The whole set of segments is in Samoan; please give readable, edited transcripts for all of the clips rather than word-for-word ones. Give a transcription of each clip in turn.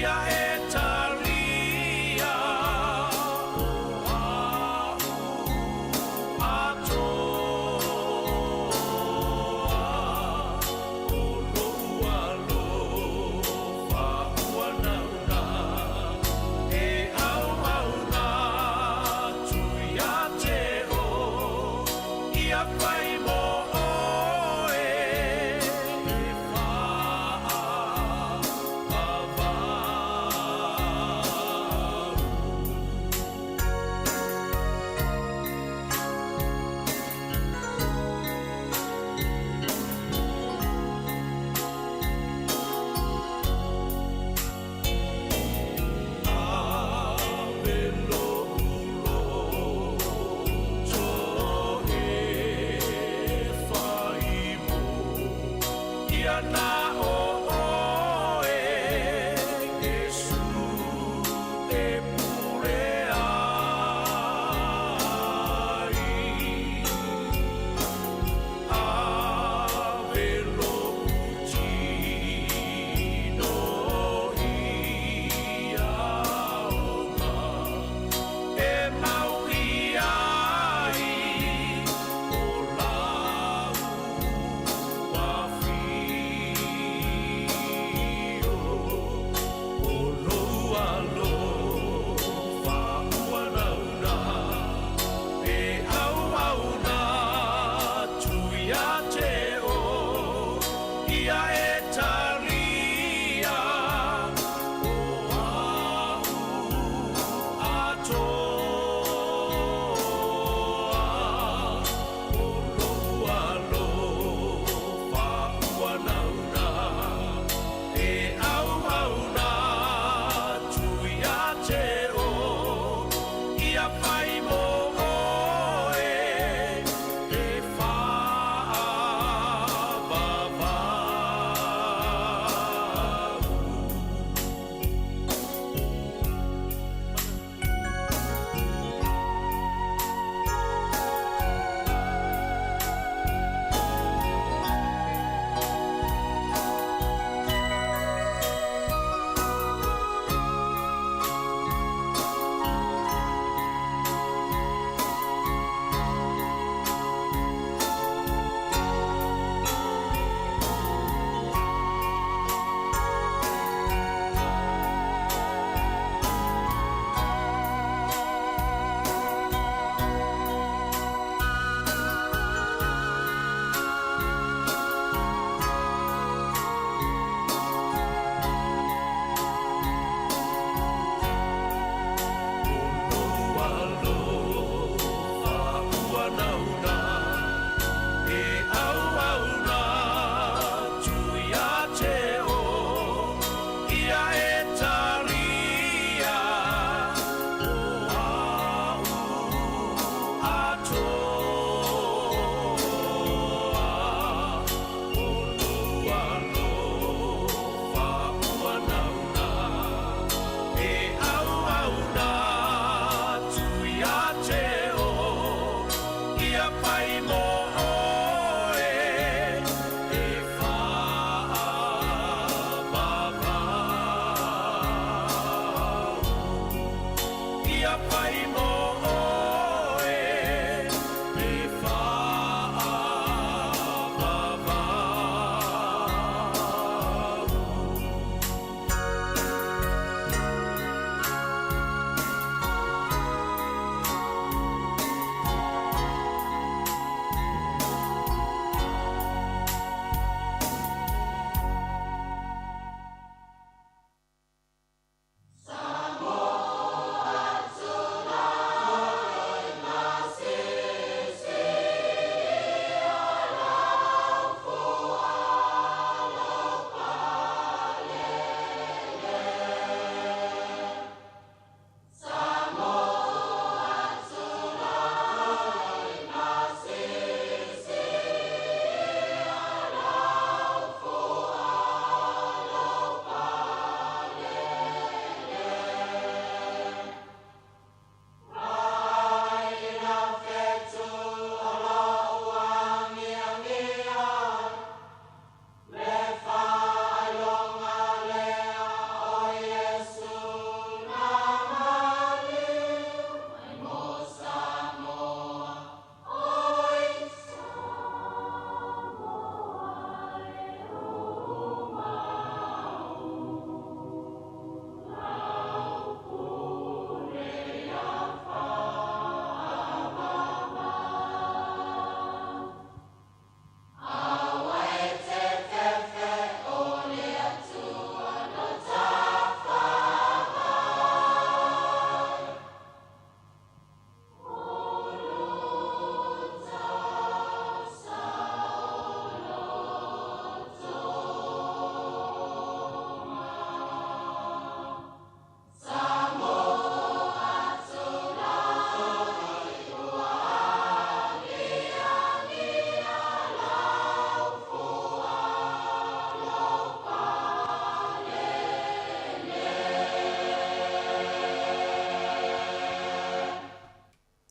Ia e talia o a'u atoa o lo'u alofa ua nauna e auauna atu ia te oe ia fai mo oe e.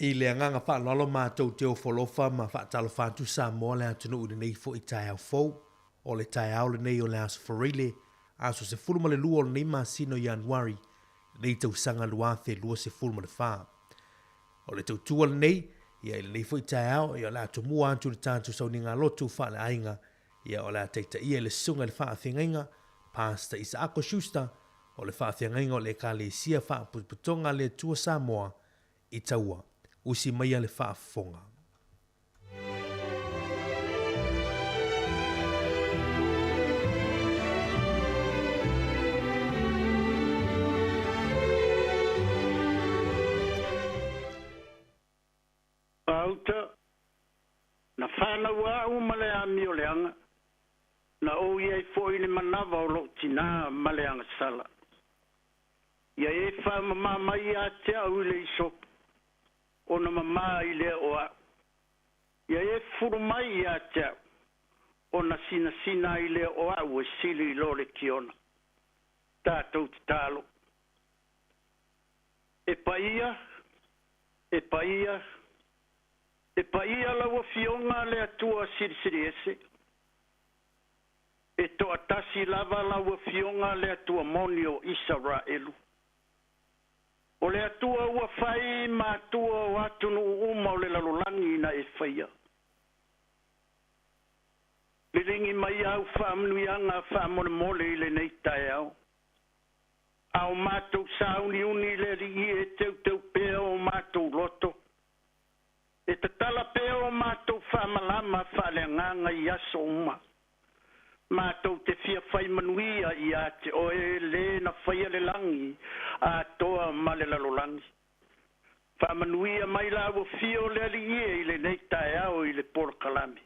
I le agaga faaaloalo matou te ofo alofa ma faatalofa atu Samoa le atunuu i lenei foi taeao fou. O le taeao lenei o le Aso Faraile, aso 12 o lenei masina o Ianuari, lenei tausaga 2024. O le tautua lenei, ia i lenei foi taeao, ia o le a tomua atu le tatou sauniga lotu faaleaiga, ia o le a taitaia e le Susuga i le Faafeagaiga, Pastor Isaako Schuster, o le Faafeagaiga o le Ekalesia Faapotopotoga a le Atua Samoa i Taua. Usi maia le faafofoga. Gauta, Na fanau a'u ma le amioleaga, na ou i ai foi i le manava o lou tinā ma le agasala. Ia e faamamā mai ia te a'u i le isopu, ona mamā ai lea o a'u. Ia e fufulu mai ia te a'u, ona sinasina ai lea o a'u e sili i lo le kiona. Tatou tatalo. E paia, e paia, e paia lau Afioga le Atua Silisili Ese. E toatasi lava lau Afioga le Atua moni o Isaraelu. O le Atua ua fai matua o atunuu uma o le lalolagi na e faia. Liligi mai au faamanuiaga faamolemole i lenei taeao. A o matou sauniuni i le Alii e teuteu pea o matou loto, e tatala pea o matou faamalama faaleagaga i aso uma. Matou te fia fai manuia ia te oe le na faia le lagi atoa ma le lalolagi. Faamanuia mai lau Afio le Alii e i lenei taeao i le polokalame.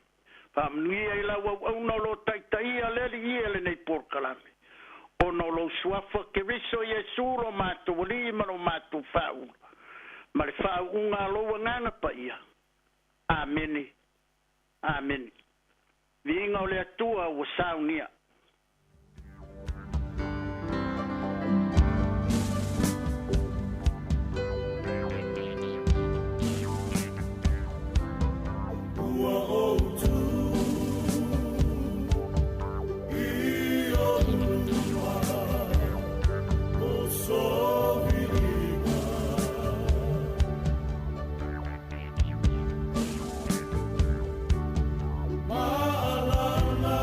Faamanuia i lau auauna o lo o taitaia le Alii e lenei polokalame. Ona o lou Suafa Keriso Iesu lo matou Alii ma lo matou Faaula, ma le faauuga a lou Agaga Paia. Amene. Amene. Viiga o le Atua ua saunia. Ua ou tu i ou luma o soviiga. Maalala.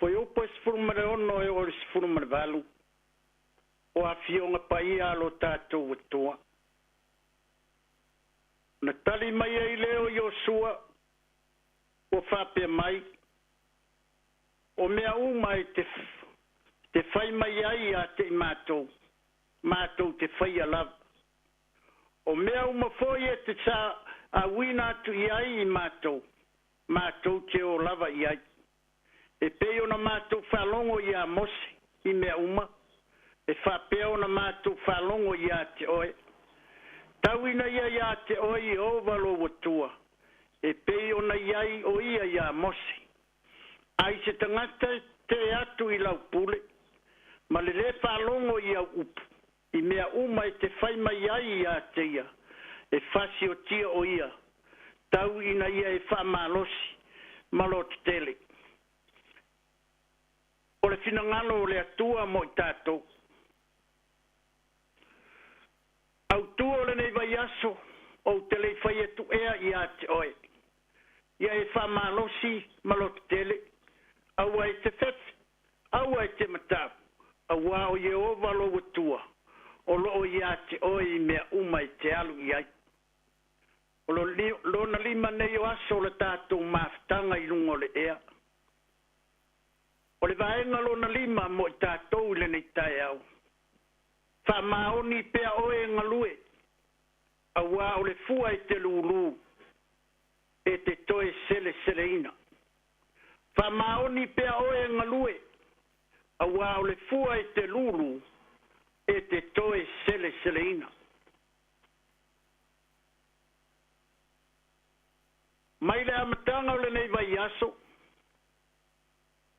Fuaiupu e 16 e oo i le 18, o afioga paia a lo tatou Atua. Na tali mai ai lea o Iosua ua faapea mai, O mea uma e te fai mai ai ia te i matou, matou te faia lava. O mea uma foi e te auina atu i ai i matou, matou te o lava i ai. E pei ona matou faalogo iā Mose i mea uma, e faapea ona matou faalogo iā te oe. Tau ina ia iā te oe Ieova lou Atua, e pei ona i ai o ia iā Mose. A i se tagata e tee atu i lau pule, ma le lē faalogo i au upu, i mea uma e te fai mai ai iā te ia, e fasiotia o ia, tau ina ia e faamalosi ma lotetele. O le finagalo o le Atua mo i tatou. Autū o lenei vaiaso, ou te le i fai atu ea iā te oe, ia e faamalosi ma lotetele, aua e te fefe, aua e te matau, auā o Ieova lou Atua, o loo iā te oe i mea uma e te alu i ai. O lo lona lima nei o aso o le tatou mafutaga i luga o le ea. O le vaega lona lima mo i tatou i lenei taeao. Faamaoni pea oe e galue, auā o le fua e te lūlū, e te toe seleseleina. Faamaoni pea oe e galue, auā o le fua e te lūlū, e te toe seleseleina. Mai le amataga o lenei vaiaso,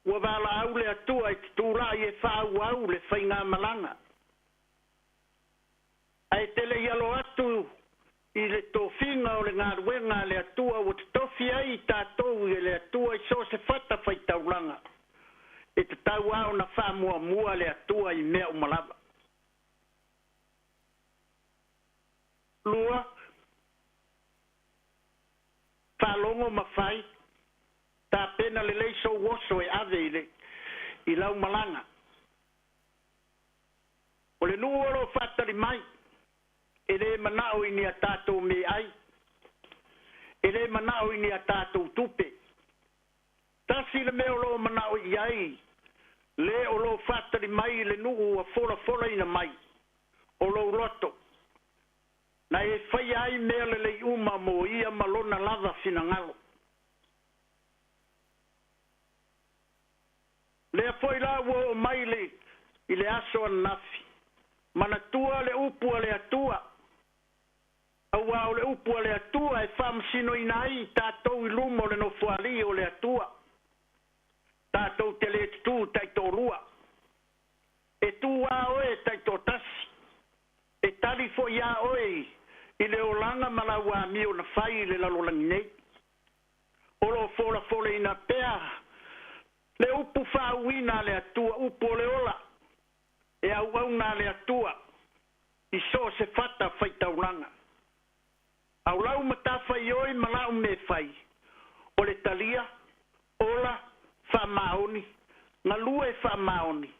ua valaau le Atua i te tulai e faaauau le faigamalaga. Ae te le i alo atu i le tofiga o le galuega a le Atua ua totofi ai i tatou e le Atua i so o se fatafaitaulaga, e tatau lava ona faamuamua le Atua i mea uma lava. Lua, faalogo ma fai, tapena lelei sou oso e ave i le i lau malaga. O le nuu o lo o faatali mai, e lē manao i ni a tatou meaai, e lē manao i ni a tatou tupe. Tasi le mea o lo o manao i ai, le o lo o faatali mai i le nuu ua folafolaina mai, o lou loto, na e faia ai mea lelei uma mo ia ma lona lava finagalo. Lea foi la ua oo mai le i le aso ananafi, manatua le upu a le Atua, auā o le upu a le Atua e faamasinoina ai i tatou i luma o le Nofoalii o le Atua. Tatou te le tutū taitoalua. E tū lava oe taitoatasi, e tali foi lava oe i le olaga ma lau amio na fai i le lalolagi nei. O lo o folafoleina pea le upu faauuina a le Atua, upu o le ola, e auauna a le Atua i so o se fata faitaulaga. A o lau matafaioi ma lau mea fai, o le talia, ola, faamaoni, galue faamaoni,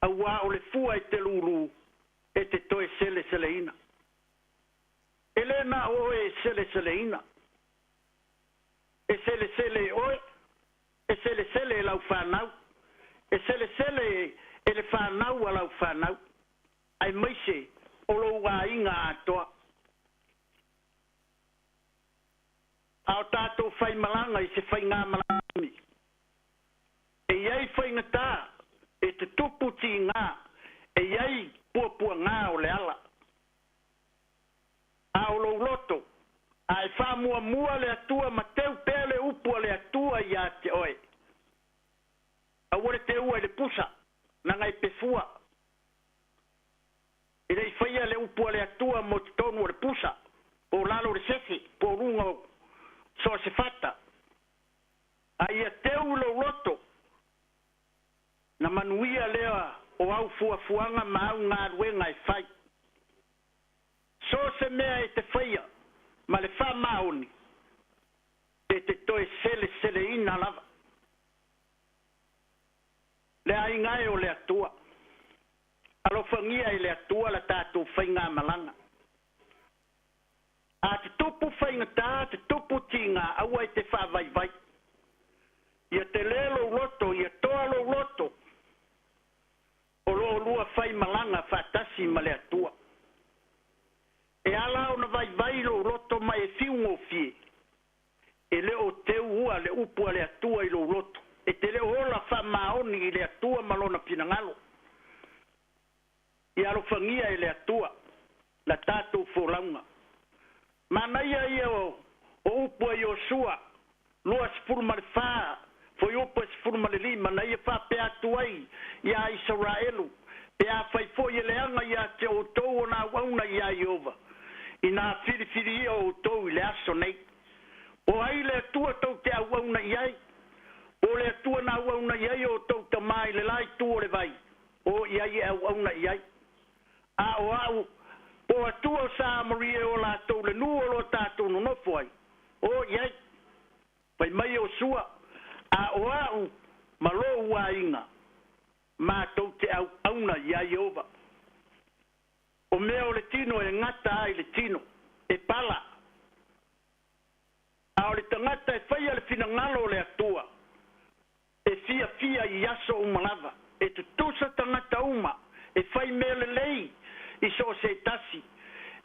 auā o le fua e te lūlū, e te toe seleseleina. E le na o oe e seleseleina. E selesele e oe, e selesele e lau fanau, e selesele e le fanau a lau fanau, aemaise o lou aiga atoa. A o tatou faimalaga i se faigamalaga e i ai faigata, e tutupu tigā, e i ai puapuagā o le ala. A o lou loto, a e faamuamua le Atua ma teu pea le upu a le Atua iā te oe. Aua le teua i le pusa, naga e pefua. E le i faia le upu a le Atua mo totonu o le pusa, po o lalo o le sefe, po o luga o so o se fata. A ia teu i lou loto, na manuia lea o au fuafuaga ma au galuega e fai. So o se mea e te faia ma le faamaoni, e te toe seleseleina lava. Le aiga e o le Atua. Alofagia e le Atua la tatou faigamalaga. A tutupu faigata, tutupu tiga, aua e te faavaivai. Ia tele lou loto, ia toa lou loto. O lo o lua faimalaga faatasi ma le Atua. E ala ona vaivai lou loto ma e fiugofie. E le o teu ua le upu a le Atua i lou loto. E te le o ola faamaoni i le Atua ma lona finagalo. Ia alofagia e le Atua la tatou folauga. Manaia ia o upu a Iosua 24, fuaiupu e 15, na ia faapea atu ai ia Isaraelu, pe afai foi e leaga ia te outou ona auauna ia Ieova, ina filifilia outou i le aso nei. O ai le Atua tou te auauna i ai? O le Atua na auauna i ai outou tamā i le la itu o le vai, o i ai e auauna i ai. A o au, po Atua o Samaria o latou le nuu o lo tatou nonofo ai, o i ai. Fai mai Iosua, a o au ma lou aiga, matou te auauna ia Ieova. O mea o le tino e gata ai le tino, e pala. A o le tagata e faia le finagalo o le Atua, e fiafia i aso uma lava, e tutusa tagata uma, e fai mea lelei i so o se tasi,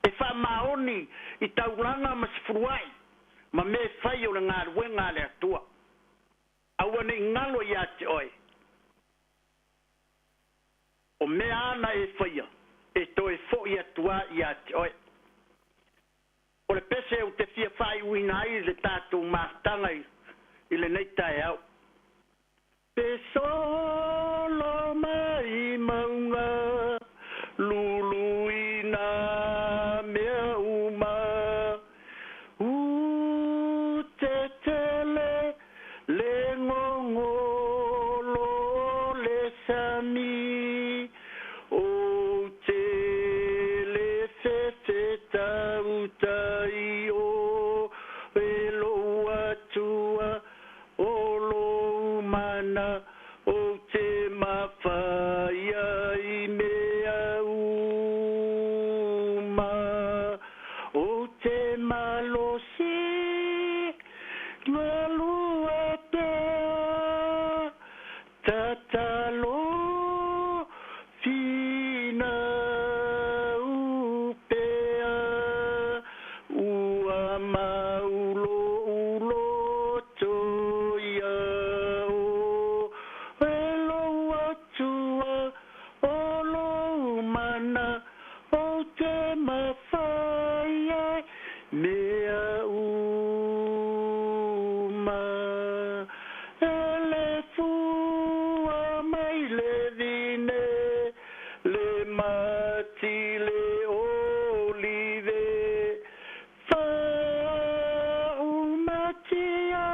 e faamaoni i taulaga ma sefuluai, ma mea fai o le galuega a le Atua. Aua nei galo ia te oe. O mea ana e faia, e toe foi atua ia te oe. O le pese o te fia faaiuina ai le tatou mafutaga i lenei taeao. Pe solo mai mauga, luluina mea uma, u te tele le gogolo le sami, o te le fefetautai o e lou Atua, o lou mana, o te mafaia i mea uma, o te malosi galue pea, tatalo finau pea, ua mau lou loto ia o e lou Atua, o lou mana, o te mafaia mea uma. E le fua mai le vine, le mati le olive, faaumatia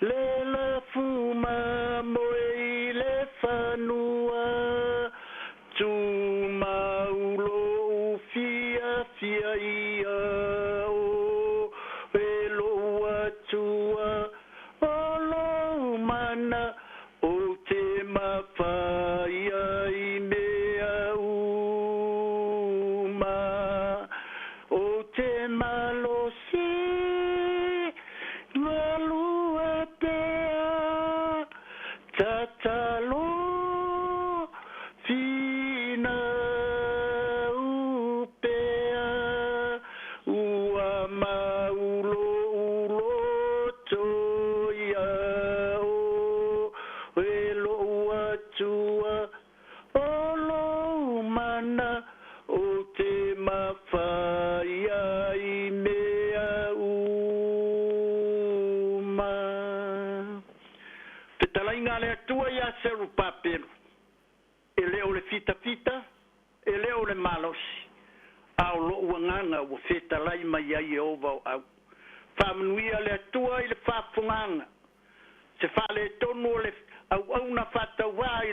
le lafuma moe i le fanua, tumau lou fiafia ia o e lou Atua, o lou mana, o te mafaia i mea uma, o te malosi galue pea, tatalo finau pea, ua mau lou loto ia o e lou Atua, o lou mana, o te mafaia i mea uma. Fetalaiga a le Atua ia Serupapelu, e le o le fitafita, e le o le malosi, a o lou agaga ua fetalai mai ai Ieova o au. Faamanuia le Atua i le faafofogaga, se faaletonu o le auauna faatauvā i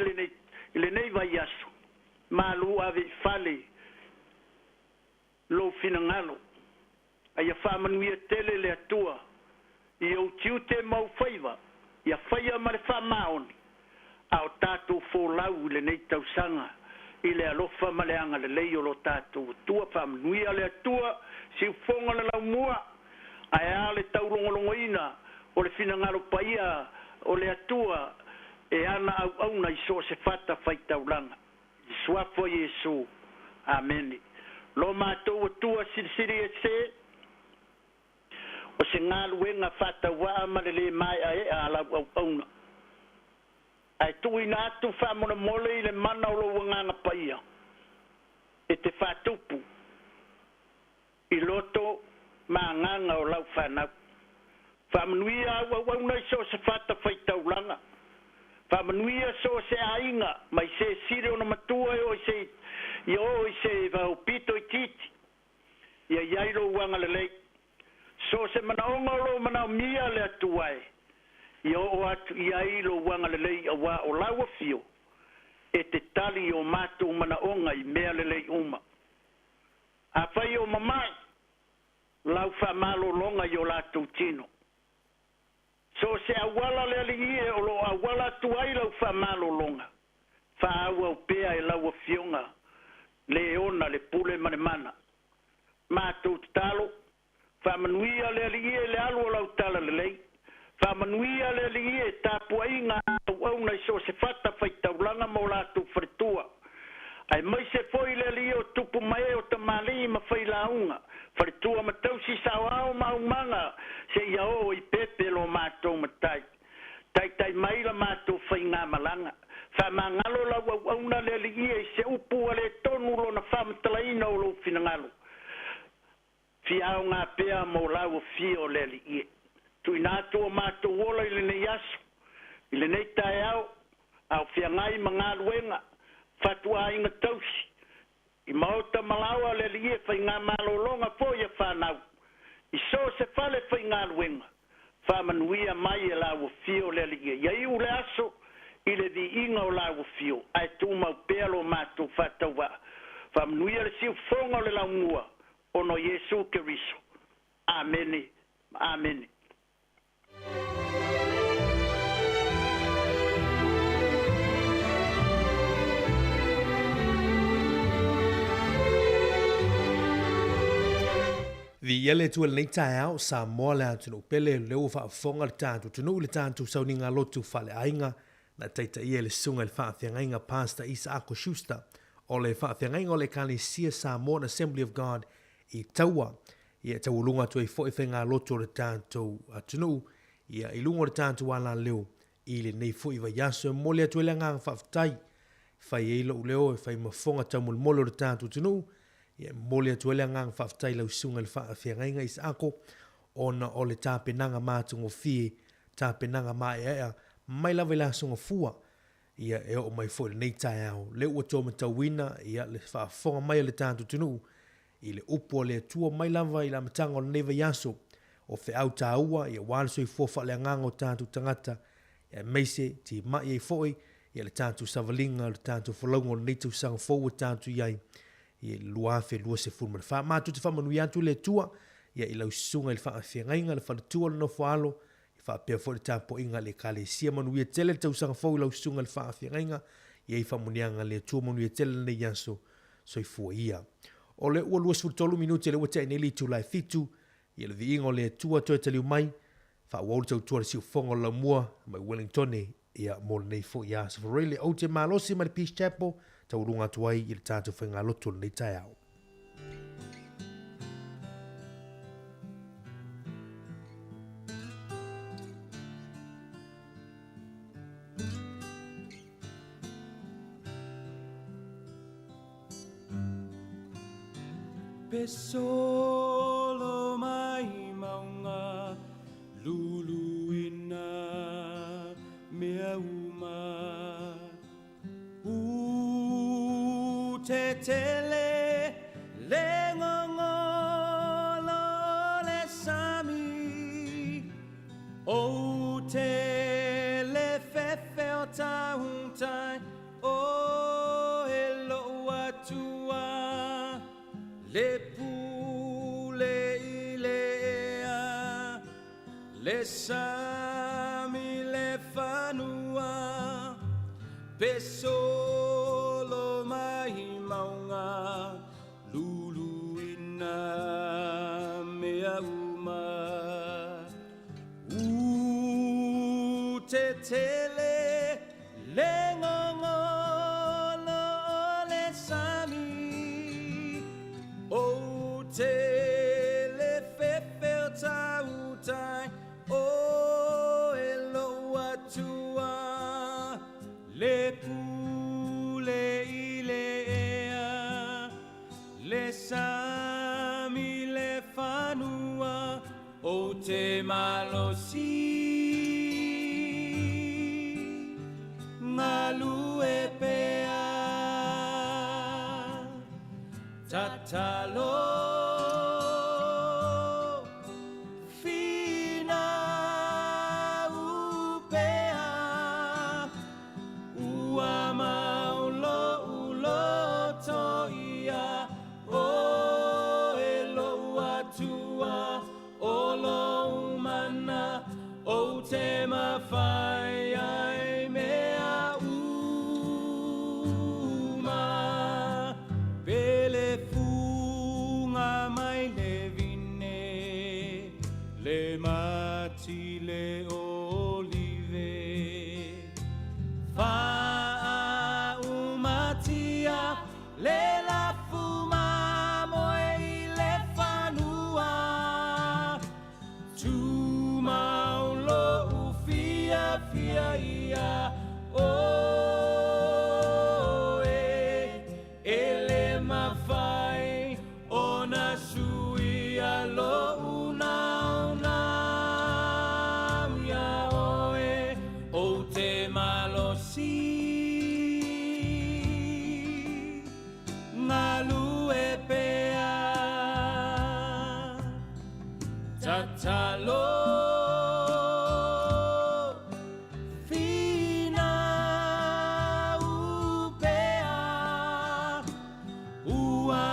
lenei vaiaso. Malu ave i fale lou finagalo, aia faamanuia tele le Atua i ou tiute ma ou faiva, ia faia ma le faamaoni, a o tatou folau i lenei tausaga i le alofa ma le agalelei o lo tatou Atua. Faamanuia le Atua, siufoga le laumua, ae a le taulogologoina o le finagalo paia o le Atua e ana auauna i so o se fatafaitaulaga. I le Suafa o Iesu. Amene. Lo matou Atua Silisili Ese, o se galuega faatauvaa ma le lē maeaea a lau auauna, ae tuuina atu faamolemole i le mana o lou Agaga Paia e te faatupu i loto ma agaga o lau fanau. Faamanuia au auauna i so o se fatafaitaulaga. Faamanuia so o se aiga mai se sili ona matua e oo i se ia oo i se vaupito itiiti. Ia i ai lou agalelei. So o se manaoga o lo o manaomia le Atua e, ia oo atu i ai lou agalelei auā o lau afio e te tali i o matou manaoga i mea lelei uma. Afai o mama'i lau faamalologa i o latou tino. So o se auala le Alii e o lo o auala atu ai lau faamalologa, faaauau pea e lau Afioga le ona le pule ma le mana. Matou tatalo, faamanuia le Alii e le alu o lau talalelei. Faamanuia le Alii e tapuaiga a auauna i so o se fatafaitaulaga ma o latou faletua. Aemaise foi le Alii o tupu ma e o tamalii ma failauga, faletua ma tausi saoao ma aumaga seia oo i pepe lo matou matai. Taitai mai la matou faigamalaga. Faamagalo lau auauna le Alii e i se upu ua le tonu lona faamatalaina o lou finagalo. Fia aoga pea mo lau afio le Alii e. Tuuina atu o matou ola i lenei aso, i lenei taeao, a o feagai ma galuega, fatuaiga tausi, i maota ma laoa le Alii e faigamalologa foi a fanau, i so o se fale faigaluega, faamanuia mai e lau afio le Alii e. Ia iu le aso i le viiga o lau afio, ae tumau pea lo matou faatauvaa. Faamanuia le siufofoga o le laumua, ona o Iesu Keriso. Amene ma amene. Viia le Atua i lenei taeao, Samoa le atunuu pele, lea ua faafofoga le tatou atunuu i le tatou sauniga lotu faaleaiga na taitaia e le Susuga i le Faafeagaiga Pastor Isaako Schuster o le Faafeagaiga o le Ekalesia Samoan Assembly of God i Taua. Ia e taualuga atu ai foi faigalotu o le tatou atunuu ia i luga o le tatou alaleo i lenei foi vaiaso. E momoli atu ai le agaga faafetai, fai ai lou leo e fai ma fofoga taumolimoli o le tatou atunuu. Ia e momoli atu ai le agaga faafetai i lau susuga i le Faafeagaiga Isaako ona o le tapenaga matagofie, tapenaga maeaea mai lava i le Aso Gafua ia e oo mai foi i lenei taeao. Lea ua toe matauina ia le faafofoga mai a le tatou atunuu i le upu a le Atua mai lava i le amataga o lenei vaiaso, o feau taua ia aua le soifua faaleagaga o tatou tagata, ia aemaise timai ai foi ia le tatou savaliga o le tatou folauga o lenei tausaga fou ua tatou i ai i le 2024. Matou te faamanuia atu le Atua ia i lau susuga i le faafeagaiga, le faletua, le nofo-a-alo, ia faapea foi le tapuaiga a le Ekalesia. Manuia tele le tausaga fou i lau susuga i le faafeagaiga, ia i faamanuiaga a le Atua. Manuia tele lenei aso. Soifua ia. O le ua 23 minute lea ua tea nei le itula e 7, ia le viiga o le Atua toe taliu mai, faaauau le tautua a le siufofoga o le laumua mai Wellingtone, ia mo lenei foi aso. Foreile ou te malosi mai le Peace Chapel, taualuga atu ai i le tatou faigalotu o lenei taeao. Pe solo mai mauga luluina mea uma U te tele le gogolo o le sami Ou te le fefe o tautai O e lou Atua le pule i le ea Le sami le fanua. Pe solo mai mauga luluina mea uma. U te tele le gogolo o le sami, o te le fefe o tautai, o e lou Atua, le pule i le ea, le sami le fanua, o te malosi galue pea. Tatalo finau pea, ua mau lou loto ia, o e lou Atua, o lou mana, o te mafai ai mea uma. Pele fuga mai le vine, le mati le olive, faaumatia le lafu mamoe i le fanua, tumau lou fiafia ia oe, e le mafai ona suia lou naunau ia oe, o te malosi galue pea. Tatalo finau pea, ua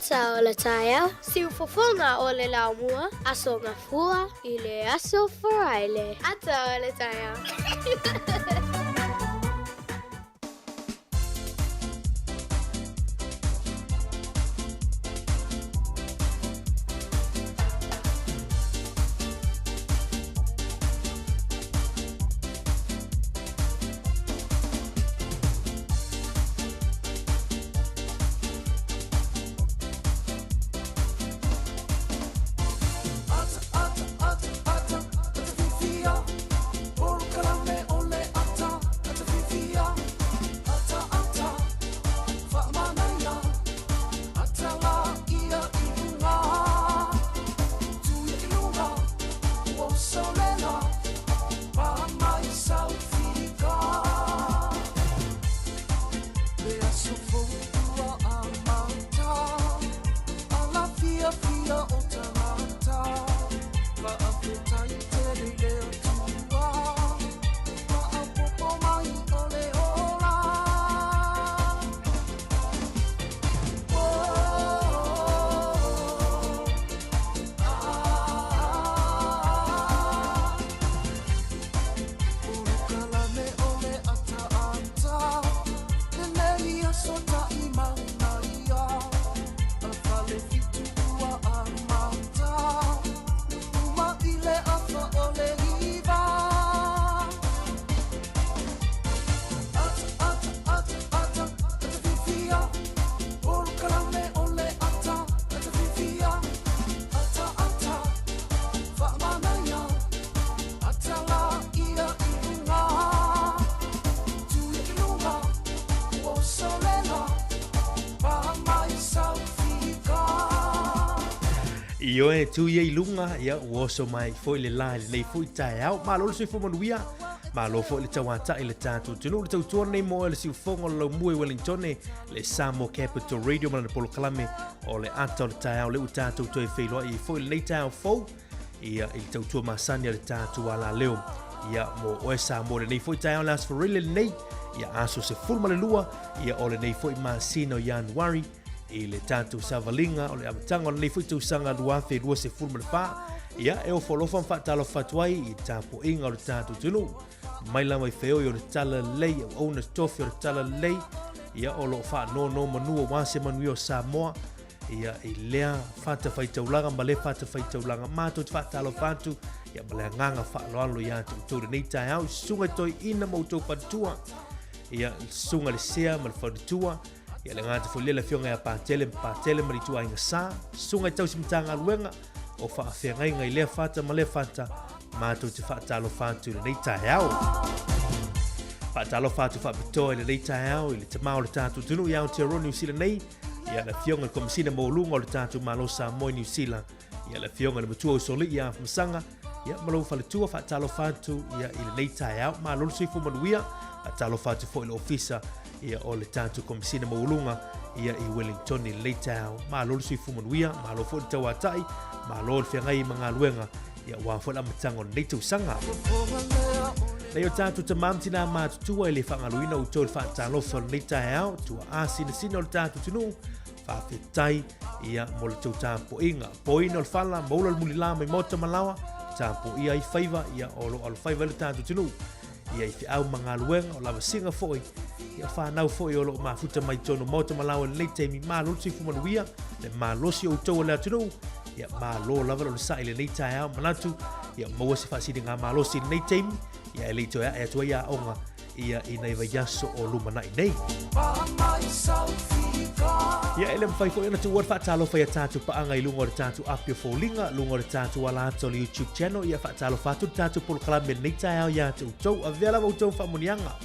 Ata o le taeao, siufofoga o le laumua, Aso Gafua i le Aso Faraile. Ata o le taeao. Ioe tu ia i luga, ia ua oso mai foi le la i lenei foi taeao. Malo le soifua manuia, malo foi le tauata'i i le tatou atunuu. Le tautua lenei mo oe le siufogo o le laumua i Wellingtone, le Samoa Capital Radio ma lana polokalame o le ata o le taeao lea ua tatou toe feiloai ai foi i lenei taeao fou. Ia i le tautua masani a le tatou alaleo. Ia mo oe Samoa i lenei foi taeao le Aso Faraile lenei, ia aso 12 ia o lenei foi masina o Ianuari i le tatou savaliga o le amataga o lenei foi tausaga 2024. Ia e ofo alofa ma faatalofa atu ai i le tapuaiga o le tatou atunuu mai lava i feoi o le talalelei, auauna tofi o le talalelei, ia o lo o faanonomanu aua se manuia o Samoa. Ia i lea fatafaitaulaga ma le fatafaitaulaga matou te faatalofa atu ia ma le agaga faaaloalo ia te outou lenei taeao i susuga i toeaina ma outou faletua, ia le susuga i le sea ma le faletua, ia le gata foi lea le afioga ia Patele ma Patele ma le ituaiga sa, susuga i tausi Matagaluega o faafeagaiga i lea fata ma lea fata, matou te faatalofa atu i lenei taeao. Faatalofa atu faapitoa i lenei taeao i le tama o le tatou atunuu i Aotearoa Niu Sila nei, ia le afioga i le Komesina Maualuga o le tatou Malo Samoa i Niu Sila, ia le afioga i le Matua Usoalii ia Afamasaga, ia ma lou faletua. Faatalofa atu ia i lenei taeao, malo le soifua manuia. Faatalofa atu foi i le ofisa ia o le tatou Komesina Maualuga ia i Wellington i lenei taeao, malo le soifua manuia, malo foi le tauatai, malo le feagai ma galuega ia aua foi le amataga o lenei tausaga. Nei o tatou tamā ma tinā matutua e le faagaloina outou i le faatalofa o lenei taeao, tuaa sinasina o le tatou atunuu, faafetai ia mo le tou tapuaiga. Poina o le fala, maula le mulilā mai maota ma laoa, tapuaia ai faiva ia o lo o alofaiva ai le tatou atunuu. Ia i feau ma galuega, o lavasiga foi, ia whanau foi o lo o mafuta mai tonu maota ma laoa i lenei taimi, malo le soifua manuia, le malosi o outou o le atunuu, ia malo lava le onosai i lenei taeao, manatu, ia maua se faasiliga malosi i lenei taimi, ia e le i toe ae atu ai aoga ia i nai vaiaso o lumanai nei. Ia e le mafai foi ona tuua le faatalofa i a tatou paaga i luga o le tatou api o foliga, luga o le tatou ala ata o le YouTube channel, ia faatalofa atu le tatou polokalame i lenei taeao ia te outou. Avea lava outou faamanuiaga.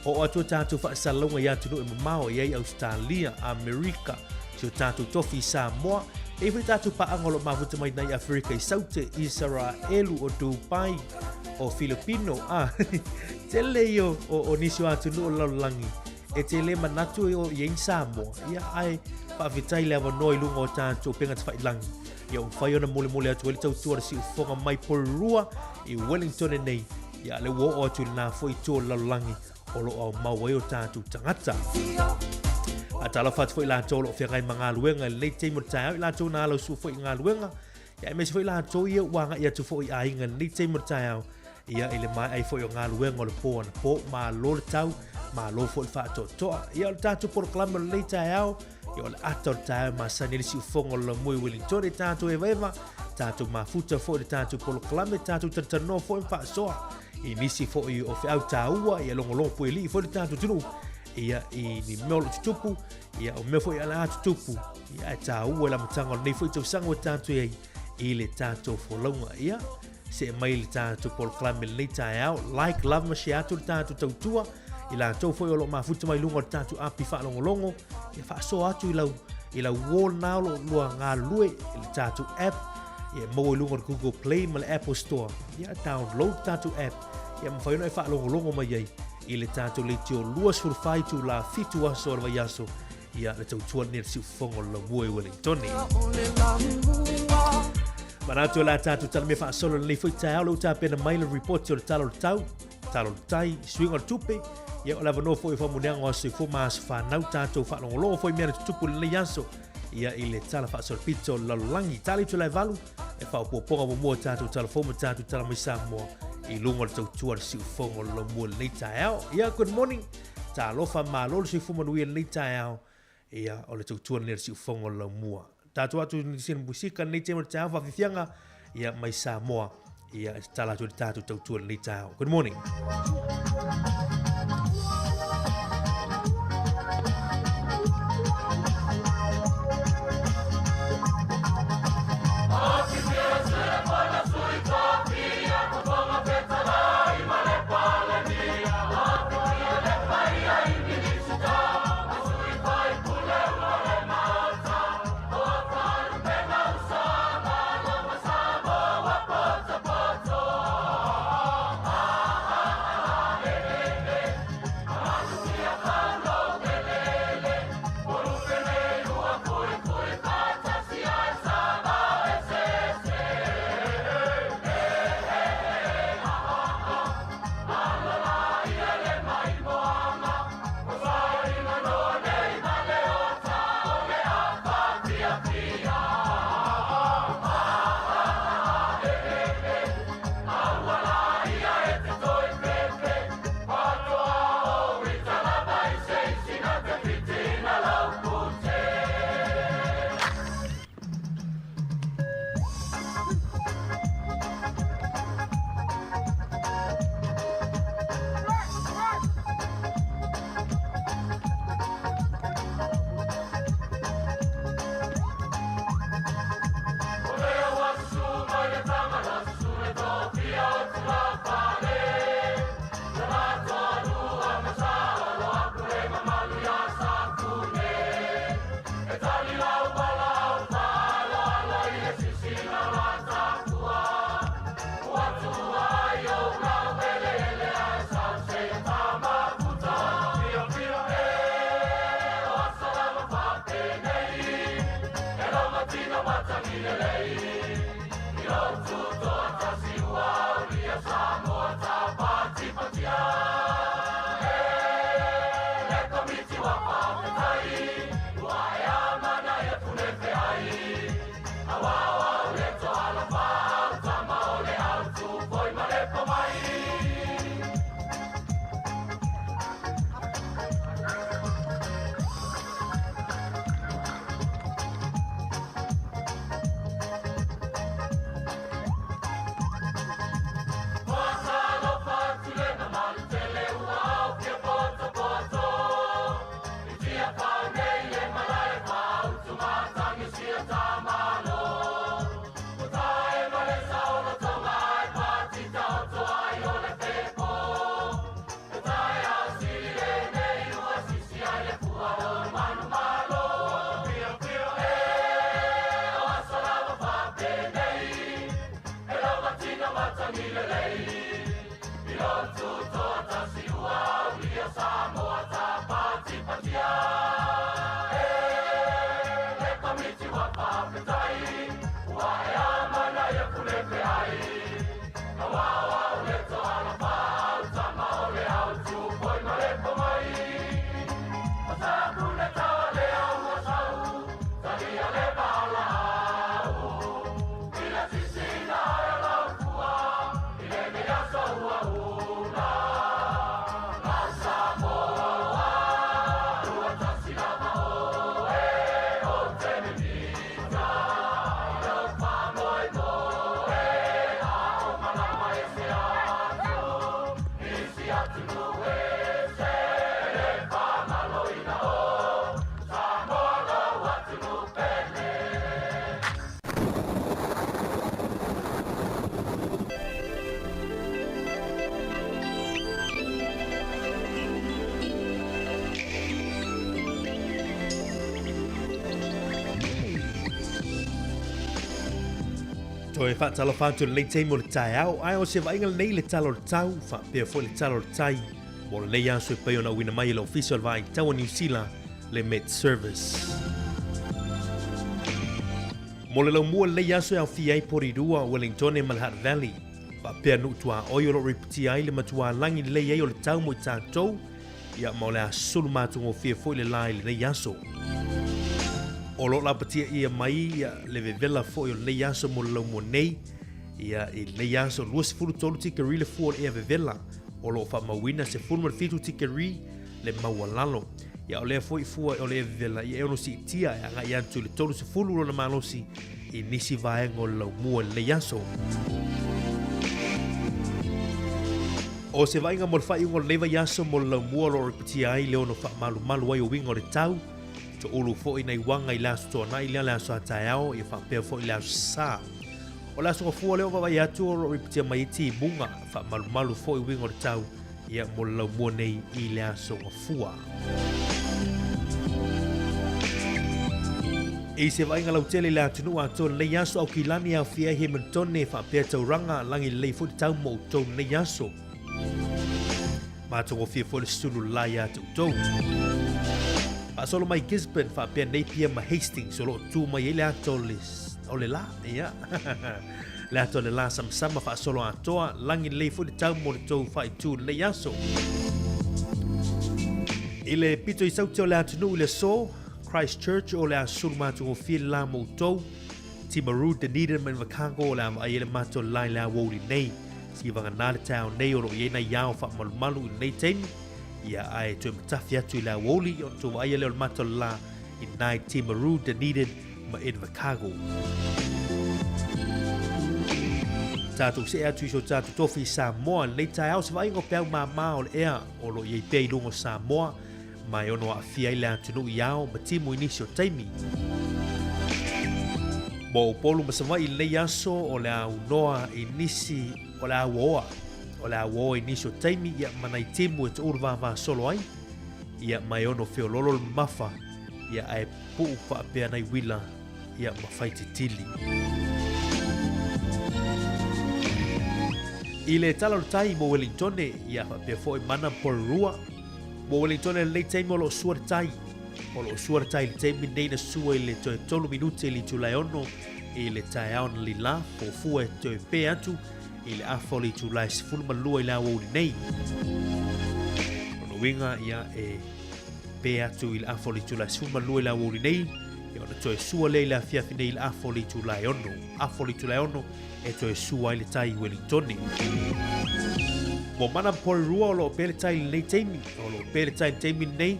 Oo atu a tatou faasalalauga i atunuu e mamao e i ai Ausetalia, Amerika, si o tatou tofi i Samoa, e i ai foi tatou paaga o lo o mafuta mai nai Aferika i Saute, Isaraelu, o Dubai, o Filipino, a tele ia o nisi o atunuu o le lalolagi e te le manatu e o i ai ni Samoa. Ia, ae faafetai le avanoa i luga o tatou upega tafailangi. Ia, ua mafai ona molemole atu ai le tautua a le siufofoga mai Porirua i Wellington nei. Ia, lea ua oo atu i lena foi itu o le lalolagi o lo o aumau ai o tatou tagata. Faatalofa atu foi i latou o lo o feagai ma galuega i lenei taimi o le taeao, i latou na alausua foi i galuega, ia aemaise foi latou ia ua agai atu foi i aiga i lenei taimi o le taeao, ia i le maea ai foi o galuega o le po anapo. Malo le tau, malo foi le faatoatoa. Ia o le tatou polokalame o lenei taeao, ia o le ata o le taeao e masani ai le siufofoga o le laumua i Wellington, e tatou evaeva, tatou mafuta foi i le tatou polokalame, tatou talatalanoa foi ma faasoa i nisi foi o feau taua, ia logologo puelii foi le tatou atunuu ia i ni mea o lo o tutupu, ia o mea foi o le a tutupu, ia ae taua i le amataga o lenei foi tausaga ua tatou i ai i le tatou folauga. Ia see mai le tatou polokalame i lenei taeao, like, love ma share atu le tatou tautua i latou foi o lo o mafuta mai luga o le tatou api faalogologo, ia faasoa atu i lau i lau wall na o lo o lua galulue i le tatou app, ia maua i luga o le Google Play ma le Apple Store, ia download le tatou app, ia mafai ona e faalogologo mai ai i le tatou leitio 24 itula 7 aso o le vaiaso, ia le tautua lenei a le siufofoga o le Laumua i Wellingtone. Manatu o le a tatou talamea faasolo lenei foi taeao, le ua tapena mai le report o le tala o le tau, tala o le tai, suiga o le tupe, ia o le avanoa foi o faamanuiaga o aso soifua ma aso fanau, tatou faalogologo foi mea na tutupu i lenei aso, ia i le tala faasolopito o le lalolagi. Tali atu la e 8, e faaopoopoga muamua o tatou tala fou ma tatou tala mai Samoa i luga o le tautua a le siufofoga o le Laumua i lenei taeao. Ia, good morning. Talofa, malo le soifua manuia i lenei taeao. Ia, o le tautua lenei a le siufofoga o le Laumua. Tatou atu i nisi musika lenei taimi o le taeao, faafiafiaga, ia, mai Samoa. Ia, e tatala atu i le tatou tautua i lenei taeao. Good morning. Toe faatalofa atu i lenei taimi o le taeao, ae o se vaaiga lenei i le Tala o le Tau, faapea foi le Tala o le Tai mo lenei aso e pei ona auina mai e le Ofisa o le Vaai Tau a Niu Sila, le Met Service. Mo le laumua lenei aso e aofia ai Porirua, Wellingtone ma le Hutt Valley, faapea nuu tuaoi o lo o ripotia ai le matuā lagi lelei ai o le tau mo i tatou, ia ma o le a sulu matagofie foi le la i lenei aso. O lo o lapatia ʻia mai ia le vevela foi o lenei aso mo le laumua nei, ia i lenei aso 23 tikeri le fua o le ea vevela, o lo o faamauina 17 tikeri le maualalo. Ia o lea foi fua o le ea vevela ia e ono siitia e agai atu i le 30 lona malosi i nisi vaega o le laumua i lenei aso. O se vaaiga mo le faaiuga o lenei vaiaso mo le laumua o lo o ripotia ai le ono faamalumalu ai o uiga o le tau, toulu foi nai uaga i le Aso Toonai lea le aso a taeao ia faapea foi le Aso Sa. O le aso gafua lea o vaavaai atu o lo o ripotia mai ai timuga, faamalumalu foi uiga o le tau ia mo le laumua nei i le aso gafua. I se vaaiga lautele i le atunuu atoa lenei aso, Aukilani e aofia ai Hamiltone faapea tauraga lagi lelei foi le tau mo outou lenei aso. Matagofie foi le sulu la ia te outou. Faasolo mai Gisborne faapea Napier ma Hastings o lo o tu mai ai le ata o le, o le la. Ia. le ata o le la samasama faasolo atoa, lagi lelei foi le tau mo le tou faaitu lenei aso. I le pito i saute o le atunuu i le aso, Christchurch o le a sulu matagofie le la mo outou. Timaru, Dunedin ma Invercargill o le a vaai ai le matou la i le aoauli nei. Sivaga le taeao nei o lo o i ai nai ao faamalumalu i lenei taimi, ia ae toe matafi atu i le aoauli ona tou vaaia lea o le matou la i nai Timaru, Dunedin ma Invercargill. Tatou see atu i so tatou tofi i Samoa i lenei taeao, se vaaiga o peau māmā o le ea o lo o i ai pea i luga o Samoa, ma e ono aafia ai le atunuu i ao ma timu i nisi o taimi. Mo Upolu ma Savaii i lenei aso o le a aunoa i nisi o le a auoa, o le a auoa i nisi o taimi ia ma nai timu e toulu vāvā solo ai, ia ma e ono feololo le mamafa, ia ae puu faapea nai uila ia ma faititili. I le tala o le tai mo Wellingtone, ia faapea foi mana Porirua, Mo Wellington i lenei taimi o lo o sua le tai. O lo o sua le tai i le taimi nei na sua i le toe 3 minute i le itula e 6 i le taeao na lila, fuafua e toe pē atu i le afa o le itula e 12 i le aoauli nei. Lona uiga ia e pē atu i le afa o le itula e 12 i le aoauli nei, ia ona toe sua lea i le afiafi nei i le afa o le itula e 6. Afa o le itula e 6 e toe sua ai le tai i Wellingtone. Mo Mana Porirua o lo o pē le tai i lenei taimi, o lo o pē le tai i le taimi lenei,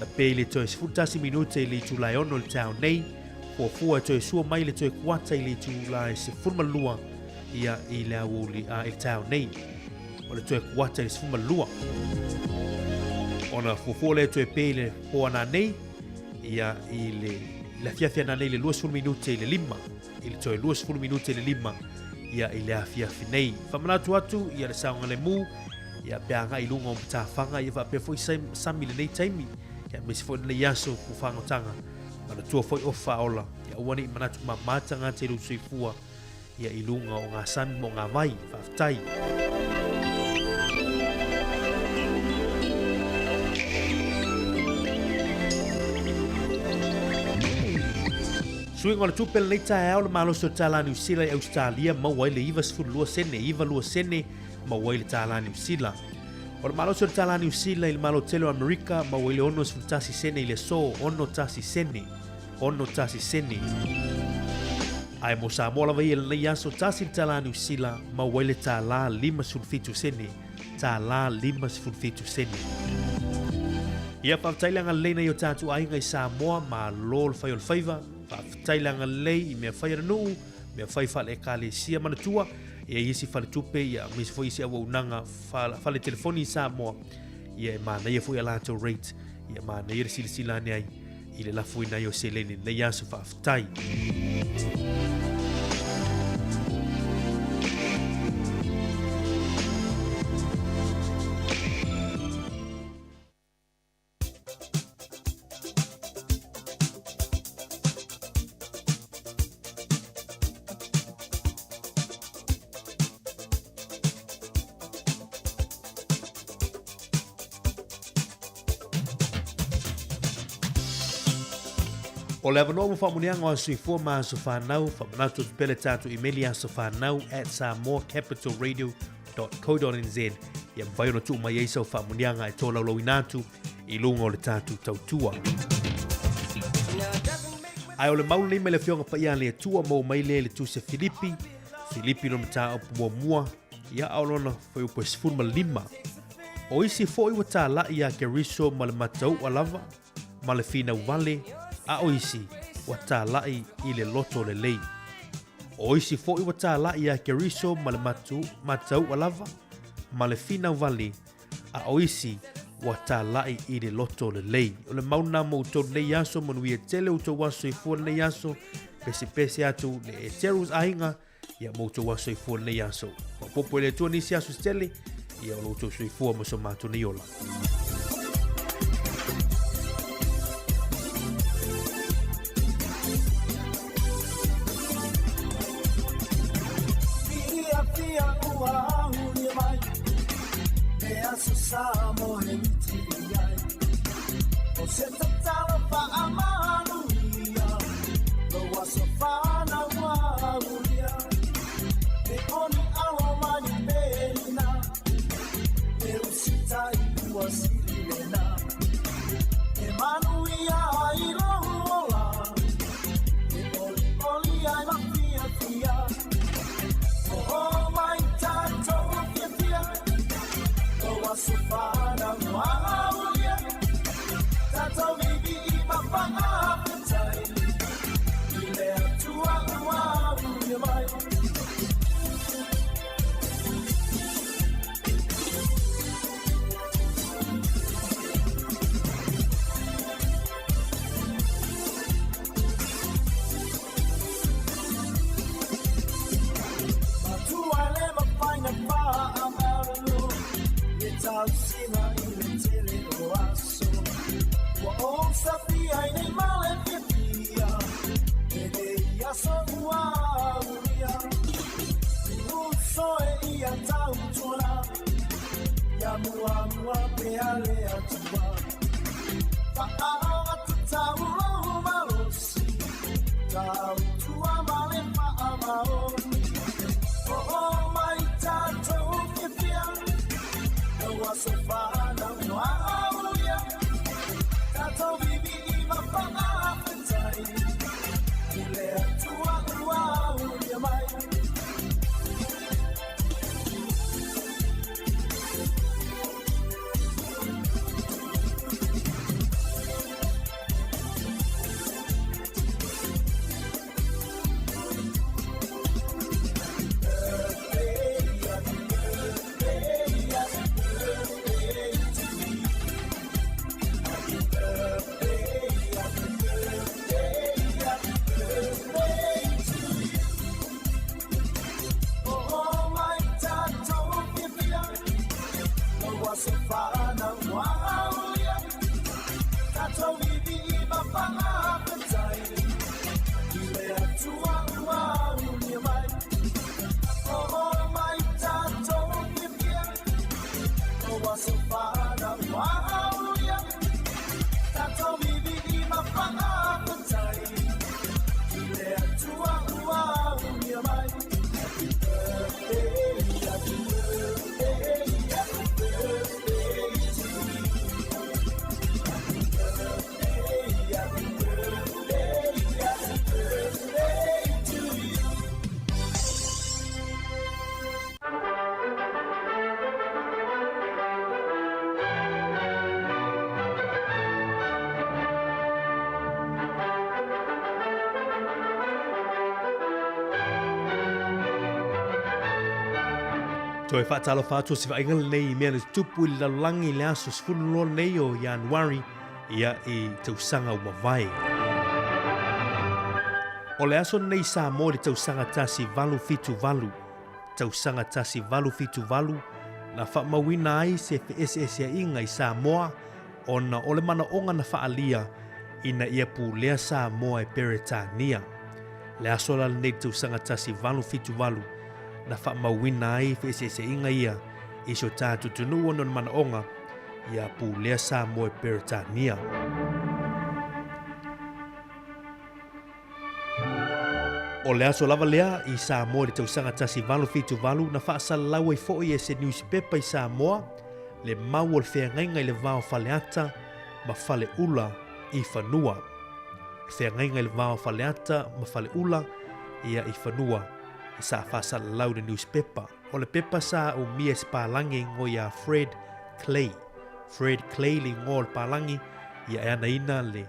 na pē i le toe 11 minute i le itula e 6 i le taeao nei, fuafua e toe sua mai le toe kuata i le itula e 12 ia i le aoauli a i le taeao nei. O le toe kuata i le 12. Ona fuafua lea e toe pē i le pō ananei, ia i le, i le afiafi ananei i le 20 minute i le 5. i le toe 20 minute i le 5 ia i le afiafi nei. Whamanatu atu ia le saogalemu ia pe agai i luga o matafaga ia faapea foi sami lenei taimi ia aemaise foi lenei aso o fagotanga manatua foi o faaola ia aua ne i manatu mamā tagata i lou soifua ia i luga o ngā sami ma o ngā vai. Faafetai. Suiga o le tupe lenei taeao le malosi o le tālā Niu Sila i Ausetalia maua ai le 92 sene, 92 sene maua ai le tālā Niu Sila. O le malosi o le tālā Niu Sila i le Malo Tele o Amerika maua ai le 61 sene i le aso, 61 sene. 61 sene. Ae mo Samoa lava ia i lenei aso, tasi le tālā Niu Sila, maua ai le tālā 57 sene, tālā 57 sene. Ia, faafetai le agalelei nai o tātou aiga i Samoa, malo le fai o le faiva, faafetai le agalelei i mea fai a le nuu, mea fai faale-ekalesia manatua, ia i isi faletupe, ia aemaise foi isi auaunaga fale telefoni i Samoa, ia e manaia foi a latou rate, ia manaia le silasila ane ai i le lafoina ai o seleni i lenei aso. Faafetai. O le avanoa mo faamuniaga o aso soifua ma aso fanau, faamanatu atu pea le tatou imeli asofanau@samoacapitalradio.co.nz ia mafai ona tuu mai ai sau faamuniaga e tolaulauina atu i luga o le tatou tautua. Ae o le mau lenei mai le Afioga Paia a le Atua maua mai lea i le Tusi a Filipi, Filipi lona mataupu muamua, ia a o lona fuaiupu e 15. O isi foi ua talai ia Keriso ma le matau'a lava, ma le finau vale, a o isi ua talai i le loto lelei. O isi foi ua talai ia Keriso ma le matu, matau'a lava, ma le finau vale, a o isi ua talai i le loto lelei. O le mau lena mo outou lenei aso, manuia tele outou aso soifua lenei aso, pesepese atu le Eterus aiga, ia mo outou aso soifua lenei aso. Maopoopo e le Atua nisi aso se tele, ia o lo outou soifua ma so matou nei ola. Toe faatalofa atu o se vaaiga lenei i mea na tutupu i le lalolagi i le aso 12 nei o Ianuari ia i tausaga ua mavae. O le aso lenei i Samoa i le tausaga 1878, tausaga 1878, na faamauina ai se feeseeseaiga i Samoa ona o le manaoga na faaalia ina ia pulea Samoa e Peretania. Le aso la lenei i le tausaga 1878 na faamauina ai feeseeseaiga ia i si o tatou atunuu ona o le manaoga ia pulea Samoa e Peretania. O le aso lava lea i Samoa i le tausaga 1878 na faasalalau ai foi e se niusipepa i Samoa le mau o le feagaiga i le va o Faleata ma Faleula i fanua. Le feagaiga i le va o Faleata ma Faleula ia i fanua e sa faasalalau i le niusipepa. O le pepa sa umia e se palagi e igoa ia Fred Clay. Fred Clay le igoa o le palagi ia e anaina le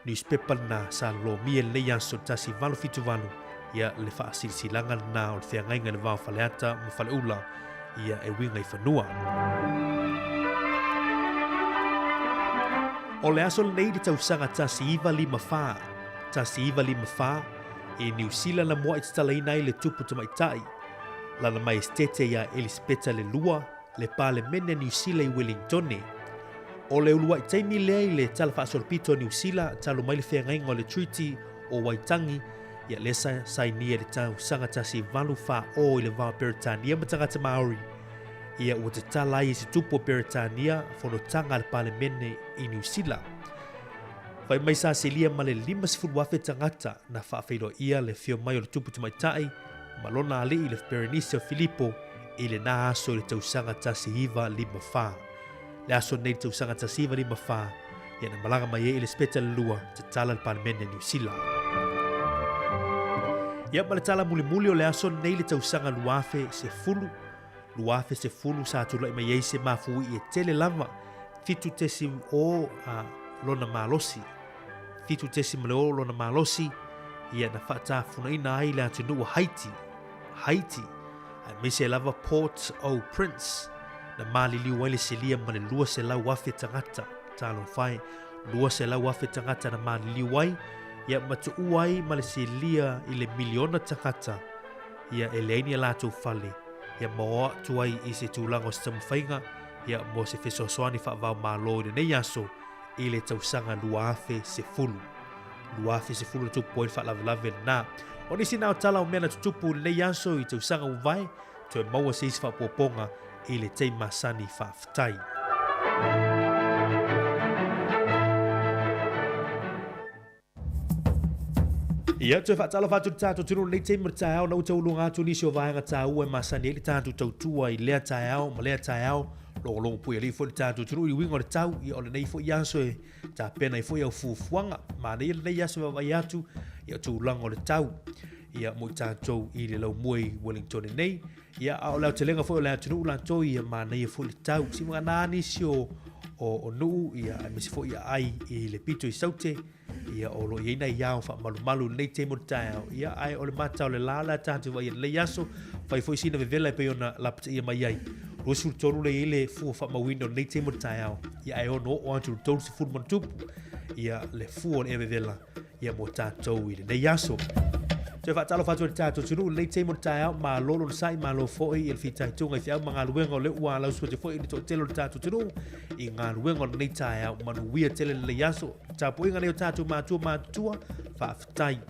Newspaper lena sa lomia i lenei aso 1878, ia le faasilasilaga lena o le feagaiga i le va o Faleata ma Faleula, ia e uiga i fanua. O le aso lenei i le tausaga 1954, 1954, i Niu Sila na mua'i tatalaina ai le tupu tamaitai, Lana Maestete ia Elisepeta le Lua, le Palemene a Niu Sila i Welingtone. O le uluai taimi lea i le Tala Faasolopito a Niu Sila talu mai le feagaiga o le Treaty o Waitangi, ia lea sa sainia i le tausaga 1840 i le va o Peretania ma tagata Māori. Ia ua tatala ai e se tupu o Peretania fonotaga a le Palemene i Niu Sila. Fai mai sa selia ma le 50,000 tagata na faafeiloaia le afio mai o le tupu tamaitai ma lona alii le Perenise o Filipo i lena aso i le tausaga 1954. Le aso nei i le tausaga 1954, ia na malaga mai ai Elisepeta le Lua tatala le Palemene a Niu Sila. Ia ma le tala mulimuli o le aso nei i le tausaga 2010, 2010 sa tula'i mai ai se mafui'i e tele lava, 7.0 a lona malosi. 7.0 lona malosi, ia na faatafunaina ai le atunuu o Haiti, Haiti, aemaise lava Port-au-Prince, na maliliu ai le silia ma le 200,000 tagata, talofa e, 200,000 tagata na maliliu ai, ia ma tuua ai ma le silia i le miliona tagata, ia e leai ni a latou fale, ia ma o atu ai i se tulaga o se taumafaiga, ia mo se fesoasoani faavaomalo i lenei aso i le tausaga 2010. 2010 na tupu ai le faalavelave lena. O nisi na o tala o mea na tutupu i lenei aso i tausaga ua vae, toe maua se isi faaopoopoga i le taimi masani faafetai. Ia, toe faatalofa atu i le tatou atunuu i lenei taimi o le taeao, na ua tauluga atu nisi o vaega taua e masani ai le tatou tautua i lea taeao ma lea taeao. Logologo puialii foi le tatou atunuu i le uiga o le tau, ia o lenei foi aso e tapena ai foi au fuafuaga. Manaia lenei aso e vaavaai atu ia tulaga o le tau ia mo i tatou i le laumua i Wellington nei. Ia, a o le aotelega foi o le atunuu latou ia manaia foi le tau. Si vagana nisi o o, o nuu ia aemaise foi ia ai i le pito i Saute ia o lo o i ai nai ao faamalumalu i lenei taimi o le taeao ia ae o le mata o le la o le a tatou vaai i lenei aso fai foi sina vevela e pei ona lapataia mai ai 23 le i ai le fua faamauina o lenei taimi o le taeao ia ae ono oo atu i le 30 ma ona tupu ia le fua o le ea vevela ia mo tatou i lenei aso. Toe faatalofa atu i le tatou atunuu i lenei taimi o le taeao, malo le onosai, malo foi i le fitaituga i feau ma galuega o lea ua alausu atu foi i le toatele o le tatou atunuu i galuega o lenei taeao. Manuia tele lenei aso. Tapuaiga nei o tatou matua matutua, faafetai.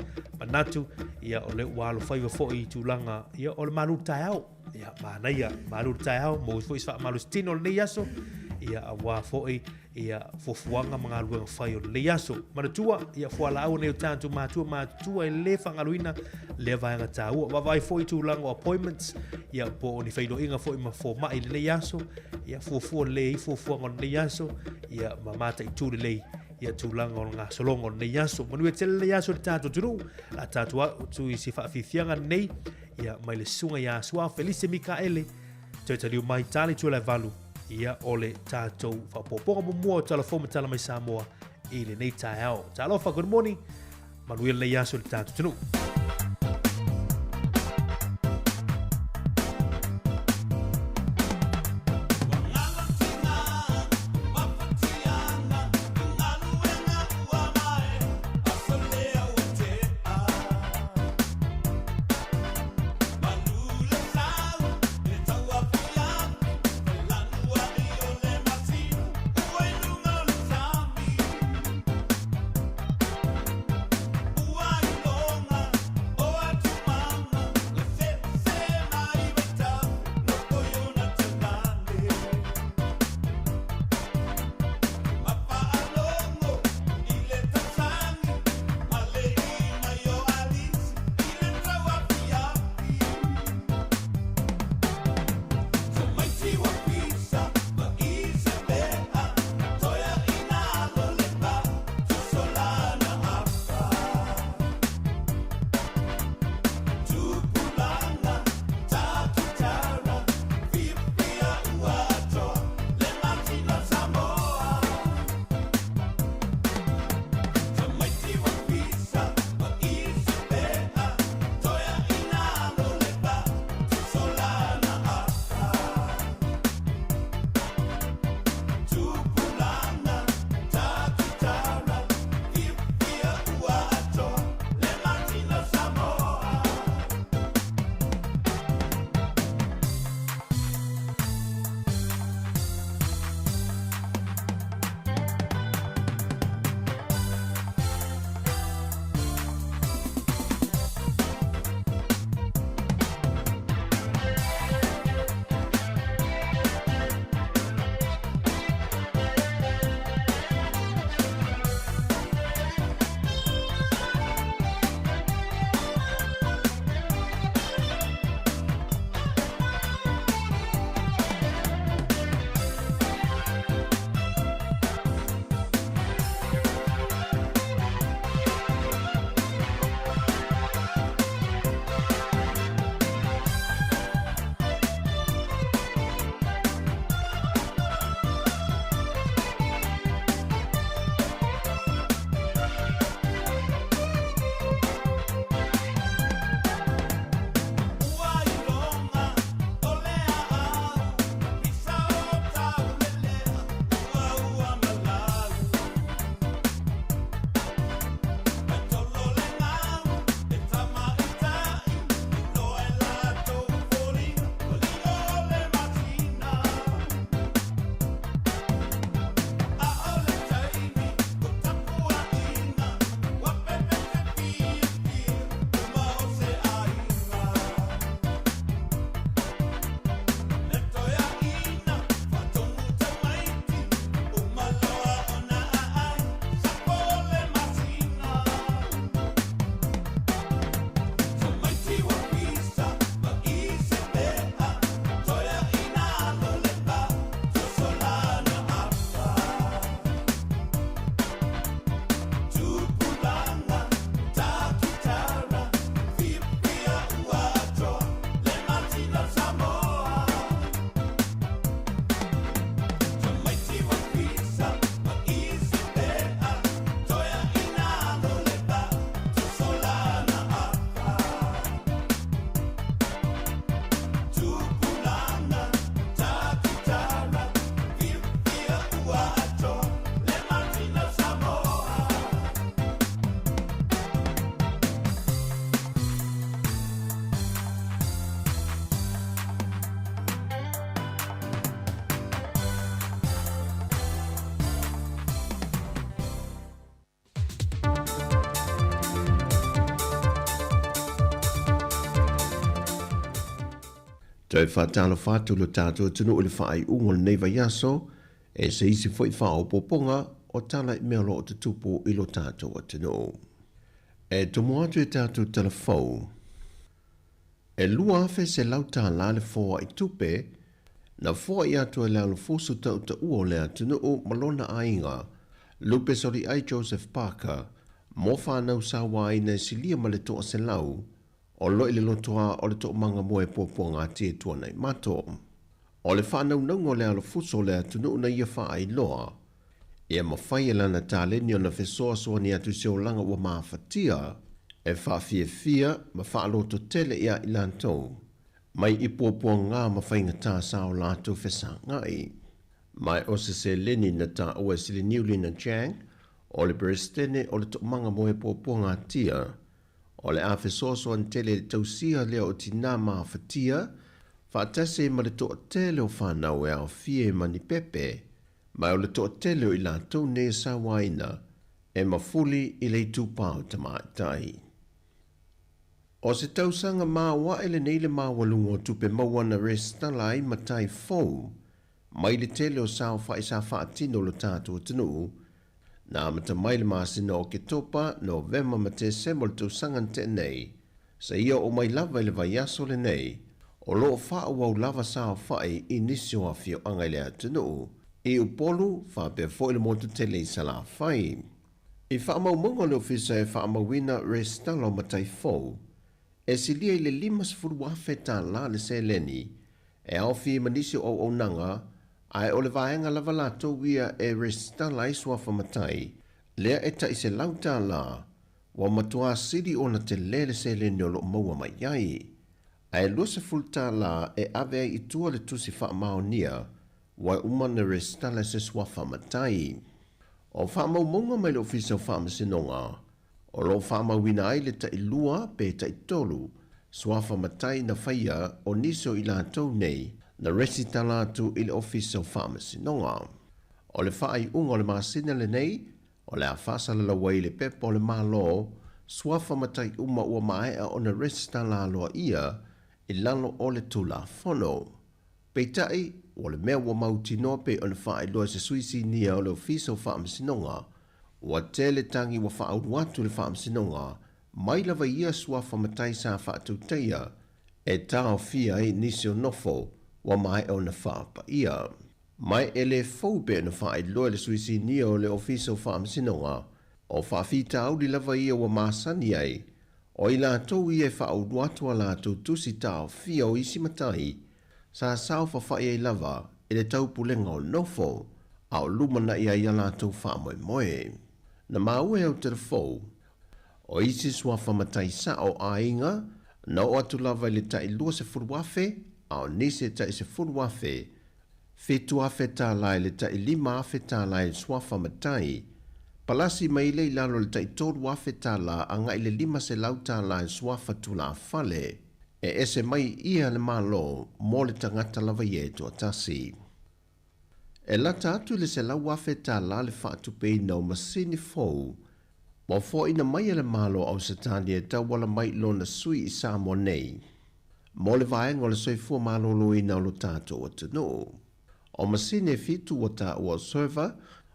Manatu, ia o lea ua alofaiva foi i tulaga ia o le malu taeao. Ia, manaia, malu le taeao, maua foi se faamalositino o lenei aso, ia aua foi ia fuafuaga ma galuega fai o lenei aso. Manatua, ia fualaau nei o tatou matua matutua e le faagaloina lea vaega taua. Vaavaai foi i tulaga o appointments, ia po o ni feiloaiga foi ma fomai i lenei aso, ia fuafua lelei ai fuafuaga o lenei aso, ia ma mataitu lelei ia tulaga o le gasologa o lenei aso. Manuia tele lenei aso i le tatou atunuu, la tatou atu i se faafiafiaga lenei, ia mai le susuga ia Su'a Felise Mikaele, toe taliu mai tali tualaivalu, ia o le tatou faaopoopoga muamua o Tala Fou ma Tala Mai Samoa i lenei taeao. Talofa, good morning, manuia lenei aso i le tatou atunuu. Toe faatalofa atu lo tatou atunuu i le faaiuga o lenei vaiaso, e se isi foi faaopoopoga o tala i mea o lo o tutupu i lo tatou atunuu. E tomo atu i tatou talafou, e $2,100 le foai tupe na foai atu e le alofusu tautaua o le atunuu ma lona aiga, Lupe Soliai Joseph Parker, mo whanau sauaina e silia ma le 100, o lo i le lotoa o le toomaga moe puapuaga e Tuanaimato. O le whānaunauga o le alofuso o le atunuu na ia whaailoa, ia mawhai e lana taleni o na fesoasoani atu i se olaga ua mafatia, e whaafiafia ma whaaloto tele ia i latou, mai i puapuaga ma faigata sa o latou fesagai. Mai o se seleni na taua e Siliniulina Chang, o le Peresetene o le Toomaga Moe Puapuagatia, o le a fesoasoani tele i le tausia lea o tinā mafatia, faatasi ma le toatele o whanau e aofia ma ni pepe, mai o le toatele o i latou nei e sauaina, e mafuli i le itupa o tamaitai. O se tausaga maoae lenei le maualuga o tupe maua na resitala ai matai fou, mai le tele o saofai sa faatino o lo tatou atunuu, na amata mai le masina o Oketopa, Novema ma Tesema o le tausaga na tea nei, seia oo mai lava i le vaiaso lenei, o lo o faaauau lava saofai i nisi o afioaga i le atunuu, i Upolu faapea foi le motu tele i Salafai. I faamaumauga o le Ofisa e faamauina resitala o matai fou, e silia i le $50,000 le seleni e aofia ma nisi o auaunaga, ae o le vaega lava latou ia e resitala ai suafa matai, lea e tai $100, ua matua sili ona tele le seleni o lo o maua mai ai. Ae $20 e ave ai i tua le tusi faamaonia, ua uma na resitala se suafa matai. O faamaumauga mai le Ofisa o Faamasinoga, o lo o faamauina ai le tailua pe taitolu suafa matai na faia o nisi o i latou nei na resitala atu i le Ofisa o Faamasinoga. O le faaiuga o le masina lenei, o le a faasalalau ai le pepa o le Malo, suafa matai uma ua maea ona resitala aloaia i lalo o le Tulafono. Peitai, o le mea ua mautinoa pe ona faailoa e se sui sinia o le Ofisa o Faamasinoga, ua tele tagi ua faaulu atu le Faamasinoga, mai lava ia suafa matai sa faatautaia, e taofia ai nisi o nofo ua maea ona faapaia. Mai e le fou pe ona faailoa e le sui sinia o le Ofisa o Faamasinoga, o faafitauli lava ia ua masani ai, o i latou ia e faaulu atu a latou tusi taofia o isi matai, sa saofafai ai lava i le taupulega o nofo, a o lumanai ai a latou faamoemoe. Na maua e au telefou, o isi suafa matai sao aiga, na oo atu lava i le tai 20,000, a o nisi e tai 10,000, $7,000 i le tai $5,000 i le suafa matai, palasi mai le i lalo le tai $3,000 agai le $500 i le suafa tulafale, e ese mai ia le Malo mo le tagata lava ia e toatasi. E lata atu i le $100,000 le faatupeina o masini fou, ua foaina mai e le Malo o Ausetalia e tauala mai i lona sui i Samoa nei, mo le vaega o le soifua maloloina o lo tatou atunuu. O masini e 7 ua taua o server,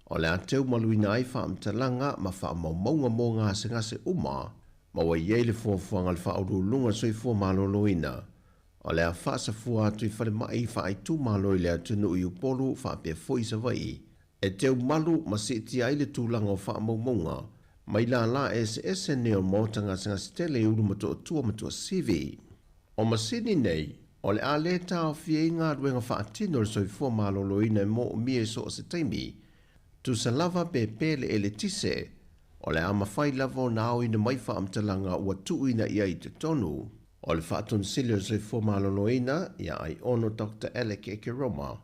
o le a teumaluina ai faamatalaga ma faamaumauga mo gasegase uma, ma ua i ai le fuafuaga a le Faauluuluga o le Soifua Maloloina, o le a faasafua atu i falemai faaitumalo i le atunuu i Upolu faapea foi i Savaii, e teumalu ma siitia ai le tulaga o faamaumauga mai lala eseese nei o le maota gasegase tele i Ulumotootua ma Tuasivi. O masini nei, o le a le taofia ai galuega faatino o le soifua maloloina e moomia i so o se taimi, tusa lava pe pe le eletise, o le a mafai lava ona aoina mai faamatalaga ua tuuina i ai i totonu. O le Faatonisili o le Soifua Maloloina ia Aiono Dr Alec Ekeroma,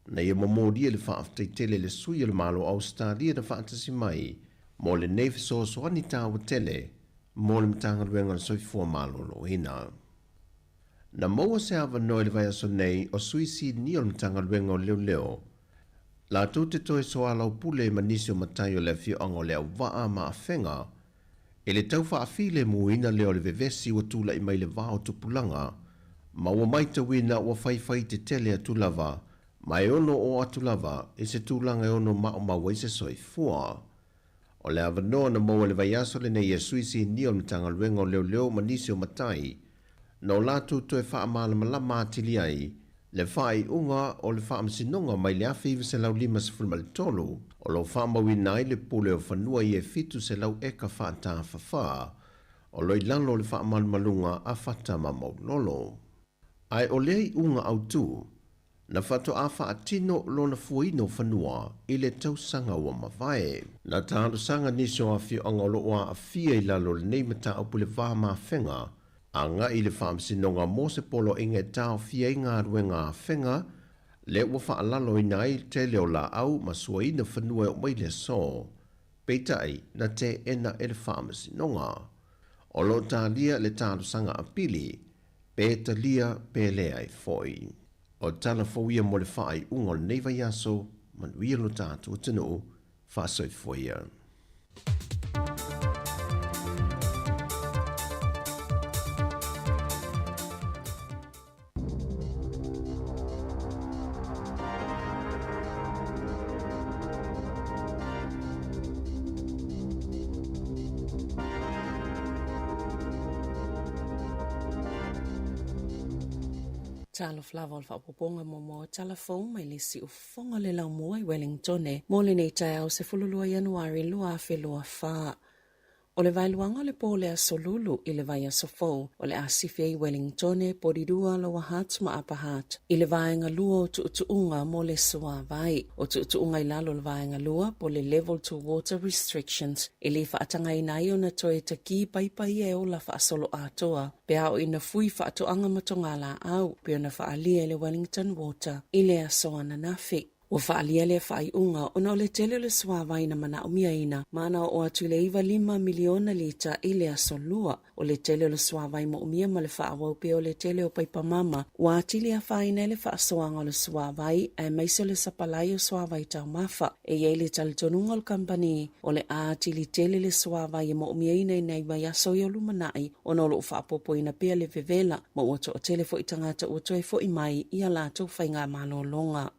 na ia momolia le faafetai tele i le sui o le Malo o Ausetalia na faatasi mai mo lenei fesoasoani taua tele mo le Matagaluega o le Soifua Maloloina. Na maua se avanoa i le vaiaso nei o sui sinia o le Matagaluega o Leoleo, latou te toe soalaupule ma nisi o matai o le afioaga o Leauvaa ma Afega, i le tau faafilemuina lea o le vevesi ua tulai mai le va o tupulaga ma ua maitauina ua faifai tetele atu lava ma e ono oo atu lava i se tulaga e ono maumau ai se soifua. O le avanoa na maua i le vaiaso lenei e Sui Sinia o le Matagaluega o Leoleo ma nisi o matai, na o latou toe faamalamalama atili ai le faaiuga o le Faamasinoga mai le 1953 o lo o faamauina ai le pule o fanua ia e 700 eka faatafafa o lo o i lalo o le faamalumaluga a Fata ma Maulolo. Ae o lea iuga autu, na faatoa faatino lona fuaina o fanua i le tausaga ua mavae. Na talosaga nisi o afioaga o lo o aafia i lalo o lenei mataupu i le va mafega agai i le Faamasinoga mo se poloaiga e taofia ai galuega afega lea ua faalaloina ai le tele o laau ma suaina fanua e oo mai le aso. Peitai, na teena e le Faamasinoga. O lo o talia le talosaga apili, pe talia pe leai foi. O tala fou ia mo le faaiuga o lenei vaiaso, manuia lo tatou atunuu, faasoifua ia. Talofa lava o le faaopoopoga muamua o tala fou mai le siufofoga o le laumua i Wellingtone mo lenei taeao 12 Ianuari 2024. O le vaeluaga o le po o le Aso Lulu i le vaiaso fou, o le a sifi ai Wellingtone, Porirua, Lower Hutt ma Upper Hutt i le vaega lua o tuutuuga mo le suavai. O tuutuuga i lalo o le vaega lua, po o le Level 2 Water Restrictions, e le faatagaina ai ona toe takī paipa ia e ola faasoloatoa pe a oo ina fui faatoaga ma togalaau, pei ona faaalia e le Wellington Water i le aso ananafi. Ua faaalia lea faaiuga ona o le tele o le suavai na manaomiaina ma na oo atu i le 95 miliona lita i le aso Lua. O le tele o le suavai moomia ma le faaauau pea o le tele o paipa mama ua atili afaina ai le faasoaga o le suavai aemaise o le sapalai o suavai taumafa. E i ai le talitonuga o le kamupani o le a atili tele le suavai e moomiaina i nai vaiaso i o lumanai ona o lo o faaopoopoina pea le vevela ma ua toatele foi tagata ua toe foi mai i a latou faigamalologa.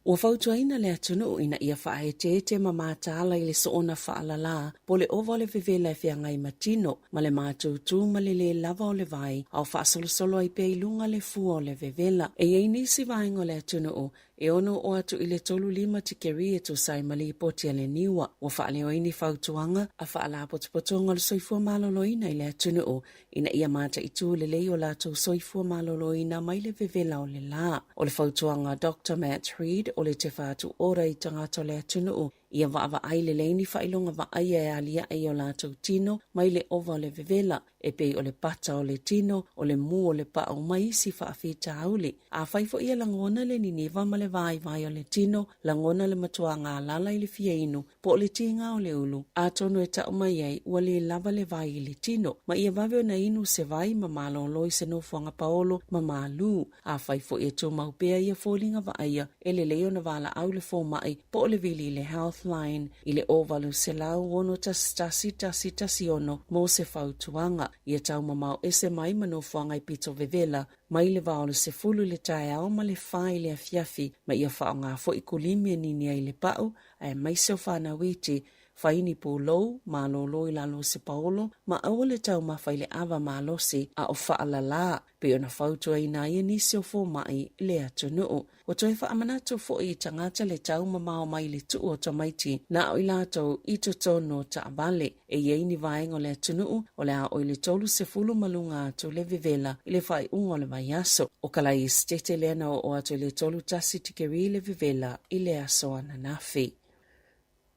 Ua fautuaina le atunuu ina ia faaeteete ma mataala i le soona faalala po o le ova o le vevela e feagai ma tino ma le matutu ma le lē lava o le vai a o faasolosolo ai pea i luga le fua o le vevela. E i ai nisi vaega o le atunuu e ono oo atu i le 35 tikeri e tusa ai ma lipoti a le NIWA. Ua faaleo ai ni fautuaga a Faalapotopotoga o le Soifua Maloloina i le atunuu ina ia mataitū lelei o latou soifua maloloina mai le vevela o le lā. O le fautuaga a Doctor Matt Reid o le tefa atu ora i tagata o le atunuu ia vaavaai lelei ni faailoga vaaia e aliae i o latou tino mai le ova o le vevela, e pei o le pata o le tino, o le mū o le paʻu ma isi faafitauli. Afai foi e lagona le niniva ma le vaivai o le tino, lagona le matua galala i le fia inu, po o le tiga o le ulu, atonu e tau mai ai ua lē lava le vai i le tino, ma ia vave ona inu se vai ma malōlō i se nofoaga paolo ma malū. Afai foi e tumau pea ia foliga vaaia, e lelei ona valaau le fomai po o le vili i le Healthline i le 0800 611 116 mo se fautuaga. Ia taumamao ese mai ma nofoaga i pito vevela, mai le va o le 10 i le taeao ma le 4 i le afiafi, ma ia faaaoga foi kulimi e nini ai le pau, aemaise o fanau iti, fai ni pulou, malōlō i lalo o se paolo, ma aua le taumafa i le ava malosi a o faalalā, pei ona fautuaina ai e nisi o fomai le atunuu. Ua toe faamanatu foi i tagata le taumamao mai le tuu o tamaiti na o i latou i totonu o taavale. E i ai ni vaega o le atunuu o le a oo i le 30 ma luga atu le vevela i le faaiuga o le vaiaso. O ka lai esetete lea na oo atu i le 31 tikeri le vevela i le aso ananafi.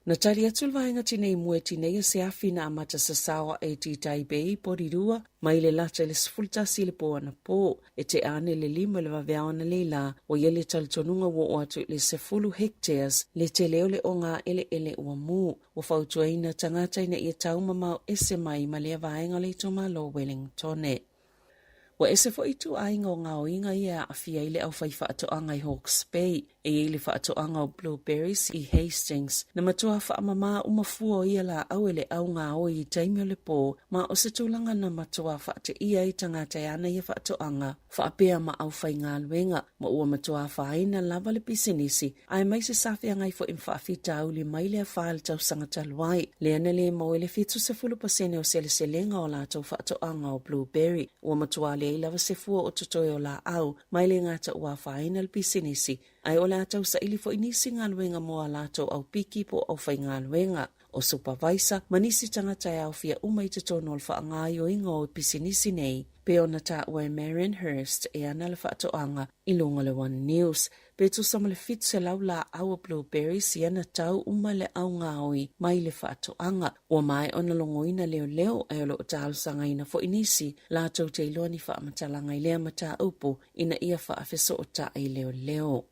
Na tali atu le vaega tinei mu e tinei o se afi na amata sasao aʻe i Tītai Bay, Porirua, mai le lata i le 11 i le pō anapō. E tea ane le lima i le vaveao analeila, ua i ai le talitonuga ua oo atu i le 10 hectares le tele o le ogaeleele ua mu. Ua fautuaina tagata ina ia taumamao ese mai ma lea vaega o le itumalo o Wellingtone. Ua ese foi ituaiga o gaoiga ia e aafia ai le aufaifaatoaga i Hawke's Bay. E i ai le faatoaga o blueberries i Hastings, na matua faamamā uma fua o ia laau e le au gaoi i taimi o le pō, ma o se tulaga na matua faateia ai tagata e ana ia faatoaga, faapea ma aufaigaluega, ma ua matua afaina lava le pisinisi, aemaise sa feagai foi ma faafitauli mai le afa i le tausaga talu ai, lea na le maua ai le 70% o seleselega o latou faatoaga o blueberry. Ua matua leai lava se fua o totoe o laau, ma e le gata ua afaina le pisinisi, ae o le a tausaili foi nisi galuega mo a latou aupiki po o aufaigaluega, o supavaisa ma nisi tagata e aofia uma i totonu o le faagaoioiga o pisinisi nei, pei ona taua e Marion Hurst e ana le faatoaga i luga o le One News. Pe tusa ma le 700 laau o blueberries ia na tau uma le au gaoi mai le faatoaga. Ua maea ona logoina leoleo ae o lo o talosagaina foi nisi latou te iloa ni faamatalaga i lea mataupu ina ia faafesootai leoleo.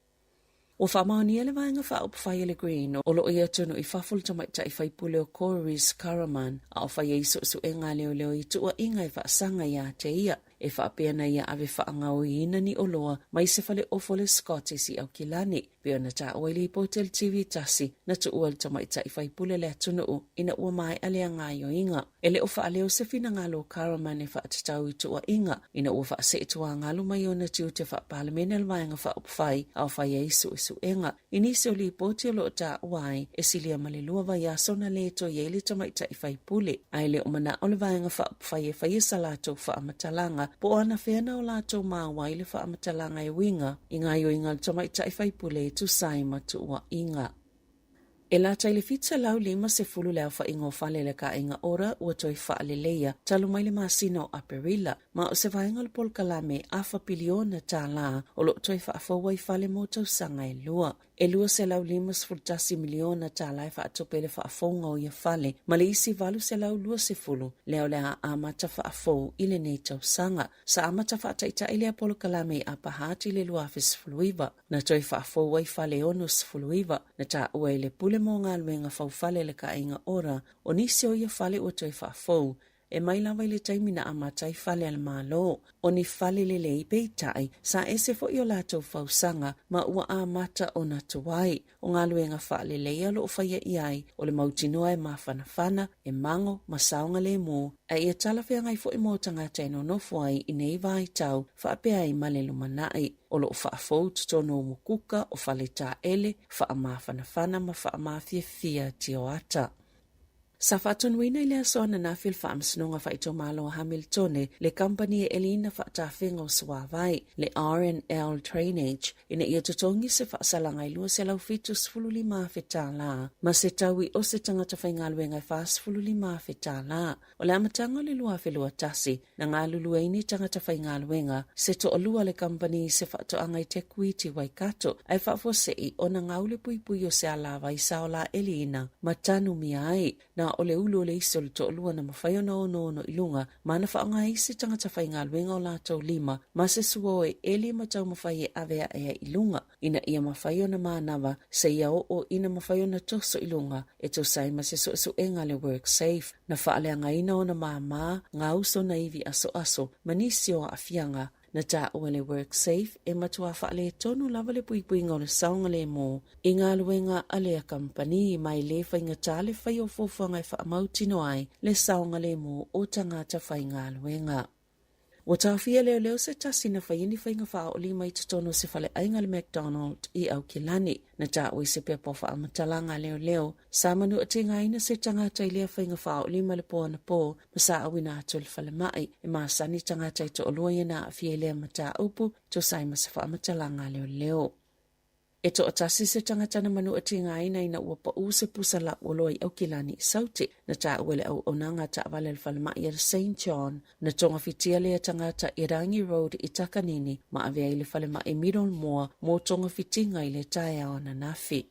Ua faamaonia le Vaega Faaupufai a le Green o lo o i atunuu i fafo le tamaitai faipule o Coris Karaman a o fai ai suesuega a leoleo i tuuaiga e faasaga ia te ia e faapea na ia ave faagaoiina ni oloa mai se fale ofo le Scotties i Aukilani, pei ona taua i lipoti a le TV tasi na tuua e le tamaitai faipule le atunuu ina ua maea lea gaoioiga. E le o faaleo se finagalo o Karaman e faatatau i tuuaiga ina ua faasee tuagalu mai ona tiute faa-Palemene a le Vaega Faaupufai a o fai ai suesuega. I nisi o lipoti o lo o taua ai, e silia ma le lua vaiaso na lē toe i ai le tamaitai faipule, ae le o manao le Vaega Faaupufai e faia sa latou faamatalaga po o anafea na o latou maua ai le faamatalaga e uiga i gaoioiga a le tamaitai faipule e tusa ai ma tuuaiga. E lata i le 750 le aofaiga o fale a le Kāʻinga Ora ua toe faaleleia talu mai le masina o Aperila, ma o se vaega o le polokalame afa piliona tālā o lo o toe faafou ai fale mo tausaga e lua. E $251 miliona tālā e faatupe i le faafouga o ia fale ma le isi 820 lea o le a amata faafou i lenei tausaga. Sa amata faataitai lea polokalame i Apa Ati i le 2019. Na toe faafou ai fale e 69, na taua e le Pule mo Galuega Faufale a le Kāʻaiga Ora, o nisi o ia fale ua toe faafou, e mai lava i le taimi na amata ai fale a le Malo. O ni fale lelei, peitai, sa ese foi o latou fausaga ma ua amata ona tuai. O galuega faaleleia o lo o faia i ai, o le mautinoa e mafanafana, e mago ma saogalemu, a ia talafeagai foi mo tagata e nonofo ai i nei vaitau faapea ai ma le lumanai. O lo o faafou totonu o mukuka, o faletaele, faamafanafana ma faamafiafia tioata. Sa faatonuina i le aso ananafi le Faamasinoga Faaitumalo a Hamiltone le kamupani e ʻeliina faatafega o suāwai, le R&L Drainage, ina ia totogi se faasalaga e $275,000 tālā ma se taui o se tagata faigaluega e $45,000 tālā. O le amataga o le 2021, na galulue ai ni tagata faigaluega se toalua le kamupani i se faatoaga i Te Kuiti, Waikato, ae faafuasei ona gau le puipui o se alavai sa o laʻeliina ma tanumia ai. Na o le ulu o le isi o le toalua na mafai ona onoono i luga ma na faaaoga ai isi tagata faigaluega o latou lima ma se suo e ʻeli ma taumafai e ave aʻe ai i luga. ina ia mafai ona manava seia oo ina mafai ona toso i luga e tusa ai ma se suesuega a le WorkSafe na faaleagaina ona māmā, gausa ona ivi asoaso ma nisi o aafiaga. Na taua e le WorkSafe e matua faaletonu lava le puipuiga o le saogalemu i galuega a lea kamupani ma e lē faigata le fai o fuafuaga e faamautino ai le saogalemu o tagata faigaluega. Ua taofia leoleo se tasi na faia ni faiga faaoolima i totonu o se faleaiga a le McDonald i Aukilani. Na taua i se pepa o faamatalaga a leoleo, sa manuatigaina se tagata i lea faiga faaoolima i le po anapo ma sa auina atu i le falemai. E masani tagata e toalua ia na aafia i lea mataupu, tusa ai ma se faamatalaga a leoleo. E toatasi se tagata na manuatigaina ina ua paʻū se pusa lauoloa i Aukilani i Saute. Na taua e le auaunaga a taavale a le falemai a le Saint John, na togafitia lea tagata i Rangi Road i Takanini ma avea i le falemai Middlemore mo togafitiga i le taeao ananafi.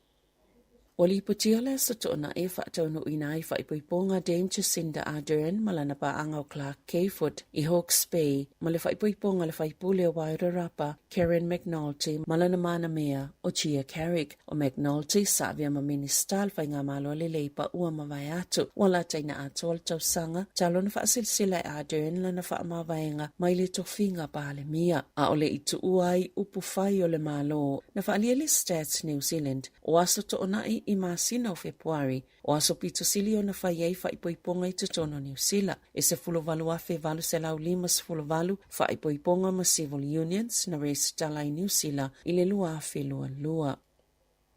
Ua lipotia le Aso Toonai e faataunuuina ai faaipoipoga a Dame Jacinda Ardern ma lana paaga o Clark Cayfoot i Hawke's Bay ma le faaipoipoga a le faipule o Wairarapa, Karen McNulty ma lana manamea o Gia Carrick. ʻO McNulty sa avea ma Minisita o le Faigamalo a le Leipa ua mavae atu. Ua lataina atoa le tausaga talu ona faasilsila e Ardern lana faamavaega mai le tofiga Palemia. ʻAʻole i tuua ai upu fai o le Malo na faaalia le Stats New Zealand o aso Toonai i masina o Fepuari, o aso pito sili ona fai ai faaipoipoga i totonu o Niu Sila. E 18,858 faaipoipoga ma civil unions na resitala i Niu Sila i le 2022.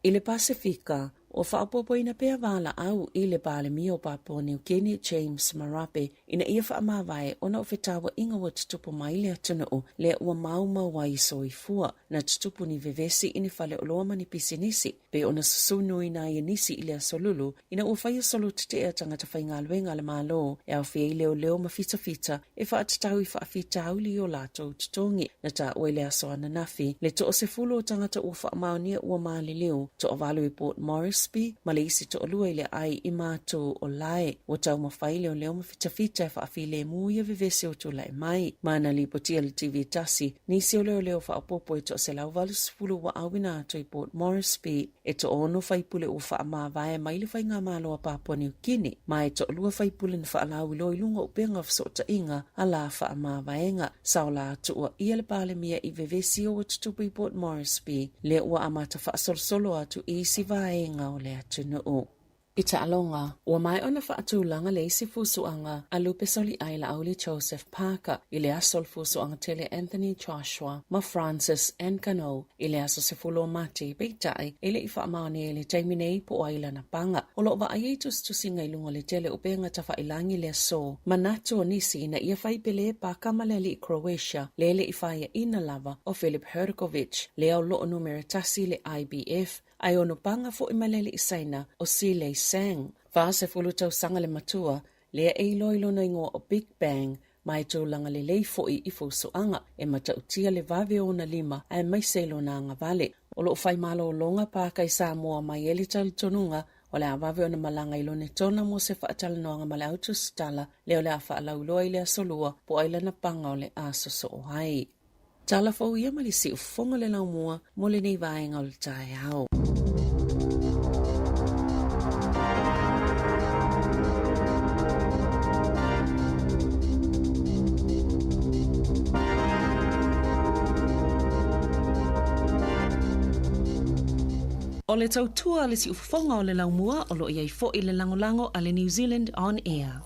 I le Pasefika, ua faaopoopoina pea valaau i le Palemia o Papua New Guinea James Marape ina ia faamavae ona o fetauaiga ua tutupu mai i le atunuu lea ua maumau ai soifua. Na tutupu ni vevesi i ni faleoloa ma ni pisinisi, pei ona susū nui ai e nisi i le Aso Lulu ina ua faia solo teteʻe a tagata faigaluega a le Malo e aofia ai leoleo ma fitafita e faatatau i faafitauli i o latou totogi. Na taua i le aso ananafi le toasefulu o tagata ua faamaonia ua maliliu, toavalu i Port Moresby ma le isi toalua i le aai i Matu o Lae. Ua taumafai leoleo ma fitafita e faafilemu ia vevesi o tulai mai. Ma na lipotia i le TV tasi nisi o leoleo faaopoopo e toa-180 ua auina atu i Port Moresby. E toaono faipule ua faamavae mai le Faigamalo a Papua Niu Kini, ma e toalua faipule na faalauiloa i luga o upega o fesootaiga a la faamavaega. Sa ola tuuaia le Palemia i vevesi o ua tutupu i Port Moresby, lea ua amata faasolosolo atu i isi vaega o le atunuu. I taaloga, ua maea ona faatulaga le isi fusuaga a Lupe Soliai Laauli Joseph Parker i le aso o le fusuaga tele Anthony Joshua ma Francis Ngannou i le aso 10 o Mati, peitai, e le i faamaonia i le taimi nei po o ai lana paga. O lo o vaaia i tusitusiga i luga o le tele o upega tafailangi le aso. Manatu o nisi ina ia fai pele Parker ma le alii Croatia le le i faiaina lava o Filip Hrgovic, lea o lo o numera tasi i le IBF, Ae ono paga foi ma le alii Saina o Si Lei Sang, 40 tausaga le matua, lea e iloa i lona igoa o Big Bang, ma e tulaga lelei foi i fusuaga, e matautia le vave o ona lima aemaise i lona agavale. O lo o fai malologa paka i Samoa mai ai le talitonuga o le a vave ona malaga i Lonetona mo se faatalanoaga ma le au tusitala lea o le a faalauiloa i le Aso Lua po o ai lana paga o le a sosoo ai. Tala fou ia ma le siufofoga o le laumua mo lenei vaega o le taeao. O le tautua a le siufofoga o le laumua o lo o i ai foi le lagolago a le New Zealand On Air.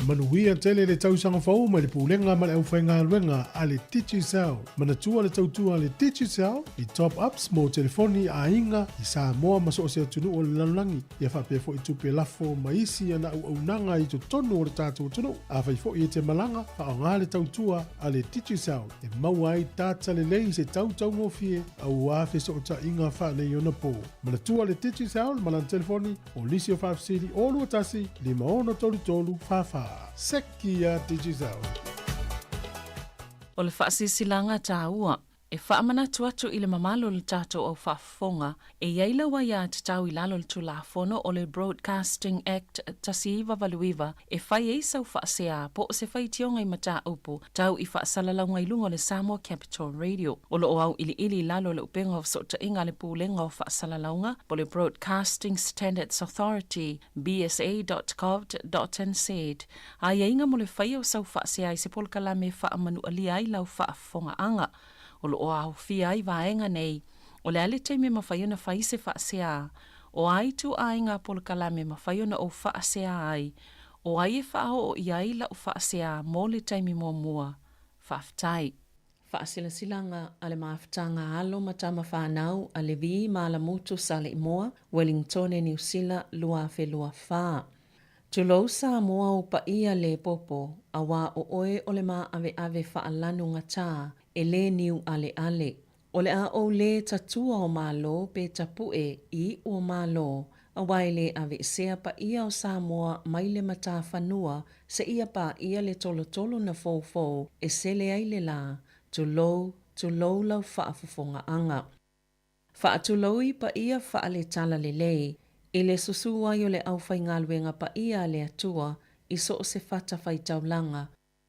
Manuia tele le tausaga fou mai le Pulega ma le Aufaigaluega a le Digicel. Manatua le tautua a le Digicel i top ups mo telefoni a aiga i Samoa ma so o se atunuu o le lalolagi, ia faapea foi tupe lafo ma isi ana auaunaga i totonu o le tatou atunuu. Afai foi e te malaga, faaaoga le tautua a le Digicel e maua ai data lelei i se tau taugofie aua fesootaiga faaneionapo. Manatua le Digicel ma lana telefoni O nisi o faafesili o 21 5633 44. Seki ia Digicel. O le faasilasilaga taua e faamanatu atu i le mamalu o le tatou au faafofoga, e i ai lau aiatatau i lalo o le Tulafono o le Broadcasting Act 1989 e fai ai sau faasea po o se faitioga i mataupu tau i faasalalauga i luga o le Samoa Capital Radio. O lo o auiliili i lalo o le upega o fesootaiga a le Pulega o Faasalalauga po o le Broadcasting Standards Authority, bsa.govt.nz, aiaiga mo le faia o sau faasea i se polokalame e faamanualia ai lau faafofogaaga. O lo o aofia ai vaega nei, o le a le taimi e mafai ona fai se faasea, o a ituaiga polokalame e mafai ona ou faasea ai, o ai e faaoo i ai lau faasea mo le taimi muamua. Faafetai. Faasilasilaga a le Mafutaga Alo ma Tama Fanau a Levi ma Alamutu Saleimoa, Wellingtone Niu Sila 2024. Tulou Samoa o paia le popo, auā o oe o le māʻaveʻave faalanu gatā e lē niu ʻaleʻale. O le a ou lē tatua o Malo pe tapuʻe i iʻu o Malo, auā e lē aveesea paia o Samoa mai le matafanua seia paia le tolotolo na foufou e sele ai le lā, tulou, tulou lau faafofogaaga. Faatulou i paia faale-talalelei i le susū ai o le aufaigaluega paia a le Atua i so o se fatafaitaulaga,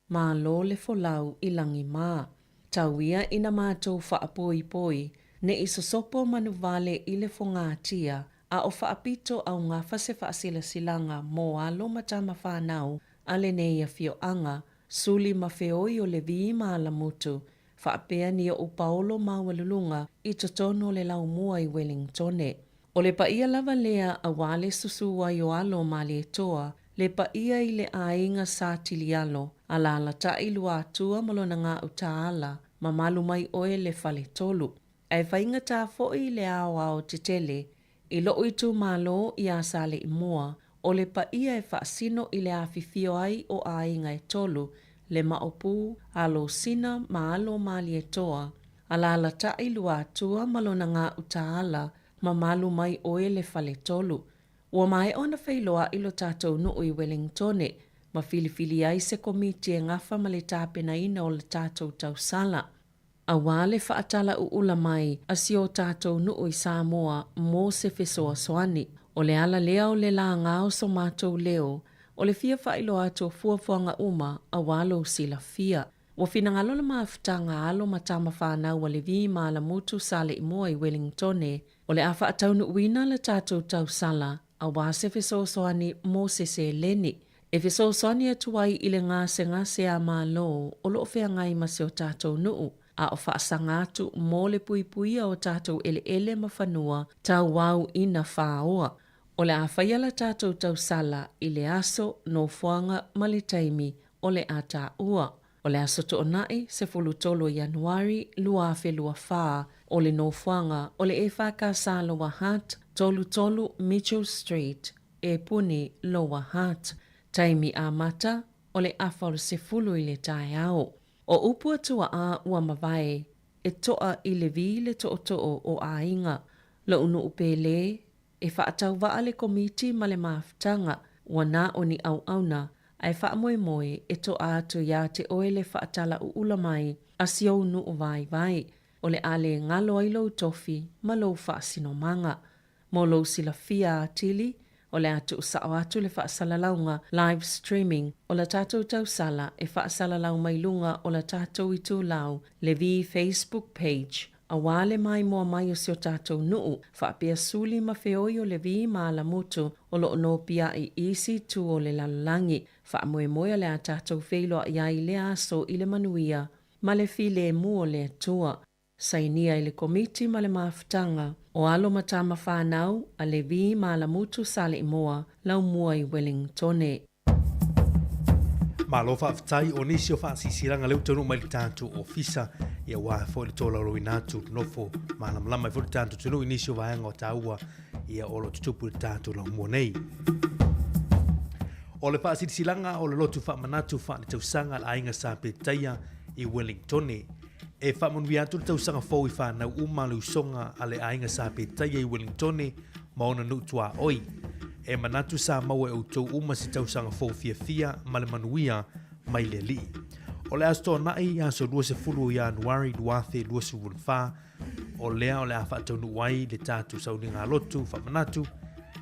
malo le folau i lagi mā. Tau ia ina matou faapoipoi, ne i sosopo manuvale i le fogatia, a o faapito augafa se faasilasilaga mo alo ma tama fanau a lenei afioaga, suli ma feoi o Levi ma Alamutu, faapea ni oʻu paolo maualuluga i totonu o le laumua i Welingtone. O le paia lava lea auā le susū ai o alo Malietoa, le paia i le aiga Sa Tilialo, alaalatai Luatua ma lona gauta ala, mamalu mai oe le Faletolu. Ae faigata foi le aoao tetele i loʻu itumalo iā Saleimoa, o le paia e faasino i le afifio ai o aiga e tolu, le Maopu, alo Sina ma alo Malietoa, alaalatai Luatua ma lona gauta ala, mamalu mai oe le Faletolu. Ua maea ona feiloaʻi lo tatou nuu i Welingtone ma filifili ai se komiti e gafa ma le tapenaina o le tatou tausala. Auā le faatalauula mai a si o tatou nuu i Samoa mo se fesoasoani. O le ala lea o le lāgā o so matou leo, o le fia faailoa atu o fuafuaga uma auā lou silafia. Ua finagalo le mafutaga a alo ma tama fanau a Levi ma Alamutu Saleimoa i Welingtone, o le a faataunuuina le tatou tausala auā se fesoasoani mo se seleni e fesoasoani atu ai i le gasegase a Malo o lo o feagai ma si o tatou nuu, a o faasaga atu mo le puipuia o tatou eleele ma fanua tauauina fāoa. O le a faia la tatou tausala i le aso, nofoaga ma le taimi o le a taua. O le aso Toonai, 13 o Ianuari, 2024, o le nofoaga o le EFKS Lower Hutt, 33 Mitchell Street, Epuni, Lower Hutt. Taimi amata, o le afa o le 10 i le taeao. O upu a tuaʻa ua mavae, e toʻa i le wī le toʻotoʻo o aiga. Loʻu nuʻu pele, e faatauvaa le komiti ma le mafutaga, ua na o ni ʻauʻauna, a e faamoemoe e toʻa atu iā te ʻoe le faatalauula mai a si ou nuʻu waiwai, o le a le galo ai lou tofi ma lou faasinomaga. Mo lou silafia atili, o le a tuusaʻo atu le faasalalauga, live streaming, o la tatou tausala e faasalalau mai luga o la tatou itulau, le vi Facebook page, auā le maimoa mai o si o tatou nuu, faapea suli ma feoi o Levi ma Alamutu o lo o nopiaʻi i isi itu o le lalolagi. Faamoemoe o le a tatou feiloaʻi ai i lea aso i le manuia ma le filemu o le Atua. Sainia i le Komiti ma le Mafutaga o Alo ma Tama Whanau a Levi ma Alamutu Saleimoa, Laumua i Wellingtone. Malo faafetai o nisi o faasisilanga lea ua taunuu mai le tatou ofisa ia aua foi le tolaulauina atu nofo malamalama ai foi le tatou atunuu i nisi o vaega o taua ia o lo o tutupu i le tatou laumua nei. O le faasilasilaga o le lotu faamanatu faaletausaga a le aiga Sa Petaia i Wellingtone. E faamanuia atu le tausaga fou i whānau uma le usoga a le aiga Sa Petaia i Wellingtone ma ona nuu tuaoi. E manatu sa maua e outou uma se tausaga fou fiafia ma le manuia mai le Alii. O le Aso Toonai, aso 20 o Ianuari 2024, o lea o le a faataunuu ai le tatou sauniga lotu faamanatu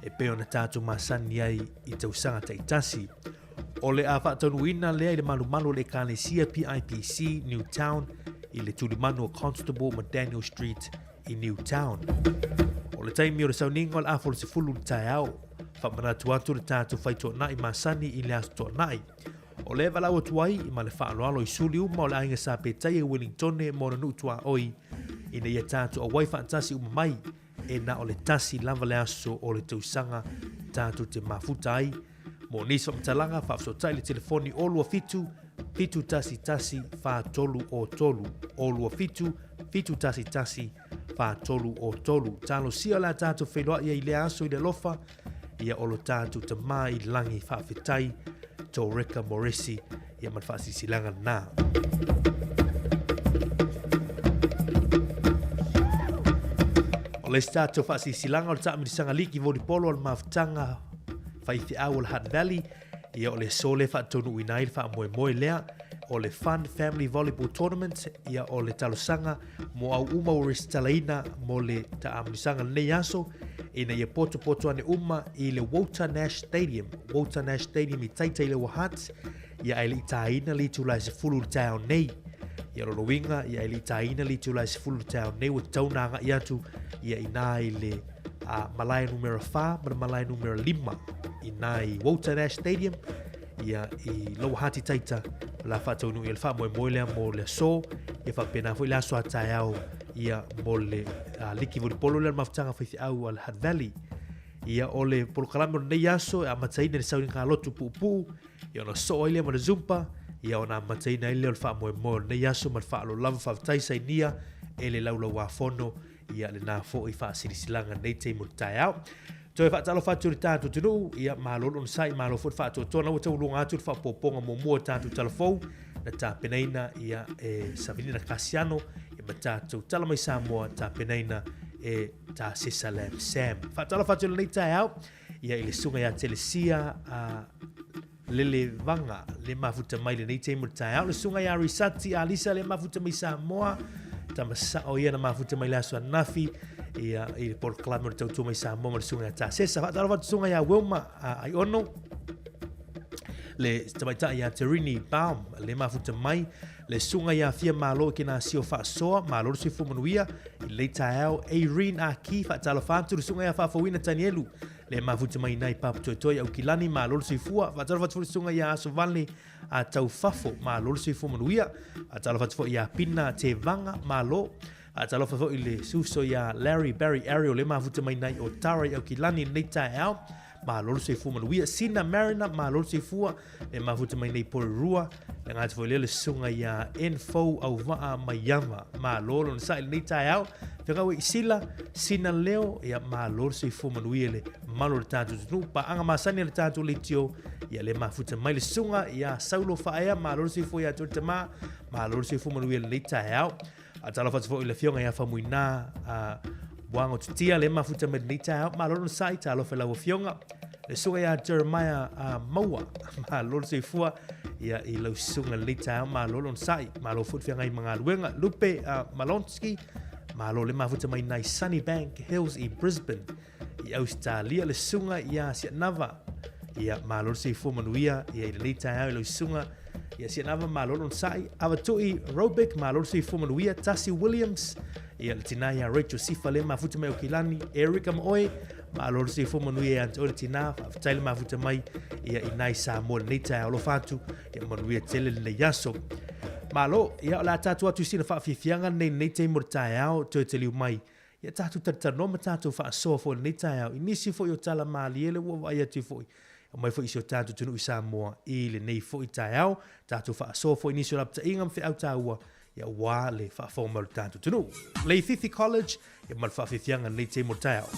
e pei ona tatou masani ai i tausaga taitasi. O le a faataunuuina lea i le malumalu o le Ekalesia PIPC Newtown i le tulimanu o Constable ma Daniel Street i Newtown. O le taimi o le sauniga o le afa o le 10 i le taeao. Faamanatu atu le tatou faitoanai masani i le aso toanai. O lea e valaau atu ai ma le faaaloalo i suli uma o le aiga Sa Petaia i Wellingtone ma ona nuu tuaoi ina ia tatou auai faatasi uma mai e na o le tasi lava le aso o le tausaga tatou te mafuta ai. Mo nisi faamatalaga, faafesootai i le telefoni 027 711 4303, 027 711 4303. Talosia o le a tatou feiloai ai i lea aso i le alofa, ia o lo tatou Tama i lagi faafetai Toreka Moresi ia ma le faasilasilaga lena. O le isi tatou faasilasilaga o le taamilisaga liki volipolo a le mafutaga faifeau o le Hutt Valley, ia o le aso lea e faataunuuina ai le faamoemoe lea. o le Fun Family Volleyball Tournament, ia o le talosaga mo au uma ua resitalaina mo le taamilisaga lenei aso, ina ia potopoto ane uma i le Walter Nash Stadium, Walter Nash Stadium i Taita i Lower Hutt, ia ae le i tāina le itula e 10 i le taeao nei. Ia lona uiga, ia ae le i tāina le itula e 10 i le taeao nei, ua tatau ona agai atu ia inā i le malae numera 4 ma le malae numera 5 inā i Walter Nash Stadium, ia i Lower Hutt i Taita, o le a faataunuu i ai le faamoemoe lea mo le aso, ia faapena foi le aso a taeao ia mo le liki volipolo lea le mafutaga faifeau a le Hutt Valley. Ia o le polokalame o lenei aso e amataina i le sauniga lotu puupuu, ia ona soo ai lea ma le Zumba, ia ona amataina ai lea o le faamoemoe o lenei aso ma le faaaloalo lava faafetai sainia e le laulauafono ia lena foi faasilasilaga nei taimi o le taeao. Toe faatalofa atu i le tatou atunuu, ia malo le onosai, malo foi le faatoatoa. Na ua tauluga atu le faaopoopoga muamua o tatou tala fou na tapenaina ia e Savilina Kasiano ia ma tatou tala mai Samoa tapenaina e Tasesa Lam Sam. Faatalofa atu i lenei taeao ia i le susuga ia Telesia a Lelevaga le mafuta mai lenei taimi o le taeao. Le susuga ia Risati Alisa le mafuta mai Samoa. Tama sao ia na mafuta mai le aso ananafi ia i le polokalame o le tautua mai Samoa ma le susuga ia Tasesa. Faatalofa atu susuga ia Wilma Aiono le tamaitai ia Terini Baum le mafuta mai le susuga ia Fia Malo i kena sio faasoa malo le soifua manuia i lenei taeao. Irene Aki faatalofa atu le susuga ia Faafouina Tanielu Le mafuta mai nai Papatoetoe i Aukilani, malo le soifua. Faatalofa atu foi le susuga ia Asovale a Taufafo, malo le soifua manuia. Faatalofa atu foi ia Pina Tevaga, malo. Faatalofa foi le suso ia Larry Barry Ariel, le mafuta mai nai Otara i Aukilani lenei taeao, malo le soifua manuia. Sina Mariner, malo le soifua. Le mafuta mai nei Porirua, le gata foi lea le susuga ia Enfou Auvaa Maiava, malo lona sa'i lenei taeao. Fegaui i Sila, Sina Leo, ia malo le soifua manuia le mamalu o le tatou atunuu, paaga masani a le tatou leitio, ia le mafuta mai le susuga ia Saulo Faaea, malo le soifua ia te oe le tama, malo le soifua manuia lenei taeao. Faatalofa atu foi i le afioga ia Faumuina Buaga Tutia, le mafuta mai lenei taeao, malo lona sa'i, talofa i lau afioga. Le susuga ia Jeremiah Maua, malo le soifua ia i lau susuga lenei taeao, malo lona sa'i, malo foi le feagai ma galuega. Lupe Malonski, malo le mafuta mai nai Sunnybank Hills i Brisbane i Ausetalia, le susuga ia Sianava, ia malo le soifua manuia ia i lenei taeao i lau susuga ia Sianava, malo lona sa'i. Avatui Robic, malo le soifua manuia. Tasi Williams, ia le tina ia Rachel Sifa le mafuta mai Aukilani. Erica Maoe, malo le soifua manuia ia te oe le tina, faafetai le mafuta mai ia i nai Samoa lenei taeao, alofa atu ia manuia tele lenei aso. Malo, ia o le a tatou atu i sina faafiafiaga lenei lenei taimi o le taeao, toe taliu mai ia tatou talatalanoa ma tatou faasoa foi lenei taeao i nisi foi o tala malie le ua vaai atu foi aumai foi i si o tatou atunuu i Samoa i lenei foi taeao, tatou faasoa foi i nisi o lapataiga ma feau taua ia aua le faafofoga mai o le tatou atunuu. Leififi College ia ma le faafiafiaga lenei taimi o le taeao.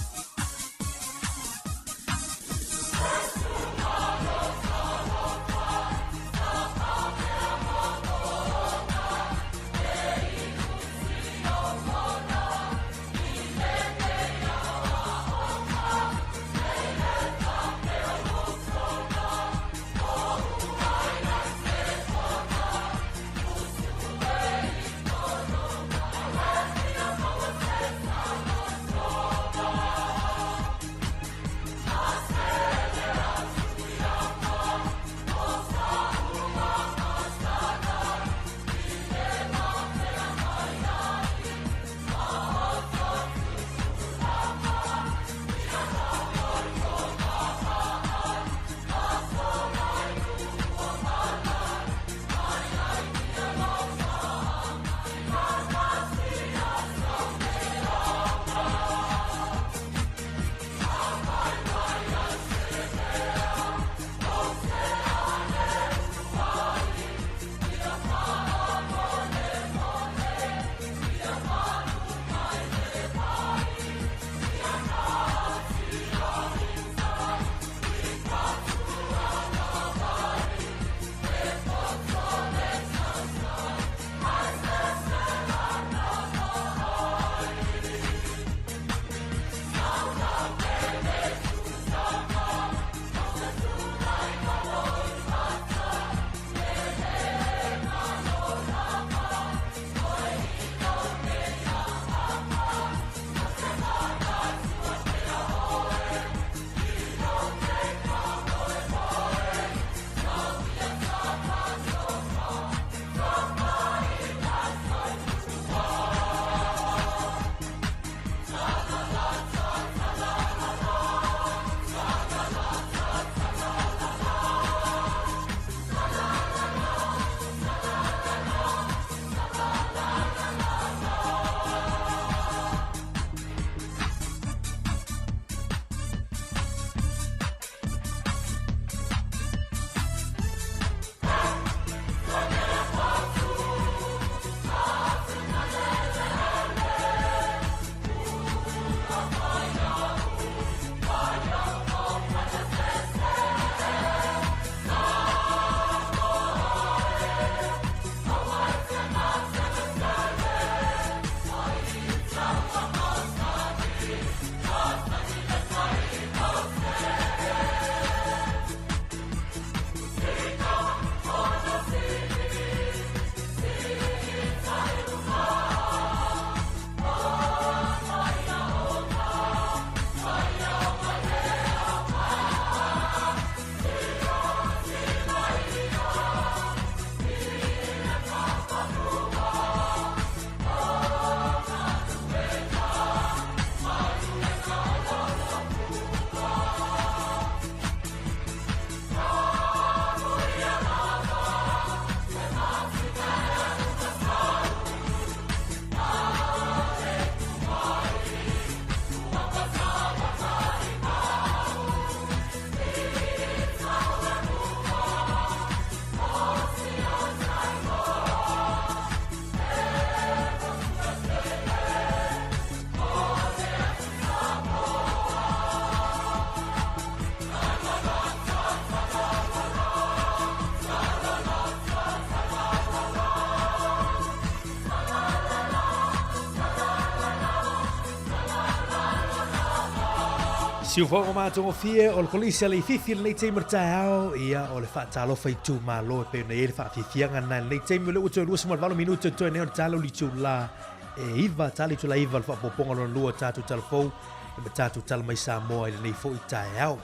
Siufogo matagofie o le kolisi a Leififi i lenei taimi o le taeao, ia o le faatalofa itumalo e pei ona i ai le faafiafiaga lena i lenei taimi o lea ua toe 28 minute o totoe nei o le tala o le itula e 9, tala itula 9 le faaopoopoga lona lua o tatou tala fou e ma tatou tala mai Samoa i lenei foi taeao.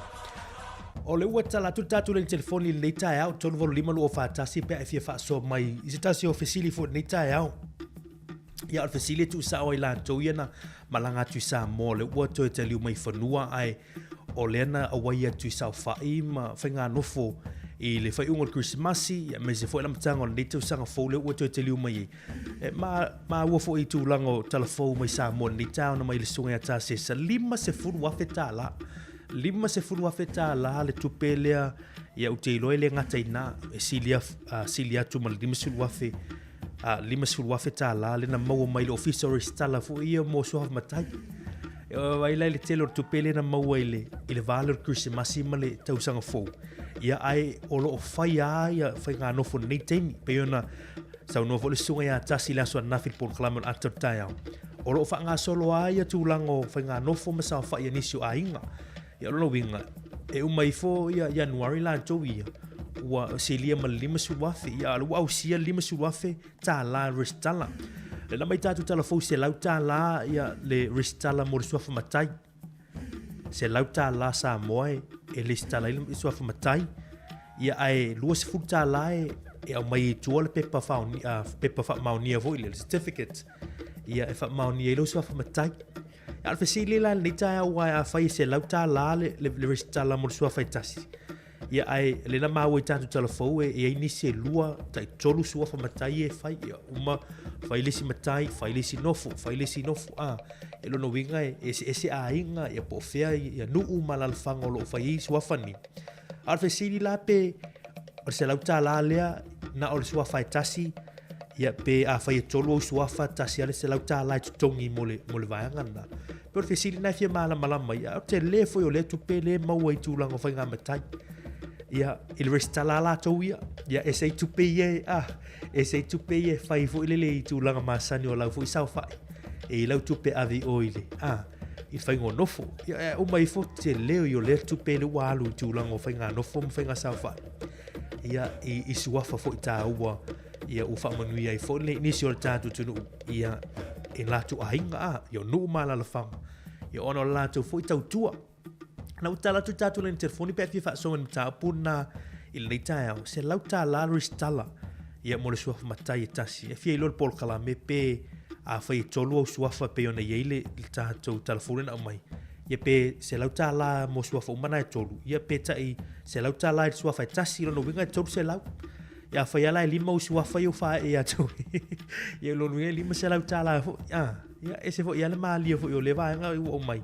O le ua tala atu le tatou laini telefoni i lenei taeao 385 241 pe a e fia faasoa mai i se tasi o fesili foi i lenei taeao. Ia, o le fesili e tuusao ai latou ia na malaga atu i Samoa, lea ua toe taliu mai i fanua, ae o lea na auai atu i saofai ma faiganofo i le faaiuga o le Kerisimasi, aemaise foi le amataga o lenei tausaga fou lea ua toe taliu mai ai. E maua foi i tulaga o tala fou mai Samoa i lenei taeao na mai le Susuga ia Tasesa, $50,000. $50,000 le tupe lea, ia ou te iloa e le gata i ina, e sili atu ma le $50,000 a $50,000 lea na maua mai le ofisa o resitala foi ia mo suafa matai. E vaai la i le tele o le tupe lea na maua i le, i le va lea o le Kerisimasi ma le tausaga fou. Ia ae o lo o fai lava ia faiganofo i lenei taimi. Pei ona saunoa foi le susuga ia Tasi i le aso ananafi i le polokalame o le ata o le taeao. O lo o faagasolo lava ia tulaga o faiganofo ma saofai a nisi o aiga. Ia o lona uiga, e uma ifo ia Ianuari latou ia, ua silia ma le $50,000, ia a o lea ua ausia le $50,000 le resitala. Lena mai tatou tala fou $100 ia le resitala mo le suafa matai. $100 Samoa e, e resitala ai le suafa matai. Ia ae $20 e, e aumai i tua le pepa, faoni, pepa faamaonia foi lea, le certificate. Ia e faamaonia ai lou suafa matai. A o le fesili la i lenei taeao aua afai e $100 le, le, le resitala mo le suafa e tasi, ia ae lea na maua i tatou tala fou e i ai nisi e lua, tai tolu suafa matai e fai, ia uma fai le isi matai, fai le isi nofo, fai le isi nofo, a. E lona uiga e eseese aiga, ia po o fea ia nuu ma alaalafaga o lo o fai ai suafa nei. A o le fesili la pe o le $100 lea na o le suafa e tasi, Ia, pe afai e tolu ou suafa, tasi lava le $100 e totogi mo le, mo le vaega lena. Pe o le fesili lena e fia malamalama ai, a o tele foi o lea tupe lea e maua i tulaga o faiga matai. Ia, i le resitala a latou ia, ia, ese ai tupe ia e, ah, ese ai tupe ia e fai foi lele i tulaga masani o lau foi saofai. E i lau tupe ave i o i le, ah, i le faiga o nofo. Ia, e uma ifo tele o lea tupe lea ua alu i tulaga o faiga nofo ma faiga saofai. Ia, i, i suafa foi tāua, ia ua faamanuia ai foi le nisi o le tatou atunuu ia i latou aiga a ia o nuu ma alaalafaga ia ona o le latou foi tautua. Na ua tala atu i tatou laini telefoni pe a fia faasoa i le mataupu lena i lenei taeao, $100 le resitala ia mo le suafa matai e tasi. E fia iloa le polokalame pe afai e tolu au suafa pei ona i ai le, le tatou tala fou lea na aumai, ia pe $100 mo suafa uma na e tolu, ia pe tai $100 i le suafa e tasi, lona uiga e $300. Ia afai lava la e lima ou suafa ia ua faaee ia te oe, ia lona uiga e $500 foi. Ah, ia ese foi lava le malie foi o lea vaega ua aumai.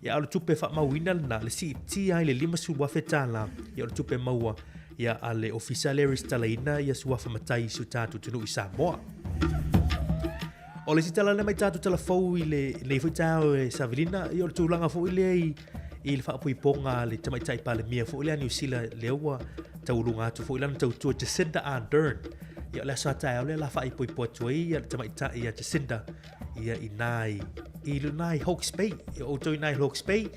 Ia a o le tupe faamauina lena, le siitia ai le $50,000, ia o le tupe maua ia a le ofisa lea e resitalaina ia suafa matai i si o tatou atunuu i Samoa. O le isi tala lea mai tatou tala fou i lenei foi taeao e Savelina, ia o le tulaga foi lea i i le faapoipoga a le Tamaitai Palemia foi lea a Niu Sila lea ua taualuga atu foi lana tautua Jacinda Ardern. Ia o le aso a taeao lea la faaipoipo atu ai ia le tamaitai ia Jacinda ia i nā i i luna i Hawke's Bay. Ia outou i nā i Hawke's Bay,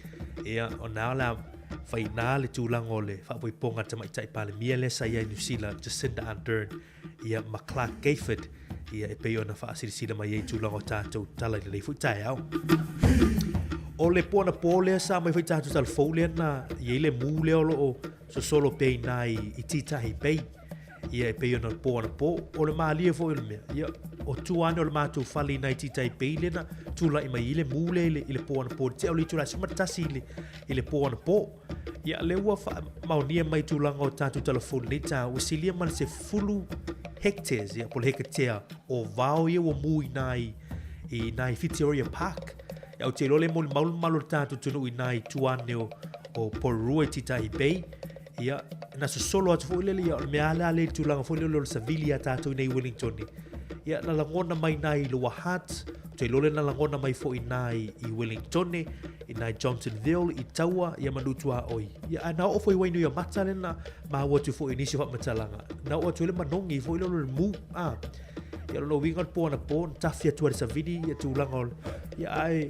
ia o nā o le a fai nā le tulaga o le faapoipoga a le Tamaitai Palemia lea sa i ai i Niu Sila Jacinda Ardern ia ma Clark Gayford ia e pei ona faasilasila mai ai tulaga o tatou tala i lenei foi taeao. O le po anapo lea sa mai foi tatou tala fou lea na i ai le mū lea o lo o sosolo pea i nā i, i Tītahi Bay. Ia e pei ona po anapo. O le malie foi o le mea. Ia, o tua ane o le matou fale i nā i Tītahi Bay lea na tulai mai i le mū lea i le, i le po anapo. Te au le itula 11 i le, i le po anapo. Ia, lea ua faamaonia mai tulaga o tatou telefoni i lenei taeao, ua silia ma le 10 hectares, ia, po o le hekatea o vao ia ua mū i nā i, i nā i Whitiōrea Park. Ia, ou te iloa le molimau le mamalu o le tatou atunuu i nā i tua ane o, o Porirua i Tītahi Bay. Ia, na sosolo atu foi lele, ia, o le mea lea le tulaga foi lele o le savili iā tatou i nei Wellington. Ia, na lagona mai nā i Lower Hutt, ou te iloa le na lagona mai foi nā i, i Wellington, i nai Johnsonville, i Taua, ia ma Nutuaoi. Ia, ae na oo foi i Wainuiomata lea na maua atu foi i nisi o faamatalaga. Na oo atu ai le manogi foi lea o le mū, a. Ia, o lona uiga o le po anapo, na tafi atu ai le savili, ia tulaga o le... Ia, ae...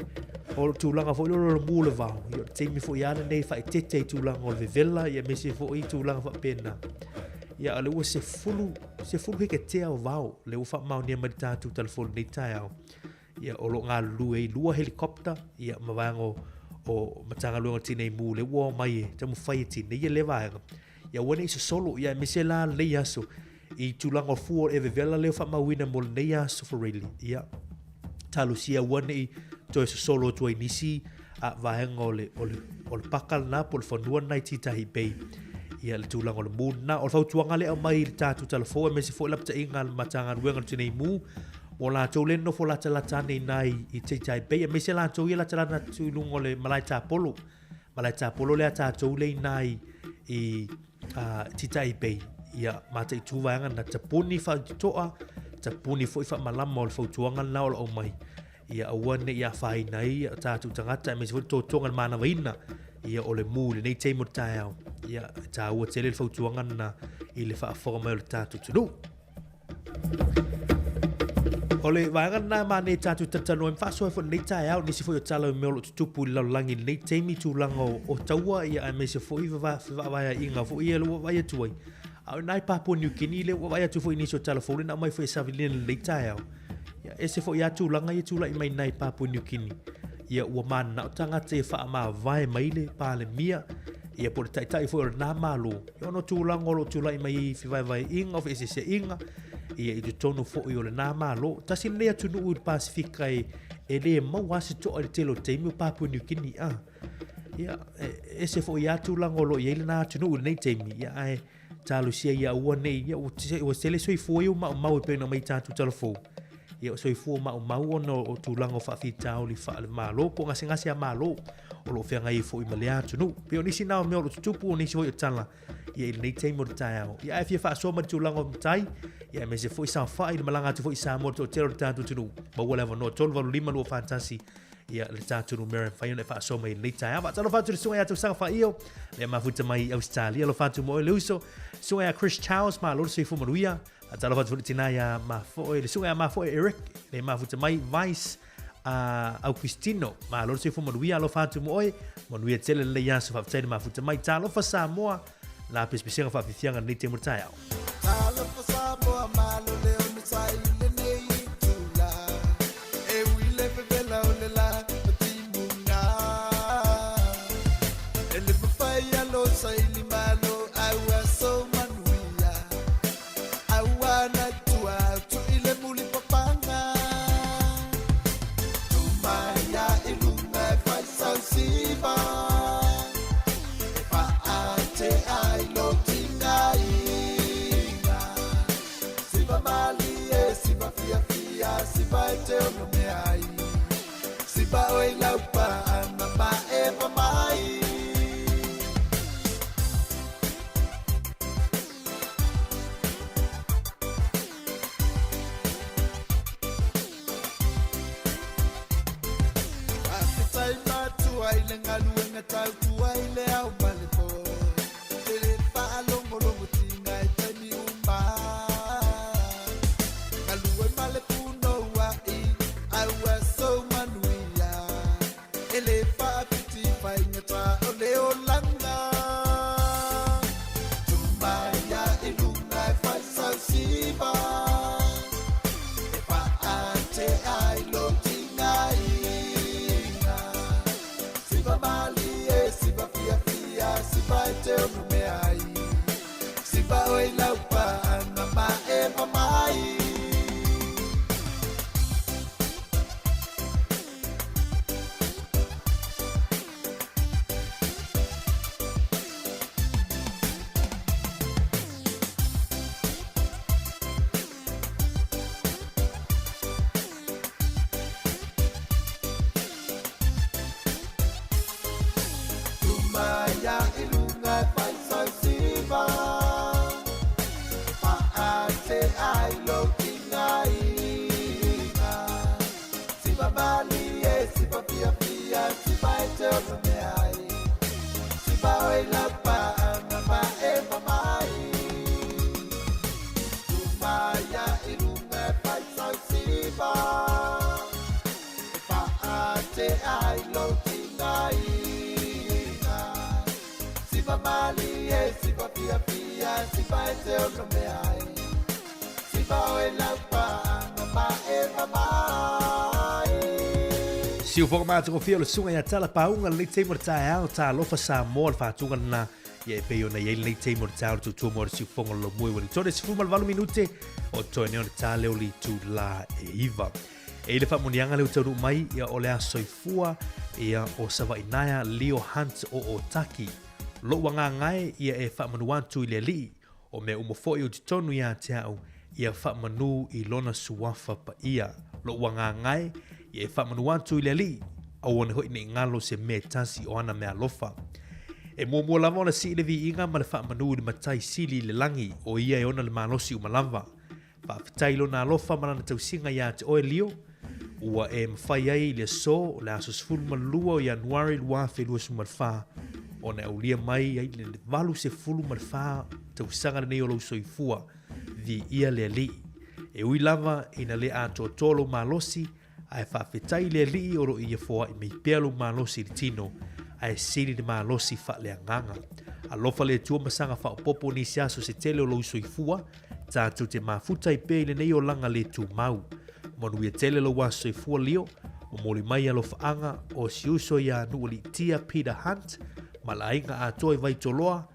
O le tulaga foi lea o le mu o le vao, ia o le taimi foi lava lenei e faaeteete ai i tulaga o le vevela, ia aemaise foi tulaga faapena. Ia a o lea ua 10, 10 heketea o vao lea ua faamaonia mai i le tatou telefoni i lenei taeao. Ia o lo o galulue ai lua helicopter ia ma vaega o, o Matagaluega o Tinei Mu lea ua omai e taumafai e tineia lea vaega. Ia aua ne i sosolo, ia aemaise la lenei aso i tulaga o fua o le evevela lea ua faamauina mo lenei aso Faraili. Ia talosia aua ne i toe sosolo atu ai nisi a vaega o le, o le, o le paka lena po o le fanua lena i Titahi Bay. Ia le tulaga o le mu lena. O le fautuaga lea e aumai i le tatou talafou aemaise foi lapataiga a le Matagaluega o le Tinei Mu mo latou lea e nonofo latalata ane i ina i Titahi Bay aemaise latou ia e latalata atu i luga o le malae tapolo. Malae tapolo lea a tatou lea i ina i, i Titahi Bay. Ia mataitu vaega na tapuni faitotoa, tapuni foi faamalama o le fautuaga lena o lo o aumai. Ia aua ne i afaina ai o tatou tagata aemaise foi le totoga i le manavaina ia o le mu i lenei taimi o le taeao. Ia e taua tele le fautuaga lena i le faafofoga mai o le tatou atunuu. O le vaega lena e manaia i tatou talatalanoa ai ma faasoa ai foi i lenei taeao, nisi foi o tala o mea o lo o tutupu i le lalolagi i lenei taimi, tulaga o, o taua, ia aemaise foi fevaavaeaiga foi ia ua vaai atu ai. A o i ina i Papua New Guinea lea ua vaai atu foi i nisi o tala fou lea na aumai foi e Savilina i lenei taeao. Ia, ese foi lava tulaga ia e tulai mai i Papua New Guinea. Ia, ua mananao tagata ia faamavae mai le Palemia, ia po o le taitai foi o lena Malo, ia ona o tulaga o lo o tulai mai ai i fevaevaeaiga, o feeseeseaiga, ia i totonu foi o lena Malo. Tasi lenei atunuu i le Pasefika e, e le maua lava se toa i le tele o taimi o Papua New Guinea. Ah. Ia, e ese foi lava tulaga o lo o i ai lena atunuu i lenei taimi, ia ae talosia ia aua ne i, ia ua tele soifua ia ua maumau e pei ona aumai i tatou talafou. Ia o soifua maumau ona o tulaga o faafitauli faale-Malo po o gasegase a Malo o lo o feagai ai foi ma lea atunuu. Pei o nisi na o mea o lo o tutupu, o nisi foi o tala ia i lenei taimi o le taeao. Ia ae fia faasoa mai le tulaga o matai, ia aemaise foi saofai i le malaga atu foi i Samoa i le toatele o le tatou atunuu. Maua le avanoa 385 241 ia le tatou numera e mafai ona e faasoa mai i lenei taeao. Faatalofa atu i le susuga ia Tausaga Faio, lea mafuta mai i Ausetalia, alofa atu mo oe le uso. Susuga ia Chris Charles, malo le soifua manuia. Faatalofa atu foi le tina ia Mafoe, le susuga ia Mafoe Eric, lea mafuta mai Vice Augustino, malo le soifua manuia, alofa atu mo oe. Manuia tele lenei aso, faafetai le mafuta mai. Talofa Samoa, la pesepesega faafiafiaga lenei taimi o le taeao. Talofa Samoa, malo le onosai i lenei itula. E ui le vevela o le la ma timuga. E le mafai alo saili malo ai ua so manuia. Ai ua na tua atu i le muli papanga. Tumai a i lunga e fai sau siva. E faatea ai lo tigaiga. Siva malie, siva fiafia, siva e te ono mea ai. Siva oe laupa ana ma e mai. Faafetai matua i le galuega tautua i le ao ma le po. Tele faalogologotiga i taimi uma. Galue ma le punouai, a ua sou manuia. E le faapiti faigata o le olaga. Tumai i luga e fai sau siva. E faatea ai lo tigaiga. Siva malie, siva fiafia, siva e te ono mea ai. Siva oe i laupaanga ma e mai. Tumai i luga e fai sau siva. E faatea ai lou tigaiga. Siva malie, siva fiafia, siva e te ono mea ai. Siva oe i laupaanga ma e mai. Tumai i luga e fai sau siva. E faatea ai te ono mea ai. Sifa oe lau paaga ma e mamae. Siufoga matagofie o le susuga ia Tala Pauga lenei taimi o le taeao, talofa Samoa le faatuga lena ia e pei ona i ai lenei taimi o le taeao le tautua mo le siufoga o le lomue ua ni 38 minute o toe nei o le ta leo le itulā e iva. E i le faamuniaga lea ua taunuu mai ia o le aso soifua ia o Savainaea Leo Hunt o Otaki. Lou agaga e ia e faamanu atu i le Alii, o mea uma foi o totonu ia te au, ia faamanu i lona suafa paia. Lou agaga e ia e faamanu atu i le Alii, aua ne hoi nei galo se mea e tasi o ana meaalofa. E muamua lava ona sii le viiga ma le faamanu i le Matai Sili i le lagi, o ia e ona le malosi uma lava. Faafetai i lona alofa ma lana tausiga iā te oe Leo, ua e mafai ai i le aso o le aso 12 o Ianuari 2024 ona e aulia mai ai le 84 tausaga lenei o lou soifua, viia le Alii. E ui lava ina le atoatoa lou malosi, Ae faafetai i le Alii o lo o ia foai mai pea lou malosi i le tino, ae sili le malosi faaleagaga. Alofa le Atua ma saga faaopoopo nisi aso se tele o lou soifua, tatou te mafuta ai pea i lenei olaga le tumau. Manuia tele lou aso soifua Leo, momoli mai alofaaga o si uso ia Nuualiitia Peter Hunt ma le aiga atoa i Vaitoloa,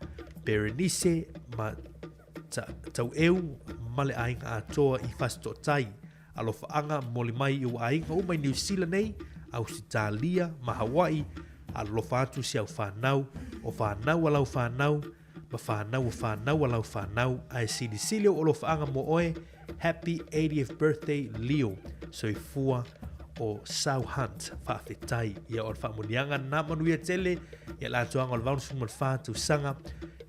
Berenice ma Taueu ma le aiga atoa i Fasitootai. Alofaaga momoli mai i ou aiga uma i Niu Sila nei, Ausitalia ma Hawaii, alofa atu si au whanau, o whanau a lau whanau, ma whanau o whanau a lau whanau, ae silisili ou alofaaga mo oe, Happy 80th birthday Leo, soifua o Sau Hunt, faafetai. Ia o le faamuniaga na manuia tele, ia le atoaga o le 84 tausaga,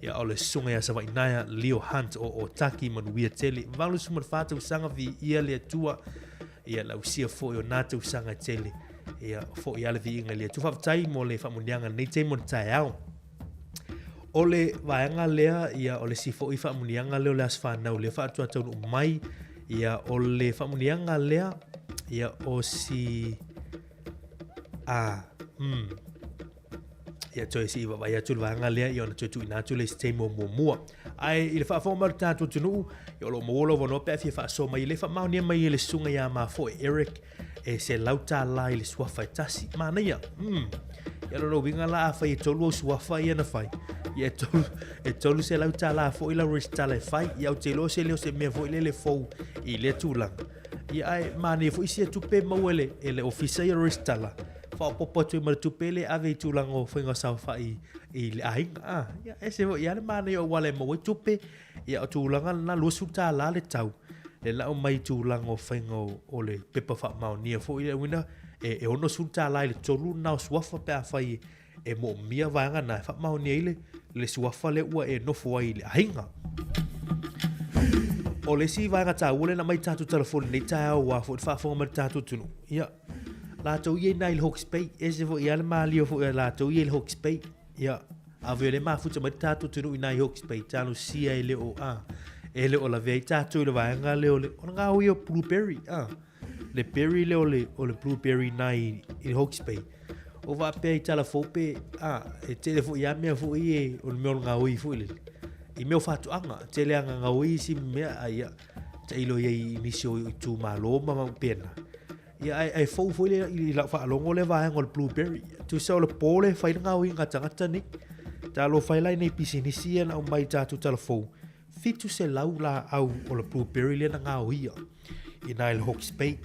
Ia o le susuga ia Savainaea Leo Hunt o Otaki manuia tele 84 tausaga viia le Atua ia le ausia foi o nā tausaga tele ia foi a le viiga i le Atua. Faafetai mo le faamuniaga lenei taimi o le taeao. O le vaega lea ia o le isi foi faamuniaga lea o le aso fanau lea faatoa taunuu mai ia o le faamuniaga lea ia o si a Ia toe sii vaavaai atu le vaega lea ia ona toe tuuina atu le isi taimi o muamua. Ae i le faafofoga mai o le tatou atunuu, ia o lo o maua lou avanoa pe a fia faasoa mai e le faamaonia mai e le susuga ia Mafoe Eric e $100 i le suafa e tasi. Manaia. Ia lona uiga la afai e tolu au suafa ia na fai, ia e tolu, e $300 foi lau resitala e fai. Ia ou te iloa se leo se mea foi lele fou i lea tulaga. Ia ae manaia foi sia tupe maua e le, e le ofisa ia resitala. Faaopoopo atu ai ma le tupe lea e ave i tulaga o faiga saofai i le aiga. Ah, ia ese foi lava le manaia o auala e maua ai tupe. Ia o tulaga lena $20 le tau. Le lau mai i tulaga o faiga o, o le pepa faamaonia foi lea uina e, e $60 i le tolu lena o suafa pe afai e moomia vaega na e faamaonia ai le, le suafa lea ua e nofo ai i le aiga. O le isi vaega taua lea na aumai tatou telefoni nei taeao aua foi le faafofoga mai le tatou atunuu. Ia, latou ia i le Hawke's Bay, ese foi ia le malia foi a latou ia i le Hawke's Bay. Ia, a foi le mafuta mai le tatou atunuu i nai Hawke's Bay, talosia e le o, a, e le o lavea ai tatou i le vaega lea o le, o le gaoi o blueberry, a. Le berry lea o le, o le blueberry nai i le Hawke's Bay. O faapea i tala fou pe, a, e tele foi ia mea foi e, o le mea o le gaoi foi lele. I mea o faatoaga, tele anga gaoi isi mea, a ia, tailo i ai i nisi o itumalo ma faapena. Ia, ae, ae fou foi le, i lau faalogo lea vaega o le blueberry. Tusa o le po le fai le gaoiga a tagata nei. Talofa e la i nei pisinisi ia na aumai i tatou tala fou. 700 laau o le blueberry lea na gaoia i nai le Hawke's Bay.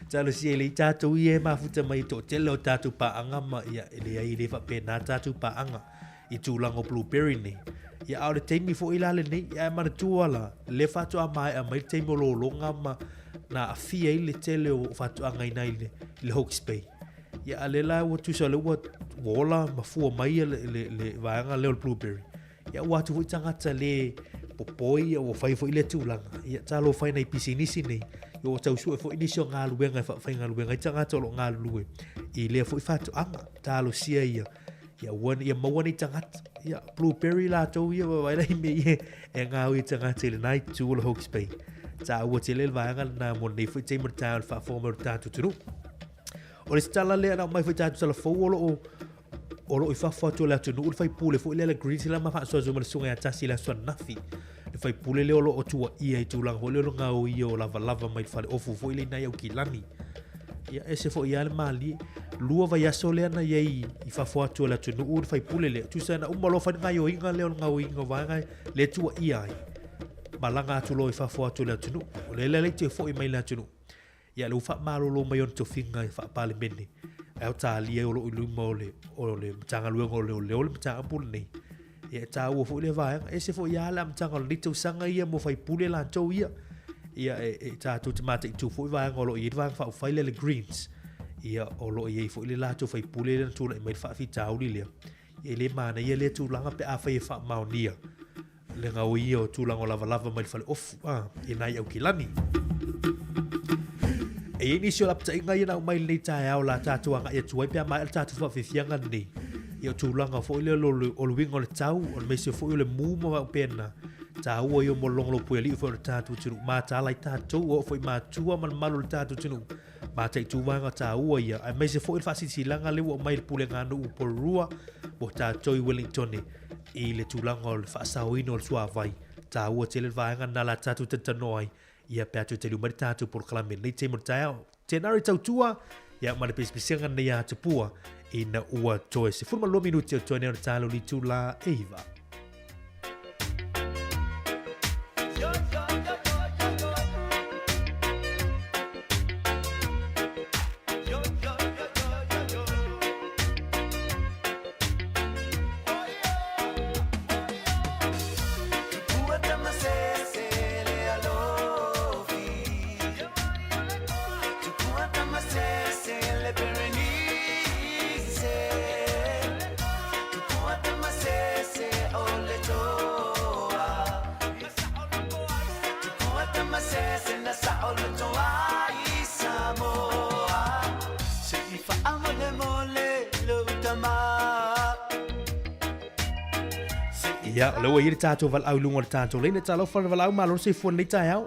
Talosia e lei tatou ia e mafuta mai e toatele o tatou paaga ma ia e leai e le faapena tatou paaga i tulaga o blueberry nei. Ia a o le taimi foi la lenei, ia ae manatua la, lea faatoa maea mai le taimi o lologa ma na aafia ai le tele o faatoaga i nai le, le Hawke's Bay. Ia a lea la ua tusa lea ua, ua ola ma fua mai le, le, le vaega lea o le blueberry. Ia ua atu foi tagata le popoi ia ua fai foi lea tulaga. Ia talofa i nai pisinisi nei, ia ua tau sue foi nisi o galuega e faafaigaluega ai tagata o lo o galulue i lea foi faatoaga. Talosia ia, ia ua ia maua nei tagata. Ia blueberry latou ia vaavaai la i mea ia e gaoi e tagata i lena itu o le Hawke's Bay. Taua tele le vaega lena mo lenei foi taimi o le taeao i le faafofoga mai o le tatou atunuu. O le isi tala lea na aumai foi tatou tala fou o lo o o lo o i fafo atu o le atunuu le faipule foi lea le Greens la ma faasoasoa ma le susuga ia Tasi i le aso ananafi. Le faipule lea o lo o tuuaia i tulaga foi lea o le gaoia o lavalava mai le faleofu foi lea i nai Aukilani. Ia, ese foi lava le malie. Lua vaiaso lea na i ai i fafo atu o le atunuu le faipule lea. Tusa na uma loa fai le gaoioiga lea o le gaoioiga o vaega lea e tuuaia ai. Malaga atu loa i fafo atu o le atunuu. O lea la e toe foi mai i le atunuu. Ia, lea ua faamalolo mai ona tofiga faa-Palemene, ae o talia o lo o i luma o le, o le Matagaluega o Leoleo le mataupu lenei. Ia, e taua foi lea vaega. Ese foi lava le amataga o lenei tausaga ia mo faipule latou ia. Ia, e, e tatou te mataitu foi vaega o lo o i ai le vaega faaupufai lea le Greens. Ia, o lo o i ai foi le latou faipule lea na tulai mai le faafitauli lea. Ia, e le manaia lea tulaga pe afai e faamaonia le gaoia o tulaga o lavalava mai le faleofu a i nai Aukilani. E i ai nisi o lapataiga ia na aumai lenei taeao la tatou agai atu ai pe a maea le tatou faafiafiaga lenei. Ia o tulaga foi lea o le uiga o le tau, o le maise foi o le mu ma faapena. Taua ia mo le logologo alii foi o le tatou atunuu. Mataala ai tatou, oo foi matua ma le mamalu o le tatou atunuu. Mataitu vaega taua ia, aemaise foi le faasilasilaga lea ua aumai e le Pulega a Nuu Porirua mo tatou i Wellingtone i le tulaga o le faasaoina o le suavai. Taua tele le vaega lena la tatou talatalanoa ai ia pe a toe taliu mai le tatou polokalame i lenei taimi o le taeao. Tēnā re tautua, ia ma le pesepesega nei a Tupua ina ua toe 12 minute o toe nei o le talo li tula e iva. Ia, o lea ua i ai le tatou valaau i luga o le tatou laina. Talofa le valaau malo le soifua i lenei taeao.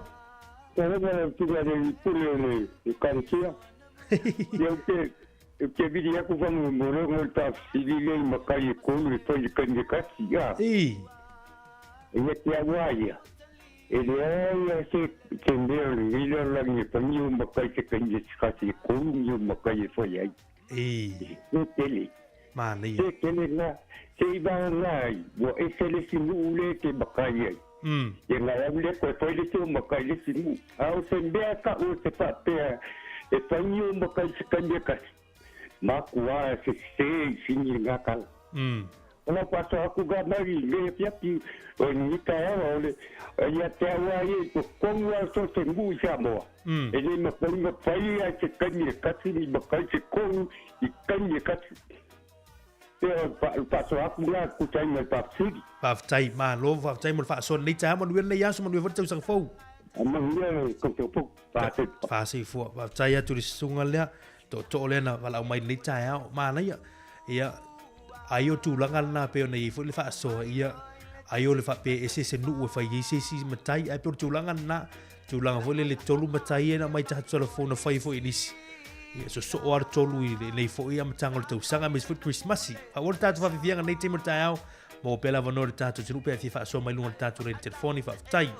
Talofa lau Afioga i le Pule o le Ekalesia. Ia ou te ou te vili atu faamolemole ona o le faafesili lea i matai e tolu e fai i le taimi e tasi, a. I. Ia te au lava ia, e leai lava se se mea o lenei lalolagi e fai ni ou matai i se taimi e tasi e tolu ni ou matai e fai ai. I. Se tele. Manaia. Se tele na, se i vagana ai, ua ese le isi nuu lea e te matai ai. Ia na au lea toe fai le isi ou matai i le isi nuu. A o se mea taʻu e te faapea e fai ni ou matai i se taimi e tasi, makuā se sē i sini lena tala. O lau faasoa atu ga mai i lenei afiafi, o lenei taeao, o le, ia te au lava ia i totonu lava o so o se nuu i Samoa, e le mafai ona fai lava i se taimi e tasi ni matai se tolu i taimi e tasi. Ia, o le faasoa atu lena e tusa ai ma le faafesili. Faafetai, malo, faafetai mo le faasoa i lenei taeao, manuia lenei aso, manuia foi le tausaga fou. Manuia le tausaga fou. Faasoifua. Faasoifua. Faafetai atu i le susuga lea, tootoo lea na valaau mai i lenei taeao. Manaia. Ia, ai o tulaga lena pei ona i ai foi le faasoa, ia, ai o le faapea e ese se nuu e fai ai se isi matai, ae pei o le tulaga lena, tulaga foi lele tolu matai ia na aumai tatou telefoni na fai foi e nisi. Ia, sosoo lava le tolu i lenei foi amataga o le tausaga, aemaise foi le Kerisimasi. Faaauau le tatou faafiafiaga i lenei taimi o le taeao, maua pea le avanoa i le tatou atunuu pe a fia faasoa mai luga o le tatou laina telefoni. Faafetai.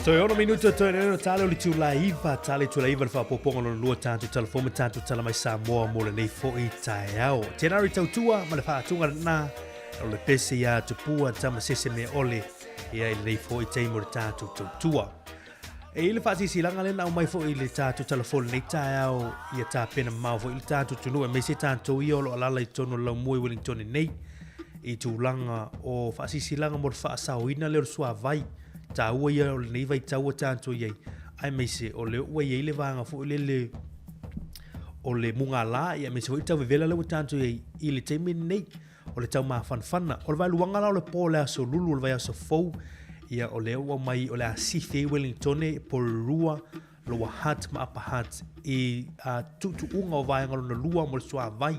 Toe ono minuto toe neno tale o le tula iva, tale tula iva le faapopoga lona lua tatou talafou ma tatou tala mai Samoa mo lenei foi taeao. Tēnā ri tautua ma le faatunga lena o le pese ia tupua tama sese me ole ia i lenei foi taimi o le tatou tautua. E i le faasisilanga lea na aumai foi i le tatou talafou i lenei taeao ia tapena mamao foi le tatou atunuu aemaise tatou ia o lo o alaala i totonu o le laumua i Wellington nei i tulaga o faasisilanga mo le faasaoina lea o le suavai taua ia o lenei vaitau ua tatou i ai aemaise o lea ua i ai le vaega foi lele o le mugala ia aemaise foi le tauvevela lea ua tatou i ai i le taimi lenei o le taumafanafana. O le vaeluaga la o le po o le aso Lulu o le vaiaso fou, ia o lea ua aumai o le a sifi ai Wellingtone, Porirua, Lower Hutt ma Upper Hutt i a tuutuuga o vaega lona lua mo le suavai.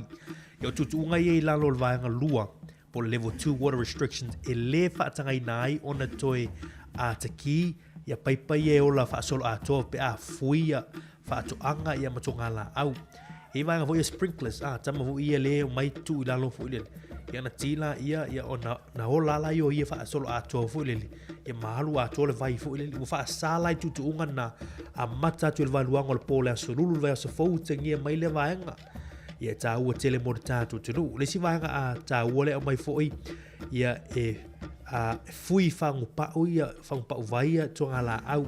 Ia o tuutuuga ia i lalo o le vaega lua po o le level 2 water restrictions e lē faatagaina ai ona toe atakī ia paipai ia e ola faasoloatoa pe a fui ia faatoaga ia ma togalaau. E i vaega foi ia sprinklers, a tama foi ia le omai tuu i lalo foi lele. Ia ona ti la ia, ia ona na ola la ia o ia faasoloatoa foi lele. Ia ma alu atoa le vai foi lele. Ua faasa la i tuutuuga na amata atu i le vaeluaga o le po o le aso Lulu le vaiaso fou utagia mai lea vaega. Ia e taua tele mo le tatou atunuu. Le isi vaega a taua le aumai foi ia e a, fui fagupau ia, fagupau vai ia togalaau.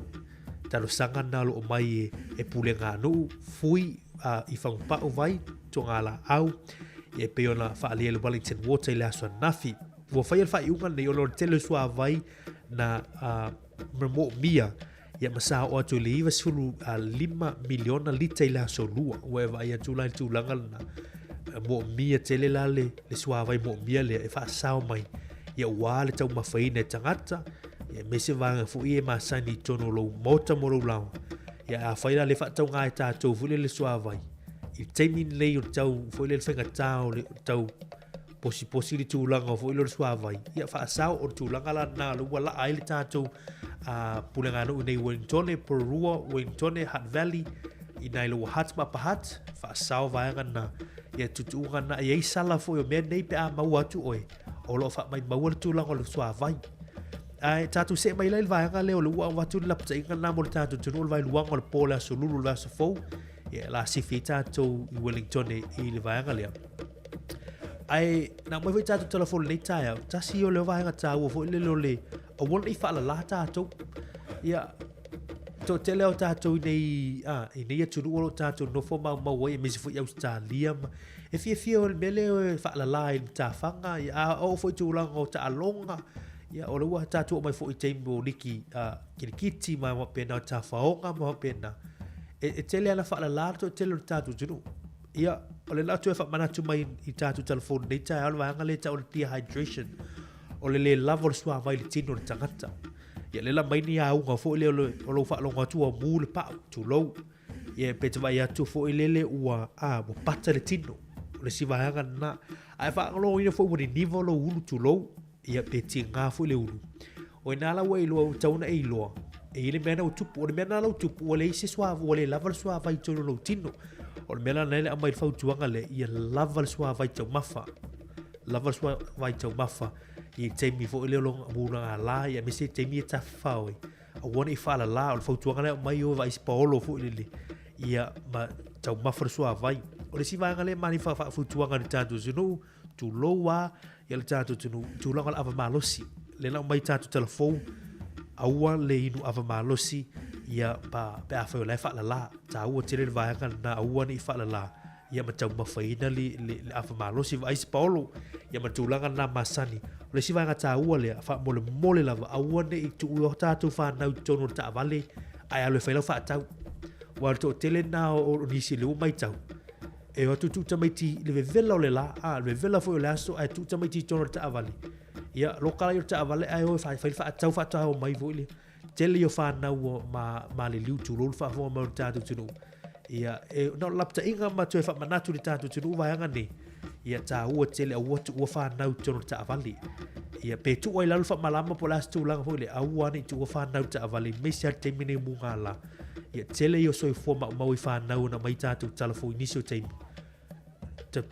Talosaga na o lo o mai e, e pulega nuu, fui a, i fagupau vai, togalaau, ia e pei ona faaalia e le Wellington Water i le aso ananafi. Ua faia le faaiuga lenei ona o le tele o suavai na a, moomia ia ma sa oo atu i le 95 miliona lita i le aso lua. Ua e vaai atu la i le tulaga lena. Moomia tele la le, le suavai moomia lea e faasao mai ia ua le taumafaina e tagata ia aemaise vaega foi e masani i totonu o lou maota ma lou laoa. Ia afai la le faatauga e tatou foi lele suavai i le taimi lenei o le tau foi lele faigata o le tau posiposi le tulaga foi lele o le suavai, ia faasao o le tulaga la lena o lea ua laa ai le tatou puleganuu nei Wellingtone, Porirua, Wellingtone, Hutt Valley, i nai Lower Hutt ma Upper Hutt, faasao vaega na, ia tutuuga na, e i ai sala foi o mea nei pe a maua atu oe, o lo o faamaimaua le tulaga o le suavai. Ae tatou see mai la i le vaega lea o le ua avatu le lapataiga lena mo le tatou atunuu o le vaeluaga o le po o le aso Lulu o le vaiaso fou, ia la sifi ai tatou i Wellington i le vaega lea. Ae na aumai foi tatou telefoni i lenei taeao, tasi ia o lea vaega taua foi lele o le aua ne i faalalā tatou. Ia, toatele o tatou i nei, a, i nei atunuu o lo o tatou nofo maumau ai, aemaise foi Ausetalia ma, e fiafia o le mea lea e faalalā i le matafaga, ia, a oo foi i tulaga o taaloga, ia, o lea ua tatou oo mai foi i taimi o liki, a, kirikiti ma faapena, o tafaoga ma faapena. E, e tele lava na faalalā le toatele o le tatou atunuu. Ia, o le atu e faamanatu mai i tatou telefoni nei taeao le vaega lea e tau o le dehydration, o le lē lava o le suavai i le tino o le tagata. Ia, lea la mai ni auga foi lea o lou faalogo atu ua mu le pau, tulou. Ia, pe te vaai atu foi lele ua, a, ua pata le tino. O le isi vaega lena. Ae faalogologoina foi ua niniva lou ulu, tulou. Ia, pe tiga foi le ulu. O ina la ua e iloa, ua tatau ona e iloa, e i ai le mea na ua tupu. O le mea na la ua tupu, ua leai se suavai, ua le lava le suavai i totonu o lou tino. O le mea la lena e aumai le fautuaga lea, ia lava le suavai taumafa. Lava le suavai taumafa i le taimi foi lea o lou mulagala, ia aemaise le taimi e tafafao ai. Aua ne i faalala, o le fautuaga lea e aumai o e vaai si paolo foi lele, ia ma taumafa le suavai. O le isi vaega lea e manaia faafautuaga i le tatou atunuu, tulou lava ia le tatou atunuu i tulaga o le ava malosi. Lea na aumai tatou talafou, aua le inu ava malosi ia pa, pe afai o la e faalala. Taua tele le vaega lena, aua ne i faalala ia ma taumafaina le, le, le ava malosi. Vaai si paolo ia ma tulaga lena masani. O le isi vaega taua lea, faamolemole lava, aua ne i tuu o tatou fanau i totonu o le taavale ae alu e fai lau faatau. Aua o le toatele lena o, o nisi lea ua matau, E o atu tuu tamaiti i le vevela o le la, a, le vevela foi o le aso, ae tuu tamaiti i totonu o le taavale. Ia, loka laia o le taavale ae o e fai le faatau faatoa o mai foi lea. Tele ia o fanau ua ma, maliliu, tulou le faafofoga mai o le tatou atunuu. Ia, e, na o le lapataiga ma toe faamanatu i le tatou atunuu vaega nei, ia taua tele aua tuua fanau i totonu o le taavale. Ia, pe tuu ai i lalo le faamalama po o le a se tulaga foi lea, aua ne i tuua fanau i le taavale, aemaise lava le taimi nei mugala. Ia tele ia o soifua maumau i fanau ona aumai tatou tala fou i nisi o taimi. Ta,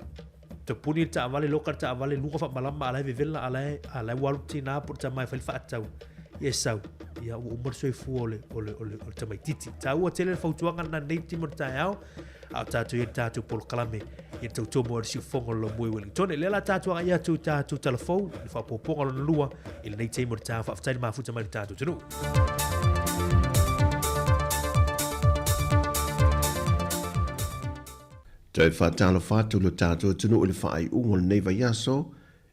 tapuni le taavale, loka le taavale, luga faamalama, a la e vevela, a la e, a la e ua alu le tinā po o le tama e fai le faatau. Ia e sau, ia ua uma le soifua o le, o le, o le, o le tamaititi. Taua tele le fautuaga lena nei taimi o le taeao, a o tatou i ai le tatou polokalame i le tautua mo le siufofoga o le Lomue Wellington. Lea la tatou agai atu i tatou tala fou, le faaopoopoga lona lua i lenei taimi o le taeao. Faafetai le mafuta mai le tatou atunuu. Toe faatalofa atu lo tatou atunuu i le faaiuga o lenei vaiaso,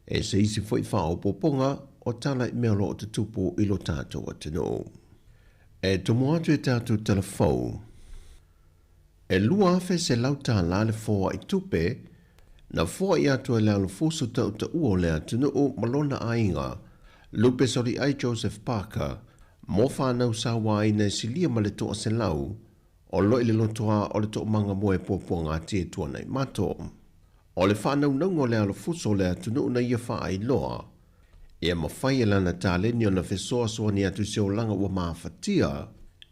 e se isi foi faaopoopoga o tala i mea o lo o tutupu i lo tatou atunuu. E tomo atu i tatou tala fou, E $2,100 tālā le foai tupe na foai atu e le alofusu tautaua o le atunuu ma lona aiga, Lupe Soliai Joseph Parker, mo fanau sauaina e silia ma le 100 o lo i le lotoa o le toomaga moe puapuaga e Tuanaimato. O le faanaunauga o le alofusu o le atunuu na ia faailoa, Ia mafai e lana taleni ona fesoasoani atu i se olaga ua mafatia,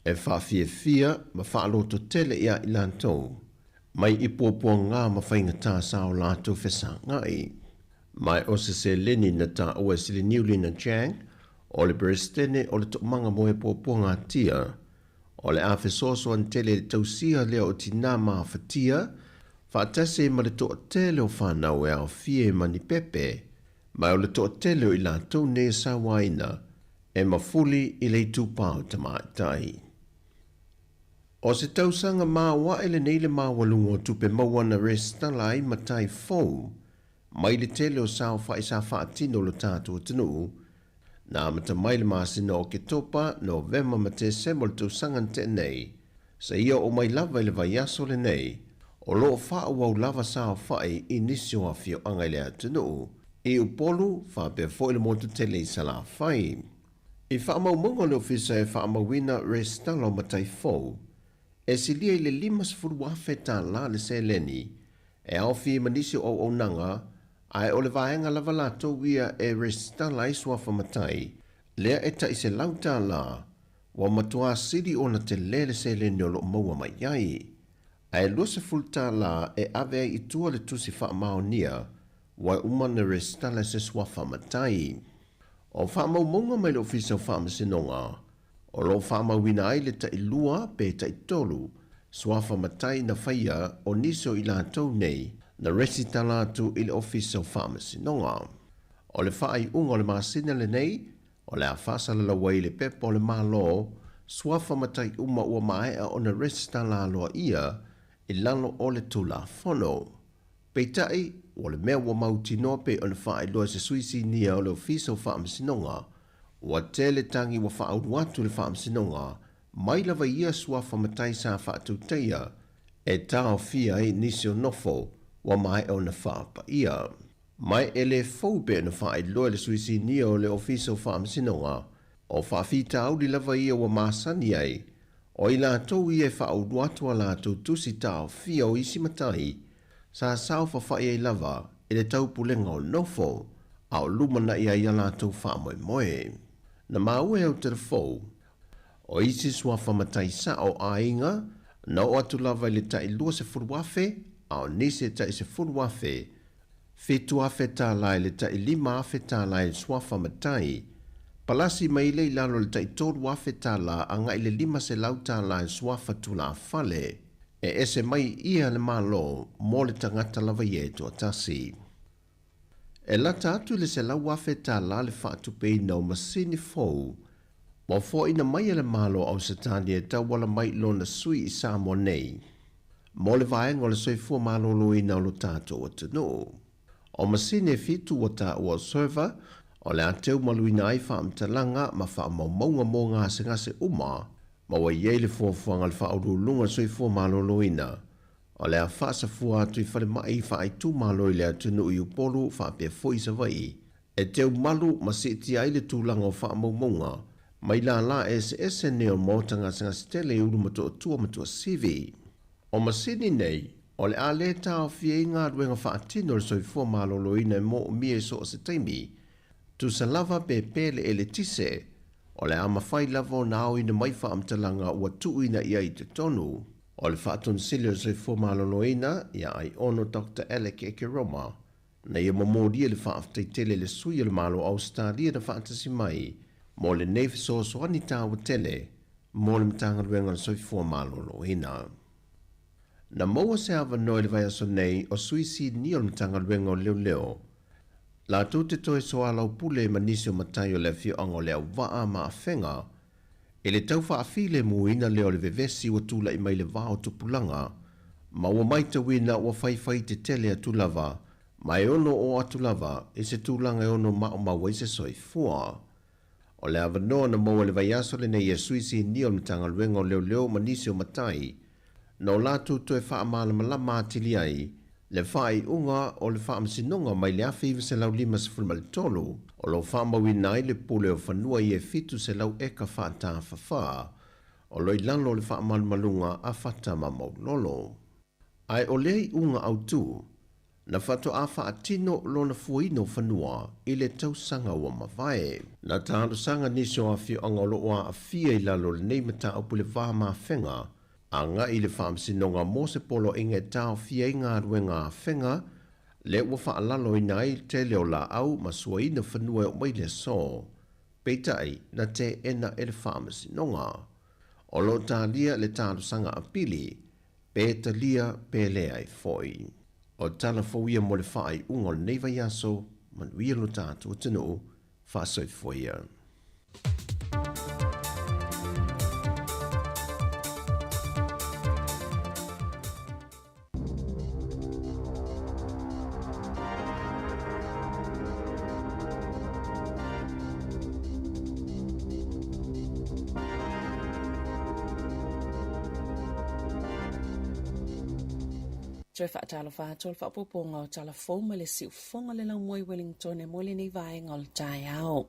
e faafiafia ma faalototele iā i latou, mai i puapuaga ma faigata sa o latou fesagai. Ma o se seleni na taua e Siliniu Lina Chang, o le Peresetene o le Toomaga Moe Puapuagatia, o le a fesoasoani tele i le tausia lea o tinā mafatia, faatasi ai ma le toatele o fanau e aofia i Manipepe, Ma o le toatele o i latou nei e sauaina, e mafuli i le itupa o tamaitai. O se tausaga maoae lenei le maualuga o tupe maua na resitala ai matai fou mai le tele o saofai sa faatino o lo tatou atunuu, na amata mai le masina o Oketopa, Novema ma Tesema o le tausaga na tea nei, seia oo mai lava i le vaiaso lenei, o lo o faaauau lava saofai i nisi o afioaga i le atunuu, i Upolu faapea foi le motu tele i Salafai. I faamaumauga o le Ofisa e faamauina resitala o matai fou, e silia i le $50,000 le seleni e aofia ma nisi o auaunaga, ae o le vaega lava latou ia e resitala ai suafa matai, lea e tai $100, ua matuā sili ona telē le seleni o lo o maua mai ai. Ae $20 e ave ai i tua le tusi faamaonia ua uma ona resitala i se suafa matai. O faamaumauga mai le Ofisa o Faamasinoga, o lo o faamauina ai le tailua pe taitolu suafa matai na faia o nisi o i latou nei na resitala atu i le Ofisa o Faamasinoga. O le faaiuga o le masina lenei, O le a faasalalau ai le pepa o le Malo, suafa matai uma ua maea ona resitala aloaia i lalo o le Tulafono. Peitai, o le mea ua mautinoa pei ona faailoa e se sui sinia o le Ofisa o Faamasinoga, ua tele tagi ua faaulu atu le Faamasinoga mai lava i ia suafa matai sa faatautaia e taofia ai nisi o nofo ua maea ona faapaia. Mai e le fou pe ona faailoa e le sui sinia o le Ofisa o Faamasinoga, o faafitauli lava ia ua masani ai, o i latou ia e faaulu atu a latou tusi taofia o isi matai, sa saofafai ai lava i le taupulega o nofo, a o lumanai ai a latou faamoemoe. Na maua e Aotearoa-Fou, o isi suafa matai sao aiga, na oo atu lava i le tai 20,000, a o nisi e tai 10,000, $7,000 i le tai $5,000 i le suafa matai, Palasi mai lea i lalo i le tai $3,000 agai i le $500 i suafa tulafale e ese mai ia le Malo mo le tagata lava ia e toatasi. E lata atu i le $100,000 le faatupeina o masini fou ua foaina mai e le Malo o Ausetalia e tauala mai i lona sui i Samoa nei mo le vaega o le soifua maloloina o lo tatou atunuu. O masini e fitu ua taua o server o le a teumaluina ai faamatalaga ma faamaumauga mo gasegase uma ma ua i ai le fuafuaga a le Faauluuluga o le Soifua Maloloina o le a faasafua atu i falemai faaitumalo i le atunuu i Upolu faapea foi i Savaii e teumalu ma siitia ai le tulaga o faamaumauga mai lala eseese nei o le maota gasegase tele i Ulumotootua ma Tuasivi. O masini nei, o le a le taofia ai galuega faatino a le soifua maloloina e moomia i so o se taimi, tusa lava pe pe le eletise, o le a mafai lava ona aoina mai faamatalaga ua tuuina i ai i totonu. O le Faatonisili o le Soifua Maloloina ia Aiono Doctor Alec Ekeroma, na ia momolia le faafetai tele i le sui o le Malo o Ausetalia na faatasi mai mo lenei fesoasoani taua tele mo le Matagaluega o le Soifua Maloloina. Na maua se avanoa i le vaiaso nei o sui sinia o le Matagaluega o Leoleo latou te toe soalaupule ma nisi o matai o le afioaga o Leauvaa ma Afega i le tau faafilemuina lea o le vevesi ua tulai mai le va o tupulaga ma ua maitauina ua faifai tetele atu lava ma e ono oo atu lava i se tulaga e ono maumau ai se soifua. O le avanoa na maua i le vaiaso lenei e Sui Sinia o le Matagaluega o Leoleo ma nisi o matai na o latou toe faamalamalama atili ai le faaiuga o le Faamasinoga mai le 1953 o lo o faamauina ai le pule o fanua ia e 700 eka faatafafa o lo i lalo o le faamalumaluga a Fata ma Maulolo. Ae o lea iuga autu, na faatoa faatino lona fuaina o fanua i le tausaga ua mavae. Na talosaga nisi o afioaga o lo o aafia i lalo o lenei mataupu i le va mafega agai i le Faamasinoga mo se poloaiga e taofia ai galuega a Afega lea ua faalaloina ai le tele o laau ma suaina fanua e oo mai le aso. Peitai, na teena e le Faamasinoga. O lo o talia le talosaga apili, pe talia pe leai foi. O tala fou ia mo le faaiuga o lenei vaiaso, manuia lo tatou atunuu, faasoifua ia. Toe faatalofa atu o le faaopoopoga o tala fou mai le siufofoga le laumua i Wellington mo lenei vaega o le taeao.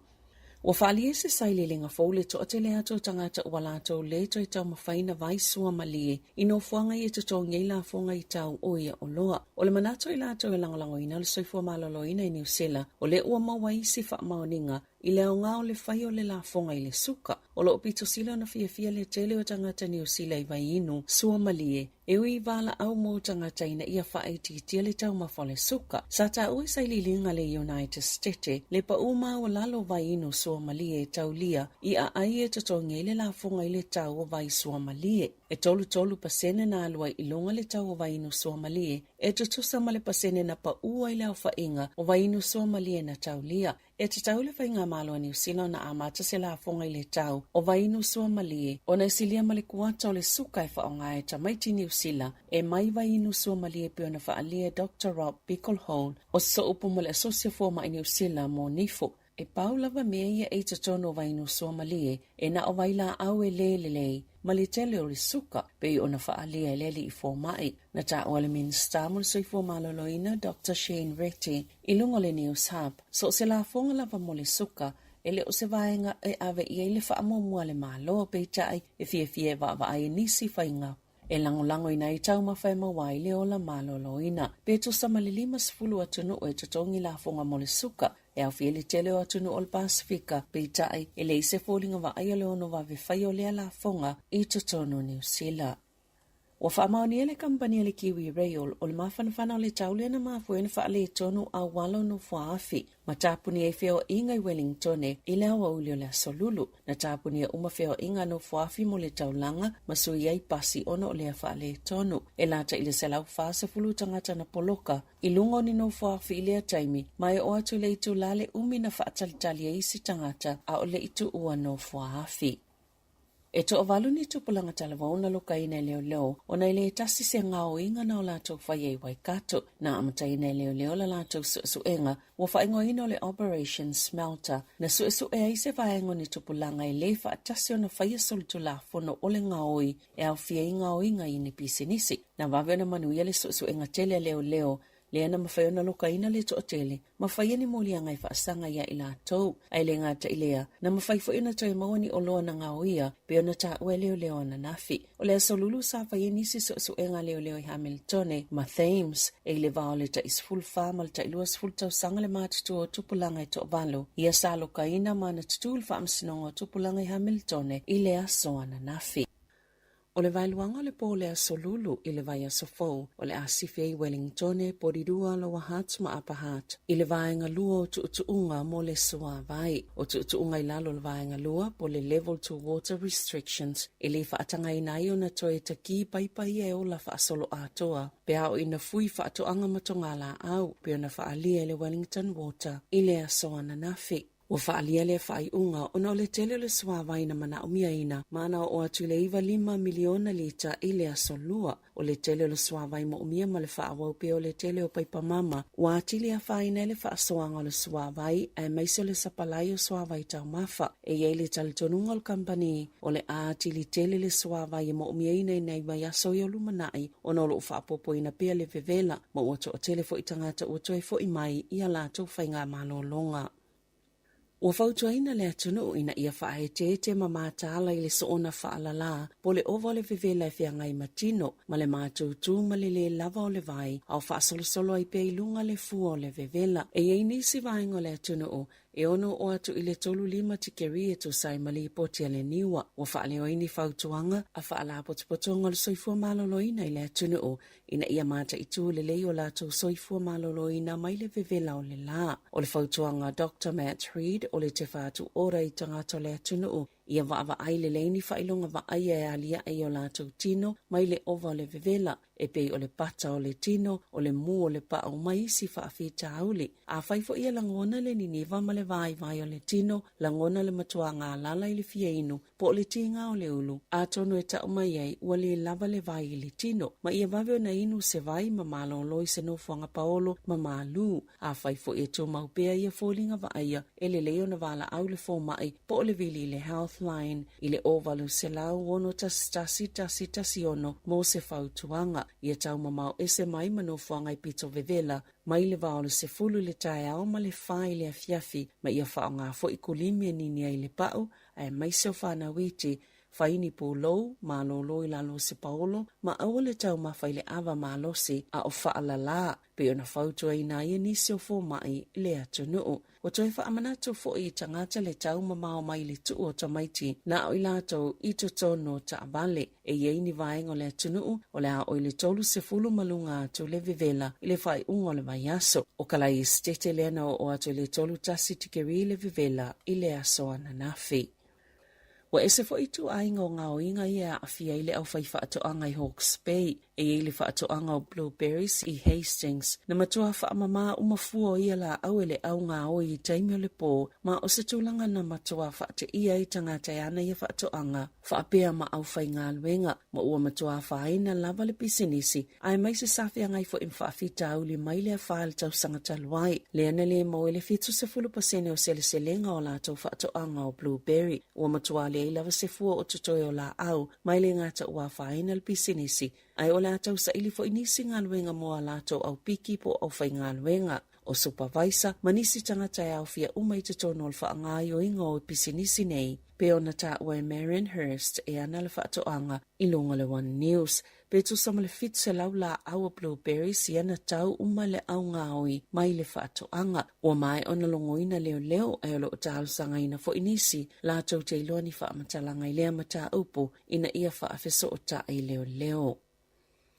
Ua faaalia se sailiiliga fou le toatele atu o tagata ua latou lē toe taumafaina vai suamalie i nofoaga ia e totogi ai lafoga i tau o ia oloa. O le manatu i latou e lagolagoina le soifua maloloina i Niu Sila, o lea ua maua isi faamaoniga i le aoga o le fai o le lafoga i le suka. O lo o pito sili ona fiafia le tele o tagata Niu Sila i vaiinu suamalie E ui i valaau mo tagata ina ia faaitiitia le taumafa o le suka, sa taua i sailiiliga le United Stete le pau maualalo vaiinu suamalie e taulia i aai e totogi ai le lafoga i le tau o vai suamalie. E 33% na alu ai i luga le tau o vaiinu suamalie, e tutusa ma le pasene na pau ai le aofaiga o vaiinu suamalie na taulia. E tatau i le Faigamalo a Niu Sila ona amata se lafoga i le tau o vaiinu suamalie ona e silia ma le kuata o le suka e faaaoga e tamaiti Niu Sila e mai vaiinu suamalie e pei ona faaalia e Doctor Rob Beaglehole o Sooupu ma le Asosi o Fomai Niu Sila mo Nifo. E pau lava mea ia e i totonu o vaiinu suamalie e na o vailaau e lē lelei ma le tele o le suka pei ona faaalia e le alii fomai. Na taua le Minisita mo le Soifua Maloloina Doctor Shane Reti i luga o le News Hub, so o se lafoga lava mo le suka, e le o se vaega e ave i ai le faamuamua a le Malo, peitai e fiafia e vaavaai i nisi faiga e lagolagoina ai taumafa e maua ai le ola maloloina. Pe tusa ma le 50 atunuu e totogi lafoga mo le suka, e aofia i le tele o atunuu o le Pasefika, peitai e leai se foliga vaaia o le ono vave faia o lea lafoga i totonu o Niu Sila. Ua faamaonia le kamupani a le Kiwi Rail o le mafanafana o le tau lea na mafua ai ona faaletonu auala o Nofoaafi ma tapunia ai feoaiga i Wellingtone i le aoauli o le Aso Lulu. Na tapunia uma feoaiga a Nofoaafi mo le taulaga ma sui ai pasi ona o lea faaletonu. E lata i le 140 tagata na poloka i luga o ni Nofoaafi i lea taimi ma e oo atu i le itulā le umi na faatalitali ai isi tagata a o le i tuua Nofoaafi. E toavalu ni tupulaga talavou na lokaina e leoleo ona e le tasi se gaoiga na o latou faia i Waikato. Na amataina e leoleo la latou suesuega ua faaigoaina o le Operation Smelter, na suesue ai se vaega o ni tupulaga e le faatasi ona faia solitulafono o le gaoi e aofia ai gaoiga i ni pisinisi. Na vave ona manuia le suesuega tele a leoleo lea na mafai ona lokaina le toatele ma faia ni moliaga e faasaga iā i latou. Ae le gata i lea, na mafai foi ona toe maua ni oloa na gaoia pei ona taua e leoleo ananafi. O le Aso Lulu sa faia nisi suesuega a leoleo i Hamiltone ma Thames, e i le va o le tai 14 ma le tai 20 tausaga le matutua o tupulaga e toavalu. Ia sa lokaina ma na tutū le Faamasinoga o Tupulaga i Hamiltone i le aso ananafi. O le vaeluaga o le po o le Aso Lulu i le vaiaso fou, o le a sifi ai Wellingtone, Porirua, Lower Hutt ma Upper Hutt i le vaega lua o tuutuuga mo le suavai. O tuutuuga i lalo o le vaega lua, po o le Level 2 Water Restrictions, e le faatagaina ai ona toe takī paipa ia e ola faasoloatoa pe a oo ina fui faatoaga ma togalaau, pei ona faaalia e le Wellington Water i le aso ananafi. Ua faaalia lea faaiuga ona o le tele o le suavai na manaomiaina ma na oo atu i le 95 miliona lita i le aso Lua. O le tele o le suavai moomia ma le faaauau pea o le tele o paipa mama ua atili afaina ai le faasoaga o le suavai aemaise o le sapalai o suavai taumafa. E i ai le talitonuga o le kamupani o le a atili tele le suavai e moomiaina i nai vaiaso i o lumanai ona o lo o faaopoopoina pea le vevela ma ua toatele foi tagata ua toe foi mai i a latou faigamalologa. Ua fautuaina le atunuu ina ia faaeteete ma mataala i le soona faalalā po o le ova o le vevela e feagai ma tino ma le matutu ma le lē lava o le vai a o faasolosolo ai pea i luga le fua o le vevela. E i ai nisi vaega o le atunuu e ono oo atu i le 35 tikeri e tusa ai ma lipoti a le NIWA. Ua faaleo ai ni fautuaga a Faalapotopotoga o le Soifua Maloloina i le atunuu ina ia mataitū lelei o latou soifua maloloina mai le vevela o le lā. O le fautuaga a Doctor Matt Reid o le tefa atu ora i tagata o le atunuu ia vaavaai lelei ni faailoga vaaia e aliae i o latou tino mai le ova o le vevela, e pei o le pata o le tino, o le mū o le paʻu ma isi faafitauli. Afai foi e lagona le niniva ma le vaivai o le tino, lagona le matua galala i le fia inu, po o le tiga o le ulu, atonu e tau mai ai ua lē lava le vai i le tino, ma ia vave ona inu se vai ma malōlō i se nofoaga paolo ma malū. Afai foi e tumau pea ia foliga vaaia, e lelei ona valaau le fomai po o le vili i le Healthline i le 0800 611 116 mo se fautuaga. Ia taumamao ese mai ma nofoaga i pito vevela mai le va o le 10 i le taeao ma le 4 i le afiafi, ma ia faaaoga foi kulimi e nini ai le pau aemaise o fanau iti, fai ni pulou, malōlō i lalo o se paolo, ma aua le taumafa i le ava malosi a o faalalā, pei ona fautuaina ai e nisi o fomai i le atunuu. Ua toe faamanatu foi i tagata le taumamao mai le tuu o tamaiti na o i latou i totonu o taavale. E i ai ni vaega o le atunuu o le a oo i le 30 ma luga atu le vevela i le faaiuga o le vaiaso. O ka lai Esetete lea na oo atu i le 31 tikeri le vevela i le aso ananafi. Ua ese foi ituaiga o gaoiga ia e aafia ai le aufaifaatoaga i Hawke's Bay. E i ai le faatoaga o blueberries i Hastings, na matua faamamā uma fua o ia laau e le au gaoi i taimi o le pō, ma o se tulaga na matua faateia ai tagata e ana ia faatoaga, faapea ma aufaigaluega, ma ua matua afaina lava le pisinisi, aemaise sa feagai foi ma faafitauli mai le afa i le tausaga talu ai, lea na le maua ai le 70% o seleselega o latou faatoaga o blueberry. Ua matua leai lava se fua o totoe o laau, ma e le gata ua afaina le pisinisi, ae o le a tausaili foi nisi galuega mo a latou aupiki po o aufaigaluega, o supavaisa ma nisi tagata e aofia uma i totonu o le faagaoioiga o pisinisi nei, pei ona taua e Marion Hurst e ana le faatoaga i luga o le One News. Pe tusa ma le 700 laau o blueberries ia na tau uma le au gaoi mai le faatoaga. Ua maea ona logoina leoleo ae o lo o talosagaina foi nisi latou te iloa ni faamatalaga i lea mataupu ina ia faafesootai leoleo.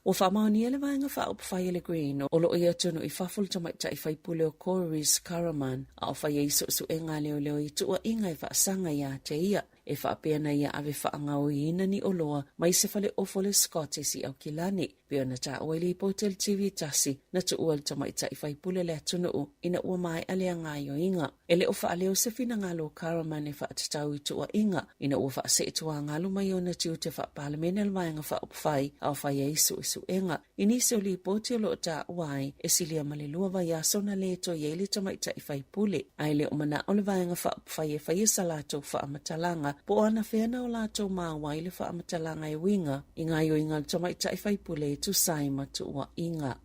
Ua faamaonia le Vaega Faaupufai a le Green o lo o i atunuu i fafo le tamaitai faipule o Koris Karaman a o fai ai suesuega a leoleo i tuuaiga e faasaga ia te ia e faapea na ia ave faagaoiina ni oloa mai se fale ofo le Scotties i Aukilani pei ona taua i lipoti a le TV tasi na tuua e le tamaitai faipule le atunuu ina ua maea lea gaoioiga. E le o faaleo se finagalo o Karaman e faatatau i tuuaiga ina ua faaseetuagalu mai ona tiute faapalemene a le Vaega Faaupufai a o fai ai suesuega. I nisi o lipoti o lo o taua ai, e silia ma le lua vaiaso na le toe i ai le tamaitai faipule, ae le o manao le Vaega Faaupufai e faia sa latou faamatalaga po o anafea na o latou maua ai le faamatalaga e uiga i gaoioiga a le tamaitai faipule e tusa ai ma tuuaiga.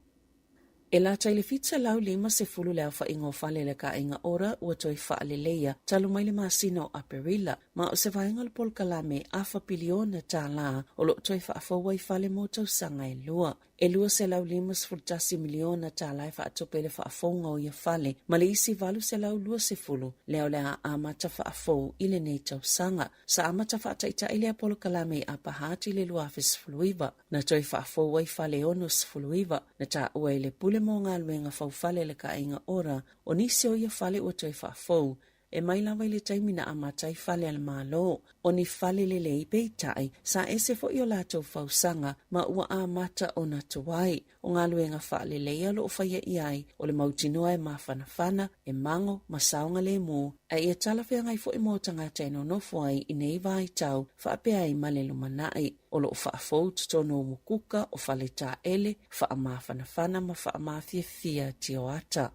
E lata i le 750 le aofaiga o fale a le Kāʻinga Ora ua toe faaleleia talu mai le masina o Aperila, ma o se vaega o le polokalame afa piliona tālā o lo o toe faafou ai fale mo tausaga e lua. E $251 miliona tālā e faatupe i le faafouga o ia fale ma le isi 820 lea o le a amata faafou i lenei tausaga. Sa amata faataitai lea polokalame i Apa Ati i le 2019. Na toe faafou ai fale e 69, na taua e le Pule mo Galuega Faufale a le Kāʻaiga Ora, o nisi o ia fale ua toe faafou, e mai lava i le taimi na amata ai fale a le Malo. O ni fale lelei, peitai, sa ese foi o latou fausaga ma ua amata ona tuai. O galuega faaleleia o lo o faia i ai, o le mautinoa e mafanafana, e mago ma saogalemu, a ia talafeagai foi mo tagata e nonofo ai i nei vaitau faapea ai ma le lumanai. O lo o faafou totonu o mukuka, o faletaele, faamafanafana ma faamafiafia tioata.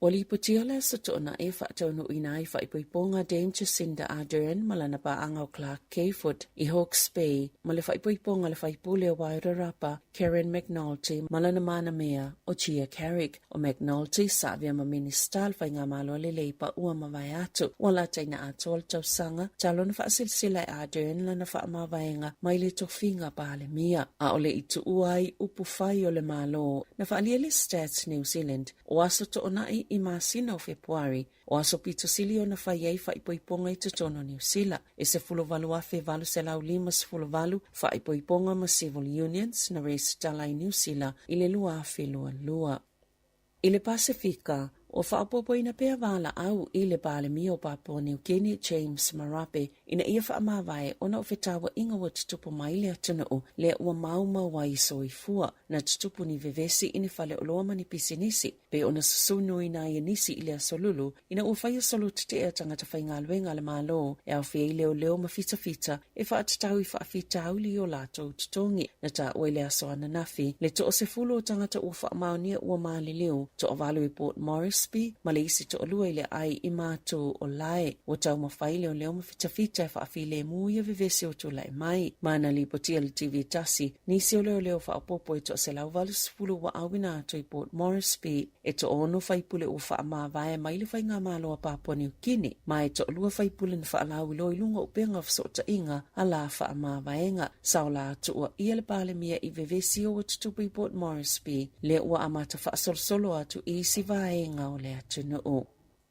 Ua lipotia le Aso Toonai e faataunuuina ai faaipoipoga Dame Jacinda Ardern ma lana paaga o Clark Cayfoot i Hawke's Bay ma le faaipoipoga a le faipule o Wairarapa Karen McNulty ma lana manamea o Gia Carrick. O McNulty sa avea ma Minisita o le Faigamalo a le Leipa ua mavae atu. Ua lataina atoa le tausaga talu ona faasilsila e Ardern lana faamavaega mai le tofiga Palemia. A o le i tuua ai upu fai o le Malo, na faaalia le Stats New Zealand O aso toonai i masina o Fepuari, o aso pito sili ona fai ai faaipoipoga i totonu o Niu Sila, e 18,858 faaipoipoga ma civil unions na resitala i Niu Sila i le 2022. I le Pasefika, ua faaopoopoina pea valaau i le Palemia o Papua New Guinea James Marape ina ia faamavae ona o fetauaiga ua tutupu mai i le atunuu lea ua maumau ai soifua. Na tutupu ni vevesi i ni faleoloa ma ni pisinisi, pei ona susunu nuiina ai e nisi i le Aso Lulu ina ua faia solo tete'e a tagata faigaluega a le Malo e aofia ai leoleo ma fitafita e faatatau i faafitauli i o latou totogi. Na taua i le aso ananafi le toasefulu o tagata ua faamaonia ua maliliu, toavalu i Port Moresby ma le isi toalua i le aai i Matu o Lae. Ua taumafai leoleo ma fitafita e faafilemu ia vevesi o tulai mai. Ma na lipotia e le TV tasi, nisi o leoleo faaopoopo e toa-180 ua auina atu i Port Moresby. E toaono faipule ua faamavae mai le Faigamalo a Papua Niu Kini, ma e toalua faipule na faalauiloa i luga o upega o fesootaiga a la faamavaega. Sa ola tuuaia le Palemia i vevesi o ua tutupu i Port Moresby, lea ua amata faasolosolo atu i isi vaega o le atunuu.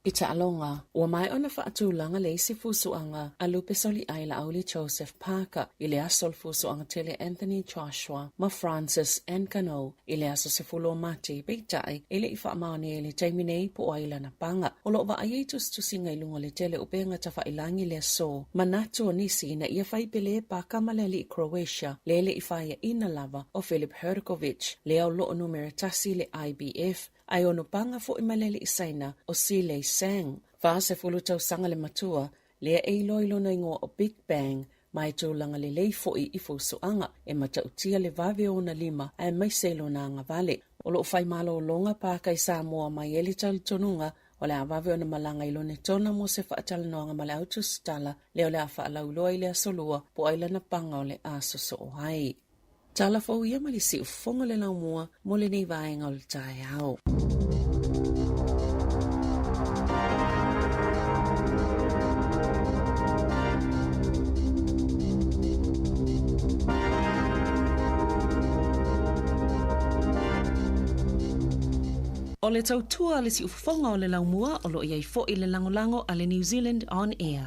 I taaloga, ua maea ona faatulaga le isi fusuaga a Lupe Soliai Laauli Joseph Parker i le aso o le fusuaga tele Anthony Joshua ma Francis Ngannou i le aso 10 o Mati, peitai, e le i faamaonia i le taimi nei po o ai lana paga. O lo o vaaia i tusitusiga i luga o le tele o upega tafailangi i le aso, manatu o nisi ina ia fai pele Parker ma le alii Croatia le e le i faiaina lava o Filip Hrgovic, lea o lo o numera tasi i le IBF, Ae ono paga foi ma le alii Saina o Si Lei Sang, 40 tausaga le matua, lea e iloa i lona igoa o Big Bang, ma e tulaga lelei foi i fusuaga, e matautia le vave o ona lima aemaise i lona agavale. O lo o fai malologa paka i Samoa mai ai le talitonuga o le a vave ona malaga i Lonetona mo se faatalanoaga ma le au tusitala lea o le a faalauiloa i le aso Lua po o ai lana paga o le a sosoo ai. Tala fou ia ma le siufofoga o le laumua mo lenei vaega o le taeao. O le tautua a le siufofoga o le laumua o lo o i ai foi le lagolago a le New Zealand On Air.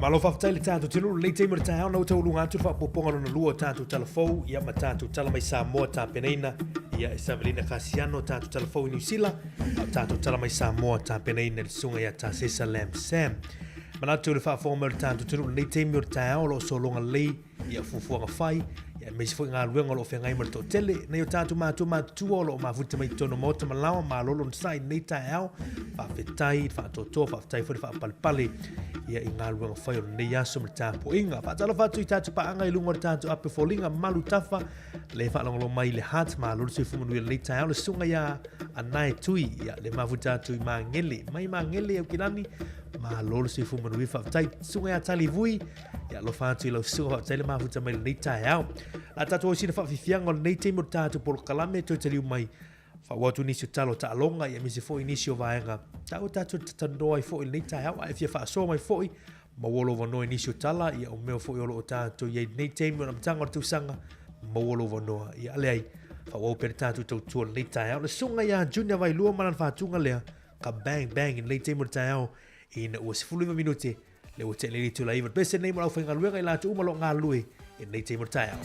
Faamalo faafetai i le tatou atunuu i lenei taimi o le taeao na ua tauluga atu le faaopoopoga lona lua o tatou tala fou ia ma tatou tala mai Samoa tapenaina ia e Savelina Kasiano tatou tala fou i Niu Sila a o tatou tala mai Samoa tapenaina e le susuga ia Tasesa Lam Sam. Manatu i le faafofoga mai o le tatou atunuu i lenei taimi o le taeao o lo o sologa lelei ia fuafuaga fai, ia aemaise foi galuega o lo o feagai ma le toatele. Nai o tatou matua matutua o lo o mafuta mai i totonu o maota ma laoa, malo le onosai i lenei taeao. Faafetai i le faatoatoa, faafetai foi le faapalepale ia i galuega fai o lenei aso ma le tapuaiga. Faatalofa atu i tatou paaga i luga o le tatou ape foliga malu tafa, le faalogologo mai i le Heart, malo le soifua manuia i lenei taeao. Le susuga ia Anae Tui, ia le mafuta atu i Magele, mai Magele Aukilani, malo le soifua manuia, faafetai. Susuga ia Tali Vui, Ia alofa atu i lau susuga faafetai le mafuta mai lenei taeao. La tatou au sina faafiafiaga o lenei taimi o le tatou polokalame toe taliu mai faaauau atu nisi o tala o taaloga ia aemaise foi nisi o vaega taua tatou te talanoa ai foi i lenei taeao a e fia faasoa mai foi maua lou avanoa i nisi o tala ia o mea foi o lo o tatou i ai i lenei taimi o le amataga o le tausaga maua lou avanoa ia a leai faaauau pea le tatou tautua i lenei taeao. Le susuga ia Junior Vailua ma lana faatuga lea ka bang bang i lenei taimi o le taeao ina ua 19 minute Le ua tele itula iva pese nei mo le aufaigaluega i latou uma o lo o galulue i lenei taimi o le taeao.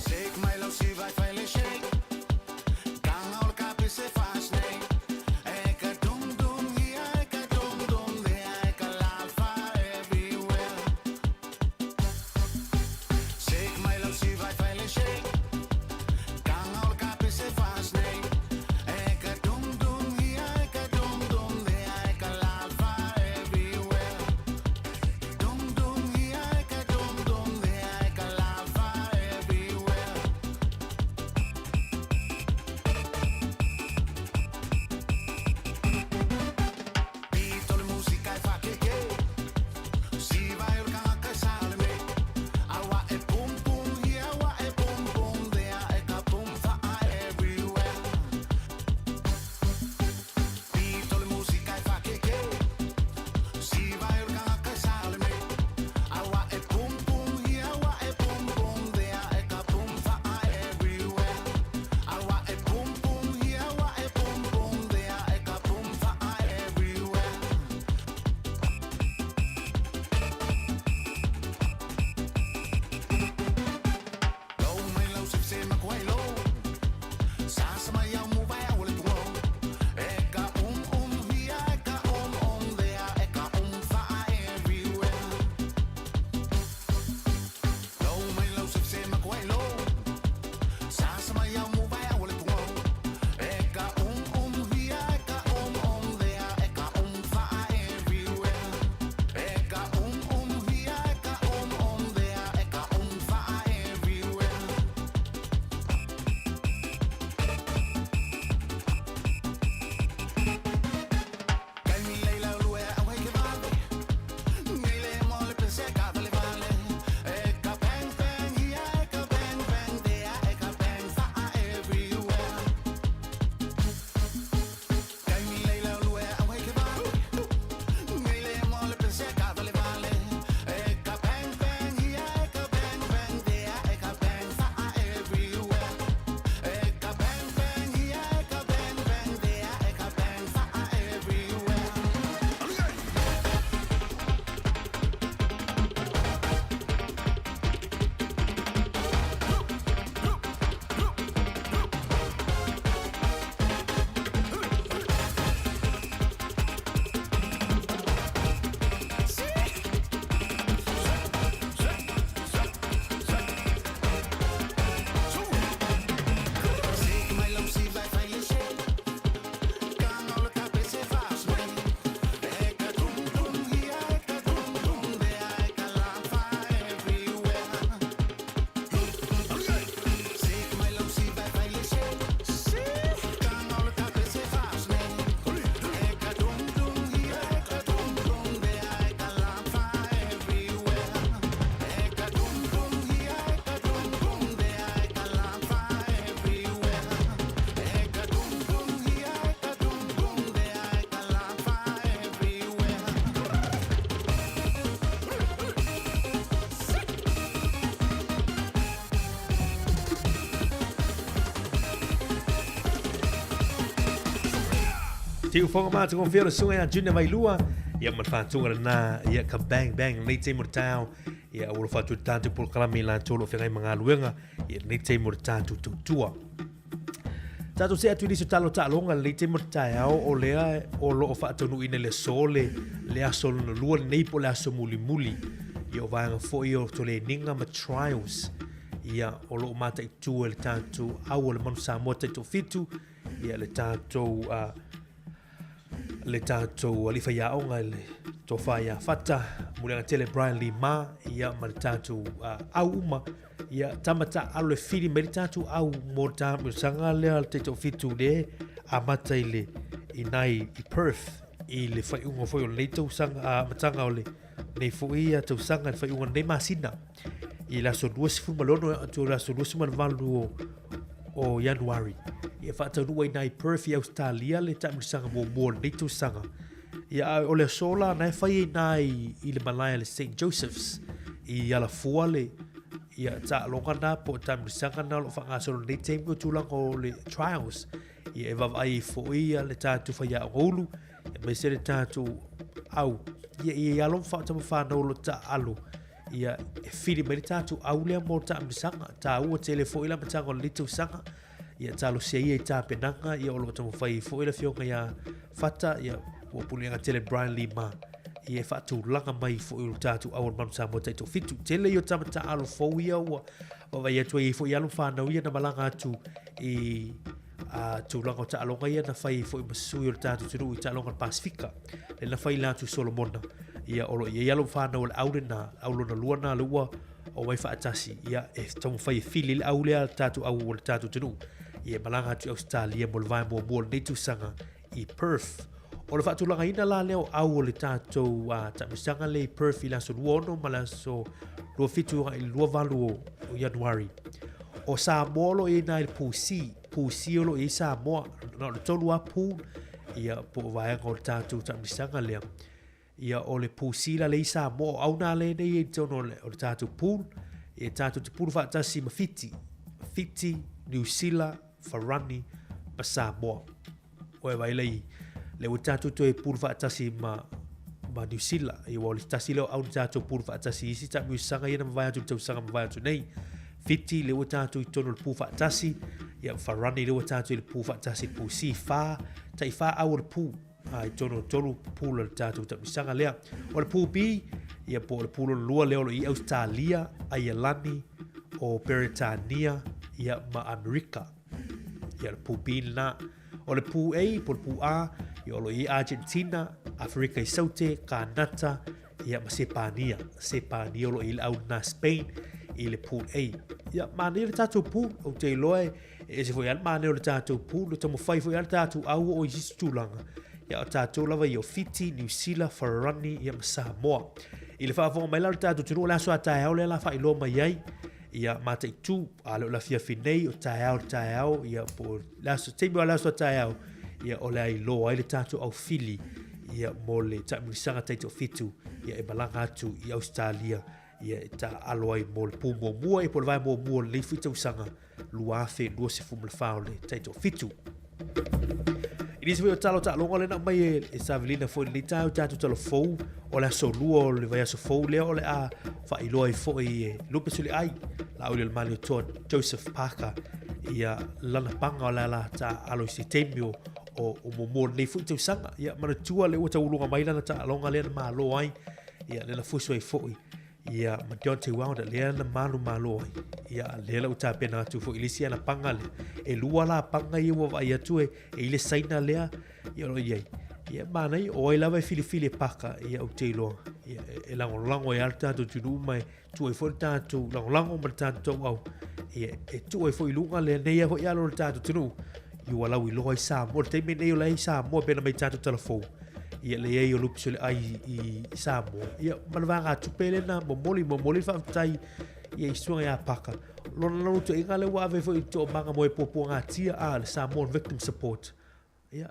Siufoga matagofie o le susuga ia Junior Vailua ia ma le faatuga lena ia ka bang bang lenei taimi o le taeao. Ia ua alofa atu i le tatou polokalame i latou o lo o feagai ma galuega i lenei taimi o le tatou tautua. Tatou see atu i nisi o tala o taaloga lenei taimi o le taeao o lea o lo o faataunuuina i le aso le, le aso lona lua lenei po o le aso mulimuli ia o vaega foi o toleniga ma trials ia o lo o mataitu e le tatou au o le Manu Samoa taitoafitu ia le tatou uh, le tatou alii faiaoga i le tofa ia Fata, Muliaga Tele Brian Lee Ma, ia ma le tatou uh, au uma, ia tama ta alo e fili mai le tatou au mo le taamilosaga lea le taitoafitu le amata i le i nai i Perth i le faaiuga foi o lenei tausaga uh, amataga o le nei foi ia tausaga i le faaiuga o lenei masina i le aso 26 atu le aso 28 o, o Ianuari. Ia faataunuu ai nai Perth i Australia le taamilosaga muamua o lenei tausaga. Ia a o le aso la na e fai ai nai i le malae a le St. Joseph's i Alafua le ia taaloga na po o taamilosaga na o lo o faagasolo nei taimi o tulaga o le trials. Ia e vaavaai ai foi ia le tatou faiaoga ulu aemaise le tatou au ia i alo ma tama whānau o lo taaalo ia e whiri mai le tatou au lea mo taamilosaga tāua tele foi la amataga o lenei tausaga ia talosia ia i tapenaga ia o lo o taumafai ai foi le afioga ia Fata ia ua puleaga tele Brian Lee ma ia e faatulaga mai foi o le tatou au o le Manu Samoa taitoafitu tele ia o tama taaalo fou ia ua vaavaai atu ai foi alo whānau ia na malaga atu i a tulaga o taaloga ia na fai foi ma sui o le tatou atunuu i taaloga o le Pasifika. Le na fai la atu Solomona ia o lo o i ai alo whānau o le au lena, au lona lua na le ua o wai whaatasi ia e taumafai e fili le au lea le tatou au o le tatou atunuu. Ia e malaga atu i Australia mo le vae muamua o lenei tausaga i Perth. O le faatulagaina la lea o au o le tatou uh, taamilosaga lea i Perth i le aso 26 ma le aso 27 i le 28 o Ianuari. O Samoa o lo o i ai nā i le Pool C. Pool C o lo o i ai Samoa. Na o le tolu lava pool, ia, po o vaega o le tatou taamilosaga lea. Ia, o le Pool C la lea i Samoa, o au nā lea nei i totonu o le, o le tatou pool. Ia, tatou te pulu faatasi ma Fiti. Fiti, Niu Sila, Farani ma Samoa. Oe vai lei, le ua tatou toe pulu faatasi ma ma Niu Sila. Ia ua o le tasi lea o au na tatou pulu faatasi i isi taamilosaga ia na mavae atu i le tausaga mavae atu nei. Fiti, le ua tatou i totonu o le pulu faatasi. Ia Farani, le ua tatou i le pulu faatasi, le pulu C, whā, tai whā au o le pulu. A i totonu o tolu pulu o le tatou taamilosaga lea. O le pulu B, ia po o le pulu lona lua lea o lo o i Ausetalia, Aialani, o Peretania, ia ma Amerika. Ia o le pulu B lena. O le pū A, po o le pū A, ia o lo o i ai Argentina, Aferika i Saute, Kānata, ia ma Sepania. Sepania o lo o i ai le au lena Spain i le pool A. Ia, manaia le tatou pool, ou te iloa e ese foi lava le manaia o le tatou pool, e taumafai foi lava le tatou au o i isi tulaga. Ia, o tatou lava ia o Fiti, Niu Sila, Farani, ia ma Samoa. I le faafofoga mai la o le tatou atunuu, o le aso a taeao lea la faailoa mai ai, ia mataitu, a le o le afiafi nei, o taeao le taeao, ia po o le aso, taimi o le aso a taeao, ia o le a iloa ai le tatou aufili, ia mo le taamilosaga taitoafitu, ia e malaga atu i Ausetalia, ia e taaalo ai mo le pū muamua, ia po o le vae muamua o lenei foi tausaga 2024 o le taitoafitu. I nisi foi o tala o taaloga lea na aumai e, e Savelina foi lenei taeao tatou tala fou o le aso lua o le vaiaso fou lea o le a faailoa ai foi e Lupe Suliai la uli o le Malietoa Joseph Parker ia lana paga o le a la taaalo i se taimi o o, o muamua o lenei foi tausaga. Ia manatua le ua tauuluga mai lana taaloga lea na malo ai ia lea na fusu ai foi Ia, ma Deontay Wilder, lea na manumalo ai. Ia, lea la ua tapena atu foi i le isi ana paga lea. E lua la paga ia ua vaai atu e, e i le Saina lea, ia o lo o i ai. Ia, manaia, o ai lava e filifili e paka, ia, ou te iloa. Ia, e, e lagolago ai lava le tatou atunuu ma e tuu ai foi le tatou lagolago ma le tatou tauau. Ia, e tuu ai foi i luga lenei foi alo o le tatou atunuu. Ia ua lauiloa ai Samoa. I le taimi lenei o la e i Samoa, pei ona mai i tatou tala fou. Ia le i ai o Lupe Suliai i, i Samoa. Ia, ma le vaegatupe lea na momoli, momoli le faafetai ia i suaga ia Paka. Lona naunautaiga lea ua ave foi i toomaga mo e puapuagatia a le Samoan Victim Support. Ia,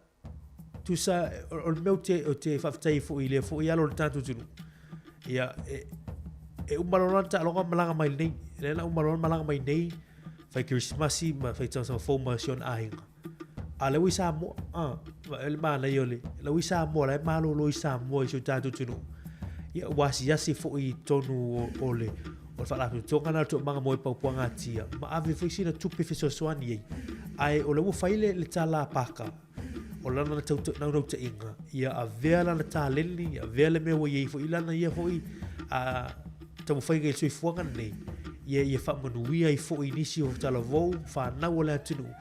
tusa, o le mea ou te, ou te faafetai ai foi i lea foi alo o le tatou atunuu. Ia, e, e uma loa lana taaloga malaga mai nei. Lea na uma loa malaga mai nei, fai Kerisimasi ma fai tausaga fou ma si ona aiga. A lea ua i Samoa, a, le manaia o le, la ua i Samoa, la e malolo i Samoa i si o tatou atunuu. Ia, ua asiasi foi i totonu o, o le, o le faalapotopotoga lena o le Toomaga mo e Paupuagatia, ma ave foi sina tupe fesoasoani ai. Ae o lea ua fai le, le tala a Parker, o lana naunautaiga, ia avea lana taleni, ia avea le mea ua i ai foi lana ia foi a, taumafaiga i le soifuaga lenei, ia, ia faamanuia ai foi i nisi o talavou, fanau a le atunuu,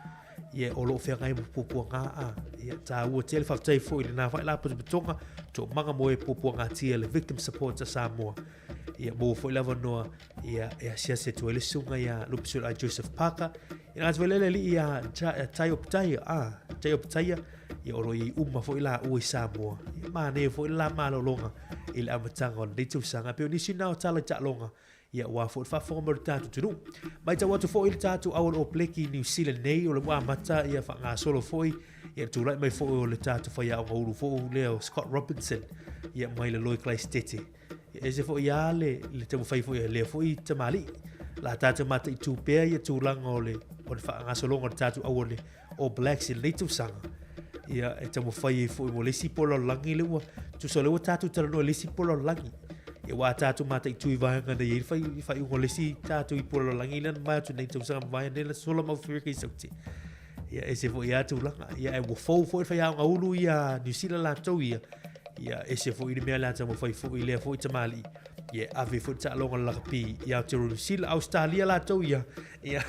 ia o lo o feagai ma puapuaga a ia taua tele faafetai foi i lena faalapotopotoga toomaga mo e puapuagatia le Victim Support a Samoa ia maua foi le avanoa ia e asiasi atu ai le susuga ia Lupesula Joseph Parker ia na atu le alii ia Tai Opetaia a Tai Opetaia ia o lo o i ai uma foi laua i Samoa ia manaia foi le la malologa i le amataga o lenei tausaga pei o nisi na o tala i taaloga Ia aua foi le faafofoga mai o le tatou atunuu. Matau atu foi le tatou au o le All Black i New Zealand nei, o le ua amata ia faagasolo foi ia le tulai mai foi o le tatou faiaoga ulu foi lea o Scott Robinson ia mai le Lloyd Clystete. Ia ese foi ia le, le taumafai foi a lea foi tamalii. La tatou mataitu pea ia tulaga o le, o le faagasologa o le tatou au o le All Blacks i lenei tausaga. Ia, e taumafai ai foi mo le isi po lalolagi le ua, tusa o le ua tatou talanoa i le isi po lalolagi. Ia, ua tatou mataitu i vaega na i ai le fai, faaiuga o le isi tatou i po lalolagi lea na mavae atu nei tausaga mavae nei na sola mau Whiriki i Saute. Ia, ese foi ia tulaga. Ia, e ua fou foi le faiaoga ulu ia New Zealand latou ia. Ia, ese foi le mea le a taumafai foi lea foi tamalii. Ia, ave foi le taaloga le lakapi i Aotearoa New Zealand, Australia latou ia. Ia.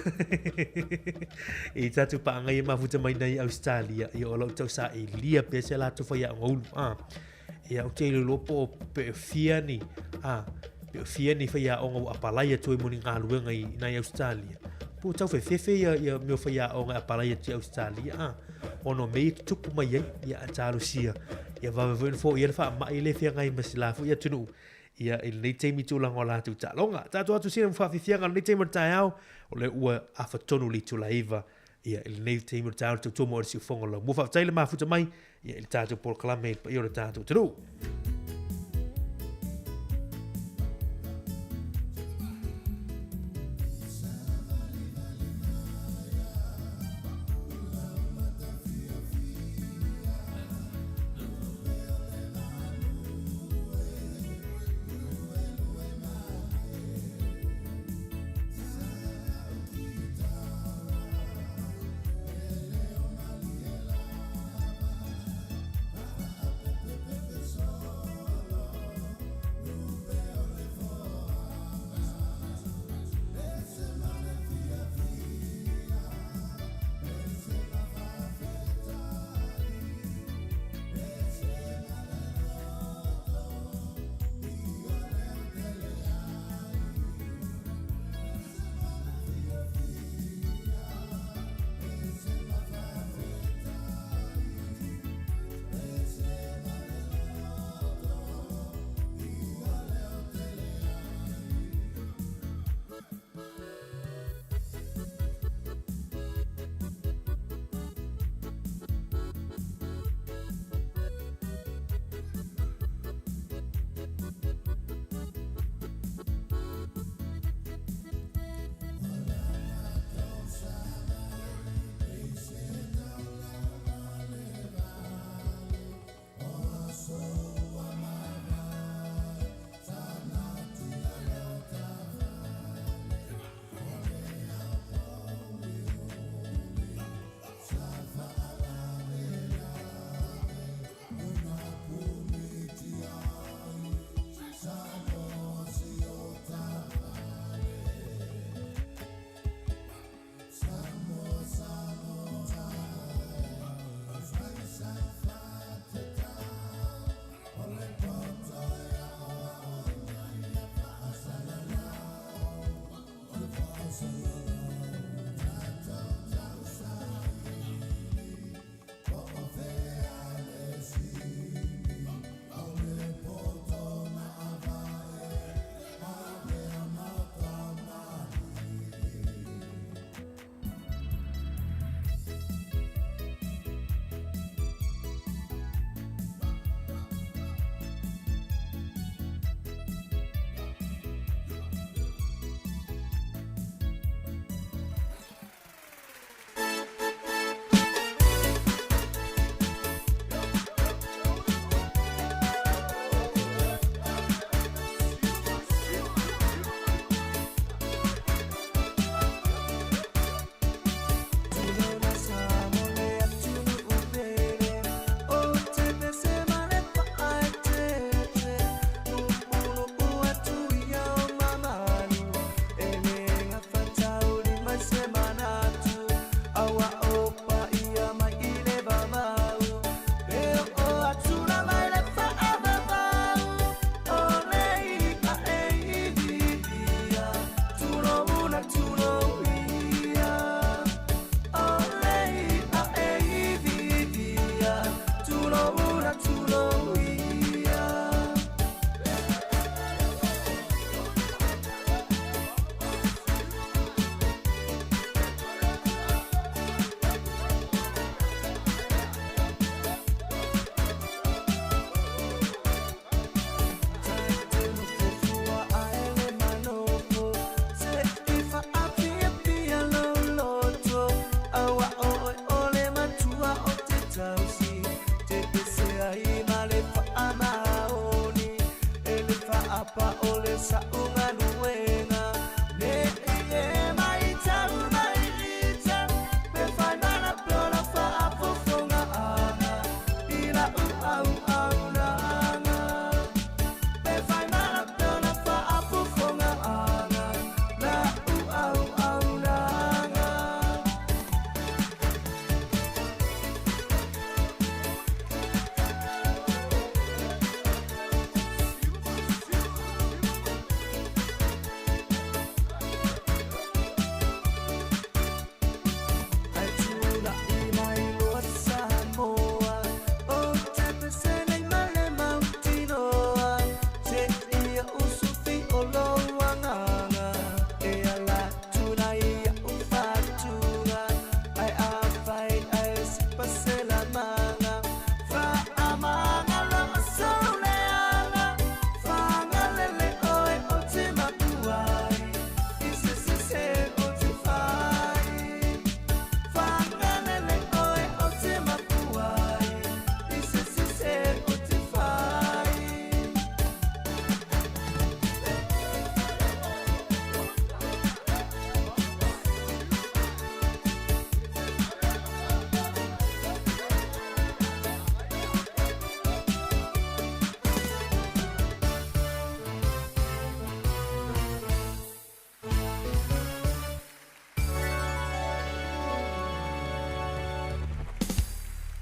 I tātou pāngai e mafuta mai nei Australia, ia o lau tau sa e lia pea se latou whai a ulu. Ah. Ia, o te iloiloa po o pe o fia ni, ah, pe o fia ni whai a onga o apalai atu e moni ngā luenga i nai Australia. Po tau whewhewhe ia, ia meo whai a onga apalai atu i Australia, ah. Ono mei tupu mai ai, ia a tālusia. Ia wawe foi fo ia le wha mai le whia ngai masila fo ia tunu. Ia, i lenei taimi tulaga o latou taaloga. Tatou atu sina faafiafiaga o lenei taimi o le taeao, o lea ua afa tonu le itula 9, ia, i lenei taimi o le taeao le tautua mo le siufofoga o Laumua. Faafetai le mafuta mai, ia, i le tatou polokalame i le paia o le tatou atunuu.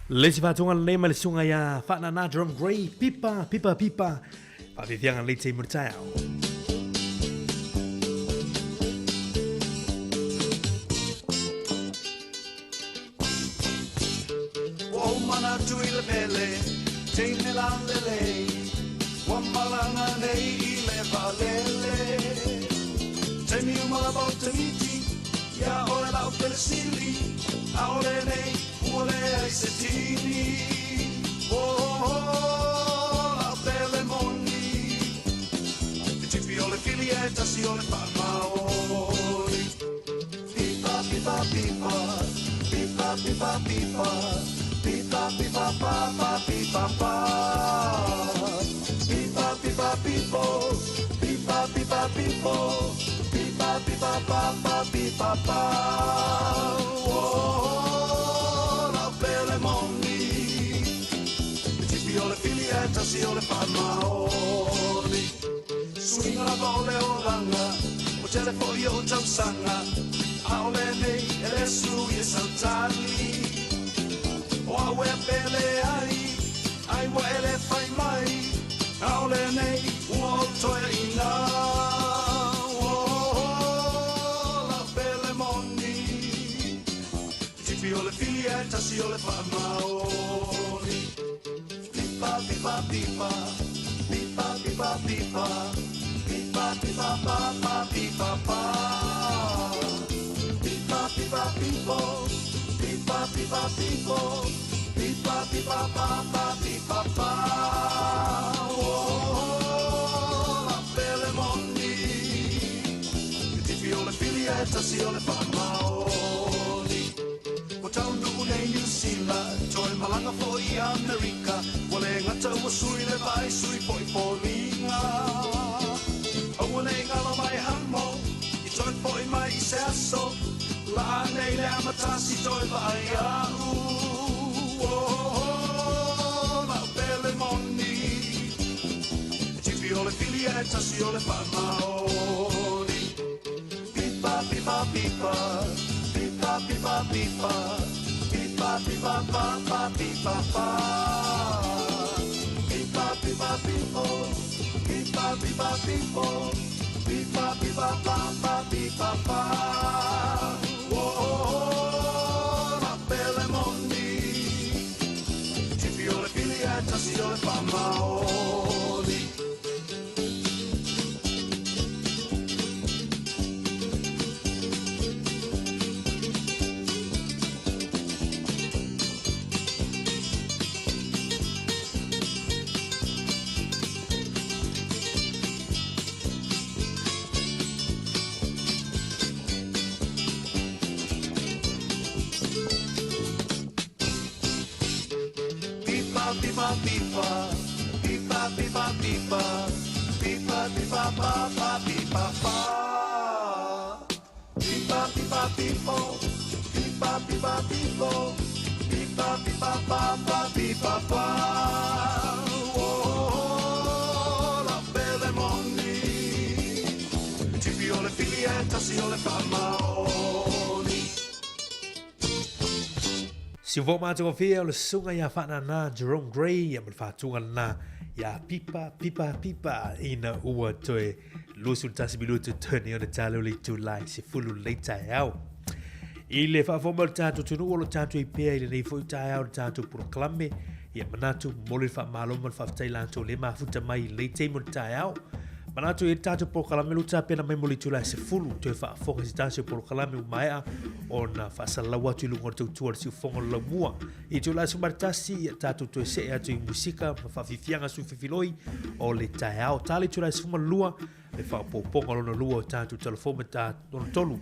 Le isi faatoga lenei ma le susuga ia Faanana Jerome Grey, Pipa, Pipa, Pipa, faafiafiaga lelei taimi o le taeao. Ua ou manatu i le mele, teine lalelei, ua malaga nei i le vaalele. Taimi uma lava ou te miti, ia oe lau pelesili, ʻaʻole nei ua leai se tini. Oh, oh, lau pele moni, e tipi o le fili e tasi o le faamaoni. Pipa, pipa, pipa, pipa, pipa, pipa, pipa, pipa, pa, pa, pipa, pa. Pipa, pipa, pipo, pipa, pipa, pipo, pipa, pipa, pa, pa, pipa, pa. Oh, lau pele moni, e tipi o le fili e tasi o le faamaoni. Suiga lava o le olaga, o tele foi o tausaga, ʻaʻole nei e le sui e sautali. O au e pele ai, ai ua e le fai mai, ʻaʻole nei ua ou toe ina. Oh, lau pele moni, e tipi o le fili e tasi o le faamaoni. Pipa, pipa, pipa, pipa, pipa, pipa, pipa, pipa, pa, pa, pipa, pa. Pipa, pipa, pipo, pipa, pipa, pipo, pipa, pipa, pa, pa, pipa, pa. Oh, lau pele moni, e tipi o le fili e tasi o le faamaoni. Ua taunuu nei Niu Sila, toe malaga foi i Amerika, ua le gata ua sui le vaai sui foi foliga. Aua nei galo mai hamo, i toe foi mai i se aso, laa nei le amatasi toe vaai a'u. Oh, lau pele moni, e tipi o le fili e tasi o le faamaoni. Pipa, pipa, pipa, pipa, pipa, pipa, pipa, pipa, pa, pa, pipa, pa. Pipa, pipa, pipo, pipa, pipa, pipo, pipa, pipa, pa, pa, pipa, pa. Oh, lau pele moni, e tipi o le fili tasi o le faamaoni. Pipa, pipa, pipa, pipa, pipa, pipa, pipa, pipa, pa, pa, pipa, pa. Pipa, pipa, pipo, pipa, pipa, pipo, pipa, pipa, pa, pa, pipa, pa. Oh, la bele moni, tipi o le fili e tasi o le faamaoni. Siuvou matagofie o le susuga ia Faanana Jerome Gray ia ma le faatuga lena ia Pipa Pipa Pipa ina ua toe 21 minutu tonu ona tala o le itulai 10 lenei taeao. I le faafofoga mai o le tatou atunuu o lo o tatou i pea i lenei foi taeao i le tatou polokalame, ia manatu momoli le faamalo ma le faafetai latou le mafuta mai i lenei taimi o le taeao. Manatu i le tatou polokalame lo tapena mai mo le itula e 10 toe faafofoga i se tasi o polokalame ua maea ona faasalalau atu i luga o le tautua o le siufofoga o le laumua. I itula e 11 ia tatou toe see atu i musika ma faafiafiaga sui fefiloi o le taeao. Tala itula e 12 le faaopoopoga lona lua o tatou talafou ma ta lona tolu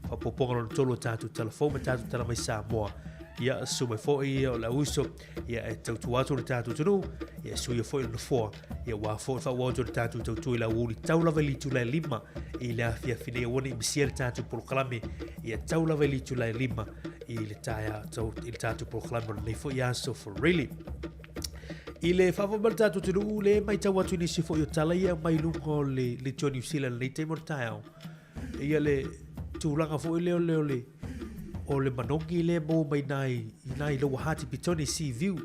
faaopoopoga lona tolu o tatou talafou ma tatou tala mai Samoa. Ia susu mai foi o le auso ia e tautua atu le tatou atunuu ia e suia foi le nofoa ia ua foi le faaauau atu o le tatou tautua i le aoauli tau lava i le itula e 5 i le afiafi nei aua ne i misia le tatou polokalame ia tau lava i le itula e 5 i le taeao tau i le tatou polokalame o lenei foi aso for really. I le faafofoga mai o le tatou atunuu le matau atu i nisi foi o tala ia mai luga o le Leitio New Zealand lenei taimi o le taeao ia le tulaga foi lea o le o le o le manogi lea e maua mai nai i nai Lower Hutt i Petone Sea View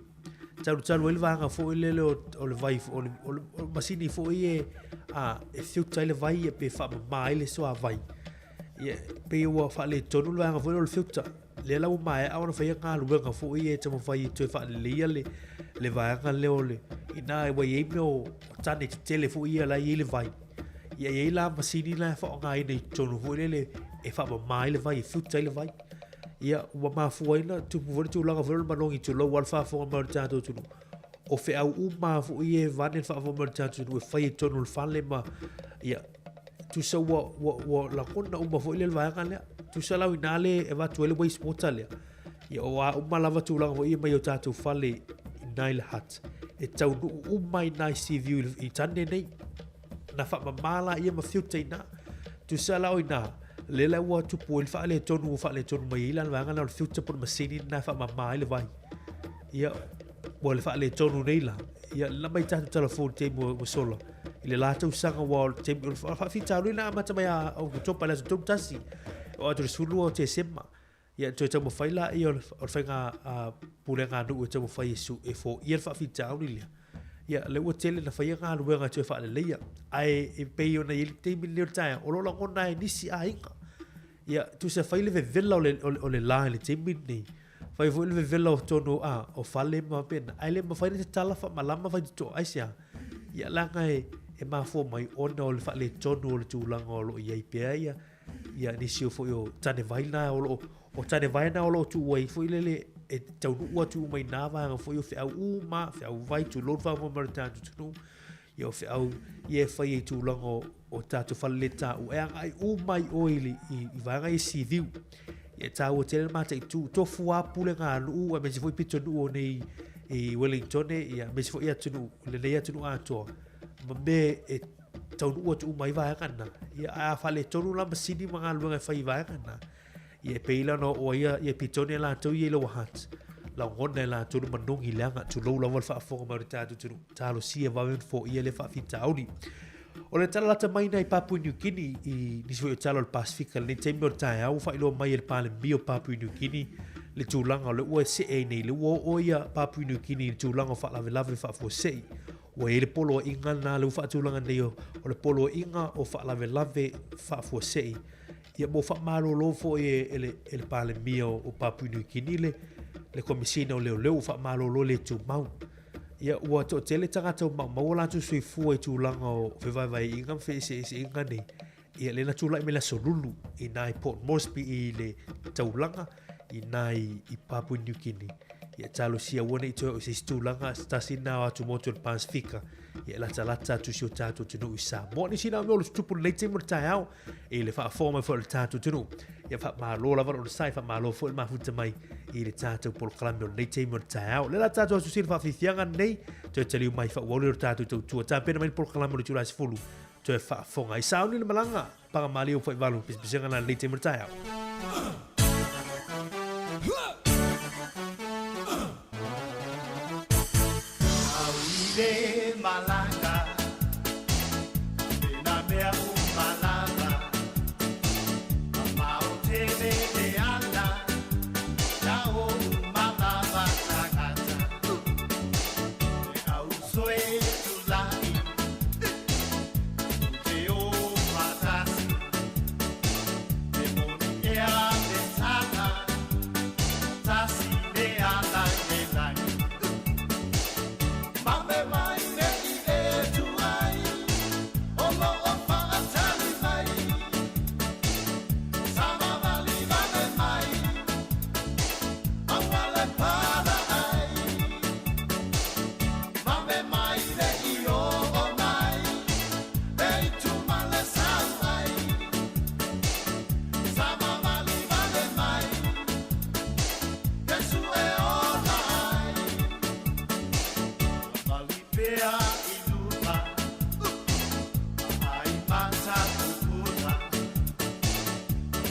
talutalu ai le vaega foi lele o, o le vai o le, o le, o le masini foi e a e filter ai le vai ia pe faamama ai le suavai ia pei ua faaletonu le vaega foi lea o le filter lea la ua maea ona faia galuega foi ia e taumafai e toe faaleleia le, le vaega lea o le ina ua i ai mea o tane tetele foi ia la e i ai le vai. Ia i ai la masini la e faaaogaina i totonu foi lele e faamama ai le vai, e filter ai le vai. Ia ua mafua ai na tupu foi le tulaga foi o le manogi tulou lava le faafofoga mai o le tatou atunuu. O feau uma lava foi ia e vaeane le faafofoga mai o le tatou atunuu e fai i totonu o le fale ma ia tusa ua, ua, ua lagona uma foi le vaega lea. Tusa la o i ina le e avatu ai le waste water lea. Ia o a uma lava tulaga foi ia mai o tatou fale i Nile Hut. E taunuu uma i nai sea view i tane nei. Na faamama la ia ma filter i ina. Tusa la o i ina, lea la ua tupu ai le faaletonu ua faaletonu mai ai la le vaega lena o le filter po o le masini lena e faamama ai le vai. Ia, ua le faaletonu nei la. Ia, lena mai tatou talafou i le taimi ua sola. I le la tausaga ua o le taimi, o le faafitauli na amata mai a Oketopa i le aso 31. O atu le 12 o Tesema. Ia, toe taumafai laia o le faiga pulega a nuu e taumafai e, su, e foia le faafitauli lea. Ia, lea ua tele na faia galuega e toe faaleleia. Ae e pei ona i ai le taimi lenei o le taeao, o lo o lagona e nisi aiga. Ia, tusa fai le vevela o le, o le, o le la i le taimi lenei. Fai foi le vevela o tonu a, o fale ma pena. Ae le mafai ona tatala faamalama faitotoa. Aisea? Ia, leaga e, e mafua mai ona o le faaletonu o le tulaga o lo o i ai pea ia ia nisi o foi o tane vai na o lo o tane vai na o lo o tuu ai foi lele e taunuu atu uma i nā vaega foi o feau uma, feau vai, tulou le faafofoga mai o le tatou atunuu, ia o feau ia e fai ai tulaga o, o tatou fale le tāu, e agai uma i o i, i, i vaega ia sea view. Ia e tāua tele le mataitu, tofu lava pulega a nuu, aemaise foi pitonuu o nei i Wellingtone, ia aemaise foi atunuu, lenei atunuu atoa, ma mea e taunuu atu uma ai vaega na. Ia, ae a faaletonu la masini ma galuega e fai i vaega na, ia e pei la ona oo ai ia, ia pitone latou ia i Lower Hutt, lagona e latou le manogi leaga, tulou lava le faafofoga mai o le tatou atunuu, talosia vave ona foia lea faafitauli. O le tala lata mai i Papua New Guinea i nisi foi o tala o le Pasifika lenei taimi o le taeao ua faailoa mai e le Palemia o Papua New Guinea le tulaga o le ua see ai nei, le ua oo ia Papua New Guinea i le tulaga o faalavelave faafuasei. Ua i ai le poloaiga lena lea ua faatulaga nei o, o le poloaiga o faalavelave faafuasei. Ia mo faamalolo foi e, e, le, e le Palemia o, o Papua New Guinea le, le Komesina o Leoleo ua faamalolo le tumau. Ia, ua toatele tagata ua maumau o latou soifua i tulaga o fevaevaeaiga ma feeseeseaiga nei. Ia, lea na tulai mai le Aso Lulu i ina i Port Moresby i le taulaga i ina i Papua New Guinea. Ia, talosia aua ne i toe oo i se isi tulaga, se tasi lena o atumotu o le Pasefika, ia e latalata atu i si o tatou atunuu i Samoa. Nisi na o mea o lo o tutupu i lenei taimi o le taeao i le faafofoga mai foi o le tatou atunuu. Ia faamalo lava le onosai, faamalo foi le mafuta mai i le tatou polokalame o lenei taimi o le taeao. Le la tatou aso sili faafiafiaga nei, toe taliu mai faauauli o le tatou tautua. Tapena mai le polokalame o le itula e 10, toe faafofoga ai. Sauni le malaga, paga malie o faivalu, pisapisiga na lenei taimi o le taeao. Au i le malaga, e nā mea uma lava, Mamao tele le ala, ia o uma lava tagata. E au soe tulai, tu te o fatasi, E moni ea le tala, tasi le ala i le lagi. Mame mai nei e tu ai, o lo o faatali mai. Sama vali vale mai, aua le pala ai. Mame mai nei o o mai, e i tumale sau ai. Sama vali vale mai, Iesu e ola ai. Vali pea i luma, ai mata pupuna.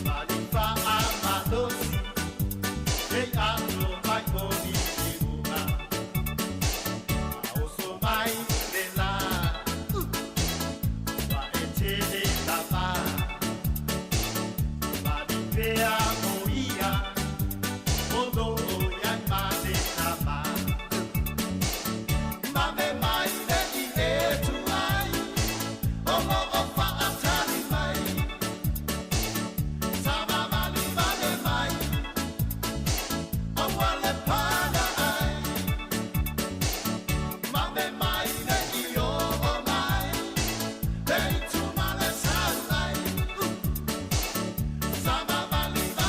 Vali faa malosi, e ato mai oni i unga. A oso mai le la, ua e tele lava. Vali pea o ia, o lo o iai ma le tama. Mame mai nei e tu ai, o lo o faatali mai. Sama vali vale mai, aua le paga ai. Mame mai nei o o mai, e i tumale sau ai. Sama vali vale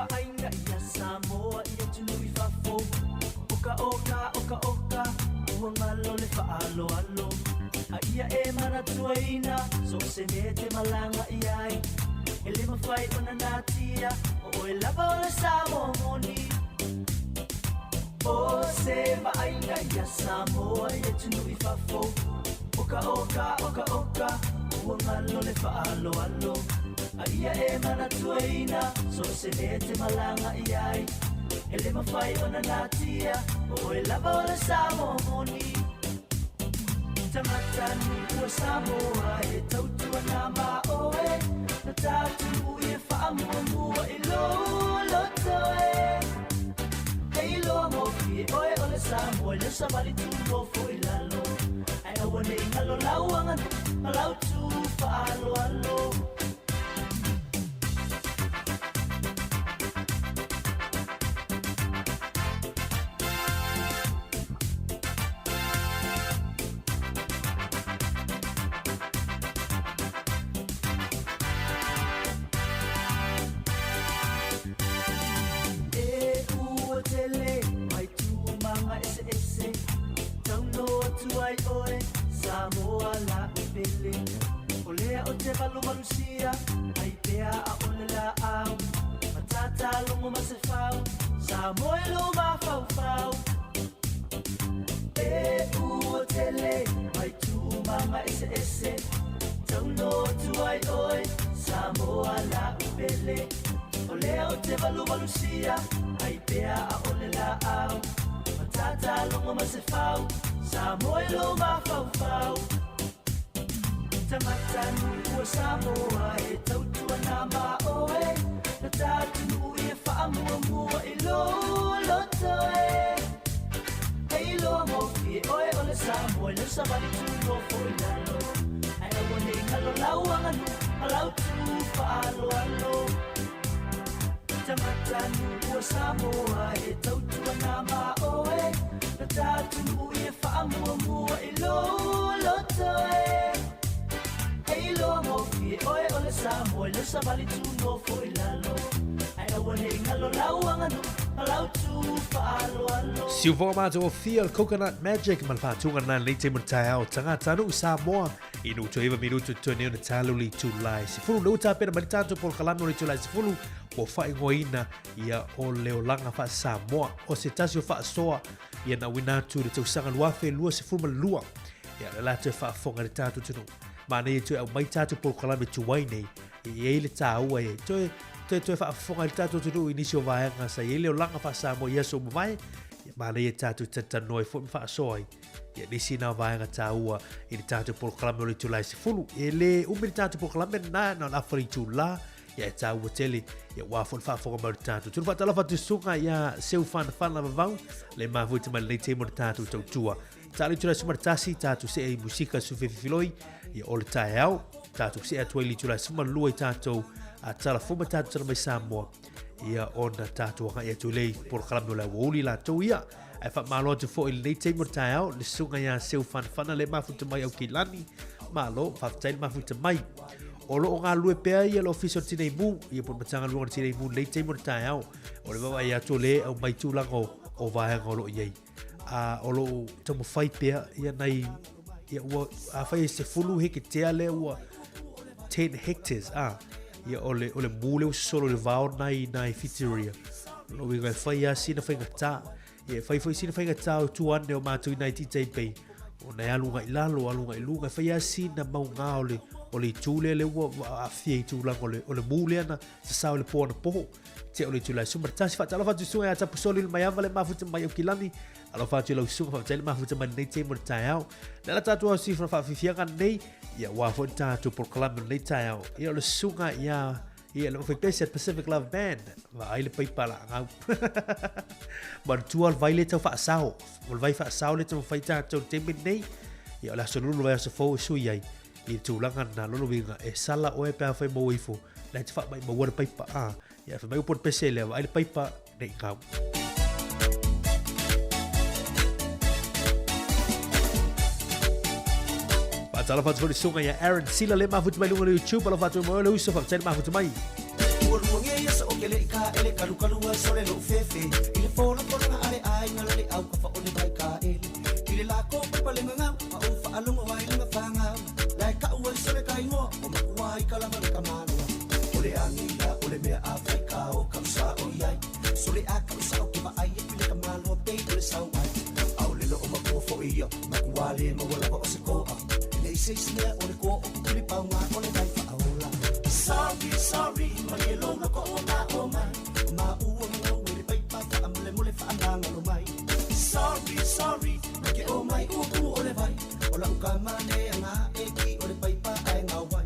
vaaiga ia Samoa i atunuu i fafo. Oka oka oka oka ua galo le faaaloalo a ia e manatuaina so o se mea e te malaga i ai. E le mafai ona natia o oe lava o le Samoa moni. O se vaaiga ia Samoa i atunuu i fafo. Oka oka oka oka ua galo le faaaloalo a ia e manatuaina so o se mea e te malaga i ai. E le mafai ona natia o oe lava o le Samoa moni. Tagata nuu o Samoa e tautua ma oe na tatou i e faamuamua i lou loto e. E iloa gofie oe o le Samoa i le savali tu nofo i lalo. Ae aua nei galo lau aganuu ma lau tu faaaloalo. E ua tele mai tūmaga eseese tauno atu ai oe Samoa la upele. O lea o te valuvalusia ai pea a ole la au matata logo ma se fau Samoa e lo mafaufau. E ua tele mai tūmaga eseese tauno atu ai oe Samoa la upele. O lea o te valuvalusia ai pea a ole la au matata logo ma se fau Samoa e lo mafaufau. Tagata nuu o Samoa e tautua ma oe na tatou i e faamuamua i lou loto e. E iloa gofie oe o le Samoa i le savali tu nofo i lalo. Ae aua nei galo lau aganuu ma lau tu faaaloalo. Tagata nuu o Samoa e tautua ma oe na tatou i e faamuamua i lou loto e. E iloa gofie oe o le Samoa i le savali tu nofo i lalo. Ae aua nei galo lau aganuu ma lau tu faaaloalo. Siufoga matagofie o le Coconut Magic ma le faatuga lena lenei taimi o le taeao tagata nuu Samoa i nuu toe 9 minutu totoe nei ona talo le itulai 10 le ua tapena mai le tatou polokalame o le itulai 10 ua faaigoaina ia o le olaga faa-Samoa o se tasi o faasoa ia na uina atu i le tausaga 2022 ia le latou e faafofoga i le tatou atunuu. Manaia toe aumai tatou polokalame tuai nei e i ai le taua e toe toe toe faafofoga i le tatou atunuu i nisi o vaega sa i ai le olaga faa-Samoa i aso ua mavae. Ia manaia tatou talatalanoa ai foi ma faasoa ai ia nisi na vaega taua i le tatou polokalame o le itula e 10. E le umi le tatou polokalame lena na o le afa le itula ia e taua tele ia ua foi le faafofoga mai o le tatou atunuu. Faatalofa atu i susuga ia Seu Whanawhana Vavau le mafuita mai lenei taimi o le tatou tautua. Talo itula 11 tatou see i musika sufefifiloi ia o le taeao. Tatou see atu ai le itula 12 i tatou a tala fou ma tatou tala mai Samoa ia ona tatou agai atu i le polokalame o le aoauli latou ia. Ae faamalo atu foi i lenei taimi o le taeao le susuga ia Seu Whanawhana le mafuta mai Aukilani. Malo, faafetai le mafuta mai. O loo galulue pea ia le ofisa o le Tinei Mu, ia po o le Matagaluega o le Tinei Mu i lenei taimi o le taeao. O le vaavaai atu o lea e aumai tulaga o vaega o loo i ai. A o loo taumafai pea ia nai ia ua afai e 10 heketea lea ua 10 hectares a ia o le o le mu lea ua sosolo i le vao nai nai Whitireia. O lona uiga e fai lava sina faigata. Ia e fai foi sina faigata o tua ane o matou i nai Titae Bay ona e alu agai i lalo alu agai i luga e fai lava sina mauga o le o le itu lea lea ua aafia i tulaga o le o le mu lea na sasao i le po anapo. Tea o le itula e 11. Faatalofa atu i susuga ia Tapusoli le Maiava le mafuta mai Aukilani. Alofa atu i lau susuga faafetai le mafuta mai lenei taimi o le taeao. Le ala tatou au sifra faafiafiaga nei, ia ua foi le tatou polokalame o lenei taeao. Ia o le susuga ia ia le mafai pese Pacific Love Band. Vaai le paipa laagau. Manatua le vai le tau faasao. O le vai faasao le taumafai tatou i le taimi lenei. Ia o le aso lulu vai aso fou e sui ai. I le tulaga lena, lona uiga, e sala oe pe afai maua ifo, la e te faamaumauina le paipa, a, ia fai mai upu o le pese lea, vaai le paipa, nei gau. Faatalofa atu foi le susuga ia Aaron Sila le mafuta mai luga o le YouTube, alofa atu i moe o le uso, faafetai le mafuta mai. Ua luagia ia sa o ke le i ka ele kalukalu ai sole lo'u fefe I le folafolaga a le aiga la le au ka fa'ole vai kaele I le lako papalegagau ma ou fa'alogo ai lega fagau Lae ka'u ai sole kaigoa o makua i ka lava le kamaloa O le agila o le mea a fai ka o ka'u i ai Sole a ka'u sa'o ke va'ai aku i le kamaloa pei o le sau ai A o le lo'o makua fo'i ia makua le maua lava o se ko'a E le'i se isi mea o le koa o kukuli pauga o le vai fa'aola Sorry, sorry, malie lou loko ua ma'o mai O ma'ua gagau i le paipa fa'amolemole fa'amagalo mai Sorry, sorry, mai ke o mai ua kumu o le vai O la'u kamale aga'e ki o le paipa ae gaoai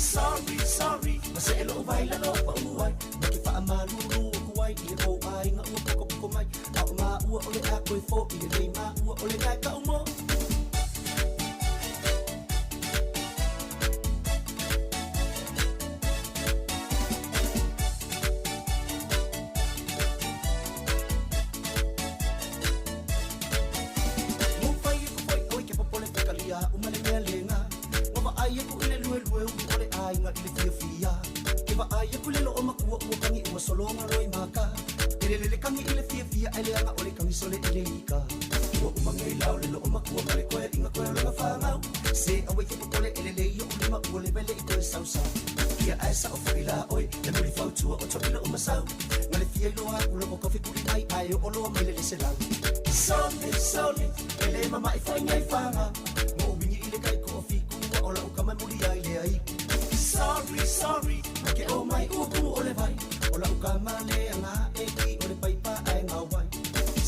Sorry, sorry, ma se'e lo'u vai lalo pa'u ai Ma ke fa'amalulu aku ai i le kou aiga ua pokopoko mai A o ma'ua o le a koe fo'i lelei ma'ua o le gae ka'u mo. Ua fai aku foi oi ke popole fekalia uma le mea lega Ua vaai aku i le luelue ulu o le aiga i le fiafia Ke vaai aku le loo makua ua kagi ua sologa loi maka E le lele kagi i le fiafia ae leaga o le kagi sole i le ika Ua uma nei la o le loo makua ma le koe inga koe o lona fagau Se aue ke popole e lelei oʻu lima ua le vele i koe sausau Ia ae sa'o fo'i la oe le muli fautua o toʻila o masau Ma le fia iloa aku loko kofi kuli mai ae oo loa mai le le selau Sole, sole, e le mama'i foi nei faga Mo wingi i le kai ko o fiku ua o la'u kama e muli ai le aiku Sorry, sorry, mai ke o mai ua kumu o le vai O la'u kama le aga'e ki o le paipa ae gaoai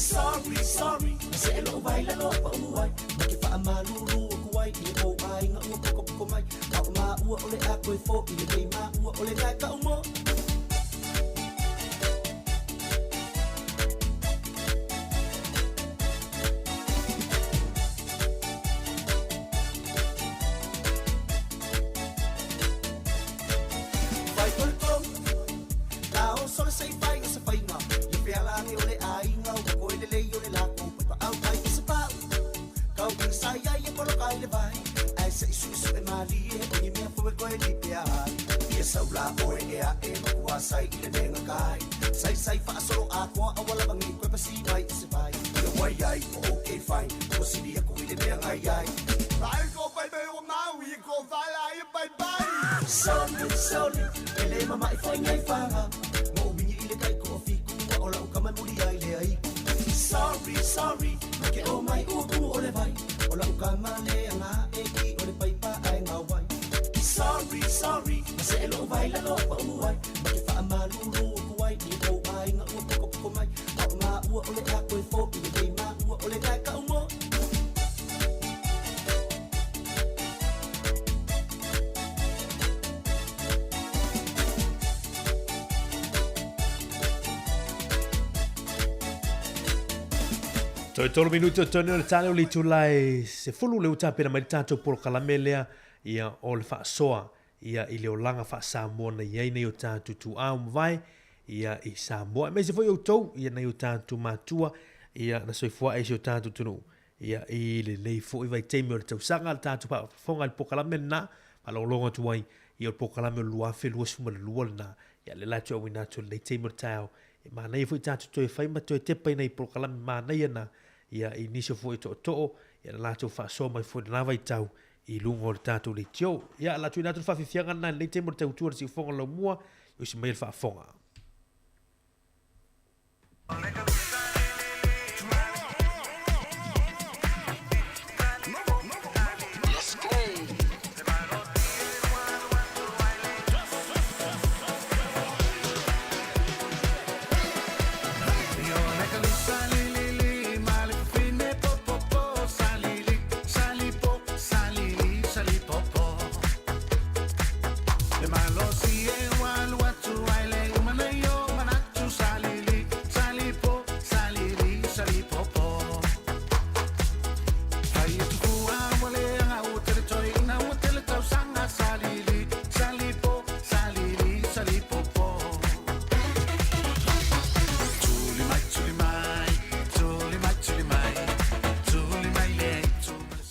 Sorry, sorry, ma se'e lo'u vai lalo pa'u ai Ma ke fa'amalulu aku ai i le kou aiga ua pokopoko mai A o māua o le a koe fo'i lelei māua o le gae ka'u mo. Fai o le tolu, la o sole se i fai o se faiga Ia fealage o le aiga ua koe lelei o le lako Paipaau mai i se pa'u Kau ina sa iai e poloka i le vai Ae se'i su'esu'e malie o ni mea fou e koe lipea ai Ia sau la oe e a'e makua sai i le mega kai Saisai fa'asolo atoa aua lava nei koe pasi mai i se vai Ia wai ai o okay fine Ua sili aku i le mea ngai ai Ai ko pai mai o ngau i ko whala i pai pai Sole, sole, e le mama'i foi nei faga Mo wingi i le kai ko o fiku ua o la'u kama e muli ai le aiku Sorry, sorry, mai ke o mai ua kumu o le vai O la'u kama le aga'e ki o le paipa ae gaoai Sorry, sorry, ma se'e lo'u vai lalo pa'u ai Ma ke fa'amalulu aku ai i le kou aiga ua pokopoko mai A o māua o le a koe fo'i lelei māua o le gae ka'u mo. Toe tolu minute o tonu o le tale o le itula e 10 le ua tapena mai le tatou polokalame lea ia o le faasoa ia i le olaga faa-Samoa na i ai nei o tatou tuaa ua mavae ia i Samoa. Aemaise foi outou ia nai o tatou matua ia na soifua ai i si o tatou atunuu ia i lenei foi vaitaimi o le tausaga le tatou faafofoga i le polokalame lena faalogologo atu ai ia o le polokalame o le 2022 lena ia lea la e toe auina atu i lenei taimi o le taeao e manaia foi tatou toe fai ma toe tepa i nai polokalame manaia na ia i nisi o foi tootoo ia na latou faasoa mai foi i lena vaitau i luga o le tatou leitio. Ia, la tuuina atu le faafiafiaga lena i lenei taimi o le tautua o le siufofoga o le laumua, i usi mai le faafofoga.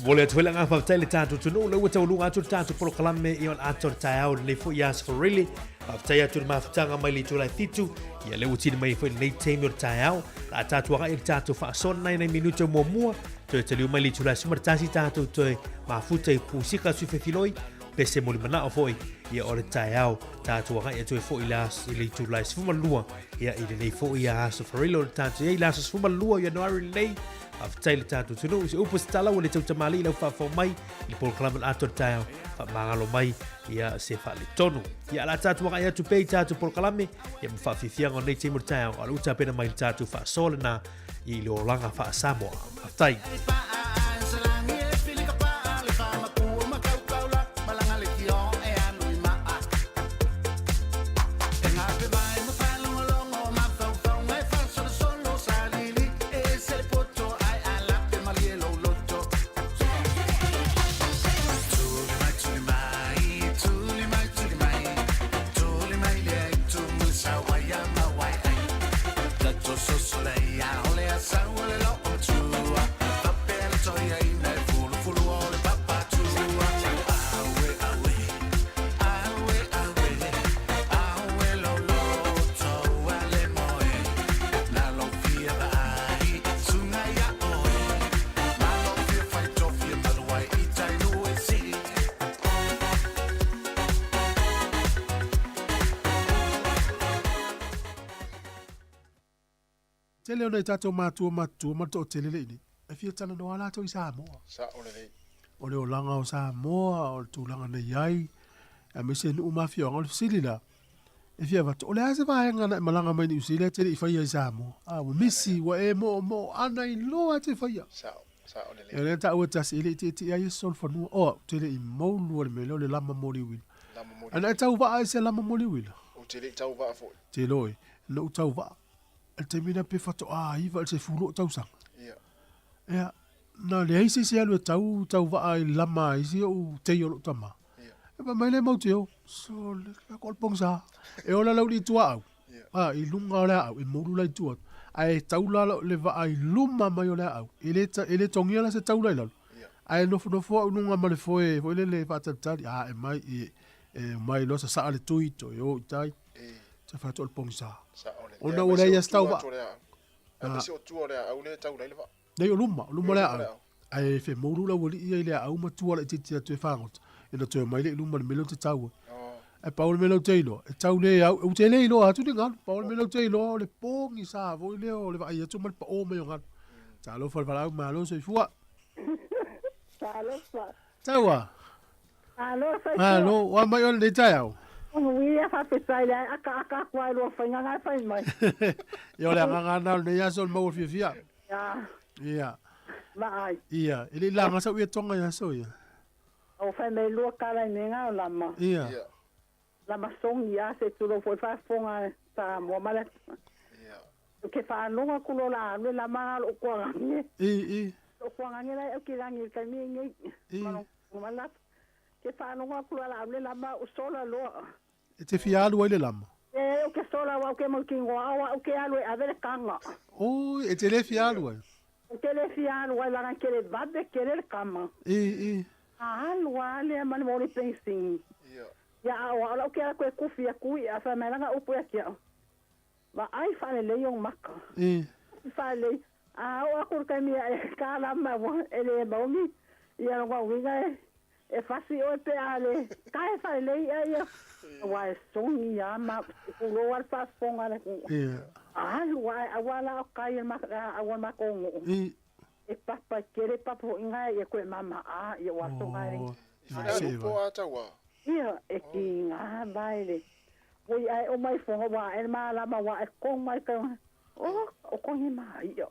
Momoli atu foi le agaga faafetai i le tatou atunuu, o lea ua taualuga atu le tatou polokalame i ona atoa le taeao lenei foi ia Aso Faraile. Faafetai atu i le mafutaga mai le itula e 7, ia lea ua tini mai foi lenei taimi o le taeao. La tatou agai i le tatou faasoa nai nai minute o muamua, toe taliu mai le itula e 11 tatou toe mafuta i Pusika Sui Fefiloi, pese moli manao foi ia o le taeao tatou agai atu ai foi i le aso i le itula e 12 ia i lenei foi ia Aso Faraile o le tatou i ai le aso 12 o Ianuari lenei. Faafetai i le tatou atunuu, se upu se tala ua le tautamalii lau faafao mai i le polokalame o le atoa le taeao, faamagalo mai ia se faaletonu. Ia la tatou agai atu pea i tatou polokalame ia ma faafiafiaga o nei taimi o le taeao, a o le uta pena mai le tatou faasoa lena i le olaga faa-Samoa. Faafetai. Tele o nai tatou matua matutua ma le toatele le inei, e fia talanoa latou i Samoa. Sao lelei. O le olaga o Samoa, o le tulaga na i ai, aemaise nuu ma afioaga. O le fesili la, e fia avatu, o le a se vaega na e malaga mai Niu Sila e te le i faia i Samoa? A, ua misi, ua e moomoo ana iloa e te faia. Sao, sao lelei. E o lea taua tasi, e le i tietie ai e solofanua. O au, te le i moulua le mea lea o le lama moli uila. Lama moli Ana e tau vaa i se lama moli uila? Ou te le i tau vaa foi. Te loe, na ou tau vaa. I le taimi lena pe faatoa 9 i le 10 ou tausaga. Ia. Ia, na leai se isi e alu e tau, tau vaa i lama ai si ou tei o lou tama. Ia. E fai mai le mau te o, sole, ko le pongisa. E ola lau li tua au. Ia. A, i lunga o le aau, e moulu la i tua. Ae taula le vaa i luma mai o le aau. E le, e le tongia la se taula i lalo. Ia. Ae nofonofo au i luga ma le foe foi lele faatalitali, a e mai, e, e mai loa sasaa le tui, toe o i tai. E. Sa fai atu o le pogisa. Sao lelei. Ona ua leai se tauvaa. Aemaise o tua o le aau lea e taula ai le vaa. Nei o luma, o luma o le aau. Ae femoulu le aualii ia i le aau ma tua laitiiti atu e fagota, ina toe omai lea i luma i le mea lea ou te tau ai. Ae pau le mea lea ou te iloa, e tau le au, ou te le iloa atu ni galu. Pau le mea lea ou te iloa o le pogisa foi lea o le vaai atu ma le pao mai o galu. Talofa le valaau malo soifua. Talofa. Taua. Malo soifua. Malo, ua mai oe lenei taeao. Manuia, faafetai le akaaka atu lava i lua faiga na e fai mai. Ia o le agaga lena o lenei aso o le maua fiafia. Ia. Ia. Vaai. Ia, e le i laga sau ietoga i aso ia. O fai mai lua tala i mea o lama. Ia. Lama songi a se tulou foi faafofoga Samoa ma le Ia. Ke faalogo atu loa la alu e lama na lou kuagangi. I, i. Lou kuagangi la e au ki lagi i le taimi lenei. I. Ma lo Ke faalogo atu loa la alu e lama ou sola loa. E te fia alu ai le lama? E ou ke sola aua ou ke mautinoa au au ke alu e ave le kanga. Oi, e te le fia alu ai? Ou te le fia alu ai laga ke le vave kele le kama. I, i. A alu a lea ma le moli penisini. Ia. Ia a o au la ou ke ala koe kufi atu ia fai mai lana upu ia te au. Vaai faalelei ou maka. I. Faalelei. A oo atu i le taimi e kalama ua e le maoni ia lona uiga e e fasi oe pe a le tae faalelei ia ia aua e sogi a ma tulou a le faafofoga a le atunuu. Ia. Alu ae aua la o kai e aua le matou nuu. I. E papa tele papa foi nga ia koe mama a ia ua aso nga e. Oh. I falealupo a taua. Ia e ki nga vaele. Oi ae o mai fonga wa e malama wa e kong mai ka o o kongi ma ia.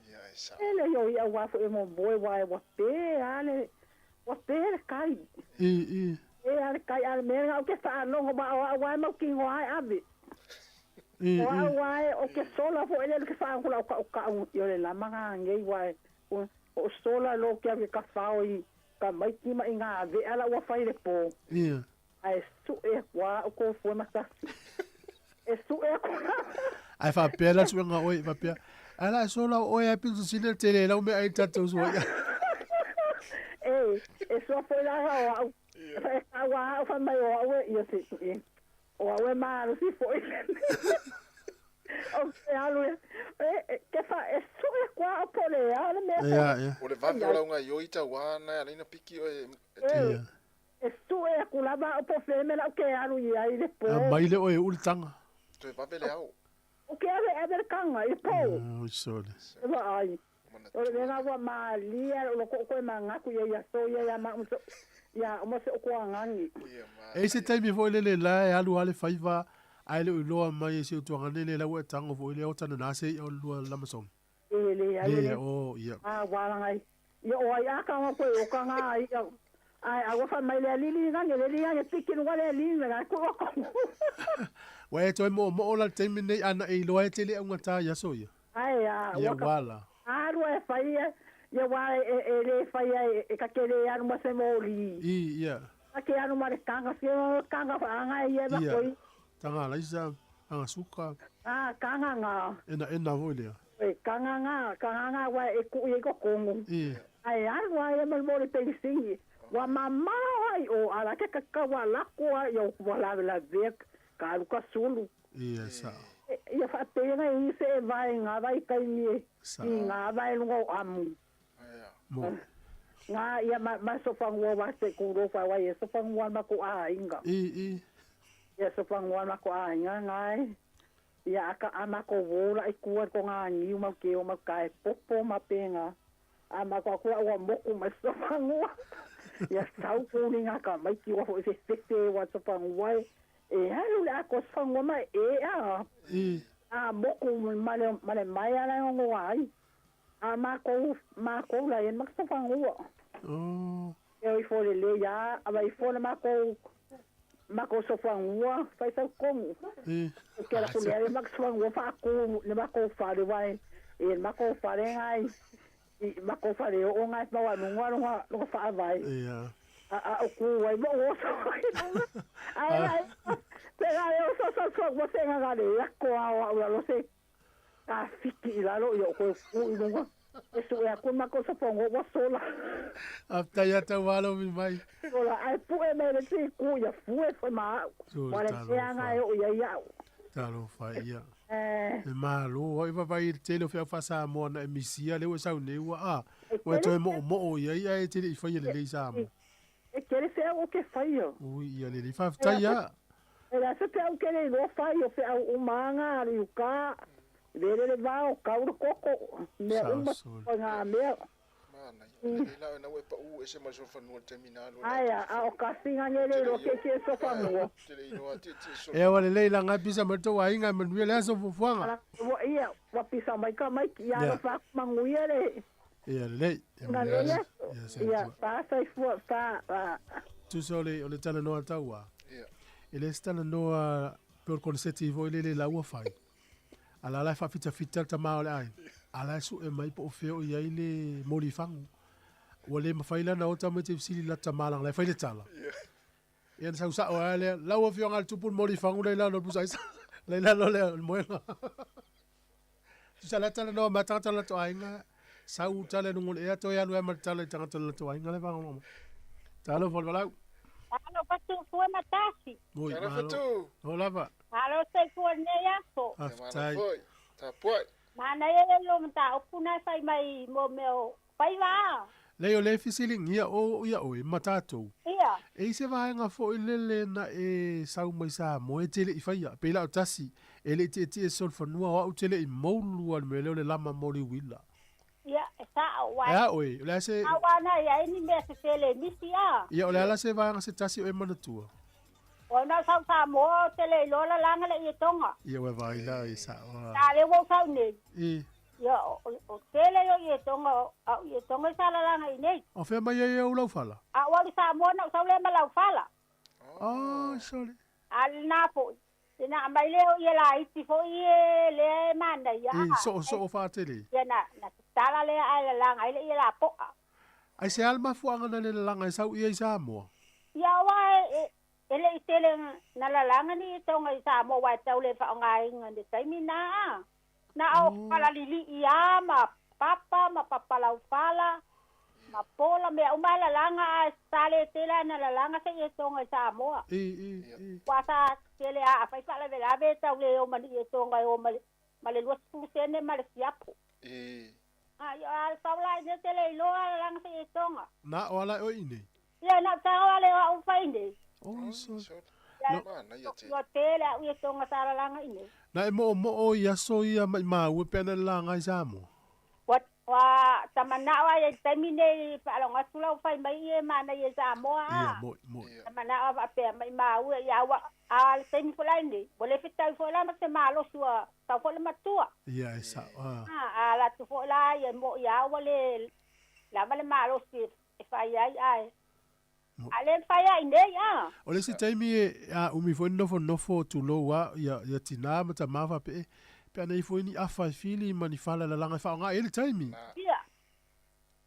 Ia e sa. Ele yo ia wa fo e mo boe wa e wa pe ale wa pe le kai. I i. E ale kai ale me nga o ke fa longo ma o wa mau ki ngoa e ave. I O i. au ae o ke sola foi lea ke whaangula o kau kau i o le lama ngā ngei wa e o sola lo kia ke ka whao i ka maiki ma i ngā vea la ua whai le pō. Ia. Ae su'e aku a o ko fue matasi. E su'e aku. Ae faapea la suega oe faapea. Ae la e sola oe ae pito sili le tele lau mea ai tatou sua ia. E E, e sua foi la o au. E ka wa au fa mai o au e ia se e. O au e malosi foi. O ke alu e, e, ke fa e su e kwa o pole a le mea. Ia, ia. O le vave o lauga i oi tauā na ala ina piki oe e te. Ia. E su e aku lava o po fe me lau ke alu i ai le po. A mai le oe e uli tanga. Toe vave le ao. O ke ave ave le kanga i po. Oi sole. E wa ai. O le venga wa malia o lo ko ko e mangaku ia ia so ia ia ma so ia o mo se o ko angangi. E se taimi foi lele la e alu ale faiva ai le iloa mai e se utuanga le le lau e tango foi le o tana nase i o lua lama song. E le ai Le le. o ia. A wa ngai. Ia o ai a ka wa ko o ka nga ai. Ai a wa fa mai le lili nga le lili nga piki no le lili nga ko ko. Wa e toi mo mo o la taimi nei ana e iloa e tele au ngata ia so ia. Ai a Ia wa ka wala. alu e fai e ia wa e e le fai e e ka kele anu ma se moli. I ia. Ka ke anu ma le kanga se kanga fa nga ia ba Ia. koi. Tanga laisa, tanga suka, Ah kanga nga. ena ena foi lea. E kanga nga kanga nga wa e ku i ko kongo. I. Ai alu ai ma mo le pelisingi. Wa mama ai o ala ke ka ka wa la ko ai o wa la la vek ka alu ka sulu. Ia sa. Ia fa pena i se e vai nga vai kai ni. Sa. I nga vai lungo amu. Mo. Nga ia ma ma so fangua wa se ku ro fa wa ia so fangua ma ko a inga. I i. Ia so fangua ma ko a inga ngai. Ia aka ama ko wola i kua ko ngā niu mau ke o mau kai popo ma penga. Ama ko akua ua moku ma so fangua. Ia sau kuni ngā ka mai ki ua fo se fete wa so fangua e. E alu le ako so fangua ma e a. I. A moku ma le ma le mai ala ngongo ai. A ma ko ma ko la e ma so fangua. Oh. E i fo le le ia, a vai fo le ma ko ma ko so fangua, fai sau kongu. I. Ke la ku le ma so fangua fa ku le ma ko fa le vai. E ma ko fa le ngai. I ma ko fa le o ngai ma wa nungwa nungwa nungwa fa vai. Ia. A a o ku wai mo o so. Ai ai. Te ga le o so so so mo se nga le ya ko a o lo se. Ka fiki i lalo i o ko ku i nungwa. E so ya ku ma ko so fangua wa sola. Afta ia tau walo mi mai. Sola ai pu e me le ti ku ia fu e foi ma. So, Wa le talo te anga e o ia ia. Talo fa ia. Eh. E malo, oi vai i tele o fea whasa moa na e misia le ua sau nei ua a. Ua toe mo mo o ia ia e tele i whai le lei sa mo. E kere se au o ke whai o. Ui ia le lei whawhtai ia. E la se pe au kere i lo whai o fe au umanga ari uka. Vere le vao kauru koko. Mea Sa uma sole. o ngā mea. Mana, le la na ue pa u ese ma so fanua terminal. Ai a a o kasinga ngere ro ke ke so fanua. Tele inoa te te so. E wa le lei la ngai pisa mato wa inga manuia le aso fufuanga. Wa ia wa pisa mai ka mai ki ia Ia. fa manguia le. Ia le lei. Ia Nga manuia le le. ia. Ia se Ia fa sai fua fa a. Tusa o le o le tala noa taua. Ia. E le se tala noa pe o le konseti i voi le le laua fai. Ala la e whawhita whita ta mao le ai. Ala e su e mai po o feo i ai le moli fangu. Ua le mawhai lana o tama te fisili la tamalang lai fai le tala. Ia na sau sao ai le laua fio ngal tupu moli fangu lai lalo pusa isa. Lai lalo le moenga. Tusa la tala noa matanga tala to ainga. Sau tala nungu le ea toi alu e ma tala i tanga tala to ainga le fangu loma. Talo fol valau. Alo patu fua matasi. Oi, Tala malo. fatu. O lava. Alo se fua nei aso. Aftai. Ta puai. Mana ele lo mata opuna fai mai mo meo. Fai va. Lei o le fisili ngia o ia o e matatou. Ia. E i se vaenga fo i lele na e sau mai sa mo e tele i whaia. Pela o tasi, e le te te e sol whanua o au tele i maulu al me leo le lama mori wila. Ia e sa o wa. E a oe, o le ase, A wa na ia ni mea se tele misi a. ia o le ala se vaenga se tasi o e manatua. O na sau sa mo tele i lola langa le i tonga. Ia ue vaila i sa oa. Ta le wo sau nei. I, Ia o o tele yo i tonga au i tonga sa la langa i nei. o whea mai e au lau whala? A wa li sa mo na sau le ma lau fala. Oh, sorry. A na po. Na mai le o ia la iti fo i e le mana ia. I, so so o whaatele. Ia na na tala le ai la langa ai le ia la po'a. Ai se alma fuanga na le langa i sau ia i Samoa. Ia wa e e le i tele na la langa ni i tonga i Samoa wa tau le whaonga inga ni taimi na a. Na au pala lili i a ma papa ma papa lau fala. Ma pola mea uma lalaga a sa le tele ana lalaga seʻi e toga i Samoa. I i i. Ua sa tele a afai faalavelave e tau lē o ma ni e toga e o ma le ma le 20 sene ma le siapo. I. A ia a le tau la i nei tele iloa lalaga seʻi e toga. Na o ala e oe i nei. Ia na o tago ale o a'u fai nei. Oi sole. Ia Manaia tele. Ua tele a'u i toga sa lalaga i nei. Na e mo'omo'o i aso ia maʻimau e pe ana le laga i Samoa. Ua ua tamana'o ai i le taimi nei faalogo atu lau fai mai ia e manaia i Samoa a. Ia mo'i mo'i. Tamana'o a faapea maʻimau e ia ua a le taimi foi la nei ua le fetau foi la ma se malosi ua tau foi le matua. Ia e sa'o a. A a alu atu foi la ia mo'i a ua le lava le malosi e fai ai ae a le mafai ai nei a. O le isi taimi e a umi foi le nofonofo tulou a ia ia tinā ma tamā faapea e pe ana ifo ai ni afa e fili ma ni fala lalaga e faaaoga ai le taimi. Ia.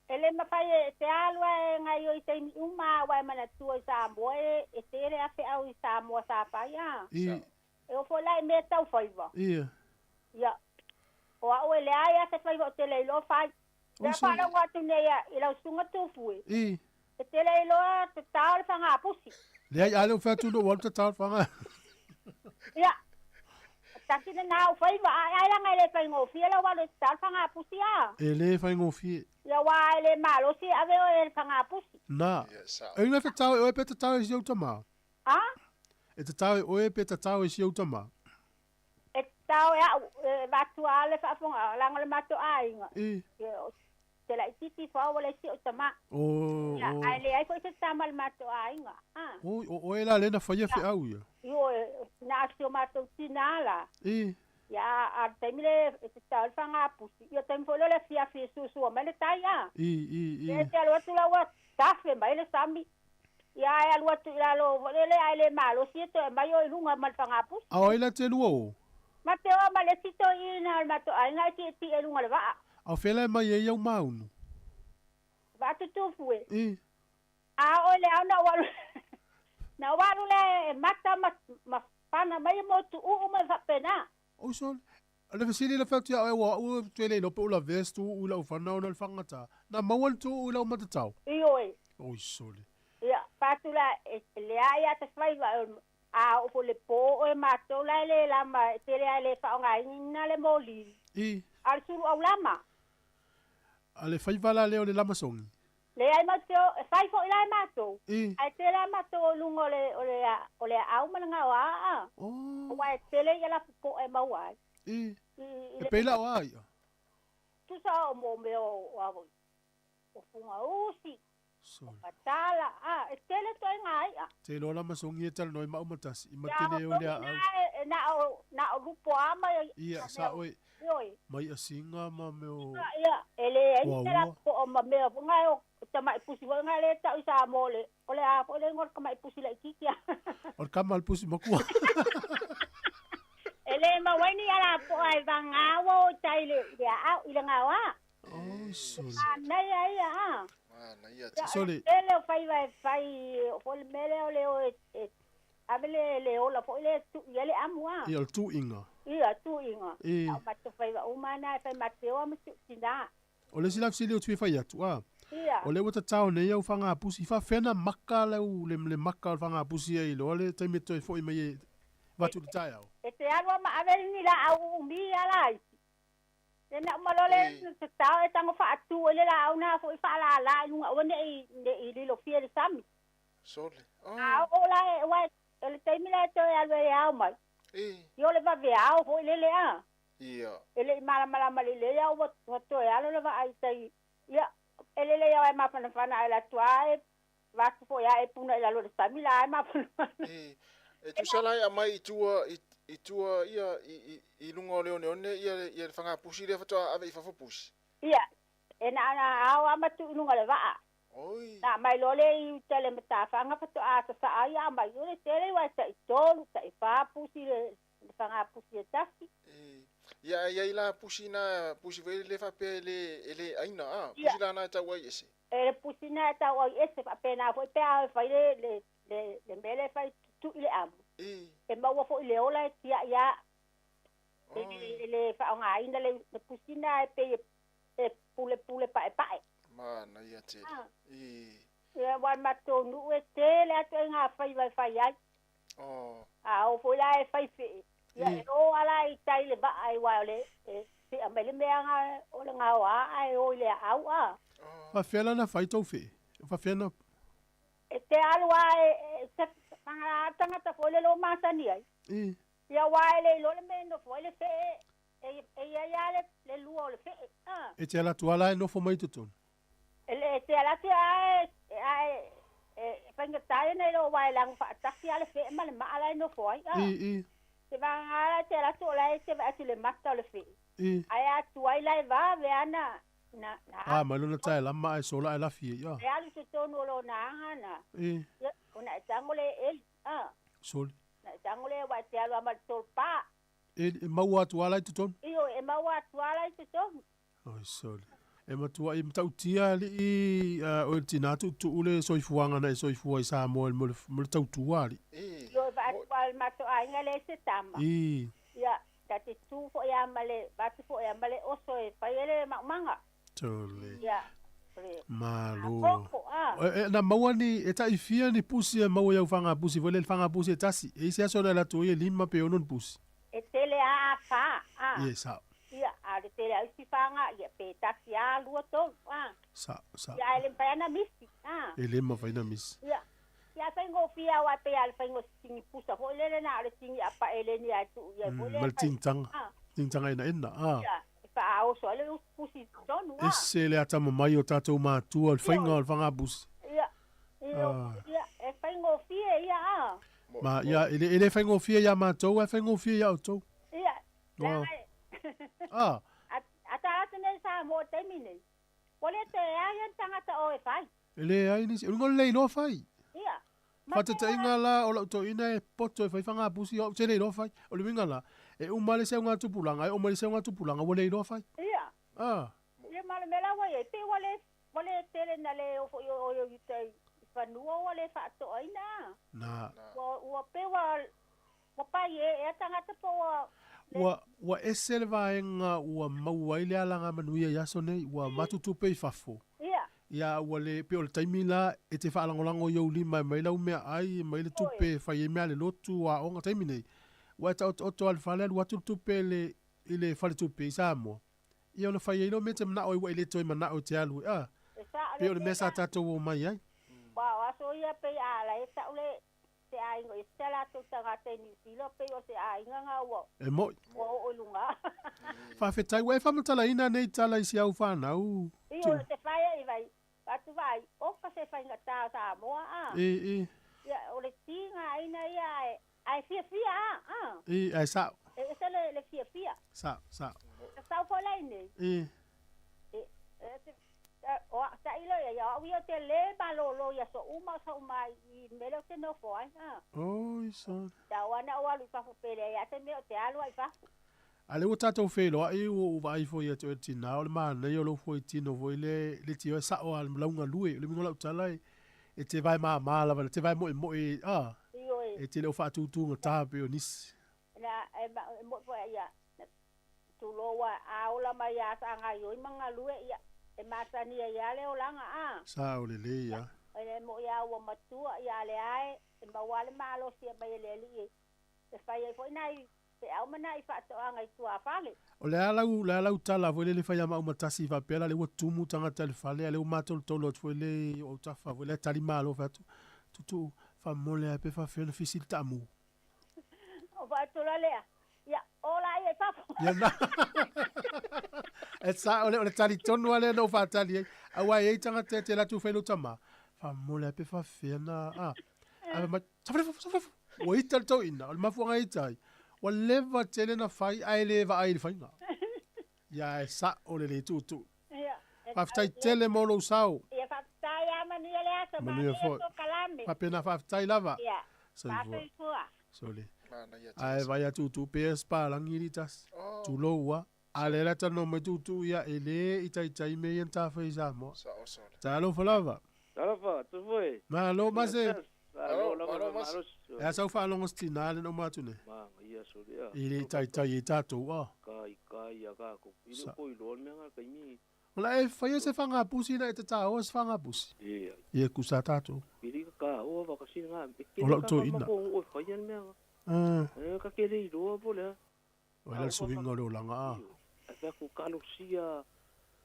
E le mafai e te alu ae gaio i taimi uma aua e manatua i Samoa e e tele a feau i Samoa sa fai a. I. E oo foi la i mea tau faiva. Ia. Ia. O a'u e leai a se faiva o te le iloa fai. Oi Lea sole. faalogo atu nei a i lau susuga Tufue. I. E te le iloa tatao le fagapusi. Leai a le o fai atu lou alu tatao le faga. Ia. Tasi lena au faiva ae ai laga e le faigofie lau alu e tatao le fagapusi a. E le faigofie. Ia aua e le malosi e ave oe e le fagapusi. Na. E ina tatao e oe pe tatao e si ou tama. A? E tatao e oe pe tatao e si ou tama. E tatao e a'u e avatu a le faafofoga laga o le matou aiga. I. Ia o te laitiiti ifo au ua le isi o tama. O, Ia o. ae leai foi se tama a le matou aiga. A. Oi, o oe la lea na faia feau ia. Ioe, na o si o matou tinā la. I. Ia, a o le taimi le e tatao ai le fagapusi, ia o le taimi foi lea o le afiafi e suasua mai le tai a. I, i, i. Ia e te alu atu la ua tafe mai le sami. Ia ae alu atu i lalo foi lele ae le malosi e toe aumai oe i luga ma le fagapusi. A o ai la te lua o? Ma te oa ma le isi toeaina o le matou aiga e tietie i luga o le vaa. A o fea la e mai ai au maunu? Vaa tutufu e. I. A oo i le ao na ou alu na ou alu lea e mata ma ma fana mai e motuuu ma faapena. Oi sole, o le fesili la fai atu ia oe ua au e toe le iloa pe o lavea se tuuu i lau fana ona o le fagatā. Na maua le tuuu i lau matatau? Ioe. Oi sole. Ia, fai atu la e leai lava se faiva a oo foi i le po oe matou la e le lama e tele lava e le faaaogaina le moli. I. A o le sulu aulama. A le faiva la lea o le lama sogi? Leai matou te o, e fai foi la e matou. I. Ae tele lava matou o i luga o le, o le, o le aau ma le gaoa. Oh. Aua e tele ia lapopoa e maua ai. I. I, i E le pei la o a ia? Tusa o mo mea o, o a foi, o fugausi, Sole. o patala, a, e tele toaiga i'a. Te iloa lama sogi e talanoa ai ma au matasi, i Ia, matele o o le sogi aau. na e, na o, na o lupo lava ma ia Ia, mea sa o, oe. ioe. Mai asiga ma mea o Ia, e leai o ni aua. lapopoa ma mea foi na o tamaʻi pusi foi na lea e ta'u i Samoa o le o le a foi le igoa o le tamaʻi pusi laitiiti a. O le kama a le pusi makua. E lē maua ai ni alapoa e vagā ua o i tai i le i le aao i le gaoā. Oi sole. Manaia ia a. Manaia Ia tele. o le Sole. tele o faiva e fai o foi le mea lea o le o e e ave le le ola foi lea e tu'i ai le amu a. Ia o le tuiga. Ia tuiga. I. A o matou faiva uma na e fai matou oa ma si'u tinā. O le isi la fesili ou te fia fai atu, a. Ia. O lea ua tatao nei au fagapusi, i faafefea na maka lau le, le maka o le fagapusi ai loa le taimi e toe foi mai e avatu i le taeao? E te alu a ma ave ni laau uumi a laiti. Ia na uma loa lea tatao e tago faatu ai le laau na foi faalalā i luga aua neʻi neʻi lilofia i le sami. Sole. A oo la e aua o le taimi la e toe alu ai e ao mai. Ia o le vaveao foi lele a. Ia. E leʻi malamalama lelei a ua ua toe alo le vaai i tai. Ia e lelei au e mafanafana ae alu atu a e avatu foi a e puna i lalo o le sami la e mafanafana. E tusa la e aumai i tua i, i tua ia i, i, i luga o le oneone ia le, ia le fagapusi lea faatoa ave i fafo pusi. Ia e na ona ao lava ma tuu i luga o le vaa. Oi. Na aumai loa lea i uta i le matafaga faatoa sasaa ai aumai o le tele aua e taitolu, taifā pusi le le fagapusi e tasi. Ia ae i ai la pusi na pusi foi lele faapea e le e le aina a Ia. pusi la na e tau ai ese. E le pusi na e tau ai ese faapena foi pe a e fai le le le le mea lea e fai tutuʻi le amu. E maua foi le ola e tiaʻi a. E le faaaogaina le le pusi na e pei e pulepule paepae. Manaia tele. Ah. I. Ia wa matou nuu e tele atu ai gafaiva e fai ai. Oh. A oo foi la e fai fee. Ia I. e o ala i tai le vaa ai wa o le e fea mai le mea ga o le gaoā ae o i le aau a. Faafefea la na fai tou fee? Faafefea na E te alu a e e se fagalaga tagata foi le loo masani ai. I. Ia uā e le iloa le mea e nofo ai le fee e e iai a le le lua o le fee a. E te alu atu lava la e nofo mai i totonu. E le e te alu atu ae ae e faigata ia na iloa uā e lago faatasi a le fee ma le maa la e nofo ai a. I i. Te vagagā la e te alu atu o la e te vaai atu i le mata o le fee. I. Ae atu ai la e vave a na na na A mai lona tae lama ae sola ae lafi ai a. E alu i totonu o lona aga na. I. Ia ona e tago le eli a. Soli. Na e tago le uā e te alu a ma le tolupā. E e maua atu lava la i totonu. Ioe e maua atu lava la i totonu. Oi soli. E matuai matautia alii o le tinā tuutuu le soifuaga na e soifua i Samoa i le mo le tautua alii. Ioe vaatu a le matou aiga le se tama. I. Ia ta te tu foi a ma le vaatu foi a ma le oso e fai ai le maumaga. Tole. Ia le Malo. koko a. E, e, na maua ni, e taifia ni pusi e maua i au fagapusi foi le le fagapusi e tasi. E i ai se aso na alu atu ai e lima pe ono ni pusi. E tele a a fa a. Ie, sao. Ia, a o le tele a isi faga, ia pe tasi a lua tolu a. Sao, sao. Ia, e le mafai ana misi a. E le mafai na misi. Ia, ia faigofie au a pei a le faiga o se tigi pusa foi lele na o le tigi apaeleni ae tuu i ai foi Mm, lea ma le fai tigitaga. a. Tigitaga enaena a. Ia, e faaoso ai le pusi i totonu a. Ese le atamamai o tatou matua o le faiga o le fagapusi. Ia, ia, Ah. ia, e faigofie ia a. Ma ia, e le, e le faigofie iā matou ae faigofie iā outou. Ia, Ua. leaga e Ah. A, a ta atu nei Samoa i le taimi nei, ua le toe ai ni tagata o e fai. E leai nisi, o luga o le le iloa fai. Ia, ma te Faataitaiga la, o lau toeaina e poto e fai fagapusi, o au te le iloa fai. O le uiga la, e uma le isi augatupulaga, e oo mai le isi augatupulaga, ua le iloa fai. Ia. Ah. Ia ma le mea la ua i ai, pei ua le, ua le tele na le oo foi o oe i uta i fanua ua le faatoaina. Na. Ua, ua pei ua, ua pai e ea tagata po ua le. Ua, ua ese le vaega ua maua ai le alagamanuia i aso nei, ua matutupe i fafo. Ia. Ia, ua le, pei o le taimi la e te faalagolago i ou lima e mai lau meaai, e mai le tupe e fai ai mea a le lotu, aoga, taimi nei, ua e taotooto lava i le fale alu atu le tupe i le, i le faletupe i Samoa, ia ona fai ai lea o mea e te manao ai ua e le toe manao e te alu ai, a, E sao pei le o le mea sa tele. tatou omai ai. Ua o aso ia pei a la e tau le se aiga i se latou tagata i Niu Sila pei o se aiga nga ua E moi. ua oo i luga. Faafetai ua e faamatalaina nei tala i si au fanau. Ioe o te whai i vai atu vai oka se faigata o Samoa a. I, i. Ia o le tiga aina ia e ae fiafia a a. I, ae sao. E ese le le fiafia. Sao, sao. Sa sau foi lai nei. I. E e te o a tailo ia ia au ia te le malōlō i aso uma o sa uma i mea lea ou te nofo ai a. Oi son. Tau ana o alu i fafo pe leai a se mea o te alu ai i fafo. A lea ua tatou feiloai ua ou vaai foi ia te oe le tinā, o le manaia o lou foi tino foi le le tio e sao lava le laugalue. O le uiga o lau tala e e te vae māmā lava, e te vae moemoe a, Ioe. e te le o faatūtūgatā pei o nisi. Na e ma e moe foi ia na tulou a a ola mai ia sa gaioi ma galue ia e masani ai lava le olaga a. Sao lelei a. E le moʻi a ua matua ia le ae e maua lava le malosi e mai e le alii e fai ai foi nai feau ma nai faatoaga i tuafale. O le a lau, le a lau tala foi lele fai ia maau ma tasi faapea la lea ua tumu tagata i le fale, a lea ua matolotolo atu foi le i ou autafa foi lea tali malo fai atu, Tuutuu, faamomole lava pe faafefea ona fisi le taamu. O faatula lea, ia, ola ia i fafo. Ia na. E sao le, o le tali tonu lava lea na ou faatali ai. Aua e i ai tagata e te alu atu fai lou tama, faamomole lava pe faafefea ona, a. Ae fai mai, safale fafo, safale fafo. Ua ita le toeaina, o le mafuaaga e ita ai, ua leva tele na fai ae le vaai i le faiga. Ia e sao lelei tuutuu. Ia, e Faafetai tele mo lou sao. Ia, faafetai lava, manuia le aso, Manuia manuia foi. polokalame. Faapena, faafetai lava. Ia, Soifua. faasoifua. Sole. Manaia Ae vaai atu tuutuu pea se palagi li tasi. Tulou ua. A lea la talanoa mai tuutuu ia e le i taitai mea ia na tafai i Samoa. Sao sole. Talofa lava. Talofa, tu foi. Malo mase. Malo lava le malosi. E a sau faalogo se tinā le na uma atu nei. Manaia sole a. E le i taitai ai tatou a. Kai kai ia ka ko. I le Sa. ko iloa le mea nga kaimi. La e faia se fagapusi na e tataoa se fagapusi. Ia. Ia kusa tatou. Pili ka ka o va ka sina e O lau toeaina. Ko o faia le mea. Ah. E ka ke le iloa po le. O le suiga o le olaga a. A fa ku kalosia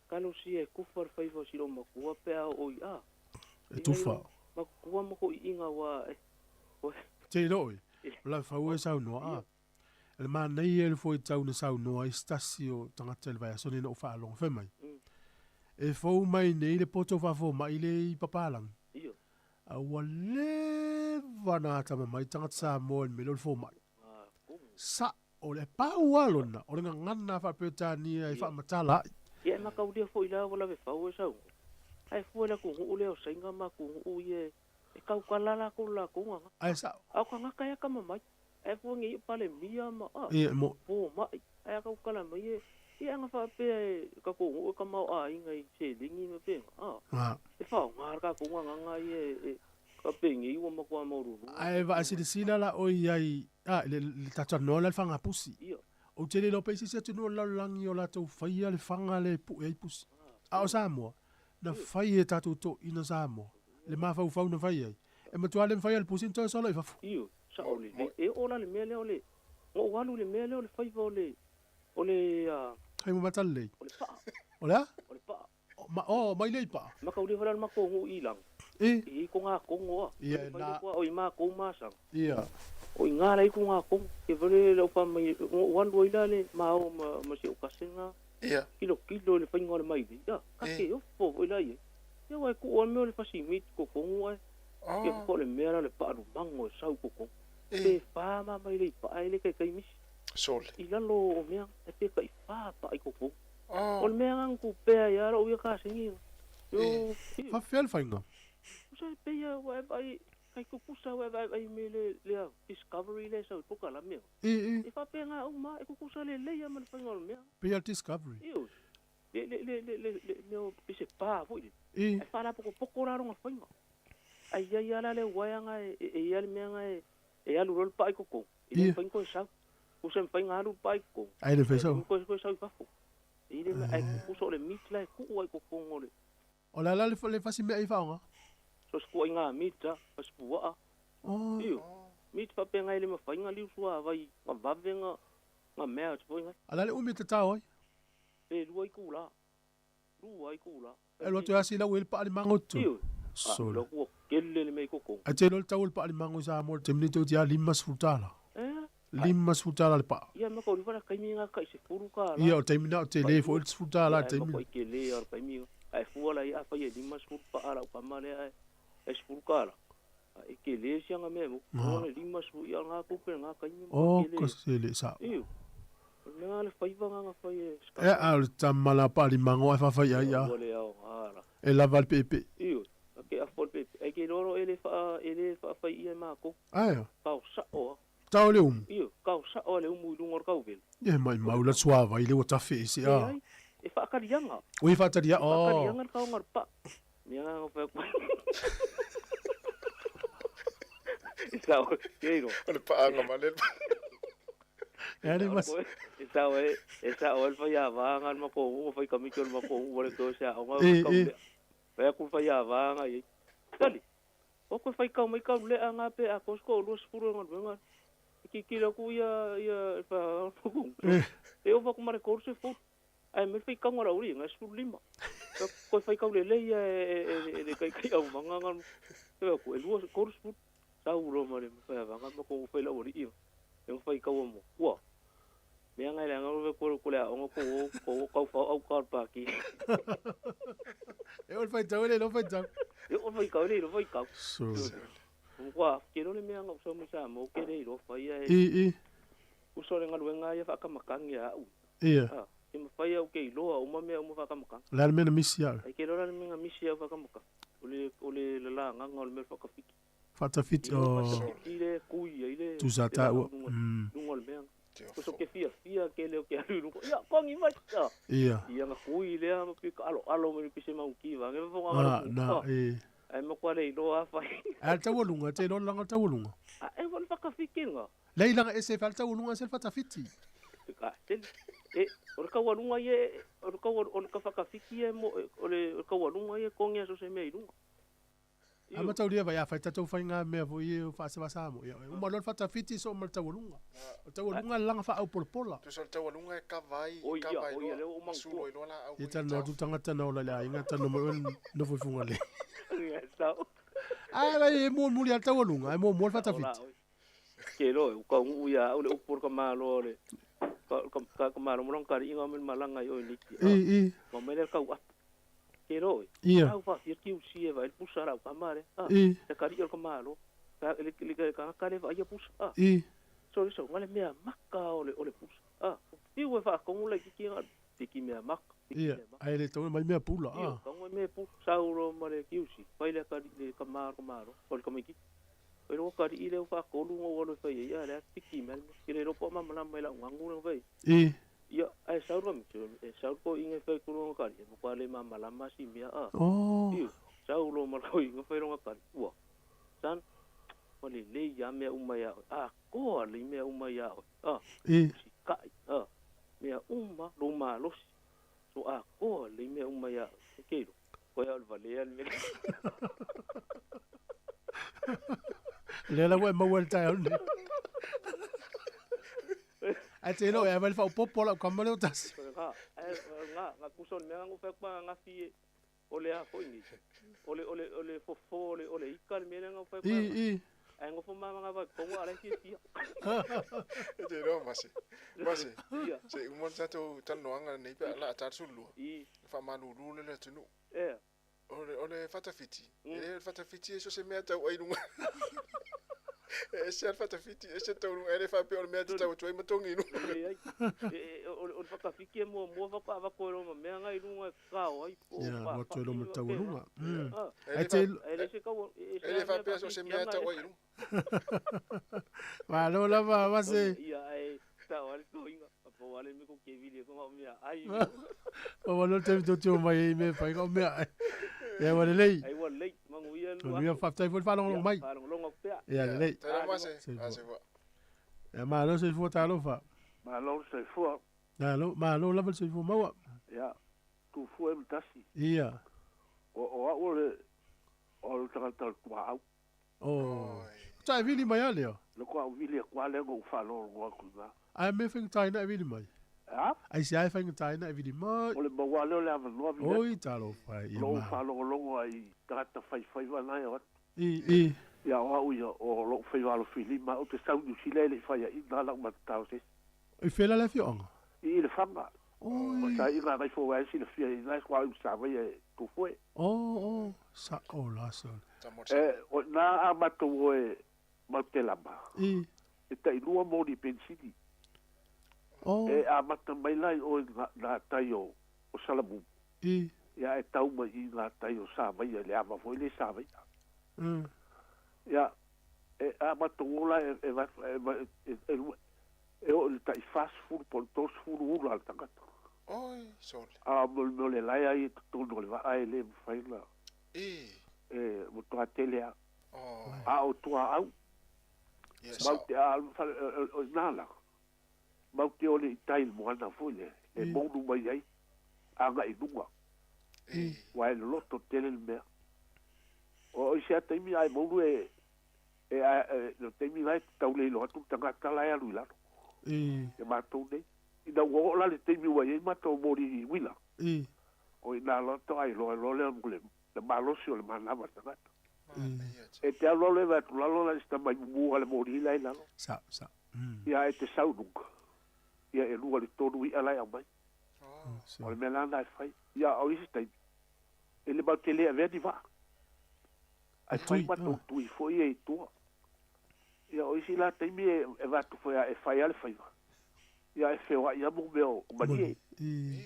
kalosia e kufa le faiva o si lou makua pe a o i a. E tufa. Makua ma ko iiga ua e. Te iloa oe, o lau fau e saunoa a. E le manaia e le foitau na saunoa ai se tasi o tagata i le vaiaso nei na ou faalogo fai mai. E fou mai nei le poto faafomai le i Papalangi. A ua leva na atama mai tagata Samoa i le mea lea o le fomai. Sa'o le pau lava lona o le gagana a faa-Peretania e faamatala ai. Ia e makaulia foi la ua lave fau e saunoa. Ae fua i le atunuu lea o Saina ma atunuu ia e tautala latou i le latou gagana. Ae sa'o. A o tagata e atamamai. Ae fua nei o Palemia ma a. Ia e mo'i. Fomai. Ae a tautala mai e, ia ana faapea e tatou nuu e tamaoaiga i seleni ma pena a. A. E faaaoga le tatou gagana ia e faapenei ua matua maualuluga. Ae vaasilasila la oe i ai, a, i le, le tatou talanoa lea i le fagapusi. Ia. Ou te le iloa pe i se isi atunuu o le lalolagi o latou faia le faga lea e pue ai pusi. A o Samoa, na fai e tatou toeaiina Samoa le mafaufau na fai ai. E matua le mafai e le pusi ona toe solo i fafo. Ioe, sao lelei. E oo la le mea lea o le, na ou alu i le mea lea o le faiva o le, o le, a. Fai ma mata lelei. O le paa. O le a? O le paa. Ma, oh, mai lea i paa. Mataulia foi la le matou nuu i lalo. E. I i Togatogo a. Ia, e na. O i matou masaga. Ia. O i na la i Togatogo. Ke vale lau fa mai, na ou alu ai la le ma o ma, ma si ou kasena. Ia. Kilokilo i le faiga o le mailei. Ia, ka ke ofo foi la i ai. Ia ua e tuu ai mea o le fasi meat i totonu ae. Ia po o le mea la o le paalumago e sau i totonu. Pe fa ma mailei paa e le taitai misi. Sole. I lalo o mea, e pe tai fa paa i totonu. O le mea lena na tupea ai lava lou ia kasegi. Io. Faafefea le faiga? Tusa e pei lava ua e vaai, kai tutusa ua e vaai i mea le lea Discovery lea e sau i polokalame. I, i. E faapena uma lava, e tutusa lelei lava ma le faiga o le mea. Pei lava le Discovery. Ioe. Le, le, le, le, le, le mea o pei se pa foi lele. I. Ae faalapokopoko la lona faiga. Ae i ai lava la le uaea na e, e i ai le mea na e, e alu loa le paa i totonu, e le Ia. mafai ona toe sau. Tusa e mafai ona alu le paa i totonu, Ae le mafai sau. toe, toe sau i fafo. E i le mea, ae tutusa o le meat la e tuu lava i totonu o le. O le a la le, le fasi mea i faaaoga? So o se ituaiga meat lava, fasi puaa. Oh. Ioe. Meat faapena e le mafai ona liu suavai, na vave ona, ona melt foi na. A o le a le umi e tatao ai? Pe lua itula. Lua itula. E alu atu e asi lau e le paalimago i totonu. Ioe. Sole. A, ua tele le mea i totonu. Ae te iloa le tau o le paalimago i Samoa i le taimi nei toeitiiti lava $50. Eh? $50 le paa. Ia, ma kauli fale taimi nga kai $10. Ia, o le taimi na o tele foi le $10 i le taimi. Ia, tele o le taimi. Ae fua la ia afai e 50 paa lau kama lea e $10. E tele sianga mea mo. Ah. O le 50 ia nga tupe nga taimi. O, ko se le sao. Ioe. O le mea le faiva nga nga fai e E a o le tama la paalimago ae faafai ai a. Ua le ao ala. E lava le peepee. Ioe. Ke a fo le peepee. Ai ke loro e le wha, e le wha whai ia mākou. Ae. Kau sao a. Tau le umu. Ioe, kau sao a le umu i lunga o le kauvele. Ia mai mau la suavai le ua tafe e se a. E whaakarianga. Ui whaataria, E whaakarianga oh. le kaonga le pa. Mea nga whai koe. E sao, ke iro. O le paanga ma le. E le mas. E sao e, e sao e le whai a vānga le mako unga, whai kamiki o le mako unga, le koe se a onga. E, e. Whai aku whai a vānga i. Tali, o koe whai kau mai kau le a ngā pe a kosko o lua sefulu e ngā luenga. E ki kila ku ia, ia, wha, E. E o whaku mare koru se fulu. Ai me whai kau ngā rauri, ngā 15. Koe whai kau le lei e, e, e, e, le kai kai au manga ngā. E wha ku, e lua koru se fulu. Sau ro mare, whai a vānga, ma ko whai lau ori ia. E whai kau mo. Ua. Mea ngai le anga rowe kore kore a onga ko o, ko o kau whau au kār pāki. E o le whai tau, e le lo whai tau. E o whai kau, le whai kau. So. Kua, ke role mea nga usa mai sa mo, ke le iro whai e. I, i. Usa le ngaluenga ia whakamakangi a au. Ia. Ah, ke mawhai au ke iloa, uma mea uma whakamakanga. Le a le mea na misi au. Ai ke rora le mea misi au whakamakanga. O le, o le lala nganga o le mea whakawhiti. Whatawhiti, O. o. Whakawhiti le, kui ai le. Tusa le tāua. lunga- Mm. Lunga o le mea. Ko so ke fia fia ke leo ke alu lunga. Ia, kongi mai. Ah. Ia. Ia nga kui lea, ma pi ka alo alo me pise mau kiwa. Nge whafonga Ah, ngalo na, e. Ai ma kwa le iloa whai. A le taualunga, te iloa le langa le taualunga. A e wale whakawhiti nga. Le ilanga e se wha le taualunga e se le whatawhiti. Ka, tele. E, o le taualuga ia, o le tau, o le tafakafiki ia mo, o le taualuga ia e togi aso se mea i luga. A mataulia vai a fai tatou faiga mea foi ia o faasavasa mo ia uma loa le fatafiti soo ma le taualuga. O le taualuga le laga faaupolapola. Tusa o le taualuga e kava ai, kava ai loa, ma sulu ai loa laau Ia talanoa atu tagata na ola i le aiga talanoa mai oe nofo i Fugalei. Ae vai e mulimuli lava le taualuga ae muamua le fatafiti. Ke loa, ua taunuu ia au le upu o le tamaloa o le ka malo ma lona taliiga ma le malaga i o i Niki. I, i. Ma mai lea le tau apu. Ke loa, Ia. au faafia kiusi e vaai le pusa a lau tama lea. I. Le tali'i o le tamaloa. Le le tagata lea e vaaia pusa. I. So le sauga le mea maka o le o le pusa. Fiu e faatonu laitiiti na piki mea maka. Ia, ae le tatau ona aumai mea pula. Io, tatau ona mea pula. Sau loa ma le kiusi, fai le tali'i le tama o le tamaloa, o le tamaitiiti. Oi lou atalii lea ua faatolu ona ou alu e fai ai, a o lea piki mai le mea. Ke le iloa po o malamalama i lau gagu lea na fai ai. I. Ia, ae sau le tamaiti, e sau le toeaina e fai atu lona tali, e matua le malamalama si mea, a. Oh. Ioe, sau loa ma le toeaina fai lona tali, ua, son, ua lelei lava mea uma ia oe, atoa lelei mea uma ia oe, a. I. Sikai, a, mea uma, lou malosi, so atoa lelei mea uma ia oe. E te iloa, koe lava o le valea le mea lea. Lea la ua e maua i le taeao lenei. Ae te iloa e ave le faaopoopo lau kama lea o tasi. Ga, ae ga, ga tusa o le mea na ou fai atu ananafi e, o le a foi nei, o le, o le, o le fofo o le, o le ika le mea lea na ou fai atu I, ananafi. i. Ae nofo ma manava i totonu a o la e fiafia. E te iloa Mase, Mase, Ia. se i uma le tatou talanoaga lenei pe a laa ta le 12, I. faamalulu le le atunuu. Ea. O le, o le fatafiti, e le o le fatafiti e so o se mea tau ai i luga. E ese lava le fatafiti, ese le taualuga, e le faapea o le mea e te tau atu ai ma togi i luga. Leai. E, o, o le fatafiti e muamua faatoa avatu ai loa ma mea na i luga e tatao ai po o Ia, alu atu ai loa ma le faafai taualuga. faapena. Ah. Ae te Ae le se tau, e ese E le lava mea faapea so o se mea e faafitiaga tau e ai i luga. Malo lava, Mase. Ia, ae tatao ai le toeaina. Pau lava le mea kou kevili ai ko na o mea ai. Pau lava le taimi tou te omai ai i mea e fai ai o mea ai. Ia ua lelei. Ai ua lelei, manuia le Manuia, faafetai foi le faalogologo mai. Ia, faalogologo atu pea. Ia lelei. Tala Mase, Soifua. a soifua. Ia malo soifua talofa. Malo le soifua. Malo, malo lava le soifua maua. Ia, tufua e matasi. Ia. O, o au o le, o le tagata o le tuaau. Oh. Ta e vili mai a lea. Le kua au vili e kua lea ngou whaalolo aku i Ae mea faigata ai na e vili mai. A? Ai se ai faigata ai na e vili mai. O le maua lea o le avanoa vili atu. Oi, talofa e, ia Lou ma. whaalongolongo ai tagata whaiwhaiwa nai o atu. I, i. Ia o au ia o lou whaiwalo filima o te sau New Zealand e le i whaia i nā lau matatao se. I whela le afioanga? I le whanga. Oi. O sa inga ngai fō wai sila fia i nai kwa au sa vai e tufue. Oh, oh, sa o la sa. E, o nā a matou o e mau te lama. I. E tai lua moni pensini. Oh. E a mata mai lai o ngā, ngā tai o, o Salamu. I. Ia e tau mai i ngā tai o Savaia, le ama foi le Savaia. Ia, e a matou o la e, e, e, e, e, e, e o le tai fas fulu po le tos fulu ula al tagata. Oi, sole. A mo le mea o le lae ai e totonu o le vaa e le mawhai na. I. E, mo toa tele a. Oh. A o toa au. Yes. Mau te a, o nā la. Mau te ole i tai le moana foi le. E mounu mai ai. Anga i lunga. Wa e loloto tele le mea. O i sea taimi ai mounu e, e, a, e, no taimi lai te tau le ilo atu tangata lai alu i lalo. I. E mātou nei. Ina ua oo la le taimi ua iai mātou mori i uila. I. O i nā loto ai loa loa lea mo le, le malosi o le manava tagata. E te alu alu e vai atu lalo la i sita mai mumu le mori i lai lalo. Sa, sa. Ia e te sau nunga. Ia e lua le tonu i alai au mai. O le mea lana e fai. Ia o isi taimi. E le mau te le avea ni vaa. Ai fai matou tui foi e i tua. Ia o isi la taimi e, e vatu foi a e fai a le faiva. Ia e feoai a mo mea o malie. I.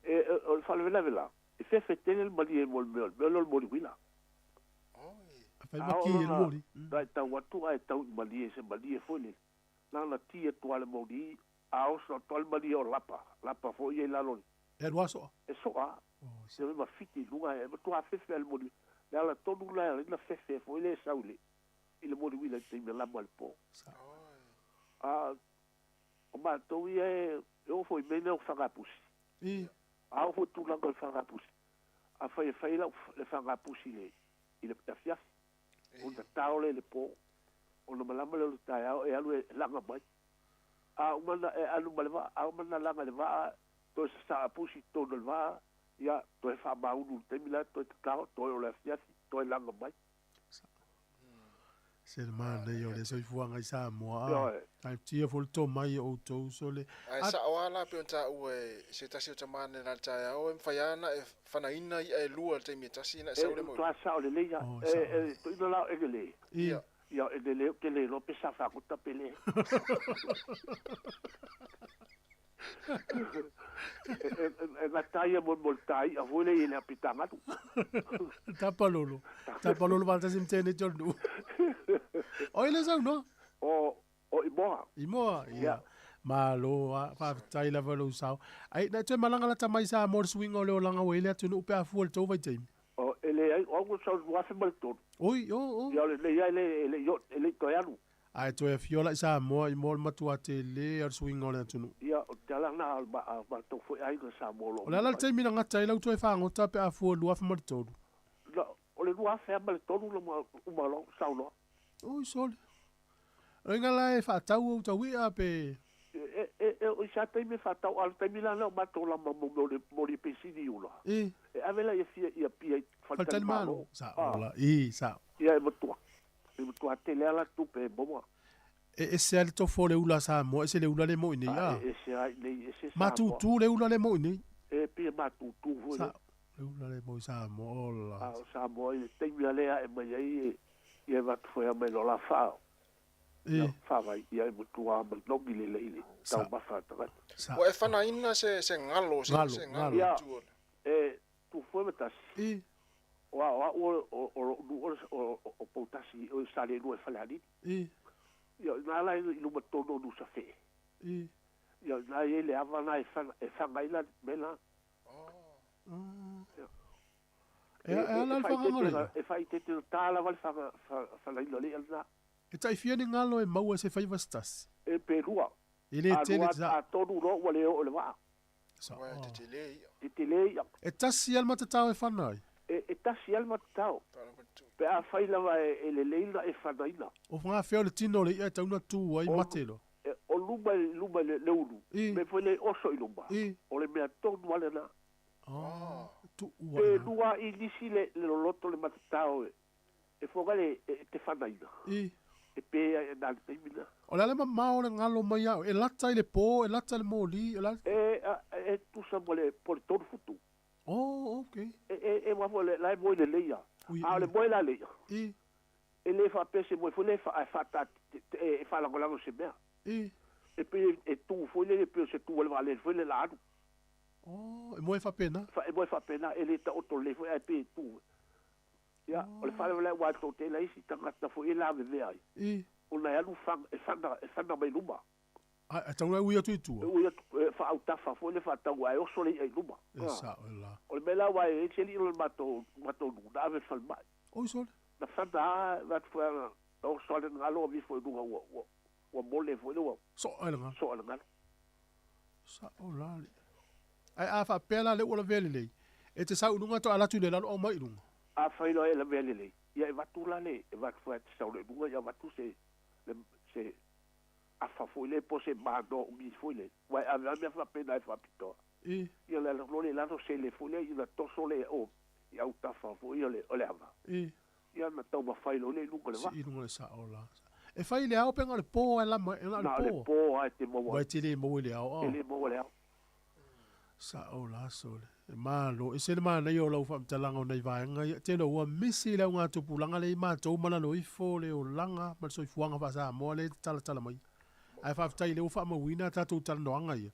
E, e, o le faalavelave la. E fefe tele le malie mo le mea o le mea lea o le moli uila. Fai maki e le moli. Na e tau atu a e tau i malie se malie foi le. Nana ti e tua le moli a oso atoa le malie o lapa. Lapa foi e lalo. E alu asoa. E soa. Se ma fiti i luga e matua fefe a le moli. Le ala tonu la e na fefe foi le sau le. I le moli uila i te taimi lama le po. A o mātou ia e E oo foi i mea nei o fagapusi. I. A oo foi i tulaga o le fagapusi, afai e fai lau le fagapusi i le i le afiafi, ona tatao lea i le po, ona malama lea o le taeao e alu e laga mai. A uma ona e alu ma le vaa, a uma ona laga i le vaa, toe sasaa pusi i totonu o le vaa, ia, toe faamaunu i le taimi la, toe tatao, toe o le afiafi, toe laga mai. Se le manaia o le soifuaga i Samoa a. Tautia foi le tomai o outou sole. Ae sao lava la pei ona taua e se tasi o tama analeila i le taeao e mafai lava ona e fanaina i'a e lua i le taimi e tasi ona e sau E lea mo matua sao lelei lava. E e toeaina la o Enele. Ia o Enele ou te le iloa pe sa fagota pe le. E gata ia mo le ta i'a foi lea i le apitagalu. Tapalolo. Tapalolo faatasi ma teeneti o le nuu. O ai lea saunoa? O o Imoa. Imoa, ia. Malo a, faafetai lava i lou sao. Ai, na e toe malaga lata mai Samoa i le suiga o le olaga ua i ai le atunuu pe a fua i le tou vaitaimi? O, e leai, o au na sau i le 2003. Oi, o, o. Ia o lenei lava e le, e le i oo, e le i toe alu. Ae toe afio la i Samoa i moa le matua tele o le suiga o le atunuu. Ia, o te ala lena o le matou foi aiga Samoa o lo o O le a la le mai. taimi na gata ai lau toe fagota pe a fua i le 2003? Na, o le 2003 na uma loa sau loa. Oi sole. O le uiga la e faatau ou taui'a pe. E, e, e, o i sa taimi e faatau, a o le taimi la lena o matou lama mo mea o le moli peisini i ula. I. E ave la ia fia i Apia i Faletalimalo. Faletalimalo. Sa'o la. I, sa'o. Ia e matua. E matua tele lava la tupe e maua. E ese lava le tofo o le ula a Samoa, ese le ula lea mo i inei, A a. e ese lava i inei, ese Samoa. Matutu le ula lea mo i inei. E pei e matutu foi le. Sa'o, le ula lea mo i Samoa, ola. A o Samoa i le taimi lava lea e ae mai ai e, ia e avatu foi lava mai loa la faa. E. Faavai, ia e matua lava manogi lelei i le taumafa a tagata. Ua e fanaina se se galo se se galo i tua o le. Ia, e tu foi ma tasi. I. O a o a'u o o lo'u nuu o o Poutasi o Salelua i Falealili. I. Ia o ina la i luma tonu o Nusafe'e. I. Ia o ina e i ai le ava na e faga e faga ai la le mea la. E a e a la le fagaga o le i'a? E faaeteete na ta lava le faga fanaina o le i'a lena. E tai fia ni galo e maua e se faiva se tasi? E pe lua. E le A tele lua te sa. a tolu loa ua le oo i le vaa. Sa. Uae tetele i'a. Tetele i'a. E tasi lava le matatao e fana ai? E e tasi lava le matatao. Pe afai lava e e lelei ona e fanaina. O gafea o le tino o le i'a e tau ona tu ai mate loa. E o luma i luma i le le ulu. Mea foi lea e oso i luma. O le mea tonu lava lena. Tuua Pe lua i nisi le le loloto le matatao e e foga le e te fanaina. I. E pe ai na le taimi lena. O le a le mamao o le galo mai au? E lata i le po, e lata i le moli, o le a? E a e tusa mo le po le tolu futu. Oh, ok. E e e wa foi le la e moe lelei ia. A o le moe la le ia. I. E le faapea se moe foi lea e fa e faata e faalagolago se mea. I. E pei e tu foi lele pei o se tu o le vaalele foi lele la alu. Oh, e moe faapena. Fa e moe faapena e le taoto lelei foi ae pei e tu. Ia, o le faalavelave ua tou tele ai isi tagata foi e lavevea ai. I. Ona e alu fana e fana e fana mai luma. A e tau ona e ui atu i tua. E ui atu e faaautafa foi le faatau ae oso le i'a i luma. E sao e la. O le mea la ua e ese alii o le matou matou nuu na ave i le falemai. Oi sole. Na fana a avatu foi ana na oso ale galo aveifo i luga ua ua ua mole foi le ua. So'a i le galo. So'a i le galo. Sa'o la le. Ae a faapea la lea ua lavea lelei, e te sau i luga toe alu atu i le lalo au mai i luga. Afai loa e lavea lelei, ia e avatu la le, e avatu foi e te sau loa i luga, ia avatu se, le, se afa foi lea po o se mano umi foi lea, aua e ave lava mea faapena e faapitoa. I. Ia le alu loa lea i lalo sele foi lea ina toso lea o i autafa foi o le, o le ava. I. Ia ona taumafai loa lea i luga o le vaa. Sii i luga o le sa'o la. E fai i le ao pe na o le po ae lama, na o le Na o le po. po lava e te maua Ua ai. e te le maua i le ao, Te le maua i le ao. Sa'o la sole. E malo, e ese le manaia o lau faamatalaga o nai vaega ia. Tele ua misi i le augatupulaga lea i matou ma lalo ifo le olaga ma le soifuaga faa-Samoa lea e talatala mai. Ae faafetai lea ua faamauina a tatou talanoaga ia.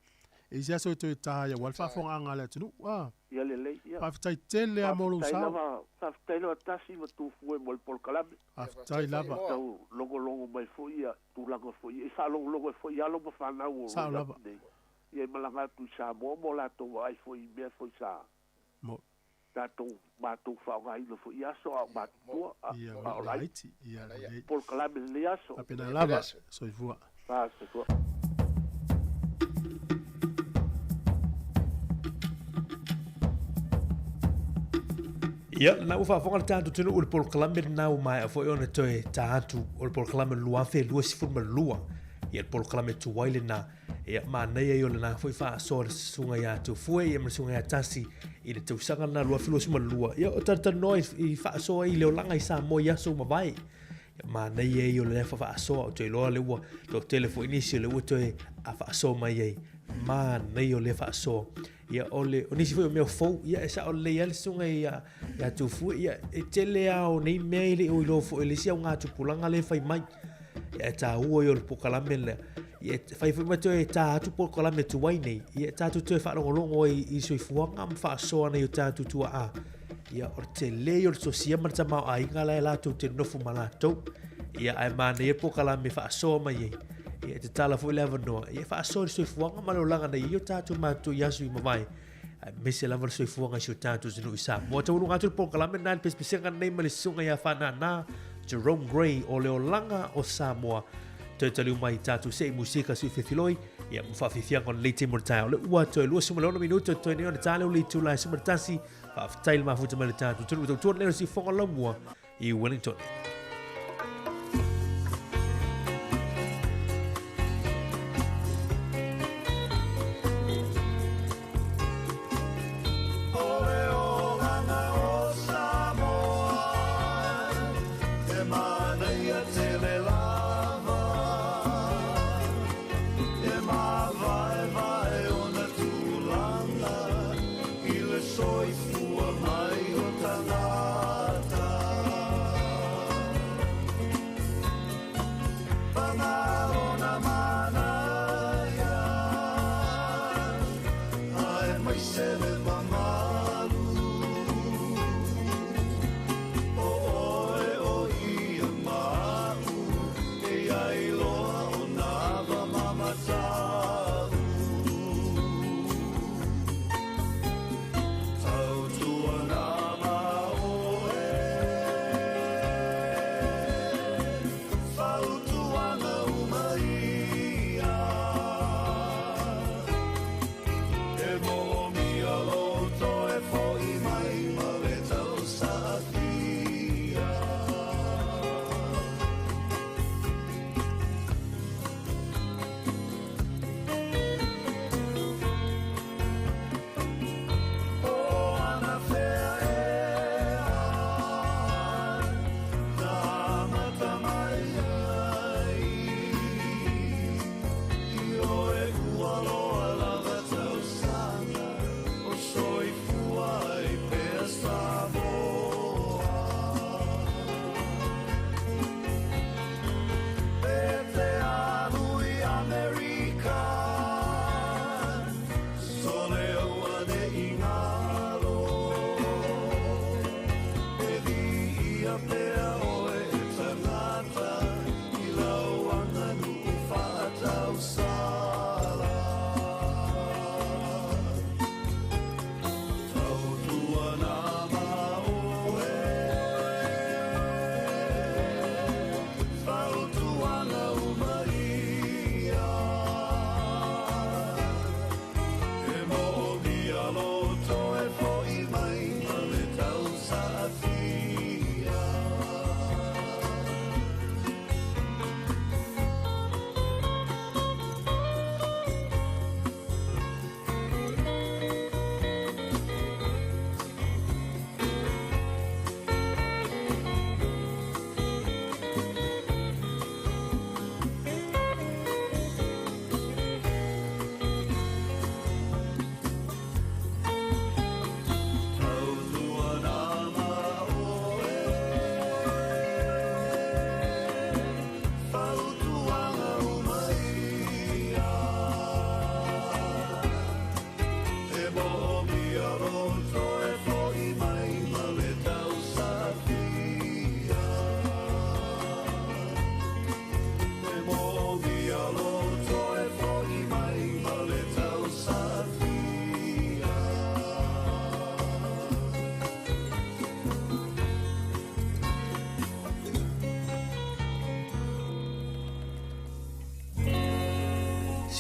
E i ai se aso e toe ta ai aua le faafofogaaga a le atunuu. A. Ia lelei, ia. Faafetai tele lava mo lou Faafetai sao. lava, faafetai lava tasi ma tufue mo le polokalame. Faafetai lava. Tau logologo mai foi ia tulaga foi ia, i faalogologo ai foi i alo ma fanau o Sao lava. nei. Ia e malaga atu i Samoa mo latou vaai foi i mea foi sa Mo. tatou matou faaaogaina foi i aso a o matutua a Ia, a o laiti. Ia, lelei. Polokalame lenei aso. Faapena lava, soifua. Fa, soifua. Ia, lena ua faafofoga le tatou atunuu i le polokalame lena ua maea foi ona toe ta atu o le polokalame 2022. Ia, le polokalame tuai lena. Ia, manaia ia o lena foi faasoa le susuga ia Tufue ia ma le susuga ia Tasi i le tausaga lena 2022. Ia, o talatalanoa i faasoa i le olaga i Samoa i aso ua mavae. Ia, manaia ia o lea faasoa, ou te iloa lea ua toatele foi nisi o lea ua toe a faasoa mai ai. Manaia o lea faasoa. Ia, o le, o nisi foi o mea fou, ia, e sao lelei lava le susuga ia, ia Tufue, ia, e tele lava o nei mea e le o iloa foi e le isi augatupulaga lea e fai mai. Ia, e taua ia o le polokalame lea. Ia, e fai foi ma toe ta atu polokalame tuai nei, ia, e tatou toe faalogologo ai i soifuaga ma faasoa nai o tatou tuaa. Ia, o le tele ia o le sosia ma le tamaoaiga la e latou te nofo ma latou. Ia, ae manaia polokalame faasoa mai ai. Ia, e tatala foi le avanoa, ia, e faasoa i le soifuaga ma le olaga nei i o tatou matua i aso i mavae, aemaise lava le soifuaga i si o tatou atunuu i Samoa. Taualuga atu le polokalame lena i le pesepesega nei ma le susuga ia Faanana Jerome Gray o le olaga o Samoa. Toe taliu mai tatou se i musika sui fefiloi, ia ma faafiafiaga o lenei taimi o le taeao. Le ua toe 26 minuto toe nei ona ta leo le itula e 11. Faafetai le mafuta mai le tatou atunuu. Tautua nei o le siufofoga laumua i Wellington.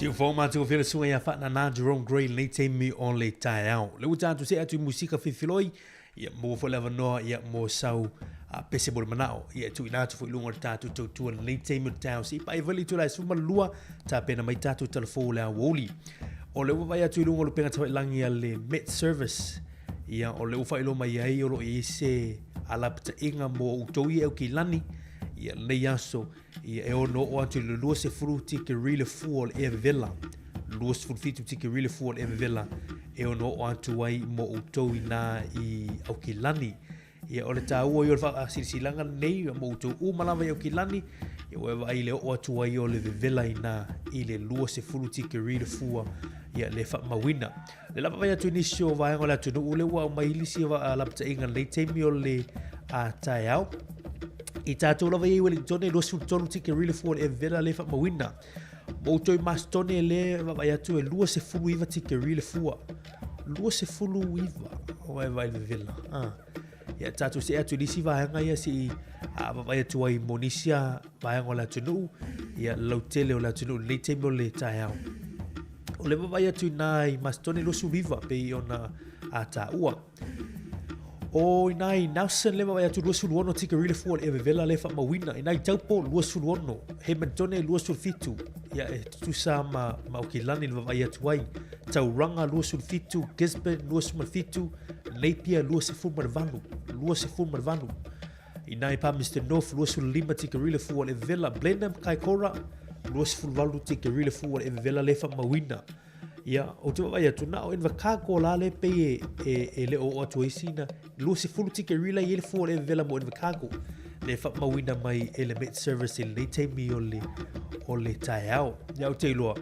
Siufofoga matagofie le susuga ia Faanana Jerome Gray i lenei taimi o le taeao. Le ua tatou see atu i musika filifiloi. Ia maua foi le avanoa ia mo sau a pese mo le manao ia e tuuina atu foi i luga o le tatou tautua i lenei taimi o le taeao. Se i pai foi le itula e 12 tapena mai tatou talafou o le aoauli. O lea ua vaai atu i luga o le upega tafailagi a le Met Service, ia o lea ua faailoa mai ai o lo o i ai se alapataiga mo outou ia e Aukilani ia lenei aso ia e ono oo atu i le 20 tikeri le fua o le ea vevela, 27 tikeri le fua o le ea vevela e ono oo atu ai mo outou inā i Aukilani. Ia, o le taua ia o le faasilasilaga lenei mo outou uma lava i Aukilani, ia ua e vaai i le oo atu ai o le vevela inā i le 20 tikeri le fua, ia le faamauina. Le lava vaai atu i nisi o vaega o le atunuu lea ua aumai nisi o lapataiga i lenei taimi o le taeao. I tatou lava i Wellington, e 23 tikeri le fua o le vevela le faamauina. Mo outou i Masetone le vaavaai atu e 29 tikeri le fua. 29 o e vaai le vevela. Ah. Ia tatou see atu i nisi vaega ia se i vaavaai atu ai mo nisi a vaega o le atunuu, ia lautele o le atunuu i lenei taimi o le taeao. O le vaavaai atu i nā i Masetone 29 pei ona a taua. O i nā i Nelson le vaavaai atu 26 tikeri le fua o le ea vevela le faamauina. I nā i Taupo 26, Hamiltone 27, ia e tutusa ma, ma Aukilani le vaavaai atu ai. Tauranga 27, Gisborne 27, Napier 28, 28. I nā i Palmerston North 25 tikeri le fua o le vevela. Blenheim Kaikoura 28 tikeri le fua o le vevela le faamauina. Ia, ou te vaavaai atu, na o Invercargill la le pei e, e, e le o oo atu ai sina 20 tikeri la i ai le fua o le vevela mo Invercargill. Le faamauina mai e le Met Service i lenei taimi o le, o le taeao. Ia, ou te iloa,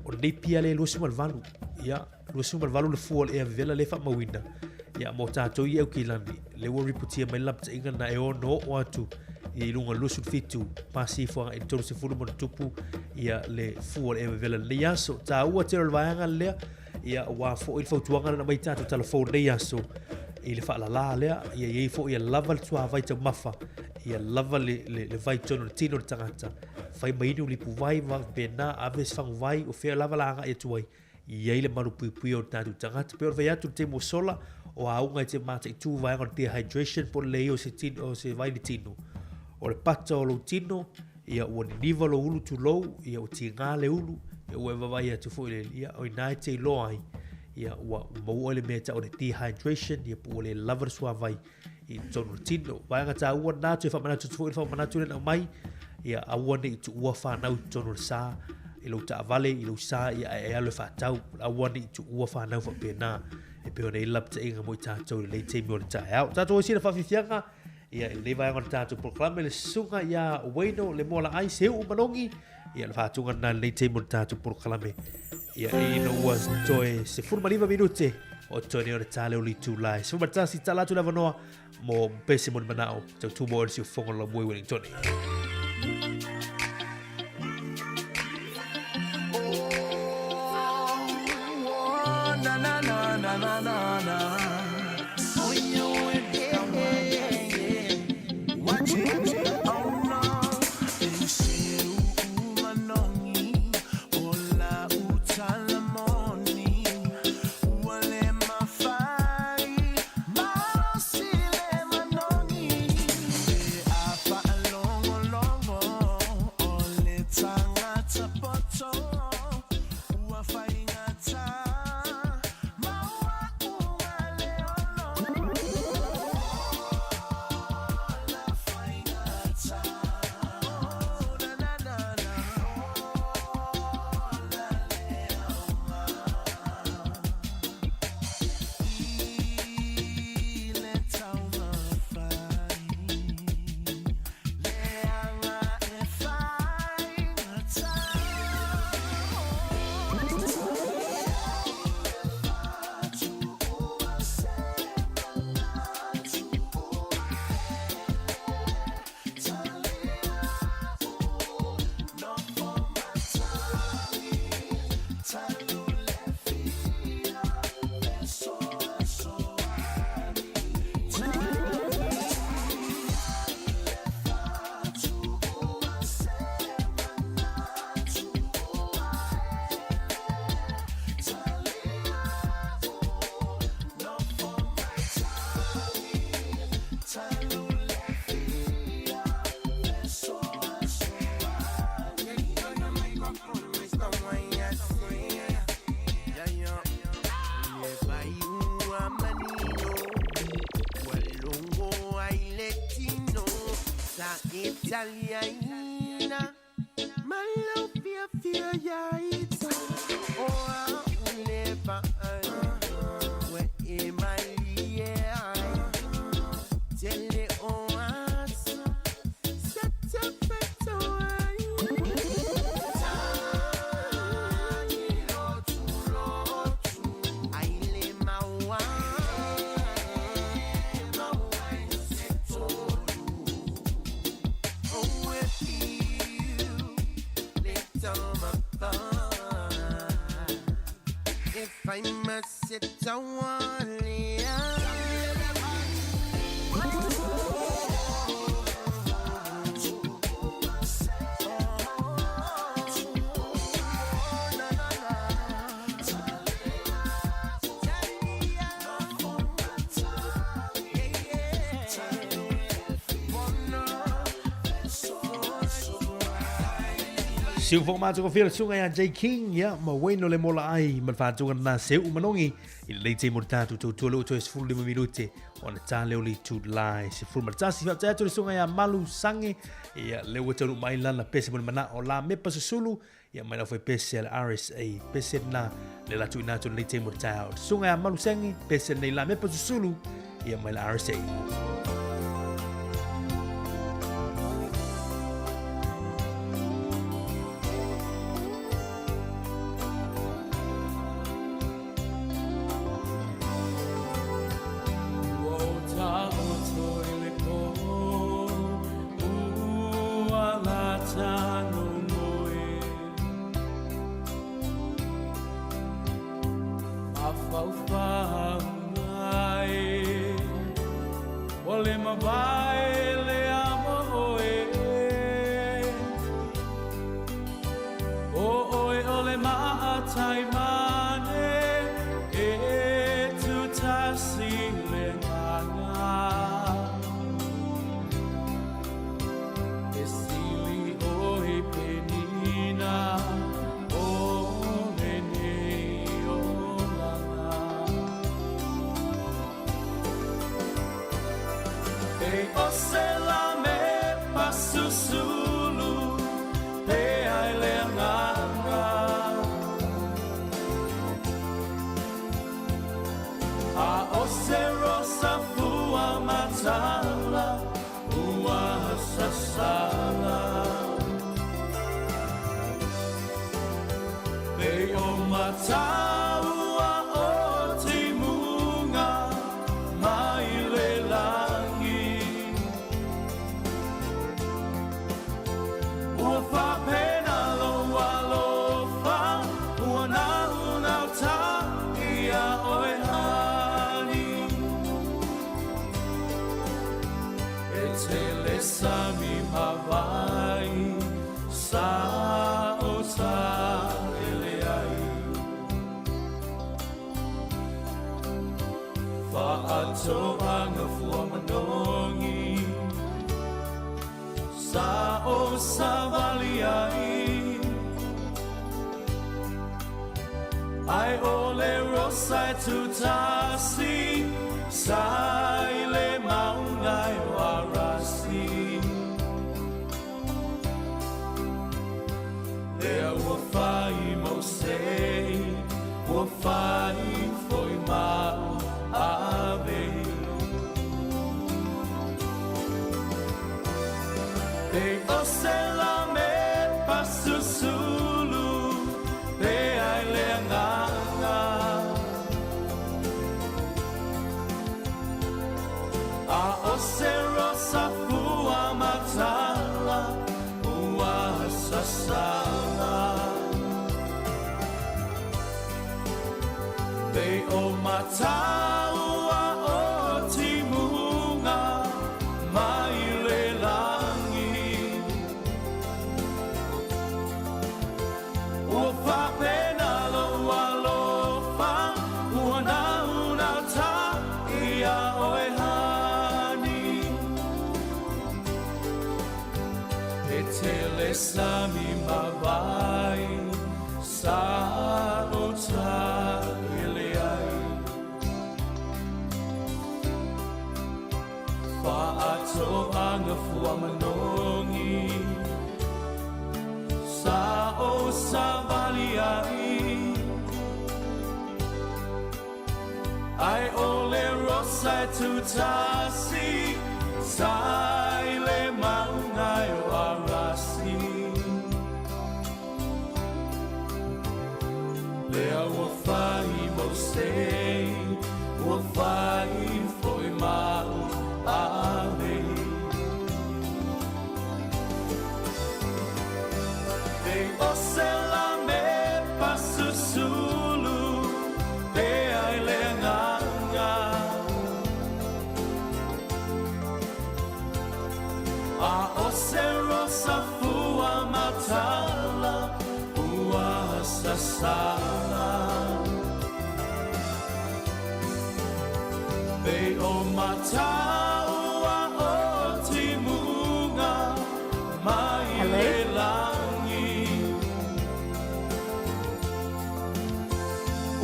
o Napier le 28. Ia, 28 le fua o le ea vevela le faamauina. Ia, mo tātou i Aukilani, le ua ripotia mai le lapataiga na e ono oo atu i luga 27 pasi ifo agai i le 30 ma ona tupu ia le fua o le ea vevela lenei aso. Taua tele o le vaega lea, ia aua foi le fautuaga na aumai tatou talafou lenei aso i le faalala lea, ia i ai foi ia lava le suavai taumafa, ia lava le, le, le vai tonu o le tino o le tagata, fai ma inu lipuvai ma faapena, ave se faguvai, o fea lava la agai atu ai, i ai le malupuipuia o le tatou tagata. Pei ona fai atu i le taimi ua sola, o auga e te mataitu vaega o le dehydration po o le leai o se, tino, o se vai i le tino. O le pata o lou tino, ia ua niniva lou ulu tulou, ia ua tiga le ulu, ia ua e vaavaai atu foi le, ia o ina e te iloa ai, ia ua maua le mea e tau o le dehydration, ia po ua le lava le suavai i totonu o le tino. Vaega taua lena, toe faamanatu atu foi le faamanatu lea na aumai, ia aua ne i tuua fanau i totonu o le sa, i lou taavale, i lou sa, ia ae e alu e faatau. Aua ne i tuua fanau faapena, e pei ona i ai le lapataiga mo i tatou i lenei taimi o le taeao. Tatou ai sina faafiafiaga, ia i lenei vaega o le tatou polokalame, le susuga ia Wayno le Moalaai Seuu Manogi, ia le faatuga lena i lenei taimi o le tatou polokalame. Ia ina ua toe 15 minute o toe nei o le tale o le itula e 11 tala atu le avanoa mo pese mo le manao tautu mo le siufofoga o Lamue Wellington. Na na na na na na na. Taliaina Malo fia fia ya ita O a ule fa We e mai e ai Tele o aso Sa ta feto ai Tani lotu lotu Aile maua Maua se tolu Oh, if you lift on my phone, if I must sit on one. Siu fo mātou ko whira sunga ia J King, ia, ma weno le mola ai, ma whātunga nā seu manongi, i le leite mo tātou tau tua leo toe 15 minute, o na tā leo li tu lai, se fulu matasi, whap te atu le sunga ia Malu Sange, ia leo e taunu mai lana pese mo le mana o la mepa susulu, ia mai lau fai pese le RSA, pese na le latu ina atu le leite mo tāu. Sunga ia Malu Sange, pese nei la mepa susulu, ia mai la RSA. savali ai. Ai o le rosa e tutasi, sai le maunga e o arasi. Lea ua fai mo se, ua fai foi mau ale. Te o se la me pasusulu, te ai le nganga. A o se rosa fua matala, ua sasala. Te o mataua o timunga, mai le langi.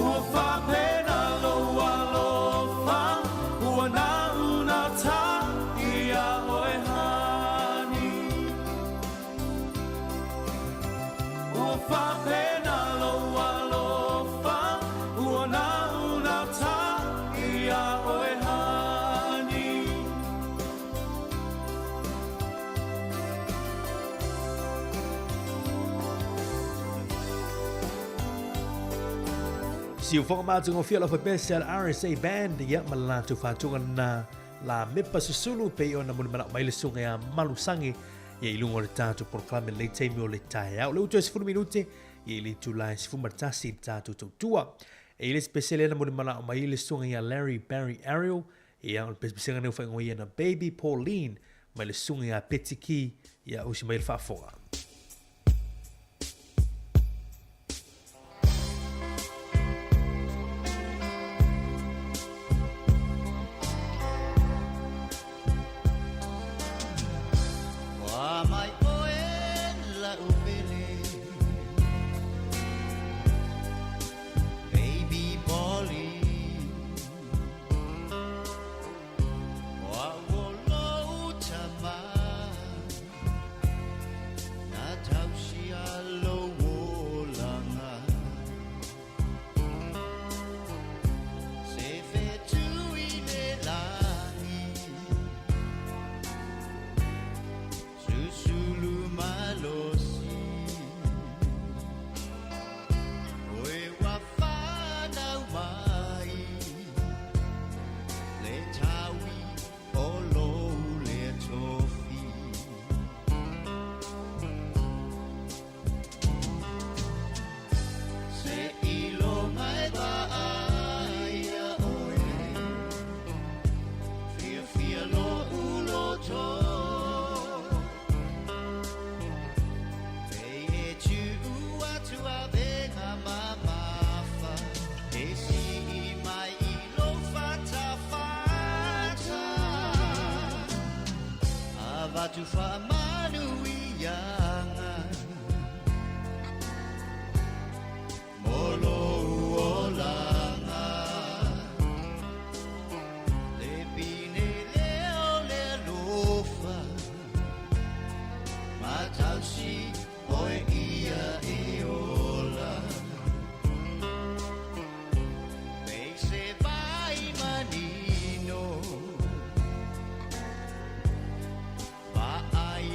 Ua whapena lo alofa, ua nauna ta ia oe hani. Ua whapena lo alofa, ua nauna ta ia oe hani. Siufoga matagofie o le aufaipeae a le RSA Band, ia ma le latou faatuga lena la mepa susulu pei ona mulimanao mai le susuga ia Malusage ia i luga o le tatou polokalame lenei taimi o le taeao. O lea ua toe 10 minute ia i le itula e 11 i le tatou tautua. E i le isi pese lea na mulimanao mai le susuga ia Larry Barry Ariel, ia o le pesepesega nei ua faaigoa na Baby Pauline mai le susuga ia Petty Key, ia usi mai le faafofoga. Ua mai oe la'u pele Baby Pauline O au o lou tama Na tausia lou olaga Se fetu i le lagi Susulu malosi Oe ua fanau mai Le taui o lou lea tofi Se iloga e vaai iā oe Fiafia lo'u loto Pei e tuu atu avega mamafa E sii mai i lou fatafata Avatu faamanuiaga Mo lou olaga Le pine lea o le alofa Ma tausi oe ia e ola Pei se vai manino Vaai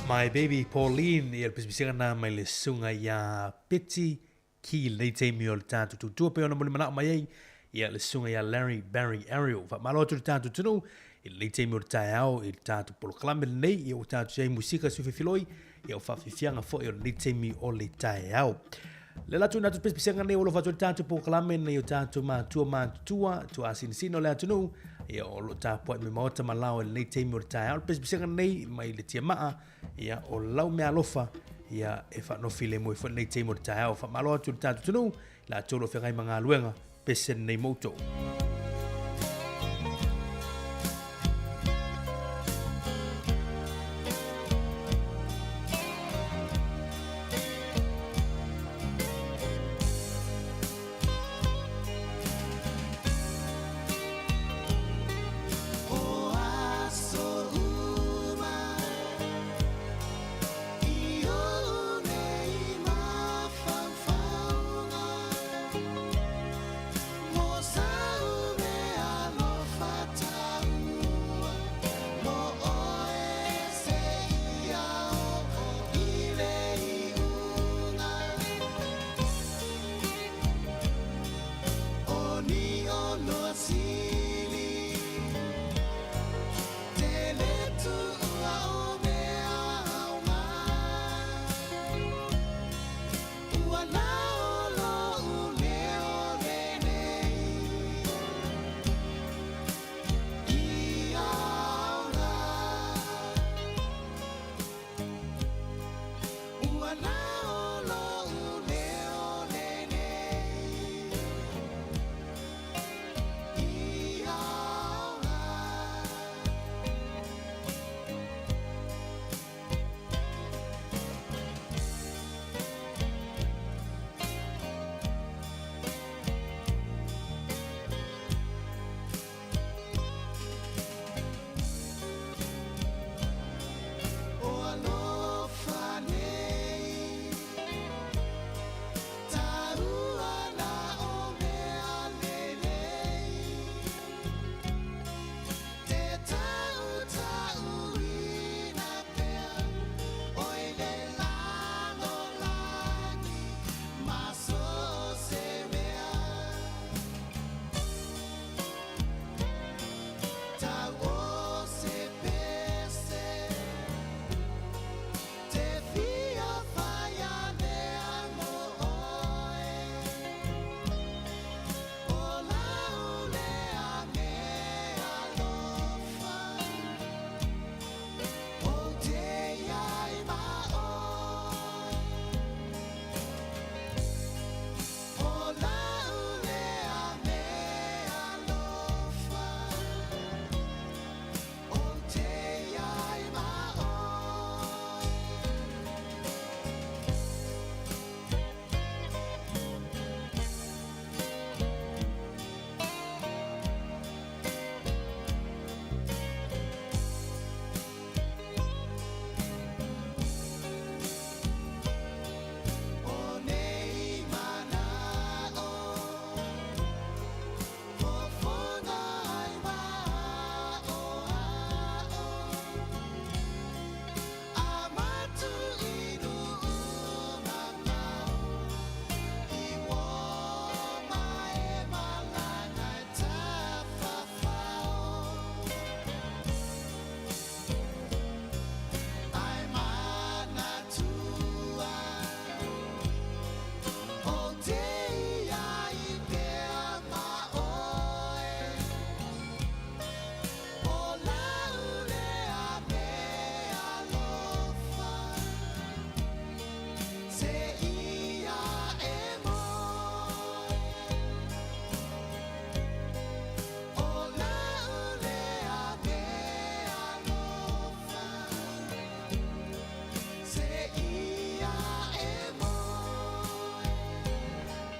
My baby Pauline, ia le pisipisiga na mai le susuga ia Betty Key lenei taimi o le tatou tautua pei ona mulimanao mai ai ia le susuga ia Larry Barry Ariel. Faamalo atu le tatou atunuu i lenei taimi o le taeao i le tatou polokalame lenei ia ua tatou i ai musika sufifiloi ia o faafiafiaga foi o lenei taimi o le taeao. Le la tuuina atu pisipisiga nei ua alofa atu le tatou polokalame nei o tatou matua matutua tuasinasina o le atunuu ia o lo o tapuai mai maota ma lao i lenei taimi o le taeao. Le pisipisiga nei mai le tiamaa ia o lau meaalofa ia e faanofi le moe foi lenei taimi o le taeao. Faamalo atu i le tatou atunuu latou o lo o feagai ma galuega pese lenei mo outou.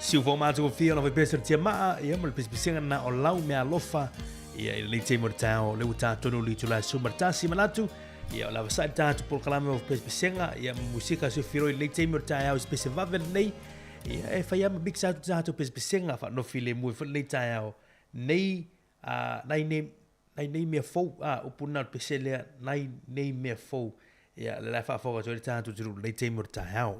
Siu fou matagofie ona faipea tia maa ia ma le pisipisiga na o lau meaalofa ia i lenei taimi o le taeao lea ua tatonu le itula e 11 manatu ia o le avasaʻi le tatou polokalame o pisipisiga ia ma musika siofiloi i lenei taimi o le taeao i se pese vave lenei ia e fai lava ma mix atu tatou pisipisiga faanofi lemu ai foi lenei taeao nei a nai nei nai nei mea fou a upu lena o le pese lea nai nei mea fou. Ia, le la e faafofoga atu ai le tatou atunuu i lenei taimi o le taeao.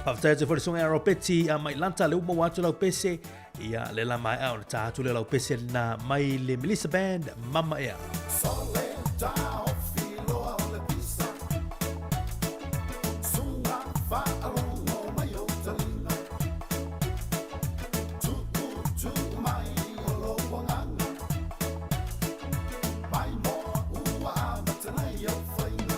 Faafetai atu foi le susuga ia Ropeti a mai Lanta le uma ua atu lau pese ia le la maea ona ta atu le lau pese lena mai le Melissa Band Mama Ea. Sole taofi loa o le pisa Sunga faalogo mai ou taliga Tuu tuu mai o lou agaga Mai moa ua amata nei au faiga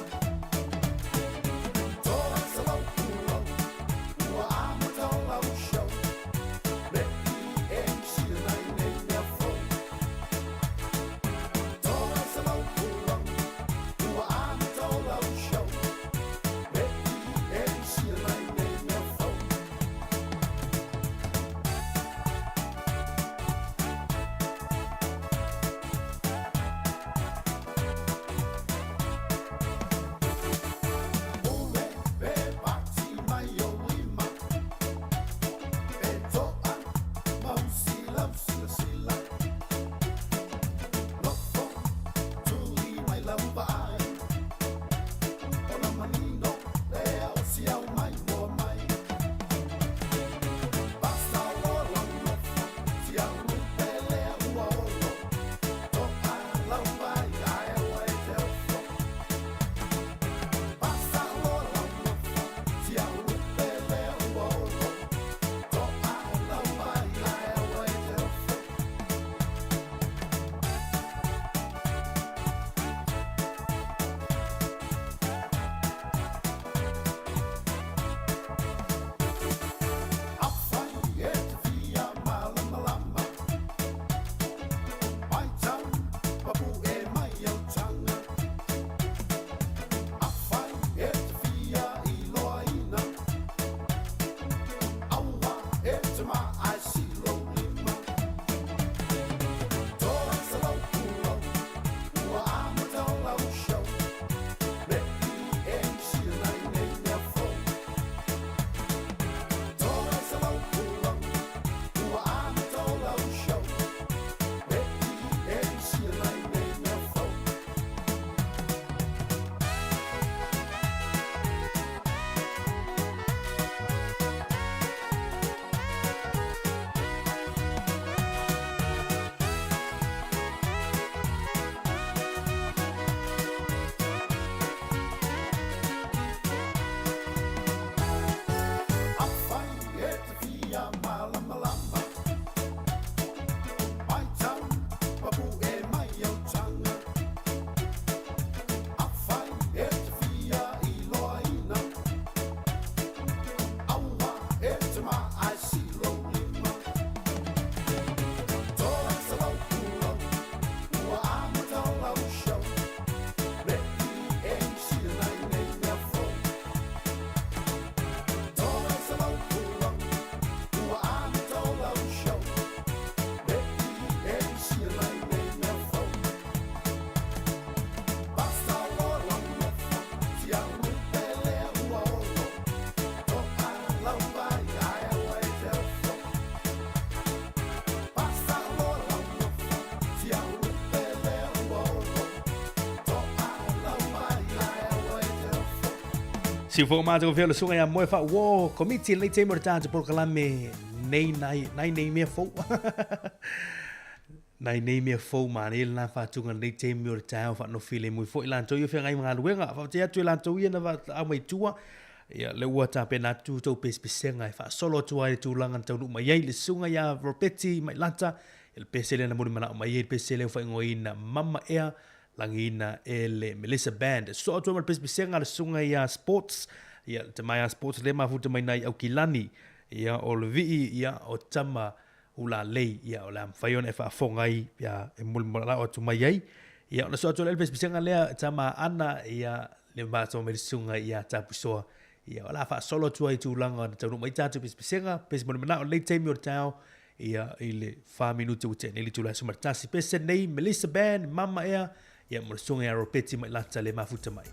Siufogo matagofie o le susuga ia Moe Faauo, Komiti lenei taimi o le tatou polokalame nei nai nai nei mea fou. nai nei mea fou manaia lena faatuga lenei taimi o le taeao faanofi le mui foi latou ia feagai ma galuega. Faafetai atu i latou ia na au mai tua. Ia le ua tapena atu tou pesepesega e faasolo atu ai le tulaga na taunuu mai ai le susuga ia Ropeti Mailata, ia le pese lea na mulimanao mai ai le pese lea ua faaigoaina Mama Ea lagiina e le Melissa Band. Sosoo atu ai ma le pesepesega a le susuga ia Sports, ia le tama ia Sports lea mafuta mai nai Aukilani, ia o le vii, ia o tama ulalei, ia o le a mafai ona e faafofoga ai, ia e mulimulalao atu mai ai. Ia ona sosoo atu ai le pesepesega lea tama Ana, ia le matou mai le susuga ia Tapuisoa, ia o le a faasolo atu ai tulaga na taunuu mai tatou pesepesega, pese mulimanao lenei taimi o le taeao, ia i le 4 minute ua tea nei le itula e 11. Pese nei Melissa Band, Mama Ea, ia mo le susuga ia Ropeti Mailata le mafuta mai.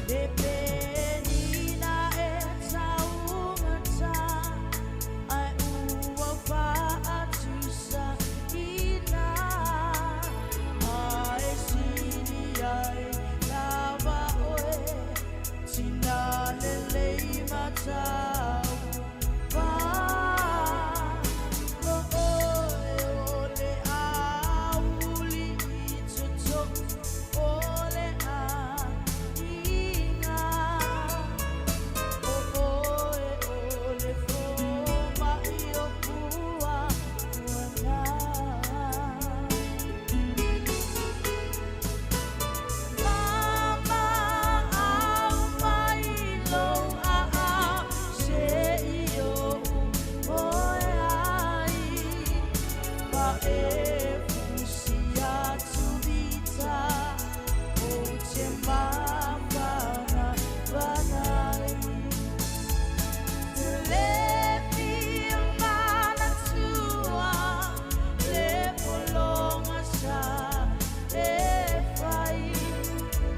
Le penina e taugata, ae ua faatusaina. Ae sili ai lava oe, tina lelei mataupa. O oe o le auli i totonu o le aiga. O oe o le fomai o puapuaga. Mama aumai lou aao se i ou moe ai, ma e fusi atu vita ou te mafanafana ai. Le fia manatua le pologa sa e fai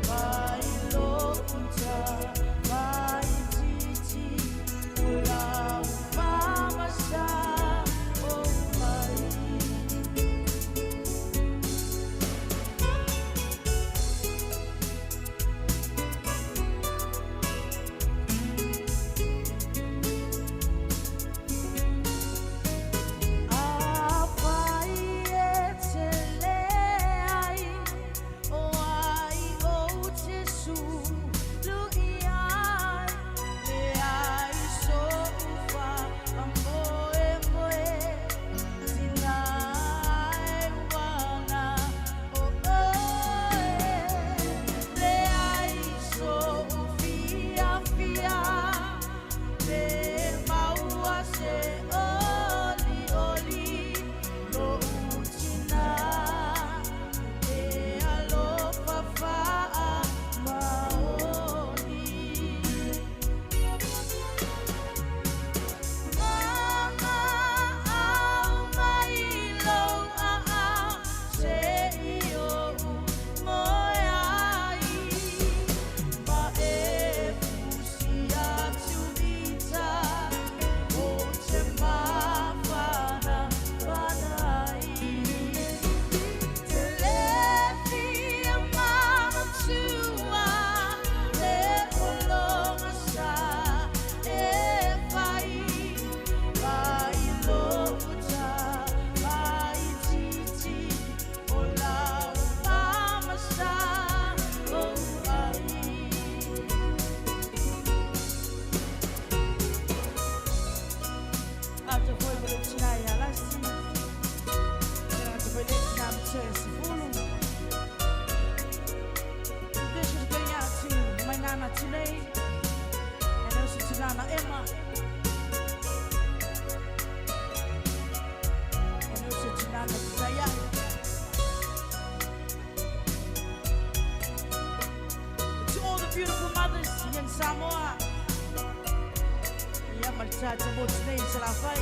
mai lou tamaitiiti o lau mama sa ou ai. Afai e te leai, o ai ou te sulu i ai, leai sou faamoemoe, tina e uana o oe, leai sou fiafia, pe maua se olioli, lou tina e alofa faamaoni. Mama aumai lou aao se i ou moe ai, ma e fusi atu vita ou te mafanafana ai. Te le fia manatua le pologa sa e fai mai lou tamaitiiti o lau mama sa ou ai. Ata foi ma le tina ia Lasi, ata foi le tina ma te sefulu. This is going out to my nana today, and also to Nana Emma, and also to Nana Tayai. To all the beautiful mothers in Samoa, ia ma le tata mo tinei i Salafai.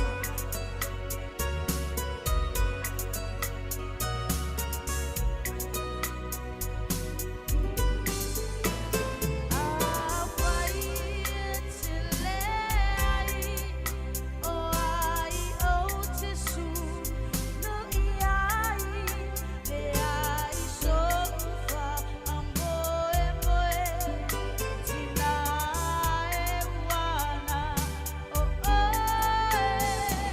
Afai e te leai, o ai ou te sulu i ai, leai sou faamoemoe, tina e uana o oe.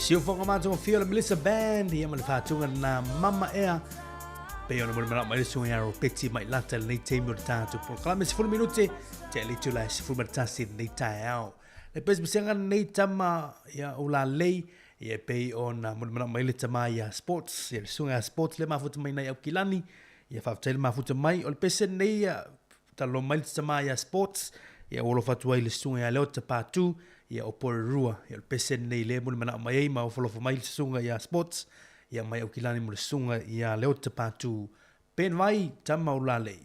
Siufoga matagofie o le Melissa Band ia ma le faatuga na Mama Ea pei ona molimau mai le susuga ia Ropeti mai lata i lenei taimi o le tatou polokalame 10 minute te le itula e 11 i lenei taeao. Le pesepesega lenei tama ia Ulalei ia e pei ona molimau mai le tama ia Sports ia le susuga ia Sports le mafuta mai nai Aukilani ia faafetai le mafuta mai o le pese lenei ia Talanoa mai le tama ia Sports, ia ua alofa atu ai le susuga ia Leota Patu, ia o Porirua, ia o le pese lenei lea e mulimanao mai ai ma ofo alofa mai le susuga ia Sports, ia mai Aukilani mo le susuga ia Leota Patu. Ben Vai, tama o Lalei.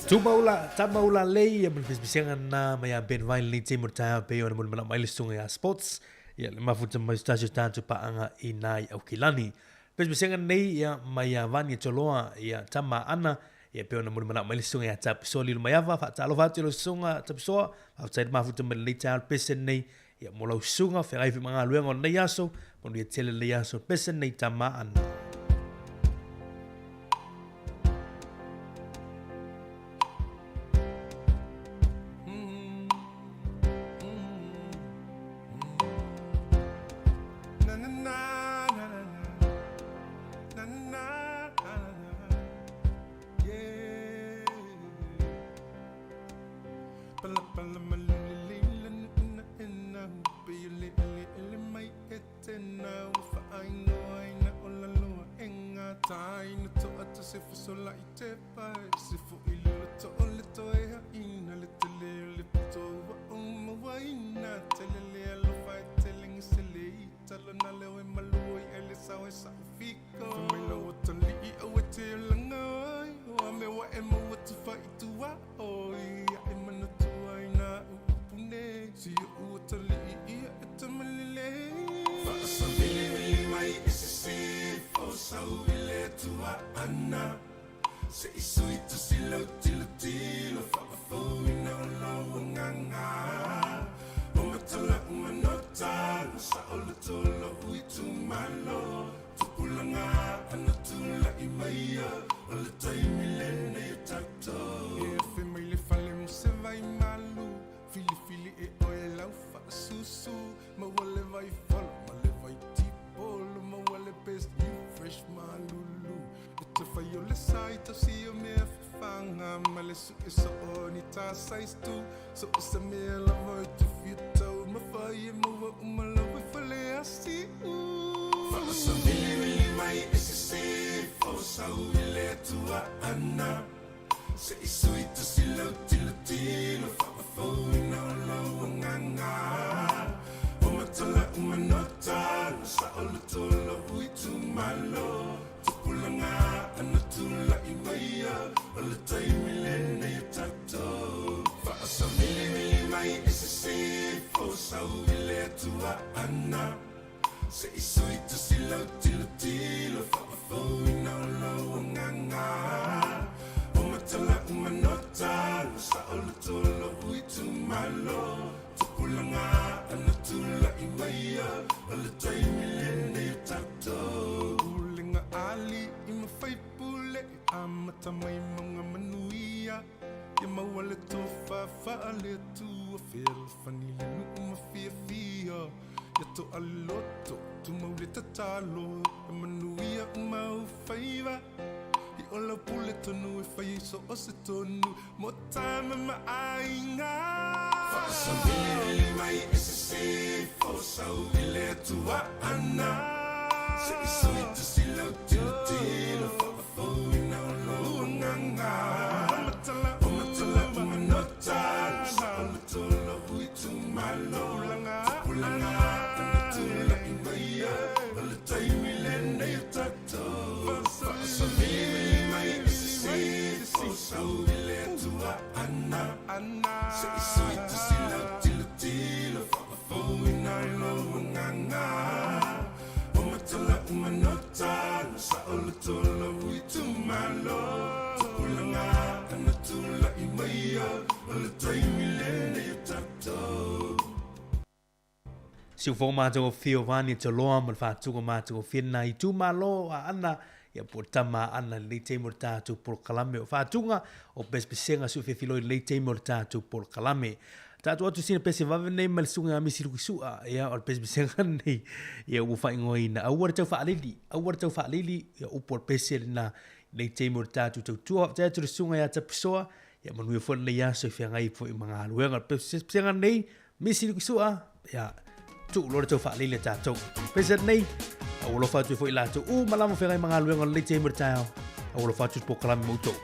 Tumaula, tamaula lei ia mo le pisipisiga na mai a Ben Vine lenei taimi o le taeao pei ona molimau mai le susuga ia Sports ia le mafuta mai se tasi o tatou paaga i nai Aukilani. Pisipisiga nei ia mai a Vani Toloa ia tama ana. Ia e pei ona mulimanao mai le susuga ia Tapisoa Lilomaiava, faatalofa atu i lau susuga Tapisoa, faafetai le mafuta mai lenei taeao le pese lenei, ia mo lau susuga, feagai foi ma galuega o lenei aso, manuia tele lenei aso, le pese lenei tama Ana. Siufogo matagofie o Vani Toloa ma le faatuga matagofie lena itumalo a Ana ia po o le tama a Ana i lenei taimi o le tatou polokalame o faatuga o pesepesega suefefiloi i lenei taimi o le tatou polokalame. Tatou atu sina pese vave nei ma le susuga ia Misi Lukisu'a ia o le pesepesega lenei ia ua faaigoaina aua le tau faalili aua le tau faalili ia upu o le pese lena i lenei taimi o le tatou tautua. Faafetai atu i le susuga ia Tapisoa ia manuia foi lenei aso i feagai foi ma galuega. O le pesepesega lenei Misi Lukisu'a, ia, tuu loa le tau faalili a tatou. Pese nei, a ua alofa atu ai foi i latou uma lava o feagai ma galuega o lenei taimi o le taeao, a ua alofa atu i le polokalame mo outou.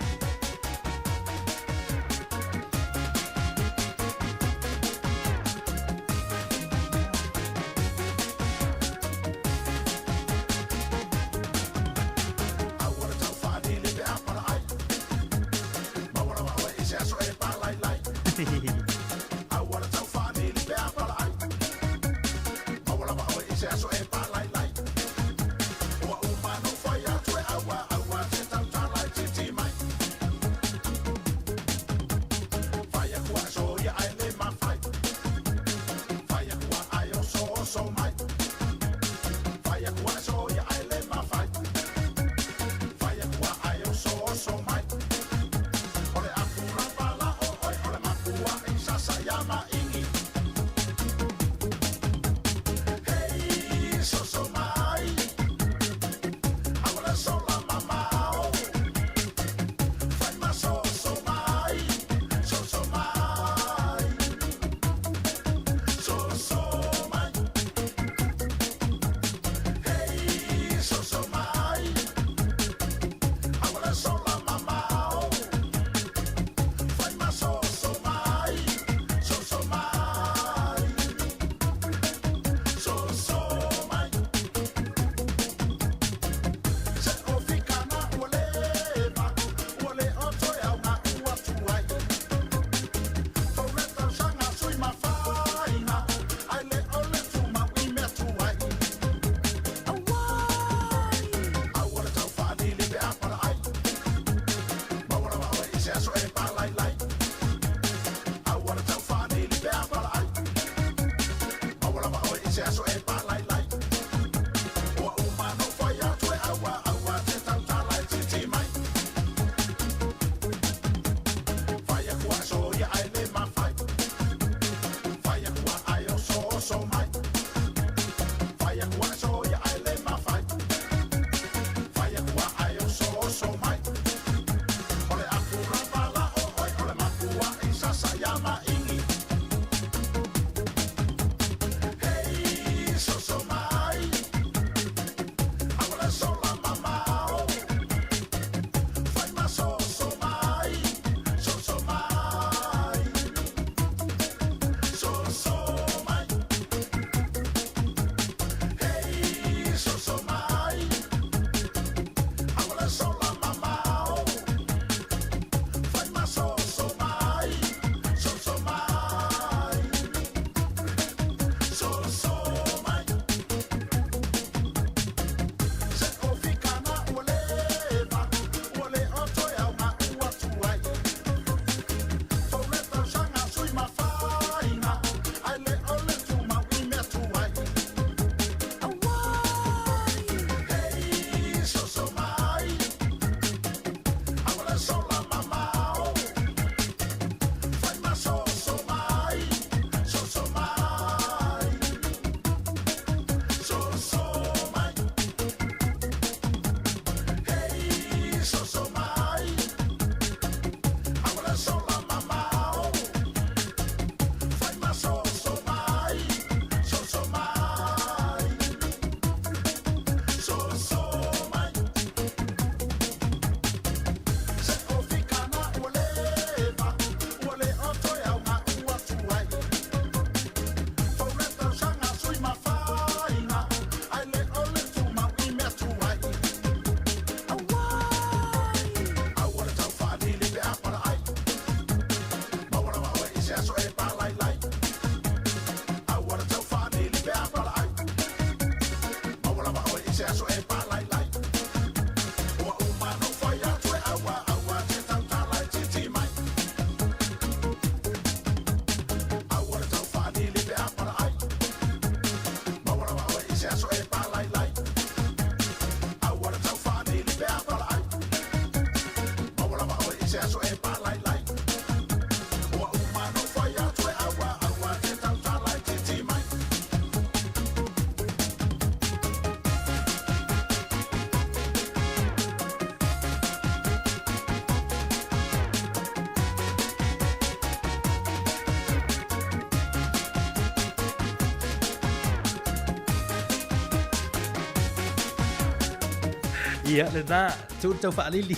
Ia lena, tu tau faalili.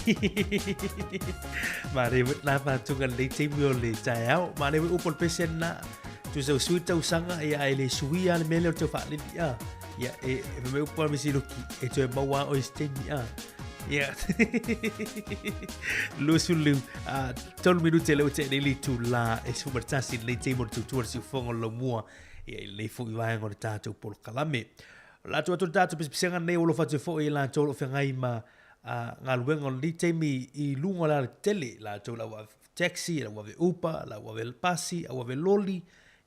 Ma re la ma tunga le taimi o le taeao. Ma re upo le pese na tu sau sui tausaga ia ai le suia le mele o tau faalili a. Ia e e me upo me siluki e toe maua o isi taimi a. Ia. Lusulu a tolu minute le o te nei tu la e sumartasi le taimi o le tutua si ufongo lo mua. Ia i le fo i vaenga o le tātou polokalame. La atu atu le tātou pisapisaga nei o lo fatu foi i latou o lo o feagai ma galuega o lenei taimi i luga o le alatele, latou la ua ave taxi, la ua ave Uber, la ua ave pasi, la ua ave loli,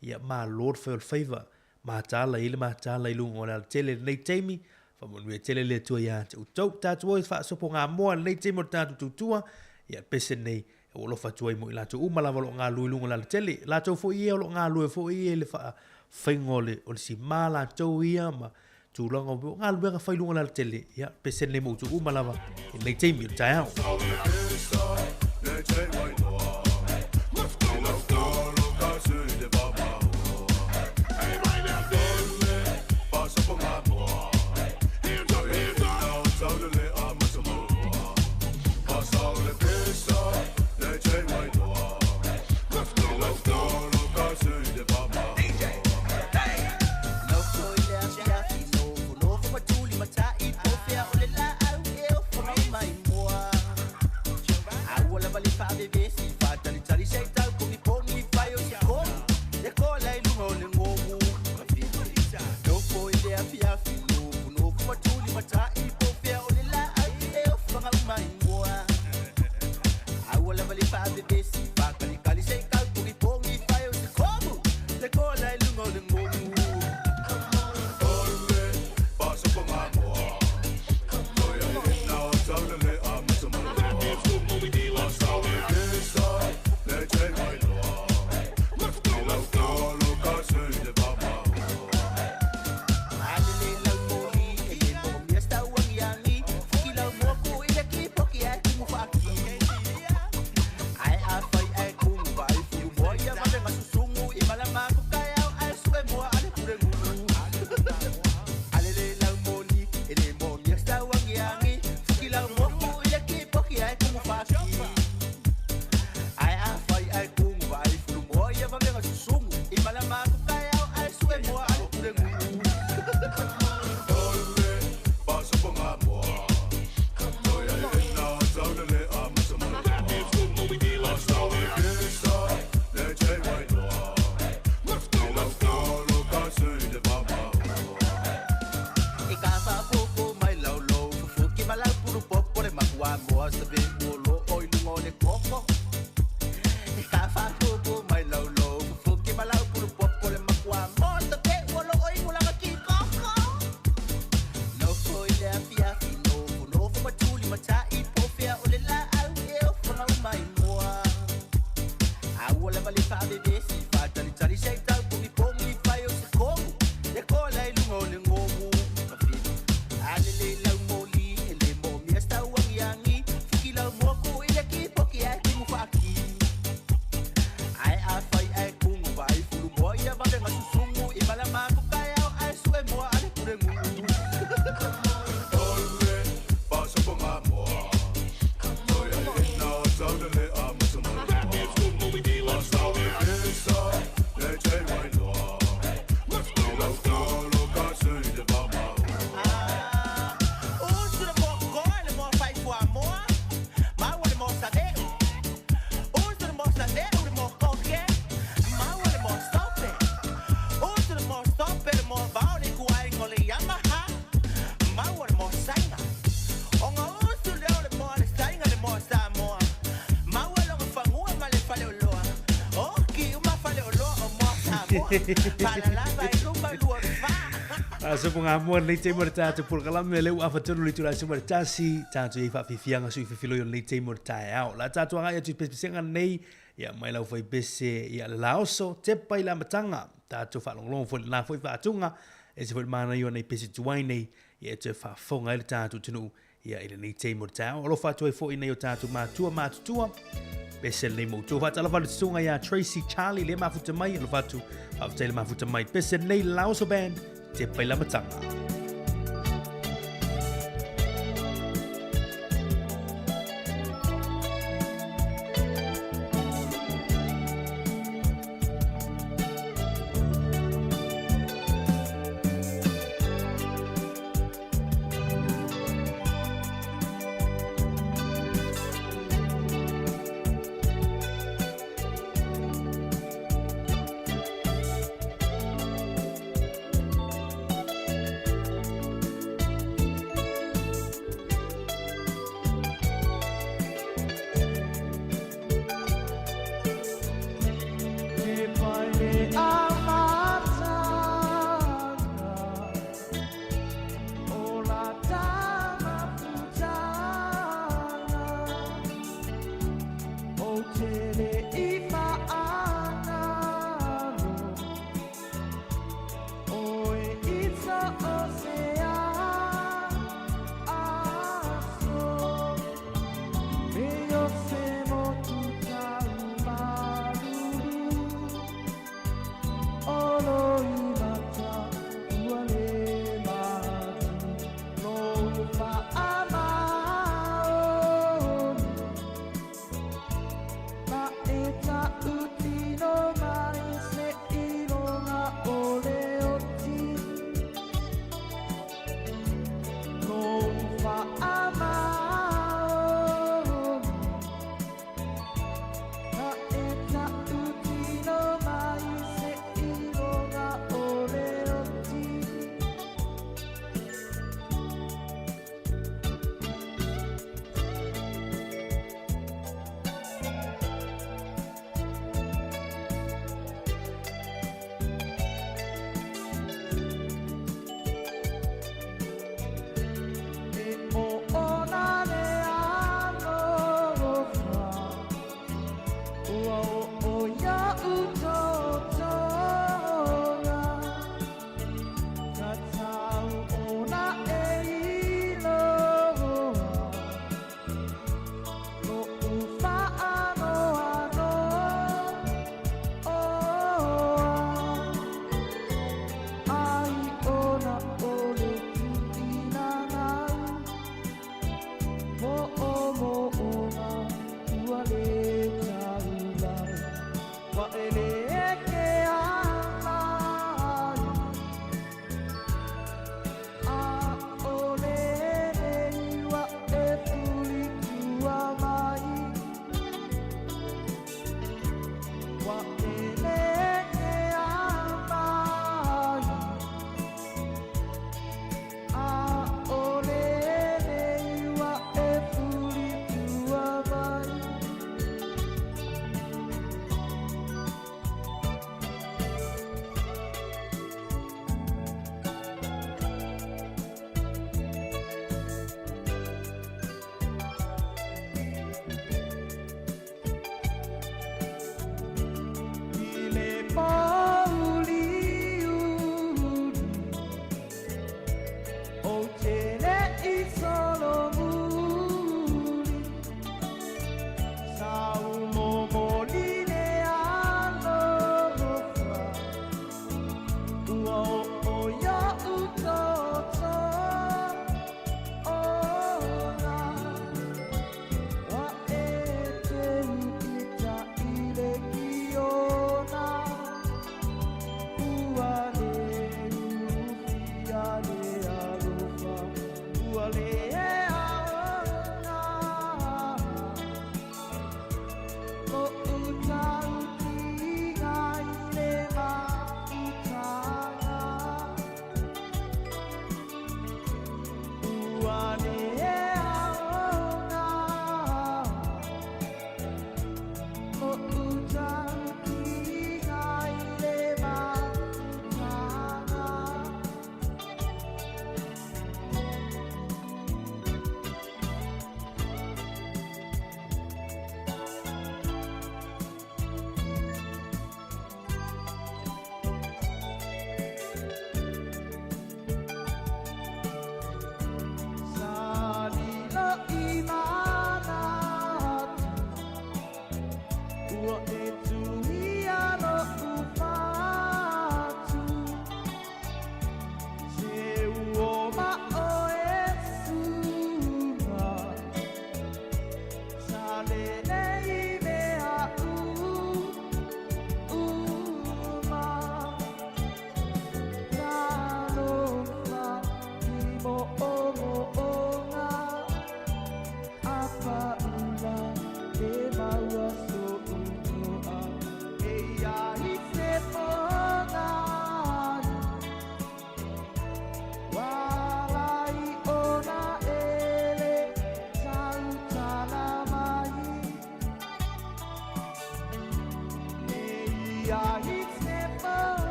ia malo le fai o le faiva. Mataala i le mataala i luga o le alatele i lenei taimi, faamanuia tele le Atua ia te outou. Tatou o e faasopo gamoa i lenei taimi o le tatou tautua, ia le pese nei e ua alofa atu ai mo i latou uma lava o lo o galulue i luga o le alatele. Latou foi ia o lo o galulue foi ia i le faafaiga o le, o le simā latou ia ma tulaga o galuega fai i luga o le alatele. Ia, pese nei mo outou uma lava i lenei taimi o le taeao. Faalalava i luma lua o le fa. Aso po ngā mua nei te mo le tātou polokalame le ua afatonu le tula suma le tasi tātou i whaafifianga sui fifilo i o nei te mo le taeao. La tātou anga i atu i pespesenga nei ia mai lau whai pese ia le laoso te pai la matanga tātou whaalongolongo fo le nā foi whaatunga e se foi mana i o nei pese tuai nei ia e te whaafonga i le tātou tunu ia i lenei taimi o le taeao. Alofa atu ai foi nei o tātou mātua mātutua. Pese lenei moutou. Whaatalofa le tutunga ia Tracy Charlie le mafuta mai. Alofa atu, whaafetai le mafuta mai. Pese lenei Laoso Band, te pailamatanga.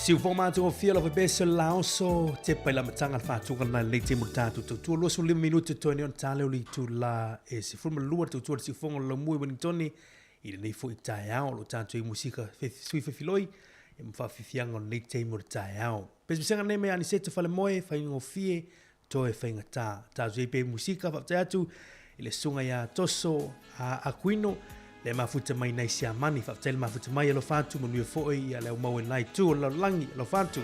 Siufoga matagofie lava pea se laoso te pai la matanga le faatuga lena lenei taimi o le tatou tautua 25 minute totoe nei ona ta lea o le itula e 12 le tautua le siufoga o le laumua i Wellingtone i lenei foi taeao o lo o tatou i musika sui fefiloi e ma faafiafiaga o lenei taimi o le taeao. Pesepesega nei mai Anisete Falemoe, faigofie toe faigata. Tatou i ai pea i musika, faafetai atu i le susuga ia Toso a Akuino, le mafuta mai nai Siamani. Faafetai le mafuta mai, alofa atu, manuia foi ia le au mau e nai tu o le lalolagi, alofa atu.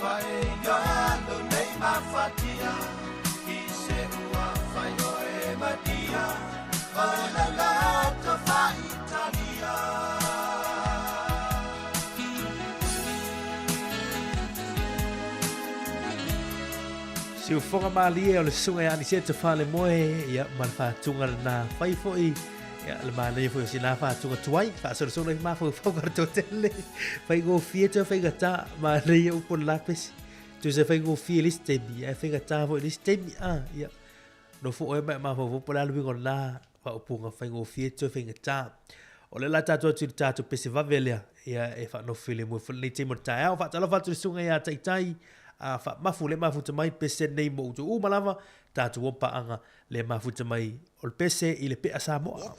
Faiga lo nei mafatia I se ua fai o e matia O le loto fa Italia. Siufoga malie o le susuga ia Anisete Falemoe, ia, ma le faatuga lena fai foi, ia, le manaia foi o sina faatuga tuai, faasolosolo ai mafaufauga o le toatele, faigofie toe faigata, manaia upu o le lapesi, tusa faigofie i le isi taimi, ae faigata foi i le isi taimi, a, ia, nofo oe ma e mafaufau po o le a le uiga o lena faaupuga faigofie toe faigata. O lea la tatou atu i le tatou pese vave lea, ia e faanofo filemu ai foi lenei taimi o le taeao. Faatalofa atu i le susuga ia Taitai, a faamafu le mafuta mai pese nei mo outou uma lava, tatou o paaga le mafuta mai o le pese i le pea Samoa.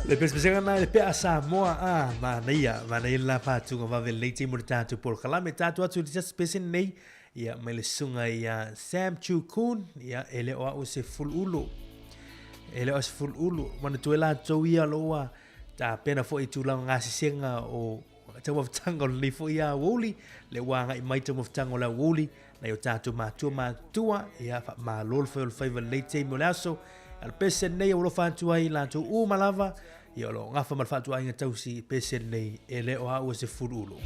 Le pesepesega na le pea Samoa a manaia, manaia le la faatuga vave lenei taimi o le tatou polokalame. Tatou atu i le tasi pese nei, ia mai le susuga ia Sam Chu Kun, ia e le o au se fuluulu. E le o se fuluulu. Manatua e latou ia o lo ua tapena foi i tulaga gasesega o taumafataga o lenei foi aoauli, le ua agai mai taumafataga o le aoauli, nai o tatou matua matua, ia faamalo le fai o le faiva lenei taimi o le aso. A le pese nei ua alofa atu ai latou uma lava, ia o lo o gafa ma le faatuaiga tausi pese nei e le o au e se fuluulu.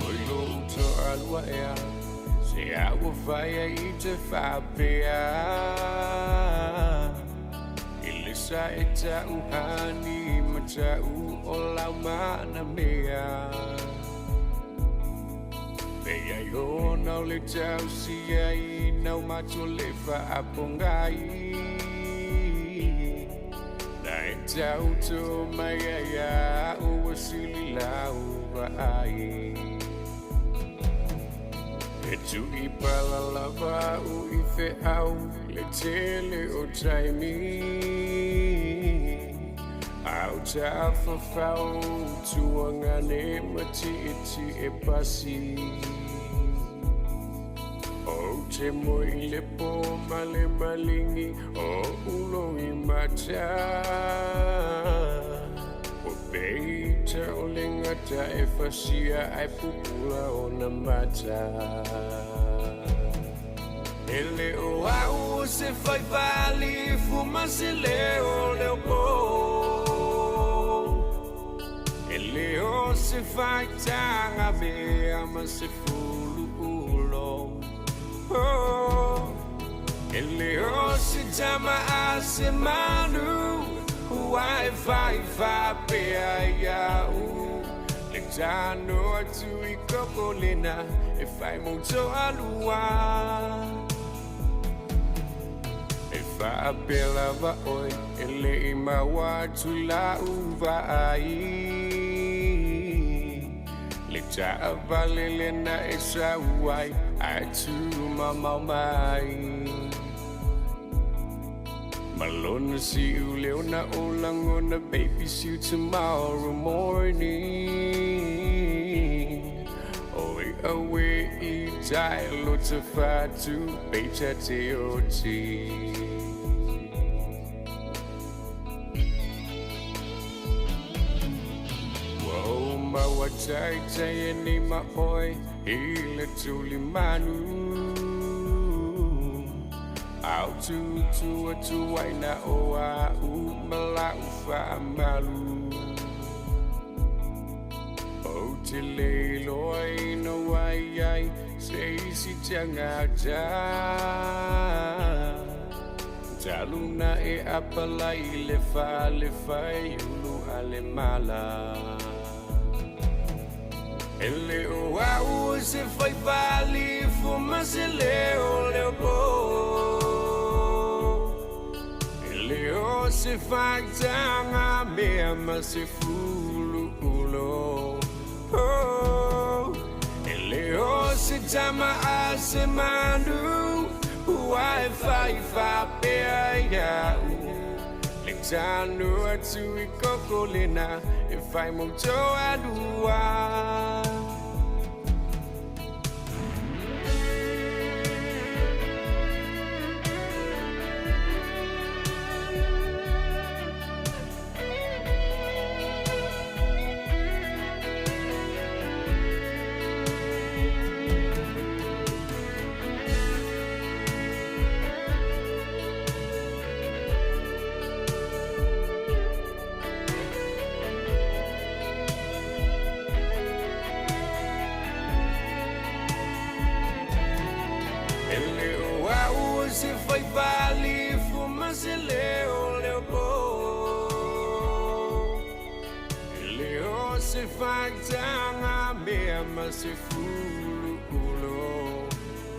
Oi lou toalua ea, se a ua fai ai i te faapea. I le sa e tau hani ma tau o lau mana mea. Pei ai ona o le tausi ai nau matua le faapogai. Na e tau tō mai ai a ua sili lau vaai. E tui pala lava u i fe au le tele o taimi. Au tafafao tuagane ma tietie pasi. Ou te moe i le pō ma le maligi o ulo i mata. O peita o le gata e fasia ae pupula ona mata. E le o au o se fai faalifu ma se leo leopo. E le o se faitaga mea ma se fulu ulo. Oh, e le o se tama a se manu ua e fai faapea ia'u. Le tano atu i koko lena e fai mo toalua. E faapea lava oe e le i maua atu la'u vaai. Le taavale lena e sau ai ae tu mamao mai. Ma lona si'u leo na o lagona baby see you tomorrow morning. O e awe i tai lo te fatu peita te oti. Ua ou maua taitai e nei ma oe i le tuli manu. Au tutu atu ai na o a'u ma la'u faamalu. Ou te le iloaina ua i ai se isi tagata. Talu na e apalai i le fale faiulu a le mala. E le o au o se fai faalifu ma se leo leopo. E le o se faitaga mea ma se fulu ulo. Oh, e le o se tama a se manu ua e fai faapea ia'u. Le tano atu i koko lena e fai mo toalua. E le o au o se fai faalifu ma se leo leopo. E le o se faitaga mea ma se fulu ulo.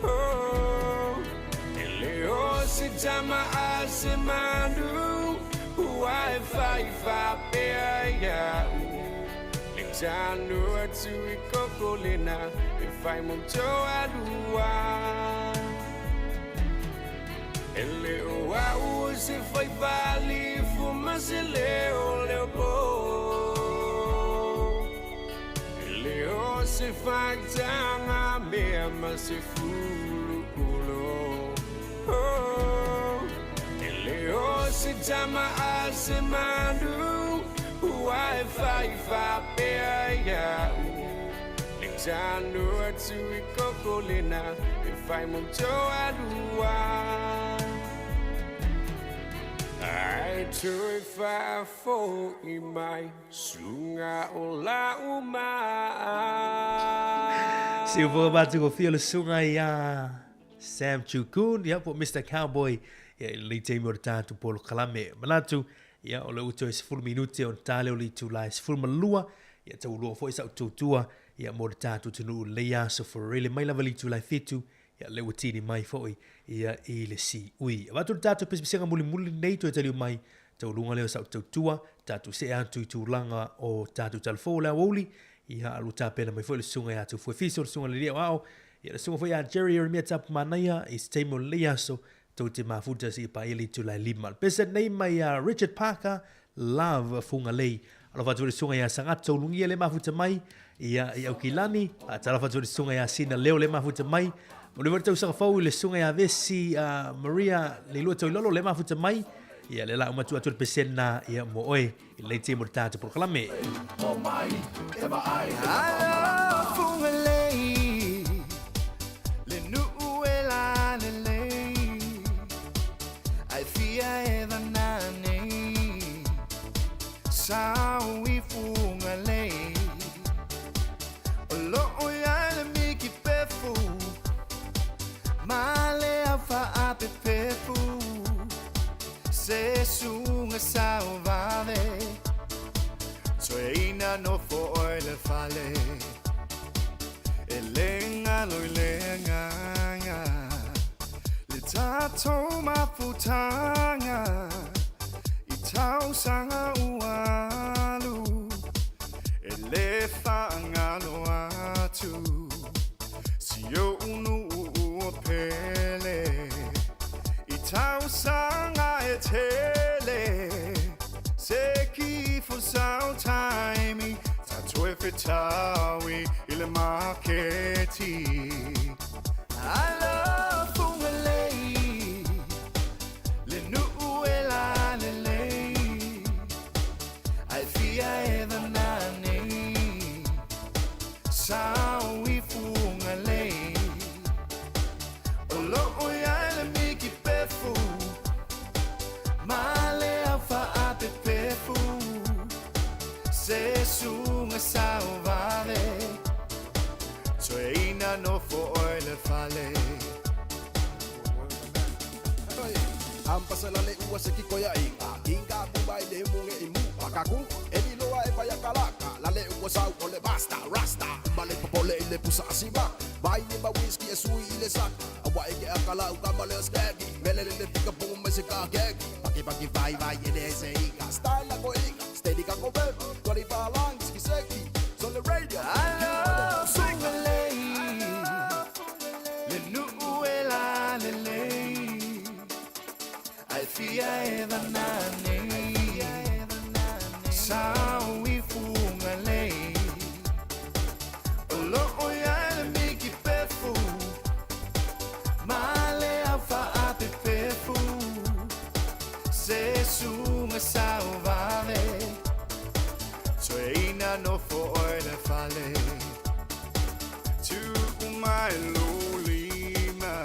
Oh, e le o se tama a se manu ua e fai faapea ia'u. Le tano atu i koko lena e fai mo toalua. E le o au o se fai faalifu ma se leo leopo. E le o se faitaga mea ma se fulu ulo. Oh, e le o se tama a se manu ua e fai faapea ia'u. Le tano atu i koko lena e fai mo toalua. Ai toe faafo'i mai suga o la'u maa. Siufoga matagofie o le susuga ia Sam Chukun, ia po o Mister Cowboy, ia i lenei taimi o le tatou polokalame. Manatu, ia o lea ua toe 10 minute ona ta lea o le itula e 12, ia taulua foi sau tautua, ia mo le tatou atunuu i lenei aso Foreile mai lava i le itula e 7, ia lea ua tini mai foi ia i le siui. Avatu le tatou pesepesega mulimuli lenei toe taliu mai tauluga lea o sau tautua, tatou see atu i tulaga o tatou talafou o le aoauli, ia a o lo o tapena mai foi le susuga ia Taufuefisi o le susuga i le Alii Aoao, ia le susuga foi ia Jerry Ieremia Tapumanaia i se taimi o lenei aso, tou te mafuta seia paia le itula e 5. Le pese nei mai ia Richard Parker, Love Fugalei. Alofa atu i le susuga ia Sagato Ulugia le mafuta mai ia i Aukilani. Faatalofa atu i le susuga ia Sina Leo le mafuta mai. Manuia le tausaga fou i le susuga ia Vesi Maria Leilua Toilolo le mafuta mai. Ia le la uma atu atu le pesena ia mo oe i lenei taimi o le tatou polokalame. Le nuu e la lelei Ai fia e vananei Sau i Fugalei O loo ia le miki pefu Ma le au faapepefu Se suga sauvave Toeina nofo oe le fale E le galo i le agaga Le tatou mafutaga I tausaga ua alu E le faagalo atu Si ou nuu ua pele I tausaga e tele Se kifo sau taimi Tatou e fetaui i le maketi I love Fugalei Le nuu e lalelei Ai fia e vananei Sau i Fugalei O loo iai le miki pefu Ma le au faapepefu Se suga sauvave Toeina nofo oe le fale. Ampasala le ua se kiko ya inga Inga buba i le munge i mu Akaku e liloa e paia kalaka La le ua sau o le basta rasta Uma le popole i le pusa asima Vai ni ma whisky e sui i le sak Awa e ke akala u kama le skegi Mele le le fika pungu me se ka kegi Paki paki vai vai e le se ika Style la ko ika Steady ka ko beba 25 lang siki seki So le radio I love Fugalei Le nuu e lalelei Ai fia e vananei Sau i Fugalei O loo iai le miki pefu Ma le au faapepefu Se suga sauvave Toeina nofo oe le fale Tuu mai lou lima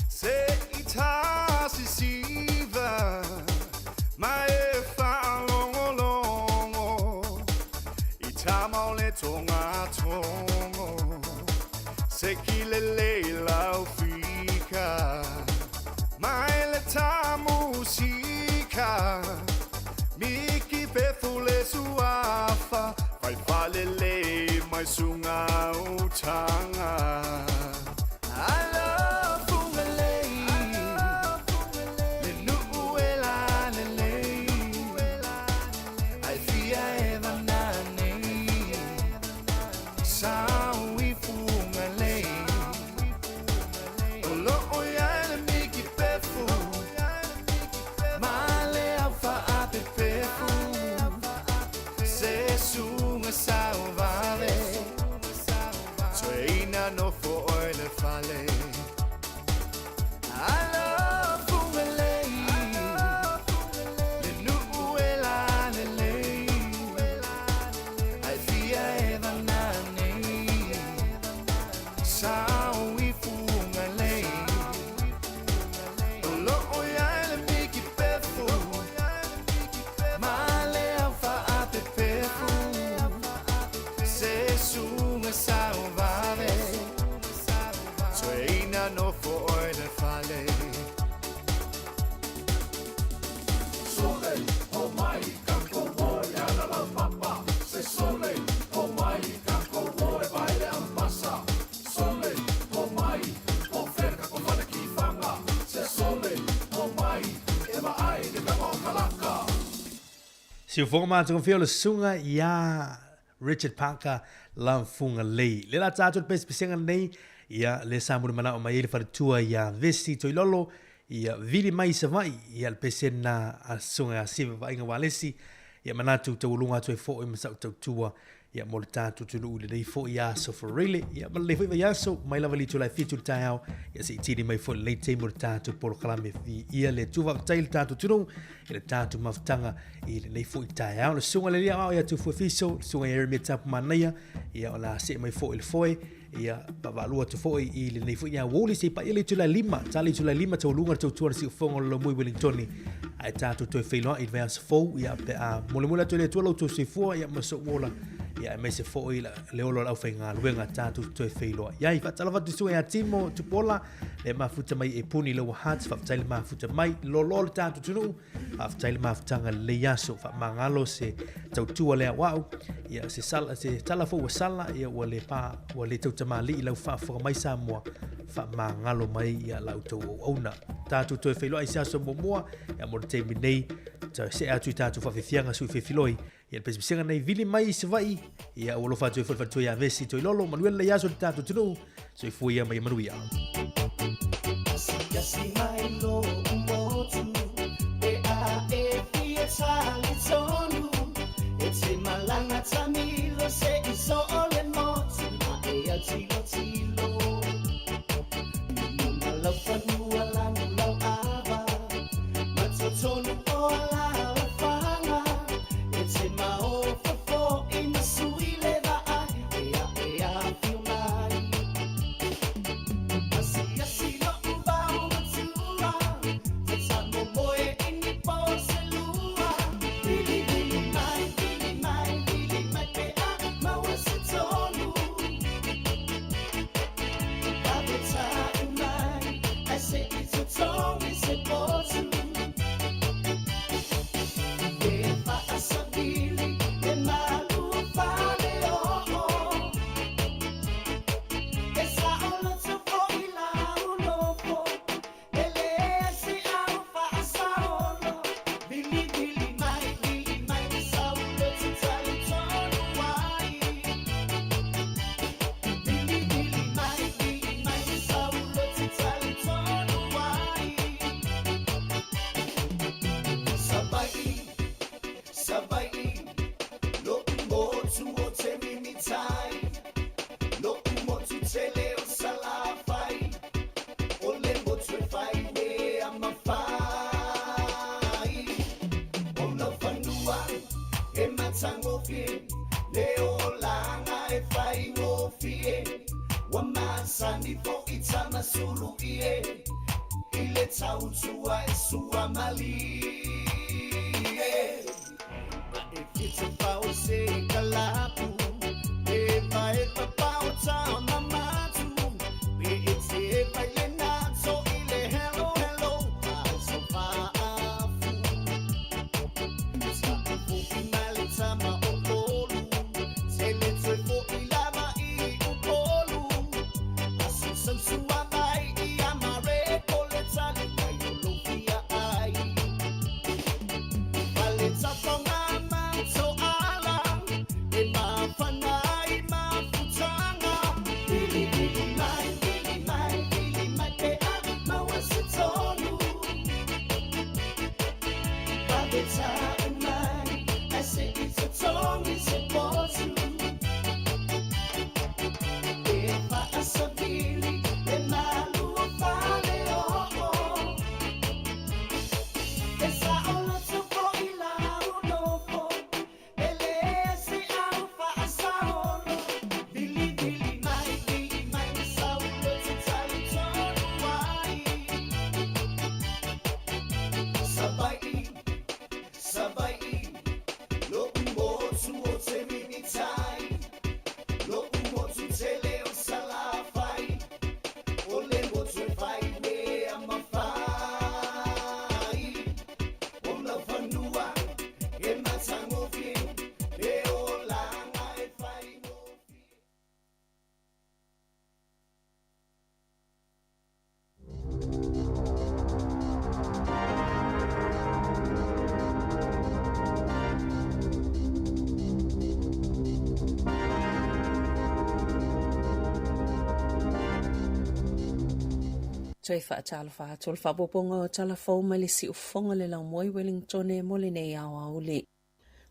Se i tasi siva Ma e faalogologo I tama o le togatogo Se ki lelei lau fika Mai le ta musika Miki pefu le suafa Fai falelei mai suga utaga I love Fugalei Le nuu e lalelei Ai fia e vananei Sau i Fugalei O loo iai le miki pefu Ma le au faapepefu Se suga sauvave Toeina nofo oe le fale I love Fugalei Le nuu e lalelei Ai fia e vananei Sau i Fugalei O loo iai le miki pefu Ma le au faapepefu Se suga sauvave Toeina nofo oe le fale Sole o mai kako o e ana lau papa Se sole o mai kako o e vaele ampasa Sole o mai o fea kako fale ki whanga Se sole o mai e vaai le kanga o kalaka. Siufoga matagofie o le susuga ia Richard Parker Lamfugalei. Le la tatou le pesepesega lenei, ia le sa mulimanao mai ai le faletua ia Vesi Toilolo, Ia vili mai i Savaii, ia le pese lena a le Susuga ia Siva Vaaiga Walesi, ia manatu taualuga atu ai foi ma sau tautua ia mo le tatou atunuu i lenei foi aso Faraile, ia ma lenei foi vaiaso, mai lava i le itula e 7 i le taeao, ia se i tini mai foi lenei taimi o le tatou polokalame Viia le Atua. Faafetai i le tatou atunuu i le tatou mafutaga i lenei foi taeao. Le Susuga i le Alii Aoao ia Tufue Fiso, le Susuga ia Eremia Tapu Manaia, ia o le a see mai foi i le foe, ia vaavaalua atu foi i lenei foi aoauli se i paia le itula e 5, tali itula e 5 taualuga le tautua le siufofoga o le Laumui Wellingtoni, ae tatou toe feiloai i le vaiaso fou, ia pe a molemole atu e le Atua lo outou soifua ia ma sou ola, ia aemaise foi le ola o le aufaigaluega tatou toe feiloai ai. Faatalofa atu i susuga ia Timo Tupuola le mafuta mai e puni Lower Hutt, faafetai le mafuta mai, lolo le tatou atunuu. Faafetai le mafutaga lenei aso, faamagalo se tautua le aoao, ia se sala, se tala foi ua sala, ia ua le pa, ua le tautamalii lau faafofoga mai Samoa, faamagalo mai ia la outou auauna. Tatou toe feiloai i se aso muamua, ia mo le taimi nei, toe see atu i tatou faafiafiaga sui filifiloi, ia le pesepesega nei vili mai i Savaii, ia ua alofa atu ai foi le faletua ia Vesi Toilolo, manuia lenei aso i le tatou atunuu, soifua ia ma ia manuia. Asiasi mai lou motu pe a e fia talitonu e te malaga tamilo se i soo le motu ma e autilotilo i luga lau fanua lanu lau ava ma totonu o alaalafaga e te maofa fo'i ma sui le vaai e a e afio mai asiasi lo'u vao matua te tamomoe i ni po se lua vilivili mai vili mai vili mai pe a maua se tonu vaveta'i mai ae se'i totogi se potu e fa'asavili le malua fale oo e sa'oloto fo'i laulofo e leai se au fa'asaolo vilivili mai vili mai le saulotu talitonu ai vilivili mai vili mai le saulotu talitonu ai Savaii, Savaii, lo'u motu o te mimitai, lo'u motu tele o Salafai, o le motu e fai mea mafai. O lau fanua e matagofie, le olaga e faigofie, ua masani fo'i tamasuluie, i le tautua e suamalie. Ma e fia tafao se kalapu, e vae papao tamamatu, pe e te vai le nato i le hello hello, a so faafu. Taʻu ma le tama o Olu, tele toe fo'i lava i Upolu. Aso sausua mai ia mareko le tali mai o lou fia ai. Fale tafaga ma toala, e mafua Toe faatalofa atu o le faaopoopoga o tala fou mai le siufofoga le laumua i Wellingtone mo lenei aoauli.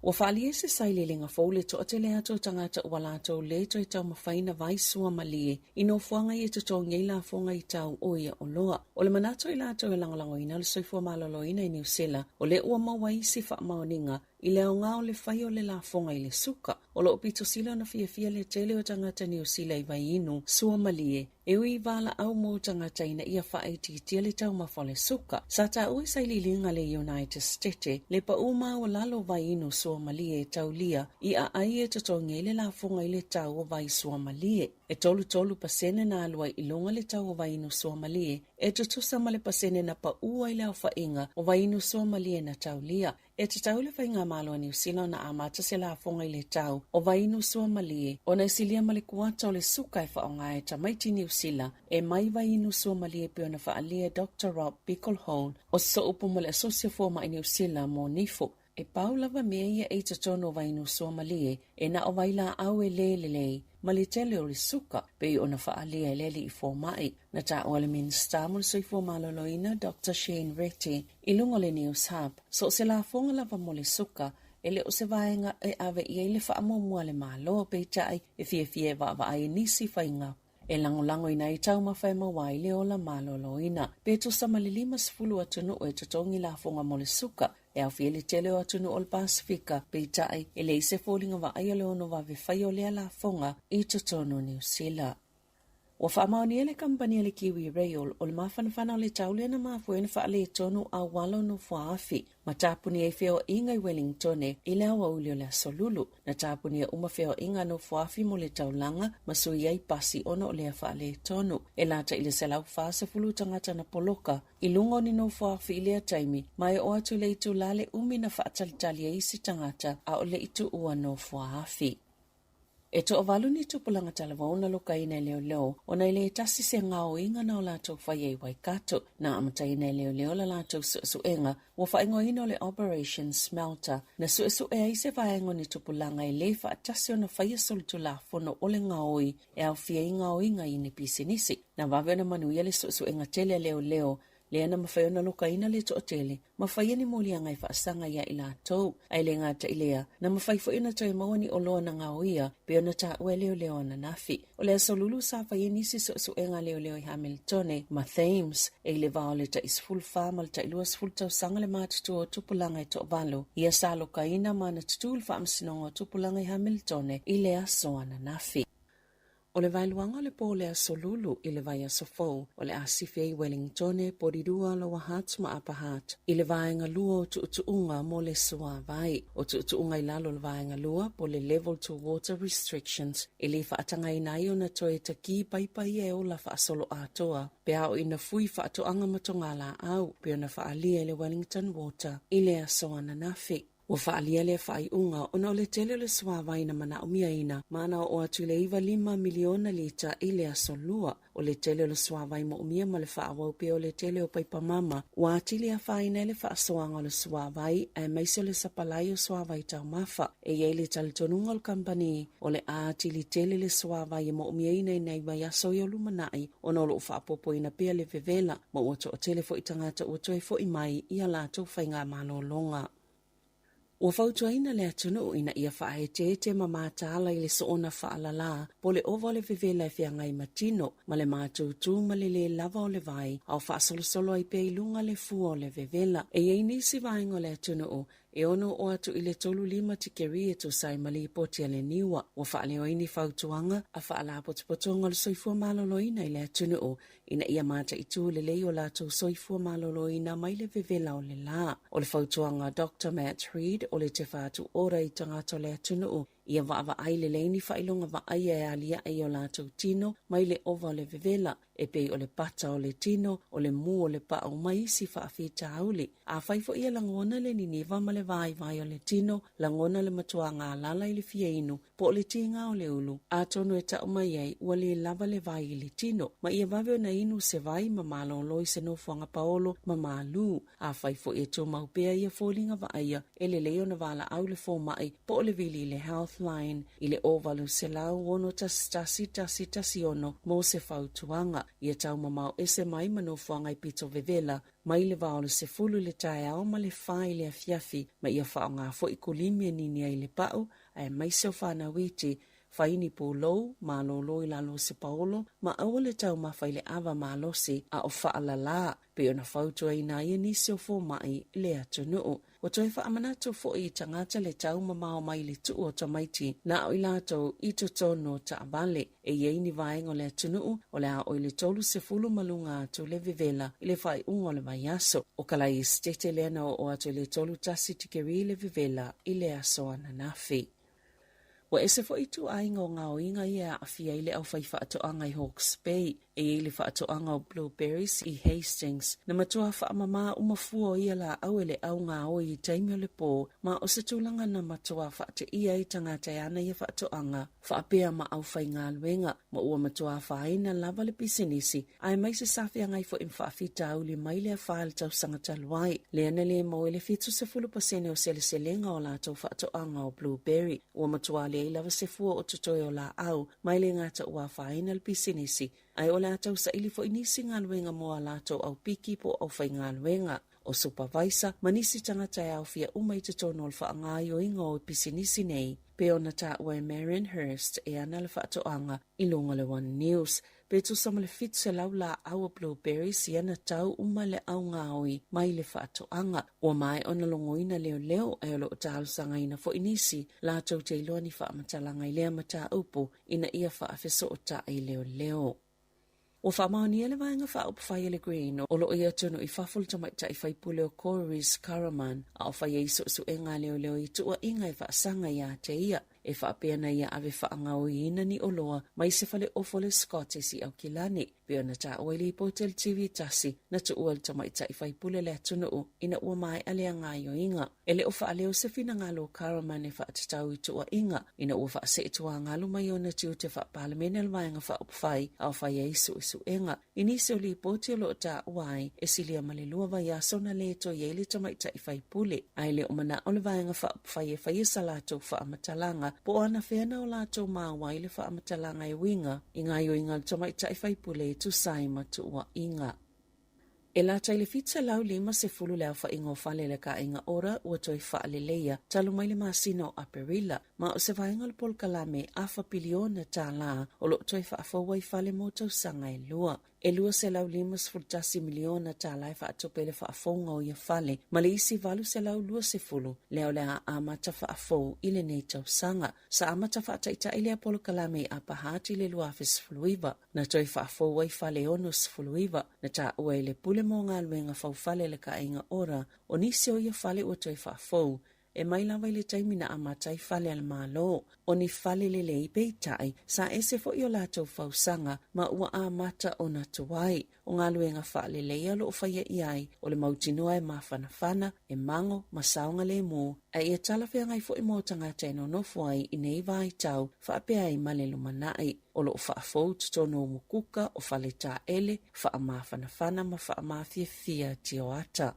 Ua faaalia se sailiiliga fou le toatele atu o tagata ua latou le toe taumafaina vai suamalie i nofoaga ia e totogi ai lafoga i tau o ia oloa. O le manatu i latou e lagolagoina le soifua maloloina i Niu Sila, o lea ua maua isi faamaoniga i le aoga o le fai o le lafoga i le suka. O lo o pito sili ona fiafia le tele o tagata Niu Sila i vaiinu suamalie e ui i valaau mo tagata ina ia faaitiitia le taumafa o le suka. Sa taua i sailiiliga a le United Stete le pau maualalo o vaiinu suamalie e taulia i aai e totogi ai le lafoga i le tau o vai suamalie. E 33% na alu ai i luga le tau o vaiinu suamalie, e tutusa ma le pasene na pau ai le aofaiga o vaiinu suamalie na taulia. E tatau i le Faigamalo a Niu Sila ona amata se lafoga i le tau o vaiinu suamalie ona e silia ma le kuata o le suka e faaaoga e tamaiti Niu Sila e mai vaiinu suamalie e pei ona faaalia e Doctor Rob Beaglehole o Soopu ma le Asosi o Fomai Niu Sila mo Nifo. E pau lava mea ia e i totonu o vaiinu suamalie e na o vailaau e lē lelei ma le tele o le suka, pei ona faaalia e le alii fomai. Na taua le Minisita mo le Soifua Maloloina, Doctor Shane Reti, i luga o le News Hub, so o se lafoga lava mo le suka, e le o se vaega e ave i ai le faamuamua a le Malo, peitai e fiafia e vaavaai i nisi faiga e lagolagoina ai taumafa e maua ai le ola maloloina. Pe tusa ma le 50 atunuu e totogi lafoga mo le suka, e aofia ai le tele o atunuu o le Pasefika, peitai e leai se foliga vaaia o le ono vave faia o lea lafoga i totonu o Niu Sila. Ua faamaonia le kamupani a le Kiwi Rail o le mafanafana o le tau lea na mafua ai ona faaletonu auala o Nofoaafi ma tapunia ai feoaiga i Wellingtone i le aoauli o le Aso Lulu. Na tapunia uma feoaiga a Nofoaafi mo le taulaga ma sui ai pasi ona o lea faaletonu. E lata i le 140 tagata na poloka i luga o ni Nofoaafi i lea taimi ma e oo atu i le itula le umi na faatalitali ai isi tagata a o le i tuua Nofoaafi. E toavalu ni tupulaga talavou na lokaina e leoleo ona e le tasi se gaoiga na o latou faia i Waikato. Na amataina e leoleo la latou suesuega ua faaigoaina o le Operation Smelter na suesue ai se vaega o ni tupulaga e le faatasi ona faia solitulafono o le gaoi e aofia ai gaoiga i ni pisinisi. Na vave ona manuia le suesuega tele a leoleo lea na mafai ona lokaina le toatele ma faia ni moliaga e faasaga iā i latou. Ae le gata i lea, na mafai foi ona toe maua ni oloa na gaoia pei ona taua e leoleo ananafi. O le Aso Lulu sa fai ai nisi suesuega a leoleo i Hamiltone ma Thames, e i le va o le tai 14 ma le tai 20 tausaga le matutua o tupulaga e toavalu. Ia sa lokaina ma na tutū le Faamasinoga o Tupulaga i Hamiltone i le aso ananafi. O le vaeluaga o le po o le Aso Lulu i le vaiaso fou, o le a sifi ai Wellingtone, Porirua, Lower Hutt ma Upper Hutt i le vaega lua o tuutuuga mo le suavai. O tuutuuga i lalo o le vaega lua, po o le Level 2 Water Restrictions, e le faatagaina ai ona toe takī paipa ia e ola faasoloatoa pe a oo ina fui faatoaga ma togalaau, pei ona faaalia e le Wellington Water i le aso ananafi. Ua faaalia lea faaiuga ona o le tele o le suavai na manaomiaina ma na oo atu i le 95 miliona lita i le aso Lua. O le tele o le suavai moomia ma le faaauau pea o le tele o paipa mama ua atili afaina ai le faasoaga o le suavai aemaise o le sapalai o suavai taumafa. E i ai le talitonuga o le kamupani o le a atili tele le suavai e moomiaina i nai vaiaso i o lumanai ona o lo o faaopoopoina pea le vevela ma ua toatele foi tagata ua toe foi mai i a latou faigamalologa. Ua fautuaina le atunuu ina ia faaeteete ma mataala i le soona faalala po o le ova o le vevela e feagai ma tino ma le matutu ma le lē lava o le vai a o faasolosolo ai pea i luga le fua o le vevela. E i ai nisi vaega o le atunuu e ono oo atu i le 35 tikeri e tusa ai ma lipoti a le NIWA. Ua faaleo ai ni fautuaga a Faalapotopotoga o le Soifua Maloloina i le atunuu ina ia mataitū lelei o latou soifua maloloina mai le vevela o le lā. O le fautuaga a Doctor Matt Reid o le tefa atu ora i tagata o le atunuu ia vaavaai lelei ni faailoga vaaia e aliae i o latou tino mai le ova o le vevela, e pei o le pata o le tino, o le mū o le paʻu ma isi faafitauli. Afai foi e lagona le niniva ma le vaivai o le tino, lagona le matua galala i le fia inu, po o le tiga o le ulu, atonu e tau mai ai ua lē lava le vai i le tino, ma ia vave ona inu se vai ma malōlō i se nofoaga paolo ma malū. Afai foi e tumau pea ia foliga vaaia, e lelei ona valaau le fomai po o le vili i le Healthline i le 0800 611 116 mo se fautuaga. Ia taumamao ese mai ma nofoaga e pito vevela mai le va o le 10 i le taeao ma le 4 i le afiafi, ma ia faaaoga foi kulimi e nini ai le pa'u, aemaise o fanau iti, fai ni pulou, malōlō i lalo o se paolo, ma aua le taumafa i le ava malosi a o faalalā, pei ona fautuaina ai e nisi o fomai i le atunuu. Ua toe faamanatu foi i tagata le taumamao mai le tuu o tamaiti na o i latou i totonu o taavale. E i ai ni vaega o le atunuu o le a oi le 30 ma luga atu le vevela i le faaiuga o le vaiaso. O Kala'i Esetete lea na oo atu i le 31 tikeri le vevela i le aso ananafi. Ua ese foi ituaiga o gaoiga ia e aafia ai le aufaifaatoaga i Hawke's Bay. E i ai le faatoaga o blueberries i Hastings, na matua faamamā uma fua o ia laau e le au gaoi i taimi o le pō, ma o se tulaga na matua faateia ai tagata e ana ia faatoaga, faapea ma aufaigaluega, ma ua matua afaina lava le pisinisi, aemaise sa feagai foi ma faafitauli mai le afa i le tausaga talu ai, lea na le maua ai le 70% o seleselega o latou faatoaga o blueberry. Ua matua leai lava se fua o totoe o laau, ma e le gata ua afaina le pisinisi, ae o le a tausaili foi nisi galuega mo a latou aupiki po o aufaigaluega, o supavaisa ma nisi tagata e aofia uma i totonu o le faagaoioiga o pisinisi nei, pei ona taua e Marion Hurst e ana le faatoaga i luga o le One News. Pe tusa ma le 700 laau o blueberries ia na tau uma le au gaoi mai le faatoaga. Ua maea ona logoina leoleo ae o lo o talosagaina foi nisi latou te iloa ni faamatalaga i lea mataupu ina ia faafesootai leoleo. Ua faamaonia le Vaega Faaupufai a le Green o lo o i atunuu i fafo le tamaitai faipule o Coris Karaman a o fai ai suesuega a leoleo i tuuaiga e faasaga ia te ia e faapea na ia ave faagaoiina ni oloa mai se fale ofo o le Scotties i Aukilani, pei ona taua i lipoti a le TV tasi na tuua e le tamaitai faipule o le atunuu ina ua maea lea gaoioiga. E le o faaleo se finagalo o Karaman e faatatau i tuuaiga ina ua faasee tuagalu mai ona tiute faa-Palemene o le Vaega Faaupufai a o fai ai suesuega. I nisi o lipoti o lo o taua ai, e silia ma le lua vaiaso na lē toe i ai le tamaitai faipule, ae le o manao le Vaega Faaupufai e faia sa latou faamatalaga po o anafea na o latou maua ai le faamatalaga e uiga i gaoioiga a le tamaitai faipule e tusa ai ma tuuaiga. E lata i le 750 le aofaiga o fale a le Kāʻinga Ora ua toe faaleleia talu mai le masina o Aperila, ma o se vaega o le polokalame afa piliona tālā o lo o toe faafou ai fale mo tausaga e lua. E $251 miliona tālā e faatupe le faafouga o ia fale ma le isi 820 lea o le a amata faafou i lenei tausaga. Sa amata faataitai lea polokalame i Upper Hutt i le 2019. Na toe faafou ai fale e 69, na taua e le Pule mo Galuega Faufale a le Kāʻinga Ora, o nisi o ia fale ua toe faafou, e mai lava i le taimi na amata ai fale a le Malo. O ni fale lelei, peitai, sa ese foi o latou fausaga ma ua amata ona tuai. O galuega faaleleia o lo o faia i ai, o le mautinoa e mafanafana, e mago ma saogalemu, a ia talafeagai foi mo tagata e nonofo ai i nei vaitau faapea ai ma le lumanai. O lo o faafou totonu o mukuka, o faletaele, faamafanafana ma faamafiafia tioata.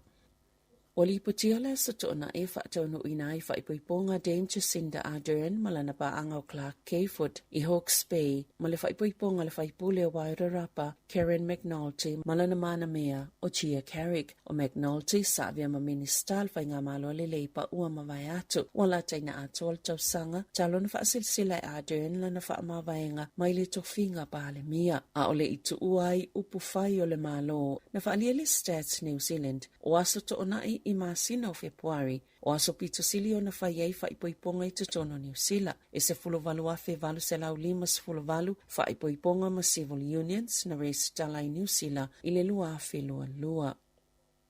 Ua lipotia le Aso Toonai e faataunuuina ai faaipoipoga Dame Jacinda Ardern ma lana paaga o Clark Cayfoot i Hawke's Bay ma le faaipoipoga a le faipule o Wairarapa Karen McNulty ma lana manamea o Gia Carrick. O McNulty sa avea ma Minisita o le Faigamalo a le Leipa ua mavae atu. Ua lataina atoa le tausaga talu ona faasilsila e Ardern lana faamavaega mai le tofiga Palemia. A o le i tuua ai upu fai o le Malo, na faaalia le Stats New Zealand o aso Toonai i masina o Fepuari, o aso pito sili ona fai ai faaipoipoga i totonu o Niu Sila, e 18,858 faaipoipoga ma civil unions na resitala i Niu Sila i le 2022.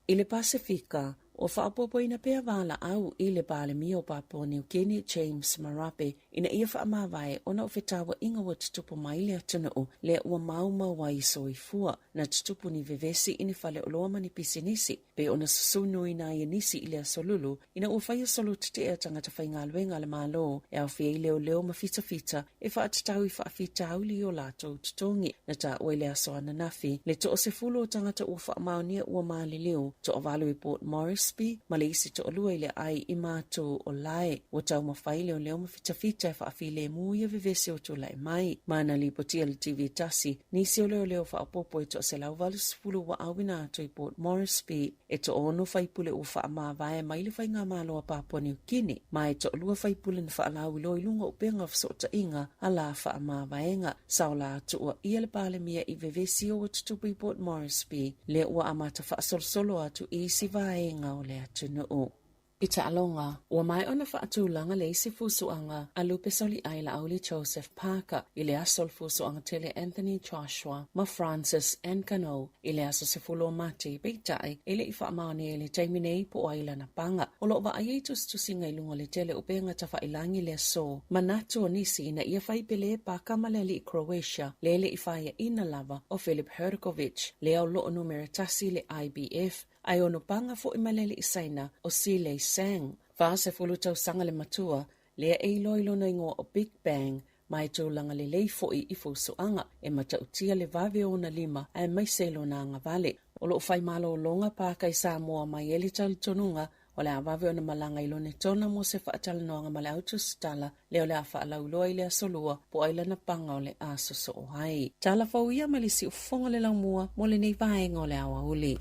I le Pasefika, ua faaopoopoina pea valaau i le Palemia o Papua New Guinea James Marape ina ia faamavae ona o fetauaiga ua tutupu mai i le atunuu lea ua maumau ai soifua na tutupu ni vevesi i ni faleoloa ma ni pisinisi pei ona susunuina ai e nisi i le Aso Lulu ina ua faia solo tete'e a tagata faigaluega a le Malo e aofia ai leoleo ma fitafita e faatatau i faafitauli i o latou totogi. Na taua i le aso ananafi le toasefulu o tagata ua faamaonia ua maliliu, toavalu i Port Morris, Moresby ma le isi toalua i le aai i Matu o Lae. Ua taumafai leoleo ma fitafita e faafilemu ia vevesi ua tulai mai. Ma na lipotia e le TV tasi, nisi o leoleo faaopoopo e toa-180 ua auina atu i Port Moresby. E toaono faipule ua faamavae mai le Faigamalo a Papua Niu Kini, ma e toalua faipule na faalauiloa i luga o upega o fesootaiga a la faamavaega. Saola tuuaia le Palemia i vevesi ua tutupu i Port Moresby, lea ua amata faasolosolo atu i isi vaega o le atunuu. I taaloga, ua maea ona faatulaga le isi fusuaga a Lupe Soliai Laauli Joseph Parker i le aso o le fusuaga tele Anthony Joshua ma Francis Ngannou i le aso 10 o Mati, peitai, e le i faamaonia i le taimi nei po o ai lana paga. O lo o vaaia i tusitusiga i luga o le tele o upega tafailagi i le aso, manatu o nisi ina ia fai pele Parker ma le alii Croatia le le i faiaina lava o Filip Hrgovic, lea o lo o numera tasi i le IBF, ae ono paga foi ma le alii Saina o Zhilei Zhang. 40 tausaga le matua, lea e iloa i lona igoa o Big Bang, ma e tulaga lelei foi i fusuaga, e matautia le vave o ona lima aemaise lona agavale. O lo o fai malologa Parker i Samoa mai ai le talitonuga o le a vave ona malaga i Lonetona mo se faatalanoaga ma le au tusitala lea o le a faalauiloa i le Aso Lua po o ai lana paga o le a sosoo ai. Tala fou ia mai le siufofoga o le laumua mo lenei vaega o le aoauli.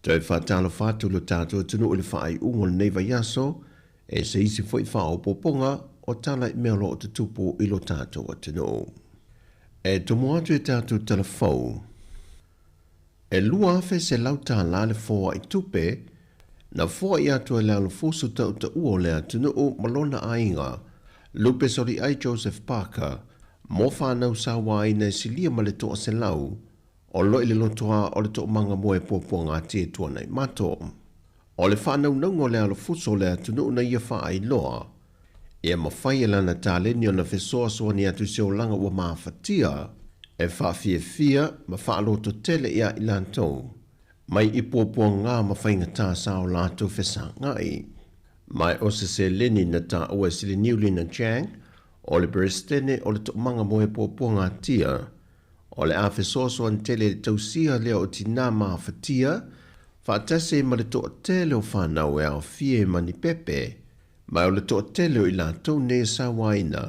Toe faatalofa atu lo tatou atunuu i le faaiuga o lenei vaiaso, e se isi foi faaopoopoga o tala i mea o lo o tutupu i lo tatou atunuu. E tomo atu i tatou tala fou, e $2,100 le foai tupe na foai atu e le alofusu tautaua o le atunuu ma lona aiga, Lupe Soliai Joseph Parker, mo fanau sauaina e silia ma le 100, o lo i le lotoa o le toomaga moe puapuaga e Tuanaimato. O le faanaunauga o le alofuso o le atunuu na ia faailoa, e mafai e lana taleni ona fesoasoani atu i se olaga ua mafatia, e faafiafia ma faalototele iā i latou, mai i puapuaga ma faigata sa o latou fesagai. Ma o se seleni na taua e Siliniulina Chang, o le Peresetene o le Toomaga Moe Puapuagatia, o le a fesoasoani tele i le tausia lea o tinā mafatia, faatasi ai ma le toatele o fanau e aofia i Manipepe, ma o le toatele o i latou nei e sauaina,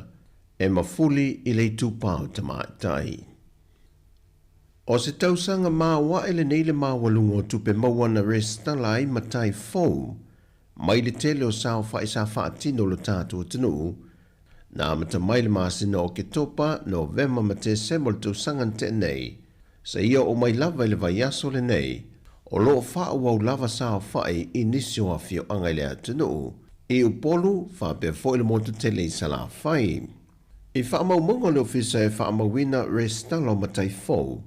e mafuli i le itupa o tamaitai. O se tausaga maoae lenei le maualuga o tupe maua na resitala ai matai fou mai le tele o saofai sa faatino o lo tatou atunuu, na amata mai le masina o Oketopa, Novema ma Tesema o le tausaga na tea nei, seia oo mai lava i le vaiaso lenei, o lo o faaauau lava saofai i nisi o afioaga i le atunuu, i Upolu faapea foi le motu tele i Salafai. I faamaumauga o le Ofisa e faamauina resitala o matai fou,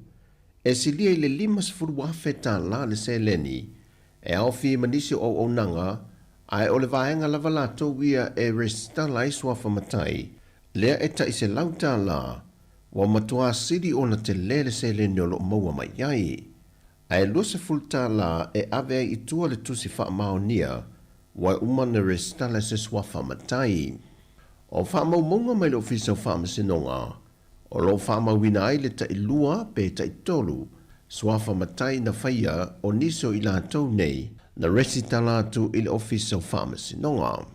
e silia i le $50,000 le seleni e aofia ma nisi o auaunaga, ae o le vaega lava latou ia e resitala ai suafa matai, lea e tai $100, ua matuā sili ona tele le seleni o lo o maua mai ai. Ae $20 e ave ai i tua le tusi faamaonia, ua uma ona resitala se suafa matai. O faamaumauga mai le Ofisa o Faamasinoga, o lo o faamauina ai le tailua pe taitolu suafa matai na faia o nisi o i latou nei na resitala atu i le Ofisa o Faamasinoga.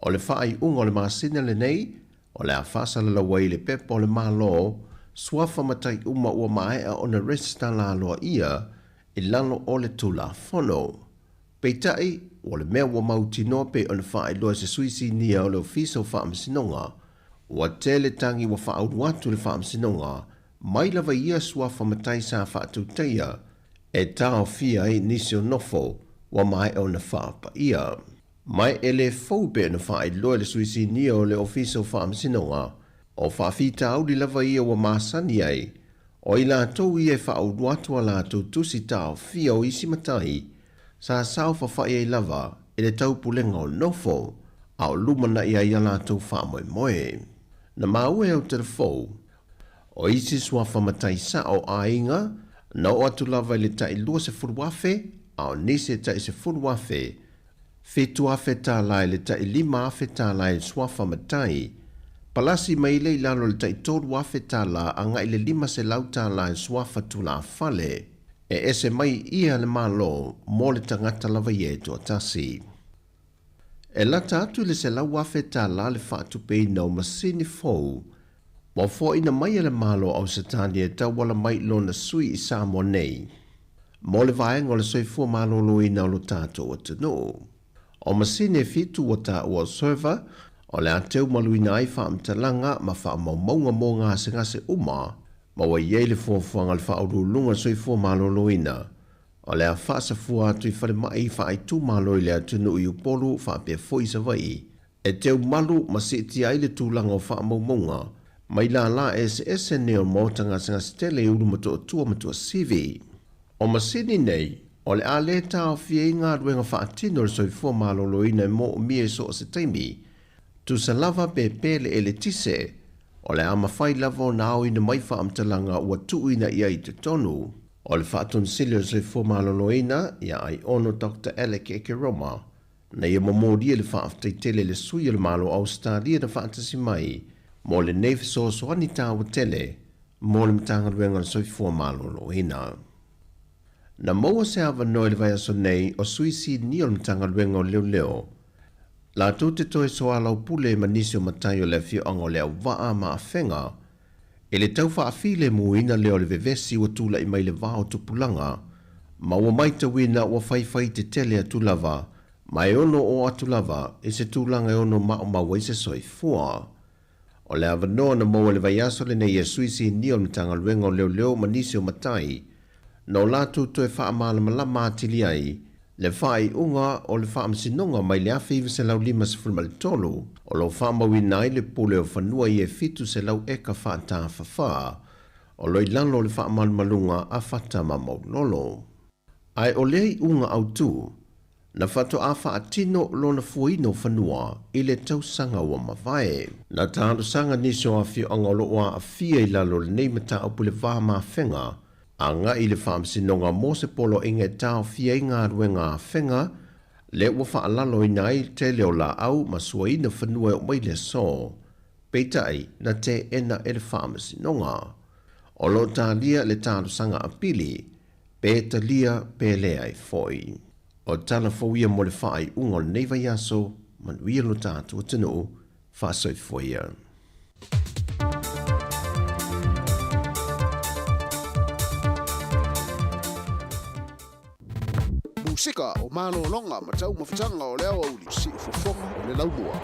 O le faaiuga o le masina lenei, o le a faasalalau ai le pepa o le Malo suafa matai uma ua maea ona resitala aloaia i lalo o le Tulafono. Peitai, o le mea ua mautinoa pei ona faailoa e se sui sinia o le Ofisa o Faamasinoga, ua tele tagi ua faaulu atu i le Faamasinoga mai lava i ia suafa matai sa faatautaia e taofia ai nisi o nofo ua maea ona faapaia. Ma e le fou pei ona faailoa e le sui sinia o le Ofisa o Faamasinoga, o faafitauli lava ia ua masani ai o i latou ia e faaulu atu a latou tusi taofia o isi matai sa saofafai ai lava i le taupulega o nofo a o lumanai ai a latou faamoemoe. Na maua e au telefou. O isi suafa matai sa'o aiga, na oo atu lava i le ta'i 20,000, a o nisi e ta'i 10,000. 7,000 tālā i le ta'i 5,000 tālā i le suafa matai. Palasi mai lea i lalo i le ta'i 3,000 tālā agai i le 500 tālā i le suafa tulāfale. E ese mai ia le Malo mo le tagata lava ia e toatasi. E lata atu i le 100,000 tālā le faatupeina o masini fou ua foaina mai e le Malo o Ausetalia e tauala mai i lona sui i Samoa nei mo le vaega o le soifua maloloina o lo tatou atunuu. O masini e fitu ua taua o server o le a teumaluina ai faamatalaga ma faamaumauga mo gasegase uma ma ua i ai le fuafuaga a le Faauluuluga o le Soifua Maloloina o le a faasafua atu i falemai faaitumalo i le atunuu i Upolu faapea foi i Savaii e teumalu ma siitia ai le tulaga o faamaumauga mai lala eseese nei o maota gasegase tele i Ulumotootua ma Tuasivi. O masini nei, o le a le taofia ai galuega faatino a le soifua maloloina e moomia i so o se taimi, tusa lava pe pe le eletise, o le a mafai lava ona aoina mai faamatalaga ua tuuina i ai i totonu. O le Faatonisili o le Soifua Maloloina ia Aiono Doctor Alec Ekeroma, na ia momolia le faafetai tele i le sui o le Malo o Ausetalia na faatasi mai mo lenei fesoasoani taua tele mo le Matagaluega o le Soifua Maloloina. Na maua se avanoa i le vaiaso nei o sui sinia o le Matagaluega o Leoleo latou te toe soalaupule ma nisi o matai o le afioaga o Leauvaa ma Afega i le tau faafilemuina lea o le vevesi ua tulai mai le va o tupulaga ma ua maitauina ua faifai tetele atu lava ma e ono oo atu lava i se tulaga e ono maumau ai se soifua. O le avanoa na maua i le vaiaso lenei e sui sinia o le Matagaluega o Leoleo ma nisi o matai na o latou toe faamalamalama atili ai le faaiuga o le Faamasinoga mai le 1953 o lo o faamauina ai le pule o fanua ia e 700 eka faatafafa o lo i lalo o le faamalumaluga a Fata ma Maulolo. Ae o lea iuga autu, na faatoa faatino lona fuaina o fanua i le tausaga ua mavae. Na talosaga nisi o afioaga o lo o aafia i lalo o lenei mataupu i le va mafega agai i le Faamasinoga mo se poloaiga e taofia ai galuega a Afega lea ua faalaloina ai le tele o laau ma suaina fanua e oo mai le aso. Peitai, na teena e le Faamasinoga. O lo o talia le talosaga apili, pe talia pe leai foi. O tala fou ia mo le faaiuga o lenei vaiaso, manuia lo tatou atunuu, faasoifua ia. Musika o malologa ma taumafataga o le aoauli, siufofoga o le laumua.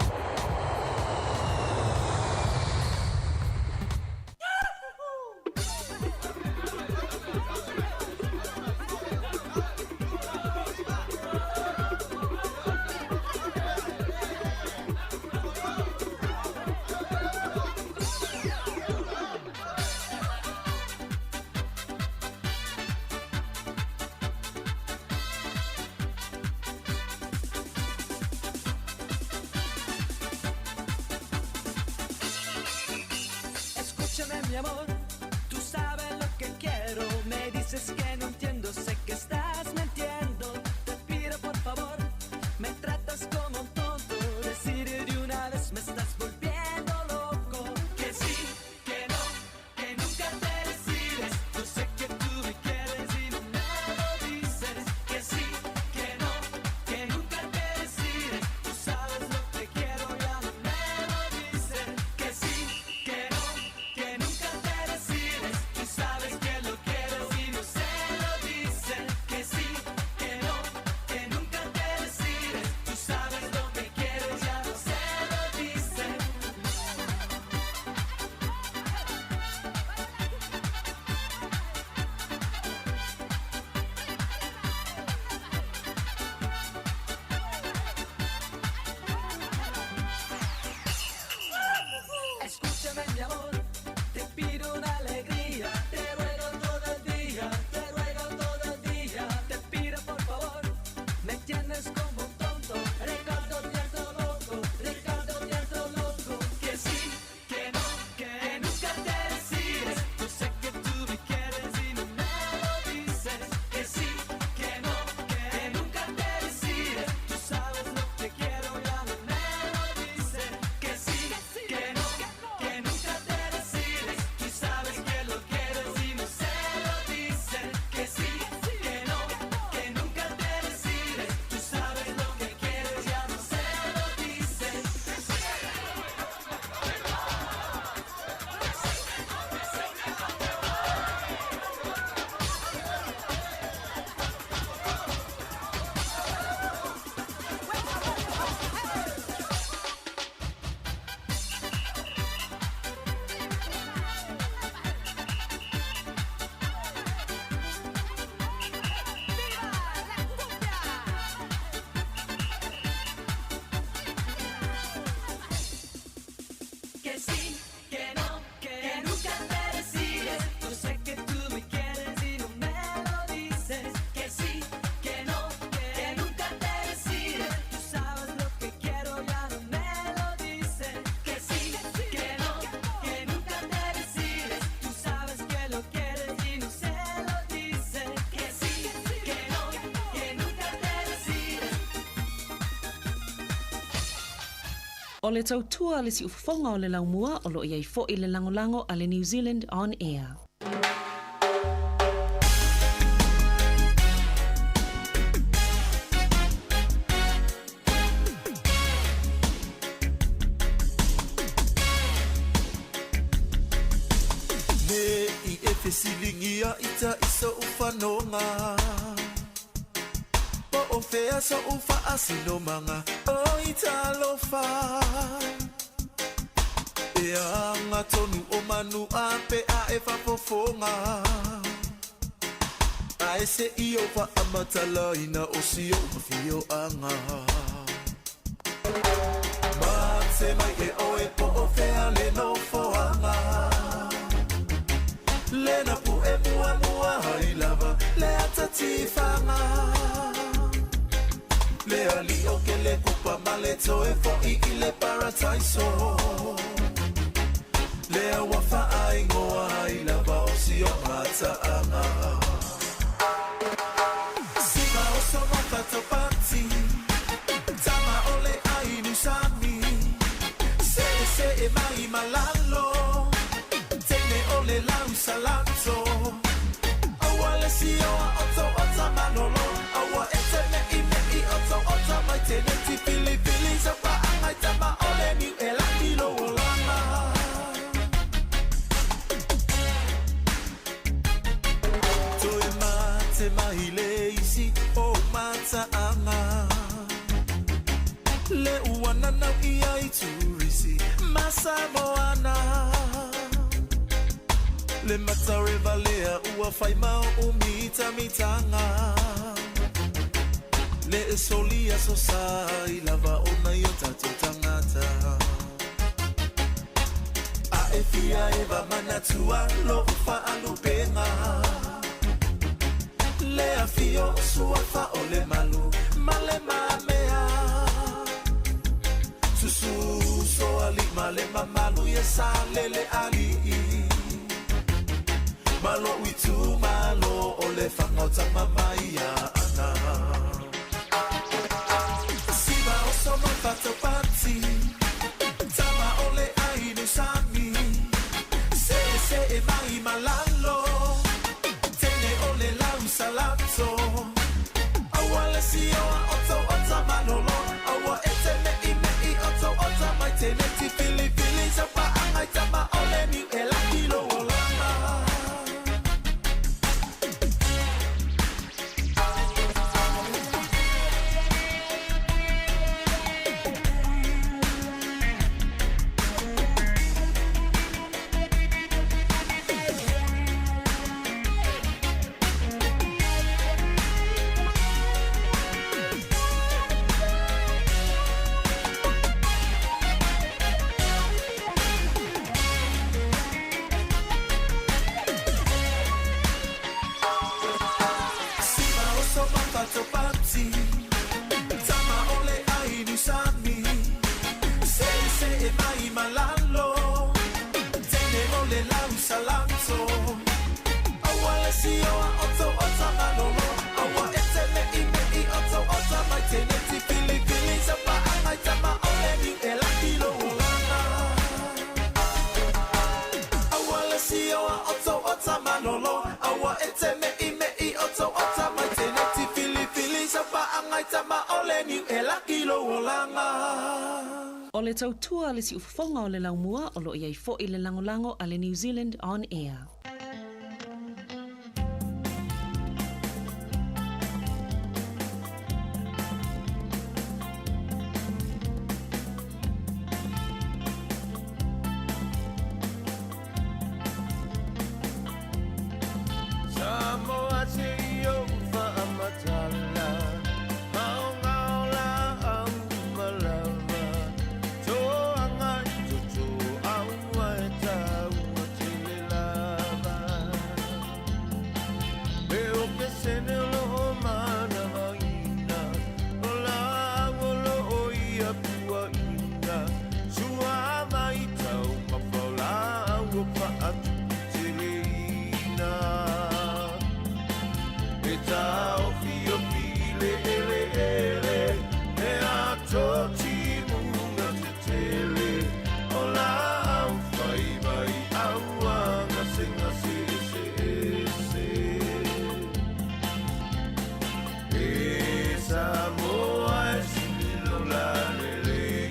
O le tautua a le siufofoga o le laumua o lo o i ai foi le lagolago a le New Zealand On Air. Me i e fesiligia i ta i so'u fanoga Po o fea so'u faasinomaga Oi talofa E aga tonu o manu a pe a e faafofoga Ae se'i ou faamatalaina o si o'u afioaga Mate mai e oe po o fea le nofoaga Le na pu'e muamua ai lava le ata tifaga Le alii o Kelekopa ma le toe fo'i i le parataiso Lea ua faaigoa ai lava o si o mataaga Siva o soma fatopati Tama o le ainu sami Se'ese'e mai ma lalo Teine o le lau salato Aua le sioa o to ota malolo Aua e te me'ime'i o to ota mai Teneti filifili sau pa'aga i tama o le niu e laki lou olaga. Toe mate mai le isi o mataaga Le ua nanau ia i turisi ma Samoana Le matareva lea ua fai ma o'u mitamitaga Le e soli aso sa i lava ona i o tatou tagata A e fia eva manatua lo'u faalupega Le afio o Suafa o le Malu ma le Mamea Susu Soalii ma le mamalu ia Salele alii Ma lo'u itumalo o Lefaga o tama mai Aana Siva o Somafatopati Tama o le ainu sami Se'ese'e mai ma lalo Teine o le lau salato Aua le sioa o tou ota malolo Aua e te me'ime'i o tou ota mai Teneti filifili sau pa'aga i tama o le niu e laki lou olaga. Siva o Somafatopati Tama o le ainu sami Se'ese'e mai ma lalo Teine o le lau salato Aua le sioa o tou ota malolo Aua e te me'ime'i o tou ota mai Teneti filifili sau pa'aga i tama o le niu e laki lou olaga Aua le sioa o tou ota malolo Aua e te me'ime'i o tou ota mai Teneti filifili sau pa'aga i tama o le niu e laki lou olaga. O le tautua a le siufofoga o le laumua o lo o i ai foi le lagolago a le New Zealand On Air. Samoa se i ou faamatala Aoga o laau malava Toaga i toto aua e taua tele lava. Samoa e sili lou lalelei.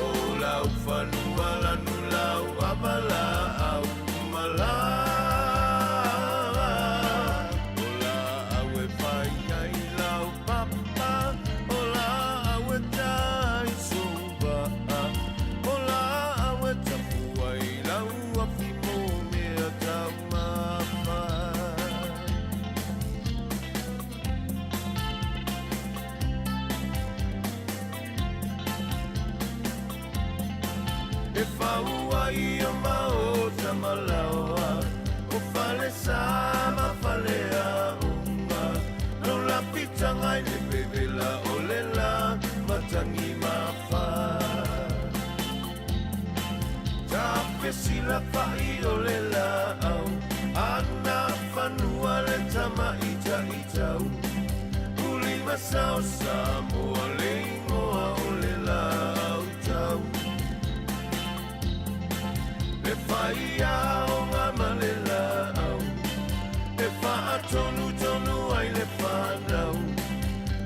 O lau fanua lanu lau ava laau malā. O laau e fai ai lau papa, o laau e tai suva'a, o laau e tapu ai lau afi mo mea taumafa. E fau ai o maota ma laoa, o falesa ma faleaoga, no lafitaga i le vevela o le la matagi mafa. Tafesilafa'i o le laau, ana fanua le tamaʻitaʻitau, ulima sao Samoa le igoa o le laau tau. E fai aoga ma le laau, e faatonutonu ai le fanau,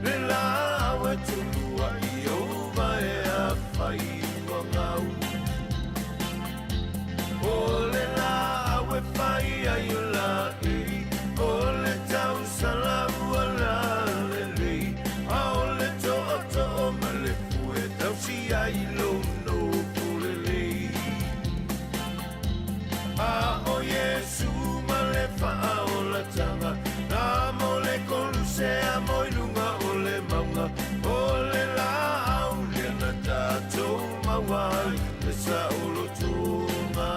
le laau e tulua'i ou vae afai ua gau. O le laau e fai ai o laei, o le tausala ua lalelei, a o le tootoo ma le fue tausi ai lou nofo lelei. A o Iesu ma le faaolataga, na mo le kolusea mo i luga o le mauga, o le laau lea na tatou maua ai le saolotoga.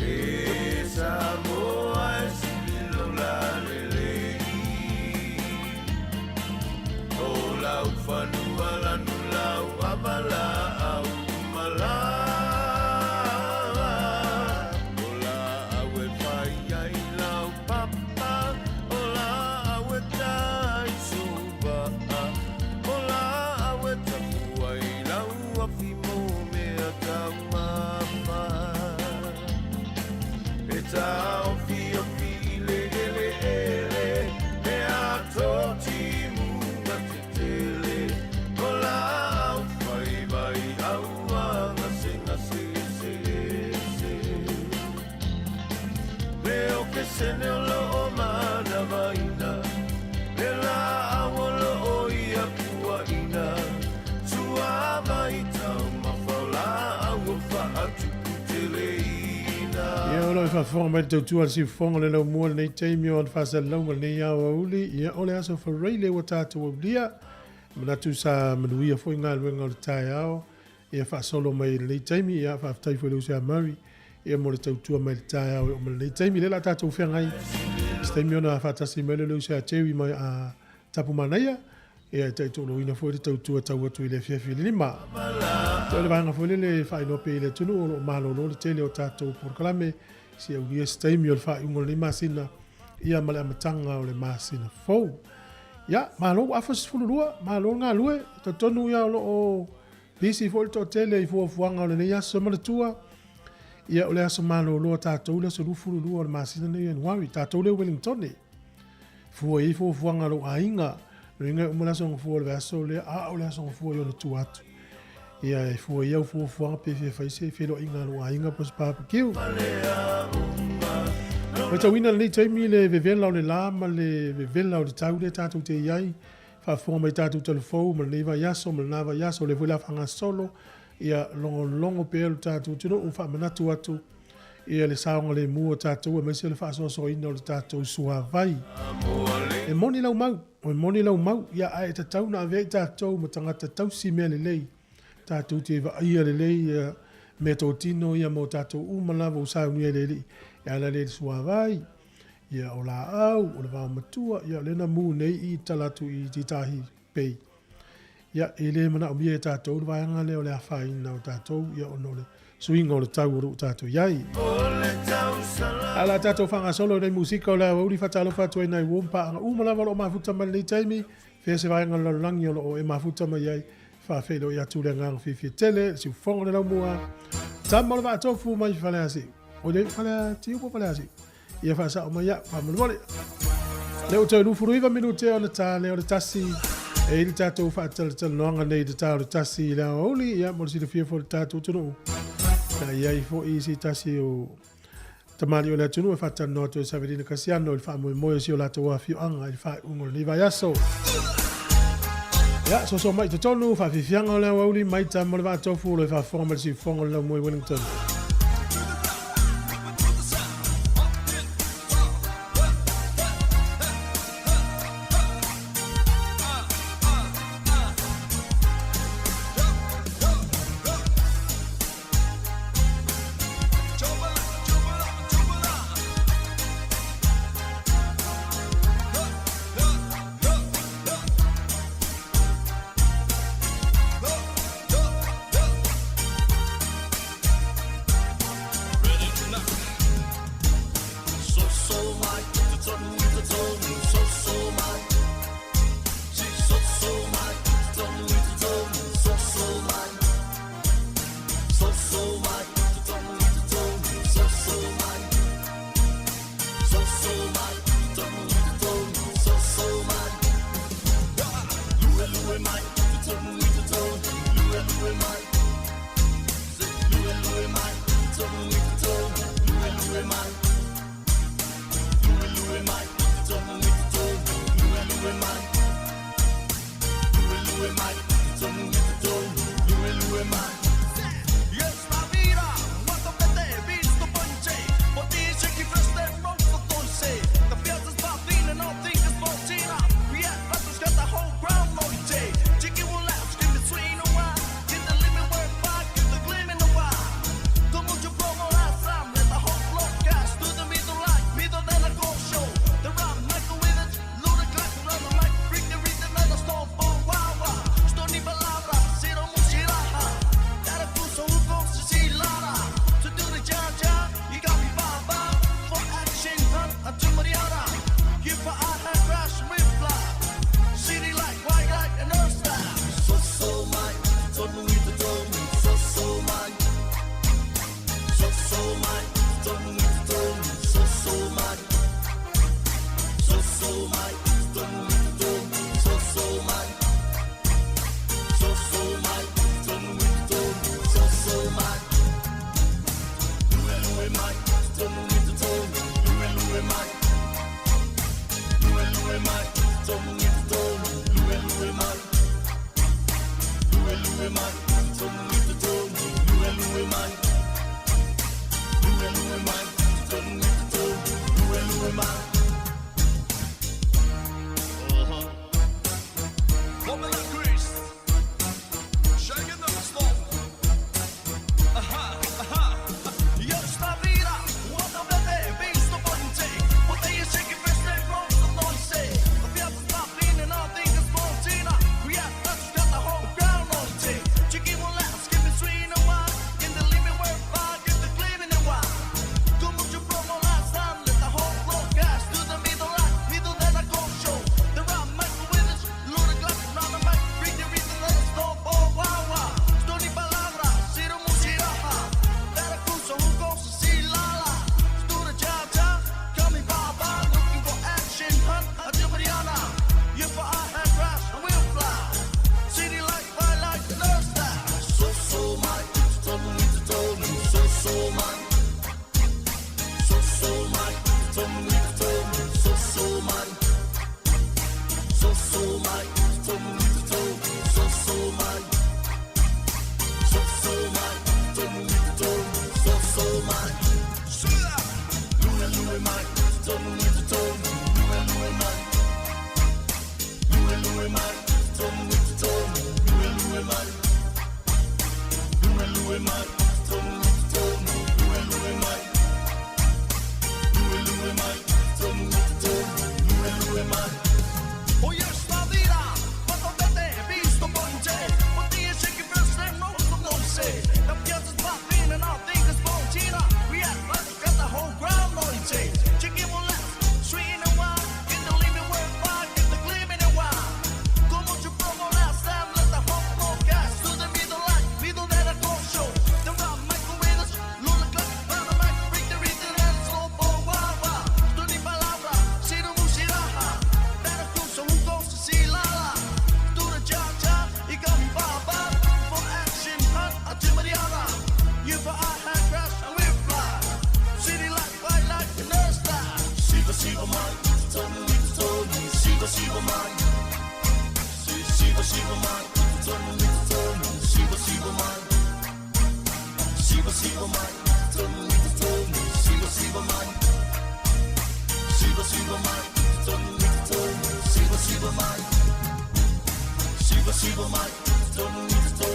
E Samoa e sili lou lalelei, o lau fanua lanu lau ava laau malā. O laau e fai ai lau papa, o laau e tai suva'a, o laau e tapu ai lau afi mo mea taumafa. E taofiofi i le eleele, e atotimu ma tetele, o laau fai vai aua gasegase eseese. Leo ke sene o loo manavaina, le laau o loo ia puaina, tua mai taumafa o laau o faatuputeleina. Ia, o lo o faafofoga mai le tautua a le siufofoga o le laumua i lenei taimi o ana faasalalauga i lenei aoauli, ia o le aso Faraile ua tatou aulia. E manatu sa manuia foi galuega o le taeao ia faasolo mai i lenei taimi. Ia faafetai foi i le uso ia Murray ia mo le tautua mai i le taeao e oo mai i lenei taimi. Lea o le a tatou feagai i se taimi ona faatasi mai lea o le uso ia Jerry mai a Tapumanaia, ia e taitoaloina foi le tautua tau atu i le afiafi i le 5. Ia o le vaega foi lele e faailoa pea i le atunuu o lo o malolo le tele o tatou polokalame se i aulia se taimi o le faaiuga o lenei masina ia ma le amataga o le masina fou. Ia, malo ua afa 12, malo le galue, talitonu ia o lo o busy foi le toatele i fuafuaga o lenei aso. Manatua, ia o le aso malolo a tatou le aso 22 o le masina lenei o Ianuari, tatou lea i Wellingtone. Fua i ai fuafuaga a lou aiga, loiga e uma le aso gafua o le vaiaso lea, a o le aso gafua i ona tua atu. Ia e fua i au fuafuaga pe fia fai se feiloaiga a lou aiga po o se barbecue. Matauina lenei taimi le vevela o le la ma le vevela o le tau lea tatou te i ai, faafofoga mai tatou talafou ma lenei vaiaso ma lena vaiaso, o lea foi o le a faagasolo, ia logologo pea lo tatou atunuu, faamanatu atu ia le saogalemu o tatou aemaise o le faasoasoaina o le tatou suavai. E moni lau mau, e moni lau mau, ia ae e tatau ona avea i tatou ma tagata tausi mea lelei, tatou te vaaia lelei ia mea totino ia mo tatou uma lava ua saunia e le Alii e ala lea i le suavai, ia o laau, o le vaomatua, ia o lea na mu nei i tala atu i Titahi Bay. Ia, e le manaomia e tatou le vaega lea o le afaina o tatou, ia ona o le suiga o le tau o lo o tatou i ai. Ae o le a tatou faagasolo i nai musika o le aoauli faatalofa atu ai nai uo ma paaga uma lava o lo o mafuta mai lenei taimi, fea se vaega o le lalolagi o lo o e mafuta mai ai, faafeiloai atu le agaga fiafia tele, le siufofoga o le laumua, tama o le Vaatofu mai Faleasiu. O le Faleatiu po o Faleasiu? Ia faasao mai au, faamolemole. Lea ua toe 29 minute ona ta lea o le tasi. E i le tatou faatalatalanoaga nei i le ta o le tasi i le aoauli, ia mo le silafia foi le tatou atunuu. Sa i ai foi se tasi o tamalii o le atunuu e faatalanoa atu e Savelina Kasiano i le faamoemoe o si o latou afioaga i le faaiuga o lenei vaiaso. Ia, soso mai i totonu, faafiafiaga o le aoauli, mai tama o le Vaatofu o lo o faafofoga mai le siufofoga o le Laumua i Wellington.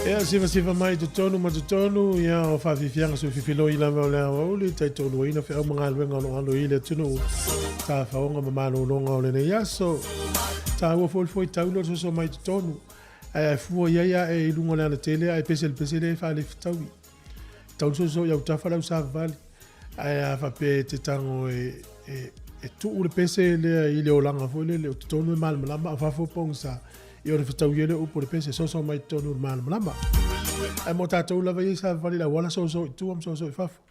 Ia, sifasifa mai i totonu ma totonu, ia, o faafiafiaga sufifiloi lava o le aoauli, taitoaluaina feau ma galuega o lo o alo i le atunuu, tafaoga ma malologa o lenei aso. Taua foi le foitaula o le soso mai i totonu, ae a fua i ai ae i luga o le alatele ae pese i le pese lea e faalefetaui. Tau le soso i autafa lau savavali, ae a faapea e te tago e, e, e tuu le pese lea i le olaga foi lele o totonu e malamalama a o fafo e pogisa, ia ona fetaui ai lea o upu o le pese, soso mai totonu o le malamalama. Ae mo tatou lava ia i savavali i le auala, soso i tua ma soso i fafo.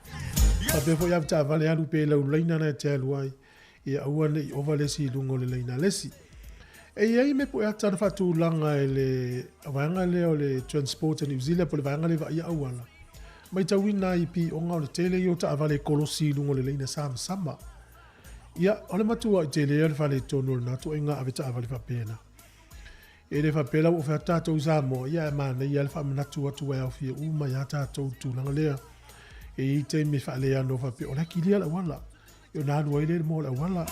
Faapea foi avetaavale alu pea i lau laina la e te alu ai, ia aua ne i ova le isi i luga o le laina a le isi. E i ai mea pueata na faatulaga e le vaega lea o le Transport New Zealand po o le vaega lea e vaaia auala, matauina ai i pioga o le tele ia o taavale e kolosi i luga o le laina samasama. Ia, o le matuai tele o le faaletonu o lena ituaiga avetaavale faapena. E le faapea la ua fai atu tatou i Samoa, ia ae manaia lava le faamanatu atu e aofia uma ai lava tatou i le tulaga lea. E i ai taimi e faaleano faapea o la e kilia le auala, ia ona alu ai lea i le moa o le auala.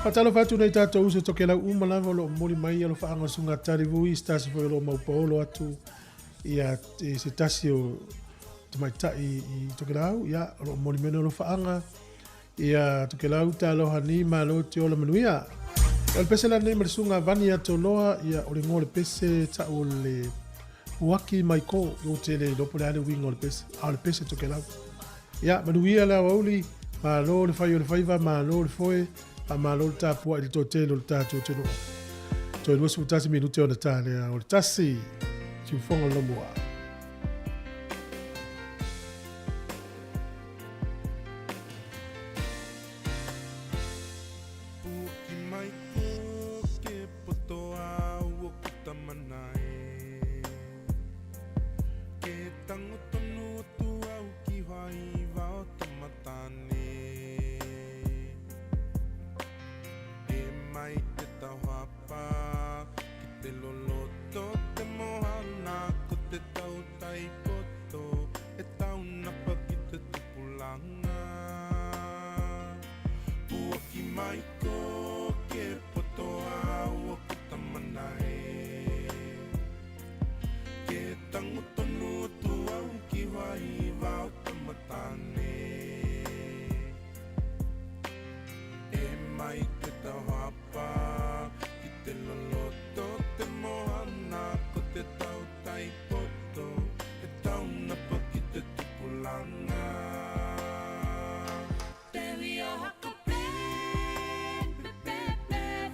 Faatalofa atu nei tatou uso tokelau uma lava o lo o momoli mai alofaaga o Susuga Talivui, se tasi foi o lo o maupaolo atu ia se tasi o tamaitai i Tokelau, ia o lo o momoli mai alofaaga. Ia Tokelau taloha ni malo te ola manuia. O le pese la nei ma le susuga Vani Atoloa, ia o le igoa o le pese ta'u o le Puaki mai ko, i o tele iloa po o le a le uiga o le pese, a o le pese Tokelau. Ia manuia le aoauli, malo le fai o le faiva, malo le foe, faamalo le tapuai i le toatele o le tatou atunuu. Toe 21 minute ona ta lea o le tasi, siufofoga le Laumua. E taunapa ki te tupulanga Puaki mai ko ke poto au o ku tamana e Ke tango tonu atu au ki wai vao tamatane E mai te tauhapa ki te loloto te moana ko te tautai poto e taunapa ki te tupulanga. Te wia haka pe, pe, pe, pe.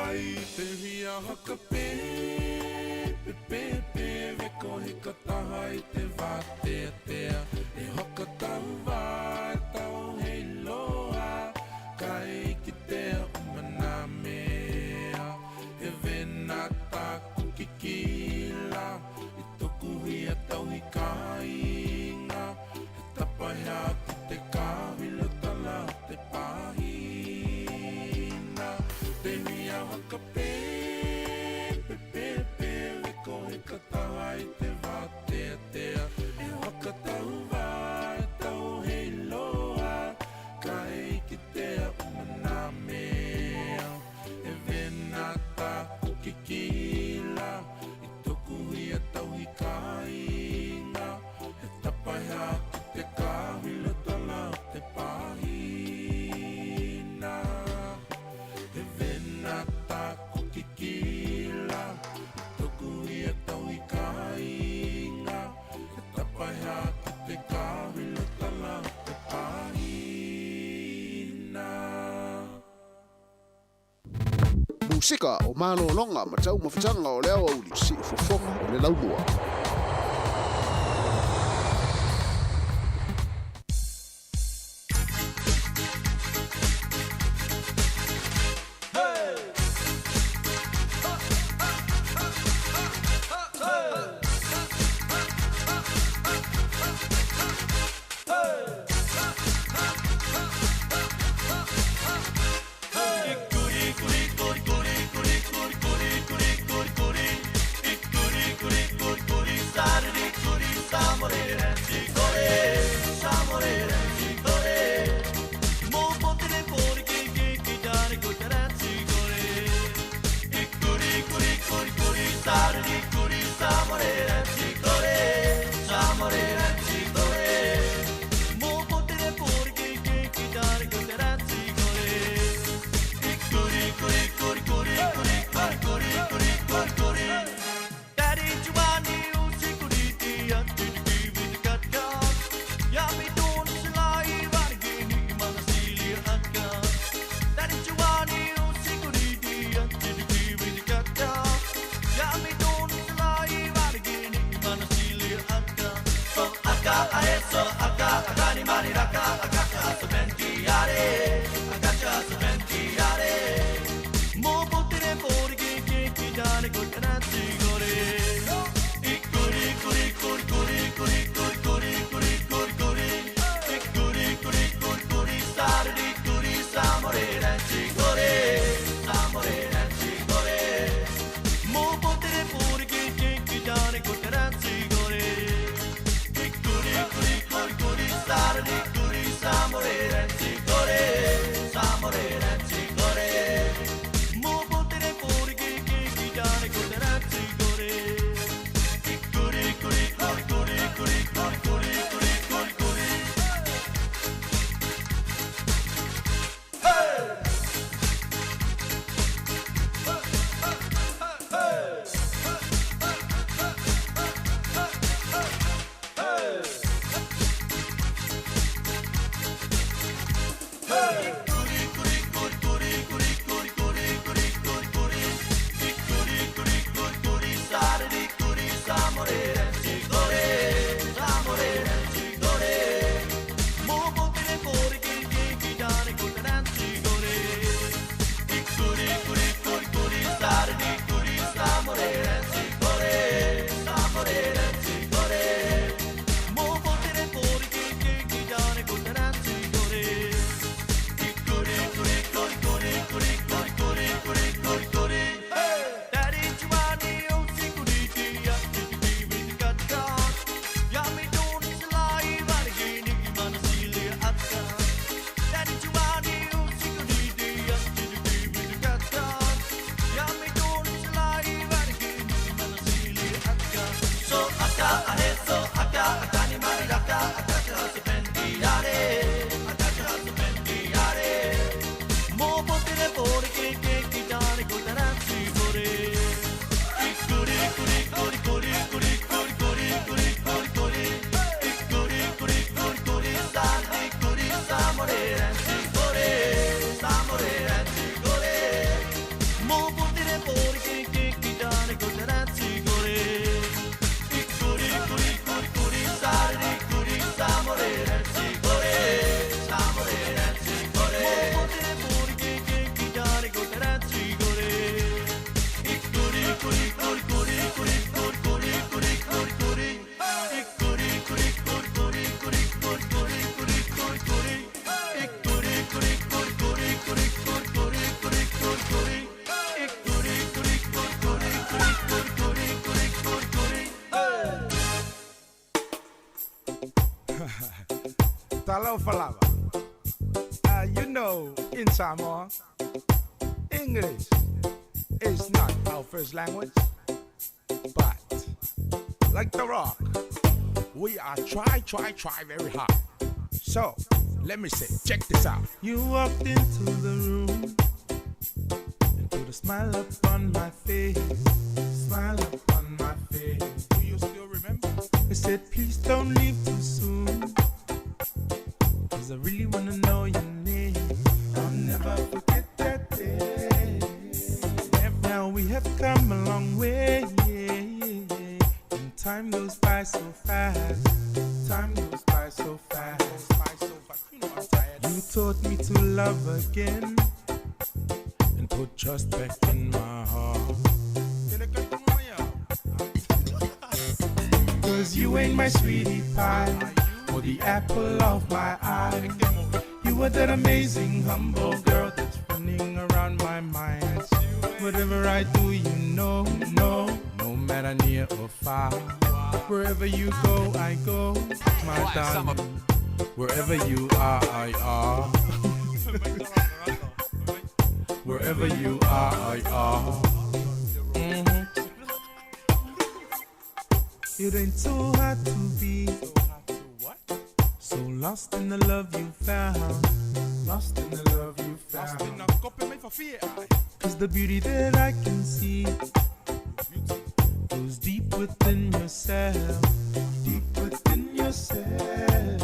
Kai te hia haka pe pe pe pe ve ko he kataha i te vāteatea E haka tauva e tau hei loa Kai ki te umana mea E vena tāku kikila I toku hia tau hi kāinga He tapahea ki te kāwilo tala o te pāhina Te hia haka pe pe pe pe ve ko he kataha i te vāteatea E haka tauva e tau hei loa Kai ki te umana mea E vena tāku kikila I toku hia tau hi kāinga He tapahea ki te kāwilo tala o te pāhina E vena tāku kikila I toku hia tau hi kāinga He tapahea ki te kāwilo tala o te pāhina Musika o malologa ma taumafataga o le aoauli siufofoga o le laumua. Mo Talofa lava. You know, in Samoa, English is not our first language, but like The Rock, we are try, try, try very hard. So, let me say, check this out. You walked into the room and put a smile upon my face, smile upon my face. Do you still remember? I said, please don't leave too soon, 'cause I really wanna know your name. I'll never forget that day. Now we have come a long way, and time goes by so fast. Time goes by so fast. You taught me to love again and put trust back in my heart. 'Cause you ain't my sweetie pie or the apple of my eye. You were that amazing, humble girl that's running around my mind. Whatever I do, you know, no, no matter near or far. Wherever you go, I go, my darling. Wherever you are, I are. Wherever you are, I are. Mhm. It ain't so hard to be so lost in the love you found. Lost in the love you found. 'Cause the beauty that I can see goes deep within yourself. Deep within yourself.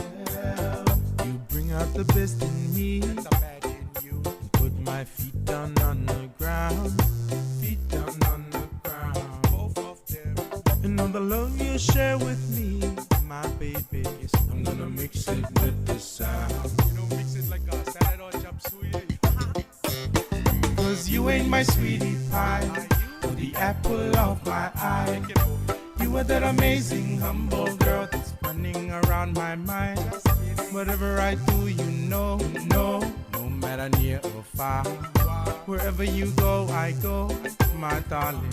You bring out the best in me. And put my feet down on the ground. Feet down on the ground. Both of them. And all the love you share with me, my baby, I'm gonna mix it with the sound. You know, mix it like a salad or chop suey. 'Cause you ain't my sweetie pie, or the apple of my eye. You are that amazing, humble girl that's running around my mind. Whatever I do, you know, no, no matter near or far. Wherever you go, I go, my darling.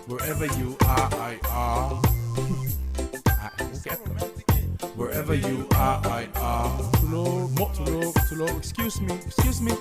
Wherever you are, I are. Wherever you are, I are. Tulo, mo, tulo, tulo, excuse me, excuse me.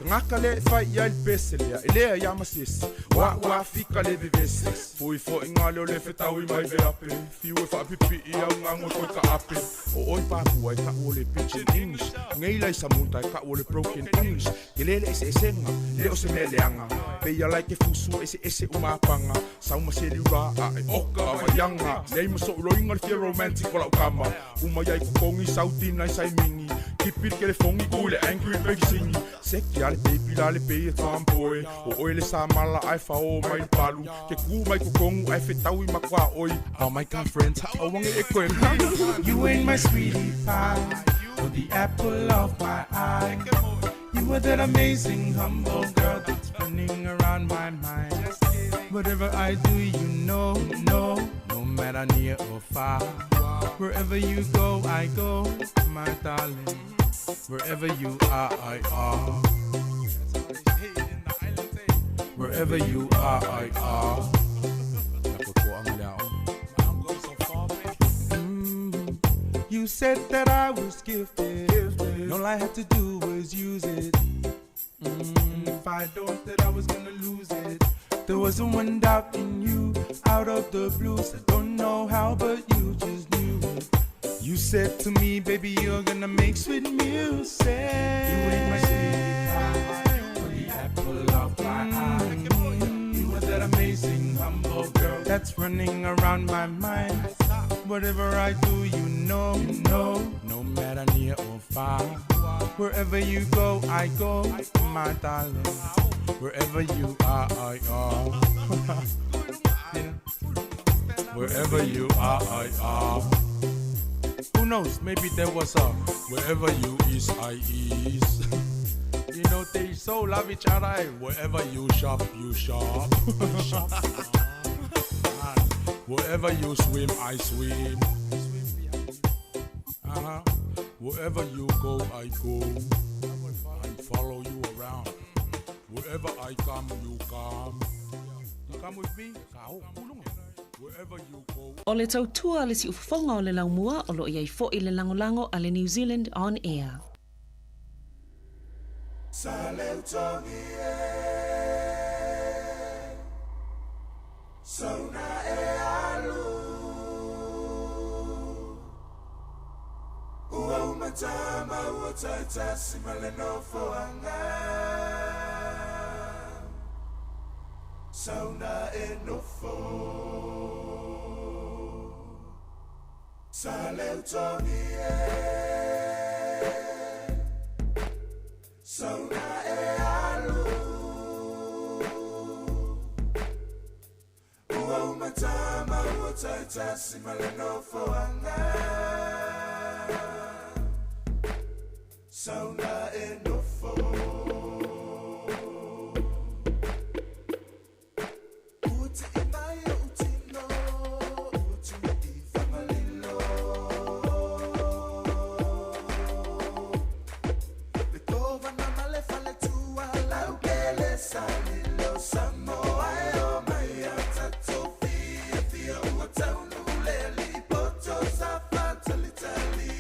Ngaka le fai ia le pese lea, e lea ia masisi. Wa wa fika le vevesi. Fui fo inga leo le fetau i mai veape. Fiu e whaapipi i au ngango toi ka ape. O oi papua e ka o le pidgin English. Ngei lai sa munta e ka o le broken English. Ke lele ese esenga, le o se mea leanga. Peia lai ke fusu ese ese umapanga. Sauma se liura a e oka waianga. Nei maso uloinga le fia romantic o lau kama. Uma iai kukongi sautina i sai mingi. Kipir ke le fongi ku le angry baby singi. Seki ale baby la le pei e tomboy. O oi le sa mala ai fa o mai le palu. Ke ku mai kukongu ai fetau i makua oi. Oh my God friends, ha o wange e koe. You ain't my sweetie pie, or the apple of my eye. You were that amazing, humble girl that's running around my mind. Whatever I do, you know, no, no matter near or far. Wherever you go, I go, my darling. Wherever you are, I are. Wherever you are, I are. You said that I was gifted. And all I had to do was use it. And if I don't, that I was gonna lose it. There wasn't one doubt in you, out of the blue. So don't know how, but you just knew it. You said to me, baby, you're gonna make sweet music. You ain't my sweetie pie, or the apple of my eye. You were that amazing, humble girl that's running around my mind. Whatever I do, you know, no, no matter near or far. Wherever you go, I go, my darling. Wherever you are, I are. Yeah. Wherever you are, I are. Who knows, maybe there was a wherever you is, I is. You know, they so love each other. eh? Wherever you shop, you shop. Wherever you swim, I swim. Uh-huh. Wherever you go, I go. I follow you around. Wherever I come, you come. You come with me? O le tautua a le siufofoga o le laumua o lo o i ai foi le lagolago a le New Zealand On Air. Sa leutogi e Sauna e alu Ua umatama ua taitasi ma le nofoaga Sauna e nofo Sa leutogi e Sauna e alu Ua umatama ua taitasi ma le nofoaga Sauna e nofo Ua ti'i mai o'u tino Ua tui i Fagalilo Le kovana ma le faletua Laukele sa lilo Samoa e o mai a tatou fiafia Ua taunuu le alii poto sa faatalitali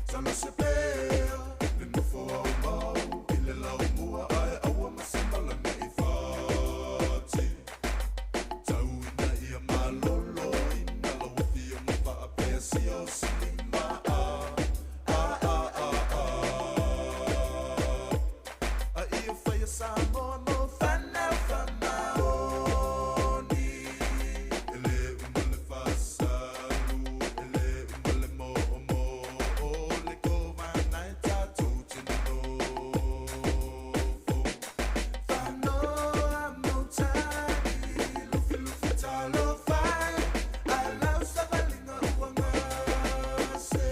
Talo se pea le nofo au mau i le laumua ae aua ma se mala nei fati. Tau ina ia malolo ina lau afioga faapea siosima a a a a a. A ia faia Samoa mo fanau faamaoni. E le uma le fasalu, e le uma le moomoo, le kovana e tatou te nonofo. Fanoa mautagi, lufilufi talofai, alau savaliga ua gase.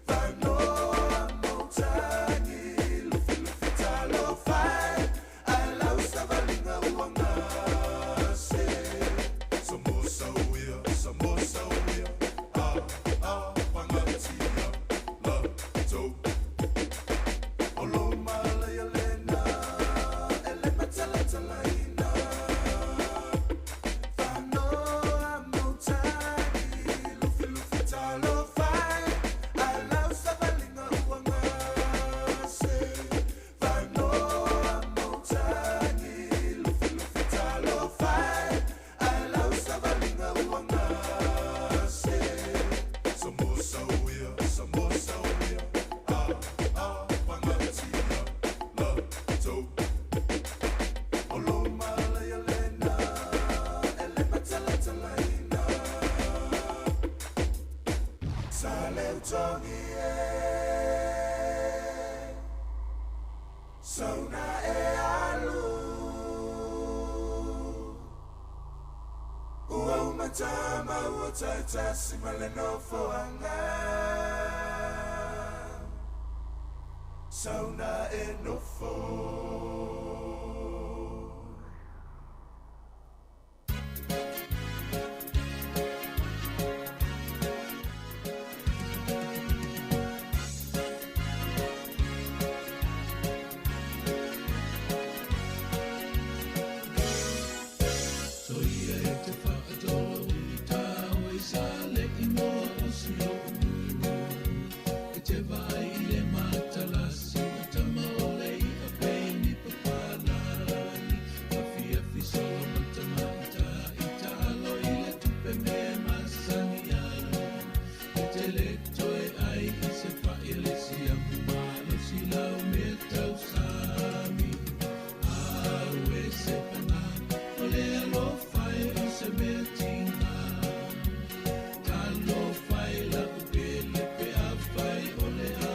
Fanoa mautagi, lufilufi talofai, alau savaliga ua gase. Samosa uia, samosa uia, a a pagatia la tou. O lo malaia lena, e le matalatalaina. Fanoa mautagi, lufilufi talofai, alau savaliga ua gase. Fanoa mautagi, lufilufi talofai, alau savaliga ua gase. Samosa uia, samosa uia, a a pagatia la tou. O lo malaia lena, e le matalatalaina. Sa leutogi e Sauna e alu Ua umatama ua taitasi ma le nofoaga Sauna e nofo. Soia e te whaatola ui tāo i sa le imoa o si o E te vai i le matalasi o tama o le i a peini papalagi Afi afi solo matamaita i talo i le tupe mea masani ai E te le toe ai i se whai le si amu malo si lau mea tau sami Au e se panga o le alofa e o se mea tinga Talo fai la upele pe a fai o le a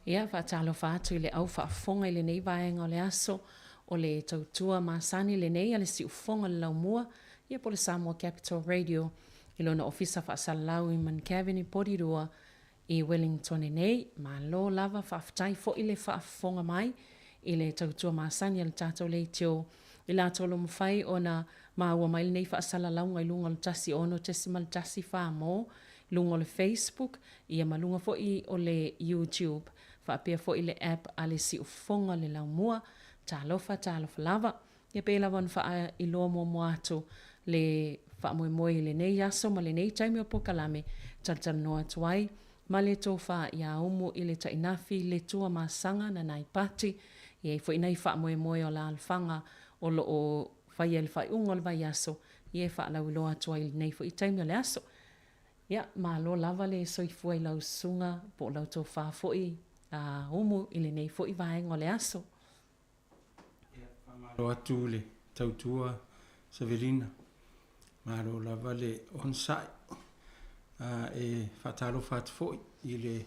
Ia, faatalofa atu i le au faafofoga i lenei vaega o le aso. O le tautua masani lenei a le Siufofoga o le Laumua, ia po o le Samoa Capital Radio, i lona ofisa faasalalau i Mount i Porirua, i Wellingtone nei. Malo lava, faafetai foi le faafofoga mai i le tautua masani a le tatou leitio i latou o lo o mafai ona maua mai lenei faasalalauga i luga o le 16.14 mo luga o le Facebook ia ma luga foi o le YouTube faapea foi le app a le Siufofoga o le Laumua. Talofa, talofa lava. Ia pei lava ona faailoa muamua atu le faamoemoe i lenei aso ma lenei taimi o polokalame, talatalanoa atu ai ma le tofa ia Umu i le Tainafi le Tuamasaga Nanaipati. E i ai foi nai faamoemoe o alaalafaga o lo o faia i le faaiuga o le vaiaso, ia e faalauiloa atu ai i lenei foi taimi o le aso. Ia, malo lava le soifua i lau susuga po o lau tofa foi a Umu i lenei foi vaega o le aso. Ia, faamalo atu le tautua Savelina. Malo lava le onosai. E faatalofa atu foi i le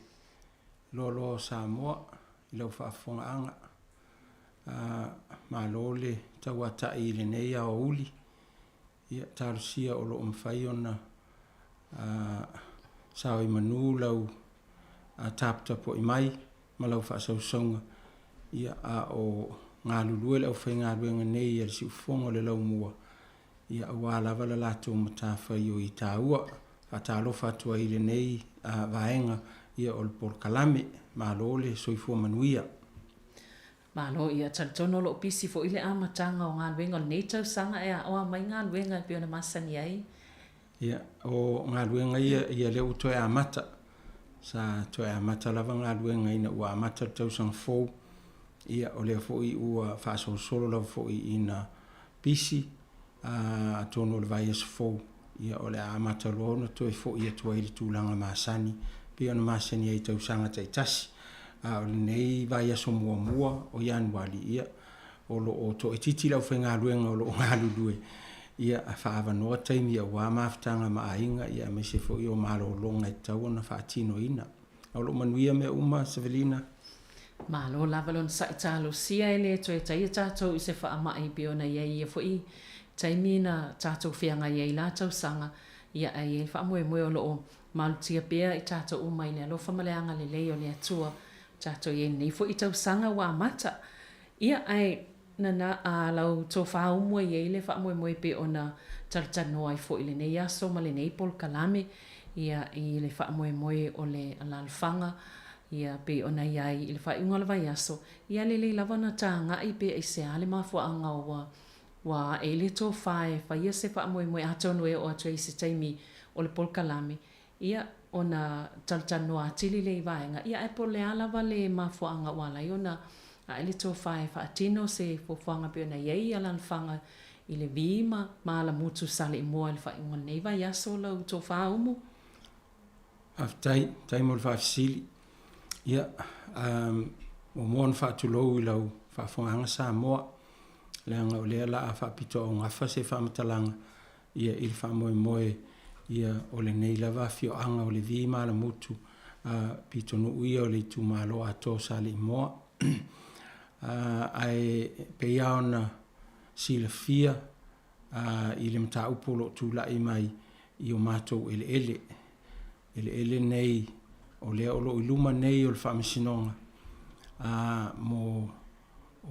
loaloa o Samoa i lau faafofogaaga. Malo le tauatai i lenei aoauli. Ia, talosia o lo o mafai ona sao i manu lau taputapuai mai ma lau faasausauga, ia, a o galulue le aufaigaluega nei a le Siufofoga o le Laumua, ia, aua lava le latou matafaioi taua. Faatalofa atu ai i lenei vaega ia o le polokalame. Malo le soifua manuia. Malo, ia talitonu o lo o pisi foi le amataga o galuega o lenei tausaga e aoa mai galuega e pei ona masani ai. Ia, o galuega ia, ia lea ua toe amata. Sa toe amata lava galuega ina ua amata le tausaga fou. Ia, o lea foi ua faasolosolo lava foi ina pisi, a, atonu o le vaiaso fou, ia, o le a amata loa ona toe foi atu ai i le tulaga masani, pei ona masani ai i tausaga taitasi. A o lenei vaiaso muamua o Ianuali, ia, o lo o toaitiiti le aufaigaluega o lo o galulue, ia, faaavanoa taimi aua mafutaga ma aiga, ia, aemaise foi o malologa e tatau ona faatinoina. O lo o manuia mea uma Savelina? Malo lava le onosai talosia e le toe taia tatou i se faamai e pei ona i ai ia foi taimi na tatou feagai ai la tausaga, ia ae i ai le faamoemoe o lo o malutia pea i tatou uma i le alofa ma le agalelei o le Atua tatou i ai lenei foi tausaga ua amata. Ia ae Nana a lau tofa umua i ai le faamoemoe pei ona talatalanoa ai foi i lenei aso ma lenei polokalame, ia, i le faamoemoe o le alalafaga, ia, pei ona i ai i le faaiuga o le vaiaso, ia, lelei lava ona tagai pe aisea le mafuaaga ua, ua ae ai le tofa e faia se faamoemoe, atonu e oo atu ai i se taimi o le polokalame, Ia, ona talatalanoa atili lea i vaega, ia ae po o le a lava le mafuaaga ua ala ai ona ae le tofa e faatino se fuafuaga pei ona i ai alalafaga i le vi ma ma alamutu Saleimoa i le faaiuga o lenei vaiaso lau tofa umu. Faafetai, faafetai mo le faafesili. Ia, muamua ona faatulou i lau faafofogaaga Samoa, leaga o lea o le a faapitoaugafa se faamatalaga ia i le faamoemoe ia o lenei lava afioaga o Levi ma Alamutu a pitonuu ia o le itumalo atoa o Saleimoa. Ae pei lava ona silafia i le mataupu o lo o tulai mai i o matou eleele. Eleele nei o lea o lo o i luma nei o le Faamasinoga a mo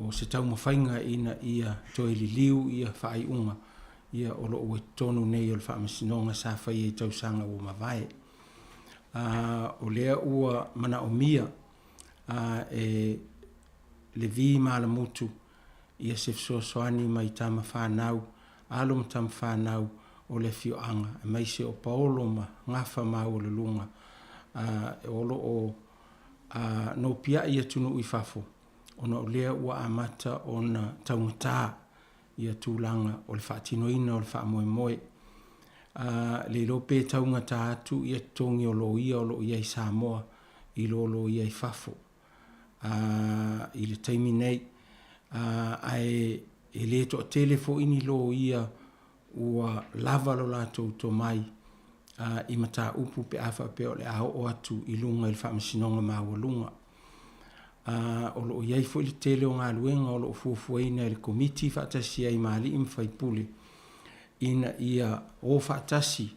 o se taumafaiga ina ia toe liliu ia faaiuga ia o lo o ua i totonu nei o le Faamasinoga sa faia i tausaga ua mavae. A o lea ua manaomia a e Levi Malamutu ia se fesoasoani mai tama fanau, alo ma tama fanau o le afioaga, aemaise o Paolo ma Gafa Maualuluga, a o lo o a nopiai atunuu i fafo, ona o lea ua amata ona taugata ia tulaga o le faatinoina o le faamoemoe. A le iloa pe taugata atu ia totogi o loia o lo o i ai i Samoa i lo loia i fafo. A i le taimi nei, a ae e le toatele foi ni loia ua lava lo latou tomai. i mataupu pe a faapea o le a oo atu i luga i le Faamasinoga Maualuga. O lo o i ai foi le tele o galuega o lo o fuafuaina e le Komiti faatasi ai ma alii ma faipule ina ia o faatasi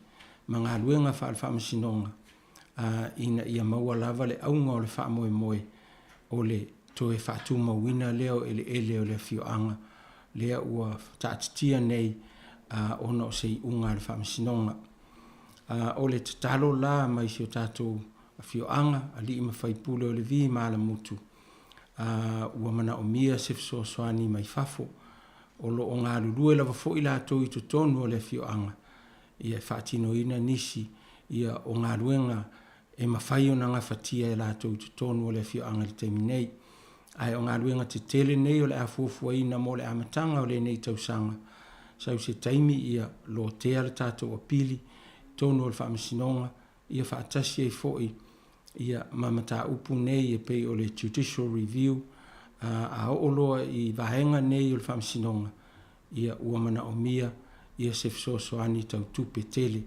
ma galuega faale-Faamasinoga ina ia maua lava le auga o le faamoemoe o le toe faatumauina lea o eleele o le afioaga lea ua taatitia nei ona o se iuga a le Faamasinoga. O le tatalo la mai si o tatou afioaga, alii ma faipule o Levi ma Alamutu, ua manaomia se fesoasoani mai fafo. O lo o galulue lava foi latou i totonu o le afioaga ia e faatinoina nisi ia o galuega e mafai ona gafatia e latou i totonu o le afioaga i le taimi nei. Ae o galuega tetele nei o le a fuafuaina mo le amataga o lenei tausaga, sau se taimi ia lotea le tatou apili i totonu o le Faamasinoga ia faatasi ai foi ia ma mataupu nei e pei o le Judicial Review, a oo loa i vaega nei o le Faamasinoga, ia ua manaomia ia se fesoasoani tau tupe tele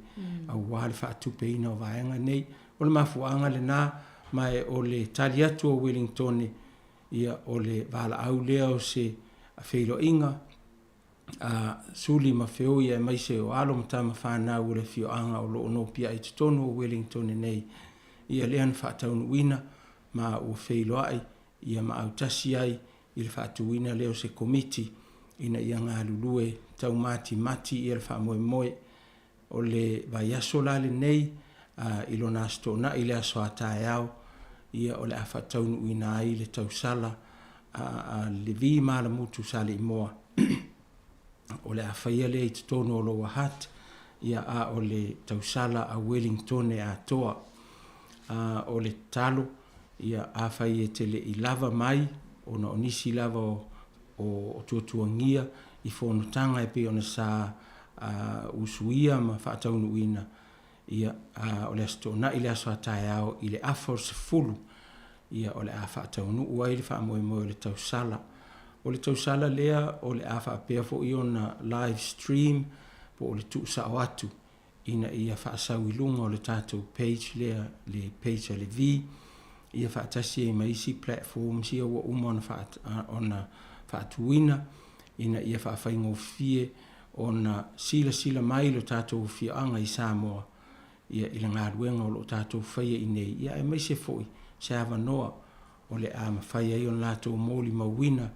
aua le faatupeina o vaega nei. O le mafuaaga lena, ma o le tali atu a Uelintone, ia o le valaau lea o se feiloaiga a Suli ma Feoi aemaise o alo ma tama fanau o le afioaga o lo o nopiai i totonu o Uelintone nei, ia lea na faataunuuina ma ua feiloai ia ma autasi ai i le faatuina lea o se Komiti ina ia galulue taumatimati ia le faamoemoe. O le vaiaso la lenei i lona Aso Toonai i le aso a taeao, ia o le a faataunuuina ai le tausala a Levi Malamutu Saleimoa. O le a faia lea i totonu o Lower Hutt, ia a o le tausala a Wellingtone atoa. O le tatalo, Ia, afai e te le i lava mai ona o nisi lava o, o tuatuagia i fonotaga e pei ona sa usuia ma faataunuuina, ia, o le Aso Toonai le aso a taeao i le afa o le 10, ia, o le a faataunuu ai le faamoemoe o le tausala. O le tausala lea o le a faapea foi ona live stream po o le tuusao atu ina ia faasau i luga o le tatou page lea, le page a le V, ia faatasi ai ma isi platforms ia ua uma ona, faa, ona faatuina, ina ia faafaigofie ona silasila mai lo tatou afioaga i Samoa ia, i le galuega o lo o tatou faia i nei, ia aemaise foi se avanoa o le a mafai ai ona latou molimauina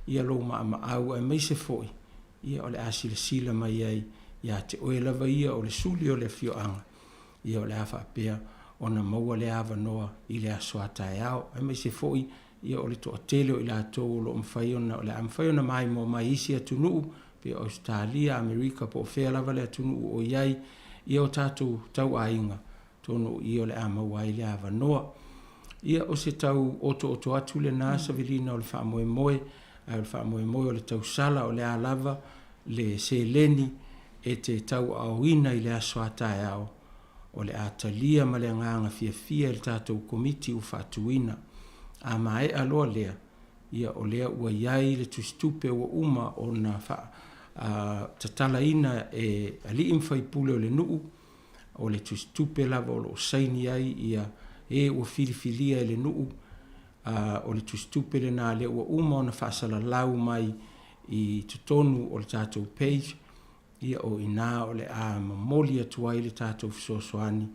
ia lou maamaau aemaise foi ia o le a silasila mai ai ia te oe lava ia o le suli o le afioaga, ia o le a faapea ona maua lea avanoa i le aso a taeao, aemaise foi ia o le toatele o i latou o lo o mafai ona, o le a mafai ona maimoa mai i isi atunuu, pei o Ausetalia, Amerika po o fea lava le atunuu o i ai ia o tatou tauaiga, Atonu o i o le a maua ai le avanoa. Ia, o se tau otooto atu lena savilina o le faamoemoe, ae o le faamoemoe o le tausala o le a lava le seleni e te tauaaoina i le aso a taeao, o le a talia ma le agaga fiafia e le tatou Komiti ua faatuina. A maea loa lea, ia o lea ua i ai le tusitupe ua uma ona faa, tatalaina e alii ma faipule o le nuu, O le tusitupe lava o lo o saini ai ia e ua filifilia e le nuu, a o le tusitupe lena lea ua uma ona faasalalau mai i totonu o le tatou page, ia o ina o le a momoli atu ai le tatou fesoasoani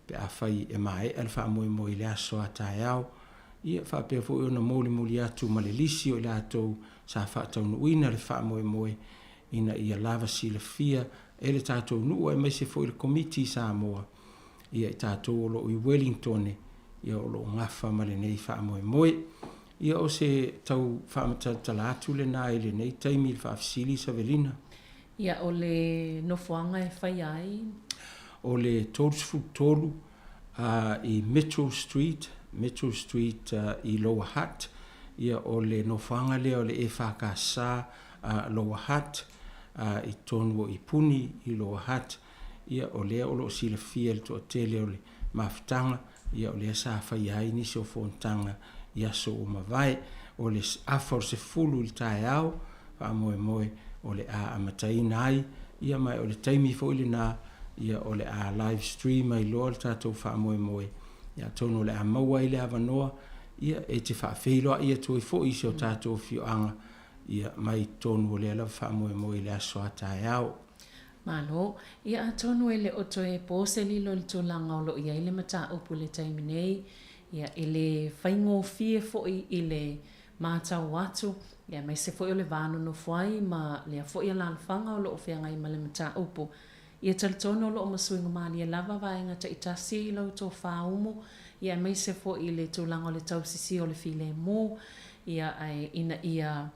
pe afai e maea le faamoemoe i le aso a taeao, ia faapea foi ona molimoli atu ma le lisi o i latou sa faataunuuina le faamoemoe ina ia lava silafia e le tatou nuu aemaise foi le Komiti i Samoa, ia i tatou o lo o i Wellingtone, ia o lo o gafa ma lenei faamoemoe. Ia o se tau faamatalatala atu lena i lenei taimi i le faafesili Savelina. Ia o le nofoaga e faia ai? O le 33 i Mitchell Street, Mitchell Street i Lower Hutt, ia o le nofoaga lea o le EFKS Lower Hutt, i totonu o Ipuni i Lower Hutt, ia o lea o lo o silafia e le toatele o le mafutaga, ia o lea sa faia ai nisi o fonotaga i aso ua mavae. O le afa o le 10 i le taeao, faamoemoe o le a amataina ai, ia ma o le taimi foi lena Ia, o le a live stream ai loa le tatou faamoemoe, ia, atonu o le a maua ai le avanoa, ia, e te faafeiloai atu ai foi i si o tatou afioaga, ia, mai totonu o lea lava faamoemoe i le aso a taeao. Malo. Ia atonu e le o toe po se lilo i le tulaga o lo o i ai le mataupu i le taimi nei, ia e le faigofie foi i le matau atu, ia aemaise foi o le va nonofo ai ma lea foi alalafaga o lo o feagai ma le mataupu. Ia talitonu o lo o masuiga malie lava vaega taitasi i lau tofa umu, ia aemaise foi i le tulaga o le tausisia o le filemu, ia ae ina ia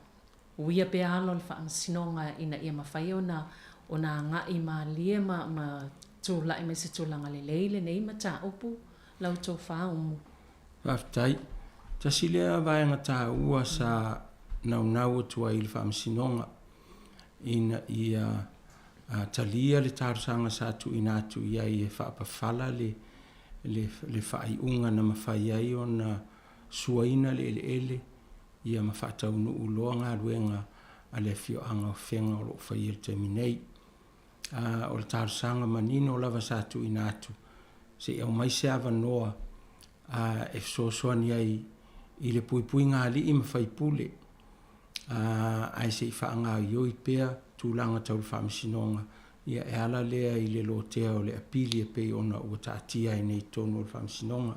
uia pea alo o le faamasinoga ina ia mafai ona ona agai malie ma ma tulai mai se tulaga lelei lenei mataupu lau tofa umu. Faafetai. Tasi lea vaega taua sa naunau atu ai i le Faamasinoga ina ia talia le talosaga sa tuuina atu i ai e faapafala le le le faaiuga na mafai ai ona suaina le eleele ia ma faataunuu loa galuega a le afioaga o Fega o lo o faia i le taimi nei. A o le talosaga manino lava sa tuuina atu se i aumai se avanoa a e fesoasoani ai i le puipuiga alii ma faipule a ae se i faagaoioi pea tulaga tau le faamasinoga ia e ala lea i le lotea o le apili e pei ona ua taatia ai nei i totonu o le faamasinoga.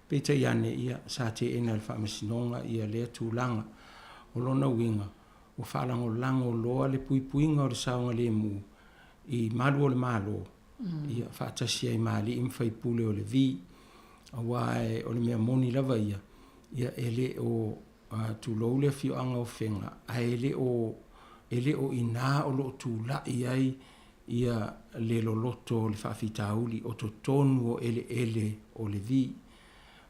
Peitai ane, ia, sa teena e le faamasinoga ia lea tulaga. O lona uiga, ua faalagolago loa le puipuiga o le saogalemu i malu o le Malo, ia, faatasi ai ma alii ma faipule o le vi. Aua e, o le mea moni lava ia, ia e le o tulou le afioaga o Fega, ae e le o, e le o inā o lo o tulai ai ia le loloto o le faafitauli o totonu o eleele o le vi.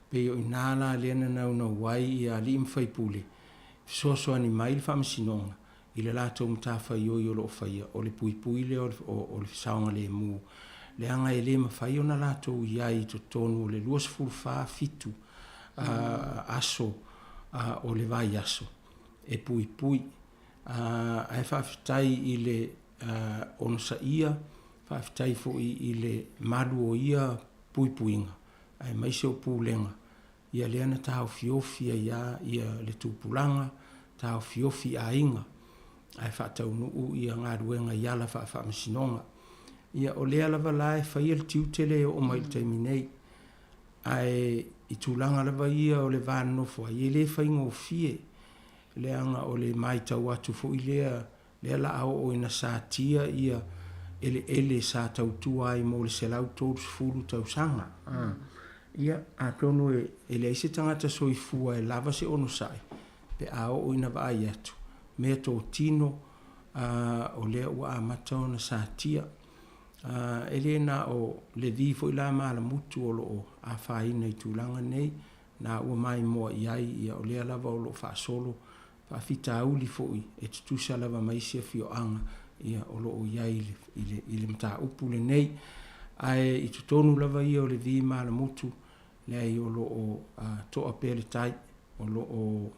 Pei o inā la lea na naunau ai ia alii ma faipule, fesoasoani mai le Faamasinoga i le latou matafaioi o lo o faia, o le puipui lea o le saogalemu, leaga e le mafai ona latou i ai i totonu o le 24 fitu aso o le vaiaso e puipui. Ae faafetai i le onosaia, faafetai foi i le malu o ia puipuiga, aemaise o pulega ia lea na taofiofi ai lava ia le tupulaga, taofiofi aiga, ae faataunuu ia galuega i ala faafaamasinoga. Ia o lea lava la e faia le tiute lea e oo mai i le taimi nei. Ae i tulaga lava ia o le va nonofo ai, e le faigofie, leaga o le maitau atu foi lea lea la a oo ina satia ia eleele sa tautua ai mo le 130 tausaga. Ia, atonu e leai se tagata soifua e lava se onosai pe a oo ina vaai atu, mea totino o lea ua amata ona satia. E le na o Levi foi la ma Alamutu o lo o afaina i tulaga nei, na ua maimoa i ai, ia o lea lava o lo o faasolo faafitauli foi e tutusa lava ma isi afioaga ia o lo o i ai i le, i le mataupu lenei. Ae i totonu lava ia o le vi malamutu, leai o lo o toa pea le tai, o lo o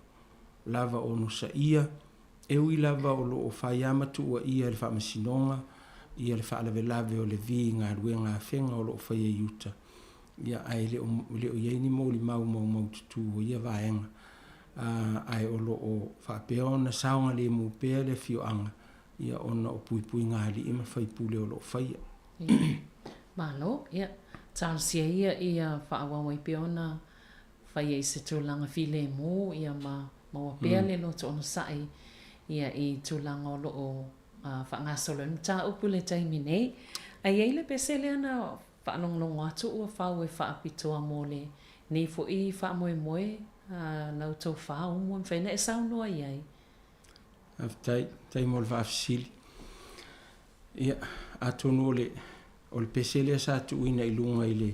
lava onosaia, e ui lava o lo o fai lava ma tuuaia e le Faamasinoga ia le faalavelave o le vi i galuega afega o lo o faia i uta, ia ae le o, le o i ai ni molimau maumaututu o ia vaega. Ae o lo o faapea ona saogalemu pea le afioaga ia ona o puipuiga alii ma faipule o lo o faia. Ia. Malo, ia, talosia ia ia faaauau ai pea ona faia i se tulaga filemu ia ma maua pea le loto onosai ia i tulaga o lo o faagasolo ai le mataupu i le taimi nei. Ae i ai le pese lea na Faalogologo atu ua fau e faapitoa mo le nei foi faamoemoe a la outou fāumu e mafai ona e saunoa i ai. Faafetai, faafetai mo le faafesili. Ia, atonu o le, o le pese lea sa tuuina i luga i le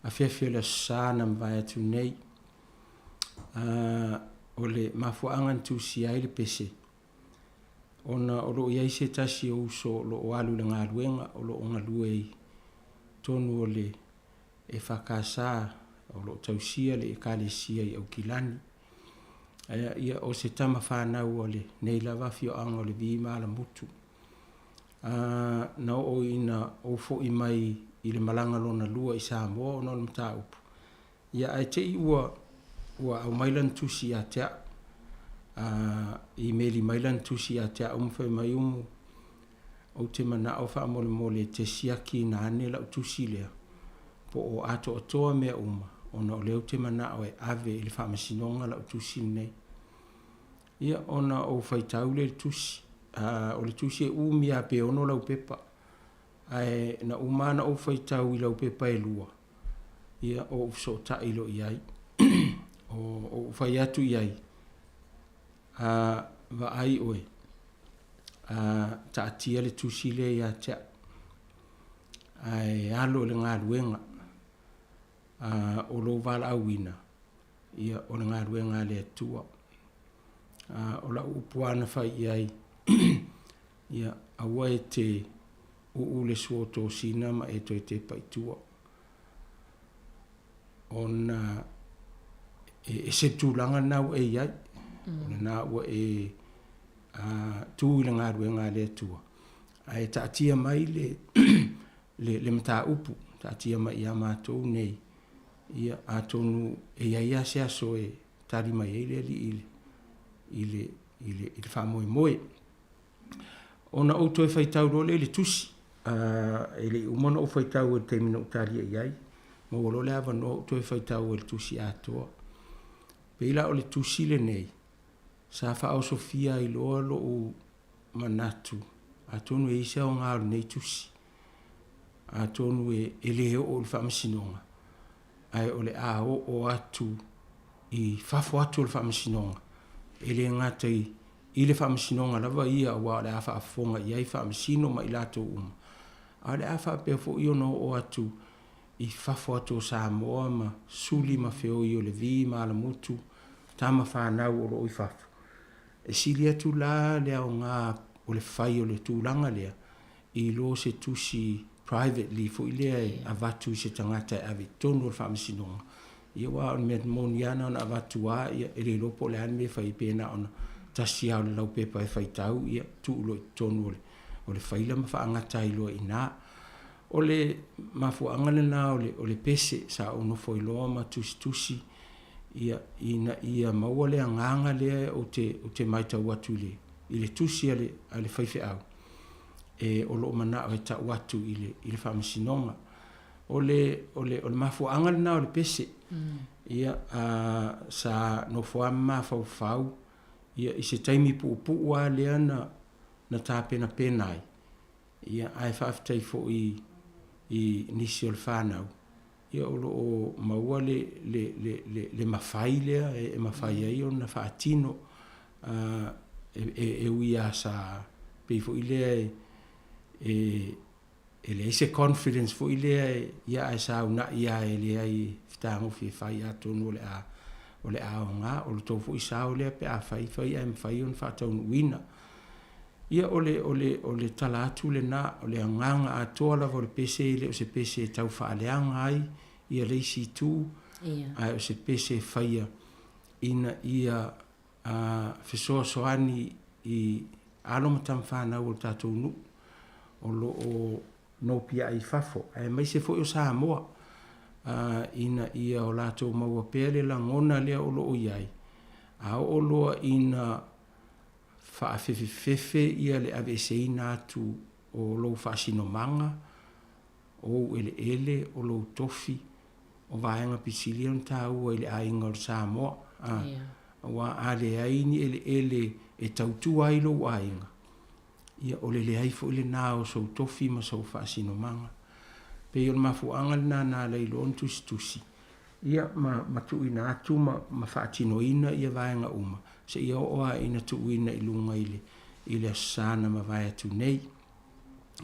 afiafi o le Aso Sa na mavae atu nei, a, o le mafuaaga na tusia ai le pese, ona o lo o i ai se tasi o uso o lo o alu i le galuega o lo o galue i totonu o le EFKS o lo o tausia le Ekalesia i Aukilani. Ia, o se tama fanau o lenei lava afioaga o Levi ma Alamutu. Na oo ina ou foʻi mai i le malaga lona lua i Samoa ona o le mataupu, ia ae te i ua ua aumai lana tusi ia te a'u, imeli mai lana tusi ia te a'u ma fai mai, Umu, ou te manao faamolemole e te siakiina ane la'u tusi lea, po o atoatoa mea uma, ona o lea ou te manao e ave i le Faamasinoga la'u tusi lenei. Ia, ona ou faitau lea i le tusi. O le tusi e umi lava pe ono laupepa. Ae na uma lava ona ou faitau i laupepa e lua, ia, ou fesootai loa i ai. Ou fai atu i ai, A vaai oe, a taatia le tusi lea ia te au, ae alo i le galuega, a o lou valaauina, ia, o le galuega a le Atua. A o lau upu lava na fai i ai, ia, aua e te uu le suo tosina ma e toe tepa i tua. Ona e ese le tulaga lena ua e i ai. O lena ua e tu i le galuega a le Atua, ae taatia mai le, le, le mataupu, taatia mai ia matou nei, ia, atonu e i ai lava se aso e tali mai ai le Alii i le, i le, i le, i le faamoemoe. Ona ou toe faitau loa lea i le tusi, e le i uma ona ou faitau i le taimi na ou talia i ai, maua loa le avanoa ou toe faitau ai i le tusi atoa. Pei la o le tusi lenei, sa faaosofia ai loa lou manatu, atonu e i ai se aoga o lenei tusi, atonu e le oo i le faamasinoga, ae o le a oo atu i fafo atu o le faamasinoga, e le gata i i le Faamasinoga lava ia aua o le a faafofoga i ai Faamasino ma i latou uma, a o le a faapea foi ona oo atu i fafo atu o Samoa ma suli ma feoi o Levi ma Alamutu, tama fanau o lo o i fafo. E sili atu la le aoga o le fai o le tulaga lea i lo se tusi privately foi lea e avatu i se tagata e ave i totonu o le Faamasinoga, ia aua o le mea moni lava na ona avatu lava, ia e le iloa po o le a le mea e fai ai pe na ona tasi lava o le laupepa e faitau, ia tuu loa i totonu o le, o le faila ma faagata ai loa i ina. O le mafuaaga lena o le, o le pese sa ou nofo ai loa ma tusitusi, ia, ina ia maua le agaga lea ou te, ou te matau atu i le, i le tusi a le, a le faifeau e, o lo o manao e tau atu i le, i le Faamasinoga. O le, o le, o le mafuaaga lena o le pese. Ia, a, sa nofo lava ma mafaufau, ia, i se taimi puupuu lava lea na, na tapenapena ai, ia, ae faafetai foi i nisi o le fanau, ia, o lo o maua le, le, le, le, le mafai lea e mafai ai ona faatino, a, e, e, e ui lava sa, pei foi lea e, e, e leai se confidence foi lea e, ia ae sa una'i lava e leai e fetagofi e fai atonu o le a o le a aoga o le tou foi sao lea pe a fai fai ae mafai ona faataunuuina. Ia o le o le o le tala atu lena o le agaga atoa lava o le pese e le o se pese e tau faaleaga ai ia le isi itu ae o se pese e faia ina ia a fesoasoani i alo ma tama fanau o le tatou nuu o lo o nopiai i fafo, aemaise foi o Samoa, ina ia o latou maua pea le lagona lea o lo o i ai, a oo loa ina faafefefefe ia le aveeseina atu o lou faasinomaga, o ou eleele, o lou tofi, o vaega pisilia ona taua i le aiga o le Samoa, a, aua a leai ni eleele e tautua ai lou aiga, ia, o le leai foi lena o sou tofi ma sou faasinomaga. Pei o le mafuaaga lena na ala ai loa ona tusitusi, ia, ma, ma tuuina atu ma, ma faatinoina ia vaega uma, seia oo lava ina tuuina i luga i le, i le Aso Sa na mavae atu nei.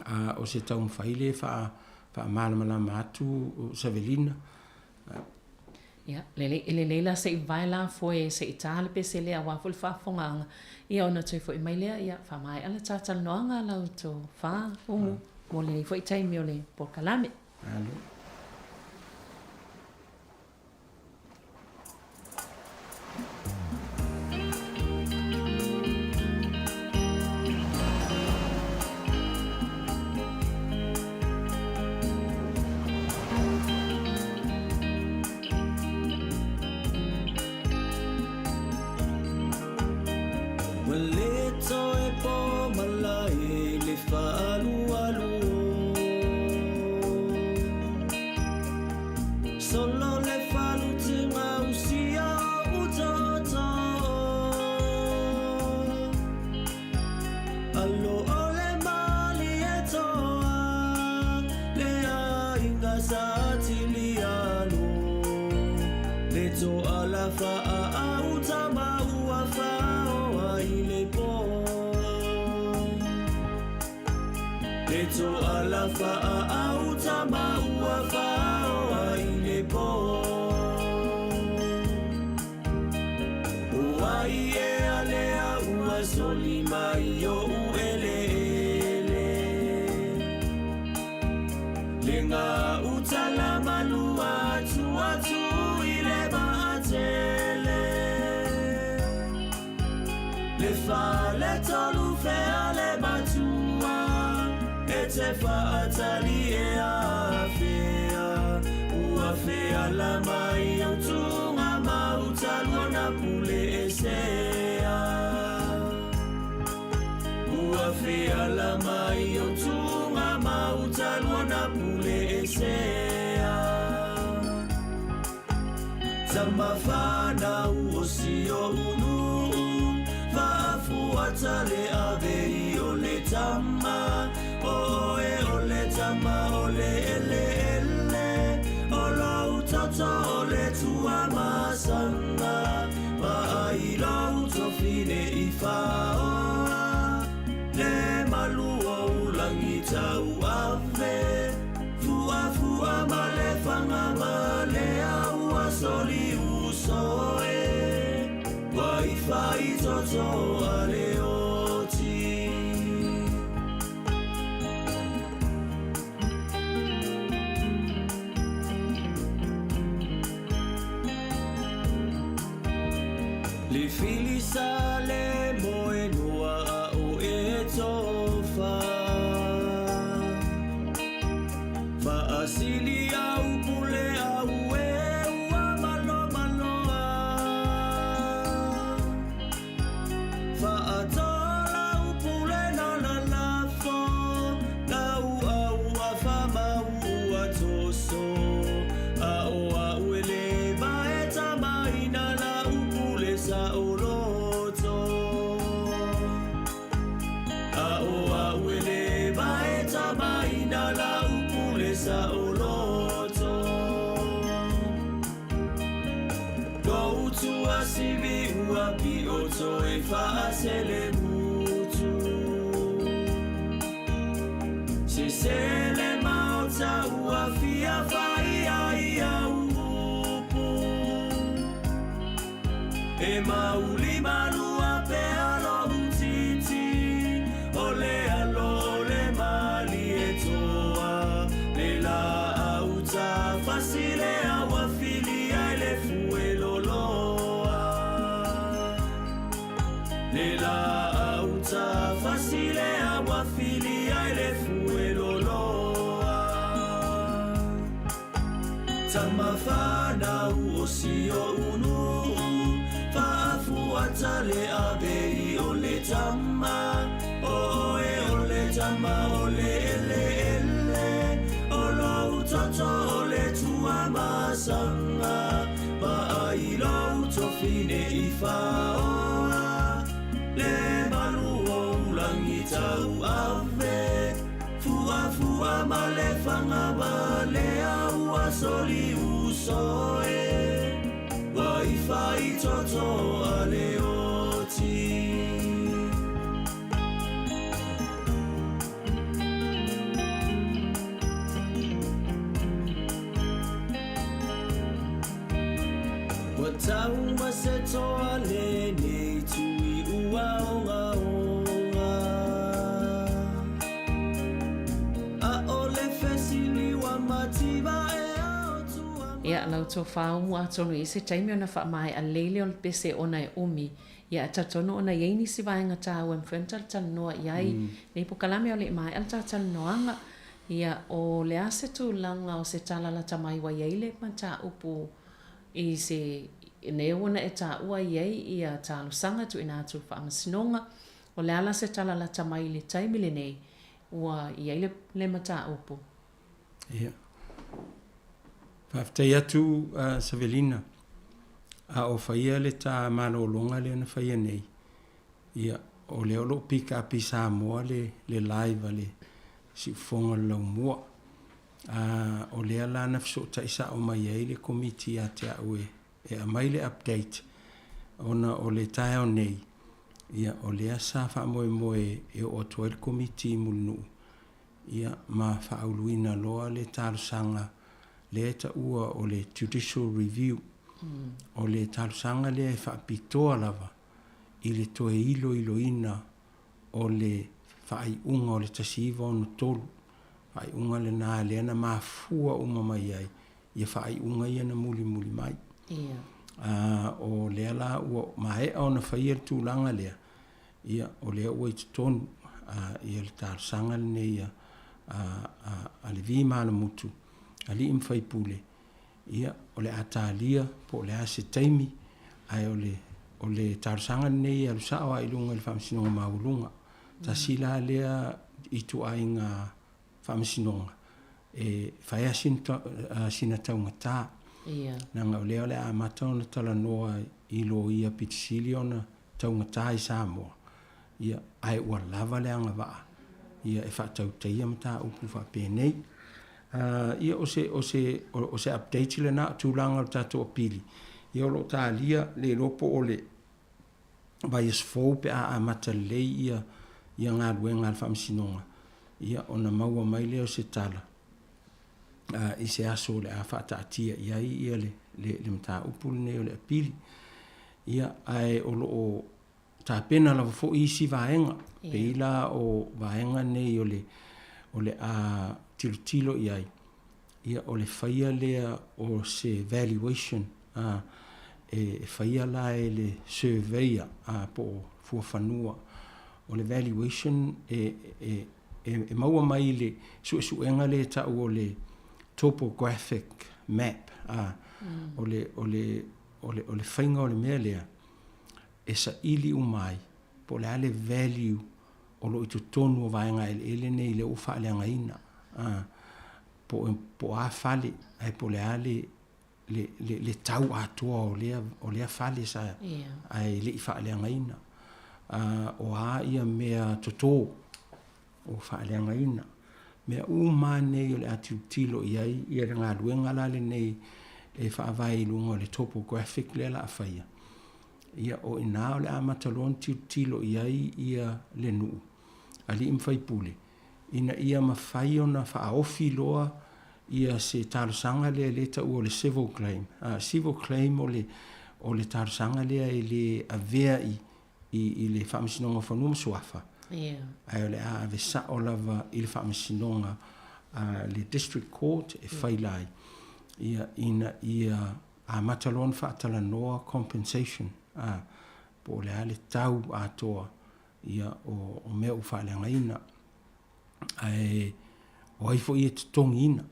A o se taumafai lea e faa, faamalamalama atu Savelina. Ia, lelei, e lelei la se i vae la foe se i tā le pese lea aua foi le faafofogaaga, ia ona toe foi mai lea, ia faamaea le ta talanoaga la outou fa umu mo lenei foi taimi o le polokalame. Malo. toala faaau tama ua faoa i le po. Le toala faaau tama ua faoa i le po. O ai ea lea ua soli mai oʻu eleele. Le gauta la malua atu atu i le vaatele. Le faletolu fea le matua e te faatali e afea. Ua feala mai au tuga mauta luana pule esea. Ua feala mai au tuga mauta luana pule esea. Tama fanau o si oʻu nuu, faafuata le ave i o le tama. O oe o le tama o le eleele, o lou toto o le tuamasaga. Vaai lou tofine i faoa, le malu o ulagi tau ave. Fuafua ma le faga ma le aua soli uso e. Ua i faitoto a le oti. Le filisa le moe noa a o e tofa. Faasili au pule au e ua malo maloa. Faatola upule na la lafo, lau au afa mau ua toso. A o au e le vaeta maina la upule sa oloto. A o au e le vaeta maina la upule sa oloto. Lou tua sivi ua pioto e faasele mutu. Se sele maota ua fia fai ai au upu. E mauli malua pe alo utiti, o le alo o le mali e toa. Le la auta fasile awa filia e le fue loloa. Le la auta fasile awa filia e le fue loloa. Tama fanau o si oʻu nuu, faafuata le ave i o le tama. O oe o le tama o le eleele, o lou toto o le tuamasaga. Vaai lou tofine i faoa, le malu o ulagi tau ave. Fuafua ma le faga ma le aua soli uso e. Ua i faitoto a le oti. Ua tau ma se toa lenei tui ua ogaoga. A o le fesili ua mativa e ao tua. Ia, lau tofa umu atonu i se taimi ona faamaea lele o le pese ona e umi. Ia, e talitonu ona i ai nisi vaega taua e mafai ona talatalanoa i ai. Nei pokalame o le i maea le talatalanoaga. Ia, o le a se tulaga o se tala lata mai ua i ai le mataupu i se nei ua na e taua i ai ia talosaga tuuina atu i le faamasinoga. O le a la se tala lata mai i le taimi lenei ua i ai le mataupu? Ia. Faafetai atu Savelina, a o faia le ta malologa lea na faia nei, ia, o lea o lo o PKP Samoa le, le live a le siufofoga o le Laumua. A o lea la na fesootai sao mai ai le Komiti ia te au e e aumai le update ona o le taeao nei, ia, o lea sa faamoemoe e oo atu ai le Komiti i Mulinuu, ia, ma faauluina loa le talosaga lea e taua o le Judicial Review. O le talosaga lea e faapitoa lava i le toe iloiloina o le faaiuga o le 1963, faaiuga lena lea na mafua uma mai ai ia faaiuga ia na mulimuli mai. Ia. A, o lea la ua maea ona faia le tulaga lea, ia, o lea ua i totonu a, ia le talosaga lenei a, a, a, a le Vi Malamutu, alii ma faipule, ia, o le a talia po o le a se taimi, ae o le, o le talosaga lenei e alu sao lava i luga i le Faamasinoga Maualuga. Tasi la lea ituaiga Faamasinoga e fai lava sina taugata. Leaga o lea o le a amata ona talanoa i loia pito sili ona taugata i Samoa, ia, ae ua lava le agavaa ia e faatautaia mataupu faapenei. Ia, o se, o se, o se update lena, o tulaga o le tatou apili, ia o lo o talia, le iloa po o le vaiaso fou pe a amata lelei ia ia galuega a le Faamasinoga, ia ona maua mai lea o se tala i se aso o le a faataatia i ai ia le le le mataupu lenei o le apili. Ia, ae o lo o tapena lava foi isi vaega, pei la o vaega nei o le o le a tilotilo i ai, ia o le faia lea o se valuation a e faia la e le surveyor a po o fuafanua. O le valuation e e e maua mai i le suesuega lea e tau o le topographic map a o le o le o le o le faiga o le mea lea e saili uma ai po o le a le value o lo o i totonu o vaega eleele nei lea ua faaleagaina a po po o a fale ae po o le a le le, le, le tau atoa o lea, o lea fale sa yeah. ae le i faaleagaina. O a ia mea totō o faaleagaina. Mea uma nei o le a tilotilo i ai ia le galuega la lenei e faavae i luga o le topographic lea la a faia. Ia o ina o le a amata loa ona tilotilo i ai ia le nuu, alii ma faipule, ina ia mafai ona faaofi loa ia se talosaga lea lea e taua o le civil claim. Civil claim o le, o le talosaga lea e le avea i, i, i le Faamasinoga o Fanua ma Suafa, yeah. ae o le a ave sao lava i le Faamasinoga a le District Court e faila ai, ia, ina ia amata loa ona faatalanoa compensation, po o le a le tau atoa ia, o, o mea ua faaleagaina. Ae o ai foi e totogiina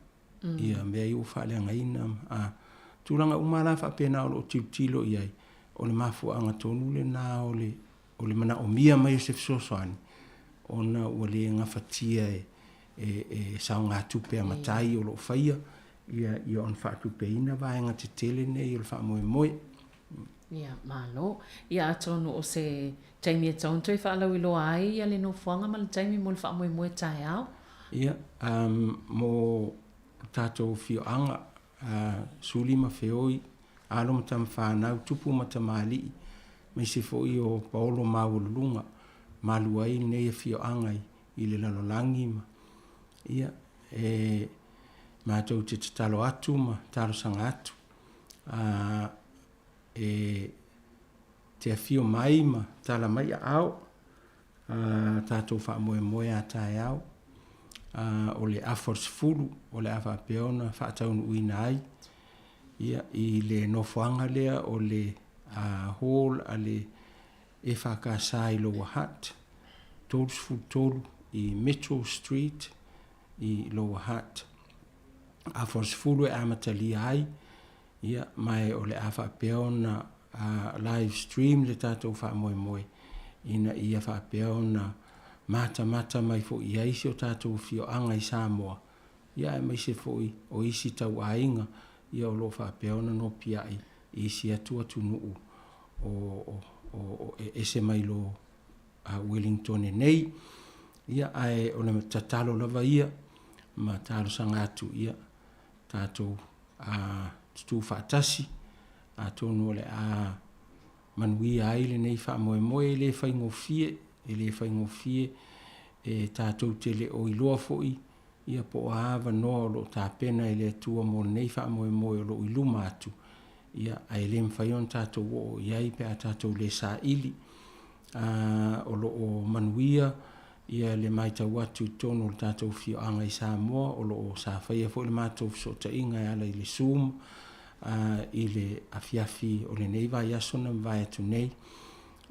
ia mea ia ua faaleagaina. A tulaga uma la faapena o lo o tilotilo i ai, o le mafuaaga tonu lena o le, o le manaomia mai o se fesoasoani, ona ua le gafatia e, e, e saogatupe a matai o lo o faia ia, ia ona faatupeina vaega tetele nei o le faamoemoe. Ia, malo. Ia, atonu o se taimi e tatau ona toe faalauiloa ai ia le nofoaga ma le taimi mo le faamoemoe taeao. Ia, um, mo tatou afioaga, uh, Suli ma Feoi, alo ma tama fanau, tupu ma tamalii, aemaise foi o paolo maualuluga, malu ai lenei afioaga i, i le lalolagi ma, ia, e matou te tatalo atu ma talosaga atu, uh, e te afio mai ma tala mai aao, a tatou faamoemoe a taeao, a o le afa o le 10 o le a faapea ona faataunuuina ai ia i le nofoaga lea o le hall a le EFKS i Lower Hutt, 33 i Mitchell Street i Lower Hutt. Afa o le 10 e amatalia ai, Ia, ma o le a faapea ona live stream le tatou faamoemoe ina ia faapea ona matamata mai foi i ai si o tatou afioaga i Samoa, ia aemaise foi o isi tauaiga ia o lo o faapea ona nopiai i isi atu atunuu o, o, o, e ese mai lo Wellingtone nei. Ia, ae o le tatalo lava ia ma talosaga atu, ia, tatou a tutū faatasi Atonu o le a manuia ai lenei faamoemoe, e le faigofie, e le faigofie e tatou te le o iloa foi ia po o a avanoa o lo o tapena e le Atua mo lenei faamoemoe o lo o i luma atu, ia, ae le mafai ona tatou oo i ai pe a tatou le saili. A, o lo o manuia ia le matau atu i totonu o le tatou afioaga i Samoa, o lo o sa faia foi le matou fesootaiga e ala i le Zoom a, i le afiafi o lenei vaiaso na mavae atu nei.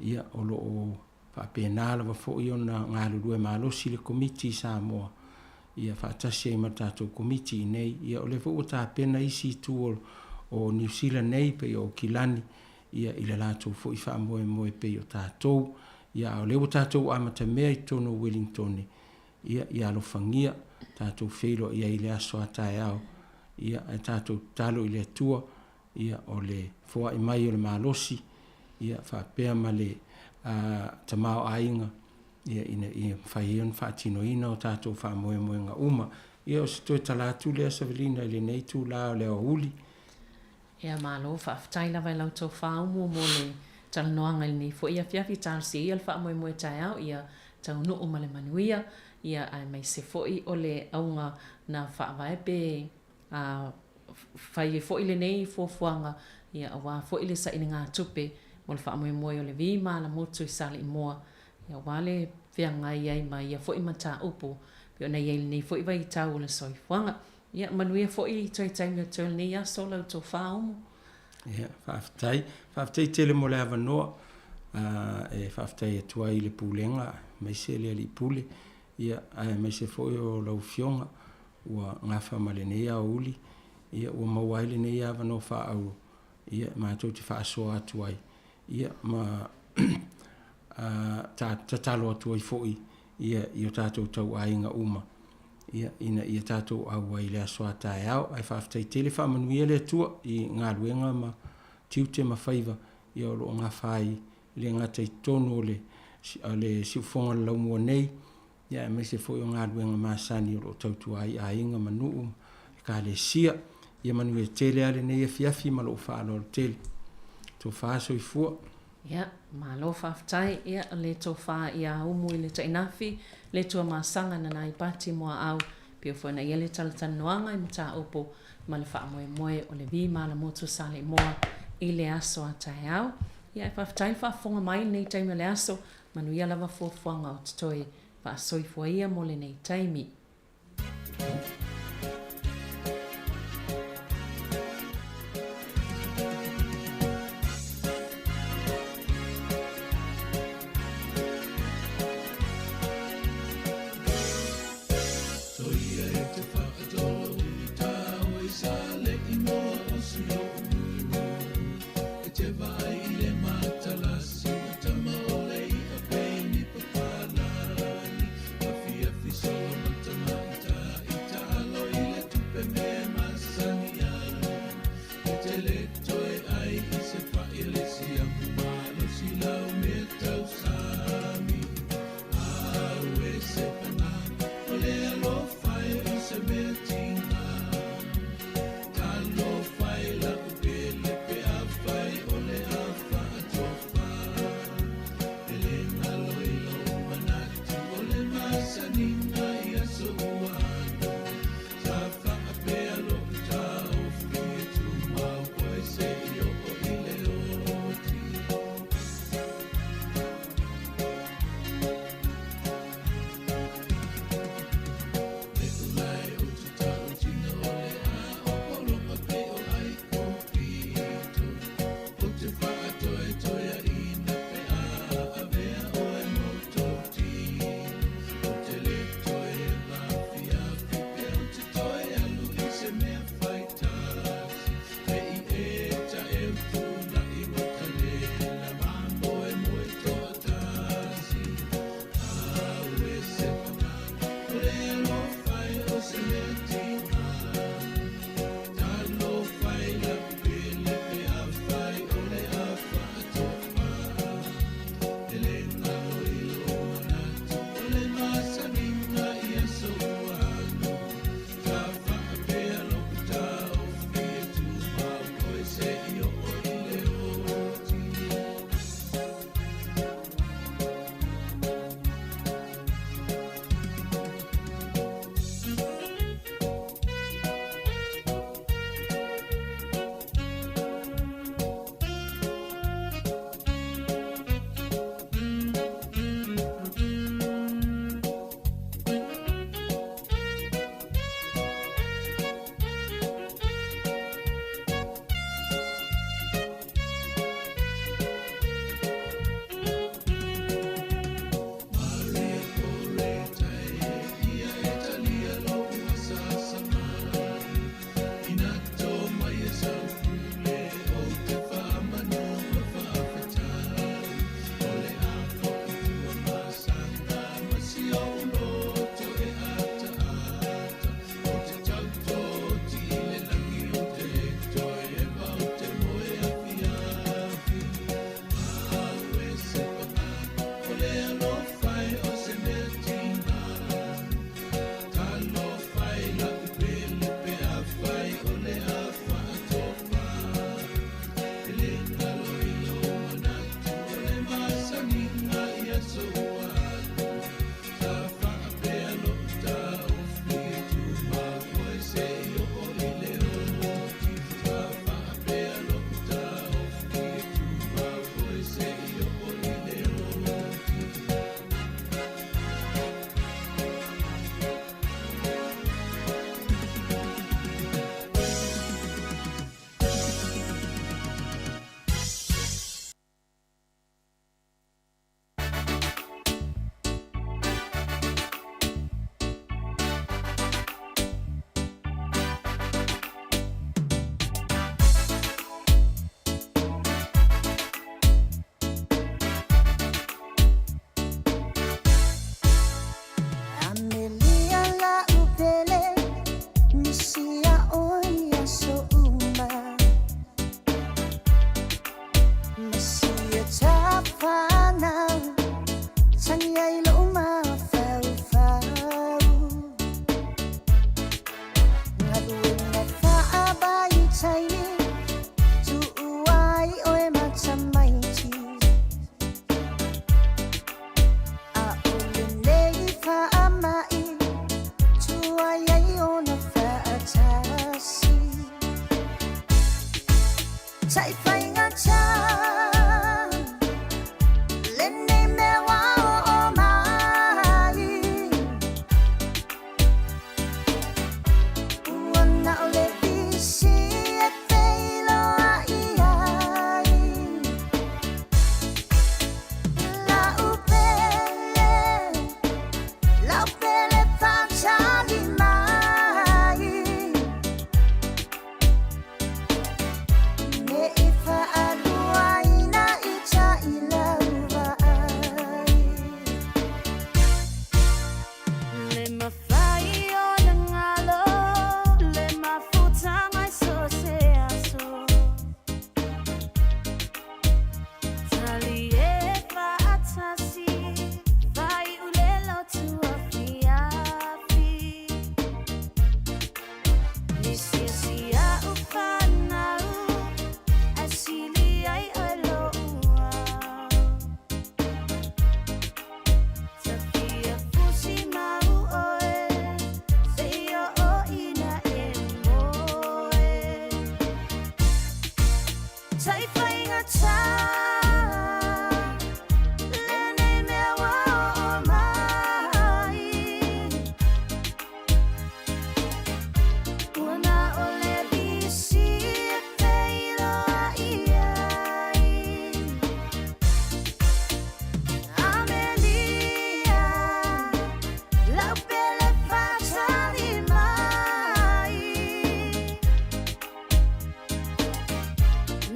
Ia, o lo o faapena lava foi ona galulue malosi le Komiti i Samoa, ia faatasi ai ma le tatou Komiti i inei. Ia, o lea foi ua tapena isi itu o, o Niu Sila nei, pei o Aukilani, ia, i le latou foi faamoemoe pei o tatou. Ia, a o lea ua tatou amatamea i totonu o Uelintone, ia, ia alofagia, tatou feiloai ai i le aso a taeao, ia, ae tatou tatalo i le Atua, ia, o le foai mai o le malosi, ia, faapea ma le tamaoaiga, ia, ina ia mafai ai ona faatinoina o tatou faamoemoega uma. Ia, o se toe tala atu lea, Savelina, i lenei itula o le aoauli. Ia malo, faafetai lava i la outou fāumu mo le talanoaga i lenei foi afiafi. Talosia ia le faamoemoe taeao ia taunuu ma le manuia, ia aemaise foi o le auga na faavae pe a fai ai foi lenei fuafuaga ia aua foi le sailigatupe mo le faamoemoe o le vi malamutu i Saleimoa ia aua le feagai ai ma ia foi mataupu pei ona i ai lenei foi vaitau o le soifuaga. Ia manuia foi i toe taimi o totoe o lenei aso la outou fāumu. Ia, faafetai. Faafetai tele mo le avanoa e faafetai atu ai i le Pulega aemaise le Alii Pule, ia, aemaise foi o lau Afioga ua gafa ma lenei aoauli, ia, ua maua ai lenei avanoa faaauro, ia, matou te faasoa atu ai, ia, ma tatalo atu ai foi, ia, i o tatou tauaiga uma, ia, ina ia tatou auai i le aso a taeao. Ae faafetai tele, faamanuia le Atua i galuega ma tiute ma faiva, ia, o lo o gafa ai, e le gata i totonu o le, le siufofoga o le laumua nei, ia, aemaise foi o galuega masani o lo o tautua ai aiga ma nuu ma ekalesia. Ia manuia tele lava lenei afiafi ma lou faaaloalo tele. Tofa soifua. Ia, malo faafetai. Ia, le tofa ia umu i le tainafi, le Tuamasaga na nai Pati Muaau, pei foi ona i ai le talatalanoaga i mataupu ma le faamoemoe o le vi malamotu Saleimoa i le aso a taeao. Ia, e faafetai le faafofoga mai i lenei taimi o le aso. Manuia lava fuafuaga o totoe faasoifua ia mo lenei taimi.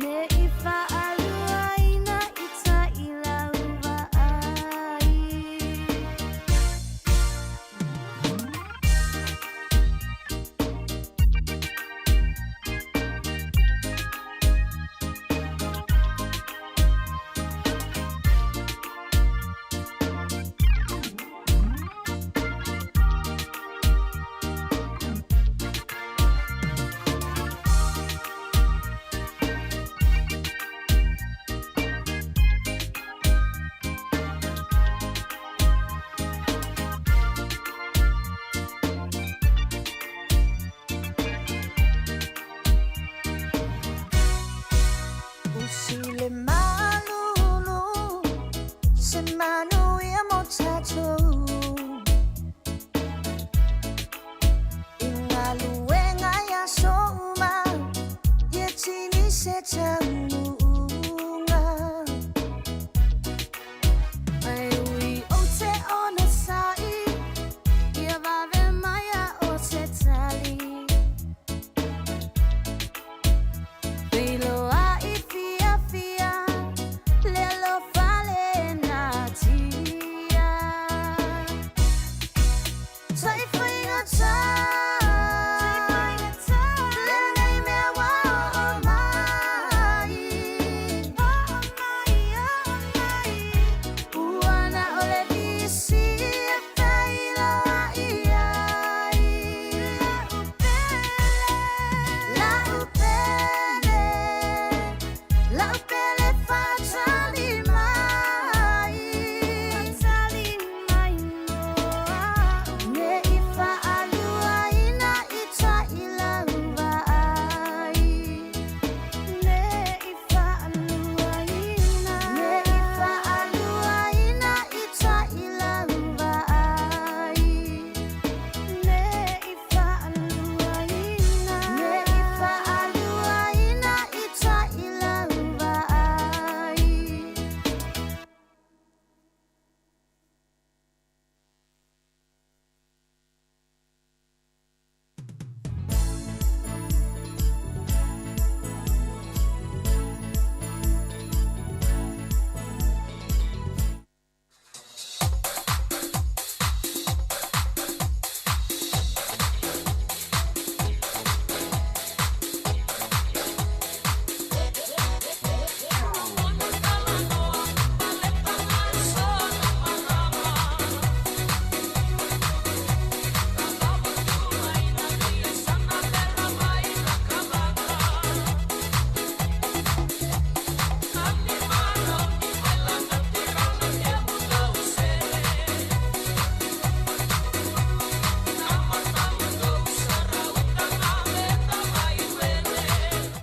Ne i whaalua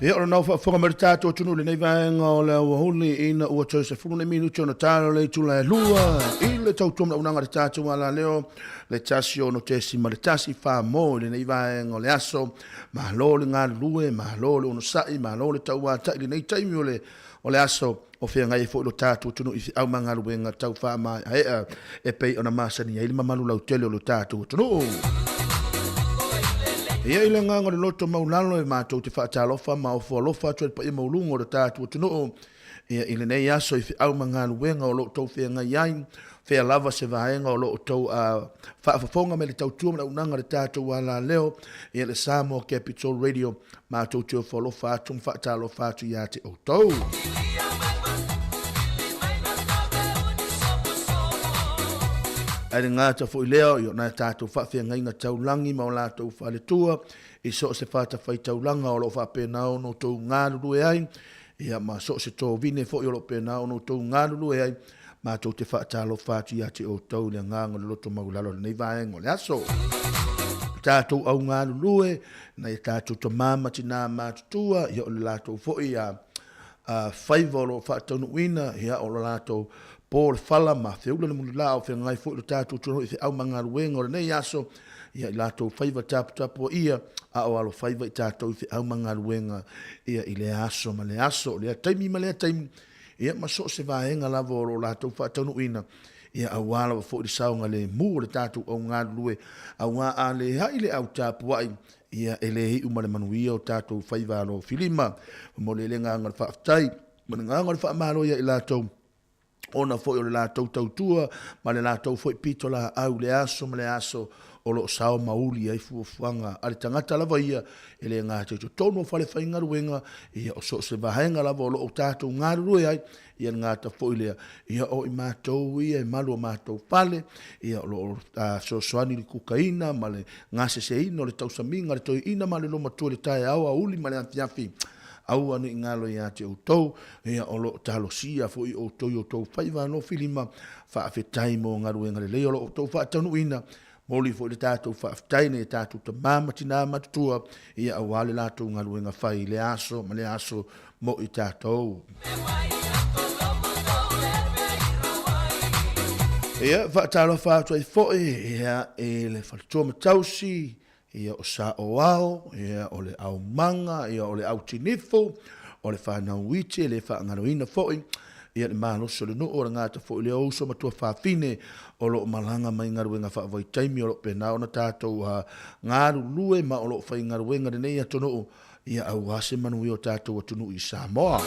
Ia, o lenau faafofoga mai le tatou atunuu i lenei vaega o le aoauli ina ua toe 10 nei minute ona tala le itula e lua i le tautua manaunanga a le tatou alaleo le 1 6.1 Famo i lenei vaega o le aso. Malo le galulue, malo le onosai, malo le tauatai i lenei taimi o le o le aso o feagai ai foi lo tatou atunuu i feau ma galuega tau faamaeaea e pei ona masani ai le mamalu lautele o lo tatou atunuu. Ia i le agaga o le loto maulalo e matou te faatalofa ma ofo alofa atu ai le paia maualuga o lo tatou atunuu ia i lenei aso i feau ma galuega o lo o outou feagai ai, fea lava se vaega o lo o outou faafofoga mai le tautua ma le auaunaga a le tatou alaleo, ia le Samoa Capital Radio. Matou te ofo alofa atu ma faatalofa atu ia te outou. Ae le gata foi lea, i o nai tatou faafeagaiga taulagi ma o latou faletua, i so o se fatafaitaulaga o lo o faapena ona outou galulue ai, ia ma so o se tovine foi o lo o pena ona outou galulue ai, matou te faatalofa atu ia te outou i le agaga o le loto maualalo i lenei vaega o le aso. O tatou au galulue, nai a tatou tama ma tina matutua, ia o le latou foi a, a faiva o lo o faataunuuina, ia o le latou po le fala ma feula le mulila o feagai foi lo tatou atunuu i feau ma galuega o lenei aso, ia i latou faiva taputapuaia, a o alofaiva i tatou i feau ma galuega ia i lea aso ma lea aso, o lea taimi ma lea taimi, ia ma so o se vaega lava o lo o latou faataunuuina, ia aua lava foi le saogalemu o le tatou au galulue, aua a le hai le au tapuai, ia e le iu ma le manuia o tatou faiva alofilima. Momoli ai le agaga o le faafetai ma le agaga o le faamalo ia i latou, ona foi o le latou tautua ma le latou foi pitolaau i le aso ma le aso o lo o sao ma uli ai fuafuaga a le tagata lava ia, e le gata i totonu o falefaigaluega, ia o so o se vaega lava o lo o tatou galulue ai, ia le gata foi lea, ia o i matou ia e malu o matou fale, ia o lo o fesoasoani i le kukaina ma le gaseseina o le tausamiga, le toeaina ma le lomatua i le taeao, aoauli ma le afiafi. Aua ne i galo ia te outou, ia o lo o talosia foi outou i outou faiva alofilima, faafetai mo galuega lelei o lo o outou faataunuuina. Momoli foi le tatou faafetai i nai a tatou tama ma tina matutua, ia aua le latou galuega fai i lea aso ma lea aso mo i tatou. Ia, faatalofa atu ai foi ia, i le faletua ma tausi, ia o Saoao, ia o le Aumaga, ia o le Autinifu, o le Whanau Iti, e le faagaloina foi, ia le malosi o le nuu, o le gata foi lea o uso ma tuafafine o lo o malaga mai galuega faavaitaimi o lo o pena ona tatou galulue ma o lo o faigaluega lenei atunuu ia aua se manuia o tatou atunuu i Samoa.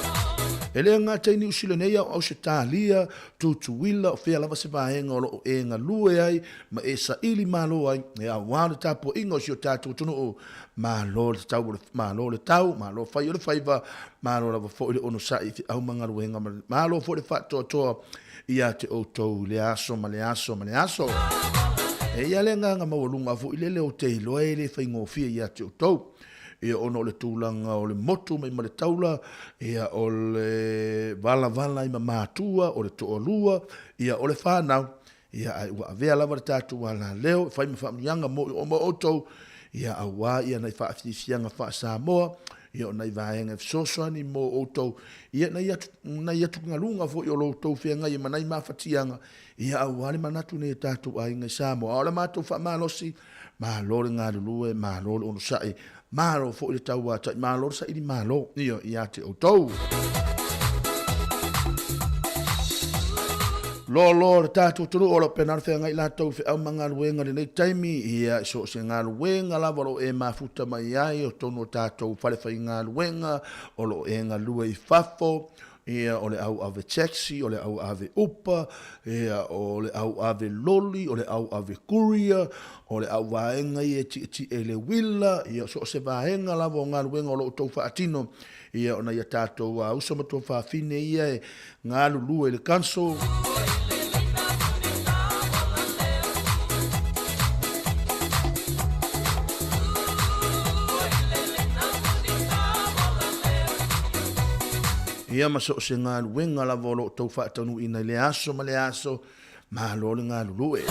E le gata i Niu Sila nei, a o Ausetalia, Tutuila, o fea lava se vaega o lo o e galue ai ma e saili malo ai, e aua le tapuaiga o si o tatou atunuu. Malo le tau o le, malo le tau, malo fai o le faiva, malo lava foi le onosai i feau ma galuega, ma malo foi le faatoatoa ia te outou i lea aso ma lea aso ma lea aso. E i ai le agaga maualuga foi lele ou te iloa e le faigofie ia te outou. Ia ona o le tulaga o le motu mai ma le taula, ia o le valavala ai ma matua, o le toalua, ia o le fanau, ia ae ua avea lava le tatou alaleo e fai ma faamanuiaga mo mo outou, ia aua ia nai faafiafiaga faa-Samoa, ia o nai vaega e fesoasoani mo outou, ia nai atu, nai atugaluga foi o lo outou feagai ai ma nai mafatiaga, ia aua le manatu nei o tatou aiga i Samoa. A o le matou faamalosi, Malo le galulue, malo le onosai, malo foi le tauatai, malo le saili malo, ioe, ia te outou. Loaloa le tatou atunuu o lo o pena le feagai latou i feau ma galuega i lenei taimi, ia i so o se galuega lava o lo o e mafuta mai ai o totonu o tatou falefaigaluega, o lo o e galue i fafo, Ia, o le au ave taxi, o le au ave upa, ia, o le au ave loli, o le au ave courier, o le au vaega ia e tietie i le uila, ia, so o se vaega lava o galuega o lo o outou faatino, ia, o nai a tatou uso ma tuafafine ia e galulue i le council. Ia ma so o se galuega lava o lo o outou faataunuuina i lea aso ma lea aso. Malo le galulue.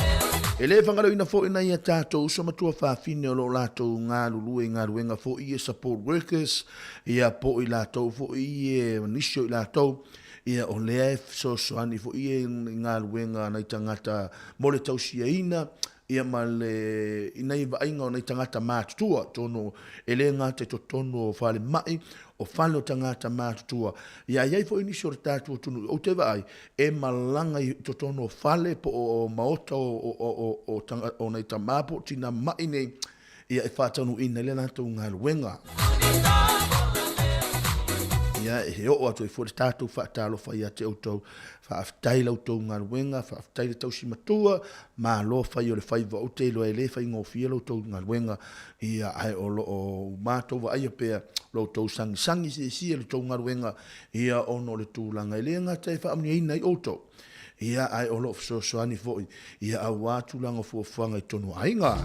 E le fagaloina foi nai a tatou uso ma tuafafine o lo o latou galulue i galuega foi ia support workers, ia po o i latou foi ia nisi o i latou, ia o lea e fesoasoani foi ia i galuega a nai tagata mo le tausiaina, ia ma le i nai vaaiga o nai tagata matutua, atonu e le gata i totonu o falemai, o fale o tagata matutua, ia ae i ai foi nisi o le tatou atunuu ou te vaai e malaga i totonu o fale po o maota o nai tama po o tina ma'i nei, ia e faataunuuina ai le latou galuega. Ia, e oo atu ai foi le tatou faatalofa ia te outou. Faafetai la outou galuega, faafetai le tausi matua, malo fai o le faiva, ou te iloa e le faigofie la outou galuega, ia ae o lo o matou vaaia pea lo outou sagisagi siesie i la outou galuega, ia ona o le tulaga e le gata e faamanuiaina ai outou, ia ae o lo o fesoasoani foi ia aua tulaga o fuafuaga i totonu o aiga.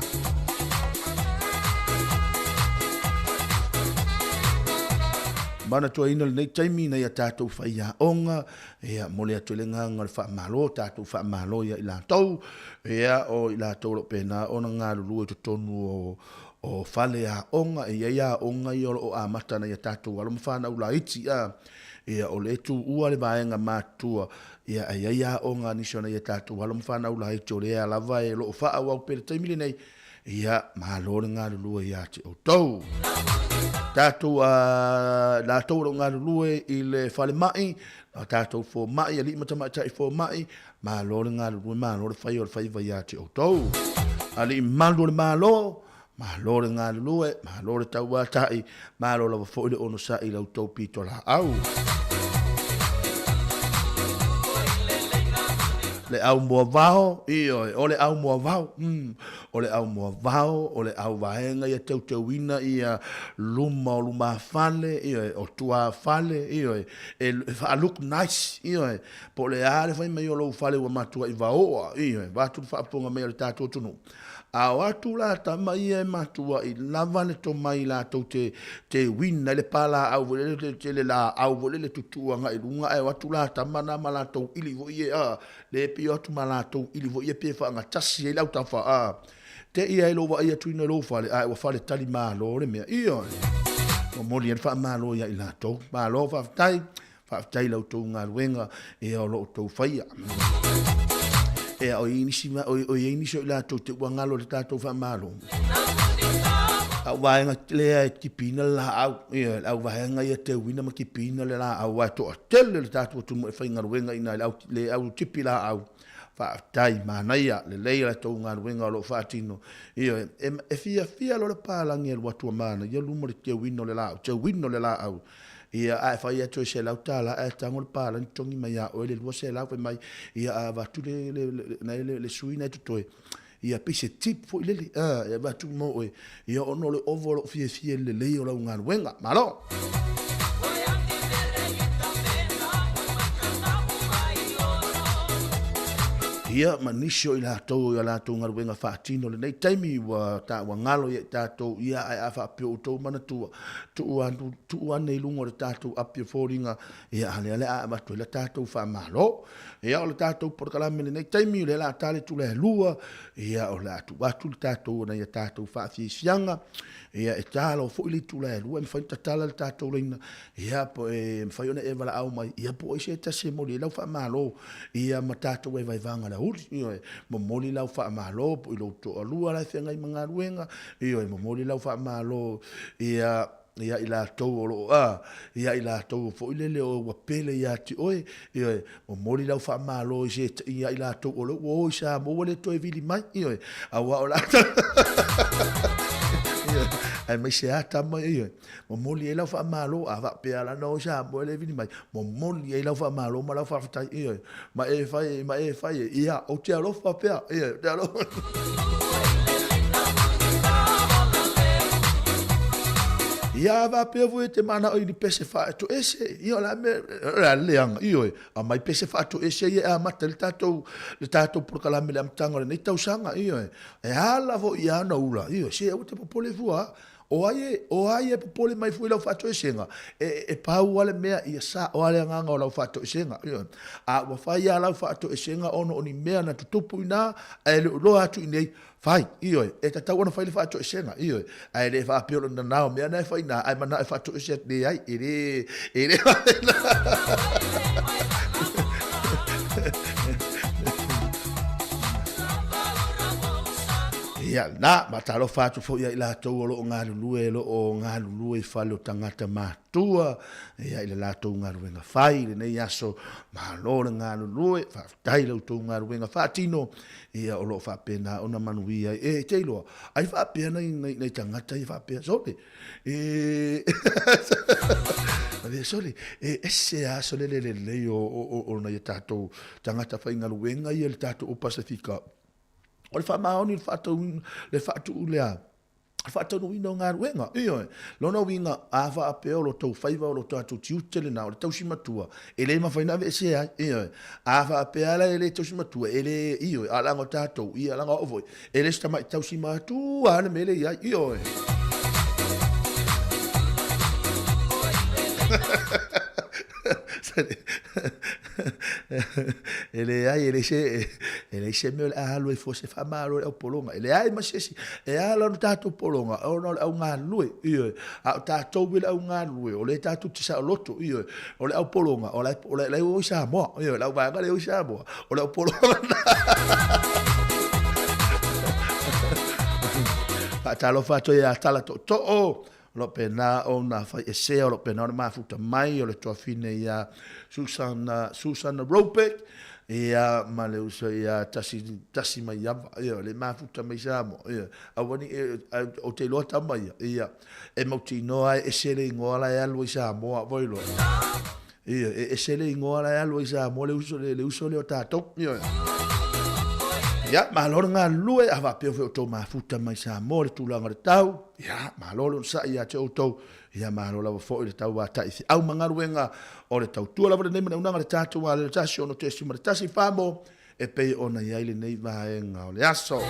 Manatuaina lenei taimi ina ia tatou faiaoga, ia momoli atu ai le agaga o le faamalo, tatou faamalo ia i latou, ia o i latou o lo o pena ona galulue i totonu o o fale aoga, e i ai aoga ia o lo o amata ana ia tatou alo ma fanau laiti, a, ia o lea e tuua le vaega matutua, ia ae i ai aoga a nisi o nai a tatou alo ma fanau laiti o lea lava e lo o faaauau pea i le taimi lenei, ia malo le galulue ia te outou. Tatou a latou o lo o galulue i le falemai, a tatou fomai, alii ma tamaitai fomai, Malo le galulue, malo le fai o le faiva ia te outou. Alii malu o le Malo, malo le galulue, malo le tauatai, malo lava foi le onosai i la outou pitolaau. Le au moavao, ioe, o le au moavao, o le au moavao, o le au vaega ia teuteuina ia luma o lumafale, ioe, o tuafale, ioe, e faa-look nice, ioe, Po o le a le fai mai o lou fale ua matuai vaoa, ioe, vaeatu le faafofoga mai a le tatou atunuu. A o atu la tama ia e matuai lava le tomai latou te te win ai le palaau foi lele te tele laau foi lele tutuu agai i luga ae o atu la tama na ma latou ili foi ia a le pei o atu ma latou ili foi ia pe faagatasi ai le autafa a te i ai lou vaai atu ina i lou fale ae ua faletali malo le mea. Ioe. Momoli ai le faamalo ia i latou. Malo faafetai. Faafetai i la outou galuega ea o lo outou faia. Ea, o i nisi, o i nisi o i latou te ua galo i le tatou faamalo. Au vaega lea e tipiina le laau, ia, le au vaega ia teuina ma tipiina le laau, aua e toatele le tatou atunuu e faigaluega i ina i le au, le au tipi laau. Faafetai, manaia, lelei la tou galuega o lo o faatino. Ioe, e, e fiafia loa le palagi e alu atu a manaia luma o le teuina o le laau, teuina o le laau. Ia, a e fai atu e $100 ae tago le palagi totogi mai ia oe le $200, fai mai, ia a avatu le, le, le, le, le, le sui na e totoe, ia pei se tip foi lele, a, e avatu mo oe, ia ona o le ovo o lou fiafia i le lelei o lau galuega. Malo! Ia, ma nisi o i latou o ia latou galuega faatino i lenei taimi ua ta, ua galo ia i tatou, ia ae a faapea o outou manatua, tuu atu, tuu ane i luga o le tatou api o foliga, ia a lea le a avatu ai le tatou faamalo. Ia o le tatou polokalame i lenei taimi, o lea o le a ta le itula e 2, ia o le a tuu atu le tatou ona ia tatou faafiafiaga, ia e ta loa foi le itula e 2, e mafai ona tatala le tatou laina, ia po e mafai ona e valaau mai, ia po o ai se tasi e momoli ai lau faamalo, ia ma tatou vaevaevaga o le aoauli, ioe, momoli lau faamalo po i lou toalua la e feagai ma galuega, ioe, momoli lau faamalo, ia, ia i latou o lo o, a, ia i latou foi lele o ua pele ia te oe, ioe, momoli lau faamalo i se, ia i latou o lea ua o i Samoa ua le toe vili mai, ioe, aua o latou, ioe, aemaise lava tama, ioe, momoli ai lau faamalo, a faapea la na o i Samoa e le vili mai, momoli ai lau faamalo ma lau faafetai, ioe, ma e fai, ma e fai, ia, ou te alofa pea, ioe, ou te alofa. Ia, a faapea foi e te manao i ni pese faatoese, ia o le a mea, o le a le leaga, ioe, aumai pese faatoese ia e amata ai le tatou, le tatou polokalame i le amataga o lenei tausaga, ioe, e ala foi ia ana ula, ioe, se aua te popole fua. O ai e, o ai e popole mai fua i lau faatoesega, e, e pau lava le mea ia sao lava le agaga o lau faatoesega. Ioe. A ua fai lava lau faatoesega ona o ni mea na tutupu i ina, ae le o iloa atu i inei, fai, ioe, e tatau ona fai le faatoesega, ioe, ae le faapea o le nanao o mea na e fai i ina, ae manao e faatoese atu, leai, e le, e le faapena. Ia, na, faatalofa atu foi ia i latou o lo o galulue, o lo o galulue i fale o tagata matua, ia, i le latou galuega fai i lenei aso, malo le galulue, faafetai i la outou galuega faatino, ia, o lo o faapena ona manuia ai. E te iloa, ai faapea nai, nai, nai tagata ia faapea, sole, e, sole, e ese lava sole le lelei o, o, o, o nai a tatou tagata faigaluega ia i le tatou Pasefika, O le faamaoni, le faatauina, le faatuu le a? Le faataunuuina o galuega. Ioe. Lona uiga, a faapea o lo tou faiva, o lo tatou tiute lena, o le tausi matua, e le mafai ona aveesea ai. Ioe. A faapea la e le tausi matua, e le, ioe, a leaga o tatou, ia, leaga o au foi, e le se tamai tausi matua lava le mea lea e i ai. Ioe. E leai, e leai se, e leai se mea o le a alu ai fua se faamalo i le au pologa. E leai ma se isi. E ala ona tatou pologa, ona o le au galulue, ioe. A o tatou i le au galulue, o lea tatou te saoloto, ioe. O le au pologa, o la e, o la e o i Samoa, ioe. O le au vaega lea e o i Samoa, o le au pologa lena. Faatalofa atu ai ia Tala Tootoo, O lo o pena ona faiesea, o lo o pena ona mafuta mai o le tuafine ia Susan, Susan Robeck, ia ma le uso ia Tasi, Tasi Maiava, ia le mafuta mai Samoa, ia aua ni e, o te iloa tama ia, ia e mautinoa e ese le igoa la e alu ai Samoa foi loa. Ia, e ese le igoa la e alu ai Samoa le uso, le, le uso lea o tatou. Ia, ia malo le galulue, a faapea foi o outou mafuta mai Samoa le tulaga o le tau, ia, malo le onosai ia te outou, ia malo lava foi le tauatai feau ma galuega o le tautua lava lenei manaonaga le tatou alelo 1 6.1 famo e pei ona i ai lenei vaega o le aso.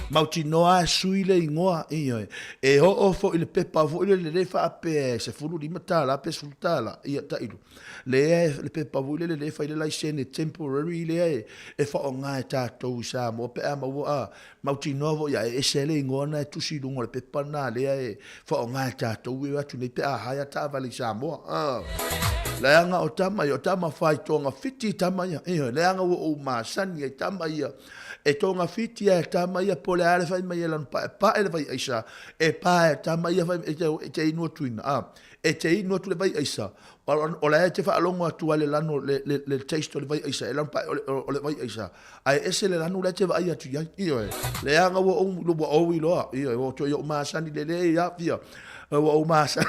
Mautinoa e sui le igoa, ioe. E oo foi i le pepa foi lele le faapea e $15 pe $10, ia tailu. Lea e, le pepa foi lele lea e fai le laisene temporary lea e, e faaaoga e tatou i Samoa pe a maua a, Mautinoa foi ia e ese ai le igoa na e tusi i luga o le pepa lena lea e faaaoga e tatou e o atu nei pe a hire taavale i Samoa. Ah. Leaga o tama ia, o tama fai togafiti tama ia. Ioe, leaga ua ou masani ai tama ia. E togafiti a e tama ia po o le a le fai mai e lana paepae le vai aisa, e pa e tama ia fai e te, e te inu atu ina. Ah. E te inu atu le vai aisa, o la e te faalogo atu ai le lano, le, le, le taste o le vai aisa, e lano pae o le, o le vai aisa. Ae ese le lanu la e te vaai atu i ai. Ioe. Leaga ua ou, ua ou iloa. Ioe, ua toe ou masani lelei ia fia. Ua ou masani.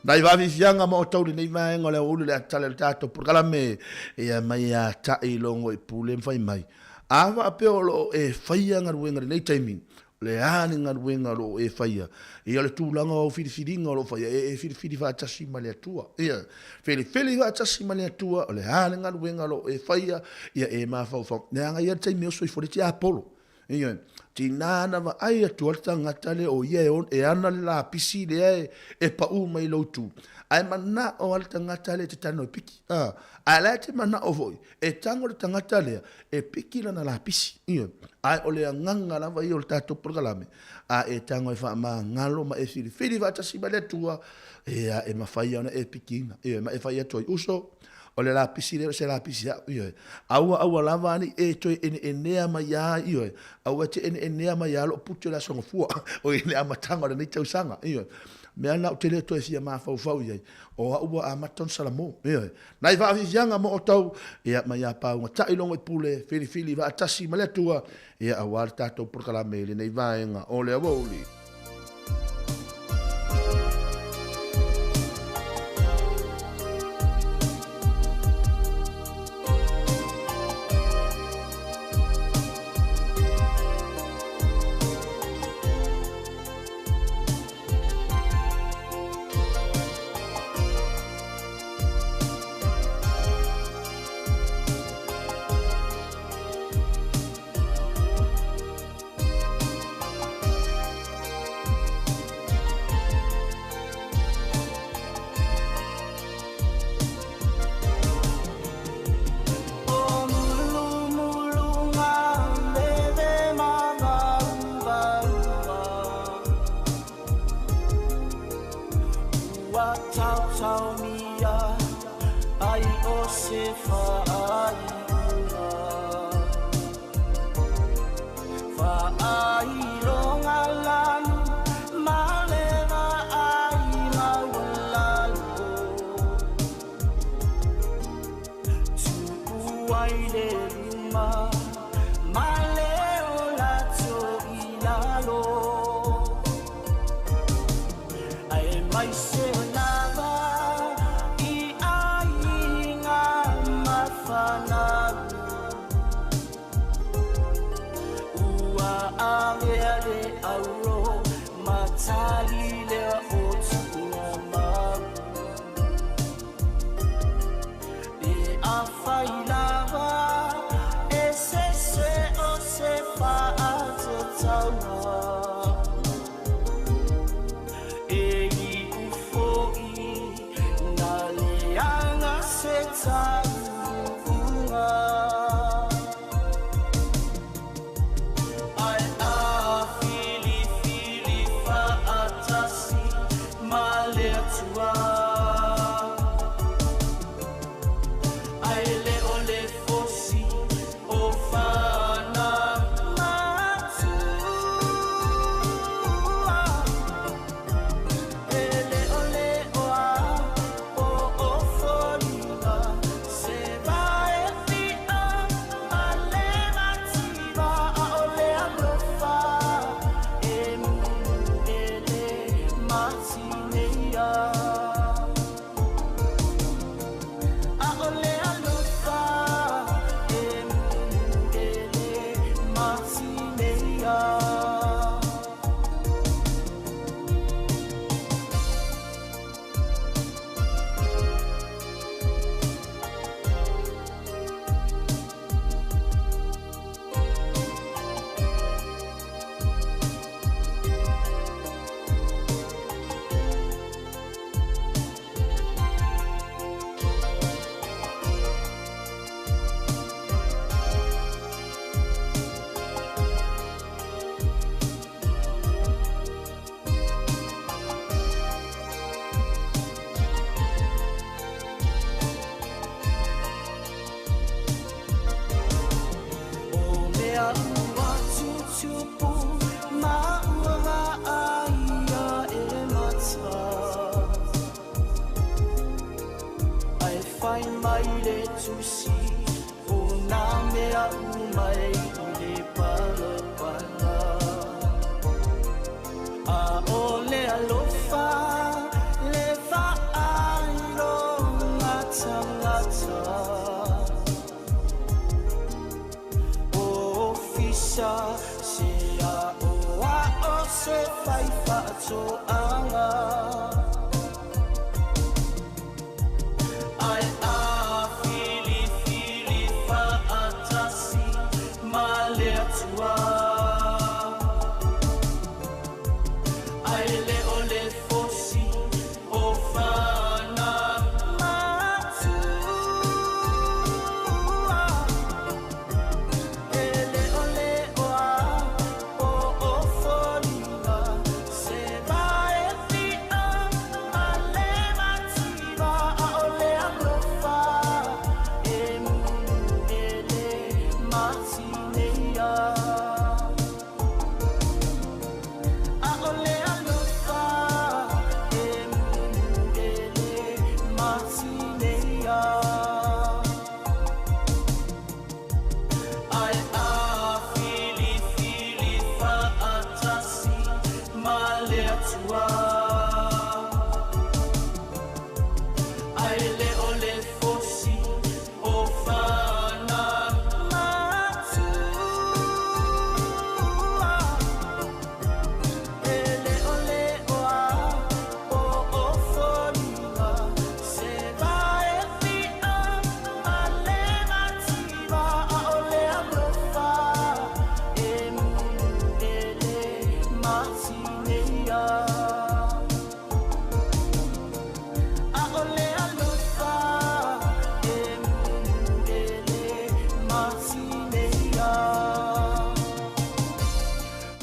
Nai vaafiafiaga ma outou lenei vaega o le aoauli o le a tatala i le tatou polokalame ia mai ia taʻi logo i pule ma fai mai. A faapea o lo o e faia galuega i lenei taimi, O le a le galuega o lo o e faia? Ia o le tulaga o au filifiliga o lo o faia, e e filifili faatasi ma le Atua. Ia, filifili faatasi ma le Atua, o le a le galuega o lo o e faia, ia e mafaufau. Leaga ia le taimi o soifua le tiapolo. Ia, tina na vaai atu le tagata lea o ia e ana le lapisi lea e, e pau mai lou tu. Ae manao lava le tagata lea e te tago e piki. A, ae la e te manao foi, e tago le tagata lea e piki lana lapisi. Ioe. Ae o le agaga lava ia o le tatou polokalame, a e tago e faamagalo ma e filifili faatasi ma le Atua, ia, e mafai ona e pikiina. Ioe, ma e fai atu ai, uso, o le lapisi lea o se lapisi a'u. Ioe. Aua aua lava ane i e toe eneenea mai a, ioe, aua e te eneenea mai a lou puti o le Aso Gafua, o i le amataga o lenei tausaga. Ioe. Mea na ou te le toe fia mafaufau i ai, o a'u ua amata ona salamo. Ioe. Nai faafiafiaga ma outou, ia, mai ia pauga taʻi logo i pule, filifili vaatasi ma le Atua, ia, aua le tatou polokalame i lenei vaega o le aoauli. se faaiuga. Faailoga lanu ma le vaai maualalo. Tupu ai le luma ma le olato i lalo. Ae mai se lava i aiga ma fanau. Ua avea le auro ma tali lea o tuʻuga mau. Pe afai lava e sese o se faatatauga. E iu foʻi na leaga se taunuuga. Ae a filifili faatasi ma le Atua. Ae le o le fosi o fana matua. E le o le oa o o foliga se vae fia ma le mativa a o le alofa e munu e le matineia. A o le alofa e munu e le matineia. O mea ua tutupu ma ua vaaia e mata. Ae fai mai le tusi o nā mea uma e i le palapala. A o le alofa le faailoga tagata. O fisa se a o a o se fai faatoaga. Ae a filifili faatasi ma le Atua. Ae le o le fosi o fana matua. E le o le oa o o foliga se vae fia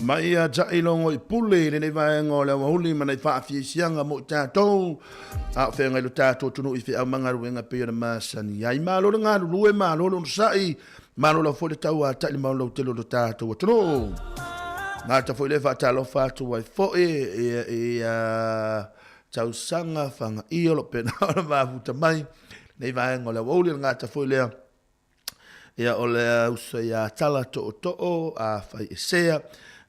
Mai ia taʻi logo i pule i lenei vaega o le aoauli ma nai faafiasiaga mo i tatou a o feagai lo tatou atunuu i feau ma galuega e pei ona masani ai. Malo le galulue, malo le onosai, malo lava foi le tauataʻi le maulautele o lo tatou atunuu. Gata foi lea faatalofa atu ai foi i tausaga fagaia o lo o pena ona mafuta mai lenei vaega o le aoauli. O le gata foi lea Ia, o le uso ia Tala Tootoo, a fai esea,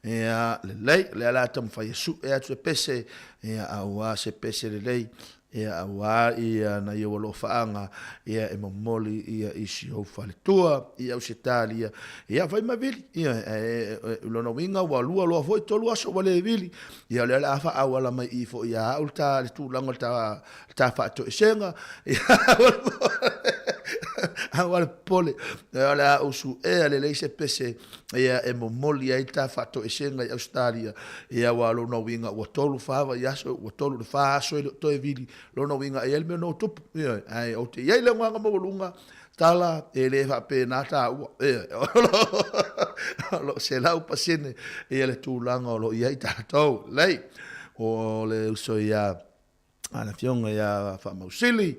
ia, lelei, o lea la taumafai e sue atu e pese, ia, aua se pese lelei, ia, aua ia nai ou alofaaga, ia, e momoli ia i si ou faletua i Ausetalia, ia, fai ma vili, ia, e, e, lona uiga ua lua loa foi tolu aso ua le vili, ia, o lea o le a faaauala mai i foi ia au le ta, le tulaga o le ta, ta faatoesega, aua le popole, o le a ou suea lelei se pese ia e momoli ai ta faatoesega i Ausetalia, ia aua o lona uiga ua tolu fa vaiaso, ua tolu i le fa aso e le o toe vili, lona uiga e i ai le mea na tupu, ioe, ae ou te i ai le agaga maualuga, tala e le faapena taua, ioe, o lo o 100% ia le tulaga o lo o i ai tatou, lelei, o le uso ia a le Afioga ia Faamausili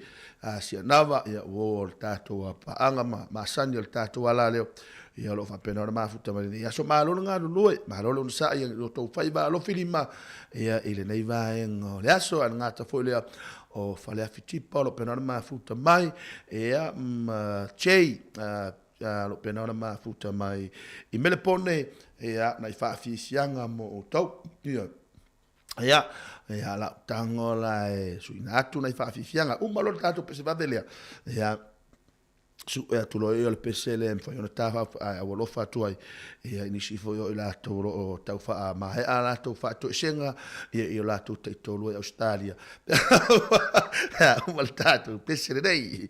Sianava, ia ua o le tatou paaga ma masani o le tatou ala lea, ia o lo o faapena ona mafuta mai lenei aso. Malo le galulue, malo le onosai i lo outou faiva alofilima ia i lenei vaega o le aso. Ae le gata foi lea o Faleafi Tipa o lo o pena ona mafuta mai, ia ma Jay o lo o pena ona mafuta mai i Melepone, ia nai faafiafiaga mo outou. Ia. Ia, ia lau tago la e suina atu nai faafiafiaga. Uma loa le tatou pese vave lea. Ia, sue atu loa ia o le pese lea e mafai ona ta ae aualofa atu ai ia i nisi foi o i latou o lo o tau faamaea a latou faatoesega ia i o latou taitolu ai Ausetalia. Ia, uma le tatou pese lenei.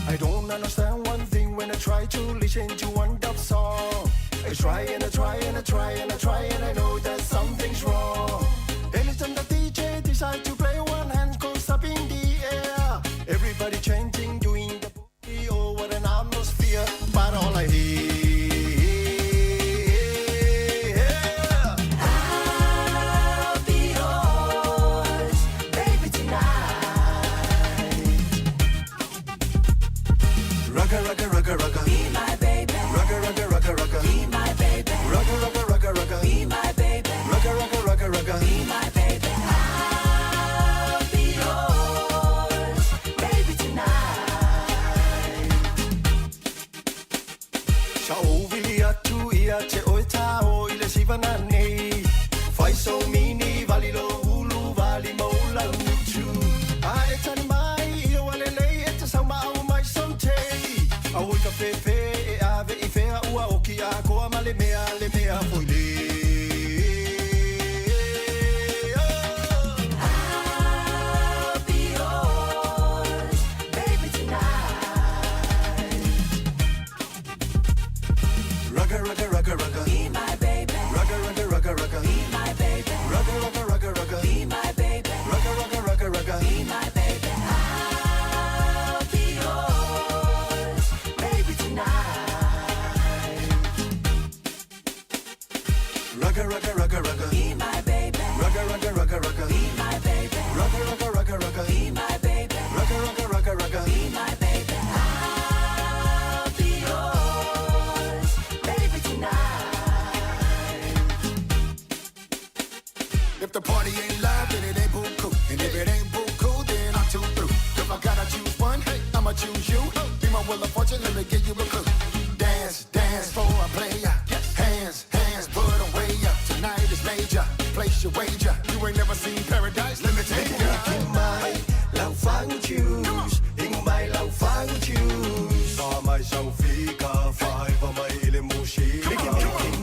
I don't understand one thing when I try to listen to one dub song. I try and I try and I try and I try and I know that something's wrong. Anytime the DJ decides to play, one hand goes up in the air. Everybody chanting, doing the boogie, oh what an atmosphere. But all I hear, I'll be yours, baby, tonight. Rugga, rugga, rugga, rugga. Be my baby. Rugga, rugga, rugga, rugga. Be my baby. Rugga, rugga, rugga, rugga. Be my baby. Rugga, rugga, rugga, rugga. Be my baby. I'll be yours, baby, tonight. Sa ou vili atu ia te oe tao i le sivana nei. Fai so mini vali lo ulu vali mo lau utu. A e tali mai i o alelei e te sau ma au mai so te. A oi ka fefe e ave i fea ua oki a koa ma le mea le mea foi le. I'll be yours, baby, tonight. Rugga, rugga, rugga, rugga. Be my baby. Rugga, rugga, rugga, rugga. Be my baby. Rugga, rugga, rugga, rugga. Be my baby. Rugga, rugga, rugga, rugga. Be my baby. I'll be yours, baby, tonight. Rugga, rugga, rugga, rugga. Be my baby. Rugga, rugga, rugga, rugga. Be my baby. Rugga, rugga, rugga, rugga. Be my baby. Rugga, rugga, rugga, rugga. Be my baby. I'll be yours, baby, tonight. If the party ain't live, then it ain't buku. And if it ain't buku, choose you. Be my wheel of fortune, let me give you a clue. Dance, dance for a player. Hands, hands, put 'em way up. Tonight is major. Place your wager. You ain't never seen paradise. Let me take you. Mai lau fangu choose Ingu mai lau fangu choose Fa mai sau fika Faiva mai ile mushika Miki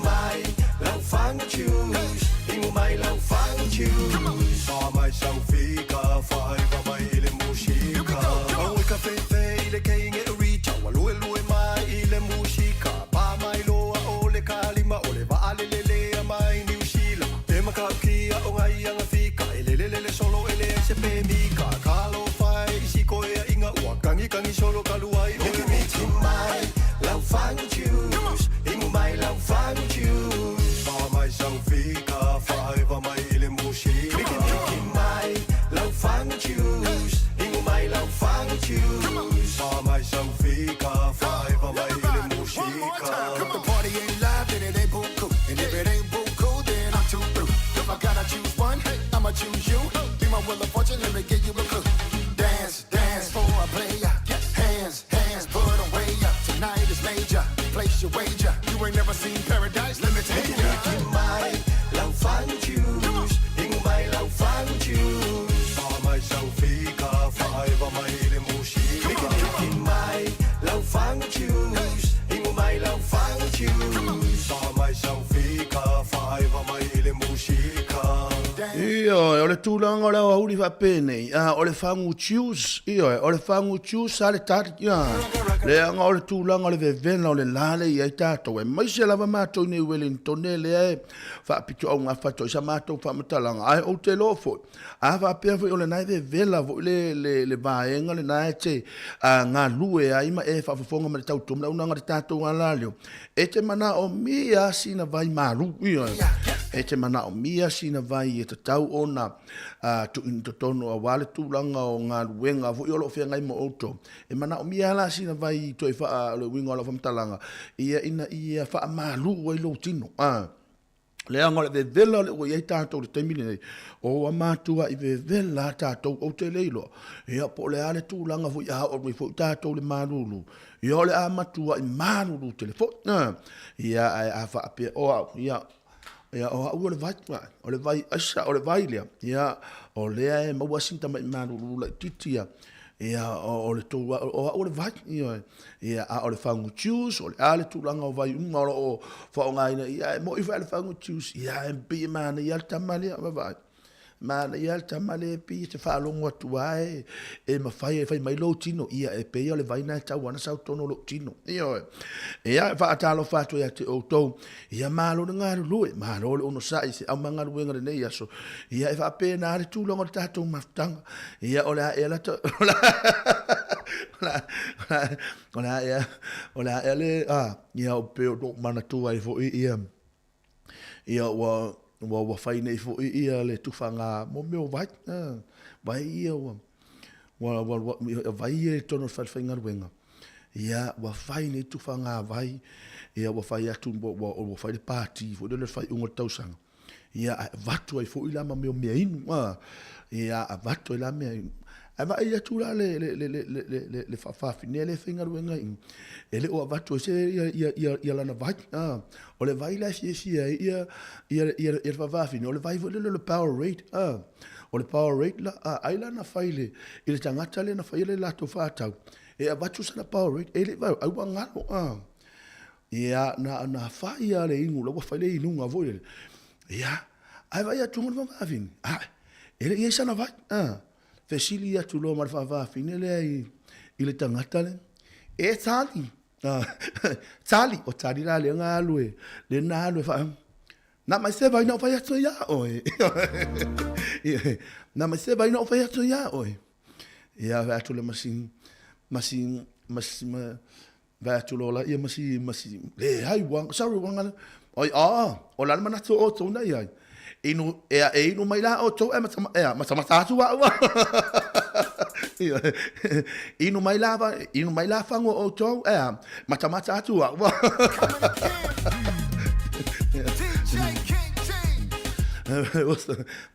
mai lau fangu choose Ingu mai lau fangu choose Fa mai sau fika Faiva mai ile mushika Au e ka fefe ile keinge urita Wa lue lue mai ile mushika Pa mai loa o le kalima O le vaa le lele a mai New Zealand E makaukia o ngai anga fika E lele lele solo ele ai se pe mika Kalo fai isi koe a inga ua Kangi kangi solo kaluai o Miki miki mai lau fangu choose Ingu mai lau fangu choose Fa mai sau fika Faiva mai ile mushika Miki miki mai lau fangu choose Ingu mai lau fangu choose Fa mai sau fika Faiva mai ile mushika If the party ain't live, then it ain't buku. And if it ain't buku, then I'm too through. If I gotta choose one, I'ma choose you. Be my wheel of fortune, let me give you a clue. Dance, dance for a player. Hands, hands, put 'em way up. Tonight is major. Place your wager. You ain't never seen paradise. Let me take you. Miki mai lau fangu choose Ingu mai lau fangu choose Fa mai sau fika Faiva mai ile mushika Miki miki mai lau fangu choose Ingu mai lau fangu choose Fa mai sau fika Faiva mai ile mushika Ioe, o le tulaga o le aoauli faapenei, a, o le fagu juice, ioe, o le fagu juice a le tali, ia. Leaga o le tulaga o le vevela o le la lea i ai tatou, aemaise lava matou i nei Wellington lea e faapitoaugafa atu ai sa matou faamatalaga, ae ou te iloa foi, a faapea foi o lena e vevela foi le, le, le vaega lena e te galue ai ma e faafofoga ma le tautua ma le auaunaga i le tatou ala leo, E te manaomia sina vai malu, ioe. E te manaomia sina vai e tatau ona tuuina i totonu aua le tulaga o galuega foi o lo o feagai ma outou. E manaomia la sina vai toe faa, o le uiga o lau faamatalaga, ia ina ia faamalu ai lou tino. Leaga o le vevela lea ua i ai tatou i le taimi lenei, o ua matuai vevela lava tatou, ou te le iloa, ia po o le a le tulaga foi a oo mai foi tatou i le malulu, ia o le a matuai malulu tele foi. Ia ae a faapea, o au, ia, ia o au o le vai, o le vai aisa, o le vai lea, ia o lea e maua sina tamai malulu laitiiti ia, Ia, o, o le tou, o au o le vai, ioe. Ia, a o le fagu juice, o le a le tulaga o vai uma o lo o faaaogaina, ia, e moni foi le fagu juice, ia, e pei e manaia le tama lea, vaavaai. Manaia le tama lea e pei e te faalogo atu lava e, e mafai e fai mai lou tino, ia, e pei o le vai lena e tau ana sau totonu o lou tino, ioe. Ia, e faatalofa atu ia te outou, ia malo le galulue, malo le onosai i se aumagaluega i lenei aso, ia, e faapena le tulaga o le tatou mafutaga. Ia, o le a ea la to... O le a ea, o le a ea le, a, ia, o pei o lou manatua ai foi ia, ia ua, ua, ua fai nei foi ia le tufaga mo mea o vai, a, vai ia ua, ua, ua, ua, vai ia i totonu o le fale faigaluega. Ia, ua fai nei tufaga vai, ia, ua fai atu, ua, ua, ua fai le pati foi lele o le faaiuga o le tausaga. Ia, ae avatu ai foi la ma mea o meainu, a. Ia, avatu ai la meainu. Ae vaai atu la le, le, le, le, le, le, le faafafinea lea e faigaluega i i, e le o avatu ai se, ia, ia, ia, ia lana vai, a. O le vai la e fiafia ai ia, ia, ia, ia le faafaafine, o le vai foi lele o le Powerade, a. O le Powerade la, a, ai la na fai i le, i le tagata lea na faia le latou faatau, e avatu sana Powerade, e le i vaai, ai ua galo, a. Ia, na, na fai lava le inu, la ua fai le inuga foi lele. Ia, ae vaai atu ma le faafafine, ae, e le i i ai sana vai. A, fesili atu loa ma le faafafine lea i, i le tagata lea, e Charlie, a, Charlie, o Charlie la lea na alu e, lea na alu e faa, na mai se vai na o fai atu ia oe. Na mai se vai na o fai atu ia oe. Ia, fai atu le masi, masi, masi, ma, Vae atu loa laia ma si, ma si, leai, ua, sorry, ua ngana, oi, ah, o le a le manatu o outou na i ai? Inu, ea, e inu mai la outou, e mata, ea, matamata atu au. Inu mai la, inu mai la fagu o outou, ea, matamata atu au.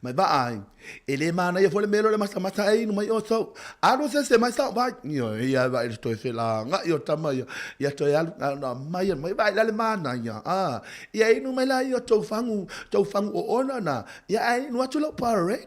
Mai vaai, e le manaia foi le mea lea o le matamata e inu mai outou. Alu se ese mai sao vai. Ioe, ia vaai le toe felaga'i o tama ia. Ia toe alu, na mai mai vaai la le manaia. Ah, ia inu mai la ia tou fagu, tou fagu oona na. Ia ae inu atu lau parade.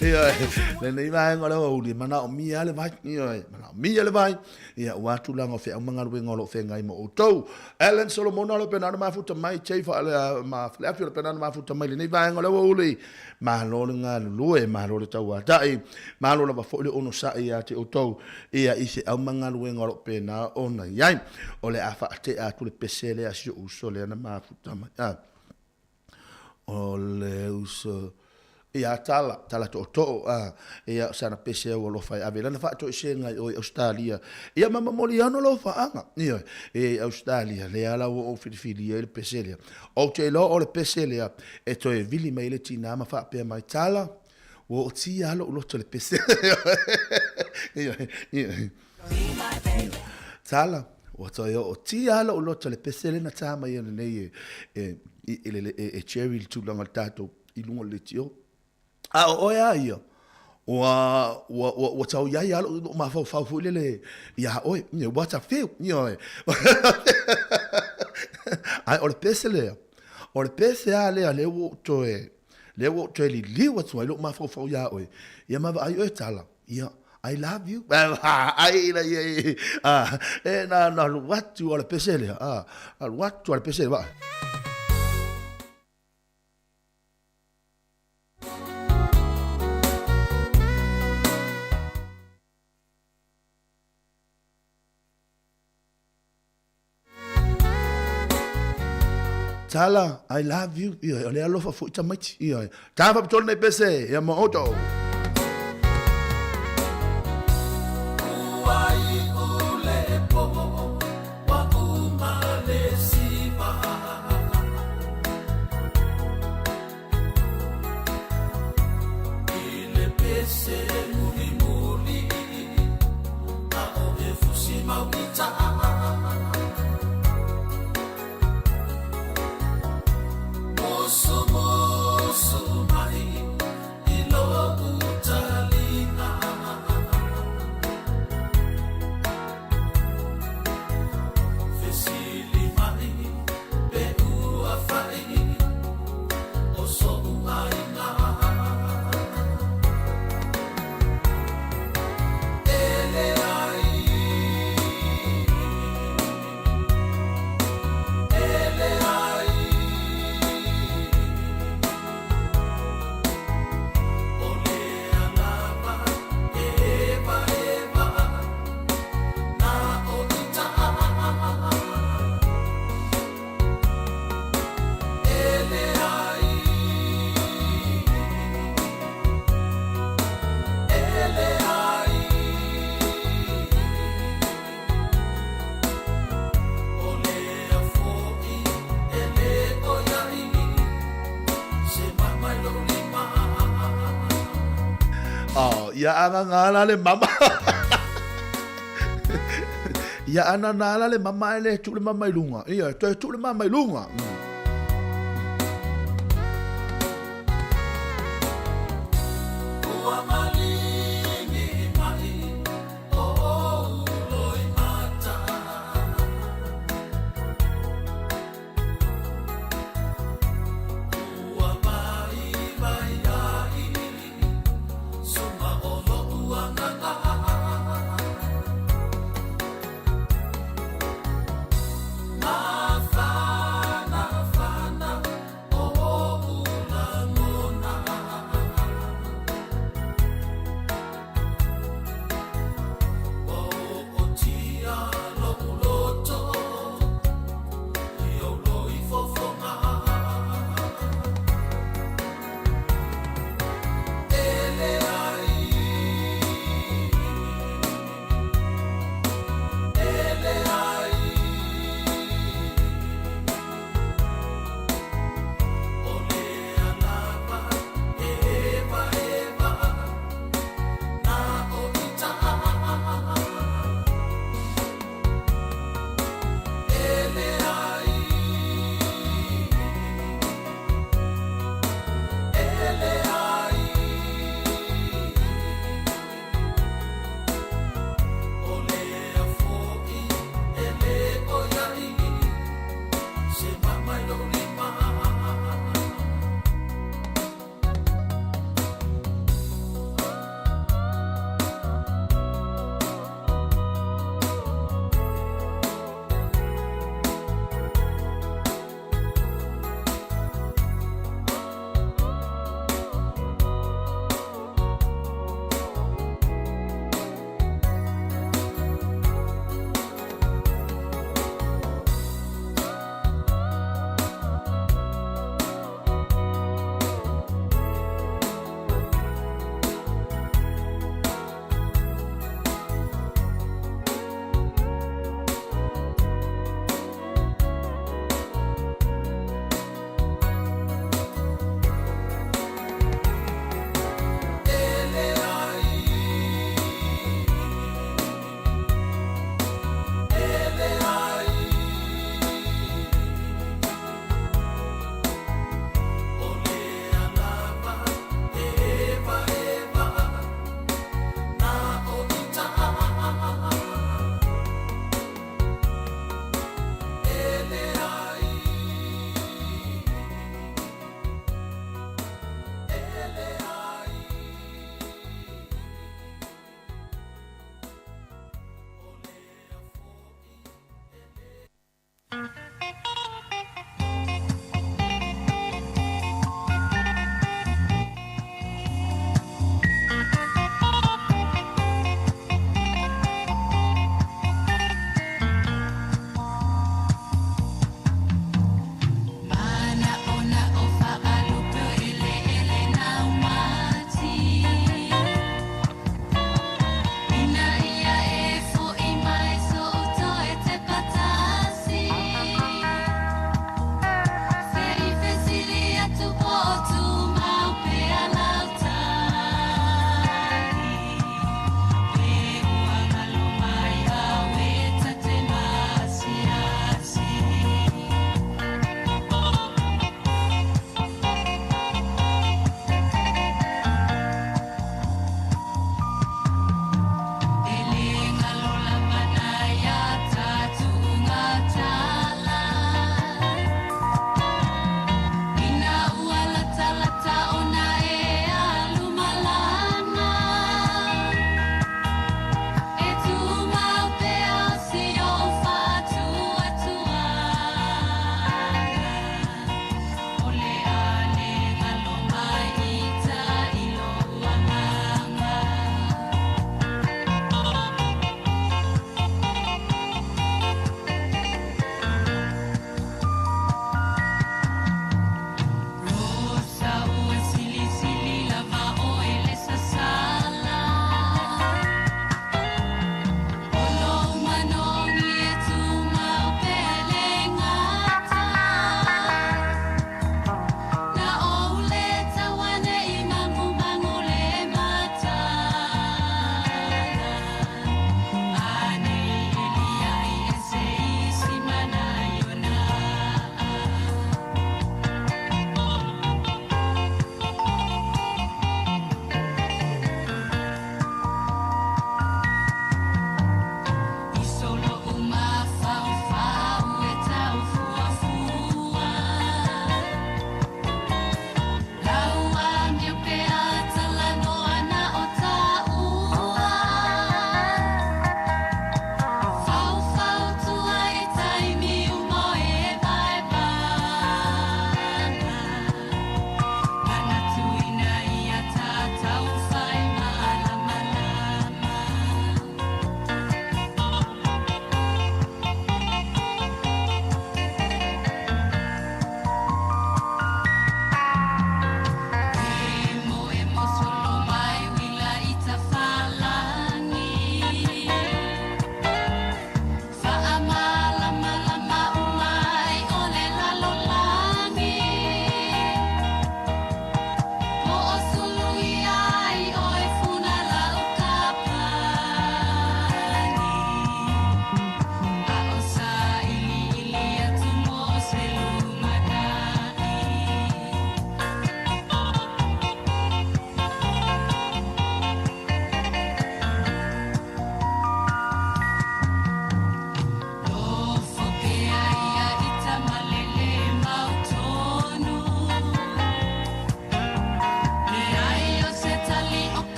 Ioe, lenei vaega o le aoauli, e manaomia lava le vai. Ioe, manaomia le vai. Ia, ua tulaga o feau ma galuega o lo o feagai ma outou. Allan Solomona o lo o pena ona mafuta mai, Jay ma Faleafi o lo o pena ona mafuta mai lenei vaega o le aoauli. Malo le galulue, malo le tauatai, malo lava foi le onosai ia te outou, ia i feau ma galuega o lo o pena ona i ai. O le a faatea atu le pese lea a si ou uso lea na mafuta mai. Ah. O le uso ia Tala, Tala Tootoo, a, ia o sana pese au alofa e ave lana faatoesega i o i Ausetalia. Ia ma momoli ana lou faaga, ioe, i Ausetalia, lea la ua ou filifilia ai le pese lea. Ou te iloa o le pese lea e toe vili mai ai le tinā ma faapea mai, Tala, ua ootia lava lou loto i le pese. Ioe, ioe. Tala, ua toe ootia lava lou loto i le pese lea na tā mai ana nei e, e, e, e Jerry i le tulaga o le tatou i luga o le leitio. A o oe a ia, ua, ua, ua, ua tau iai a lou mafaufau foi lele iā oe. What a feel, ioe. Ae o le pese lea, o le pese a lea lea ua ou toe, lea ua ou toe liliu atu ai lou mafaufau iā oe, ia ma vaai oe Tala, ia, I love you. Ai ina ia i, e na, na alu atu a le pese lea, a, alu atu a le pese lea. Tala, I love you. Ioe, o le alofa foi tamaiti. Ioe. Tā whapitolu nei pese, ia mo outou. Oh, ia anana la le mama. Ia anana la le mama e le tuu le mama i luga. Ia, toe tuu le mama i luga. se maa mai lou lima.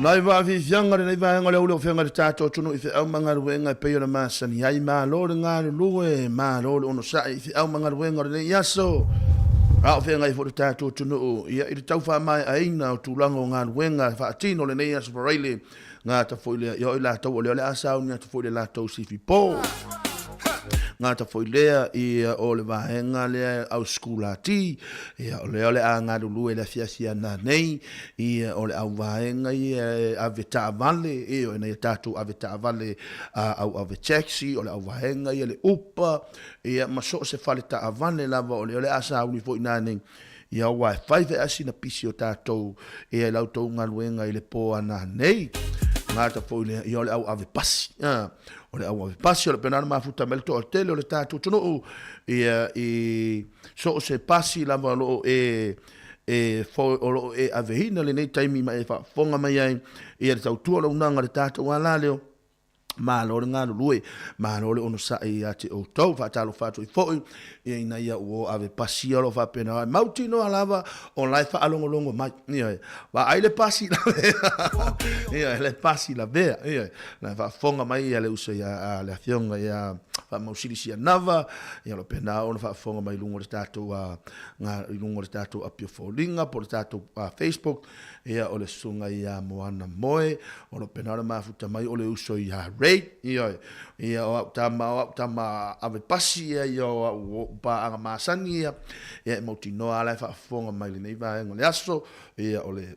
Nai vaafiafiaga lenei vaega o le aoauli o feagai le tatou atunuu i feau ma galuega e pei ona masani ai. Malo le galulue, malo le onosai i feau ma galuega o lenei aso. A o feagai foi le tatou atunuu ia i le tau faamaeaina o tulaga o galuega e faatino lenei aso Faraile gata foi lea ia o i latou o lea o le a sauni atu foi le latou sifi po. Gata foi lea ia o le vaega lea au sikulati ia o lea o le a galulue i le afiafi a nanei ia o le au vaega ia e ave taavale ia ina ia tatou ave taavale a au ave taxi o le au vaega ia le upa ia ma so o se fale taavale lava o lea o le a sauni foi nanei ia aua e fai fai sina pisi o tatou ia i la outou galuega i le po a nanei. Gata foi lea ia o le au ave pasi a o le au ave pasi o le pena na mafuta mai le toatele o le tatou atunuu ia i so o se pasi lava o lo o e e fo, o lo o e aveina lenei taimi ma e faafofoga mai ai ia le tautua o le auaunaga a le tatou alaleo. Malo le galulue, malo le onosai ia te outou. Faatalofa atu ai foi ia ina ia ua ave pasia o lo o faapena ai. Mautinoa lava o la e faalogologo mai. Ioe. Vaai le pasi lavea. Ioe, le pasi lavea. Ioe. La e faafofoga mai ia le uso ia le afioga ia Faamausili Sianava, ia o lo o pena ona faafofoga mai i luga o le tatou i luga o le tatou api o foliga po o le tatou Facebook. Ia, o le susuga ia Moana Moe, o lo pena ona mafuta mai o le uso ia Ray, ioe, ia o au tama, o au tama ave pasi ia, ia o au ou paaga masani ia, ia e mautinoa lava la e faafofoga mai lenei vaega o le aso, ia o le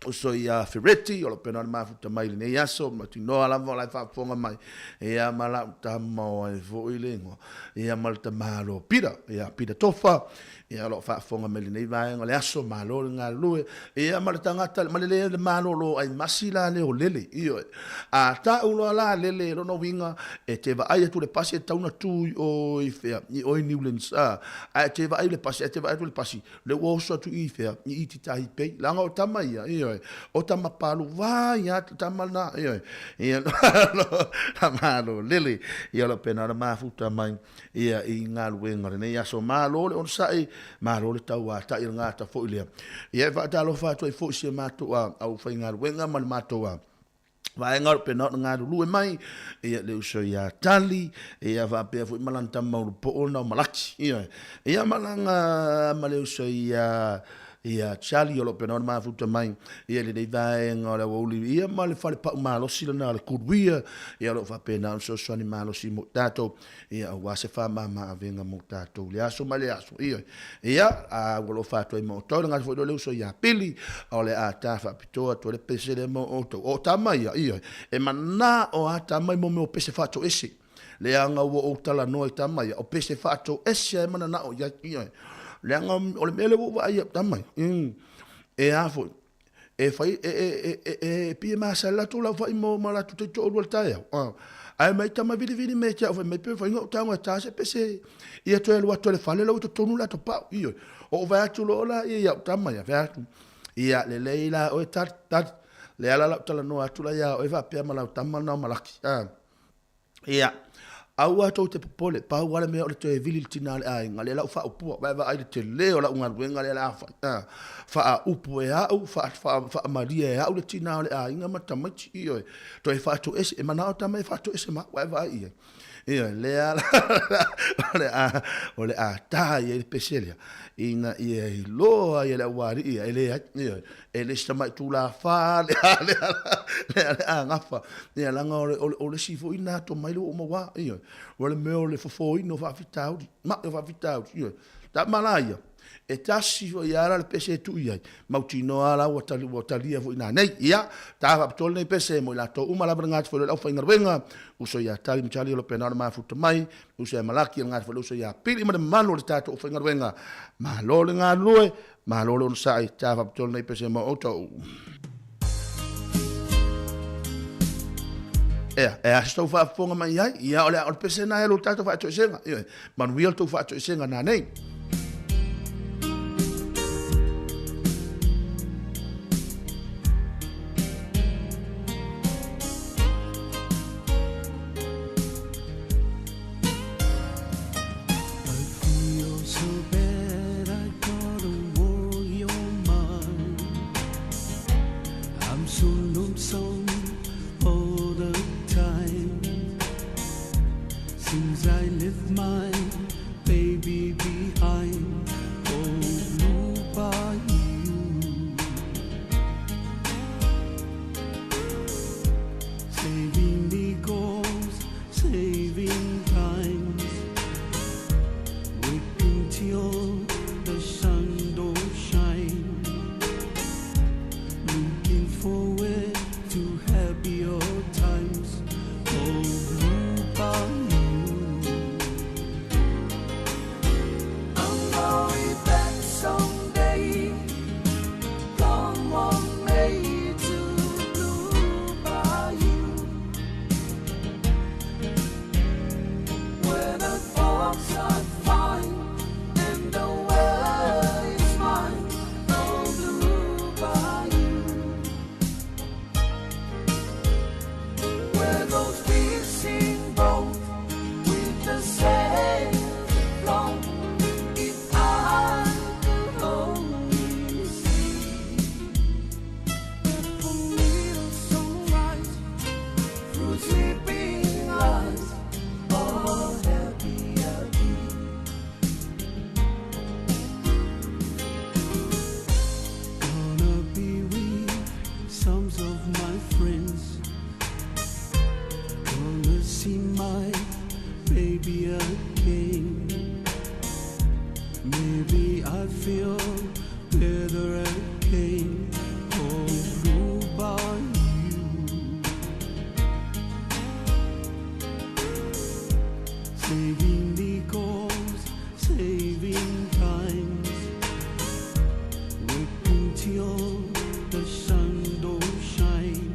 uso ia Fereti, o lo pena ona mafuta mai lenei aso, mautinoa lava o la e faafofoga mai, ia ma lau tama o ai foi le igoa, ia ma le tamalo Pita, ia Pita Tofa, Ia, o lo o faafofoga mai lenei vaega o le aso, malo le galulue. Ia, ma le tagata, ma le le le malolo ai masi la leo lele. Ioe. A tau loa la lele, lona uiga, e te vaai atu le pasi e tatau ona tu i o i whea, i o i Newlands. A, a e te vaai le pasi, a e te vaai atu le pasi, le ua oso atu i whea, i i Titahi Bay. Leaga o tama ia, ioe, o tama palu vai a tama na, ioe. Ia, malo lele. Ia, o lo pena ona mafuta mai. Ia i galuega o lenei aso. Malo le onosai, malo le tauatai o le gata foi lea. Ia e faatalofa atu ai foi si a matou aufaigaluega ma le matou vaega o lo pena ona galulue mai, ia le uso ia Tali, ia faapea foi ma lana tama ulupoo na o Malaki. Ia, ia ma lana ma le uso ia ia Charlie o lo o pena ona mafuta mai ia lenei vaega o le aoauli ia ma le fale pau malosi lena o le Goodwill ia o lo o faapena ona fesoasoani malosi mo tatou ia aua se faamama avega mo tatou le aso ma le aso. Ioe. Ia, a ua alofa atu ai ma outou, le gata foi lea o le uso ia Pili, o le a ta faapitoa atu ai le pese lea mo outou. O tama ia, ioe, e manao a tama i mo mea o pese faatoese. Leaga ua ou talanoa i tama ia, o pese faatoese a e mananao i ai, ioe. Leaga o le mea lea ua ou vaai ai tama ia, e a foi, e fai e e e e e pei e masani latou lau fai mo ma latou taitoalua i le taeao a ae mai tama vilivili me te au fai mai pe fai na ou tago e ta se pese ia toe alu atu i le fale la ua totonu le latou pau ioe ou vaai atu loa la ia i au tama ia fai atu ia lelei la oe tali tali lea la lau talanoa atu la ia oe faapea ma lau tama lena o Malaki a Ia, aua tou te popole, pau lava le mea o le toe vili i le tina o le aiga, lea la ua faaupua, vaevaai le tele o lau galuega lea o le a fai, a, faaupu e au, faamalie e au le tina o le aiga ma tamaiti, ioe, toe faatoese, e manao tama e faatoese ma au, vaevaai i ai. Ioe, lea la, o le a, o le a ta i ai le pese lea, ina ia iloa ai e le aualii ia, e leai, ioe, E le si tamai tulafa lea lea lea le a gafa. Ia leaga o le o le isi foi lena tomai lea ua ou maua, ioe. O le mea o le fofoina o faafitauli, mai o faafitauli, ioe. Tama la ia, e tasi foi lava la le pese e tuu i ai, mautinoa lava la ua tali ua talia foi nanei. Ia, ta faapitoa lenei pese mo i latou uma lava le gata foi o le aufaigaluega, uso ia Tali ma Charlie o lo o pena ona mafuta mai, uso ia Malaki, le gata foi o le uso ia Pili ma le mamalu o le tatou aufaigaluega. Malo le galulue, Malo le onosai, ta faapitoa lenei pese mo outou. Ea, e a se tou faafofoga mai ai, ia o le, o le pese na e lo tatou faatoesega. Ioe, manuia le tou faatoesega nanei. I feel so bad I gotta worry your mind I'm so Seems I left my baby behind. Oh, blue bayou. Saving nickels, saving times. Working till the sun don't shine. Looking forward to happier times. Oh, blue bayou. I'm going back someday. Come on, May to Blue Bayou. Where the folks are fine and the weather is fine. Oh, Blue Bayou. Where those fishing boats with the sails afloat. If I could only see a little sunrise through sleeping eyes, oh happy I'd be. Gonna be with some of my friends. Gonna see my baby again. Maybe I feel better again. Oh, blue bayou. Saving nickels, saving times. Working till the sun don't shine.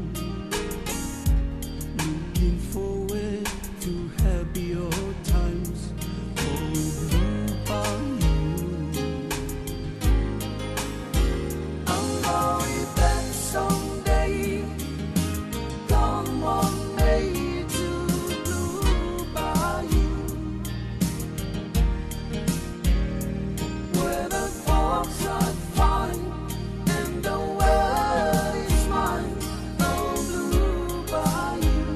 Looking forward to happier times. Oh, blue bayou. I'm going back someday. Come on, May to Blue Bayou. Where the folks are fine and the weather is fine. Oh, Blue Bayou.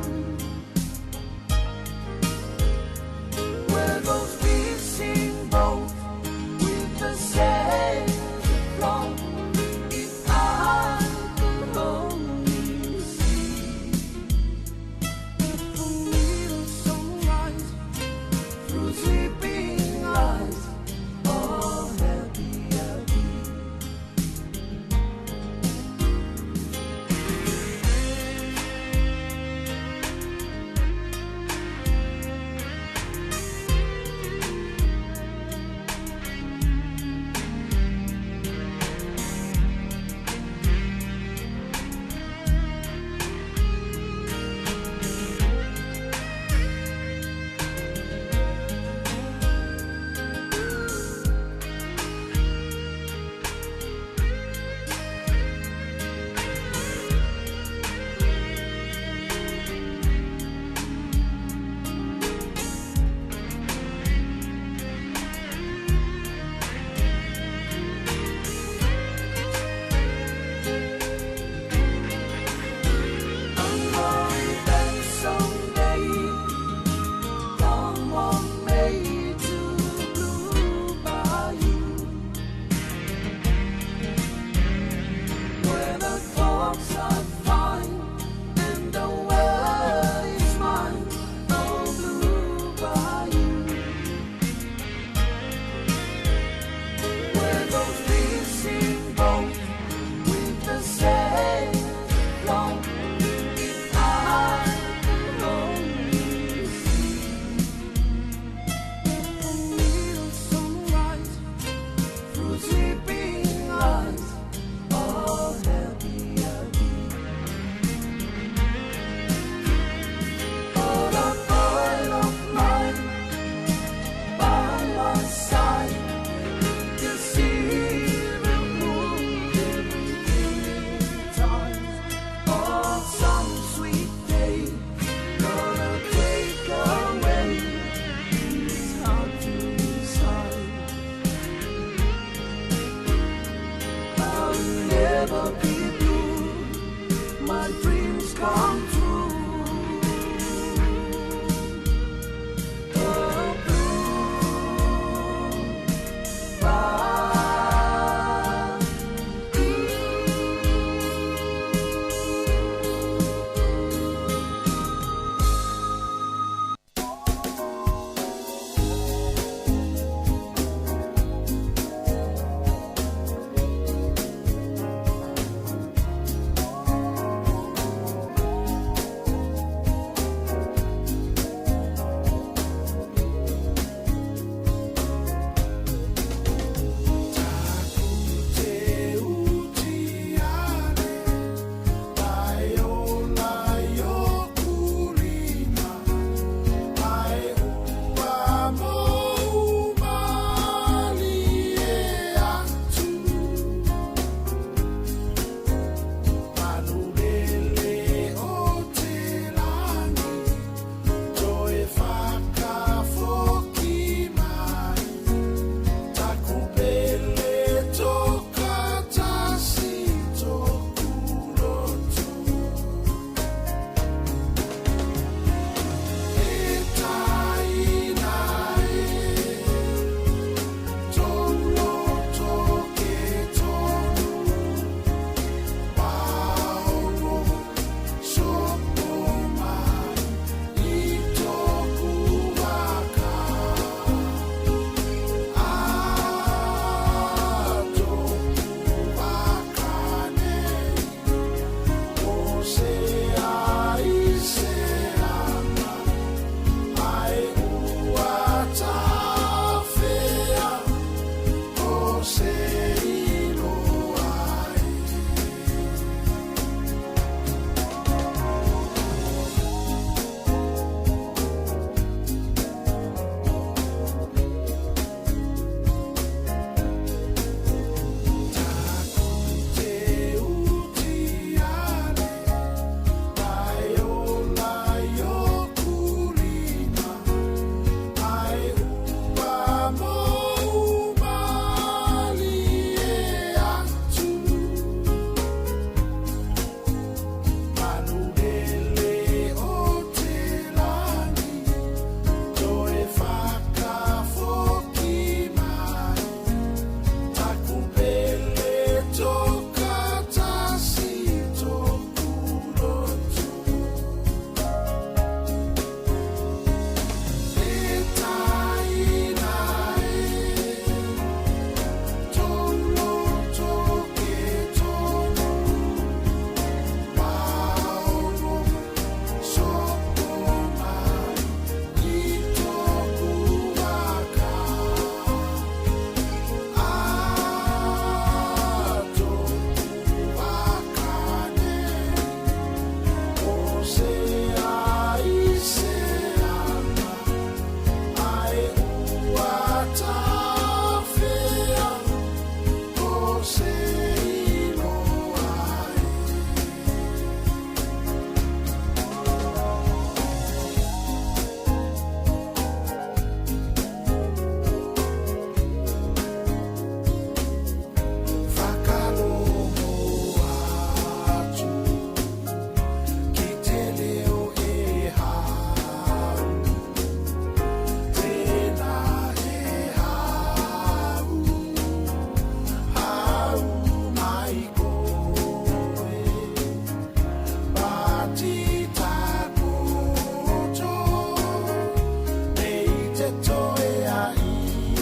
toeaina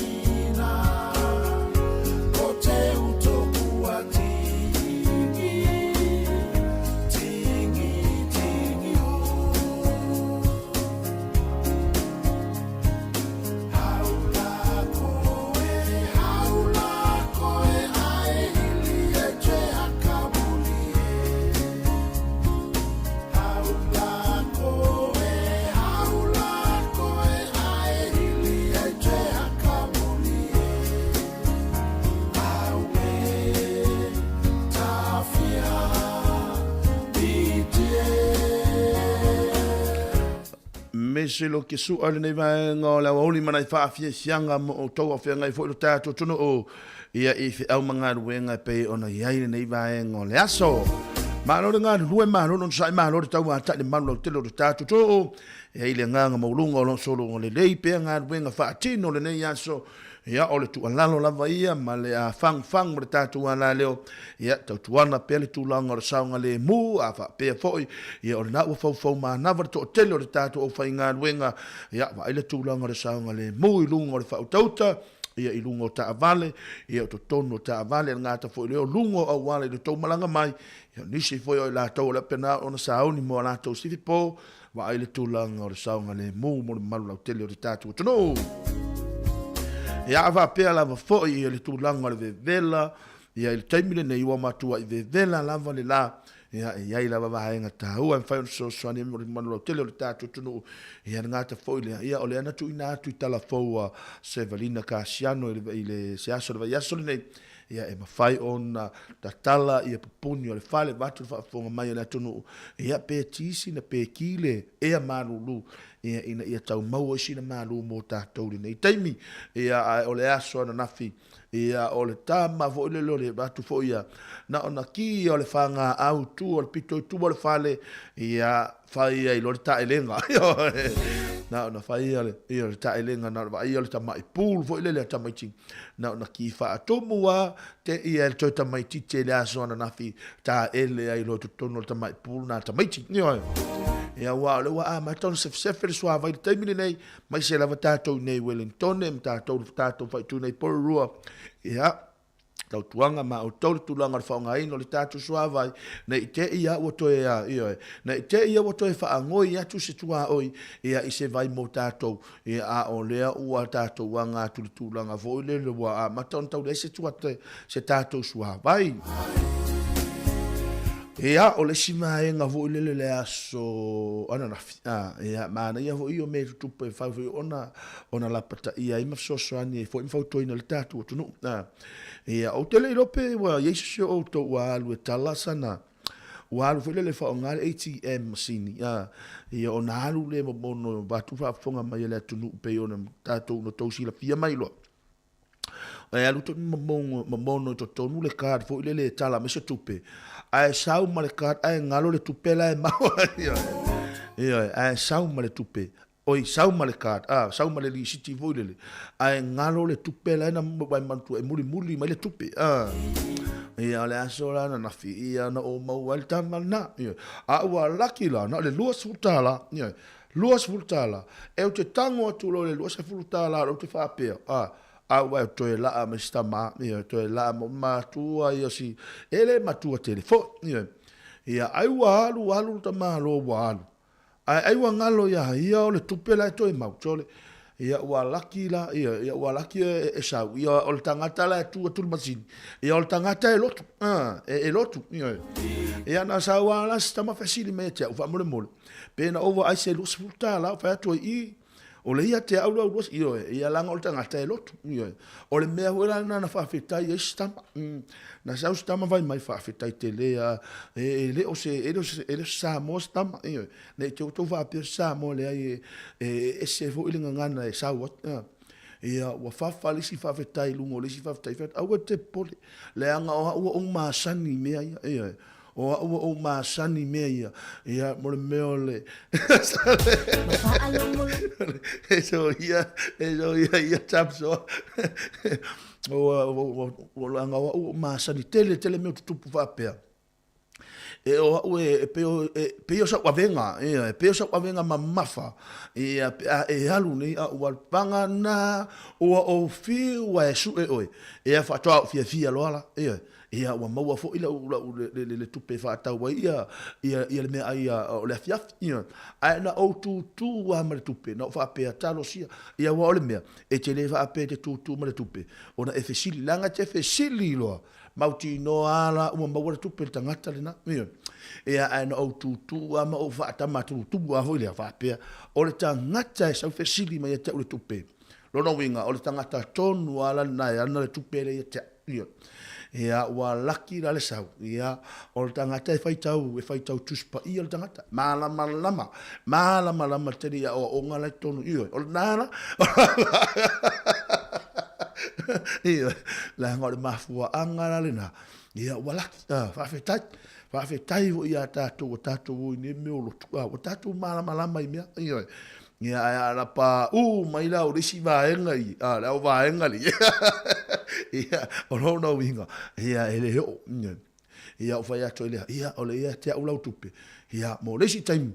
Ko te utoku a Tingi Tingi, tingi o Haula koe, haula koe Ae hili e te akamuli e Haula koe, haula koe Ae hili e te akamuli e Aue tawhia mitie. Me se lo ke suʻa i lenei vaega o le aoauli ma nai faafiafiaga mo outou a feagai foi lo tatou atunuu ia i feau ma galuega e pei ona i ai lenei vaega o le aso. Malo le galulue, malo le onosai, malo le tauatai le malu lautele o lo tatou atunuu e ai le agaga maualuga o lo o sologa lelei pea galuega faatino lenei aso. Ia, o le tuualalo lava ia ma le afagufagu o le tatou alaleo, ia, tautuana pea le tulaga o le saogalemu, a faapea foi, ia, o lena ua faufau manava le toatele o le tatou aufaigaluega, ia, vaai le tulaga o le saogalemu i luga o le faautauta, ia, i luga o taavale, ia, o totonu o taavale, e le gata foi i lea, o luga o auala i le tou malaga mai, ia, o nisi foi o i latou o le a pena ona sauni mo a latou sifipo, Vaai le tulaga o le saogalemu mo le mamalu lautele o le tatou atunuu. Ia a faapea lava foi ia le tulaga o le vevela, ia i le taimi lenei ua matuai vevela lava le la, ia e i ai lava vaega taua e mafai ona fesoasoani ai mo le mamalu lautele o le tatou atunuu. Ia le gata foi lea, ia o lea na tuuina atu i talafou a Sevalina Kasiano i le se aso o le vaiaso lenei, Ia e mafai ona tatala ia pupuni o le fale vaeatu le faafofoga mai a le atunuu, ia pe tisi na pe ki le ea malulu, ia ina ia tau maua ai sina malu mo tatou i lenei taimi. Ia ae o le aso ananafi, ia o le tama foi lele o le atu foi ia, na ona ki ia o le fagaau i tua o le pito i tua o le fale, ia fai ai loa le taelega. Na ona fai ia le, ia le taelega, na ona vaai ia o le tamai pool foi lele a tamaiti Na ona ki faatumu a te ia e le toe tamaitiiti i le aso ananafi taele ai loa i totonu o le tamai pool na tamaiti. Ioe. Ia aua o lea ua amata ona sefesefe le suavai i le taimi lenei, maise lava tatou i nei Wellingtone ma tatou tatou faaitu nei Porirua. Ia, tautuaga ma outou le tulaga o le faaaogaina o le tatou suavai, ne i te i a ua toe a, ioe, ne i te i a ua toe faagoi atu se tuaoi ia i se vai mo tatou. Ia, a o lea ua tatou aga atu i le tulaga foi lele ua amata ona tau leai se tuate, se tatou suavai. Ia, o le isi vaega foi lele le aso ananafi, a, ia, manaia foi ia o mea e tutupu e mafai foi ona, ona lapataia ai ma fesoasoani ai foi ma fautuaina le tatou atunuu. A, ia, ou te le iloa pe ua i ai se isi o outou ua alu e tala sana, Ua alu foi lele e faaaoga le ATM masini, a, ia ona alu lea momono vaeatu faafofoga mai a le atunuu pei ona tatou na outou silafia mai loa. E alu tonu momono, momono i totonu le card foi lele e tala mai se tupe, ae sau ma le card ae galo le tupe la e maua. Ioe, ae sau ma le tupe, Oi, sau ma le card, a, sau ma le lisiti foi lele, ae galo le tupe la e na wae manatua e mulimuli mai le tupe, a. Ia, o le aso la ananafi, ia, na ou maua ai le tama lena, ioe. A ua laki la, na o le $20, ioe, $20. E ou te tago atu loa i le $20 lea ou te faapea, a, a ua e toe laa mai si tama, ioe, toe laa mai, matua ia si, e le matua tele foi, ioe. Ia, ai ua alu alu le tamaloa ua alu. Ae ai ua galo ia ia o le tupe la e toe mau chole. Ia ua laki la ia ia ua laki e, e sau. Ia o le tagata la e tu atu le masini. Ia o le tagata e lotu. Ah, e, e lotu. Ia. Ia na sau a la si tama fesili mai ia te au faamolemole. Pe na ou vaai se $20 ou fai atu ai i O le ia te au lau luas, ioe, ia laga o le tagata e lotu, ioe. O le mea foi la lena na faafetai ai si tama. Na sau si tama fai mai, faafetai tele a, e, e le o se, e le o se, e le o se Samoa si tama, ioe. Ne i te i ua tou faapea o se Samoa, leai, e, e ese foi le gagana e sau atu, a. Ia, ua fafa le isi faafetai i luga o le isi faafetai, fai atu, aua e te popole, leaga o au ua ou masani i mea ia, ioe. O au ua ou masani i mea ia, ia, mo le mea o le E soia, e soia ia Samsoa. Ua, ua, ua, leaga o au ua ou masani tele tele mea o tutupu faapea. E o a'u e, e pei o, e pei o sa'u avega, ioe, e pei o sa'u avega mamafa, ia, pe a e alu nei a'u alu, vagana ua ou fiu a e su'e oe, ia faatoa ou fiafia loa la, ioe. Ia, ua maua foi la'u, la'u, le, le, le tupe e fa'atau ai ia, ia, ia le mea'ai a, o le afiafi, ioe. Ae na ou tūtū lava ma le tupe, na ou faapea, Talosia, ia aua o le mea, e te le faapea e te tūtū ma le tupe, ona e fesili, leaga e te fesili loa, mautinoa lava la ua maua le tupe i le tagata lena, ioe. Ia, ae na ou tūtū lava ma ou faatama tūtū lava foi lea, faapea, o le tagata e sau fesili mai ia te au le tupe, lona uiga, o le tagata tonu lava la lena e ana le tupe lea ia te au. Ia, ia ua laki la le sau, ia, o le tagata e faitau, e faitau Tusi Paia le tagata, malamalama, malamalama tele i aoaoga la i totonu, ioe, o lena la, ioe, leaga o le mafuaaga la lena, ia, ua laki, a, faafetai, faafetai foi ia tatou ua tatou o i nei mea o lotu, a, ua tatou malamalama i mea, ioe. Ia, ae a na paū mai la o le isi vaega i, a, le au vaega li, ia, o lona uiga, ia, e le oo, ia, ia, ou fai atu ai lea, ia, o le ia te au lau tupe, ia, mo le isi taimi,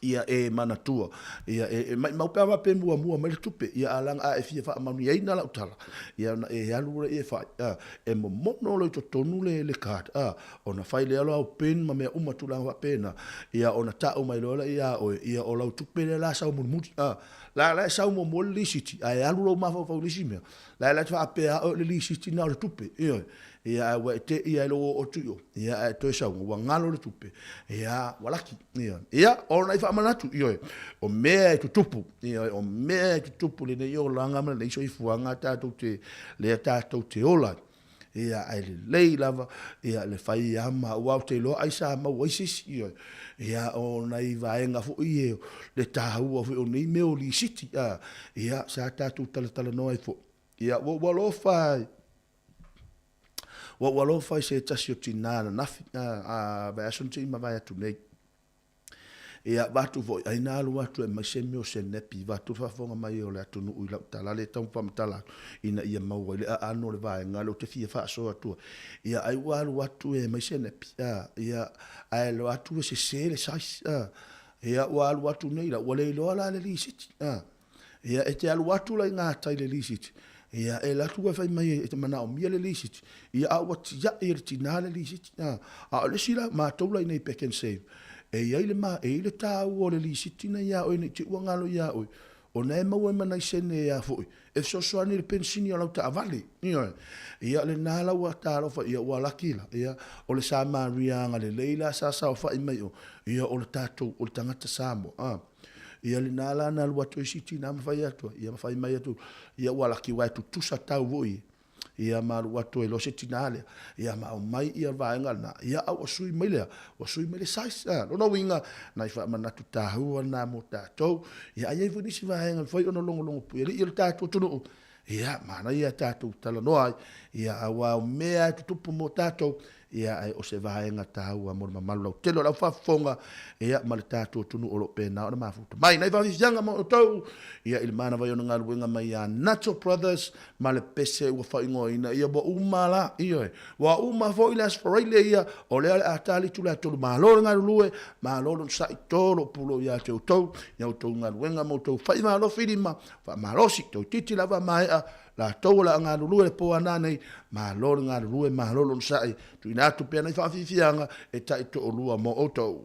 ia, e manatua, ia, e, e maimau pe a faapea e muamua mai le tupe, ia, a leaga a e fia faamanuiaina lau tala, ia, ona e alu lea e fai, a, e momono loa i totonu le, le card, a, Ona fai lea o au pin ma mea uma tulaga faapena, ia ona tau mai loa lea ia oe, ia o lau tupe lea la sau mulimuli. A, la la e sau muamua le lisiti, ae alu lou mafaufau i le isi mea, la la e te faapea lava oe o le lisiti na o le tupe, ioe. Ia ae ua e te i ai lou oo atu i o, ia ae toe sau, ua galo le tupe, ia ua laki, ioe. Ia, o nai faamanatu, ioe, o mea e tutupu, ioe, o mea e tutupu i lenei olaga ma lenei soifuaga tatou te, lea tatou te ola ai. Ia, ae lelei lava, ia, le fai ama, aua ou te iloa ai sa maua ai se isi, ioe. Ia, o nai vaega foi e, le taua foi o nei mea o lisiti, a, ia, sa tatou talatalanoa ai foi. Ia, ua ou alofa i, ua ou alofa i se tasi o tina ananafi, a, a, vaiaso na tea mavae atu nei. Ia, avatu foi, ai na alu atu e aumai se mea o se nepi, avatu le faafofoga mai o le atunuu i lau tala lea e tau faamatala atu, ina ia maua ai le aano o le vaega lea ou te fia faasoa atu ai. Ia, ai ua alu atu e aumai se nepi, a, ia, ae alu atu ua sese le size, a. Ia, ua alu atu nei la, ua le iloa la le lisiti, a. Ia, e te alu atu la i gatai i le lisiti, ia, e alu atu e fai mai e te manaomia le lisiti, ia, a ua tiai e le tina le lisiti. A, a o le isi la, matou la i nei Pak'nSave, e i ai le ma, e i ai le taua o le lisiti na iā oe ne i te i ua galo iā oe, ona e maua ai ma nai sene ea foi, e fesoasoani i le penisini o lau taavale. Ioe. Ia, o lena la ua talofa, ia, ua laki la, ia, o le Samaria agalelei la sa saofai mai o, ia, o le tatou, o le tagata Samoa. A. Ia lena la na alu atu ai si tina ma fai atu ai, ia ma fai mai atu, ia ua laki aua e tutusa tau foi, ia ma alu atu ai loa se tina lea, ia ma aumai ia vaega lena, ia a ua sui mai lea, ua sui mai le size. A, lona uiga, nai faamanatu taua na mo tatou, ia a i ai foi nisi vaega e mafai ona logologo puialii o le tatou atunuu, Ia, manaia tatou talanoa ai, ia, aua o mea e tutupu mo tatou, ia, ae o se vaega taua mo le mamalu lautele o le aufaafofoga, ia, ma le tatou atunuu o lo o pena ona mafuta mai. Nai faafiafiaga ma outou, ia, i le manava i ona galuega mai ia Nacho Brothers ma le pese ua faaigoaina, ia, ua uma la, ioe, ua uma foi le Aso Faraile, ia, o lea o le a tali tula tolu, malo le galulue, malo le onosai, tolo pulou ia te outou, ia outou galuega ma outou faiva alofilima, Faamalosi, toeitiiti lava maea, latou o le a galulue le po ana nei, malo le galulue, malo le onosai, tuuina atu pea nai faafiafiaga e taitoalua mo outou.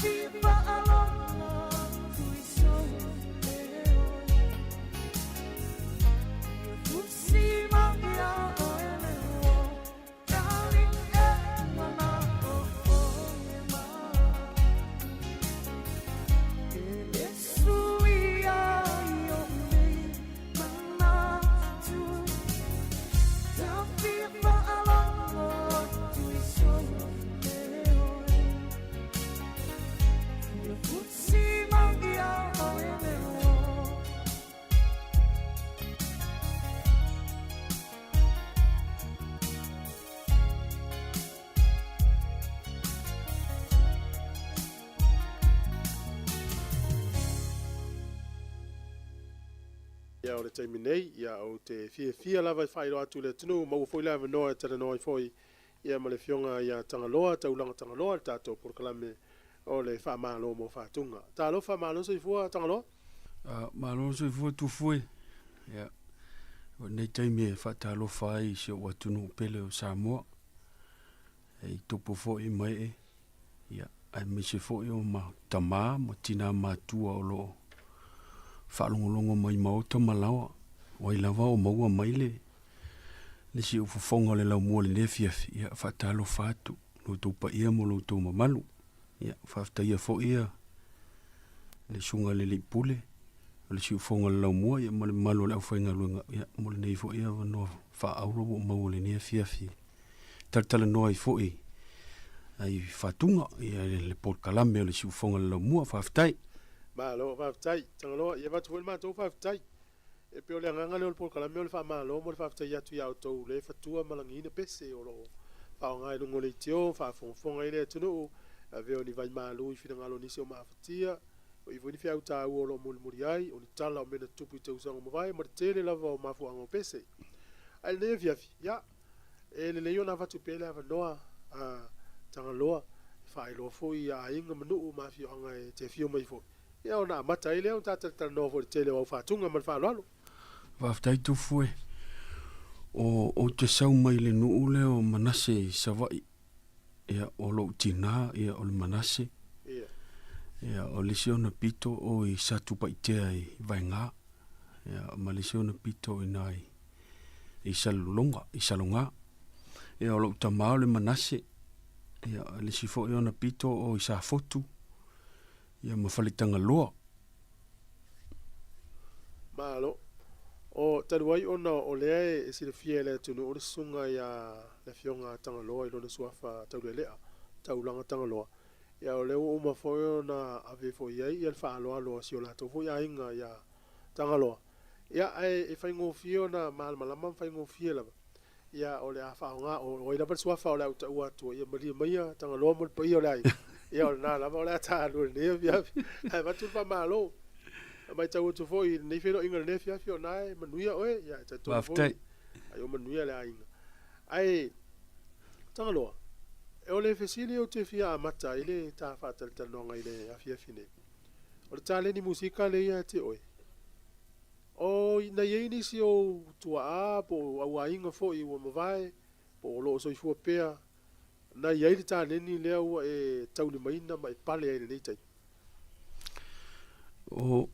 fia faalogo atu i sou leo. Fia fusi mau iā ʻoe le ua, darling e manaʻo ʻoe mai. E le suia i oʻu nei manatu. Ta fia faalogo atu i sou leo. Fia fusi mau iā ʻoe le ua. Ia o le taimi nei, ia ou te fiafia lava e faailoa atu i le atunuu, maua foi le avanoa e talanoa ai foi ia ma le Afioga ia Tagaloa, Taulaga Tagaloa, le tatou polokalame o le Faamalo mo Fatuga. Talofa, malo soifua Tagaloa. Malo le soifua Tufu e. Ia, o lenei taimi e faatalofa ai i si ou atunuu pele o Samoa, e i tupu foi ma ee, ia, aemaise foi o ma tama ma tina matua o lo o faalogologo mai maota ma laoa, o ai lava o maua mai le le siufofoga o le laumua i lenei afiafi, ia, faatalofa atu i lo outou paia ma lo outou mamalu. Ia, faafetaia foi ia le susuga i le Alii Pule o le siufofoga o le laumua ia ma le mamalu o le aufaigaluega ia mo lenei foi avanoa faaauro ua maua i lenei afiafi. Talatalanoa ai foi ai fatuga ia le polokalame o le siufofoga o le laumua. Faafetai. Malo, faafetai. Tagaloa, ia avatu foi le matou faafetai. E pei o le agaga lea o le polokalame o le faamalo ma le faafetai atu ia outou le fatua ma lagiina pese o lo o faaaoga i luga o leitio, faafogafoga ai le atunuu, avea o ni vai malu i finagalo o nisi o maafatia, o i foi ni feau taua o lo o mulimuli ai, o ni tala o mea na tutupu i tausaga ua mavae ma le tele lava o mafuaaga o pese. Ae i lenei afiafi, ia, e lelei ona avatu pea le avanoa a Tagaloa e faailoa foi i aiga ma nuu ma afioaga e te afio mai foi. Ia ona amata ai lea ona ta talatalanoa foi i le tele o au faatuga ma le faaaloalo. Faafetai Tufu e. O ou te sau mai le nuu lea o Manase i Savaii. Ia o lou tina ia o le Manase. Ia. Ia o le isi ona pito o i Satupaitea i Vaega. Ia ma le isi ona pito i na i Salelologa, i Saloga. Ia o lou tama o le Manase. Ia o le isi foi ona pito o i Safotu. Ia ma Faletagaloa. Malo. O, talu ai ona o lea e silafia e le atunuu le susuga ia le Afioga a Tagaloa i lona suafa Taulelea, Taulaga Tagaloa, ia o lea ua uma foi ona ave foi i ai ia le faaaloalo a si o latou foi aiga ia Tagaloa. Ia ae e faigofie ona malamalama ma faigofie lava Ia, o le a faaaoga, o ai lava le suafa o le a ou taua atua, ia malie maia Tagaloa ma le paia o le aiga. Ia, o lena lava o le a ta alu i lenei afiafi. Ae avatu le faamalo. E matau atu foi i lenei feiloaiga i lenei afiafi, o lena e manuia oe, ia e talitonu foi, ai o manuia le aiga. Ae, Tagaloa, o le fesili ou te fia amata ai le ta faatalatalanoaga i le afiafi nei, o le taleni musika lea ia te oe, O na i ai nisi o ou tuaa po o au aiga foi ua mavae po o lo o soifua pea, na i ai le taleni lea ua e taulimaina ma e pale ai i lenei taimi? O,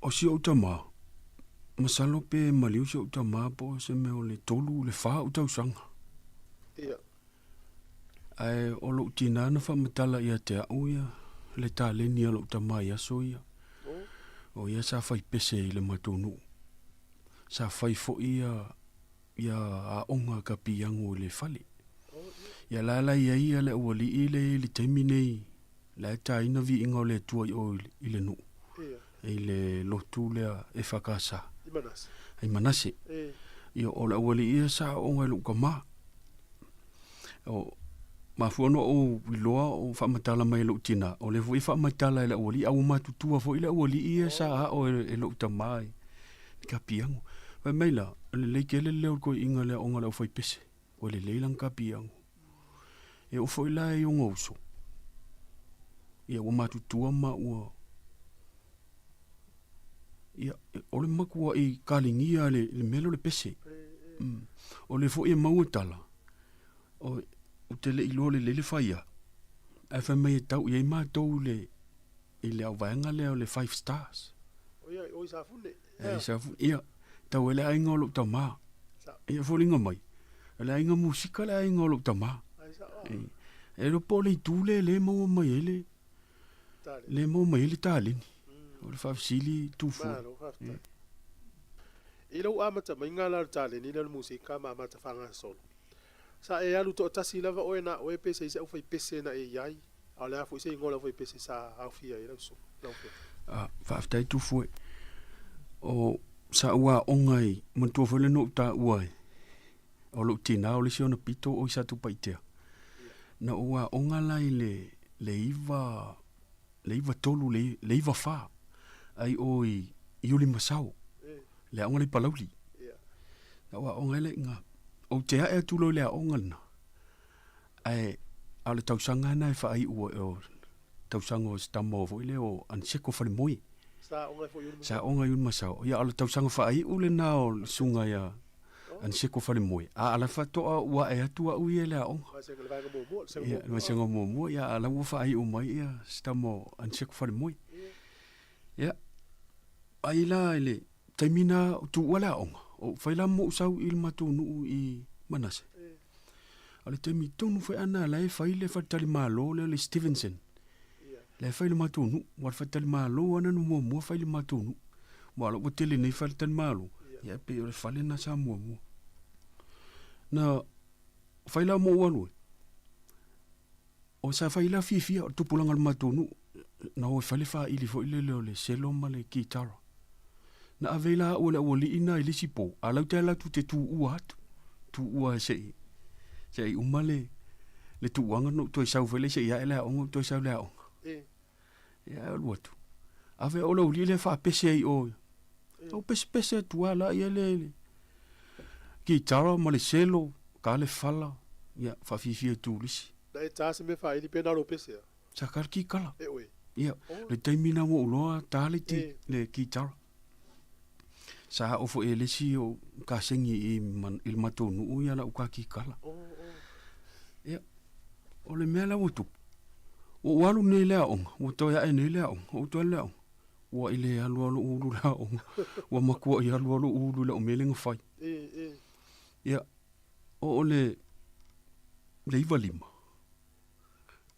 o si ou tama, masalo pe maliu si ou tama po o se mea o le tolu, le fa ou tausaga. Ia. Ae o lou tina na faamatala ia te au ia le taleni a lou tama i aso ia. O ia sa fai pese i le matou nuu. Sa fai foi ia ia aoga ka piango i le fale. Ia la la i ai ia le aualii le i le taimi nei la e taina viiga o le Atua i o i le nuu. I le lotu lea EFKS. I Manase. I Manase. Ia o le aualii ia sa aoga i lou tama. O mafua ona ou iloa o faamatala mai e lou tina, o lea foi e faamatala e le aualii, a ua matutua foi le aualii ia sa ao e lou tama i le kapiago. Fai mai la, o lelei tele le leo o le toeaina i le aoga a le aufaipese, ua lelei lana kapiago. E oo foi la i ona uso, ia ua matutua ma ua Ia, o le matua'i kaligia le, le mea lea o le pese. O lea foi e maua tala, o, ou te le i iloa lelei le faia, Ae fai mai e tau i ai matou i le i le auvaega lea o le Five Stars. O ia, o i Safune. E, i Safune, ia, tau ai le aiga o lou tama. Ia, foliga mai, o le aiga musika le aiga o lou tama. E, e iloa po o le itu lea lea e maua mai ai le, lea e maua mai ai le taleni. O le faafesili Tufue. Malo, faafetai. I lou amata maiga la o le taleni lea o le musika ma amata faagasolo, Sa e alu toatasi lava oe na oe pe se isi aufaipese na e i ai, a o le a foi se igoa o le aufaipese sa aofia ai lau afioga? A, faafetai Tufue. O sa'u aoga i, manatua foi lea na ou taua ai, o lou tina o le isi ona pito o i Satupaitea. Na ou aoga la i le, le iva, le 93 le, le 94, ai o i Iulimasao, le aoga lea i Palauli. Na ou aoga ai la i ina. Ou te ae atu loa i le aoga lena, ae a o le tausaga lena e faaiu ai, o tausaga o se tama foi lea o Aniseko Falemoe. Sa aoga ai foi i Ulumasao. Sa aoga i Ulumasao. Ia, o le tausaga faaiu lena o le susuga ia Aniseko Falemoe, a o la e faatoa ou ae atu au ia i le aoga. Vasega, le vaega muamua, le vasega muamua. Ia, le vasega muamua, ia, a o la ua faaiu mai ia si tama o Aniseko Falemoe. Ia, ai la i le taimi na o tuua le aoga, ou fai la ma ou sau i le matou nuu i Manase. A o le taimi tonu foi ana la e fai le faletalimalo lea o le Stevenson. La e fai le matou nuu, aua o le faletalimalo lava na muamua fai le matou nuu. Aua o la ua tele nei faletalimalo, ia e pei o le fale lena sa muamua. Na fai la ma ou alu ai, O sa fai la fiafia o le tupulaga o le matou nuu na o e fai le faili foi lele o le selo ma le kitara. Na ave ai la au e le aualii na i le isi po, a lau te ala atu te tuua atu, tuua se i, se i uma le, le tuuaga na ou toe sau foi lea se i ae le aoga ou toe sau i le aoga. Ia ae alu atu, ave au e le aualii lea faapese ai i o. Ou pesepese atu lava la ia le, le kitara ma le selo, ka le fala, ia faafiafia turisi. Na e ta se mea faaili pe na o lou pese a? Sa ka le kikala. E oe. Ia, le taimi na ua ou iloa ta le ti, le kitara. Sa aʻo foi e le isi o kasegi i, i le matou nuu ia lau ka kikala. Ia, o le mea la ua tupu, ua ou alu nei i le aoga, ua toe ae nei le aoga, ua ou toe alu i le aoga, ua i le alu lava lou ulu i le aoga, ua matuai alu lava lou ulu i lau mea lea na fai. Ia, oo le, le 95,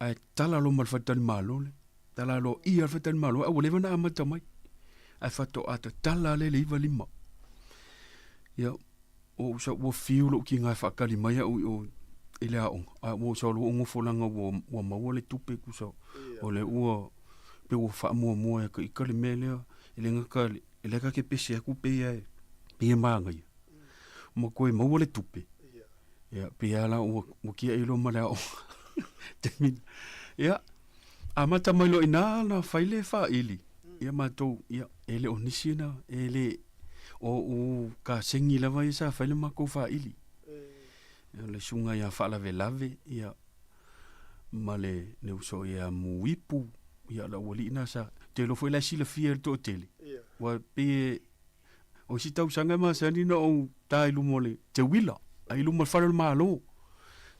ae tala loa ma le faletalimalo lea, tala loa ia le faletalimalo ae ua leva ona amata mai. Ae faatoa tatala lea i le 95. Ia, ua ou sau, ua fiu lou tiga e faatali mai au i o i le aoga, ae ua ou sau loa ua ou nofo leaga ua, ua maua le tupe tusa o lea ua, pei ua faamuamua ia te ita le mea lea, e le gata, e le ta te pese atu pei e, pei e manaia, ma toe maua le tupe. Ia, pei lava la ua, ua tiai loa ma le aoga. Taimi na. Ia, amata mai loa i ina na fai le faili. Ia matou, ia, e le o nisi na, e le, o ou kasegi lava ia sa fai le matou faili. Ia, o le susuga ia Faalavelave, ia, ma le, le uso ia Muipu, ia, o le aualii na sa, ou te iloa foi la e silafia e le toatele. Aua e pei e, O isi tausaga e masani ona ou ta i luma o le teuila, ai i luma o le fale o le Malo. Ou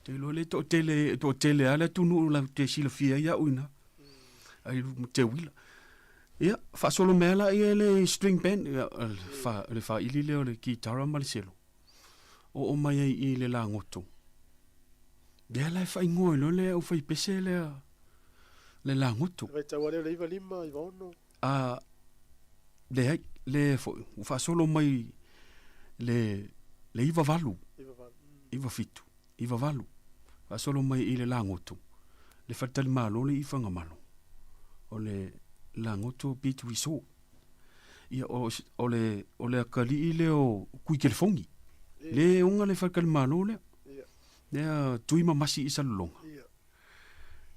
te iloa le toatele, toatele lava le atunuu latou te silafia ai au i ina. Ai i luma o teuila. Ia, faasolo mai lava laia le string band, ia, le faili lea o le kitara ma le selo. Oo mai ai i le lagoto. Lea la e faaigoa ai loa le aufaipese lea, le lagoto. Le vaitau lava lea o le 95, 96. A, leai, le foi, ua faasolo mai le, le 98, 97, 98, faasolo mai i le lagoto, le faletalimalo le i Fagamalo, o le Lagoto Beach Resort. Ia, o, o le, o le atalii lea o Kuikelefogi, le oga le faletalimalo lea, lea tui ma masi i Salelologa.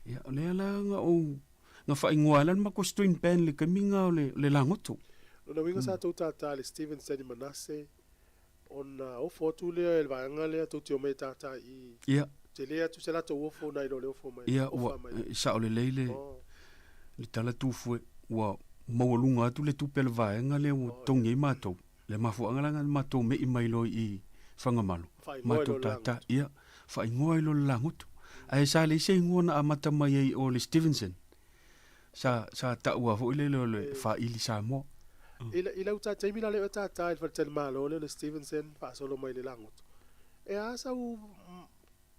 Ia, o lea la na ou, na faaigoa ai la le matou string band i le taimi lena o le, le lagoto. Lona uiga sa tou tātā i le Steven Stanley Manase ona ofo atu lea e le vaega lea tou te omai e tātā i i. Ia. Tele atu se latou ofo nai lo le ofo mai, Ia, ua, ofa mai. e sao lelei le, Oh. le tala tufue, ua maualuga atu le tupe a le vaega lea ua totogi ai matou. Le mafuaaga la na matou mei mai loa i Fagamalo, Faaigoa i matou lo le tātā, lagoto. ia, faaigoa ai loa le lagoto. Ae sa leai se igoa na amata mai ai o le Stevenson. Sa, sa taua foi lele o le Faili Samoa. I, i lau ta taimi la lea o tātā i le faletalimalo lea o le Stevenson faasolo mai le lagoto. E a sau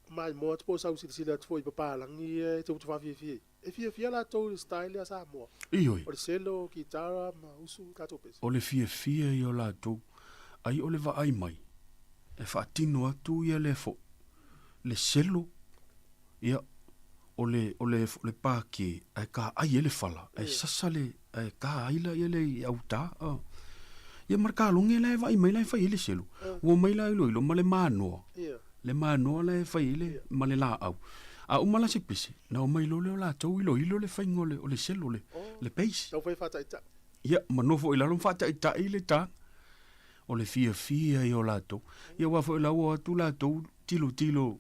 maimoa atu po o sau silasila atu foi i papalagi ia e tou te faafiafia ai? E fiafia latou i le style lea a Samoa. Ioe. O le selo, kitara ma usu tatou pese. O le fiafia ia o latou, ai o le vaai mai, e faatino atu ia lea foi, le selo, ia, o le, o le, o le pākē, ae kaai ai le fala, ae sasa le, ae ka ai la ia le i autā. Ia ma le kaloge la e vaai mai la e fai ai le selo. Ua omai la iloilo ma le manoa, le manoa la e fai ai le, ma le laau. A uma la se pese, na omai loa lea o latou iloilo le faiga o le, o le selo, le, le bass. Taufai faataitai. Ia, ma nofo i lalo ma faataitai le taga. O le fiafia ia o latou. Ia aua foi o la ua o atu latou tilotilo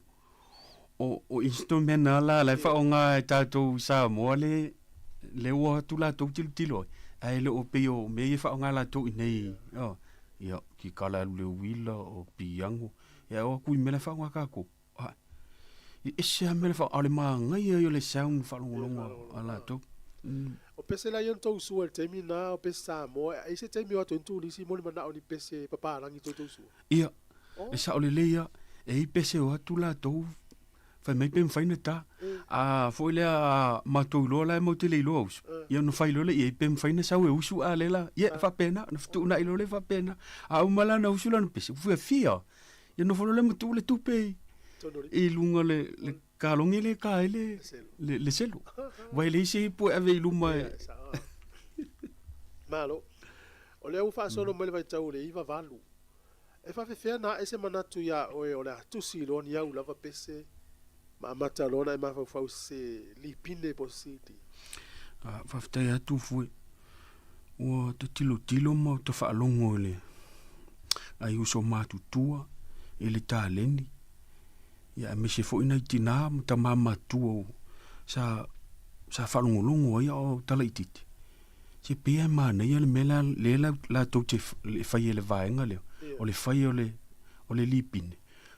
o, o instrument lava la, la e faaaoga e tatou i Samoa le, le ua o atu latou tilotilo ai, ae le o pei o mea ia e faaaoga latou i inei, oh, ia, kikala e alu i le uila, o piano, ia e o atu i mea la e faaaoga tatou. Ae, e ese lava mea la e faaaoga, a o le manaia ia o le sound faalogologo a latou. Mm. O pese la ia na tou sua i le taimi lena, o pese Samoa, e ai se taimi o atu ai ni turisi mo le manao ni pese papalagi tou tou sua? Ia, e sao lelei lava, e i ai pese o atu latou, fai mai pe mafai ona ta. A foi lea a matou iloa la e matou te le iloa usu, ia ona fai loa lea i ai pe mafai ona sau e usu a lea la, ia e faapena, ona fetuunai loa lea faapena. A uma la ona usu lana pese, ua fiafia. Ia nofo loa lea ma tuu le tupe i, i luga le, le kalogi lea e ka ai le, le, le selo. Aua e leai se ipu e ave i luma e... Malo. O lea ua faasolo mai le vaitau o le 98. E faafefea na ae se manatu iā oe o le a tusi loa ni au lava pese ma amata loa ona e mafaufau i se lipine po o se CD? Faafetai atu foi. Ua ta tilotilo ma ta faalogo i le ai uso matutua i le taleni, ia aemaise foi nai tinā ma tamā matutua sa sa faalogologo ai a o talaitiiti. Se pei lava e manaia le mea lea lea latou te fai e le vaega lea, o le fai o le o le lipine,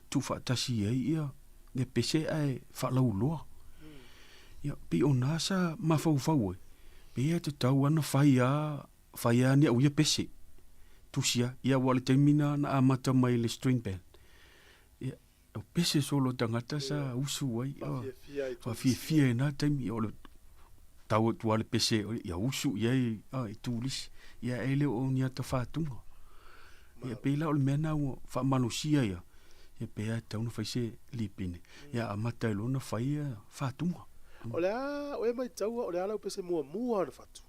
tuufaatasi ai ia ia pese ae faalauiloa. Ia, pei o na sa mafaufau ai, pei e tatau lava ona fai lava, fai lava ni au ia pese, tusi lava. Ia aua o le taimi na na amata mai le string band, ia, o pese solo tagata sa usu ai, faafiafia i na taimi, o le tau atu lava le pese, ia usu i ai i turisi, ia e le o ni ata fatuga. Ia pei la o le mea na ua faamalosia ia, ia pei lava e tatau ona fai se lipine, ia amata ai loa ona fai ia fatuga. O le a oe maitaua o le a lau pese muamua na fatu?